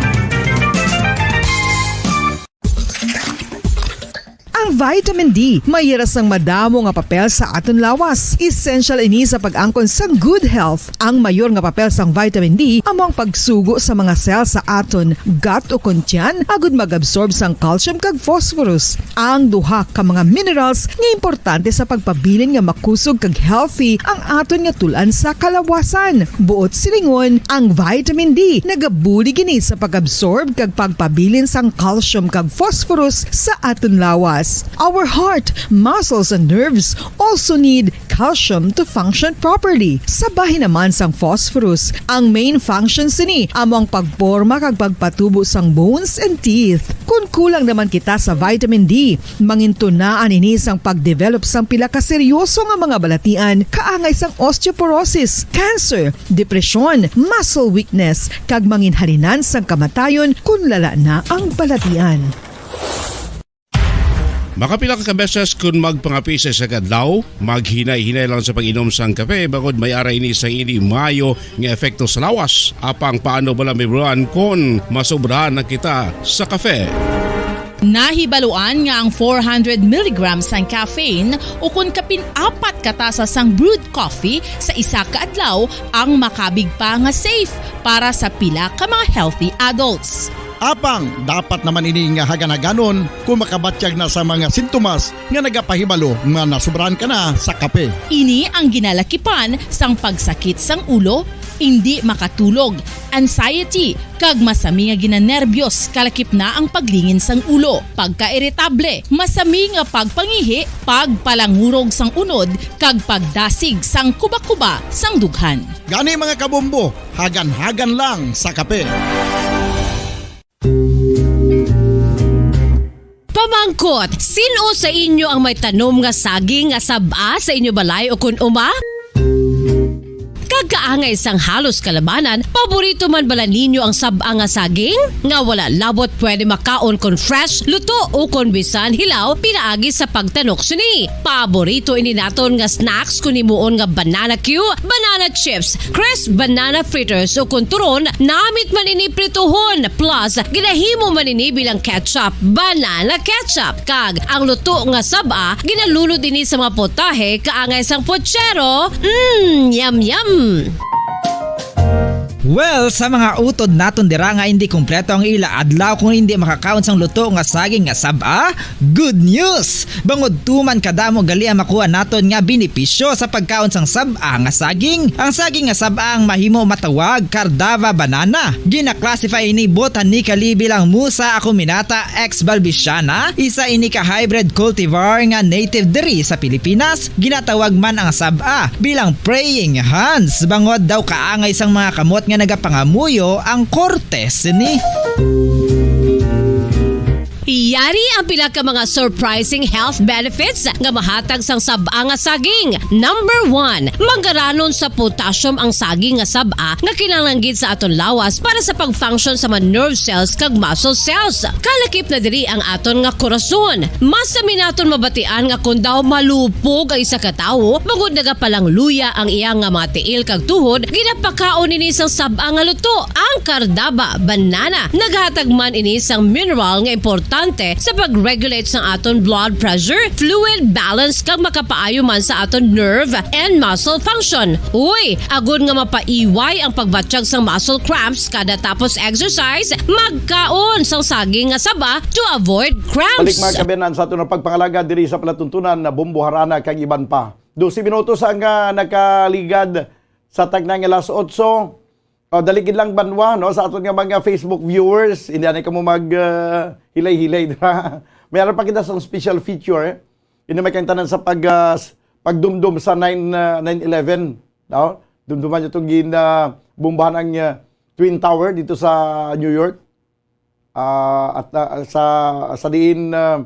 Ang vitamin D may hira sang madamo nga papel sa aton lawas. Essential ini sa pag-angkon sang good health. Ang mayor nga papel sang vitamin D amo ang pagsugo sa mga cell sa aton gut ukon tiyan agud mag-absorb sang calcium kag phosphorus, ang duha ka mga minerals nga importante sa pagpabilin nga makusog kag healthy ang aton nga tul-an sa kalawasan. Buot silingon, ang vitamin D nagabulig ini sa pag-absorb kag pagpabilin sang calcium kag phosphorus sa aton lawas. Our heart, muscles, and nerves also need calcium to function properly. Sa bahin naman sang phosphorus, ang main function sini amo ang pagporma kag pagpatubo sang bones and teeth. Kon kulang naman kita sa vitamin D, mangintunaan ini sang pag-develop sang pila ka seryoso nga mga balatian kaangay sang osteoporosis, cancer, depresyon, muscle weakness, kag manginhalinan sang kamatayon kon lala na ang balatian. Makapila ka beses kon magpangape sa isa ka adlaw, maghinay-hinay lang sa pag-inom sang kape, bangod may ara ini sang indi maayo nga epekto sa lawas. Apang paano bala, Ma'am Ron, kon masobrahan na kita sa kape? Nahibaluan nga ang four hundred milligrams sang caffeine ukon kapin apat ka tasa sang brewed coffee sa isa ka adlaw ang makabig pa nga safe para sa pila ka mga healthy adults. Apang dapat naman ini nga hagan-haganon kon makabatyag na sa mga sintomas nga nagapahibalo nga nasobrahan ka na sa kape. Ini ang ginalakipan sang pagsakit sang ulo, indi makatulog, anxiety, kag masami nga ginanerbiyos, kalakip na ang paglingin sang ulo, pagkairitable, masami nga pagpangihi, pagpalangurog sang unod, kag pagdasig sang kubakuba sang dughan. Gani, mga kabombo, hagan-hagan lang sa kape. Pamangkot, sin-o sa inyo ang may tanom nga saging nga sab-a sa inyo balay ukon uma? Kag kaangay sang halos kalabanan, paborito man bala ninyo ang sab-a nga saging? Nga wala labot pwede makaon kon fresh, luto, ukon bisan hilaw pinaagi sa pagtanok sini. Paborito ini naton nga snacks kon himuon nga banana cue, banana chips, crisp banana fritters, ukon turon, namit man ini prituhon, plus ginahimo man ini bilang ketchup, banana ketchup, kag ang luto nga sab-a ginalunod ini sa mga potahe kaangay sang pochero. Mm, yum, yum! Well, sa mga utod naton dira nga indi kompleto ang ila adlaw kon indi makakaon sang luto nga saging nga sab-a, good news! Bangod tuman kadamo gali ang makuha naton nga benepisyo sa pagkaon sang sab-a nga saging. Ang saging nga sab-a ang mahimo matawag Cardava banana. Gina-classify ini botanically bilang Musa acuminata ex balbisiana, isa ini ka hybrid cultivar nga native diri sa Pilipinas. Ginatawag man ang sab-a bilang praying hands, bangod daw kaangay sang mga kamot nga nagapangamuyo ang korte sini. Yari ang pila ka mga surprising health benefits nga mahatag sang sab-a nga saging. Number one, manggaranon sa potassium ang saging nga sab-a nga kinahanglan gid sa aton lawas para sa pag-function sa mga nerve cells kag muscle cells. Kalakip na diri ang aton nga korason. Mas sami naton mabatian nga kon daw malupog ang isa ka tawo, bangod nagapalangluya ang iya nga mga tiil kag tuhod, ginapakaon ini sang sab-a nga luto. Ang kardaba, banana, naghatag man ini sang mineral nga importante sa pag-regulate sang aton blood pressure, fluid balance, kag makapaayo man sa aton nerve and muscle function. Uy, agod nga mapaiway ang pagbatyag sang muscle cramps kada tapos exercise, magkaon sang saging nga saba to avoid cramps. Balik, mga kaabyanan, sa aton nga pagpangalaga diri sa palatuntunan na Bombo Harana kag iban pa. Dose minutos ang, ah, nakaligad sa tagna nga alas otso. Oh, dali gid lang, banwa, no, sa aton nga mga Facebook viewers, hindi na kamo mag, ah, hilay-hilay, di ba? May ara pa kita sa special feature, eh. Ini may kaintanan sa pag, ah, s-, pagdumdum sa nine, ah, nine eleven, no? Dumduman niyo itong gin, ah, bombahan ang, ah, Twin Tower dito sa New York. Ah, at, ah, sa, sa diin, ah,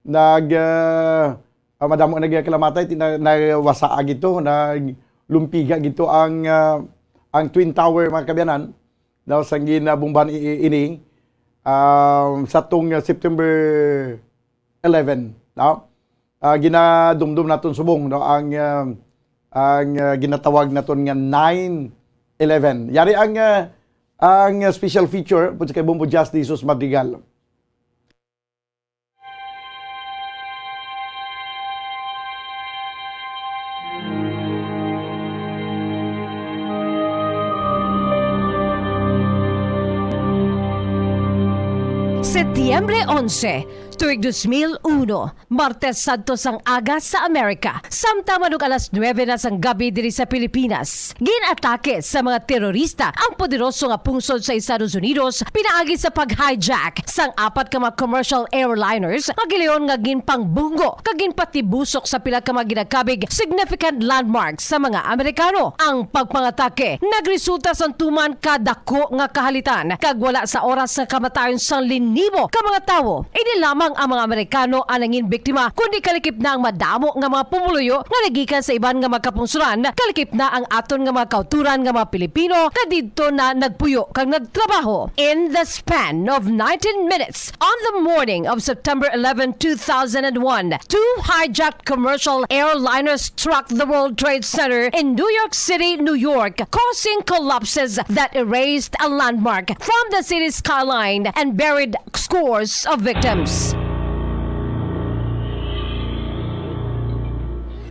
nag, ah, ah, madamo nagkalamatay, ti-, na, nawasa gito, naglumpiga gito ang, ah, ang Twin Tower, mga kaabyanan, no, sang ginabombahan i-, i-, ini, um, sa tong, ah, September eleven, no? Ah, ginadumdom naton subong, no, ang, ah, ang, ah, ginatawag naton nga nine eleven. Yari ang, ah, ang special feature po kay Bombo Jazz de Jesus Madrigal. Setyembre onse, tuig dos mil uno, Martes Santo sang aga sa Amerika. Samtang man og alas nuebe na sang gabi diri sa Pilipinas, ginatake sa mga terorista ang poderoso nga pungsod sa Estados Unidos pinaagi sa pag-hijack sang apat ka mga commercial airliners nga gilayon nga ginpangbunggo kag ginpatibusok sa pila ka mga ginakabig significant landmarks sa mga Amerikano. Ang pagpangatake nagresulta sang tuman ka dako nga kahalitan kag wala sa oras nga kamatayon sang linibo ka mga tawo. Ini lamang ang mga Amerikano ang nangin biktima, kundi kalakip na ang madamo nga mga pumuluyo nga nagikan sa iban nga mga kapungsoran, kalakip na ang aton nga mga kauturan nga mga Pilipino nga didto na nagpuyo kag nagtrabaho. In the span of nineteen minutes, on the morning of September eleven, two thousand and one, two hijacked commercial airliners struck the World Trade Center in New York City, New York, causing collapses that erased a landmark from the city's skyline and buried scores of victims.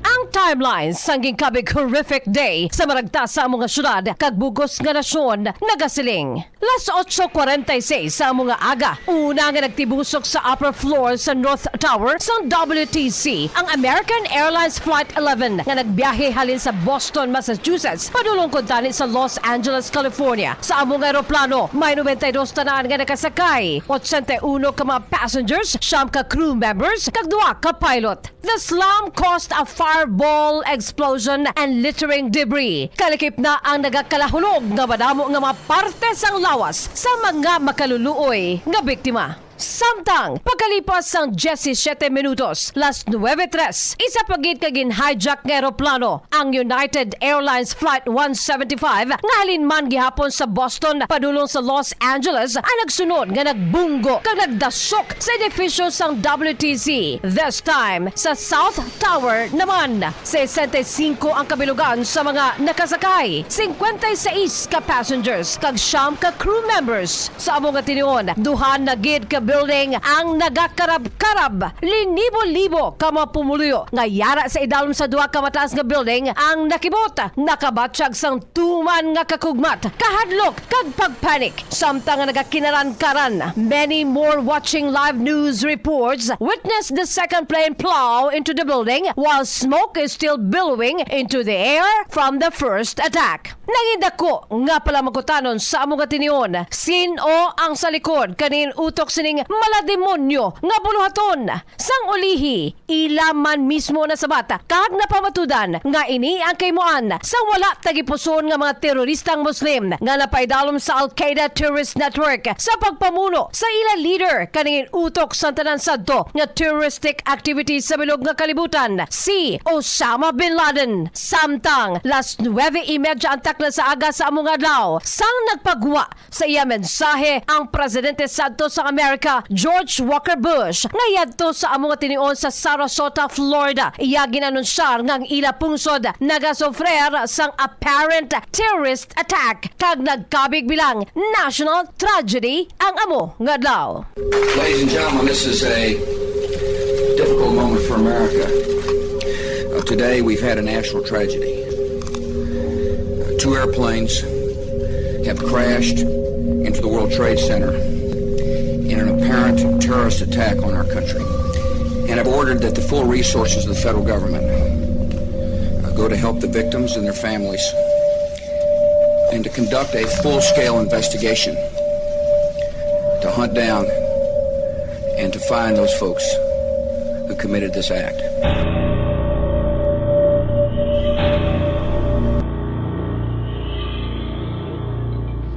Ang timeline sang ginkabig horrific day sa maragta sa among nga syudad kag bug-os nga nasyon nagasiling. Las ocho cuarenta y seis sa amo nga aga, una nga nagtibusok sa upper floor sa North Tower sang W T C ang American Airlines Flight eleven nga nagbiyahe halin sa Boston, Massachusetts, padulong kuntani sa Los Angeles, California. Sa amo nga eroplano, may noventa y dos tanan nga nakasakay, ochenta y uno ka mga passengers, siyam ka crew members, kag duha ka pilot. The slam caused a fireball explosion and littering debris. Kalakip na ang nagakalahulog nga madamo nga mga parte sang lawas sa mga makaluluoy nga biktima. Samtang, pagkalipas sang diyesisiete minutos, las nuebe tres, isa pa gid ka gin-hijack nga eroplano, ang United Airlines Flight one seventy-five, nga halin man gihapon sa Boston padulong sa Los Angeles, ang nagsunod nga nagbunggo kag nagdasok sa edifisyo sang W T C. This time, sa South Tower naman. Sesenta y cinco ang kabilugan sa mga nakasakay, cincuenta y seis ka passengers, kag siyam ka crew members. Sa amo nga tinion, duha na gid ka building ang nagakarab-karab. Linibo-libo ka mga pumuluyo nga yara sa idalom sa duha ka mataas nga building ang nakibot. Nakabatyag sang tuman nga kakugmat, kahadlok, kag pagpanik. Samtang nga nagakinaran-karan, many more watching live news reports witnessed the second plane plow into the building while smoke is still billowing into the air from the first attack. Nangin dako nga palamagkutanon sa amo nga tinion, sin-o ang sa likod kaning utok sining malademonyo nga buluhaton. Sang ulihi, ila man mismo nasabat kag napamatudan nga ini ang kahimuan sang wala tagipuson nga mga teroristang Muslim nga napaidalom sa Al-Qaeda terrorist network sa pagpamuno sa ila leader, kaning utok sang tanan sadto nga terroristic activities sa bilog nga kalibutan, si Osama bin Laden. Samtang las nuwebe y media antak na sa aga sa amo nga adlaw, sang nagpagwa sa iya mensahe ang Presidente Santos sang Amerika, George Walker Bush, nga yadto sa amo nga tinion sa Sarasota, Florida. Iya ginanunsyar nga ang ila pungsod nagasufrer sang apparent terrorist attack kag nagkabig bilang national tragedy ang amo nga adlaw. Ladies and gentlemen, this is a difficult moment for America. Uh, today, we've had a national tragedy. Uh, two airplanes have crashed into the World Trade Center in an apparent terrorist attack on our country. And I've ordered that the full resources of the federal government, uh, go to help the victims and their families and to conduct a full-scale investigation to hunt down and to find those folks who committed this act.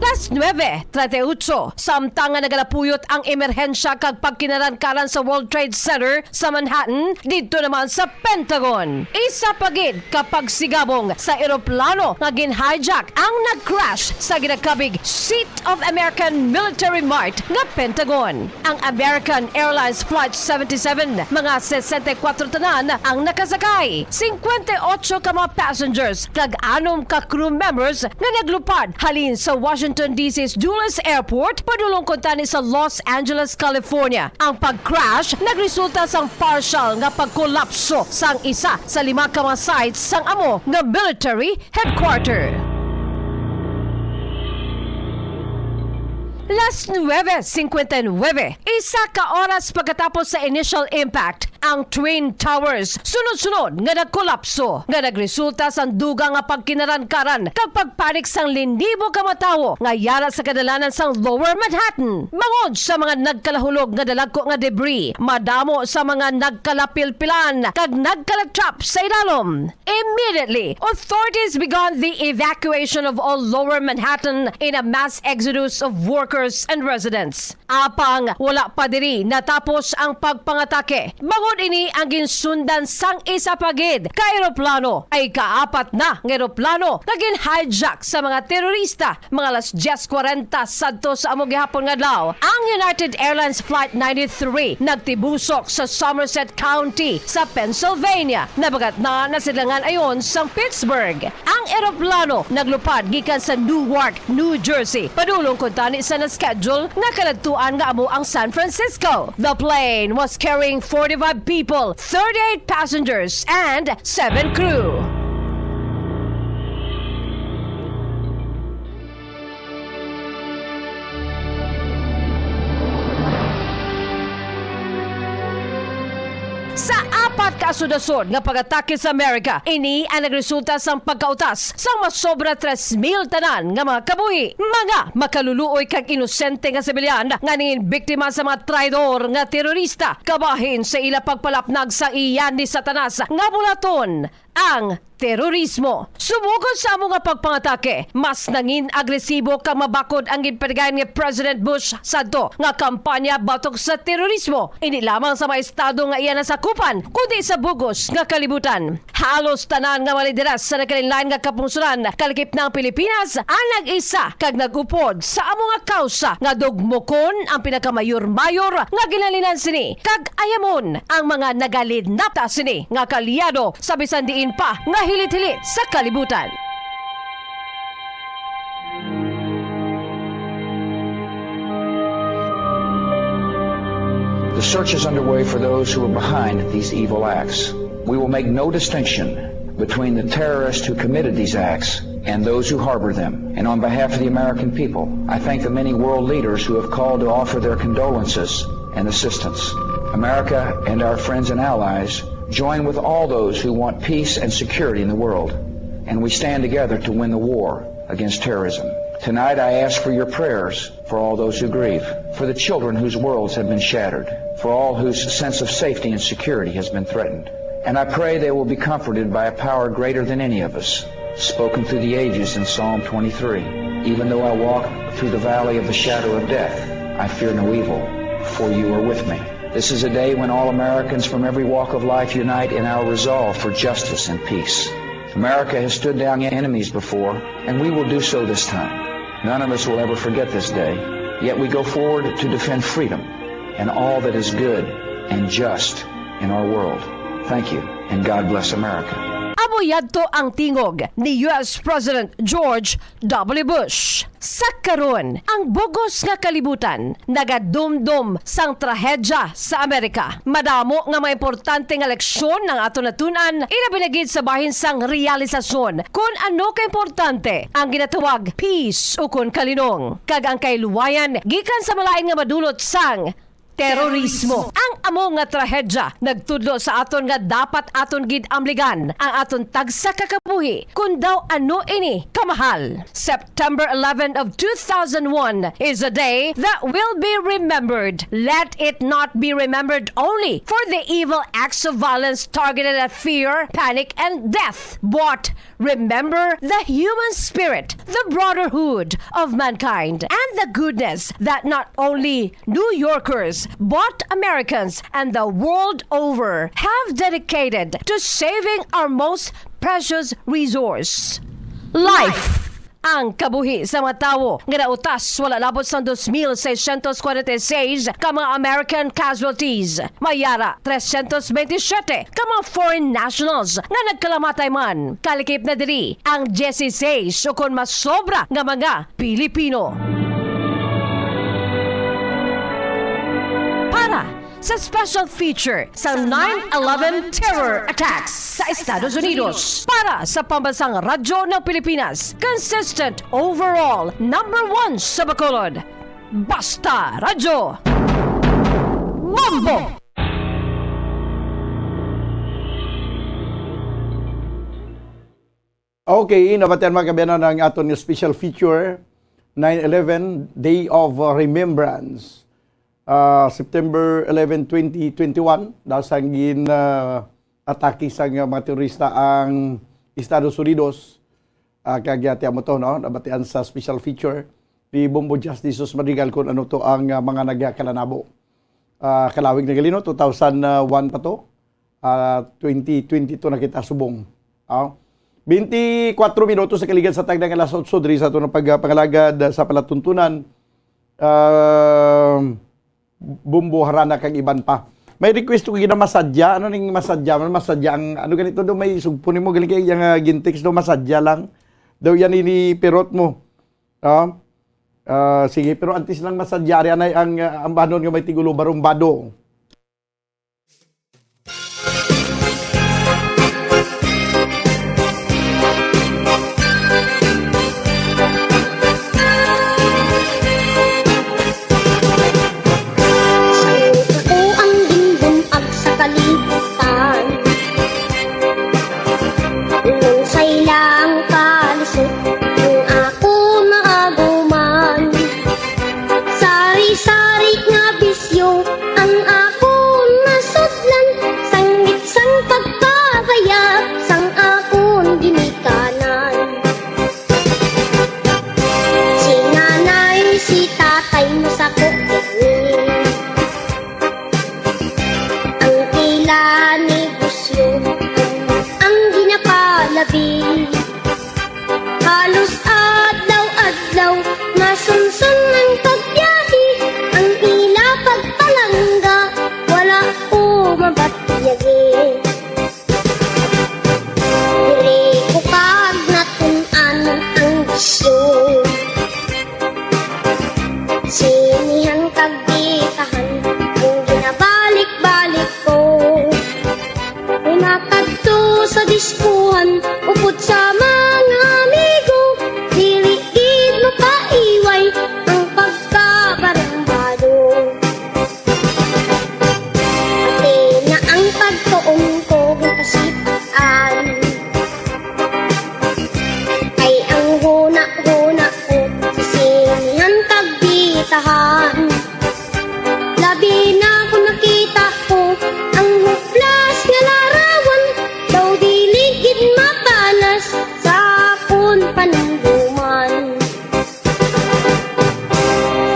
Las nuwebe treinta y ocho, samtang nga nagalapuyot ang emerhensya kag pagkinarankaran sa World Trade Center sa Manhattan, didto naman sa Pentagon. Isa pa gid ka pagsigabong sa eroplano nga gin-hijack ang nag-crash sa ginakabig Seat of American Military Might nga Pentagon. Ang American Airlines Flight seventy-seven, mga sesenta y kuwatro tanan ang nakasakay, singkwenta y ocho ka mga passengers, kag anom ka crew members nga naglupad halin sa Washington D C's Dulles Airport padulong kuntani sa Los Angeles, California. Ang pag-crash nagresulta sang partial nga pagkolapso sang isa sa lima ka mga sites sang amo nga military headquarter. Las nuwebe singkwenta y nuwebe, isa ka oras pagkatapos sa initial impact, ang Twin Towers sunod-sunod nga nagkolapso, nga nagresulta sang dugang nga pagkinarankaran kag pagpanik sang linibo ka mga tawo nga yara sa kadalanan sang Lower Manhattan. Bangod sa mga nagkalahulog nga dalagko nga debris, madamo sa mga nagkalapilpilan kag nagkalatrap sa idalom. Immediately, authorities began the evacuation of all Lower Manhattan in a mass exodus of workers and residents. Apang wala pa diri natapos ang pagpangatake, bangod ini ang ginsundan sang isa pa gid ka eroplano, ay kaapat na nga eroplano nga gin-hijack sa mga terorista. Mga alas dyes kwarenta sadto sa amo gihapon nga adlaw, ang United Airlines Flight ninety-three nagtibusok sa Somerset County sa Pennsylvania. Nabagat na nasidlangan ayon sang Pittsburgh. Ang eroplano naglupad gikan sa Newark, New Jersey, padulong kuntani sa na-schedule nga kaladtuan nga amo ang San Francisco. The plane was carrying forty-five people, thirty-eight passengers, and seven crew. Sa apat ka asod-asod nga pag-atake sa Amerika, ini ang nagresulta sang pagkautas sang masobra tres mil tanan nga mga kabuhi, mga makaluluoy kag inosente nga sibilyan nga nangin biktima sa mga traidor nga terorista kabahin sa ila pagpalapnag sa iya ni Satanas nga bulaton, ang terorismo. Sumugod sa amo nga pagpangatake, mas nangin agresibo kag mabakod ang ginpatigayon ni President Bush sadto nga kampanya batok sa terorismo, indi lamang sa mga estado nga iya nasakupan, kundi sa bug-os nga kalibutan. Halos tanan nga mga lideres sa nagkalainlain nga kapungsoran, kalakip na ang Pilipinas, ang nag-isa kag nag-upod sa amo nga kawsa nga dugmokon ang pinakamayor-mayor nga ginhalinan sini kag ayamon ang mga nagalinapta sini nga kaalyado sa bisan diin pa nga hilit-hilit sa kalibutan. The search is underway for those who are behind these evil acts. We will make no distinction between the terrorists who committed these acts and those who harbor them. And on behalf of the American people, I thank the many world leaders who have called to offer their condolences and assistance. America and our friends and allies join with all those who want peace and security in the world, and we stand together to win the war against terrorism. Tonight I ask for your prayers for all those who grieve, for the children whose worlds have been shattered, for all whose sense of safety and security has been threatened. And I pray they will be comforted by a power greater than any of us, spoken through the ages in Psalm twenty-three. "Even though I walk through the valley of the shadow of death, I fear no evil, for you are with me." This is a day when all Americans from every walk of life unite in our resolve for justice and peace. America has stood down enemies before, and we will do so this time. None of us will ever forget this day, yet we go forward to defend freedom and all that is good and just in our world. Thank you, and God bless America. Amo yadto ang tingog ni U S President George W. Bush. Sa karon, ang bugos nga kalibutan nagadumdom sang trahedya sa Amerika. Madamo nga mga importante nga leksyon ang aton natun-an, ilabi na gid sa bahin sang realisasyon kon ano kaimportante ang ginatawag peace ukon kalinong, kag ang kahiluwayan gikan sa malain nga madulot sang terorismo. Ang amo nga trahedya nagtudlo sa aton nga dapat aton gid amligan ang aton tagsa ka kabuhi, kun daw ano ini kamahal. September eleven of two thousand one is a day that will be remembered. Let it not be remembered only for the evil acts of violence targeted at fear, panic, and death, but remember the human spirit, the brotherhood of mankind, and the goodness that not only New Yorkers, but Americans and the world over have dedicated to saving our most precious resource, life. Ang kabuhi sa mga tawo nga nautas wala labot sang dos mil seiscientos cuarenta y seis ka mga American casualties. May ara trescientos veintisiete ka mga foreign nationals nga nagkalamatay man. Kalikip na diri ang dieciséis ukon mas sobra nga mga Pilipino. Para sa special feature sa nine eleven terror attacks sa Estados Unidos, para sa Pambansang Radyo ng Pilipinas, consistent overall number one sa Bacolod, Basta Radyo Bombo! Okay, nabatian, mga kaabyanan, ang aton nga special feature, nine eleven, Day of Remembrance. Ah, September eleven, twenty twenty-one, daw sang gin, ah, atake sang mga terorista ang Estados Unidos. Ah, kag, ah, tiyan mo to, no? Nabatian sa special feature ni Bombo Justice Sus Madrigal kung ano to ang, ah, mga nagakalanabo. Ah, kalawig na gali, no? Two thousand one pa to. Ah, twenty twenty-two na kita subong. Ah, twenty-four minutos sa kaligad sa tagna nga alas otso diri sa aton pagpangalagad, ah, sa palatuntunan. Ah, Bombo, Harana kag iban pa. May request ko gina masadya. Ano ning masadya? Ano masadya ang, ano ganito do, may sugpo nimo gali kay yang, ah, gintext do, masadya lang. Daw yan ini pirot mo. Ah? Ah, sige, pero antes lang masadya, ari anay ang, ah, ambanon nga may tigulo, barumbado. Sang ako ang ginbun-ag sa kalibutan, lunsay lang kalisod ang akon maaguman. Sari-sari nga bisyo ang akon nasudlan, sangit sang pagkabaya sang akon ginikanan. Si nanay, si tatay masakop gani. Ang ila negosyo ang ginapalabi. Halos adlaw-adlaw masunson ang pagbiyahe, ang ila pagpalangga wala ko mabatyagi. Diri ko kag natun-an ang bisyo. Sinihan kag bitahan ang ginabalik-balik ko. May makadto sa diskuhan, upod sa mga amigo, dili gid mapaiway ang pagkabarumbado. Pati na ang pagtuon ko gipasitaan. Ay ang huna-huna ko sa tahan. Labi na kon makita ko ang huplas nga larawan, daw dili gid mapanas sa akon panumduman.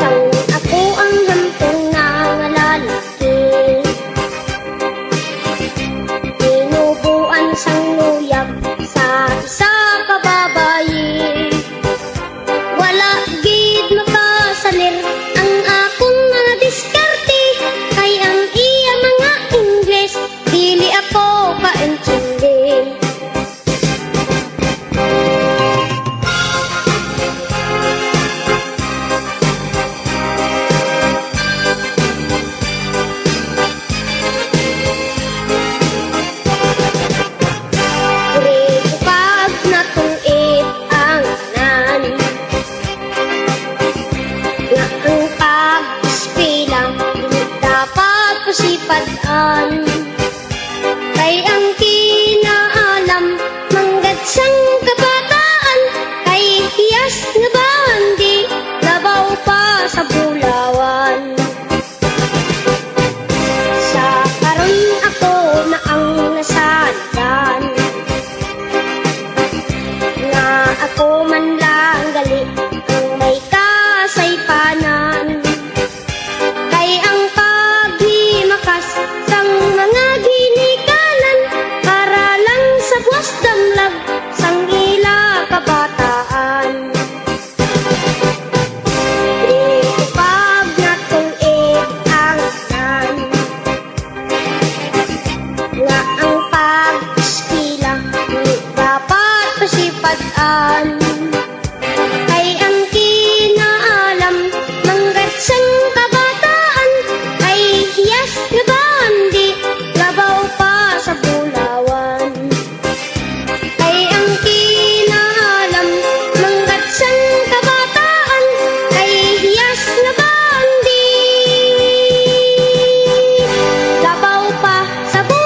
Sang ako ang hamtong na nga lalaki, tinubuan sang luyag sa isa ka babayi. Wala gid makasalir ang akong mga diskarte, kay ang iya mga Ingles dili ako kaintindi. Diri ko pag natungid ang tanan, nga ang pag-eskwela dili dapat pasipad-an. Kay ang kinaalam manggad sang kabataan, kay hiyas nga bandi labaw pa sa bulawan. Sa karon ako na ang nasandan, nga ako man lang gali ang may kasaypanan. Kay ang paghimakas sang mga ginikanan para lang sa buwas damlag sang ila kabataan. Di ipag natungid ang tanan, nga ang pag-eskwela di dapat pasipad-an. Kay ang kinaalam manggad sang kabataan, kay hiyas nga bandi labaw pa sa bulawan. Kay ang kinaalam manggad sang kabataan, kay hiyas nga bandi labaw pa sa bulawan.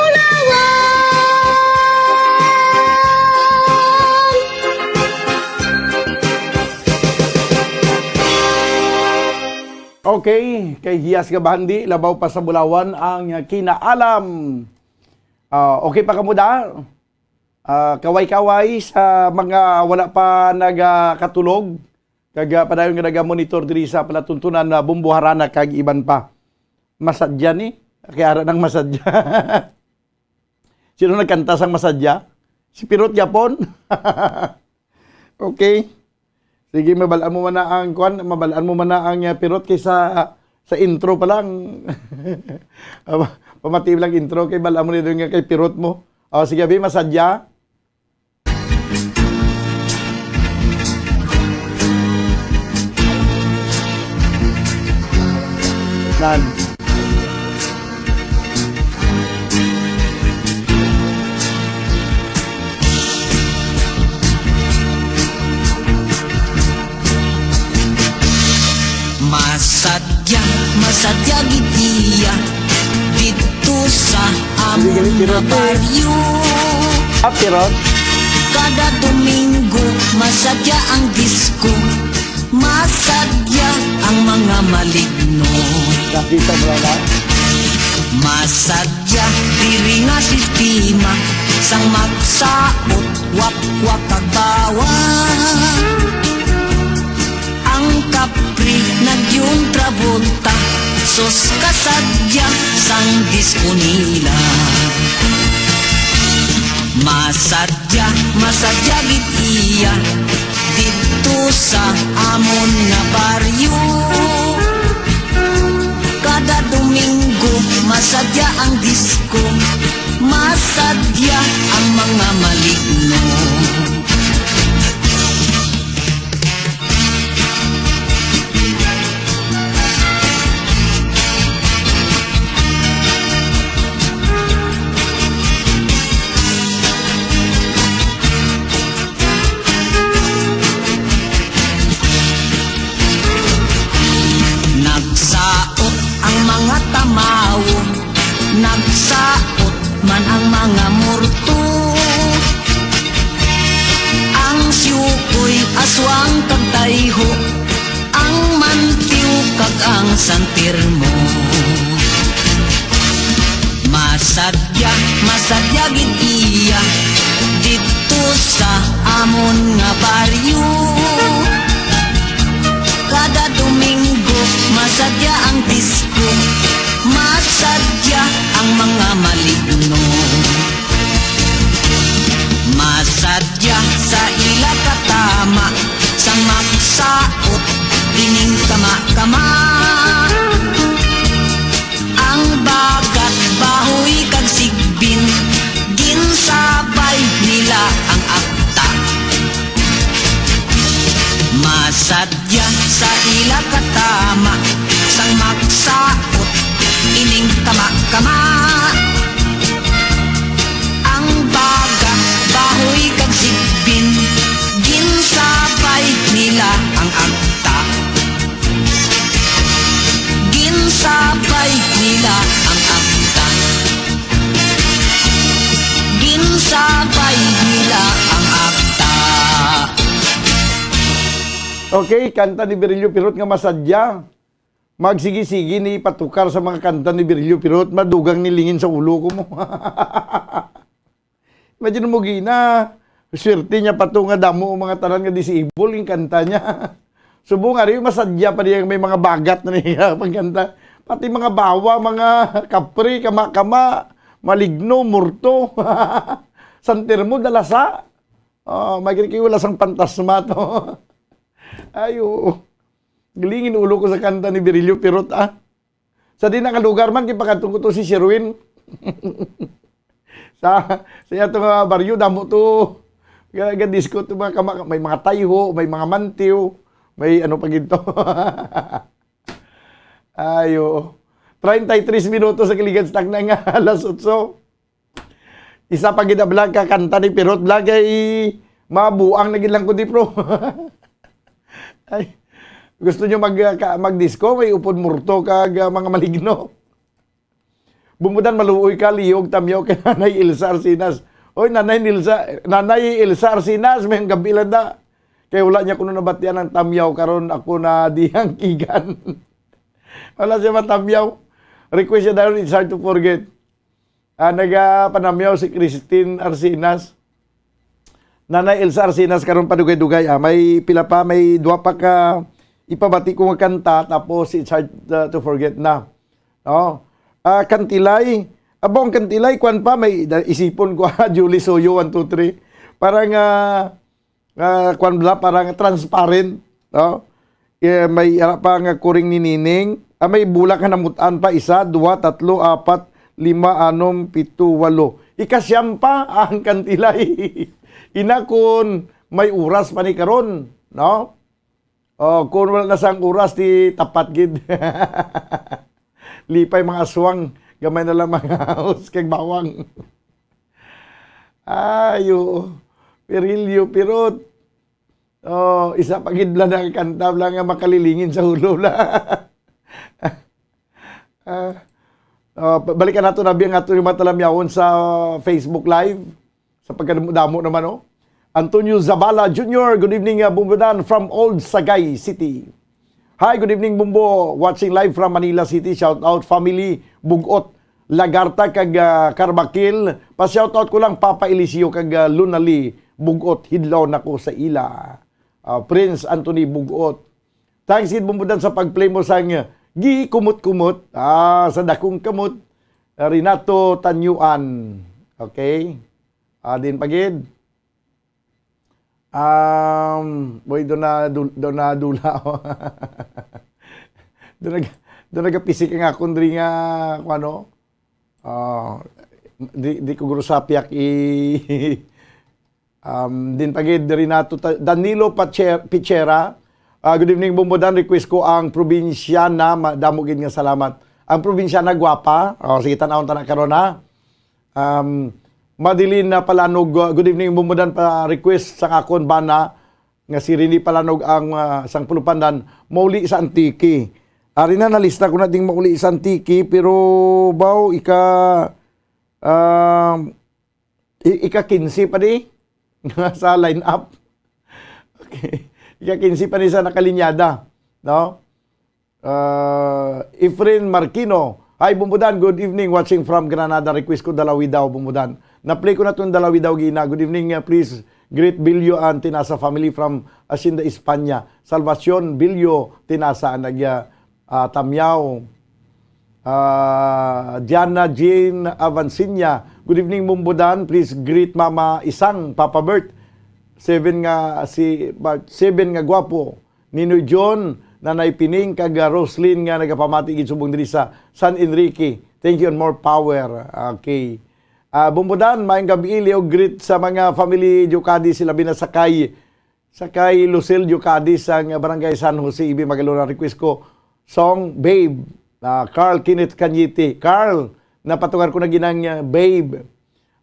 Okay, kay hiyas nga bandi, labaw pa sa bulawan ang kinaalam. Ah, okay pa kamo da? Ah, kaway-kaway sa mga wala pa nagakatulog, kag, ah, padayon nga naga-monitor diri sa palatuntunan na Bumbuharana kag iban pa. Masadya ni, kay ara nang masadya. Sino nagkanta sang masadya? Si Pirot gyapon. Okay. Sige, mabal-an mo man na ang kwan, mabal-an mo man na ang, ah, Pirot kaysa, ah, sa intro pa lang. Ah, pamati lang intro kay bal-an mo ni nga kay Pirot mo. Oh, sige, abi, masadya. Nan. Masadya, masadya gid iya didto sa amon nga baryo. Ah, Pirot? Kada Domingo, masadya ang disco. Masadya ang mga maligno. Nakita mo na? Masadya diri nga sistema sang magsaot, wakwak kag bawang. Ang kapri nag-John Travolta, sus kasadya sang disco nila. Masadya, masadya gid iya didto sa amon nga baryo. Kada Domingo masadya ang disco, masadya ang mga maligno. Nagsaot ang mga tamawo, nagsaot man ang mga morto. Ang siyukoy, aswang kag tayho, ang mantiw Santir mo. Masadya, masadya gid iya dito sa amon nga baryo. Kada Domingo, masadya ang disco, masadya ang mga maligno. Masadya sa ila katama, sang maksaot ining kama-kama. Ang bagat, bahoy kag sigbin, ginsabay nila ang akta. Masadya sa ila katama, sang maksaot ining kama-kama. Ang bagat, bahoy kag sigbin, ginsabay nila ang akta. Ginsabay nila ang akta. Ginsabay nila ang akta. Okay, kanta ni Virilio Pirot nga masadya. Magsigi-sigi ni patukar sa mga kanta ni Virilio Pirot, madugang ni lingin sa ulo ko mo. Imagine mo, Gina, swerte niya pa to nga damo ang mga tanan nga disabled, yung kanta niya. Subong ari, masadya pa niya may mga bagat na niya pagkanta. Pati mga bawa, mga kapre, kama-kama, maligno, murto. Santir mo, dalasa. Oh, may kini wala sang pantasma to. Ay, oo. Galingin ulo ko sa kanta ni Virilio Pirot, ah. Sa di na nga lugar man, gipakadto ko to si Sherwin. Sa, sa iya to nga baryo, damo to. Ga, ga disco to, mga kama-, may mga tayho, may mga mantiw, may ano pa gid to. Ayo. Treinta y tres minutos sa kiligan sa tagna nga alas otso. Isa pa gid ang vlog ka kanta ni Pirot vlog ay mabuang na gid lang ko di, pro. Ay, gusto nyo mag, ka, mag-disco? May upod murto kag, ah, mga maligno. Bumudan, maluoy ka, liyog, tamyaw kay Nanay Elsa Arsinas. Oy, Nanay Nilsa, Nanay Elsa Arsinas, may gabi lang da. Kay wala niya kuno nabatian ang tamyaw, karon ako na dihang kigan. Wala siya matamyaw. Request siya dayon, It's Hard to Forget. Ah, nagapanamyaw si Christine Arsinas. Nanay Elsa Arsinas, karon padugay-dugay, ah. May pila pa, may duha pa ka ipabati ko nga kanta, tapos It's Hard, uh, to Forget na. No? Ah, Kantilay, abo ang Kantilay, kwan pa, may da, isipon ko, ah, Julie Soyo, one two three. Parang, ah, ah, kwan bala, parang transparent, no? Eh, may ara pa nga kuring ni Nining. Ah, may bulak nga namutan pa, isa, duha, tatlo, apat, lima, anom, pito, walo. Ikasyam pa ang Kantilay. Ina kun may oras pa ni karon, no? Oh, kun wala na sang oras, di tapat gid. Lipay mga aswang, gamay na lang mga ahos kag bawang. Ay, oo. Virilio Pirot. Oh, isa pa gid bala na kanta bala nga makalilingin sa ulo bala. Ah, oh, ba-, balikan nato na biyang ato yung matalamyawon sa Facebook Live. Sa pagkadamo-damo naman, oh. Antonio Zabala Junior, good evening, uh, Bumbudan from Old Sagay City. Hi, good evening, Bumbo. Watching live from Manila City. Shout out, family, Bugot, Lagarta, kag, uh, Carbakil. Pa-shout out ko lang, Papa Eliseo, kag, uh, Lunali, Bugot, hidlaw na ko sa ila. Uh, Prince Anthony Bugot. Thanks, gid, Bumbudan, sa pag-play mo sang Gikumot-kumot, ah, sa Dakong Kamot, Renato Tanyuan. Okay? Ah, din pa gid. Um, boy, do na dul-, do na dula. Do nag-, do nagapisik ang akon diri nga, kung ano? Ah, di, di ko guro sapyak i-, um, din pa gid, Renato Ta-, Danilo Pache-, Pichera. Ah, good evening, Bumbudan. Request ko ang Probinsyana. Ma-, damo gid nga salamat. Ang Probinsyana, gwapa. Oh, sige, tan-awon ta na karon, ha. Um, Madeline na Palanog, uh, good evening, Bumbudan, pa request sa akon bana nga si Rene Palanog ang, uh, sang Pulupandan, mauli sa Antique. Ari na, nalista ko na ding mauli sa Antique, pero baw ika, um, i-, ika kinse pa di sa lineup. Okay. Ika kinse pa di sa nakalinyada, no? Ah, Efren Marquino. Hi, Bumbudan. Good evening. Watching from Granada. Request ko Dalawi Daw, Bumbudan. Na-play ko na tong Dalawi Daw gina. Good evening. Uh, please greet Bilyo and Tinasa family from Hacienda España. Salvacion Bilyo Tinasa, nag, uh, uh, Tamyaw. Uh, Diana Jean Avanciña. Good evening, Bumbudan. Please greet Mama Isang, Papa Bert. Seven nga si, ba, seven nga gwapo. Ninoy John, Nanay Pining, kag, ah, Roslyn nga nagapamati gid subong diri sa San Enrique. Thank you and more power. Okay. Ah, Bumbudan, maayong gabi, Leo, greet sa mga family Diocadi, sila bina sa kay, sa kay Lucille Diocadi sa nga Barangay San Jose, Ibi Magalona. Request ko song, Babe. Ah, Carl Kenneth Cañete. Carl, napatugar ko na ginang, ah, Babe.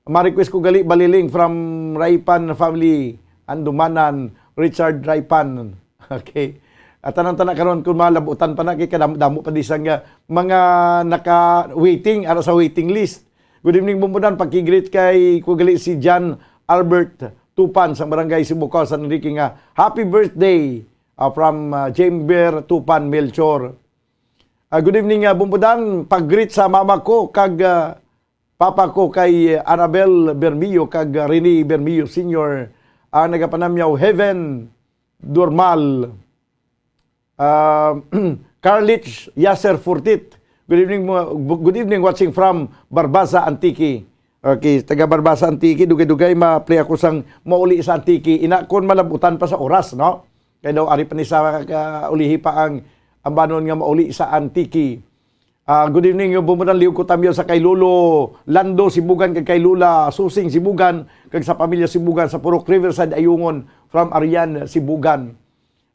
Ma-request ko gali Baliling from Raipan family, Andumanan, Richard Raipan. Okay. At tanang tana karon kung malabutan pa na kay kadamo-damo pa di sang, ah, mga naka-waiting, ara sa waiting list. Good evening, Bumbudan. Pagkigreet kay ko gali si John Albert Tupan sa Barangay Sibukaw, San Enrique nga, "Happy birthday, ah, from, ah, Chamber Tupan Melchor." Ah, good evening, ah, Bumbudan. Pag-greet sa mama ko kag, ah, papa ko kay Annabel Bermio kag Rene Bermio Senior, ang nagapanamyaw Heaven Dormal. Ah, Carlich Yasser Fortit. Good evening, mga, good evening, watching from Barbaza, Antique. Okay, taga Barbaza, Antique, dugay-dugay ma-play ako sang mauli sa Antique. Ina, kon malabutan pa sa oras, no? Kay daw ari pa ni sa kaulihi pa ang ambanon nga mauli sa Antique. Ah, good evening, Bumbudan, liog ko tamyaw sa kay Lolo Lando Sibugan kag kay Lola Susing Sibugan kag sa pamilya Sibugan sa Purok Riverside, Ayungon, from Arian Sibugan.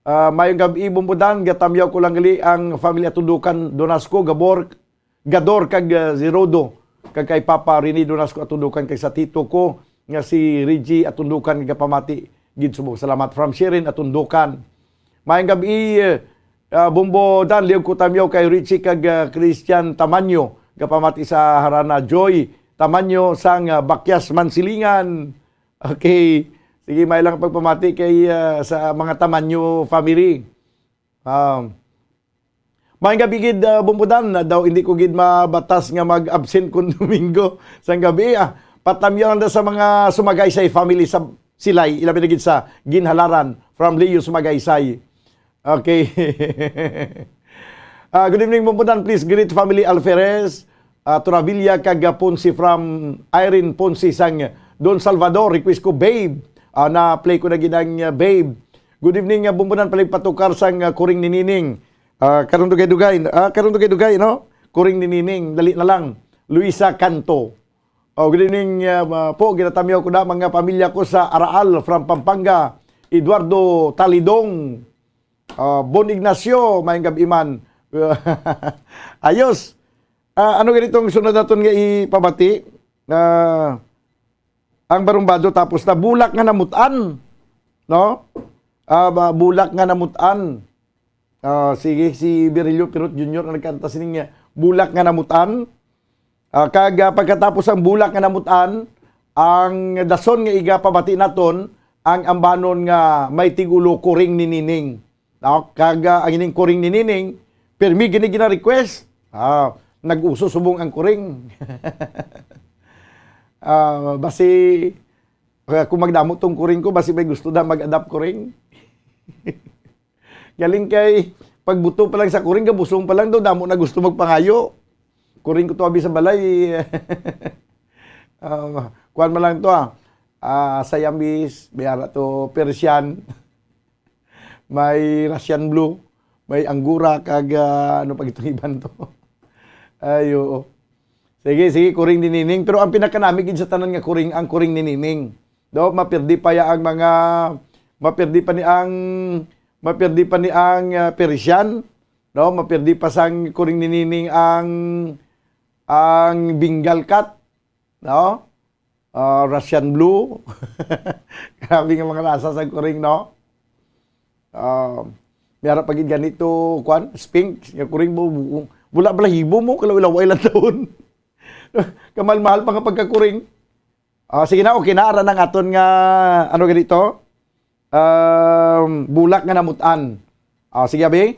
Ah, mayong gab-i, Bumbudan, gatamyaw ko lang gali ang family Atundukan, Donasco, Gabor, Gador kag, ah, Zirodo, kag kay Papa Rene Donasco Atundukan kag sa tito ko nga si Reggie Atundukan, gapamati gid subong salamat from Sherin Atundukan. Mayong gab-i, eh, ah, Bumbo Dan, liog ko tamyaw kay Richie kag, ah, Christian Tamanyo. Gapamati sa Harana Joy Tamanyo sang, ah, Bakyas, Mansilingan. Okay. Sige, may lang pagpamati kay, ah, sa mga Tamanyo family. Um, may gabi gid, ah, Bumbudan, na daw hindi ko gid mabatas nga mag-absent kun Domingo sang gabi, ah. Patamyo lang daw sa mga Sumagaysay family sa Silay, ilabi na gid sa Ginhalaran, from Leo Sumagaysay. Okay. Ah, good evening, Bumbudan. Please greet family Alferez, ah, Torabilla, kag, ah, Ponce from Irene Ponce sang Don Salvador. Request ko, Babe. Ah, na-play ko na gid ang, ah, Babe. Good evening, ah, Bumbudan. Paligpatukar sang, ah, Kuring ni Nining. Ah, karong dugay-dugay. Ah, karong dugay-dugay, no? Kuring ni Nining. Dali na lang. Luisa Canto. Oh, good evening, ah, po. Ginatamyaw ko na mga pamilya ko sa Araal from Pampanga. Eduardo Talidong. Ah, Bon Ignacio, mayong gab-i man. Ayos. Ah, ano ganitong sunod naton nga ipabati? Ah, ang barumbado tapos na, Bulak nga Namutan, no? Ah, ba-, Bulak nga Namutan. Ah, sige, si Virilio Pirot Junior ang nagkanta sining, ah, Bulak nga Namutan. Ah, kag, ah, pagkatapos ang Bulak nga Namutan, ang dason nga igapabati naton, ang ambanon nga may tigulo, Kuring ni Nining. No? Kag, ah, ang ining Kuring ni Nining, pirmi gini gina-request. Ah, nag-uso subong ang kuring. Ah, basi, ah, kung magdamo tong kuring ko, basi may gusto na mag-adopt kuring. Galing kay, pagbuto pa lang sa kuring, gabusong pa lang daw, damo na gusto magpangayo. Kuring ko to abi sa balay. Ah, kuwan man lang to, ah. Ah, Siamese, may ara to, Persian. May Russian blue, may Angora, kag, ah, ano pa gitong iban to? Ay, oo. Sige, sige, kuring ni Nining. Pero ang pinakanami gid sa tanan nga kuring, ang kuring ni Nining. No, mapirdi pa ya ang mga, mapirdi pa ni ang, mapirdi pa ni ang, ah, Persian, no? Mapirdi pa sang kuring ni Nining ang, ang Bengal cat, no? Ah, Russian blue. Grabe nga mga rasa sa kuring, no? Ah, may ara pa gid ganito, kwan, Sphinx, nga kuring mo, bu-, wala bala hibo mo, kalaway-laway lang taon. Kamal-mahal pa nga pagkakuring. Ah, sige na, okay na, ara nang aton nga, ano ganito? Um, Bulak nga Namutan. Ah, sige, abi.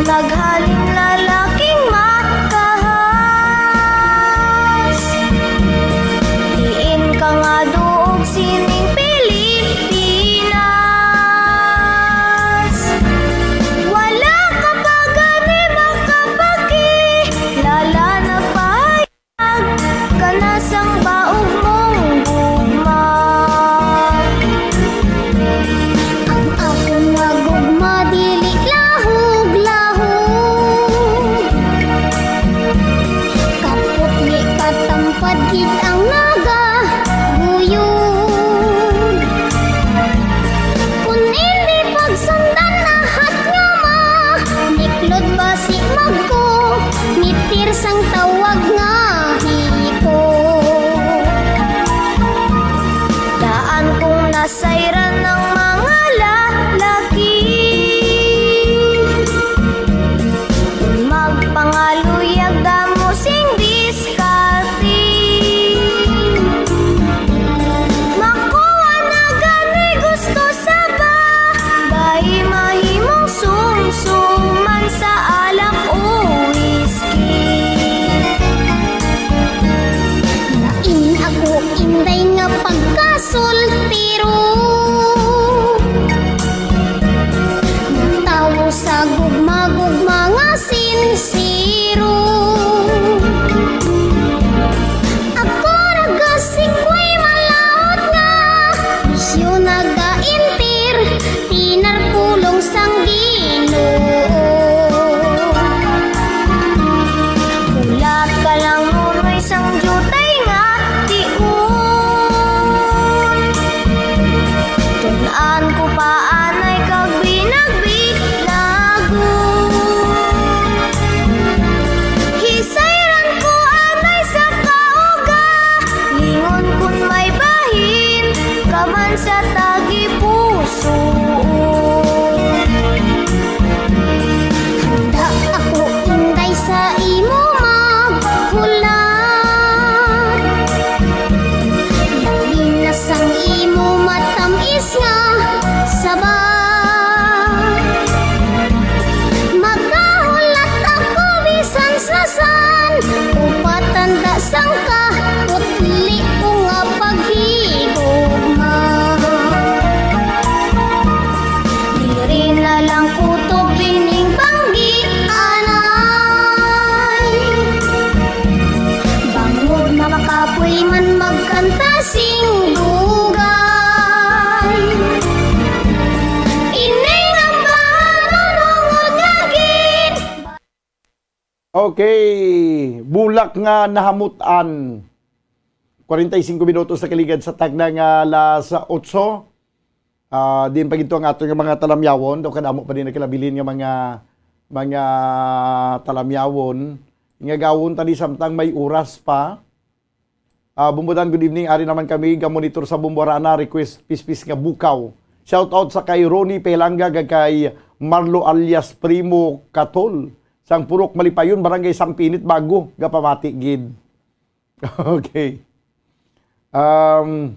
Naghalin lalaking makahas. Diin ka nga duog sining Pilipinas. Wala ka pa gani makapakilala, nagpahayag ka na sang baog mong gugma. Ang akon nga gugma dili lahog-lahog. Kapot ni katampad gid ang nagaguyod. Kun indi pagsundan ahat nga ma, niklod basi magko, mitir sang tawag nga hiko. Daan kong nasayran ang mga lalaki. Magpangaluyag damo sing diskarte. Makuha na gani gusto sa babayi, mahimong sumsuman sa alak o whisky. Lain ako, inday, nga pagkasultiro. Natawo sa gugma-gugma nga sinsero. Ako nagasikway malaut nga bisyo nagaintir, tinar pulong sang Ginoo. Hulat ka lang, Nonoy, sang diutay nga tion. Tun-an ko pa anay kag binagbilagon. Hisayran ko anay sa kaugalingon, kun may bahin ka man sa tagipusoon. Handa ako, inday, sa imo maghulat. Labi na sang imo matamis nga sabat. Makahulat ako bisan sa san, o patanda sang kaputli ko nga paghigugma. Diri na lang kutob ining banggit, anay. Bangod makapoy man magkanta sing dugay. Ining ang bahanon hungod nga gin- Okay, bulak nga nahamutan. Kwarenta y singko minutos na kaligad sa tagna nga alas otso. Ah, diin pa gid to ang aton nga mga talamyawon, daw kadamo pa din nagkalabilin nga mga, mga talamyawon. Nga gawon tani samtang may oras pa. Ah, Bumbudan, good evening. Ari naman kami, ga-monitor sa Bumbuarana, request Pispis nga Bukaw. Shout out sa kay Ronnie Pelanga, kag kay Marlo alias Primo Katol, sang Purok Malipayon, Barangay Sampinit, Bago, gapamati gid. Okay. Um,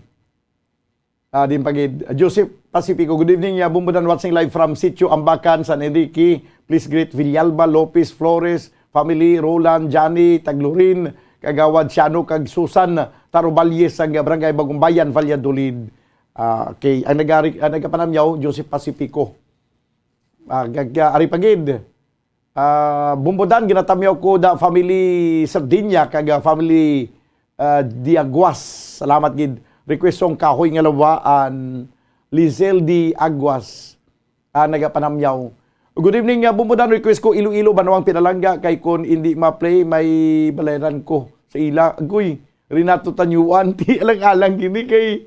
ah, din pa gid. Joseph Pacifico, good evening, uh, Bumbudan, watching live from Sitio Ambacan, San Enrique. Please greet Villalba, Lopez, Flores, family, Roland, Johnny, Taglurin, Kagawad Siano, kag Susan Taroballes sa Barangay Bagumbayan, Valladolid. Ah, okay. Ang nagari-, ang nagapanamyaw, Joseph Pacifico. Ah, kag, ah, ari pa gid. Ah, Bumbudan, ginatamyaw ko da family Sardinia kag, ah, family, ah, Diaguas. Salamat gid. Request song Kahoy nga Lawaan, Lizelle D. Aguas, ah, nagapanamyaw. Good evening, ah, Bumbudan. Request ko Iloilo, Banwang Pinalangga, kay kon indi ma-play, may balayran ko sa ila. Agoy, Renato Tanyuan, ti alang-alang gini kay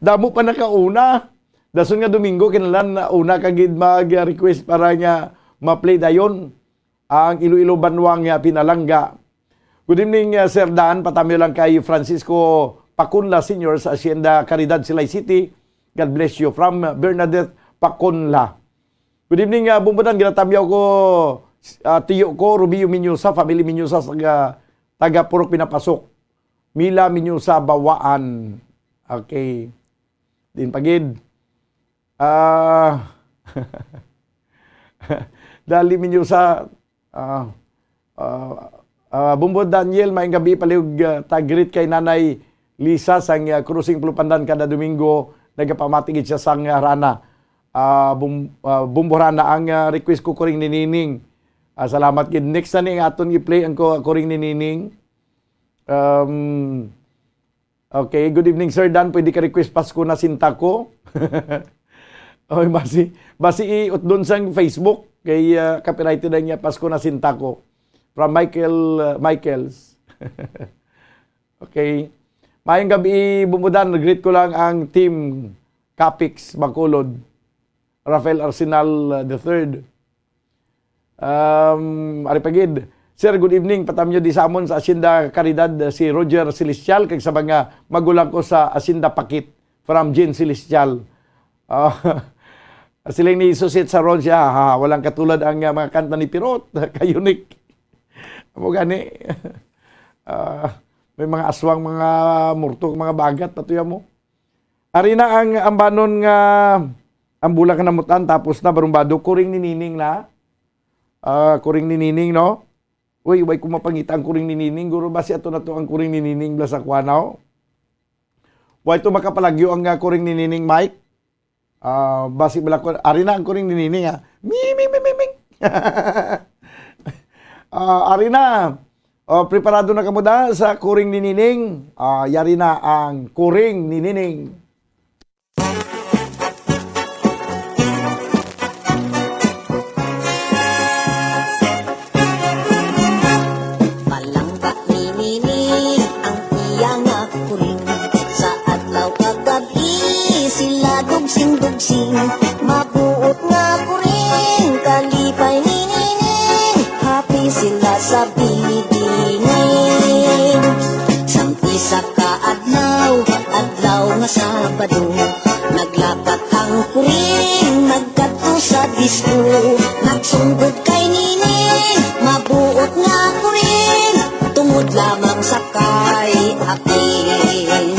damo pa nakauna. Dason nga Domingo, kinahanglan na una ka gid mag-request para nga ma-play dayon ang Iloilo Banwang nga Pinalangga. Good evening, uh, Sir Dan. Patamyo lang kay Francisco Pacunla Senior sa Hacienda Caridad, Silay City. God bless you. From, uh, Bernadette Pacunla. Good evening, uh, Bumbudan. Ginatamyaw ko, uh, tiyo ko, Rubio Miñosa, family Miñosa, taga, taga Purok Pinapasok. Mila Miñosa, Bawaan. Okay. Din pa gid. Ah, Dali minyo sa, ah, ah, ah, Bumbo Daniel, maayong gabi, palihog, ah, tag-greet kay Nanay Lisa sang, ah, Crossing Pulupandan kada Domingo, nagapamati gid siya sang, ah, Rana. Ah, Bum-, ah, Bumbo Rana, ang, ah, request ko, Kuring ni Nining. Ah, salamat gid. Next na ni ang aton i-play ang ku-, Kuring ni Nining. Um, okay, good evening, Sir Dan. Pwede ka request Pasko na Sinta Ko? Oy, basi, basi i-utdon sang Facebook kay, ah, copyrighted ang iya Pasko na Sinta Ko. From Michael, ah, Michaels. Okay. Maayong gabi, Bumbo Dan. Greet ko lang ang team Capix Bacolod. Rafael Arsenal, ah, the third. Um, ari pa gid. Sir, good evening. Patamyo di sa amon sa Hacienda Caridad, uh, si Roger Celestial, kag sa mga magulang ko sa Hacienda Pakit, from Jean Celestial. Ah, siling ni Susit Saron siya, ha, walang katulad ang, uh, mga kanta ni Pirot, kay unique. Amo gani. Ah, may mga aswang, mga murto, mga bagat, patuya mo. Ari na ang ambanon nga ang bulan ka namutan, tapos na, barumbado, Kuring ni Nining na. Ah, Kuring ni Nining, no? Uy, way ko mapangita ang Kuring ni Nining. Guro, basi ato na to ang Kuring ni Nining, bala sa kuan, no? Way to makapalagyo ang, ah, Kuring ni Nining, Mike? Ah, basi bala ko, ari na ang Kuring ni Nining, ah. Ming, ming, ming, ming, ming. Ah, ari na. Oh, preparado na kamo da sa Kuring ni Nining? Ah, yari na ang Kuring ni Nining. Palangga ni Nining ang iya nga kuring. Sa adlaw kag gab-i sila dugsing-dugsing. Mabuot nga kuring, kalipay ni Nining. Happy sila sa binining. Sang isa ka adlaw, adlaw nga Sabado, naglakat ang kuring, nagkadto sa disco. Nagsunggod kay Nining, mabuot nga kuring, tungod lamang sa kay aking.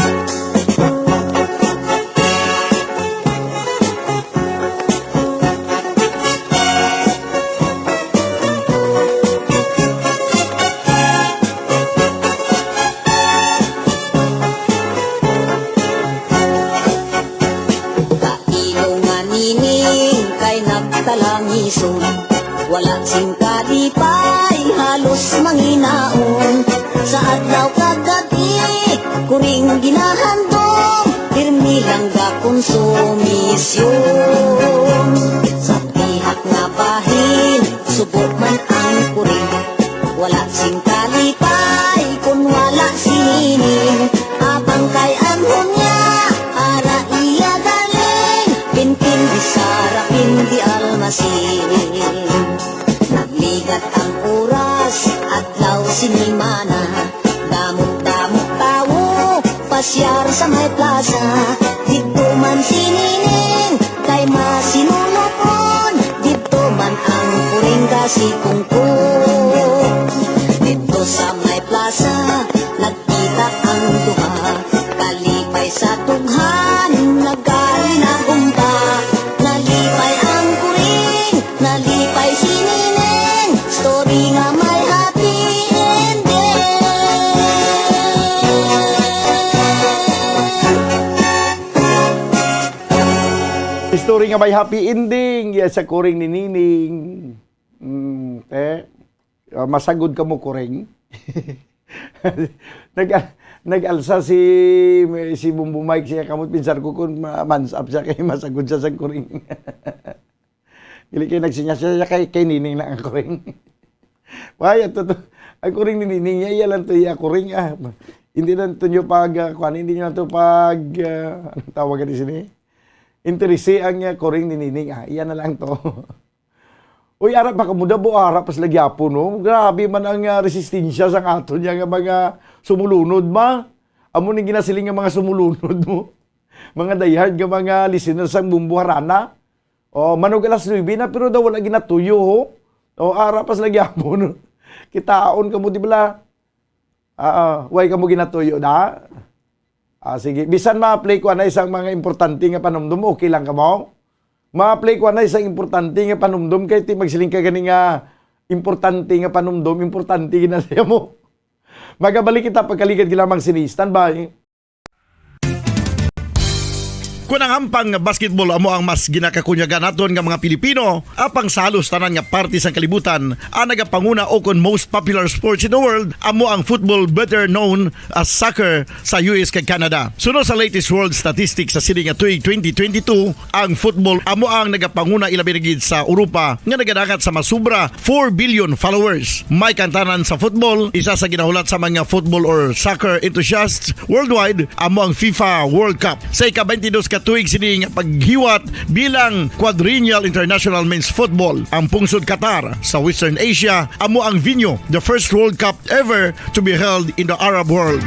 Kailo nga Nining kay nagtalangison, wala sing kalipay, halos manginaon. Sa adlaw kag gab-i, kuring ginahandom, pirmi lang gakonsumisyon. Sa pihak nga bahin, subo man ang kuring, wala sing kalipay kun wala si Nining. Abang kay anghon niya, ara iya galing, pinpin di Sara, pin di Almasin. Nagligat ang oras, adlaw, sinimana, damo-damo tawo, pasyar sa may plaza. Didto man si Nining kay masinulopon, didto man ang kuring kasikungkot. Didto sa may plaza, nagkita ang duha, kalipay sa dughan, nagkalinagumba. Nalipay ang kuring, nalipay si Nining. Story nga may happy ending. Story nga may happy ending, ya sa kuring ni Nining. Mm, te, ah, masagod kamo, kuring. Nag-, nag-alsa si, si Bumbo Mike, siya kamot, pinsar ko kung ma-, man's up siya kay masagod siya sa kuring. Dili kay nagsinya siya, siya kay, kay Nining na ang kuring. Why, ato to, ang kuring ni Nining niya, iya lang to, iya kuring, ah. Hindi lang to nyo pag, ah, kuwan, hindi nyo lang to pag, ah, anong tawag ni sini? Interesi ang, ah, kuring ni Nining, ah. Iya na lang to. Uy, ara pa kamo, Dabo, ara pa sila gyapon, no? Grabe man ang, ah, resistensya sang aton niya nga mga sumulunod, ma. Amo ning ginasiling nga mga sumulunod mo. Mga diehard nga mga listeners sang Bumbo Harana. Oh, manog alas nuebe na, pero daw wala ginatuyo, ho. Oh, ara pa sila gyapon. Kitaon kamo, di bala? Ah, ah, way kamo ginatuyo, da? Ah, sige. Bisan ma-play ko, ana, isang mga importante nga panumdum, okay lang kamo? Ma-play ko anay sa importante nga panumdom kay ti magsiling ka gani nga importante nga panumdom, importante gina siya mo. Magabalik kita pagkaligad lamang sini. Standby. Kon ang ampang basketball amo ang mas ginakakunyagan naton nga mga Pilipino, apang sa halos tanan nga parte sang kalibutan, ang nagapanguna o kon most popular sports in the world amo ang football, better known as soccer, sa U S kag Canada. Suno sa latest world statistics sa sini nga tuig twenty twenty-two, ang football amo ang nagapanguna, ilabi na gid sa Europa nga nagadangat sa masubra four billion followers. May kantanan sa football, isa sa ginahulat sa mga football or soccer enthusiasts worldwide, amo ang FIFA World Cup. Sa ika-twenty-dos ka tuig sini nga paghiwat bilang Quadrennial International Men's Football, ang pungsod Qatar sa Western Asia amo ang venue, the first World Cup ever to be held in the Arab world.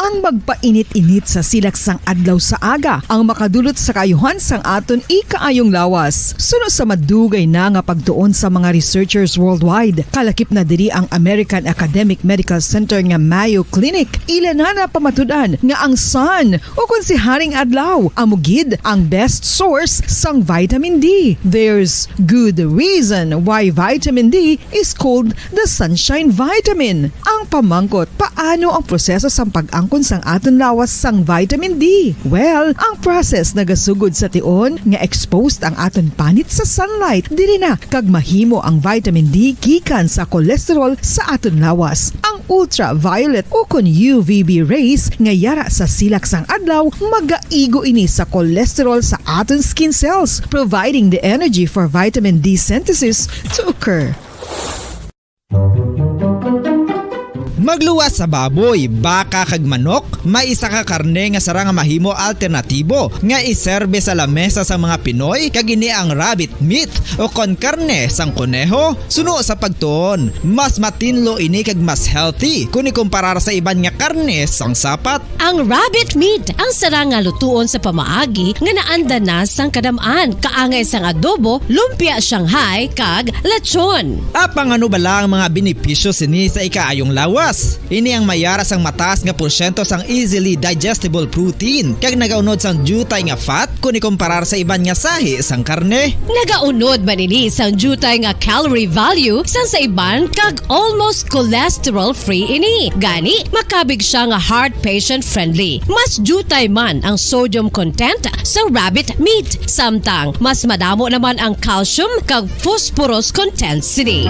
Ang magpainit-init sa silak sang adlaw sa aga ang makadulot sa kaayuhan sang aton ikaayong lawas. Suno sa madugay na nga pagtuon sa mga researchers worldwide, kalakip na diri ang American Academic Medical Center nga Mayo Clinic, ila na napamatud-an nga ang sun, o kon si Haring Adlaw, amo gid ang best source sang vitamin D. There's good reason why vitamin D is called the sunshine vitamin. Ang pamangkot, paano ang proseso sang pag-angkon sang aton lawas sang vitamin D? Well, ang process nagasugod sa tion nga exposed ang aton panit sa sunlight, diri na kag mahimo ang vitamin D gikan sa cholesterol sa aton lawas. Ang ultraviolet o kon U V B rays nga yara sa silak sang adlaw magaigo ini sa cholesterol sa aton skin cells, providing the energy for vitamin D synthesis to occur. Magluwas sa baboy, baka, kag manok, may isa ka karne nga sarang nga mahimo alternatibo nga iserbe sa lamesa sang mga Pinoy, kag ini ang rabbit meat o kon karne sang koneho. Suno sa pagtuon, mas matinlo ini kag mas healthy kon ikumparar sa iban nga karne sang sapat. Ang rabbit meat ang sarang nga lutuon sa pamaagi nga naanda na sang kadam-an, kaangay sang adobo, lumpia Shanghai, kag lechon. Apang ano bala ang mga benepisyo sini sa ikaayong lawas? Ini ang mayara sang mataas nga porsyento sang easily digestible protein, kag nagaunod sang diutay nga fat kon ikumparar sa iban nga sahi sang karne. Nagaunod man ini sang diutay nga calorie value sang sa iban kag almost cholesterol-free ini. Gani, makabig siya nga heart patient-friendly. Mas diutay man ang sodium content sa rabbit meat, samtang mas madamo naman ang calcium kag phosphorus content sini.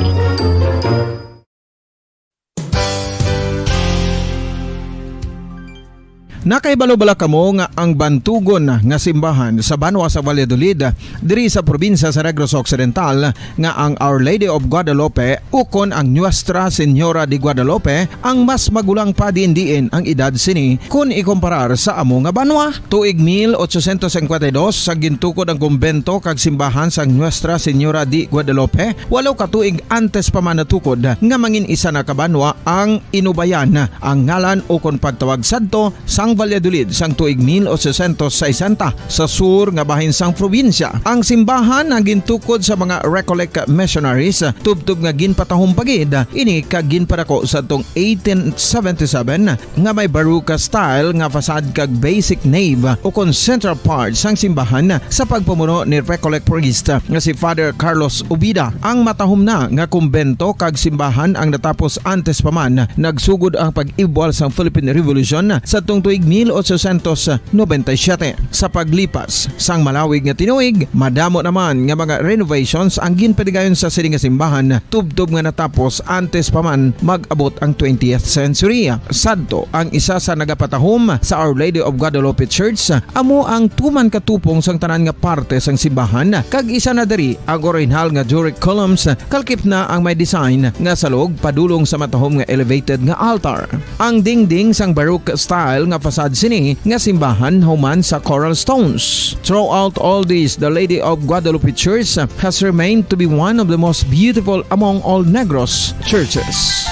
Nakahibalo bala kamo nga ang bantugon nga simbahan sa banwa sa Valladolid, diri sa probinsya sa Negros Occidental, nga ang Our Lady of Guadalupe ukon ang Nuestra Señora de Guadalupe ang mas magulang pa diin-diin ang edad sini kon ikumparar sa amo nga banwa? Tuig mil ochocientos cincuenta y dos, sa gintukod ang kumbento kag simbahan sang Nuestra Señora de Guadalupe, walo ka tuig antes pa man natukod nga mangin isa na ka banwa ang Inubayan, ang ngalan ukon pagtawag sadto sang Valladolid sang tuig mil ochocientos sesenta, sa sur nga bahin sang probinsya. Ang simbahan ang gintukod sa mga Recollect missionaries, tubtob nga ginpatahom pa gid ini kag ginpadako sadtong eighteen seventy-seven, nga may Baroque style nga facade kag basic nave ukon central part sang simbahan sa pagpamuno ni Recollect priest nga si Father Carlos Ubida. Ang matahom na nga kumbento kag simbahan ang natapos antes pa man nagsugod ang pag-ibwal sang Philippine Revolution sadtong tuig mil ochocientos noventa y siete. Sa paglipas sang malawig nga tinuig, madamo naman nga mga renovations ang ginpadigayon sa sini nga simbahan, tubtob nga natapos antes pa man mag-abot ang twentieth century. Sadto, ang isa sa nagapatahom sa Our Lady of Guadalupe Church amo ang tuman ka tupong sang tanan nga parte sang simbahan, kag isa na diri ang orihinal nga Doric columns, kalakip na ang may design nga salog padulong sa matahom nga elevated nga altar. Ang dingding sang Baroque style nga facade sini nga simbahan human sa coral stones. Throughout all this, the Lady of Guadalupe Church has remained to be one of the most beautiful among all Negros churches.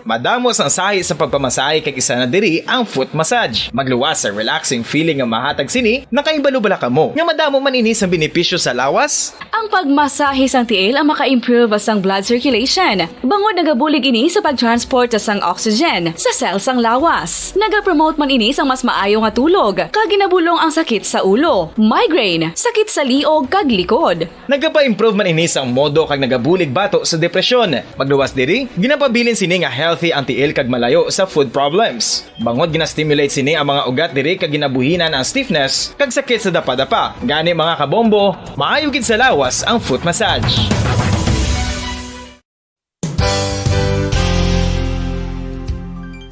Madamo sang sahi sa pagpamasahe, kag isa na diri ang foot massage. Magluwas sa relaxing feeling nga mahatag sini. Nakahibalo bala kamo nga madamo man ini sang benepisyo sa lawas? Ang pagmasahe sang tiil ang maka-improve sang blood circulation, bangod nagabulig ini sa pag-transport sang oxygen sa cell sang lawas. Nagapromote man ini sang mas maayo nga tulog, kag ginabulong ang sakit sa ulo, migraine, sakit sa liog, kag likod. Nagapa-improve man ini sang modo kag nagabulig bato sa depresyon. Magluwas diri, ginapabilin sini nga healthy ang tiil kag malayo sa foot problems. Bangod gina-stimulate sini ang mga ugat diri kag ginabuhinan ang stiffness kag sakit sa dapadapa. Gani, mga kabombo, maayo gid sa lawas ang foot massage.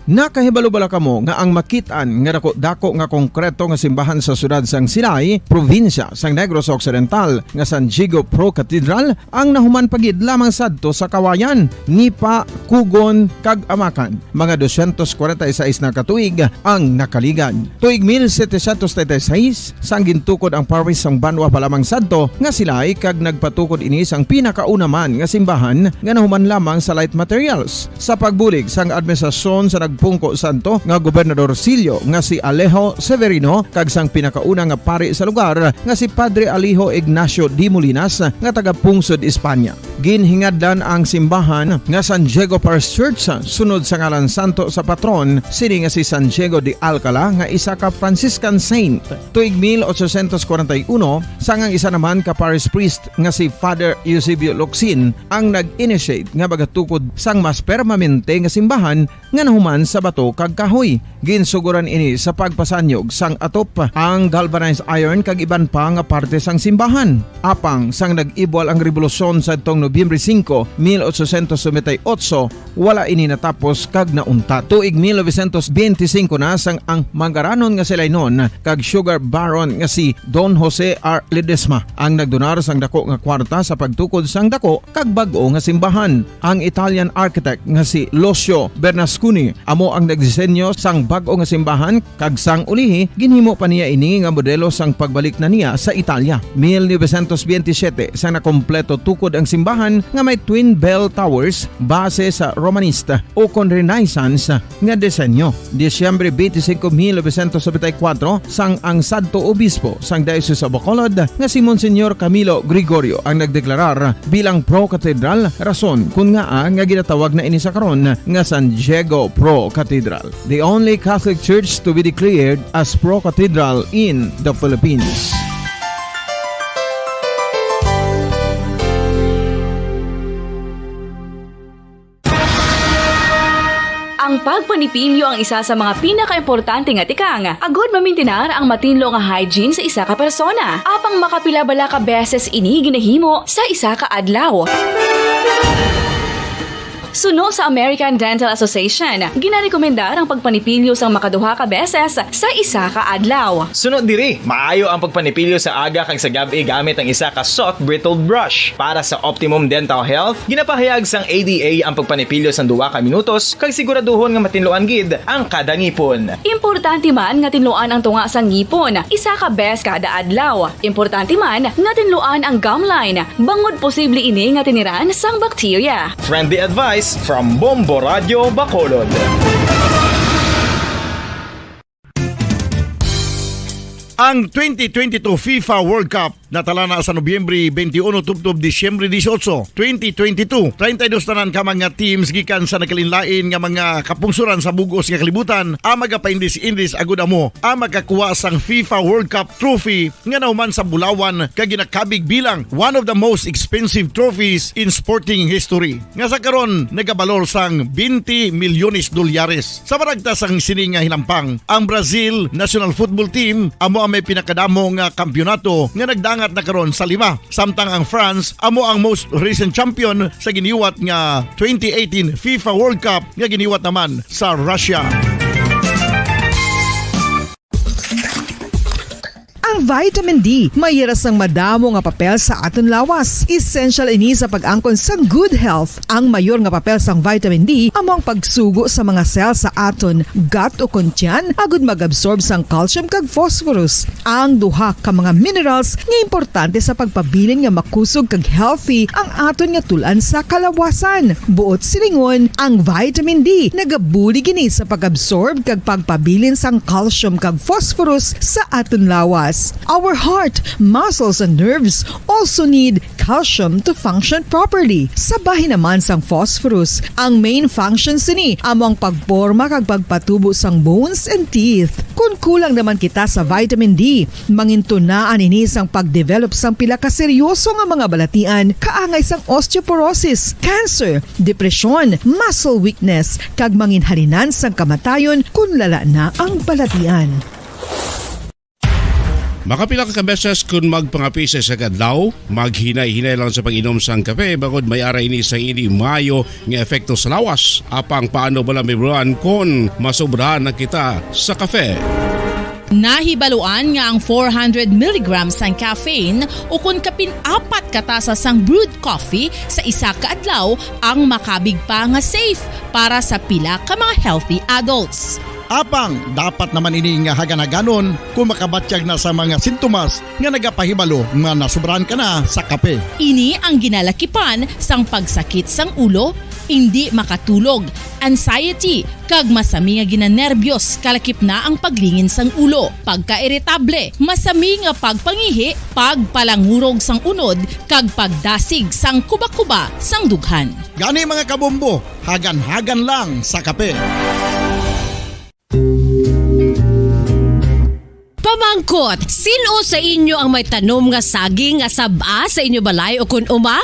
Nakahibalo bala kamo nga ang makit-an nga dako-dako nga konkreto nga simbahan sa siyudad sang Silay, probinsya sang Negros Occidental, nga San Diego Pro Cathedral, ang nahuman pa gid lamang sadto sa Kawayan, Nipa, Kugon, kag Amakan? Mga dosyentos kwarenta y seis na ka tuig ang nakaligad. Tuig mil setecientos treinta y seis, sang gintukod ang parish sang banwa pa lamang sadto nga Silay, kag nagpatukod ini sang pinakauna man nga simbahan nga nahuman lamang sa light materials. Sa pagbulig sang administrasyon sa nagpungko sadto nga gobernador silyo nga si Alejo Severino kag sang pinakauna nga pari sa lugar nga si Padre Alejo Ignacio de Molinas nga taga-pungsod Espanya. Ginhingadlan ang simbahan nga San Diego Parish Church sunod sa ngalan santo sa patron sini nga si San Diego de Alcala nga isa ka Franciscan saint. Tuig mil ochocientos kwarenta y uno, sang ang isa naman ka parish priest nga si Father Eusebio Locsin ang nag-initiate nga magatukod sang mas permanente nga simbahan nga nahuman sa bato kag kahoy. Ginsugoran ini sa pagpasanyog sang atop, ang galvanized iron kag iban pa nga parte sang simbahan. Apang sang nag-ibwal ang rebolusyon sadtong Nobyembre singko, mil ochocientos noventa y ocho, wala ini natapos kag nauntat. Tuig mil novecientos benti singko na, sang ang manggaranon nga si Lainon kag sugar baron nga si Don Jose R. Ledesma ang nagdonar sang dako nga kwarta sa pagtukod sang dako kag bag-o nga simbahan. Ang Italian architect nga si Lucio Bernasconi amo ang nagdisenyo sang bag-o nga simbahan, kag sang ulihi ginhimo pa niya ini nga modelo sang pagbalik na niya sa Italia. Mil novecientos benti siyete, sang nakompleto tukod ang simbahan nga may twin bell towers base sa Romanista o kon Renaissance nga disenyo. Disyembre benti singko, mil novecientos nobenta y kuwatro, sang ang sadto obispo sang Diocese of Bacolod nga si Monsignor Camilo Gregorio ang nagdeklarar bilang pro-cathedral, rason kon ngaa nga ginatawag na ini sa karon nga San Diego Pro Cathedral, the only Catholic Church to be declared as pro-cathedral in the Philippines. Ang pagpanipilyo ang isa sa mga pinakaimportante nga tikang agud mamintinar ang matinlo nga hygiene sa isa ka persona. Apang makapila bala ka beses ini ginahimo sa isa ka adlaw? Suno sa American Dental Association, ginarekomendar ang pagpanipilyo sang makaduha ka beses sa isa ka adlaw. Suno diri, maayo ang pagpanipilyo sa aga kag sa gab-i gamit ang isa ka soft bristled brush. Para sa optimum dental health, ginapahayag sang A D A ang pagpanipilyo sang duha ka minutos kag siguraduhon nga matinluan gid ang kada ngipon. Importante man nga tinluan ang tunga sang ngipon isa ka bes kada adlaw. Importante man nga tinluan ang gum line, bangod posible ini nga tiniran sang bakterya. Friendly advice from Bombo Radio Bacolod. Ang twenty twenty-two FIFA World Cup natala na sa Nobyembre twenty-one tubtob Disyembre dieciocho, twenty twenty-two. Treinta y dos tanan ka mga teams gikan sa nagkalainlain nga mga kapungsoran sa bug-os nga kalibutan ang magapaindis-indis agud amo ang makakuha sang FIFA World Cup trophy nga nahuman sa bulawan kag ginakabig bilang one of the most expensive trophies in sporting history, nga sa karon nagabalor sang twenty milyones dolyares. Sa panagta sang sini nga hinampang, ang Brazil national football team amo ang may pinakadamo nga kampiyonato nga nagdangat na karon sa lima, samtang ang France amo ang most recent champion sa giniwat nga twenty eighteen FIFA World Cup nga giniwat naman sa Russia. Ang vitamin D may hira sang madamo nga papel sa aton lawas. Essential ini sa pag-angkon sang good health. Ang mayor nga papel sang vitamin D amo ang pagsugo sa mga cell sa aton gut o kon tiyan agud mag-absorb sang calcium kag phosphorus, ang duha ka mga minerals nga importante sa pagpabilin nga makusog kag healthy ang aton nga tul-an sa kalawasan. Buot silingon, ang vitamin D nagabulig ini sa pag-absorb kag pagpabilin sang calcium kag phosphorus sa aton lawas. Our heart, muscles, and nerves also need calcium to function properly. Sa bahin naman sang phosphorus, ang main function sini amo ang pagporma kag pagpatubo sang bones and teeth. Kon kulang naman kita sa vitamin D, mangintunaan ini sang pag-develop sang pila ka seryoso nga mga balatian kaangay sang osteoporosis, cancer, depresyon, muscle weakness, kag manginhalinan sang kamatayon kon lala na ang balatian. Makapila ka beses kon magpangapi sa isa ka adlaw, maghinay-hinay lang sa pag-inom sang kape, bangod may ara ini sa ini maayo nga epekto sa lawas. Apang paano bala mahibaluan kon masobrahan na kita sa kape? Nahibaluan nga ang four hundred milligrams sang caffeine ukon kapin apat ka tasa sang brewed coffee sa isa ka adlaw ang makabig pa nga safe para sa pila ka mga healthy adults. Apang dapat naman ini nga hagan-haganon kung makabatyag na sa mga sintomas nga nagapahibalo nga nasobrahan ka na sa kape. Ini ang ginalakipan sang pagsakit sang ulo, indi makatulog, anxiety, kag masami nga ginanerbiyos, kalakip na ang paglingin sang ulo, pagkairitable, masami nga pagpangihi, pagpalangurog sang unod, kag pagdasig sang kuba-kuba sang dughan. Gani, mga kabombo, hagan-hagan lang sa kape. Pamangkot, sin-o sa inyo ang may tanom nga saging nga sab-a sa inyo balay ukon uma?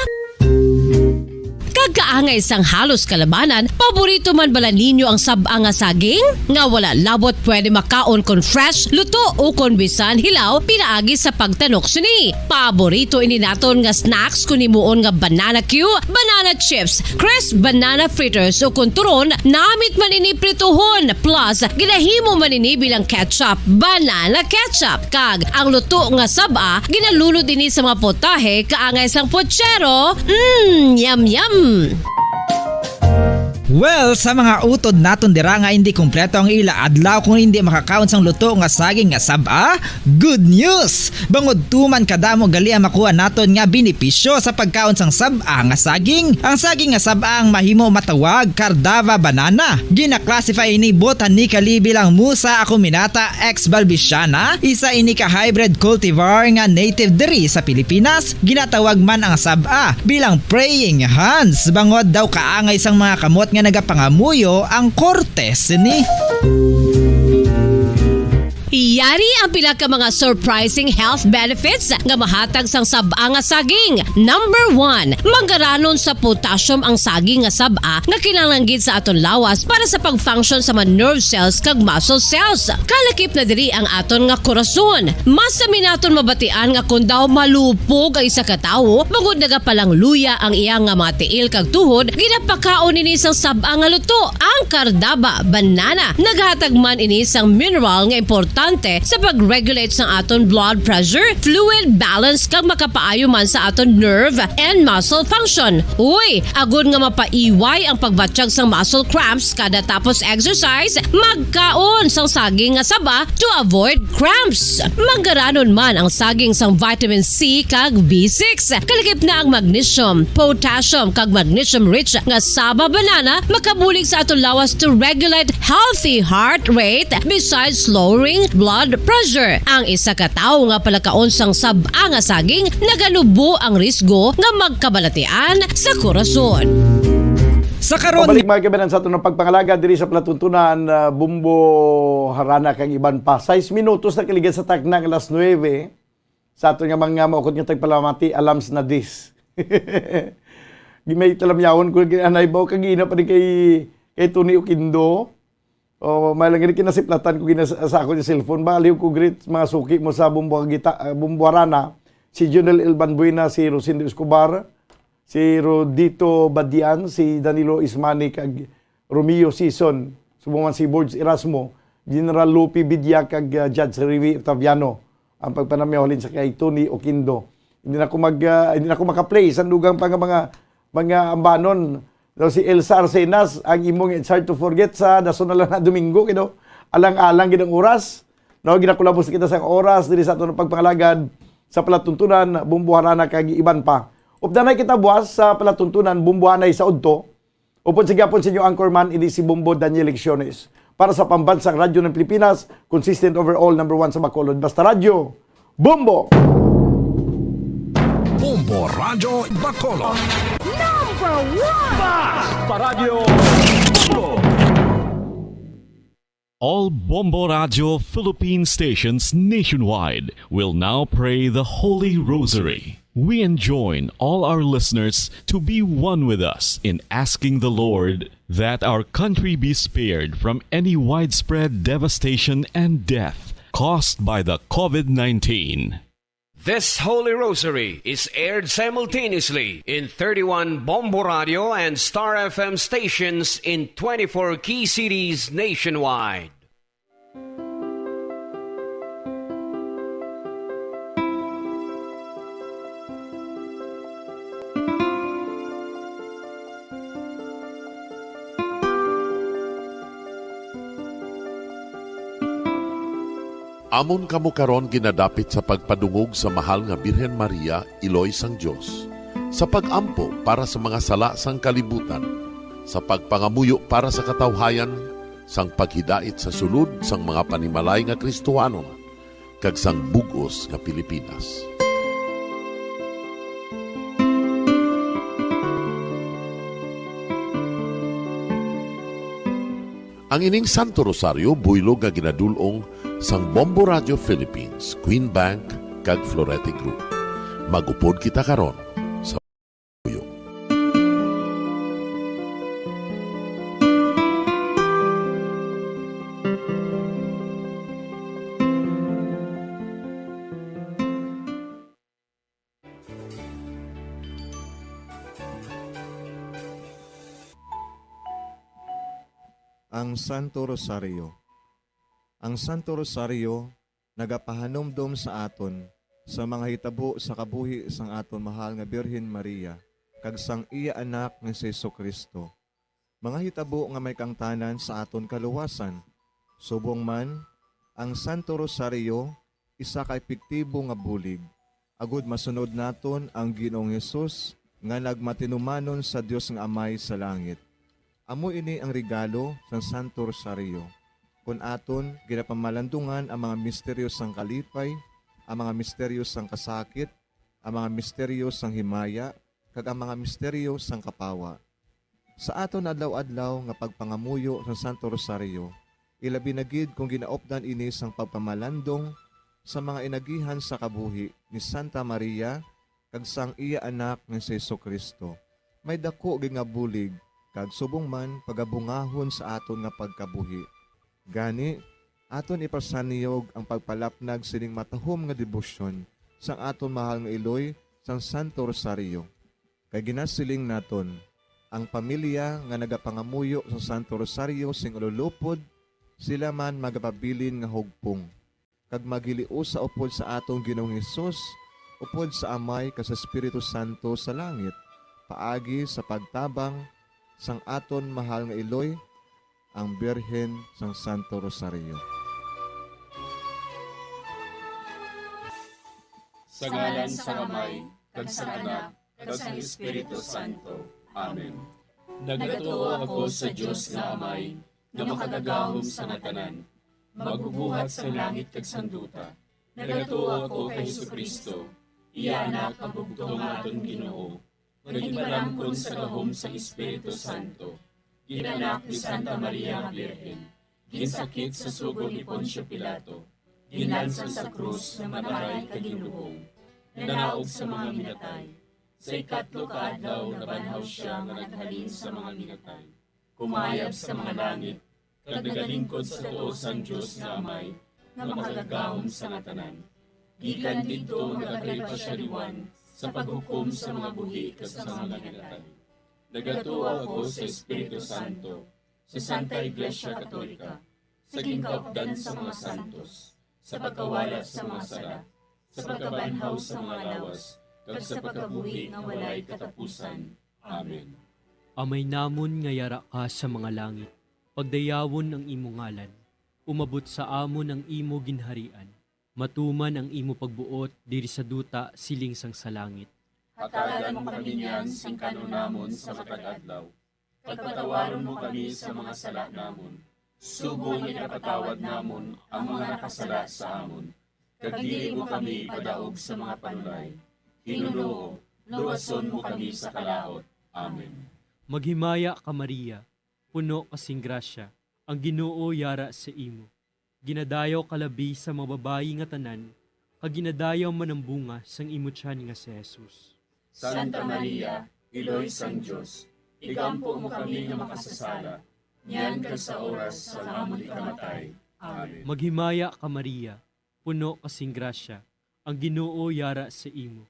Kag kaangay sang halos kalabanan, paborito man bala ninyo ang sab-a nga saging? Nga wala labot pwede makaon kon fresh, luto, ukon bisan hilaw pinaagi sa pagtanok sini. Paborito ini naton nga snacks kon himuon nga banana cue, banana chips, crisp banana fritters, ukon turon, namit man ini prituhon, plus ginahimo man ini bilang ketchup, banana ketchup. Kag ang luto nga sab-a, ginalunod ini sa mga potahe kaangay sang pochero. Mm, yum, yum! Well, sa mga utod naton dira nga hindi kompleto ang ila adlaw kung hindi makakaon sang luto nga saging nga sab-a, good news! Bangod tuman kadamo gali ang makuha naton nga benepisyo sa pagkaon sang sab-a nga saging. Ang saging nga sab-a ang mahimo matawag Cardava banana. Gina-classify ini botanically bilang Musa acuminata ex balbisiana, isa ini ka hybrid cultivar nga native diri sa Pilipinas. Ginatawag man ang sab-a bilang praying hands, bangod daw kaangay sang mga kamot nga nagapangamuyo ang korte sini. Yari ang pila ka mga surprising health benefits nga mahatag sang sab-a nga saging. Number one, manggaranon sa potassium ang saging nga sab-a nga kinahanglan gid sa aton lawas para sa pag-function sa mga nerve cells kag muscle cells. Kalakip na diri ang aton nga korason. Masami naton mabatian nga kon daw malupog ang isa ka tawo, bangod nagapalangluya ang iya nga mga tiil kag tuhod, ginapakaon ini sang sab-a nga luto, ang cardaba banana. Naghatag man ini sang mineral nga importante sa pag-regulate sang aton blood pressure, fluid balance, kag makapaayo man sa aton nerve and muscle function. Uy, agod nga mapaiway ang pagbatyag sang muscle cramps kada tapos exercise, magkaon sang saging nga saba to avoid cramps. Manggaranon man ang saging sang vitamin C kag B six. Kalakip na ang magnesium, potassium, kag magnesium-rich nga saba banana makabulig sa aton lawas to regulate healthy heart rate besides lowering blood pressure. Ang isa ka tawo nga palakaon sang sab-a nga saging naganubo ang risgo nga magkabalatian sa korason. Sa karon, pabalik, mga kaibigan, sa aton pagpangalaga diri sa palatuntunan, ah, Bumbo, Harana, kag iban pa. Sais minutos na kaligid sa takna nga alas nuebe. Sa aton nga mga maukod nga tagpalamati, alams na dis. May talamyawon ko, anay ba, kagina pa din kay, kay Tony Oquindo. O, may lang gini kinasiplatan ko gina sa, sa akon yung cellphone. Baliw ko, greet, mga suki mo sa Bumbo, Gita-, ah, Bumbo Harana, si Junel Elban Buena, si Rosendo Escobar, si Rodito Badian, si Danilo Ismani, kag Romeo Sison, subong man si Borge Erasmo, General Lupi Bidia, kag, ah, Judge Remy Octaviano. ang pagpanamyaw halin sa kay Tony Oquindo. Hindi na ako mag, ah, hindi na ako maka-play sa dugang pa nga mga, mga ambanon. So, si Elsa Arcenas, ang imong It's Hard to Forget sa nasunod na Domingo, you know? Alang-alang gid ang oras. No, ginakulabos kita sa oras diri sa aton pagpangalagad sa palatuntunan, bumbuharana kag iban pa. Updanay kita buwas sa palatuntunan, bumbuhanay sa udto. Upod sa gyapon sa inyo anchorman, ini si Bombo Daniel Lecciones. Para sa Pambansang Radyo ng Pilipinas, consistent overall, number one sa Bacolod. Basta Radyo, Bombo! Bombo Radyo Bacolod. Number one! Basta Radyo Bombo! All Bombo Radio Philippine stations nationwide will now pray the Holy Rosary. We enjoin all our listeners to be one with us in asking the Lord that our country be spared from any widespread devastation and death caused by the COVID nineteen. This Holy Rosary is aired simultaneously in thirty-one Bombo Radio and Star F M stations in twenty-four key cities nationwide. Amon kamo karon ginadapit sa pagpadungog sa Mahal nga Birhen Maria, Iloy sang Dios, sa pag-ampo para sa mga sala sang kalibutan, sa pagpangamuyo para sa katawhayan, sang paghidait sa sulod sang mga panimalay nga Kristohanon, kag sang bug-os nga Pilipinas. Ang ining Santo Rosario buylog nga ginadul-ong sang Bombo Radio Philippines, Queen Bank, kag Florete Group. Mag-upod kita karon sa puyo. Ang Santo Rosario. Ang Santo Rosario nagapahanumdom sa aton sa mga hitabo sa kabuhi sang aton mahal nga Birhen Maria kag sang iya Anak nga si Jesu-Cristo, mga hitabo nga may kaangtanan sa aton kaluwasan. Subong man, ang Santo Rosario isa ka epektibo nga bulig agud masunod naton ang Ginoong Hesus nga nagmatinumanon sa Dios nga Amay sa langit. Amo ini ang regalo sang Santo Rosario, kon aton ginapamalandungan ang mga misteryo sang kalipay, ang mga misteryo sang kasakit, ang mga misteryo sang himaya, kag ang mga misteryo sang kapawa. Sa aton adlaw-adlaw nga pagpangamuyo sa Santo Rosario, ilabi na gid kon ginaupdan ini sang pagpamalandong sa mga inagihan sa kabuhi ni Santa Maria kag sang iya Anak nga si Jesu-Cristo, may daku gid nga bulig kag subong man pagabungahon sa aton nga pagkabuhi. Gani, aton ipasaniyog ang pagpalapnag sining matahom nga debosyon sang aton mahal nga iloy sang Santo Rosario. Kay ginasiling naton, ang pamilya nga nagapangamuyo sa Santo Rosario sing ululupod, sila man magapabilin nga hugpong, kag maghiliusa upod sa aton Ginoong Hesus, upod sa Amay kag sa Espiritu Santo sa langit, paagi sa pagtabang sang aton mahal nga iloy, ang Birhen sang Santo Rosario. Sa ngalan sang Amay, kag sang Anak, kag sang Espiritu Santo. Amen. Nagatuo ako sa Dios nga Amay, nga makagagahom sa nga tanan, magbubuhat sang langit kag sang duta. Nagatuo ako kay Jesu-Cristo, iya Anak, ang bugtong nga aton Ginoo, nga ginpalamkon sa gahom sang Espiritu Santo, ginanak ni Santa Maria nga Birhen, ginsakit sa sugo ni Poncio Pilato, ginlansang sa krus, namatay kag ginlubong, nanaog sa mga minatay. Sa ikatlo ka adlaw nabanhaw sia nga naghalin sa mga minatay, kumayab sa mga langit, kag nagalingkod sa tuo sang Dios nga Amay, nga makagagahom sa nga tanan. Gikan didto magakari pa sia liwan sa paghukom sa mga buhi kag sa mga minatay. Nagatuo ako sa Espiritu Santo, sa Santa Iglesia Katolika, sa ginkaupdan sa mga santos, sa pagkawala sa mga sala, sa pagkabanhaw sa mga lawas, kag sa pagkabuhi nga walay katapusan. Amen. Amay namon nga yara ka sa mga langit, pagdayawon ang imo ngalan, umabot sa amon ang imo ginharian, matuman ang imo pagbuot diri sa duta siling sang sa langit. Hatagan mo kami niyan sing kanon namon sa matag adlaw, kag patawaron mo kami sa mga sala namon, subong nga ginapatawad namon ang mga nakasala sa amon, kag dili mo kami ipadaog sa mga panulay. Hinunoo, luwason mo kami sa kalaut. Amen. Maghimaya ka, Maria, puno ka sing grasya, ang Ginoo yara sa imo. Ginadayaw ka labi sa mga babayi nga tanan, kag ginadayaw man ang bunga sang imo tiyan nga si Jesus. Santa Maria, Iloy sang Dios, igampo mo kami nga makasasala, niyan kag sa oras sang amon ikamatay. Amen. Maghimaya ka, Maria, puno ka sing grasya, ang Ginoo yara sa imo.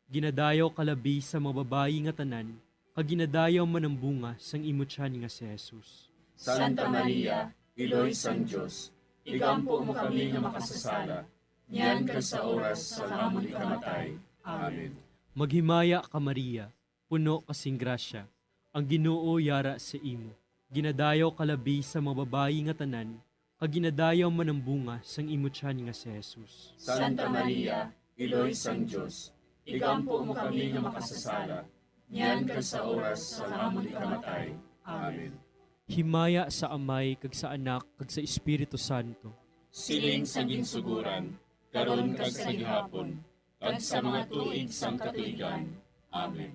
Ginadayaw ka labi sa mga babayi nga tanan, kag ginadayaw man ang bunga sang imo tiyan nga si Jesus. Santa Maria, Iloy sang Dios, igampo mo kami nga makasasala, niyan kag sa oras sang amon ikamatay. Amen. Maghimaya ka, Maria, puno ka sing grasya, ang Ginoo yara sa imo. Ginadayaw ka labi sa mga babayi nga tanan, kag ginadayaw man ang bunga sang imo tiyan nga si Jesus. Santa Maria, Iloy sang Dios, igampo mo kami nga makasasala, niyan kag sa oras sang amon ikamatay. Amen. Himaya sa Amay, kag sa Anak, kag sa Espiritu Santo. Siling sa ginsuguran, karon kag sa gihapon, kag sa mga tuig sang katuigan. Amen.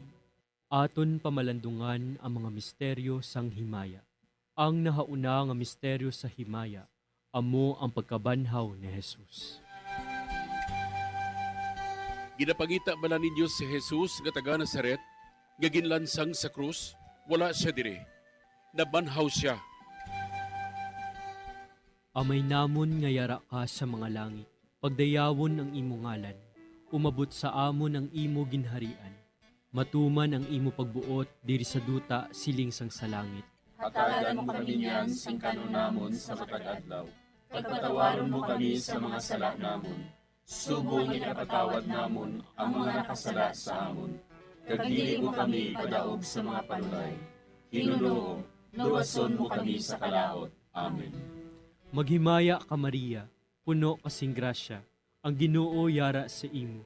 Aton pamalandungan ang mga misteryo sang himaya. Ang nahauna nga misteryo sa himaya amo ang pagkabanhaw ni Jesus. Ginapangita bala ninyo si Jesus nga taga Nazaret nga ginlansang sa krus? Wala sia diri. Nabanhaw sia. Amay namon nga yara ka sa mga langit, pagdayawon ang imo ngalan. Umabot sa amon ang imo ginharian. Matuman ang imo pagbuot diri sa duta siling sang sa langit. Hatagan mo kami niyan sing kanon namon sa matag adlaw, kag patawaron mo kami sa mga sala namon, subong nga ginapatawad namon ang mga nakasala sa amon, kag dili mo kami ipadaog sa mga panulay. Hinunoo, luwason mo kami sa kalaut. Amen. Maghimaya ka, Maria, puno ka sing grasya, ang Ginoo yara sa imo.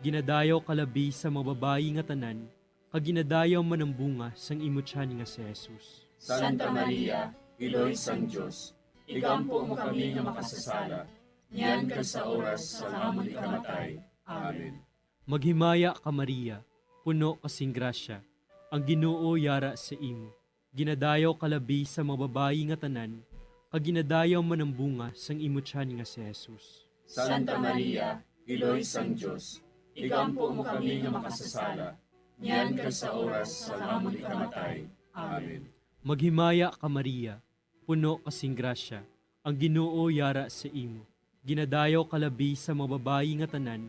Ginadayaw ka labi sa mga babayi nga tanan, kag ginadayaw man ang bunga sang imo tiyan nga si Jesus. Santa Maria, Iloy sang Dios, igampo mo kami nga makasasala, niyan kag sa oras sang amon ikamatay. Amen. Maghimaya ka, Maria, puno ka sing grasya, ang Ginoo yara sa imo. Ginadayaw ka labi sa mga babayi nga tanan, kag ginadayaw man ang bunga sang imo tiyan nga si Jesus. Santa Maria, Iloy sang Dios, igampo mo kami nga makasasala, niyan kag sa oras sang amon ikamatay. Amen. Maghimaya ka, Maria, puno ka sing grasya, ang Ginoo yara sa imo. Ginadayaw ka labi sa mga babayi nga tanan,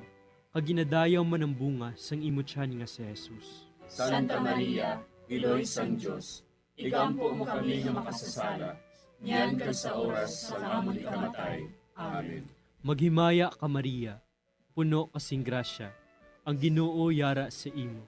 kag ginadayaw man ang bunga sang imo tiyan nga si Jesus. Santa Maria, Iloy sang Dios, igampo mo kami nga makasasala, niyan kag sa oras sang amon ikamatay. Amen. Maghimaya ka, Maria, puno ka sing grasya, ang Ginoo yara sa imo.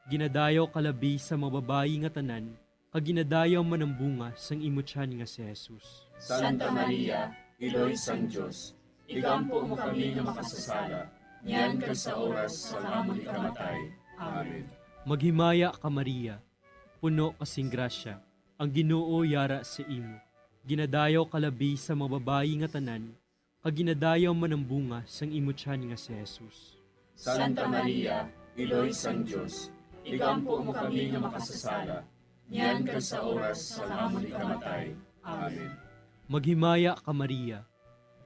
Ginadayaw ka labi sa mga babayi nga tanan, kag ginadayaw man ang bunga sang imo tiyan nga si Jesus. Santa Maria, Iloy sang Dios, igampo mo kami nga makasasala, niyan kag sa oras sang amon ikamatay. Amen. Maghimaya ka, Maria, puno ka sing grasya, ang Ginoo yara sa imo. Ginadayaw ka labi sa mga babayi nga tanan, kag ginadayaw man ang bunga sang imo tiyan nga si Jesus. Santa Maria, Iloy sang Dios, igampo mo kami nga makasasala, niyan kag sa oras sang amon ikamatay. Amen. Maghimaya ka, Maria,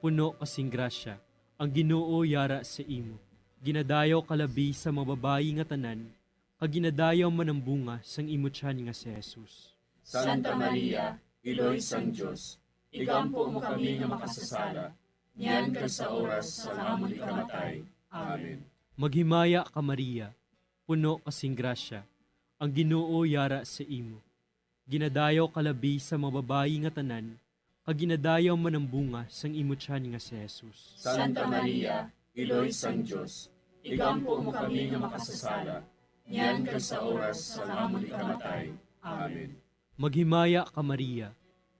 puno ka sing grasya, ang Ginoo yara sa imo. Ginadayaw ka labi sa mga babayi nga tanan, kag ginadayaw man ang bunga sang imo tiyan nga si Jesus. Santa Maria, Iloy sang Dios, igampo mo kami nga makasasala, niyan kag sa oras sang amon ikamatay. Amen. Maghimaya ka, Maria, puno ka sing grasya, ang Ginoo yara sa imo. Ginadayaw ka labi sa mga babayi nga tanan, kag ginadayaw man ang bunga sang imo tiyan nga si Jesus. Santa Maria, Iloy sang Dios, igampo mo kami nga makasasala, niyan kag sa oras sang amon ikamatay. Amen. Maghimaya ka, Maria,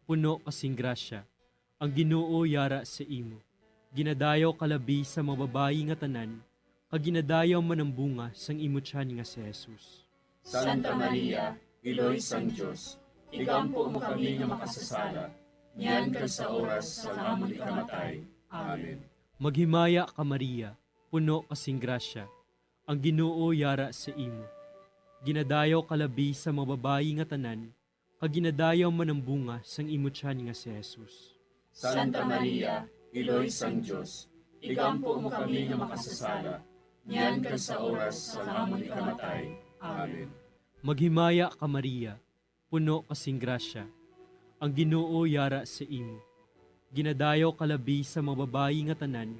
puno ka sing grasya, ang Ginoo yara sa imo. Ginadayaw ka labi sa mga babayi nga tanan, kag ginadayaw man ang bunga sang imo tiyan nga si Jesus. Santa Maria, Iloy sang Dios, igampo mo kami nga makasasala, niyan kag sa oras sang amon ikamatay. Amen. Maghimaya ka, Maria, puno ka sing grasya, ang Ginoo yara sa imo. Ginadayaw ka labi sa mga babayi nga tanan, kag ginadayaw man ang bunga sang imo tiyan nga si Jesus. Santa Maria, Iloy sang Dios, igampo mo kami nga makasasala, niyan kag sa oras sang amon ikamatay. Amen. Maghimaya ka, Maria, puno ka sing grasya, ang Ginoo yara sa imo. Ginadayaw ka labi sa mga babayi nga tanan,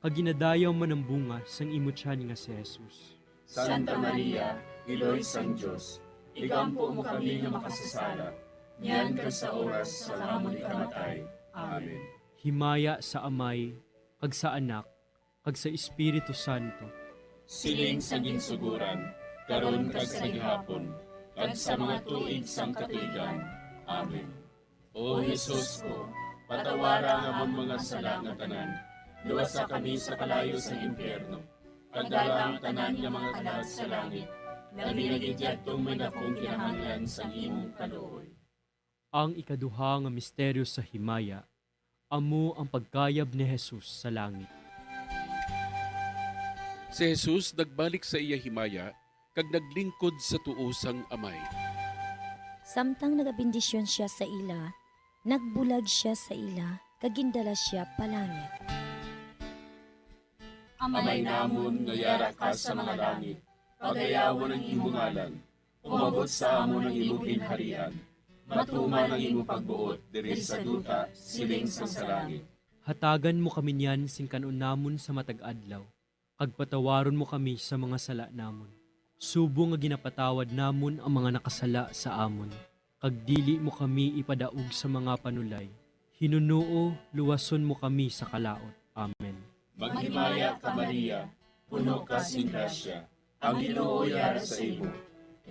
kag ginadayaw man ang bunga sang imo tiyan nga si Jesus. Santa Maria, Iloy sang Dios, igampo mo kami nga makasasala, niyan kag sa oras sang amon ikamatay. Amen. Himaya sa Amay, kag sa Anak, kag sa Espiritu Santo. Siling sa ginsuguran, karon kag sa gihapon, kag sa mga tuig sang katuigan. Amen. O Jesus ko, patawara ang amon mga sala nga tanan, luwasa kami sa kalayo sa impyerno, kag dala ang tanan nga mga kalag sa langit, labi na gid yadtong may dakong kinahanglan sang imong kaluoy. Ang ikaduha nga misteryo sa himaya, amo ang pagkayab ni Jesus sa langit. Si Jesus nagbalik sa iya himaya kag naglingkod sa tuo sang Amay. Samtang nagabendisyon sia sa ila, nagbulag sia sa ila kag gindala sia palangit. Amay namon nga yara ka sa mga langit, pagayawon ang imo ngalan. Umabot sa amon ang imo ginharian. Matuman ang imo pagbuot diri sa duta, siling sang sa langit. Hatagan mo kami niyan sing kan-on namon sa matag adlaw, kag patawaron mo kami sa mga sala namon, subong nga ginapatawad namon ang mga nakasala sa amon, kag dili mo kami ipadaog sa mga panulay. Hinunoo, luwason mo kami sa kalaut. Amen. Maghimaya ka, Maria, puno ka sing grasya, ang Ginoo yara sa imo.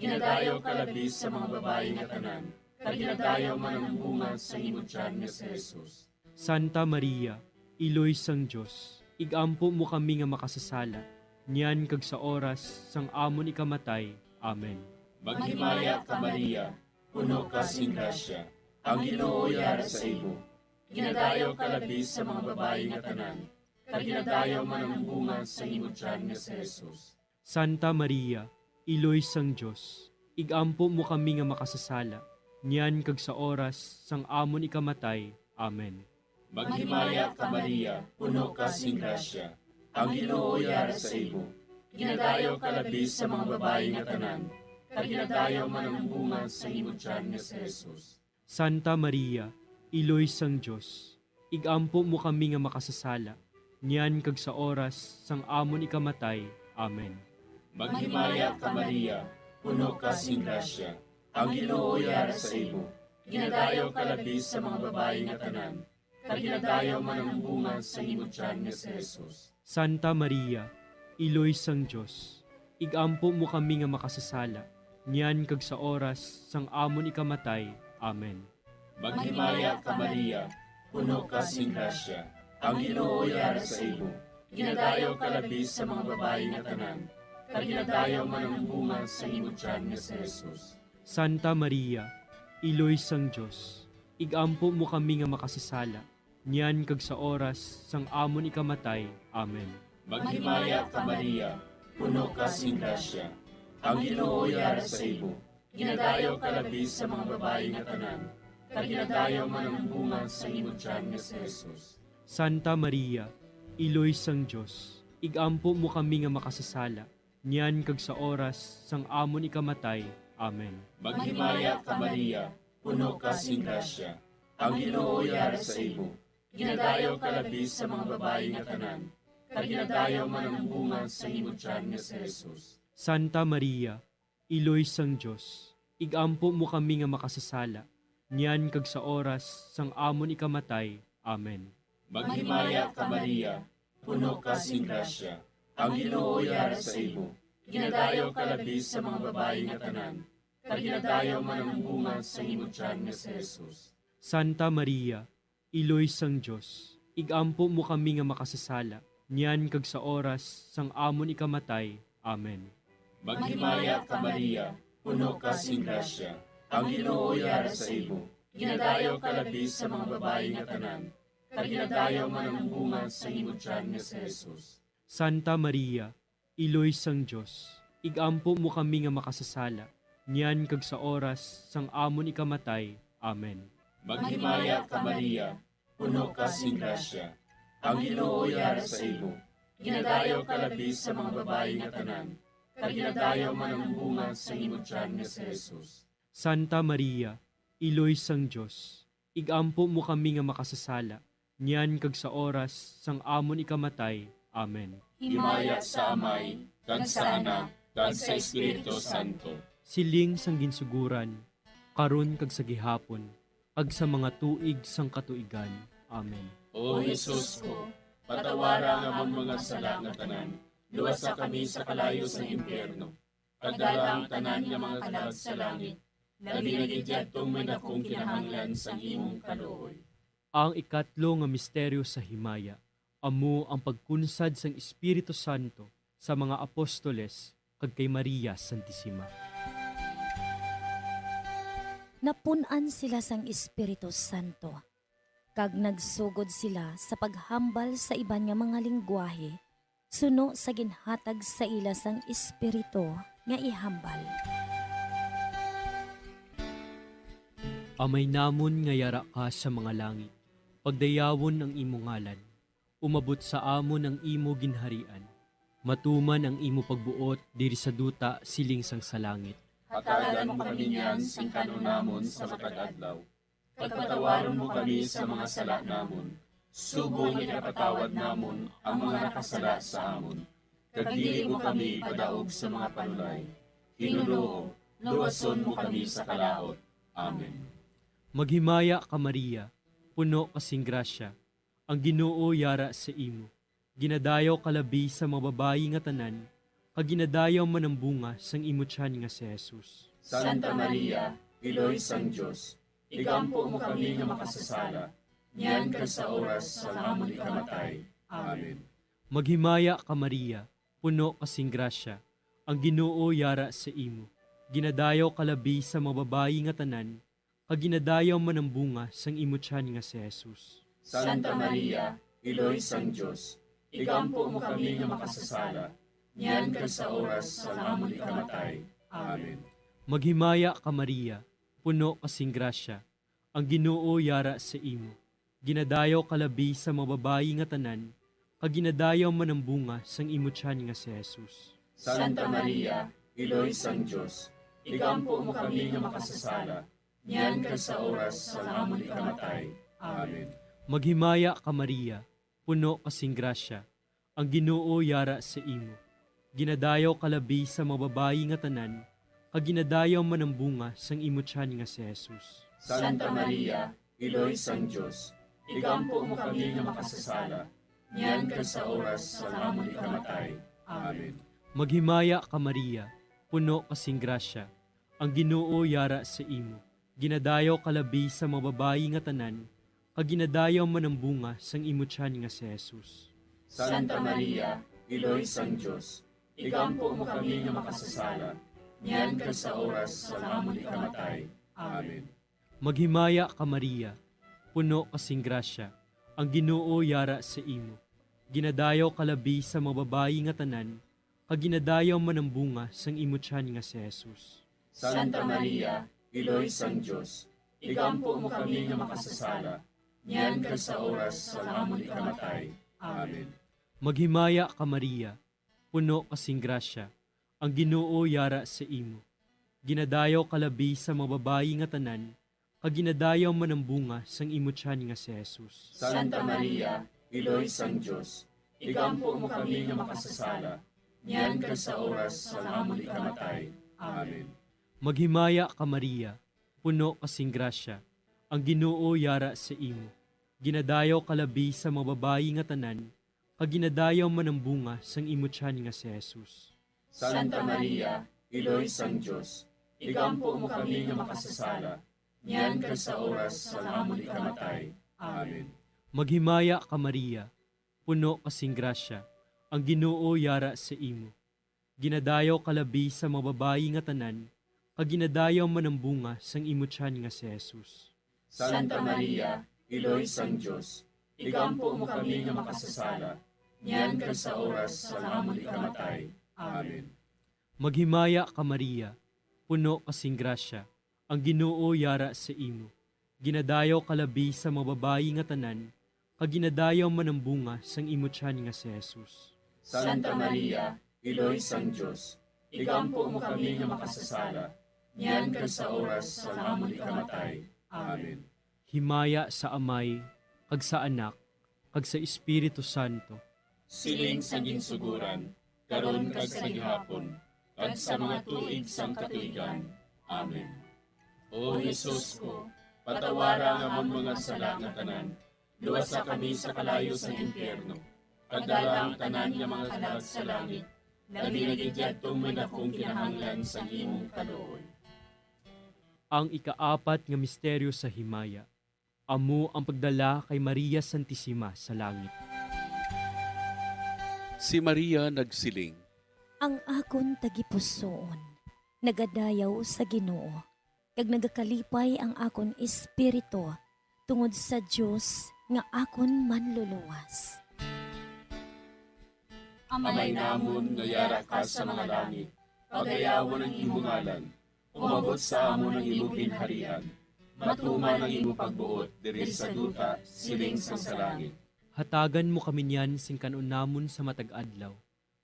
Ginadayaw ka labi sa mga babayi nga tanan, kag ginadayaw man ang bunga sa imo tiyan nga si Jesus. Santa Maria, Iloy sang Dios, igampo mo kami nga makasasala, niyan kag sa oras sang amon ikamatay. Amen. Maghimaya ka, Maria, puno ka sing grasya, ang Ginoo yara sa imo. Ginadayaw ka labi sa mga babayi nga tanan, kag ginadayaw man ang bunga sa imo tiyan nga si Jesus. Santa Maria, Iloy sang Dios, igampo mo kami nga makasasala, niyan kag sa oras sang amon ikamatay. Amen. Maghimaya ka, Maria, puno ka sing grasya, ang Ginoo yara sa imo. Ginadayaw ka labi sa mga babayi nga tanan, kag ginadayaw man ang bunga sa imo tiyan nga si Jesus. Santa Maria, Iloy sang Dios, igampo mo kami nga makasasala, niyan kag sa oras sang amon ikamatay. Amen. Maghimaya ka, Maria, puno ka sing grasya, ang Ginoo yara sa imo. Ginadayaw ka labi sa mga babayi nga tanan, kag ginadayaw man ang bunga sa imo tiyan nga si Jesus. Santa Maria, Iloy sang Dios, igampo mo kami nga makasasala, niyan kag sa oras sang amon ikamatay. Amen. Maghimaya ka, Maria, puno ka sing grasya, ang Ginoo yara sa imo. Ginadayaw ka labi sa mga babayi nga tanan, kag ginadayaw man ang bunga sa imo tiyan nga si Jesus. Santa Maria, Iloy sang Dios, igampo mo kami nga makasasala, niyan kag sa oras sang amon ikamatay. Amen. Maghimaya ka, Maria, puno ka sing grasya, ang Ginoo yara sa imo. Ginadayaw ka labi sa mga babayi nga tanan, kag ginadayaw man ang bunga sa imo tiyan nga si Jesus. Santa Maria, Iloy sang Dios, igampo mo kami nga makasasala, niyan kag sa oras sang amon ikamatay. Amen. Maghimaya ka, Maria, puno ka sing grasya, ang Ginoo yara sa imo. Ginadayaw ka labi sa mga babayi nga tanan, kag ginadayaw man ang bunga sa imo tiyan nga si Jesus. Santa Maria, Iloy sang Dios, igampo mo kami nga makasasala, niyan kag sa oras sang amon ikamatay. Amen. Maghimaya ka, Maria, puno ka sing grasya. Ang Ginoo yara sa imo. Ginadayaw ka labi sa mga babayi nga tanan, kag ginadayaw man ang bunga sa imo tiyan nga si Jesus. Santa Maria, Iloy sang Dios, ig-ampo mo kami nga makasasala, niyan kag sa oras sang amon ikamatay. Amen. Maghimaya ka, Maria, puno ka sing grasya. Ang Ginoo yara sa imo. Ginadayaw ka labi sa mga babayi nga tanan, kag ginadayaw man ang bunga sa imo tiyan nga si Jesus. Santa Maria, Iloy sang Dios, ig-ampo mo kami nga makasasala, niyan kag sa oras sang amon ikamatay. Amen. Maghimaya ka, Maria, puno ka sing grasya. Ang Ginoo yara sa imo. Ginadayaw ka labi sa mga babayi nga tanan, kag ginadayaw man ang bunga sa imo tiyan nga si Jesus. Santa Maria, Iloy sang Dios, ig-ampo mo kami nga makasasala, niyan kag sa oras sang amon ikamatay. Amen. Himaya sa Amay, kag sa Anak, kag sa Espiritu Santo. Siling sang ginsuguran, karon kag sa gihapon, kag sa mga tuig sang katuigan. Amen. O Jesus ko, patawara ang amon mga sala nga tanan, luwasa kami sa kalayo sang impyerno, kag dala ang tanan nga mga kalag sa langit, labi na gid yadtong may dakong kinahanglan sang imong kaluoy. Ang ikatlo nga misteryo sa himaya amo ang pagkunsad sang Espiritu Santo sa mga apostoles kag kay Maria Santisima. Napun-an sila sang Espiritu Santo, kag nagsugod sila sa paghambal sa iban nga mga linggwahe, suno sa ginhatag sa ila sang Espiritu nga ihambal. Amay namon nga yara ka sa mga langit, pagdayawon ang imo ngalan. Umabot sa amon ang imo ginharian. Matuman ang imo pagbuot diri sa duta siling sang sa langit. Hatagan mo kami niyan sing kan-on namon sa matag adlaw. Kag patawaron mo kami sa mga sala namon, subong nga ginapatawad namon ang mga nakasala sa amon. Kag dili mo kami ipadaog sa mga panulay. Hinunoo, luwason mo kami sa kalaut. Amen. Maghimaya ka, Maria, puno ka sing grasya, ang Ginoo yara sa imo. Ginadayaw ka labi sa mga babayi nga tanan, kag ginadayaw man ang bunga sang imo tiyan nga si Jesus. Santa Maria, Iloy sang Dios, igampo mo kami nga makasasala, niyan kag sa oras sang amon ikamatay. Amen. Maghimaya ka, Maria, puno ka sing grasya, ang Ginoo yara sa imo. Ginadayaw ka labi sa mga babayi nga tanan, kag ginadayaw man ang bunga sang imo tiyan nga si Jesus. Santa Maria, Iloy sang Dios, igampo mo kami nga makasasala, niyan kag sa oras sang amon ikamatay. Amen. Maghimaya ka, Maria, puno ka sing grasya, ang Ginoo yara sa imo. Ginadayaw ka labi sa mga babayi nga tanan, kag ginadayaw man ang bunga sang imo tiyan nga si Jesus. Santa Maria, Iloy sang Dios, igampo mo kami nga makasasala, niyan kag sa oras sang amon ikamatay. Amen. Maghimaya ka, Maria, puno ka sing grasya, ang Ginoo yara sa imo. Ginadayaw ka labi sa mga babayi nga tanan, kag ginadayaw man ang bunga sang imo tiyan nga si Jesus. Santa Maria, Iloy sang Dios, igampo mo kami nga makasasala, niyan kag sa oras sang amon ikamatay. Amen. Maghimaya ka, Maria, puno ka sing grasya, ang Ginoo yara sa imo. Ginadayaw ka labi sa mga babayi nga tanan, kag ginadayaw man ang bunga sang imo tiyan nga si Jesus. Santa Maria, Iloy sang Dios, igampo mo kami nga makasasala, niyan kag sa oras sang amon ikamatay. Amen. Maghimaya ka, Maria, puno ka sing grasya, ang Ginoo yara sa imo. Ginadayaw ka labi sa mga babayi nga tanan, kag ginadayaw man ang bunga sang imo tiyan nga si Jesus. Santa Maria, Iloy sang Dios, igampo mo kami nga makasasala, niyan kag sa oras sang amon ikamatay. Amen. Maghimaya ka, Maria, puno ka sing grasya, ang Ginoo yara sa imo. Ginadayaw ka labi sa mga babayi nga tanan, kag ginadayaw man ang bunga sang imo tiyan nga si Jesus. Santa Maria, Iloy sang Dios, igampo mo kami nga makasasala, niyan kag sa oras sang amon ikamatay. Amen. Maghimaya ka, Maria, puno ka sing grasya, ang Ginoo yara sa imo. Ginadayaw ka labi sa mga babayi nga tanan, kag ginadayaw man ang bunga sang imo tiyan nga si Jesus. Santa Maria, Iloy sang Dios, igampo mo kami nga makasasala, niyan kag sa oras sang amon ikamatay. Amen. Maghimaya ka, Maria, puno ka sing grasya, ang Ginoo yara sa imo. Ginadayaw ka labi sa mga babayi nga tanan, kag ginadayaw man ang bunga sang imo tiyan nga si Jesus. Santa Maria, Iloy sang Dios, igampo mo kami nga makasasala, niyan kag sa oras sang amon ikamatay. Amen. Maghimaya ka, Maria, puno ka sing grasya, ang Ginoo yara sa imo. Ginadayaw ka labi sa mga babayi nga tanan, kag ginadayaw man ang bunga sang imo tiyan nga si Jesus. Santa Maria, Iloy sang Dios, igampo mo kami nga makasasala, niyan kag sa oras sang amon ikamatay. Amen. Himaya sa Amay, kag sa Anak, kag sa Espiritu Santo. Siling sa ginsuguran, karon kag sa gihapon, kag sa mga tuig sang katuigan. Amen. O Jesus ko, patawara ang amon mga sala nga tanan, luwasa kami sa kalayo sang impyerno, kag dala ang tanan nga mga kalag sa langit, labi na gid yadtong may dakong kinahanglan sang imong kaluoy. Ang ikaapat nga misteryo sa himaya, amo ang pagdala kay Maria Santisima sa langit. Si Maria nagsiling, Ang akon tagipusoon nagadayaw sa Ginoo, kag nagakalipay ang akon espiritu tungod sa Dios nga akon Manluluwas. Amay namon nga yara ka sa mga langit, pagayawon ang imo ngalan. Umabot sa amon ang imo ginharian. Matuman ang imo pagbuot diri sa duta, siling sang sa langit. Hatagan mo kami niyan sing kan-on namon sa matag adlaw,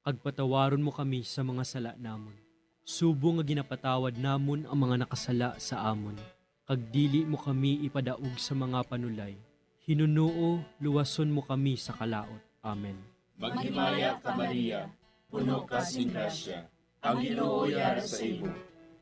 kag patawaron mo kami sa mga sala namon, subong nga ginapatawad namon ang mga nakasala sa amon, kag dili mo kami ipadaog sa mga panulay. Hinunoo, luwason mo kami sa kalaut. Amen. Maghimaya ka, Maria, puno ka sing grasya, ang Ginoo yara sa imo.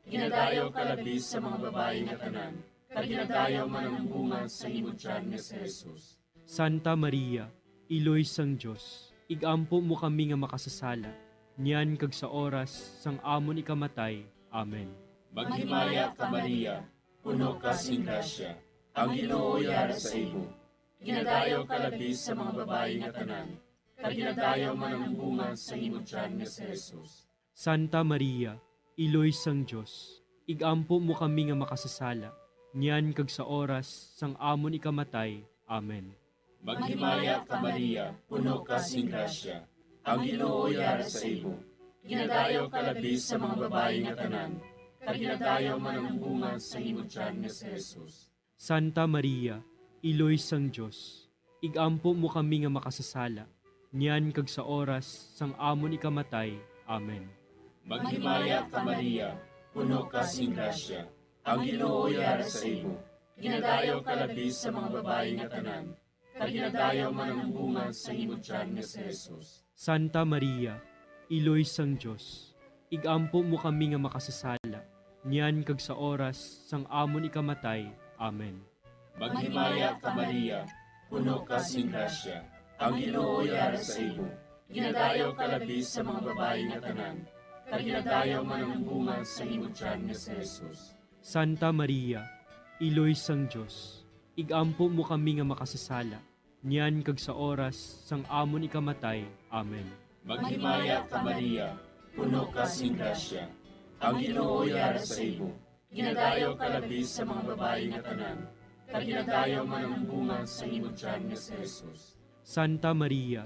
Ginadayaw ka labi sa mga babayi nga tanan, kag ginadayaw man ang bunga sa imo tiyan nga si Jesus. Santa Maria, Iloy sang Dios, igampo mo kami nga makasasala, niyan kag sa oras sang amon ikamatay. Amen. Maghimaya ka, Maria, puno ka sing grasya, ang Ginoo yara sa imo. Ginadayaw ka labi sa mga babayi nga tanan, kag ginadayaw man ang bunga sa imo tiyan nga si Jesus. Santa Maria, Iloy sang Dios, igampo mo kami nga makasasala, niyan kag sa oras sang amon ikamatay. Amen. Maghimaya ka, Maria, puno ka sing grasya, ang Ginoo yara sa imo. Ginadayaw ka labi sa mga babayi nga tanan, kag ginadayaw man ang bunga sa imo tiyan nga si Jesus. Santa Maria, Iloy sang Dios, igampo mo kami nga makasasala, niyan kag sa oras sang amon ikamatay. Amen. Maghimaya ka, Maria, puno ka sing grasya, ang Ginoo yara sa imo. Ginadayaw ka labi sa mga babayi nga tanan, kag ginadayaw man ang bunga sa imo tiyan nga si Jesus. Santa Maria, Iloy sang Dios, igampo mo kami nga makasasala, niyan kag sa oras sang amon ikamatay. Amen. Maghimaya ka, Maria, puno ka sing grasya, ang Ginoo yara sa imo. Ginadayaw ka labi sa mga babayi nga tanan, kag ginadayaw man ang bunga sa imo tiyan nga si Jesus. Santa Maria, Iloy sang Dios, igampo mo kami nga makasasala, niyan kag sa oras sang amon ikamatay. Amen. Maghimaya ka, Maria, puno ka sing grasya, ang Ginoo yara sa imo. Ginadayaw ka labi sa mga babayi nga tanan, kag ginadayaw man ang bunga sa imo tiyan nga si Jesus. Santa Maria,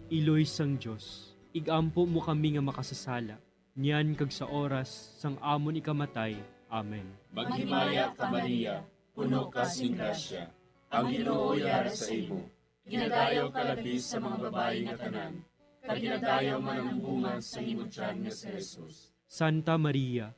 Iloy sang Dios, igampo mo kami nga makasasala, niyan kag sa oras sang amon ikamatay. Amen. Maghimaya ka, Maria, puno ka sing grasya, ang Ginoo yara sa imo. Ginadayaw ka labi sa mga babayi nga tanan, kag ginadayaw man ang bunga sa imo tiyan nga si Jesus. Santa Maria,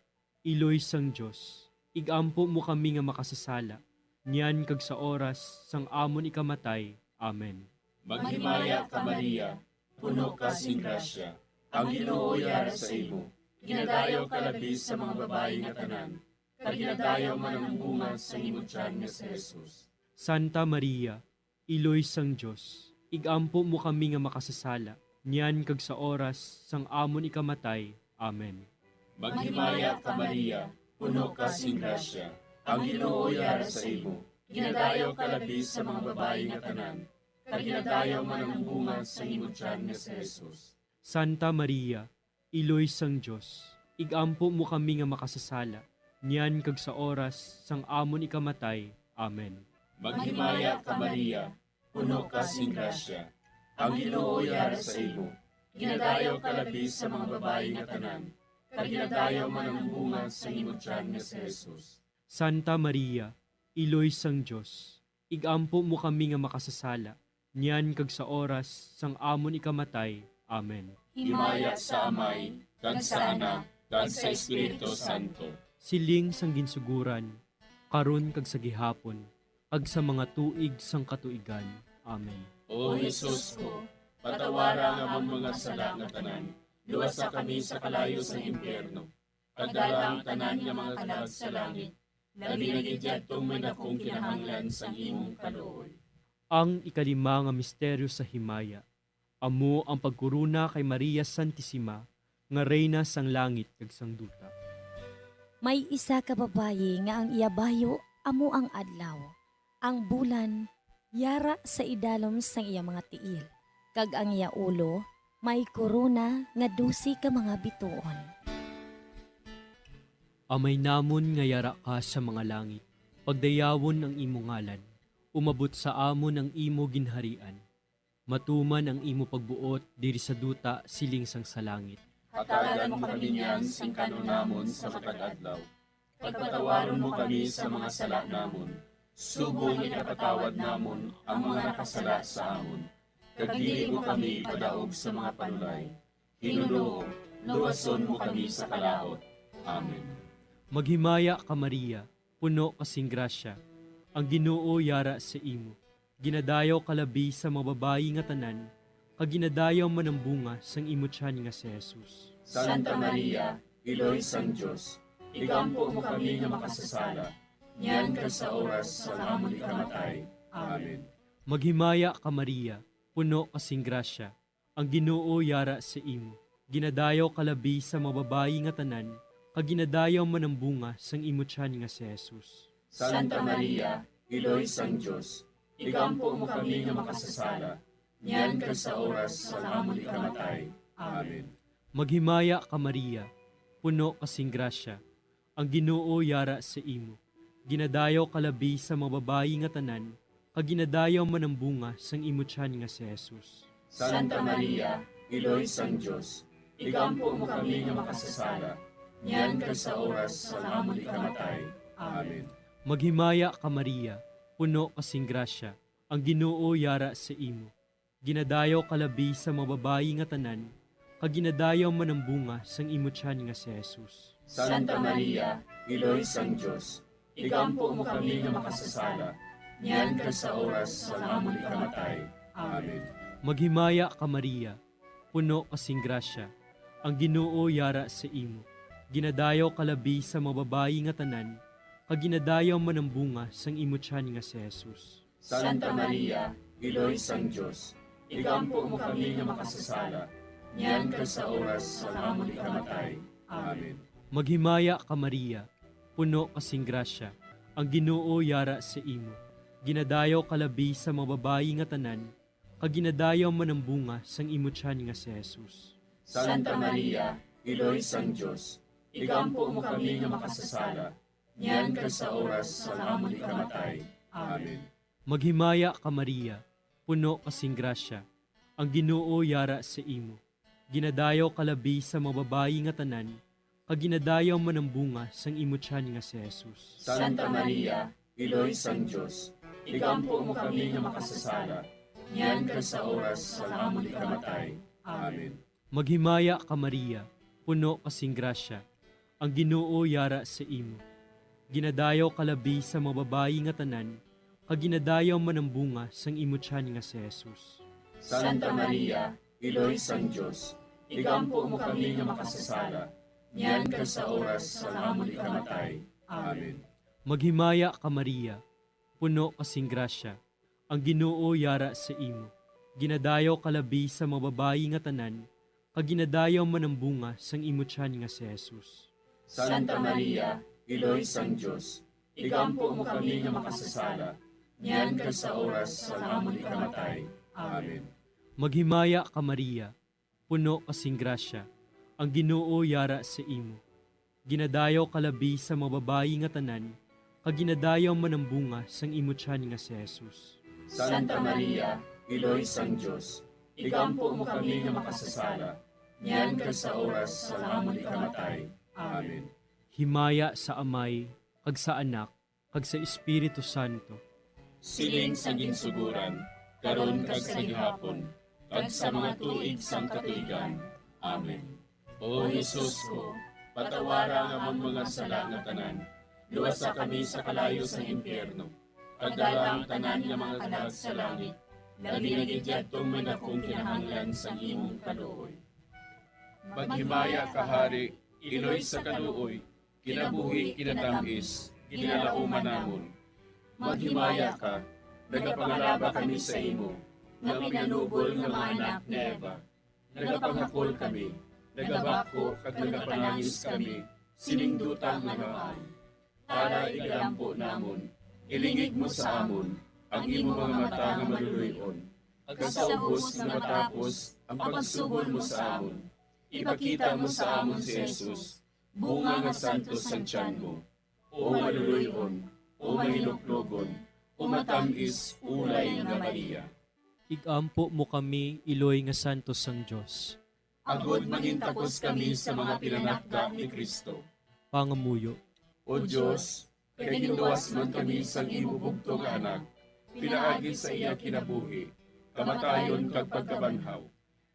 Iloy sang Dios, igampo mo kami nga makasasala, niyan kag sa oras sang amon ikamatay. Amen. Maghimaya ka, Maria, puno ka sing grasya, ang Ginoo yara sa imo. Ginadayaw ka labi sa mga babayi nga tanan, kag ginadayaw man ang bunga sa imo tiyan nga si Jesus. Santa Maria, Iloy sang Dios, Igampo mo kami nga makasasala, niyan kag sa oras sang amon ikamatay. Amen. Maghimaya ka, Maria, puno ka sing grasya, ang Ginoo yara sa imo. Ginadayaw ka labi sa mga babayi nga tanan, kag ginadayaw man ang bunga sang imo tiyan nga si Jesus. Santa Maria, Iloy sang Dios, igampo mo kami nga makasasala, niyan kag sa oras sang amon ikamatay. Amen. Maghimaya ka, Maria, puno ka sing grasya, ang Ginoo yara sa imo. Ginadayaw ka labi sa mga babayi nga tanan, kag ginadayaw man ang bunga sang imo tiyan nga si Jesus. Santa Maria, Iloy sang Dios, igampo mo kami nga makasasala, niyan kag sa oras sang amon ikamatay. Amen. Himaya sa Amay, kag sa Anak, kag sa Espiritu Santo. Siling sang ginsuguran, karon kag sa gihapon, kag sa mga tuig sang katuigan. Amen. O Jesus ko, patawara ang amon mga sala nga tanan, luwasa kami sa kalayo sang impyerno, kag dala ang tanan nga mga kalag sa langit, labi na gid yadtong may dakong kinahanglan sang imong kaluoy. Ang ikalima nga misteryo sa himaya, amo ang pagkorona kay Maria Santisima nga Reyna sang langit kag sang duta. May isa ka babayi nga ang iya bayo amo ang adlaw, ang bulan yara sa idalom sang iya mga tiil, kag ang iya ulo may korona nga dose ka mga bituon. Amay namon nga yara ka sa mga langit, pagdayawon ang imo ngalan, umabot sa amon ang imo ginharian, matuman ang imo pagbuot diri sa duta siling sang sa langit. Hatagan mo kami niyan sing kan-on namon sa matag adlaw, kag patawaron mo kami sa mga sala namon, subong nga ginapatawad namon ang mga nakasala sa amon, kag dili mo kami ipadaog sa mga panulay. Ginoo, luwason mo kami sa kalaut. Amen. Maghimaya ka, Maria, puno ka sing grasya, ang Ginoo yara sa imo. Ginadayaw ka labi sa mga babayi nga tanan, kag ginadayaw man ang bunga sang imo tiyan nga si Jesus. Santa Maria, Iloy sang Dios, igampo mo kami nga makasasala, niyan kag sa oras sang amon ikamatay. Amen. Maghimaya ka, Maria, puno ka sing grasya, ang Ginoo yara sa imo. Ginadayaw ka labi sa mga babayi nga tanan, kag ginadayaw man ang bunga sang imo tiyan nga si Jesus. Santa Maria, Iloy sang Dios, igampo mo kami nga makasasala, niyan kag sa oras sang amon ikamatay. Amen. Maghimaya ka, Maria, puno ka sing grasya, ang Ginoo yara sa imo. Ginadayaw ka labi sa mga babayi nga tanan, kag ginadayaw man ang bunga sang imo tiyan nga si Jesus. Santa Maria, Iloy sang Dios, igampo mo kami nga makasasala, niyan kag sa oras sang amon ikamatay. Amen. Maghimaya ka, Maria, puno ka sing grasya, ang Ginoo yara sa imo. Ginadayaw ka labi sa mga babayi nga tanan, kag ginadayaw man ang bunga sang imo tiyan nga si Jesus. Santa Maria, Iloy sang Dios, igampo mo kami nga makasasala, niyan kag sa oras sang amon ikamatay. Amen. Maghimaya ka, Maria, puno ka sing grasya, ang Ginoo yara sa imo. Ginadayaw ka labi sa mga babayi nga tanan, kag ginadayaw man ang bunga sang imo tiyan nga si Jesus. Santa Maria, Iloy sang Dios, igampo mo kami nga makasasala, niyan kag sa oras sang amon ikamatay. Amen. Maghimaya ka, Maria, puno ka sing grasya, ang Ginoo yara sa imo. Ginadayaw ka labi sa mga babayi nga tanan, kag ginadayaw man ang bunga sang imo tiyan nga si Jesus. Santa Maria, Iloy sang Dios, igampo mo kami nga makasasala, niyan kag sa oras sang amon ikamatay. Amen. Maghimaya ka, Maria, puno ka sing grasya, ang Ginoo yara sa imo. Ginadayaw ka labi sa mga babayi nga tanan, kag ginadayaw man ang bunga sang imo tiyan nga si Jesus. Santa Maria, Iloy sang Dios, igampo mo kami nga makasasala, niyan kag sa oras sang amon ikamatay. Amen. Maghimaya ka, Maria, puno ka sing grasya, ang Ginoo yara sa imo. Ginadayaw ka labi sa mga babayi nga tanan, kag ginadayaw man ang bunga sang imo tiyan nga si Jesus. Santa Maria, Iloy sang Dios, igampo mo kami nga makasasala, niyan kag sa oras sang amon ikamatay. Amen. Maghimaya ka, Maria, puno ka sing grasya, ang Ginoo yara sa imo. Ginadayaw ka labi sa mga babayi nga tanan, kag ginadayaw man ang bunga sang imo tiyan nga si Jesus. Santa Maria, Iloy sang Dios, igampo mo kami nga makasasala, niyan kag sa oras sang amon ikamatay. Amen. Maghimaya ka, Maria, puno ka sing grasya, ang Ginoo yara sa imo. Ginadayaw ka labi sa mga babayi nga tanan, kag ginadayaw man ang bunga sang imo tiyan nga si Jesus. Santa Maria, Iloy sang Dios, igampo mo kami nga makasasala, niyan kag sa oras sang amon ikamatay. Amen. Himaya sa Amay, kag sa Anak, kag sa Espiritu Santo. Siling sa ginsuguran, karon kag sa gihapon, kag sa mga tuig sang katuigan. Amen. O Jesus ko, patawara ang amon mga sala nga tanan, luwasa kami sa kalayo sang impyerno, kag dala ang tanan nga mga kalag sa langit, labi na gid yadtong may dakong kinahanglan sang imong kaluoy. Maghimaya ka, Hari, Iloy sa kaluoy, kinabuhi, kinatamis, ginalauman namon. Maghimaya ka, nagapangalaba kami sa imo, nga pinanubol nga mga anak ni Eva. Nagapangakol kami, nagabakho kag nagapanangis kami, sining duta nga namaan. Tara, igalampo namon, ilingig mo sa amon ang imo mga mata nga maluloy-on, kag sa ubos nga matapos ang pagsugod mo sa amon, ipakita mo sa amon si Jesus, bunga nga santos sang tiyan mo, o maluloy-on, o mahinuklogon, o matam-is ulay nga Maria. Igampo mo kami, iloy nga santos sang Dios. Agod mangintakos kami sa mga pinanakda ni Cristo. Pangamuyo. O Dios, kay ginluwas man kami sang imo bugtong nga Anak, pinaagi sa iya kinabuhi, kamatayon, kag pagkabanhaw,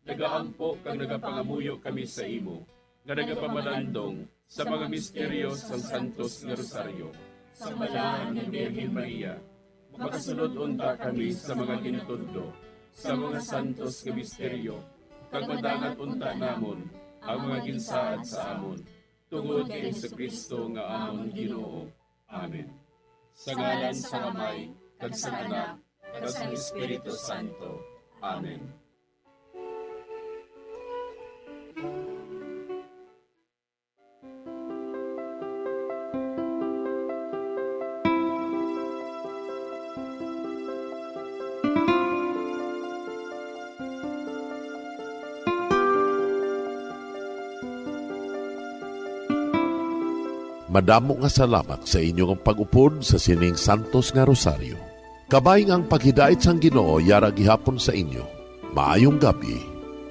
nagaampo kag nagapangamuyo kami sa imo, nga nagapamalandong sa mga misteryo sang Santos nga Rosaryo. Sang Balahan nga Birhen Maria, makasulod unta kami sa mga gintudlo sa mga santos nga misteryo, kag madangat unta namon ang mga ginsaad sa amon, tungod kay Jesu-Cristo nga amon Ginoo. Amen. Sa ngalan sang Amay, kag sang Anak, kag sang Espiritu Santo. Amen. Madamo nga salamat sa inyo nga pag-upod sa sining santos nga rosaryo. Kabay nga ang paghidait sang Ginoo yara gihapon sa inyo. Maayong gab-i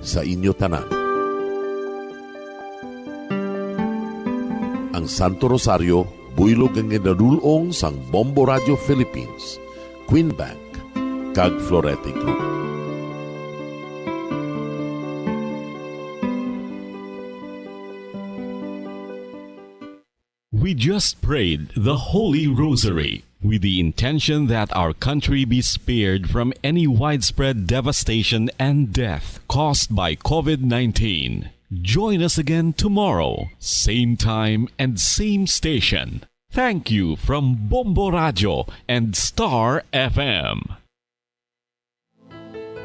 sa inyo tanan. Ang Santo Rosario, buylog nga ginadul-ong sang Bombo Radio Philippines, Queen Bank, kag Florete Group. We just prayed the Holy Rosary with the intention that our country be spared from any widespread devastation and death caused by COVID nineteen. Join us again tomorrow, same time and same station. Thank you from Bombo Radio and Star F M.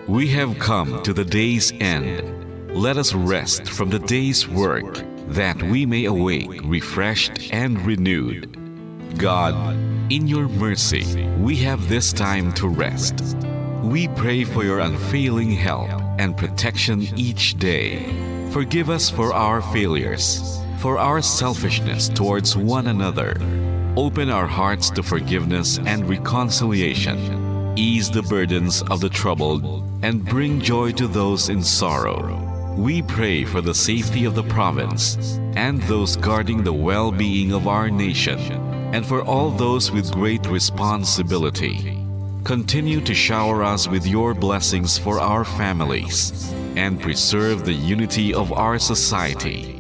We have come to the day's end. Let us rest from the day's work, that we may awake refreshed and renewed. God, in your mercy, we have this time to rest. We pray for your unfailing help and protection each day. Forgive us for our failures, for our selfishness towards one another. Open our hearts to forgiveness and reconciliation. Ease the burdens of the troubled and bring joy to those in sorrow. We pray for the safety of the province and those guarding the well-being of our nation, and for all those with great responsibility. Continue to shower us with your blessings for our families and preserve the unity of our society.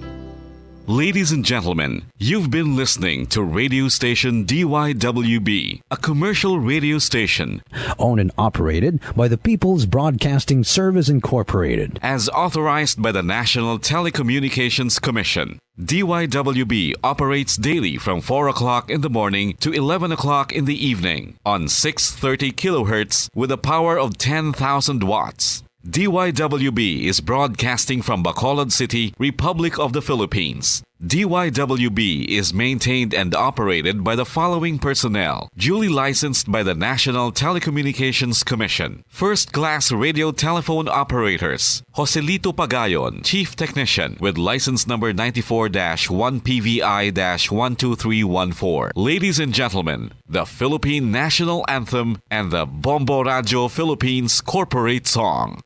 Ladies and gentlemen, you've been listening to radio station D Y W B, a commercial radio station owned and operated by the People's Broadcasting Service Incorporated, as authorized by the National Telecommunications Commission. D Y W B operates daily from four o'clock in the morning to eleven o'clock in the evening on six thirty kilohertz with a power of ten thousand watts. D Y W B is broadcasting from Bacolod City, Republic of the Philippines. D Y W B is maintained and operated by the following personnel, duly licensed by the National Telecommunications Commission. First class radio telephone operators, Joselito Pagayon, Chief Technician, with license number ninety-four dash one P V I dash one two three one four. Ladies and gentlemen, the Philippine National Anthem and the Bombo Radio Philippines Corporate Song.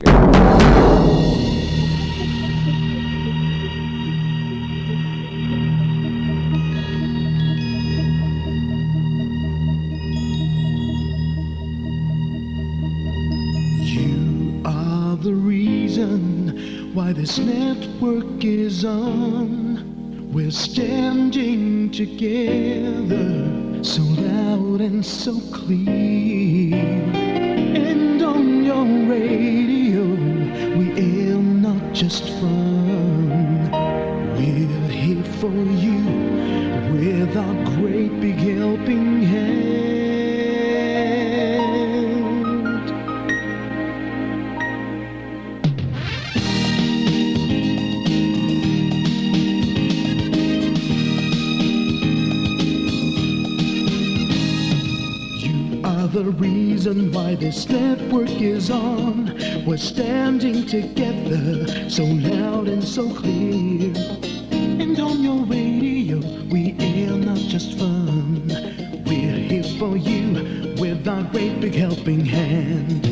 You are the reason why this network is on. We're standing together, so loud and so clear. And on your radio, we aim not just fun. We're here for you with our great big helping hand. You are the reason why this network is on. We're standing together, so loud and so clear. And on your radio, we air not just fun. We're here for you with our great big helping hand.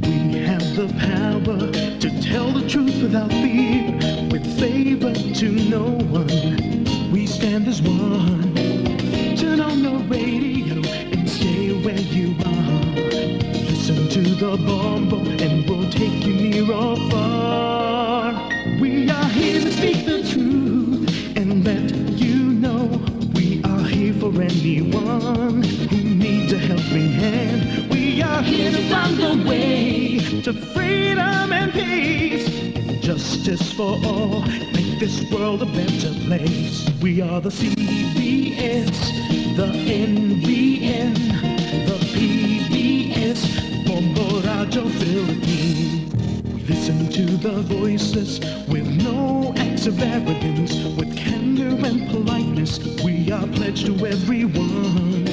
We have the power to tell the truth without fear, with favor to no one. We stand as one. Turn on your radio and stay where you are. Listen to the Bombo and we'll take you near or far. We are here to speak the truth and let you know we are here for anyone who needs a helping hand. We are here to find the way to freedom and peace and justice for all. Make this world a better place. We are the C B S, the N B N, the P B S, Bombo Radio Philippines. We listen to the voices with no acts of arrogance, with candor and politeness. We are pledged to everyone.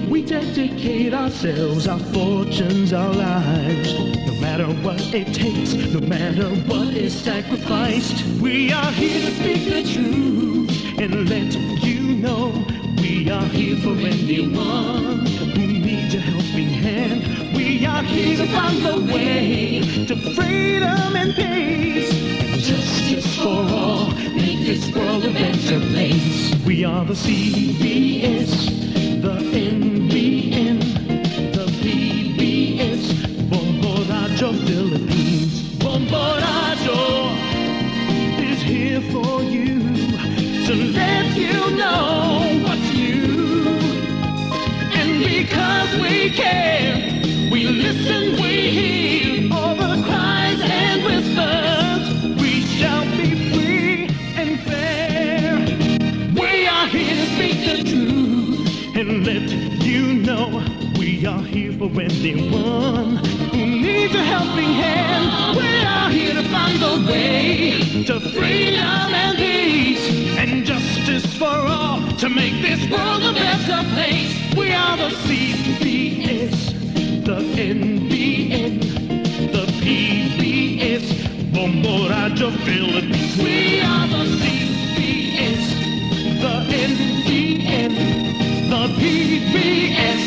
We dedicate ourselves, our fortunes, our lives, no matter what it takes, no matter what is sacrificed. We are here to speak the truth and let you know we are here for anyone who needs a helping hand. We are here to find the way to freedom and peace and justice for all. Make this world a better place. We are the C B S, the N B N, the P B S, Bombo Radio Philippines. Bombo Radio is here for you to let you know what's new. And because we care, we listen, we hear all the cries and whispers. We shall be free and fair. We are here to speak the truth and let you know we are here for anyone who needs a helping hand. We are here to find the way to freedom and peace and justice for all to make this world a better place. We are the C B S, the N B N, the P B S, Bombo Radio Philippines. We are the C B S, the N B N, the P B S,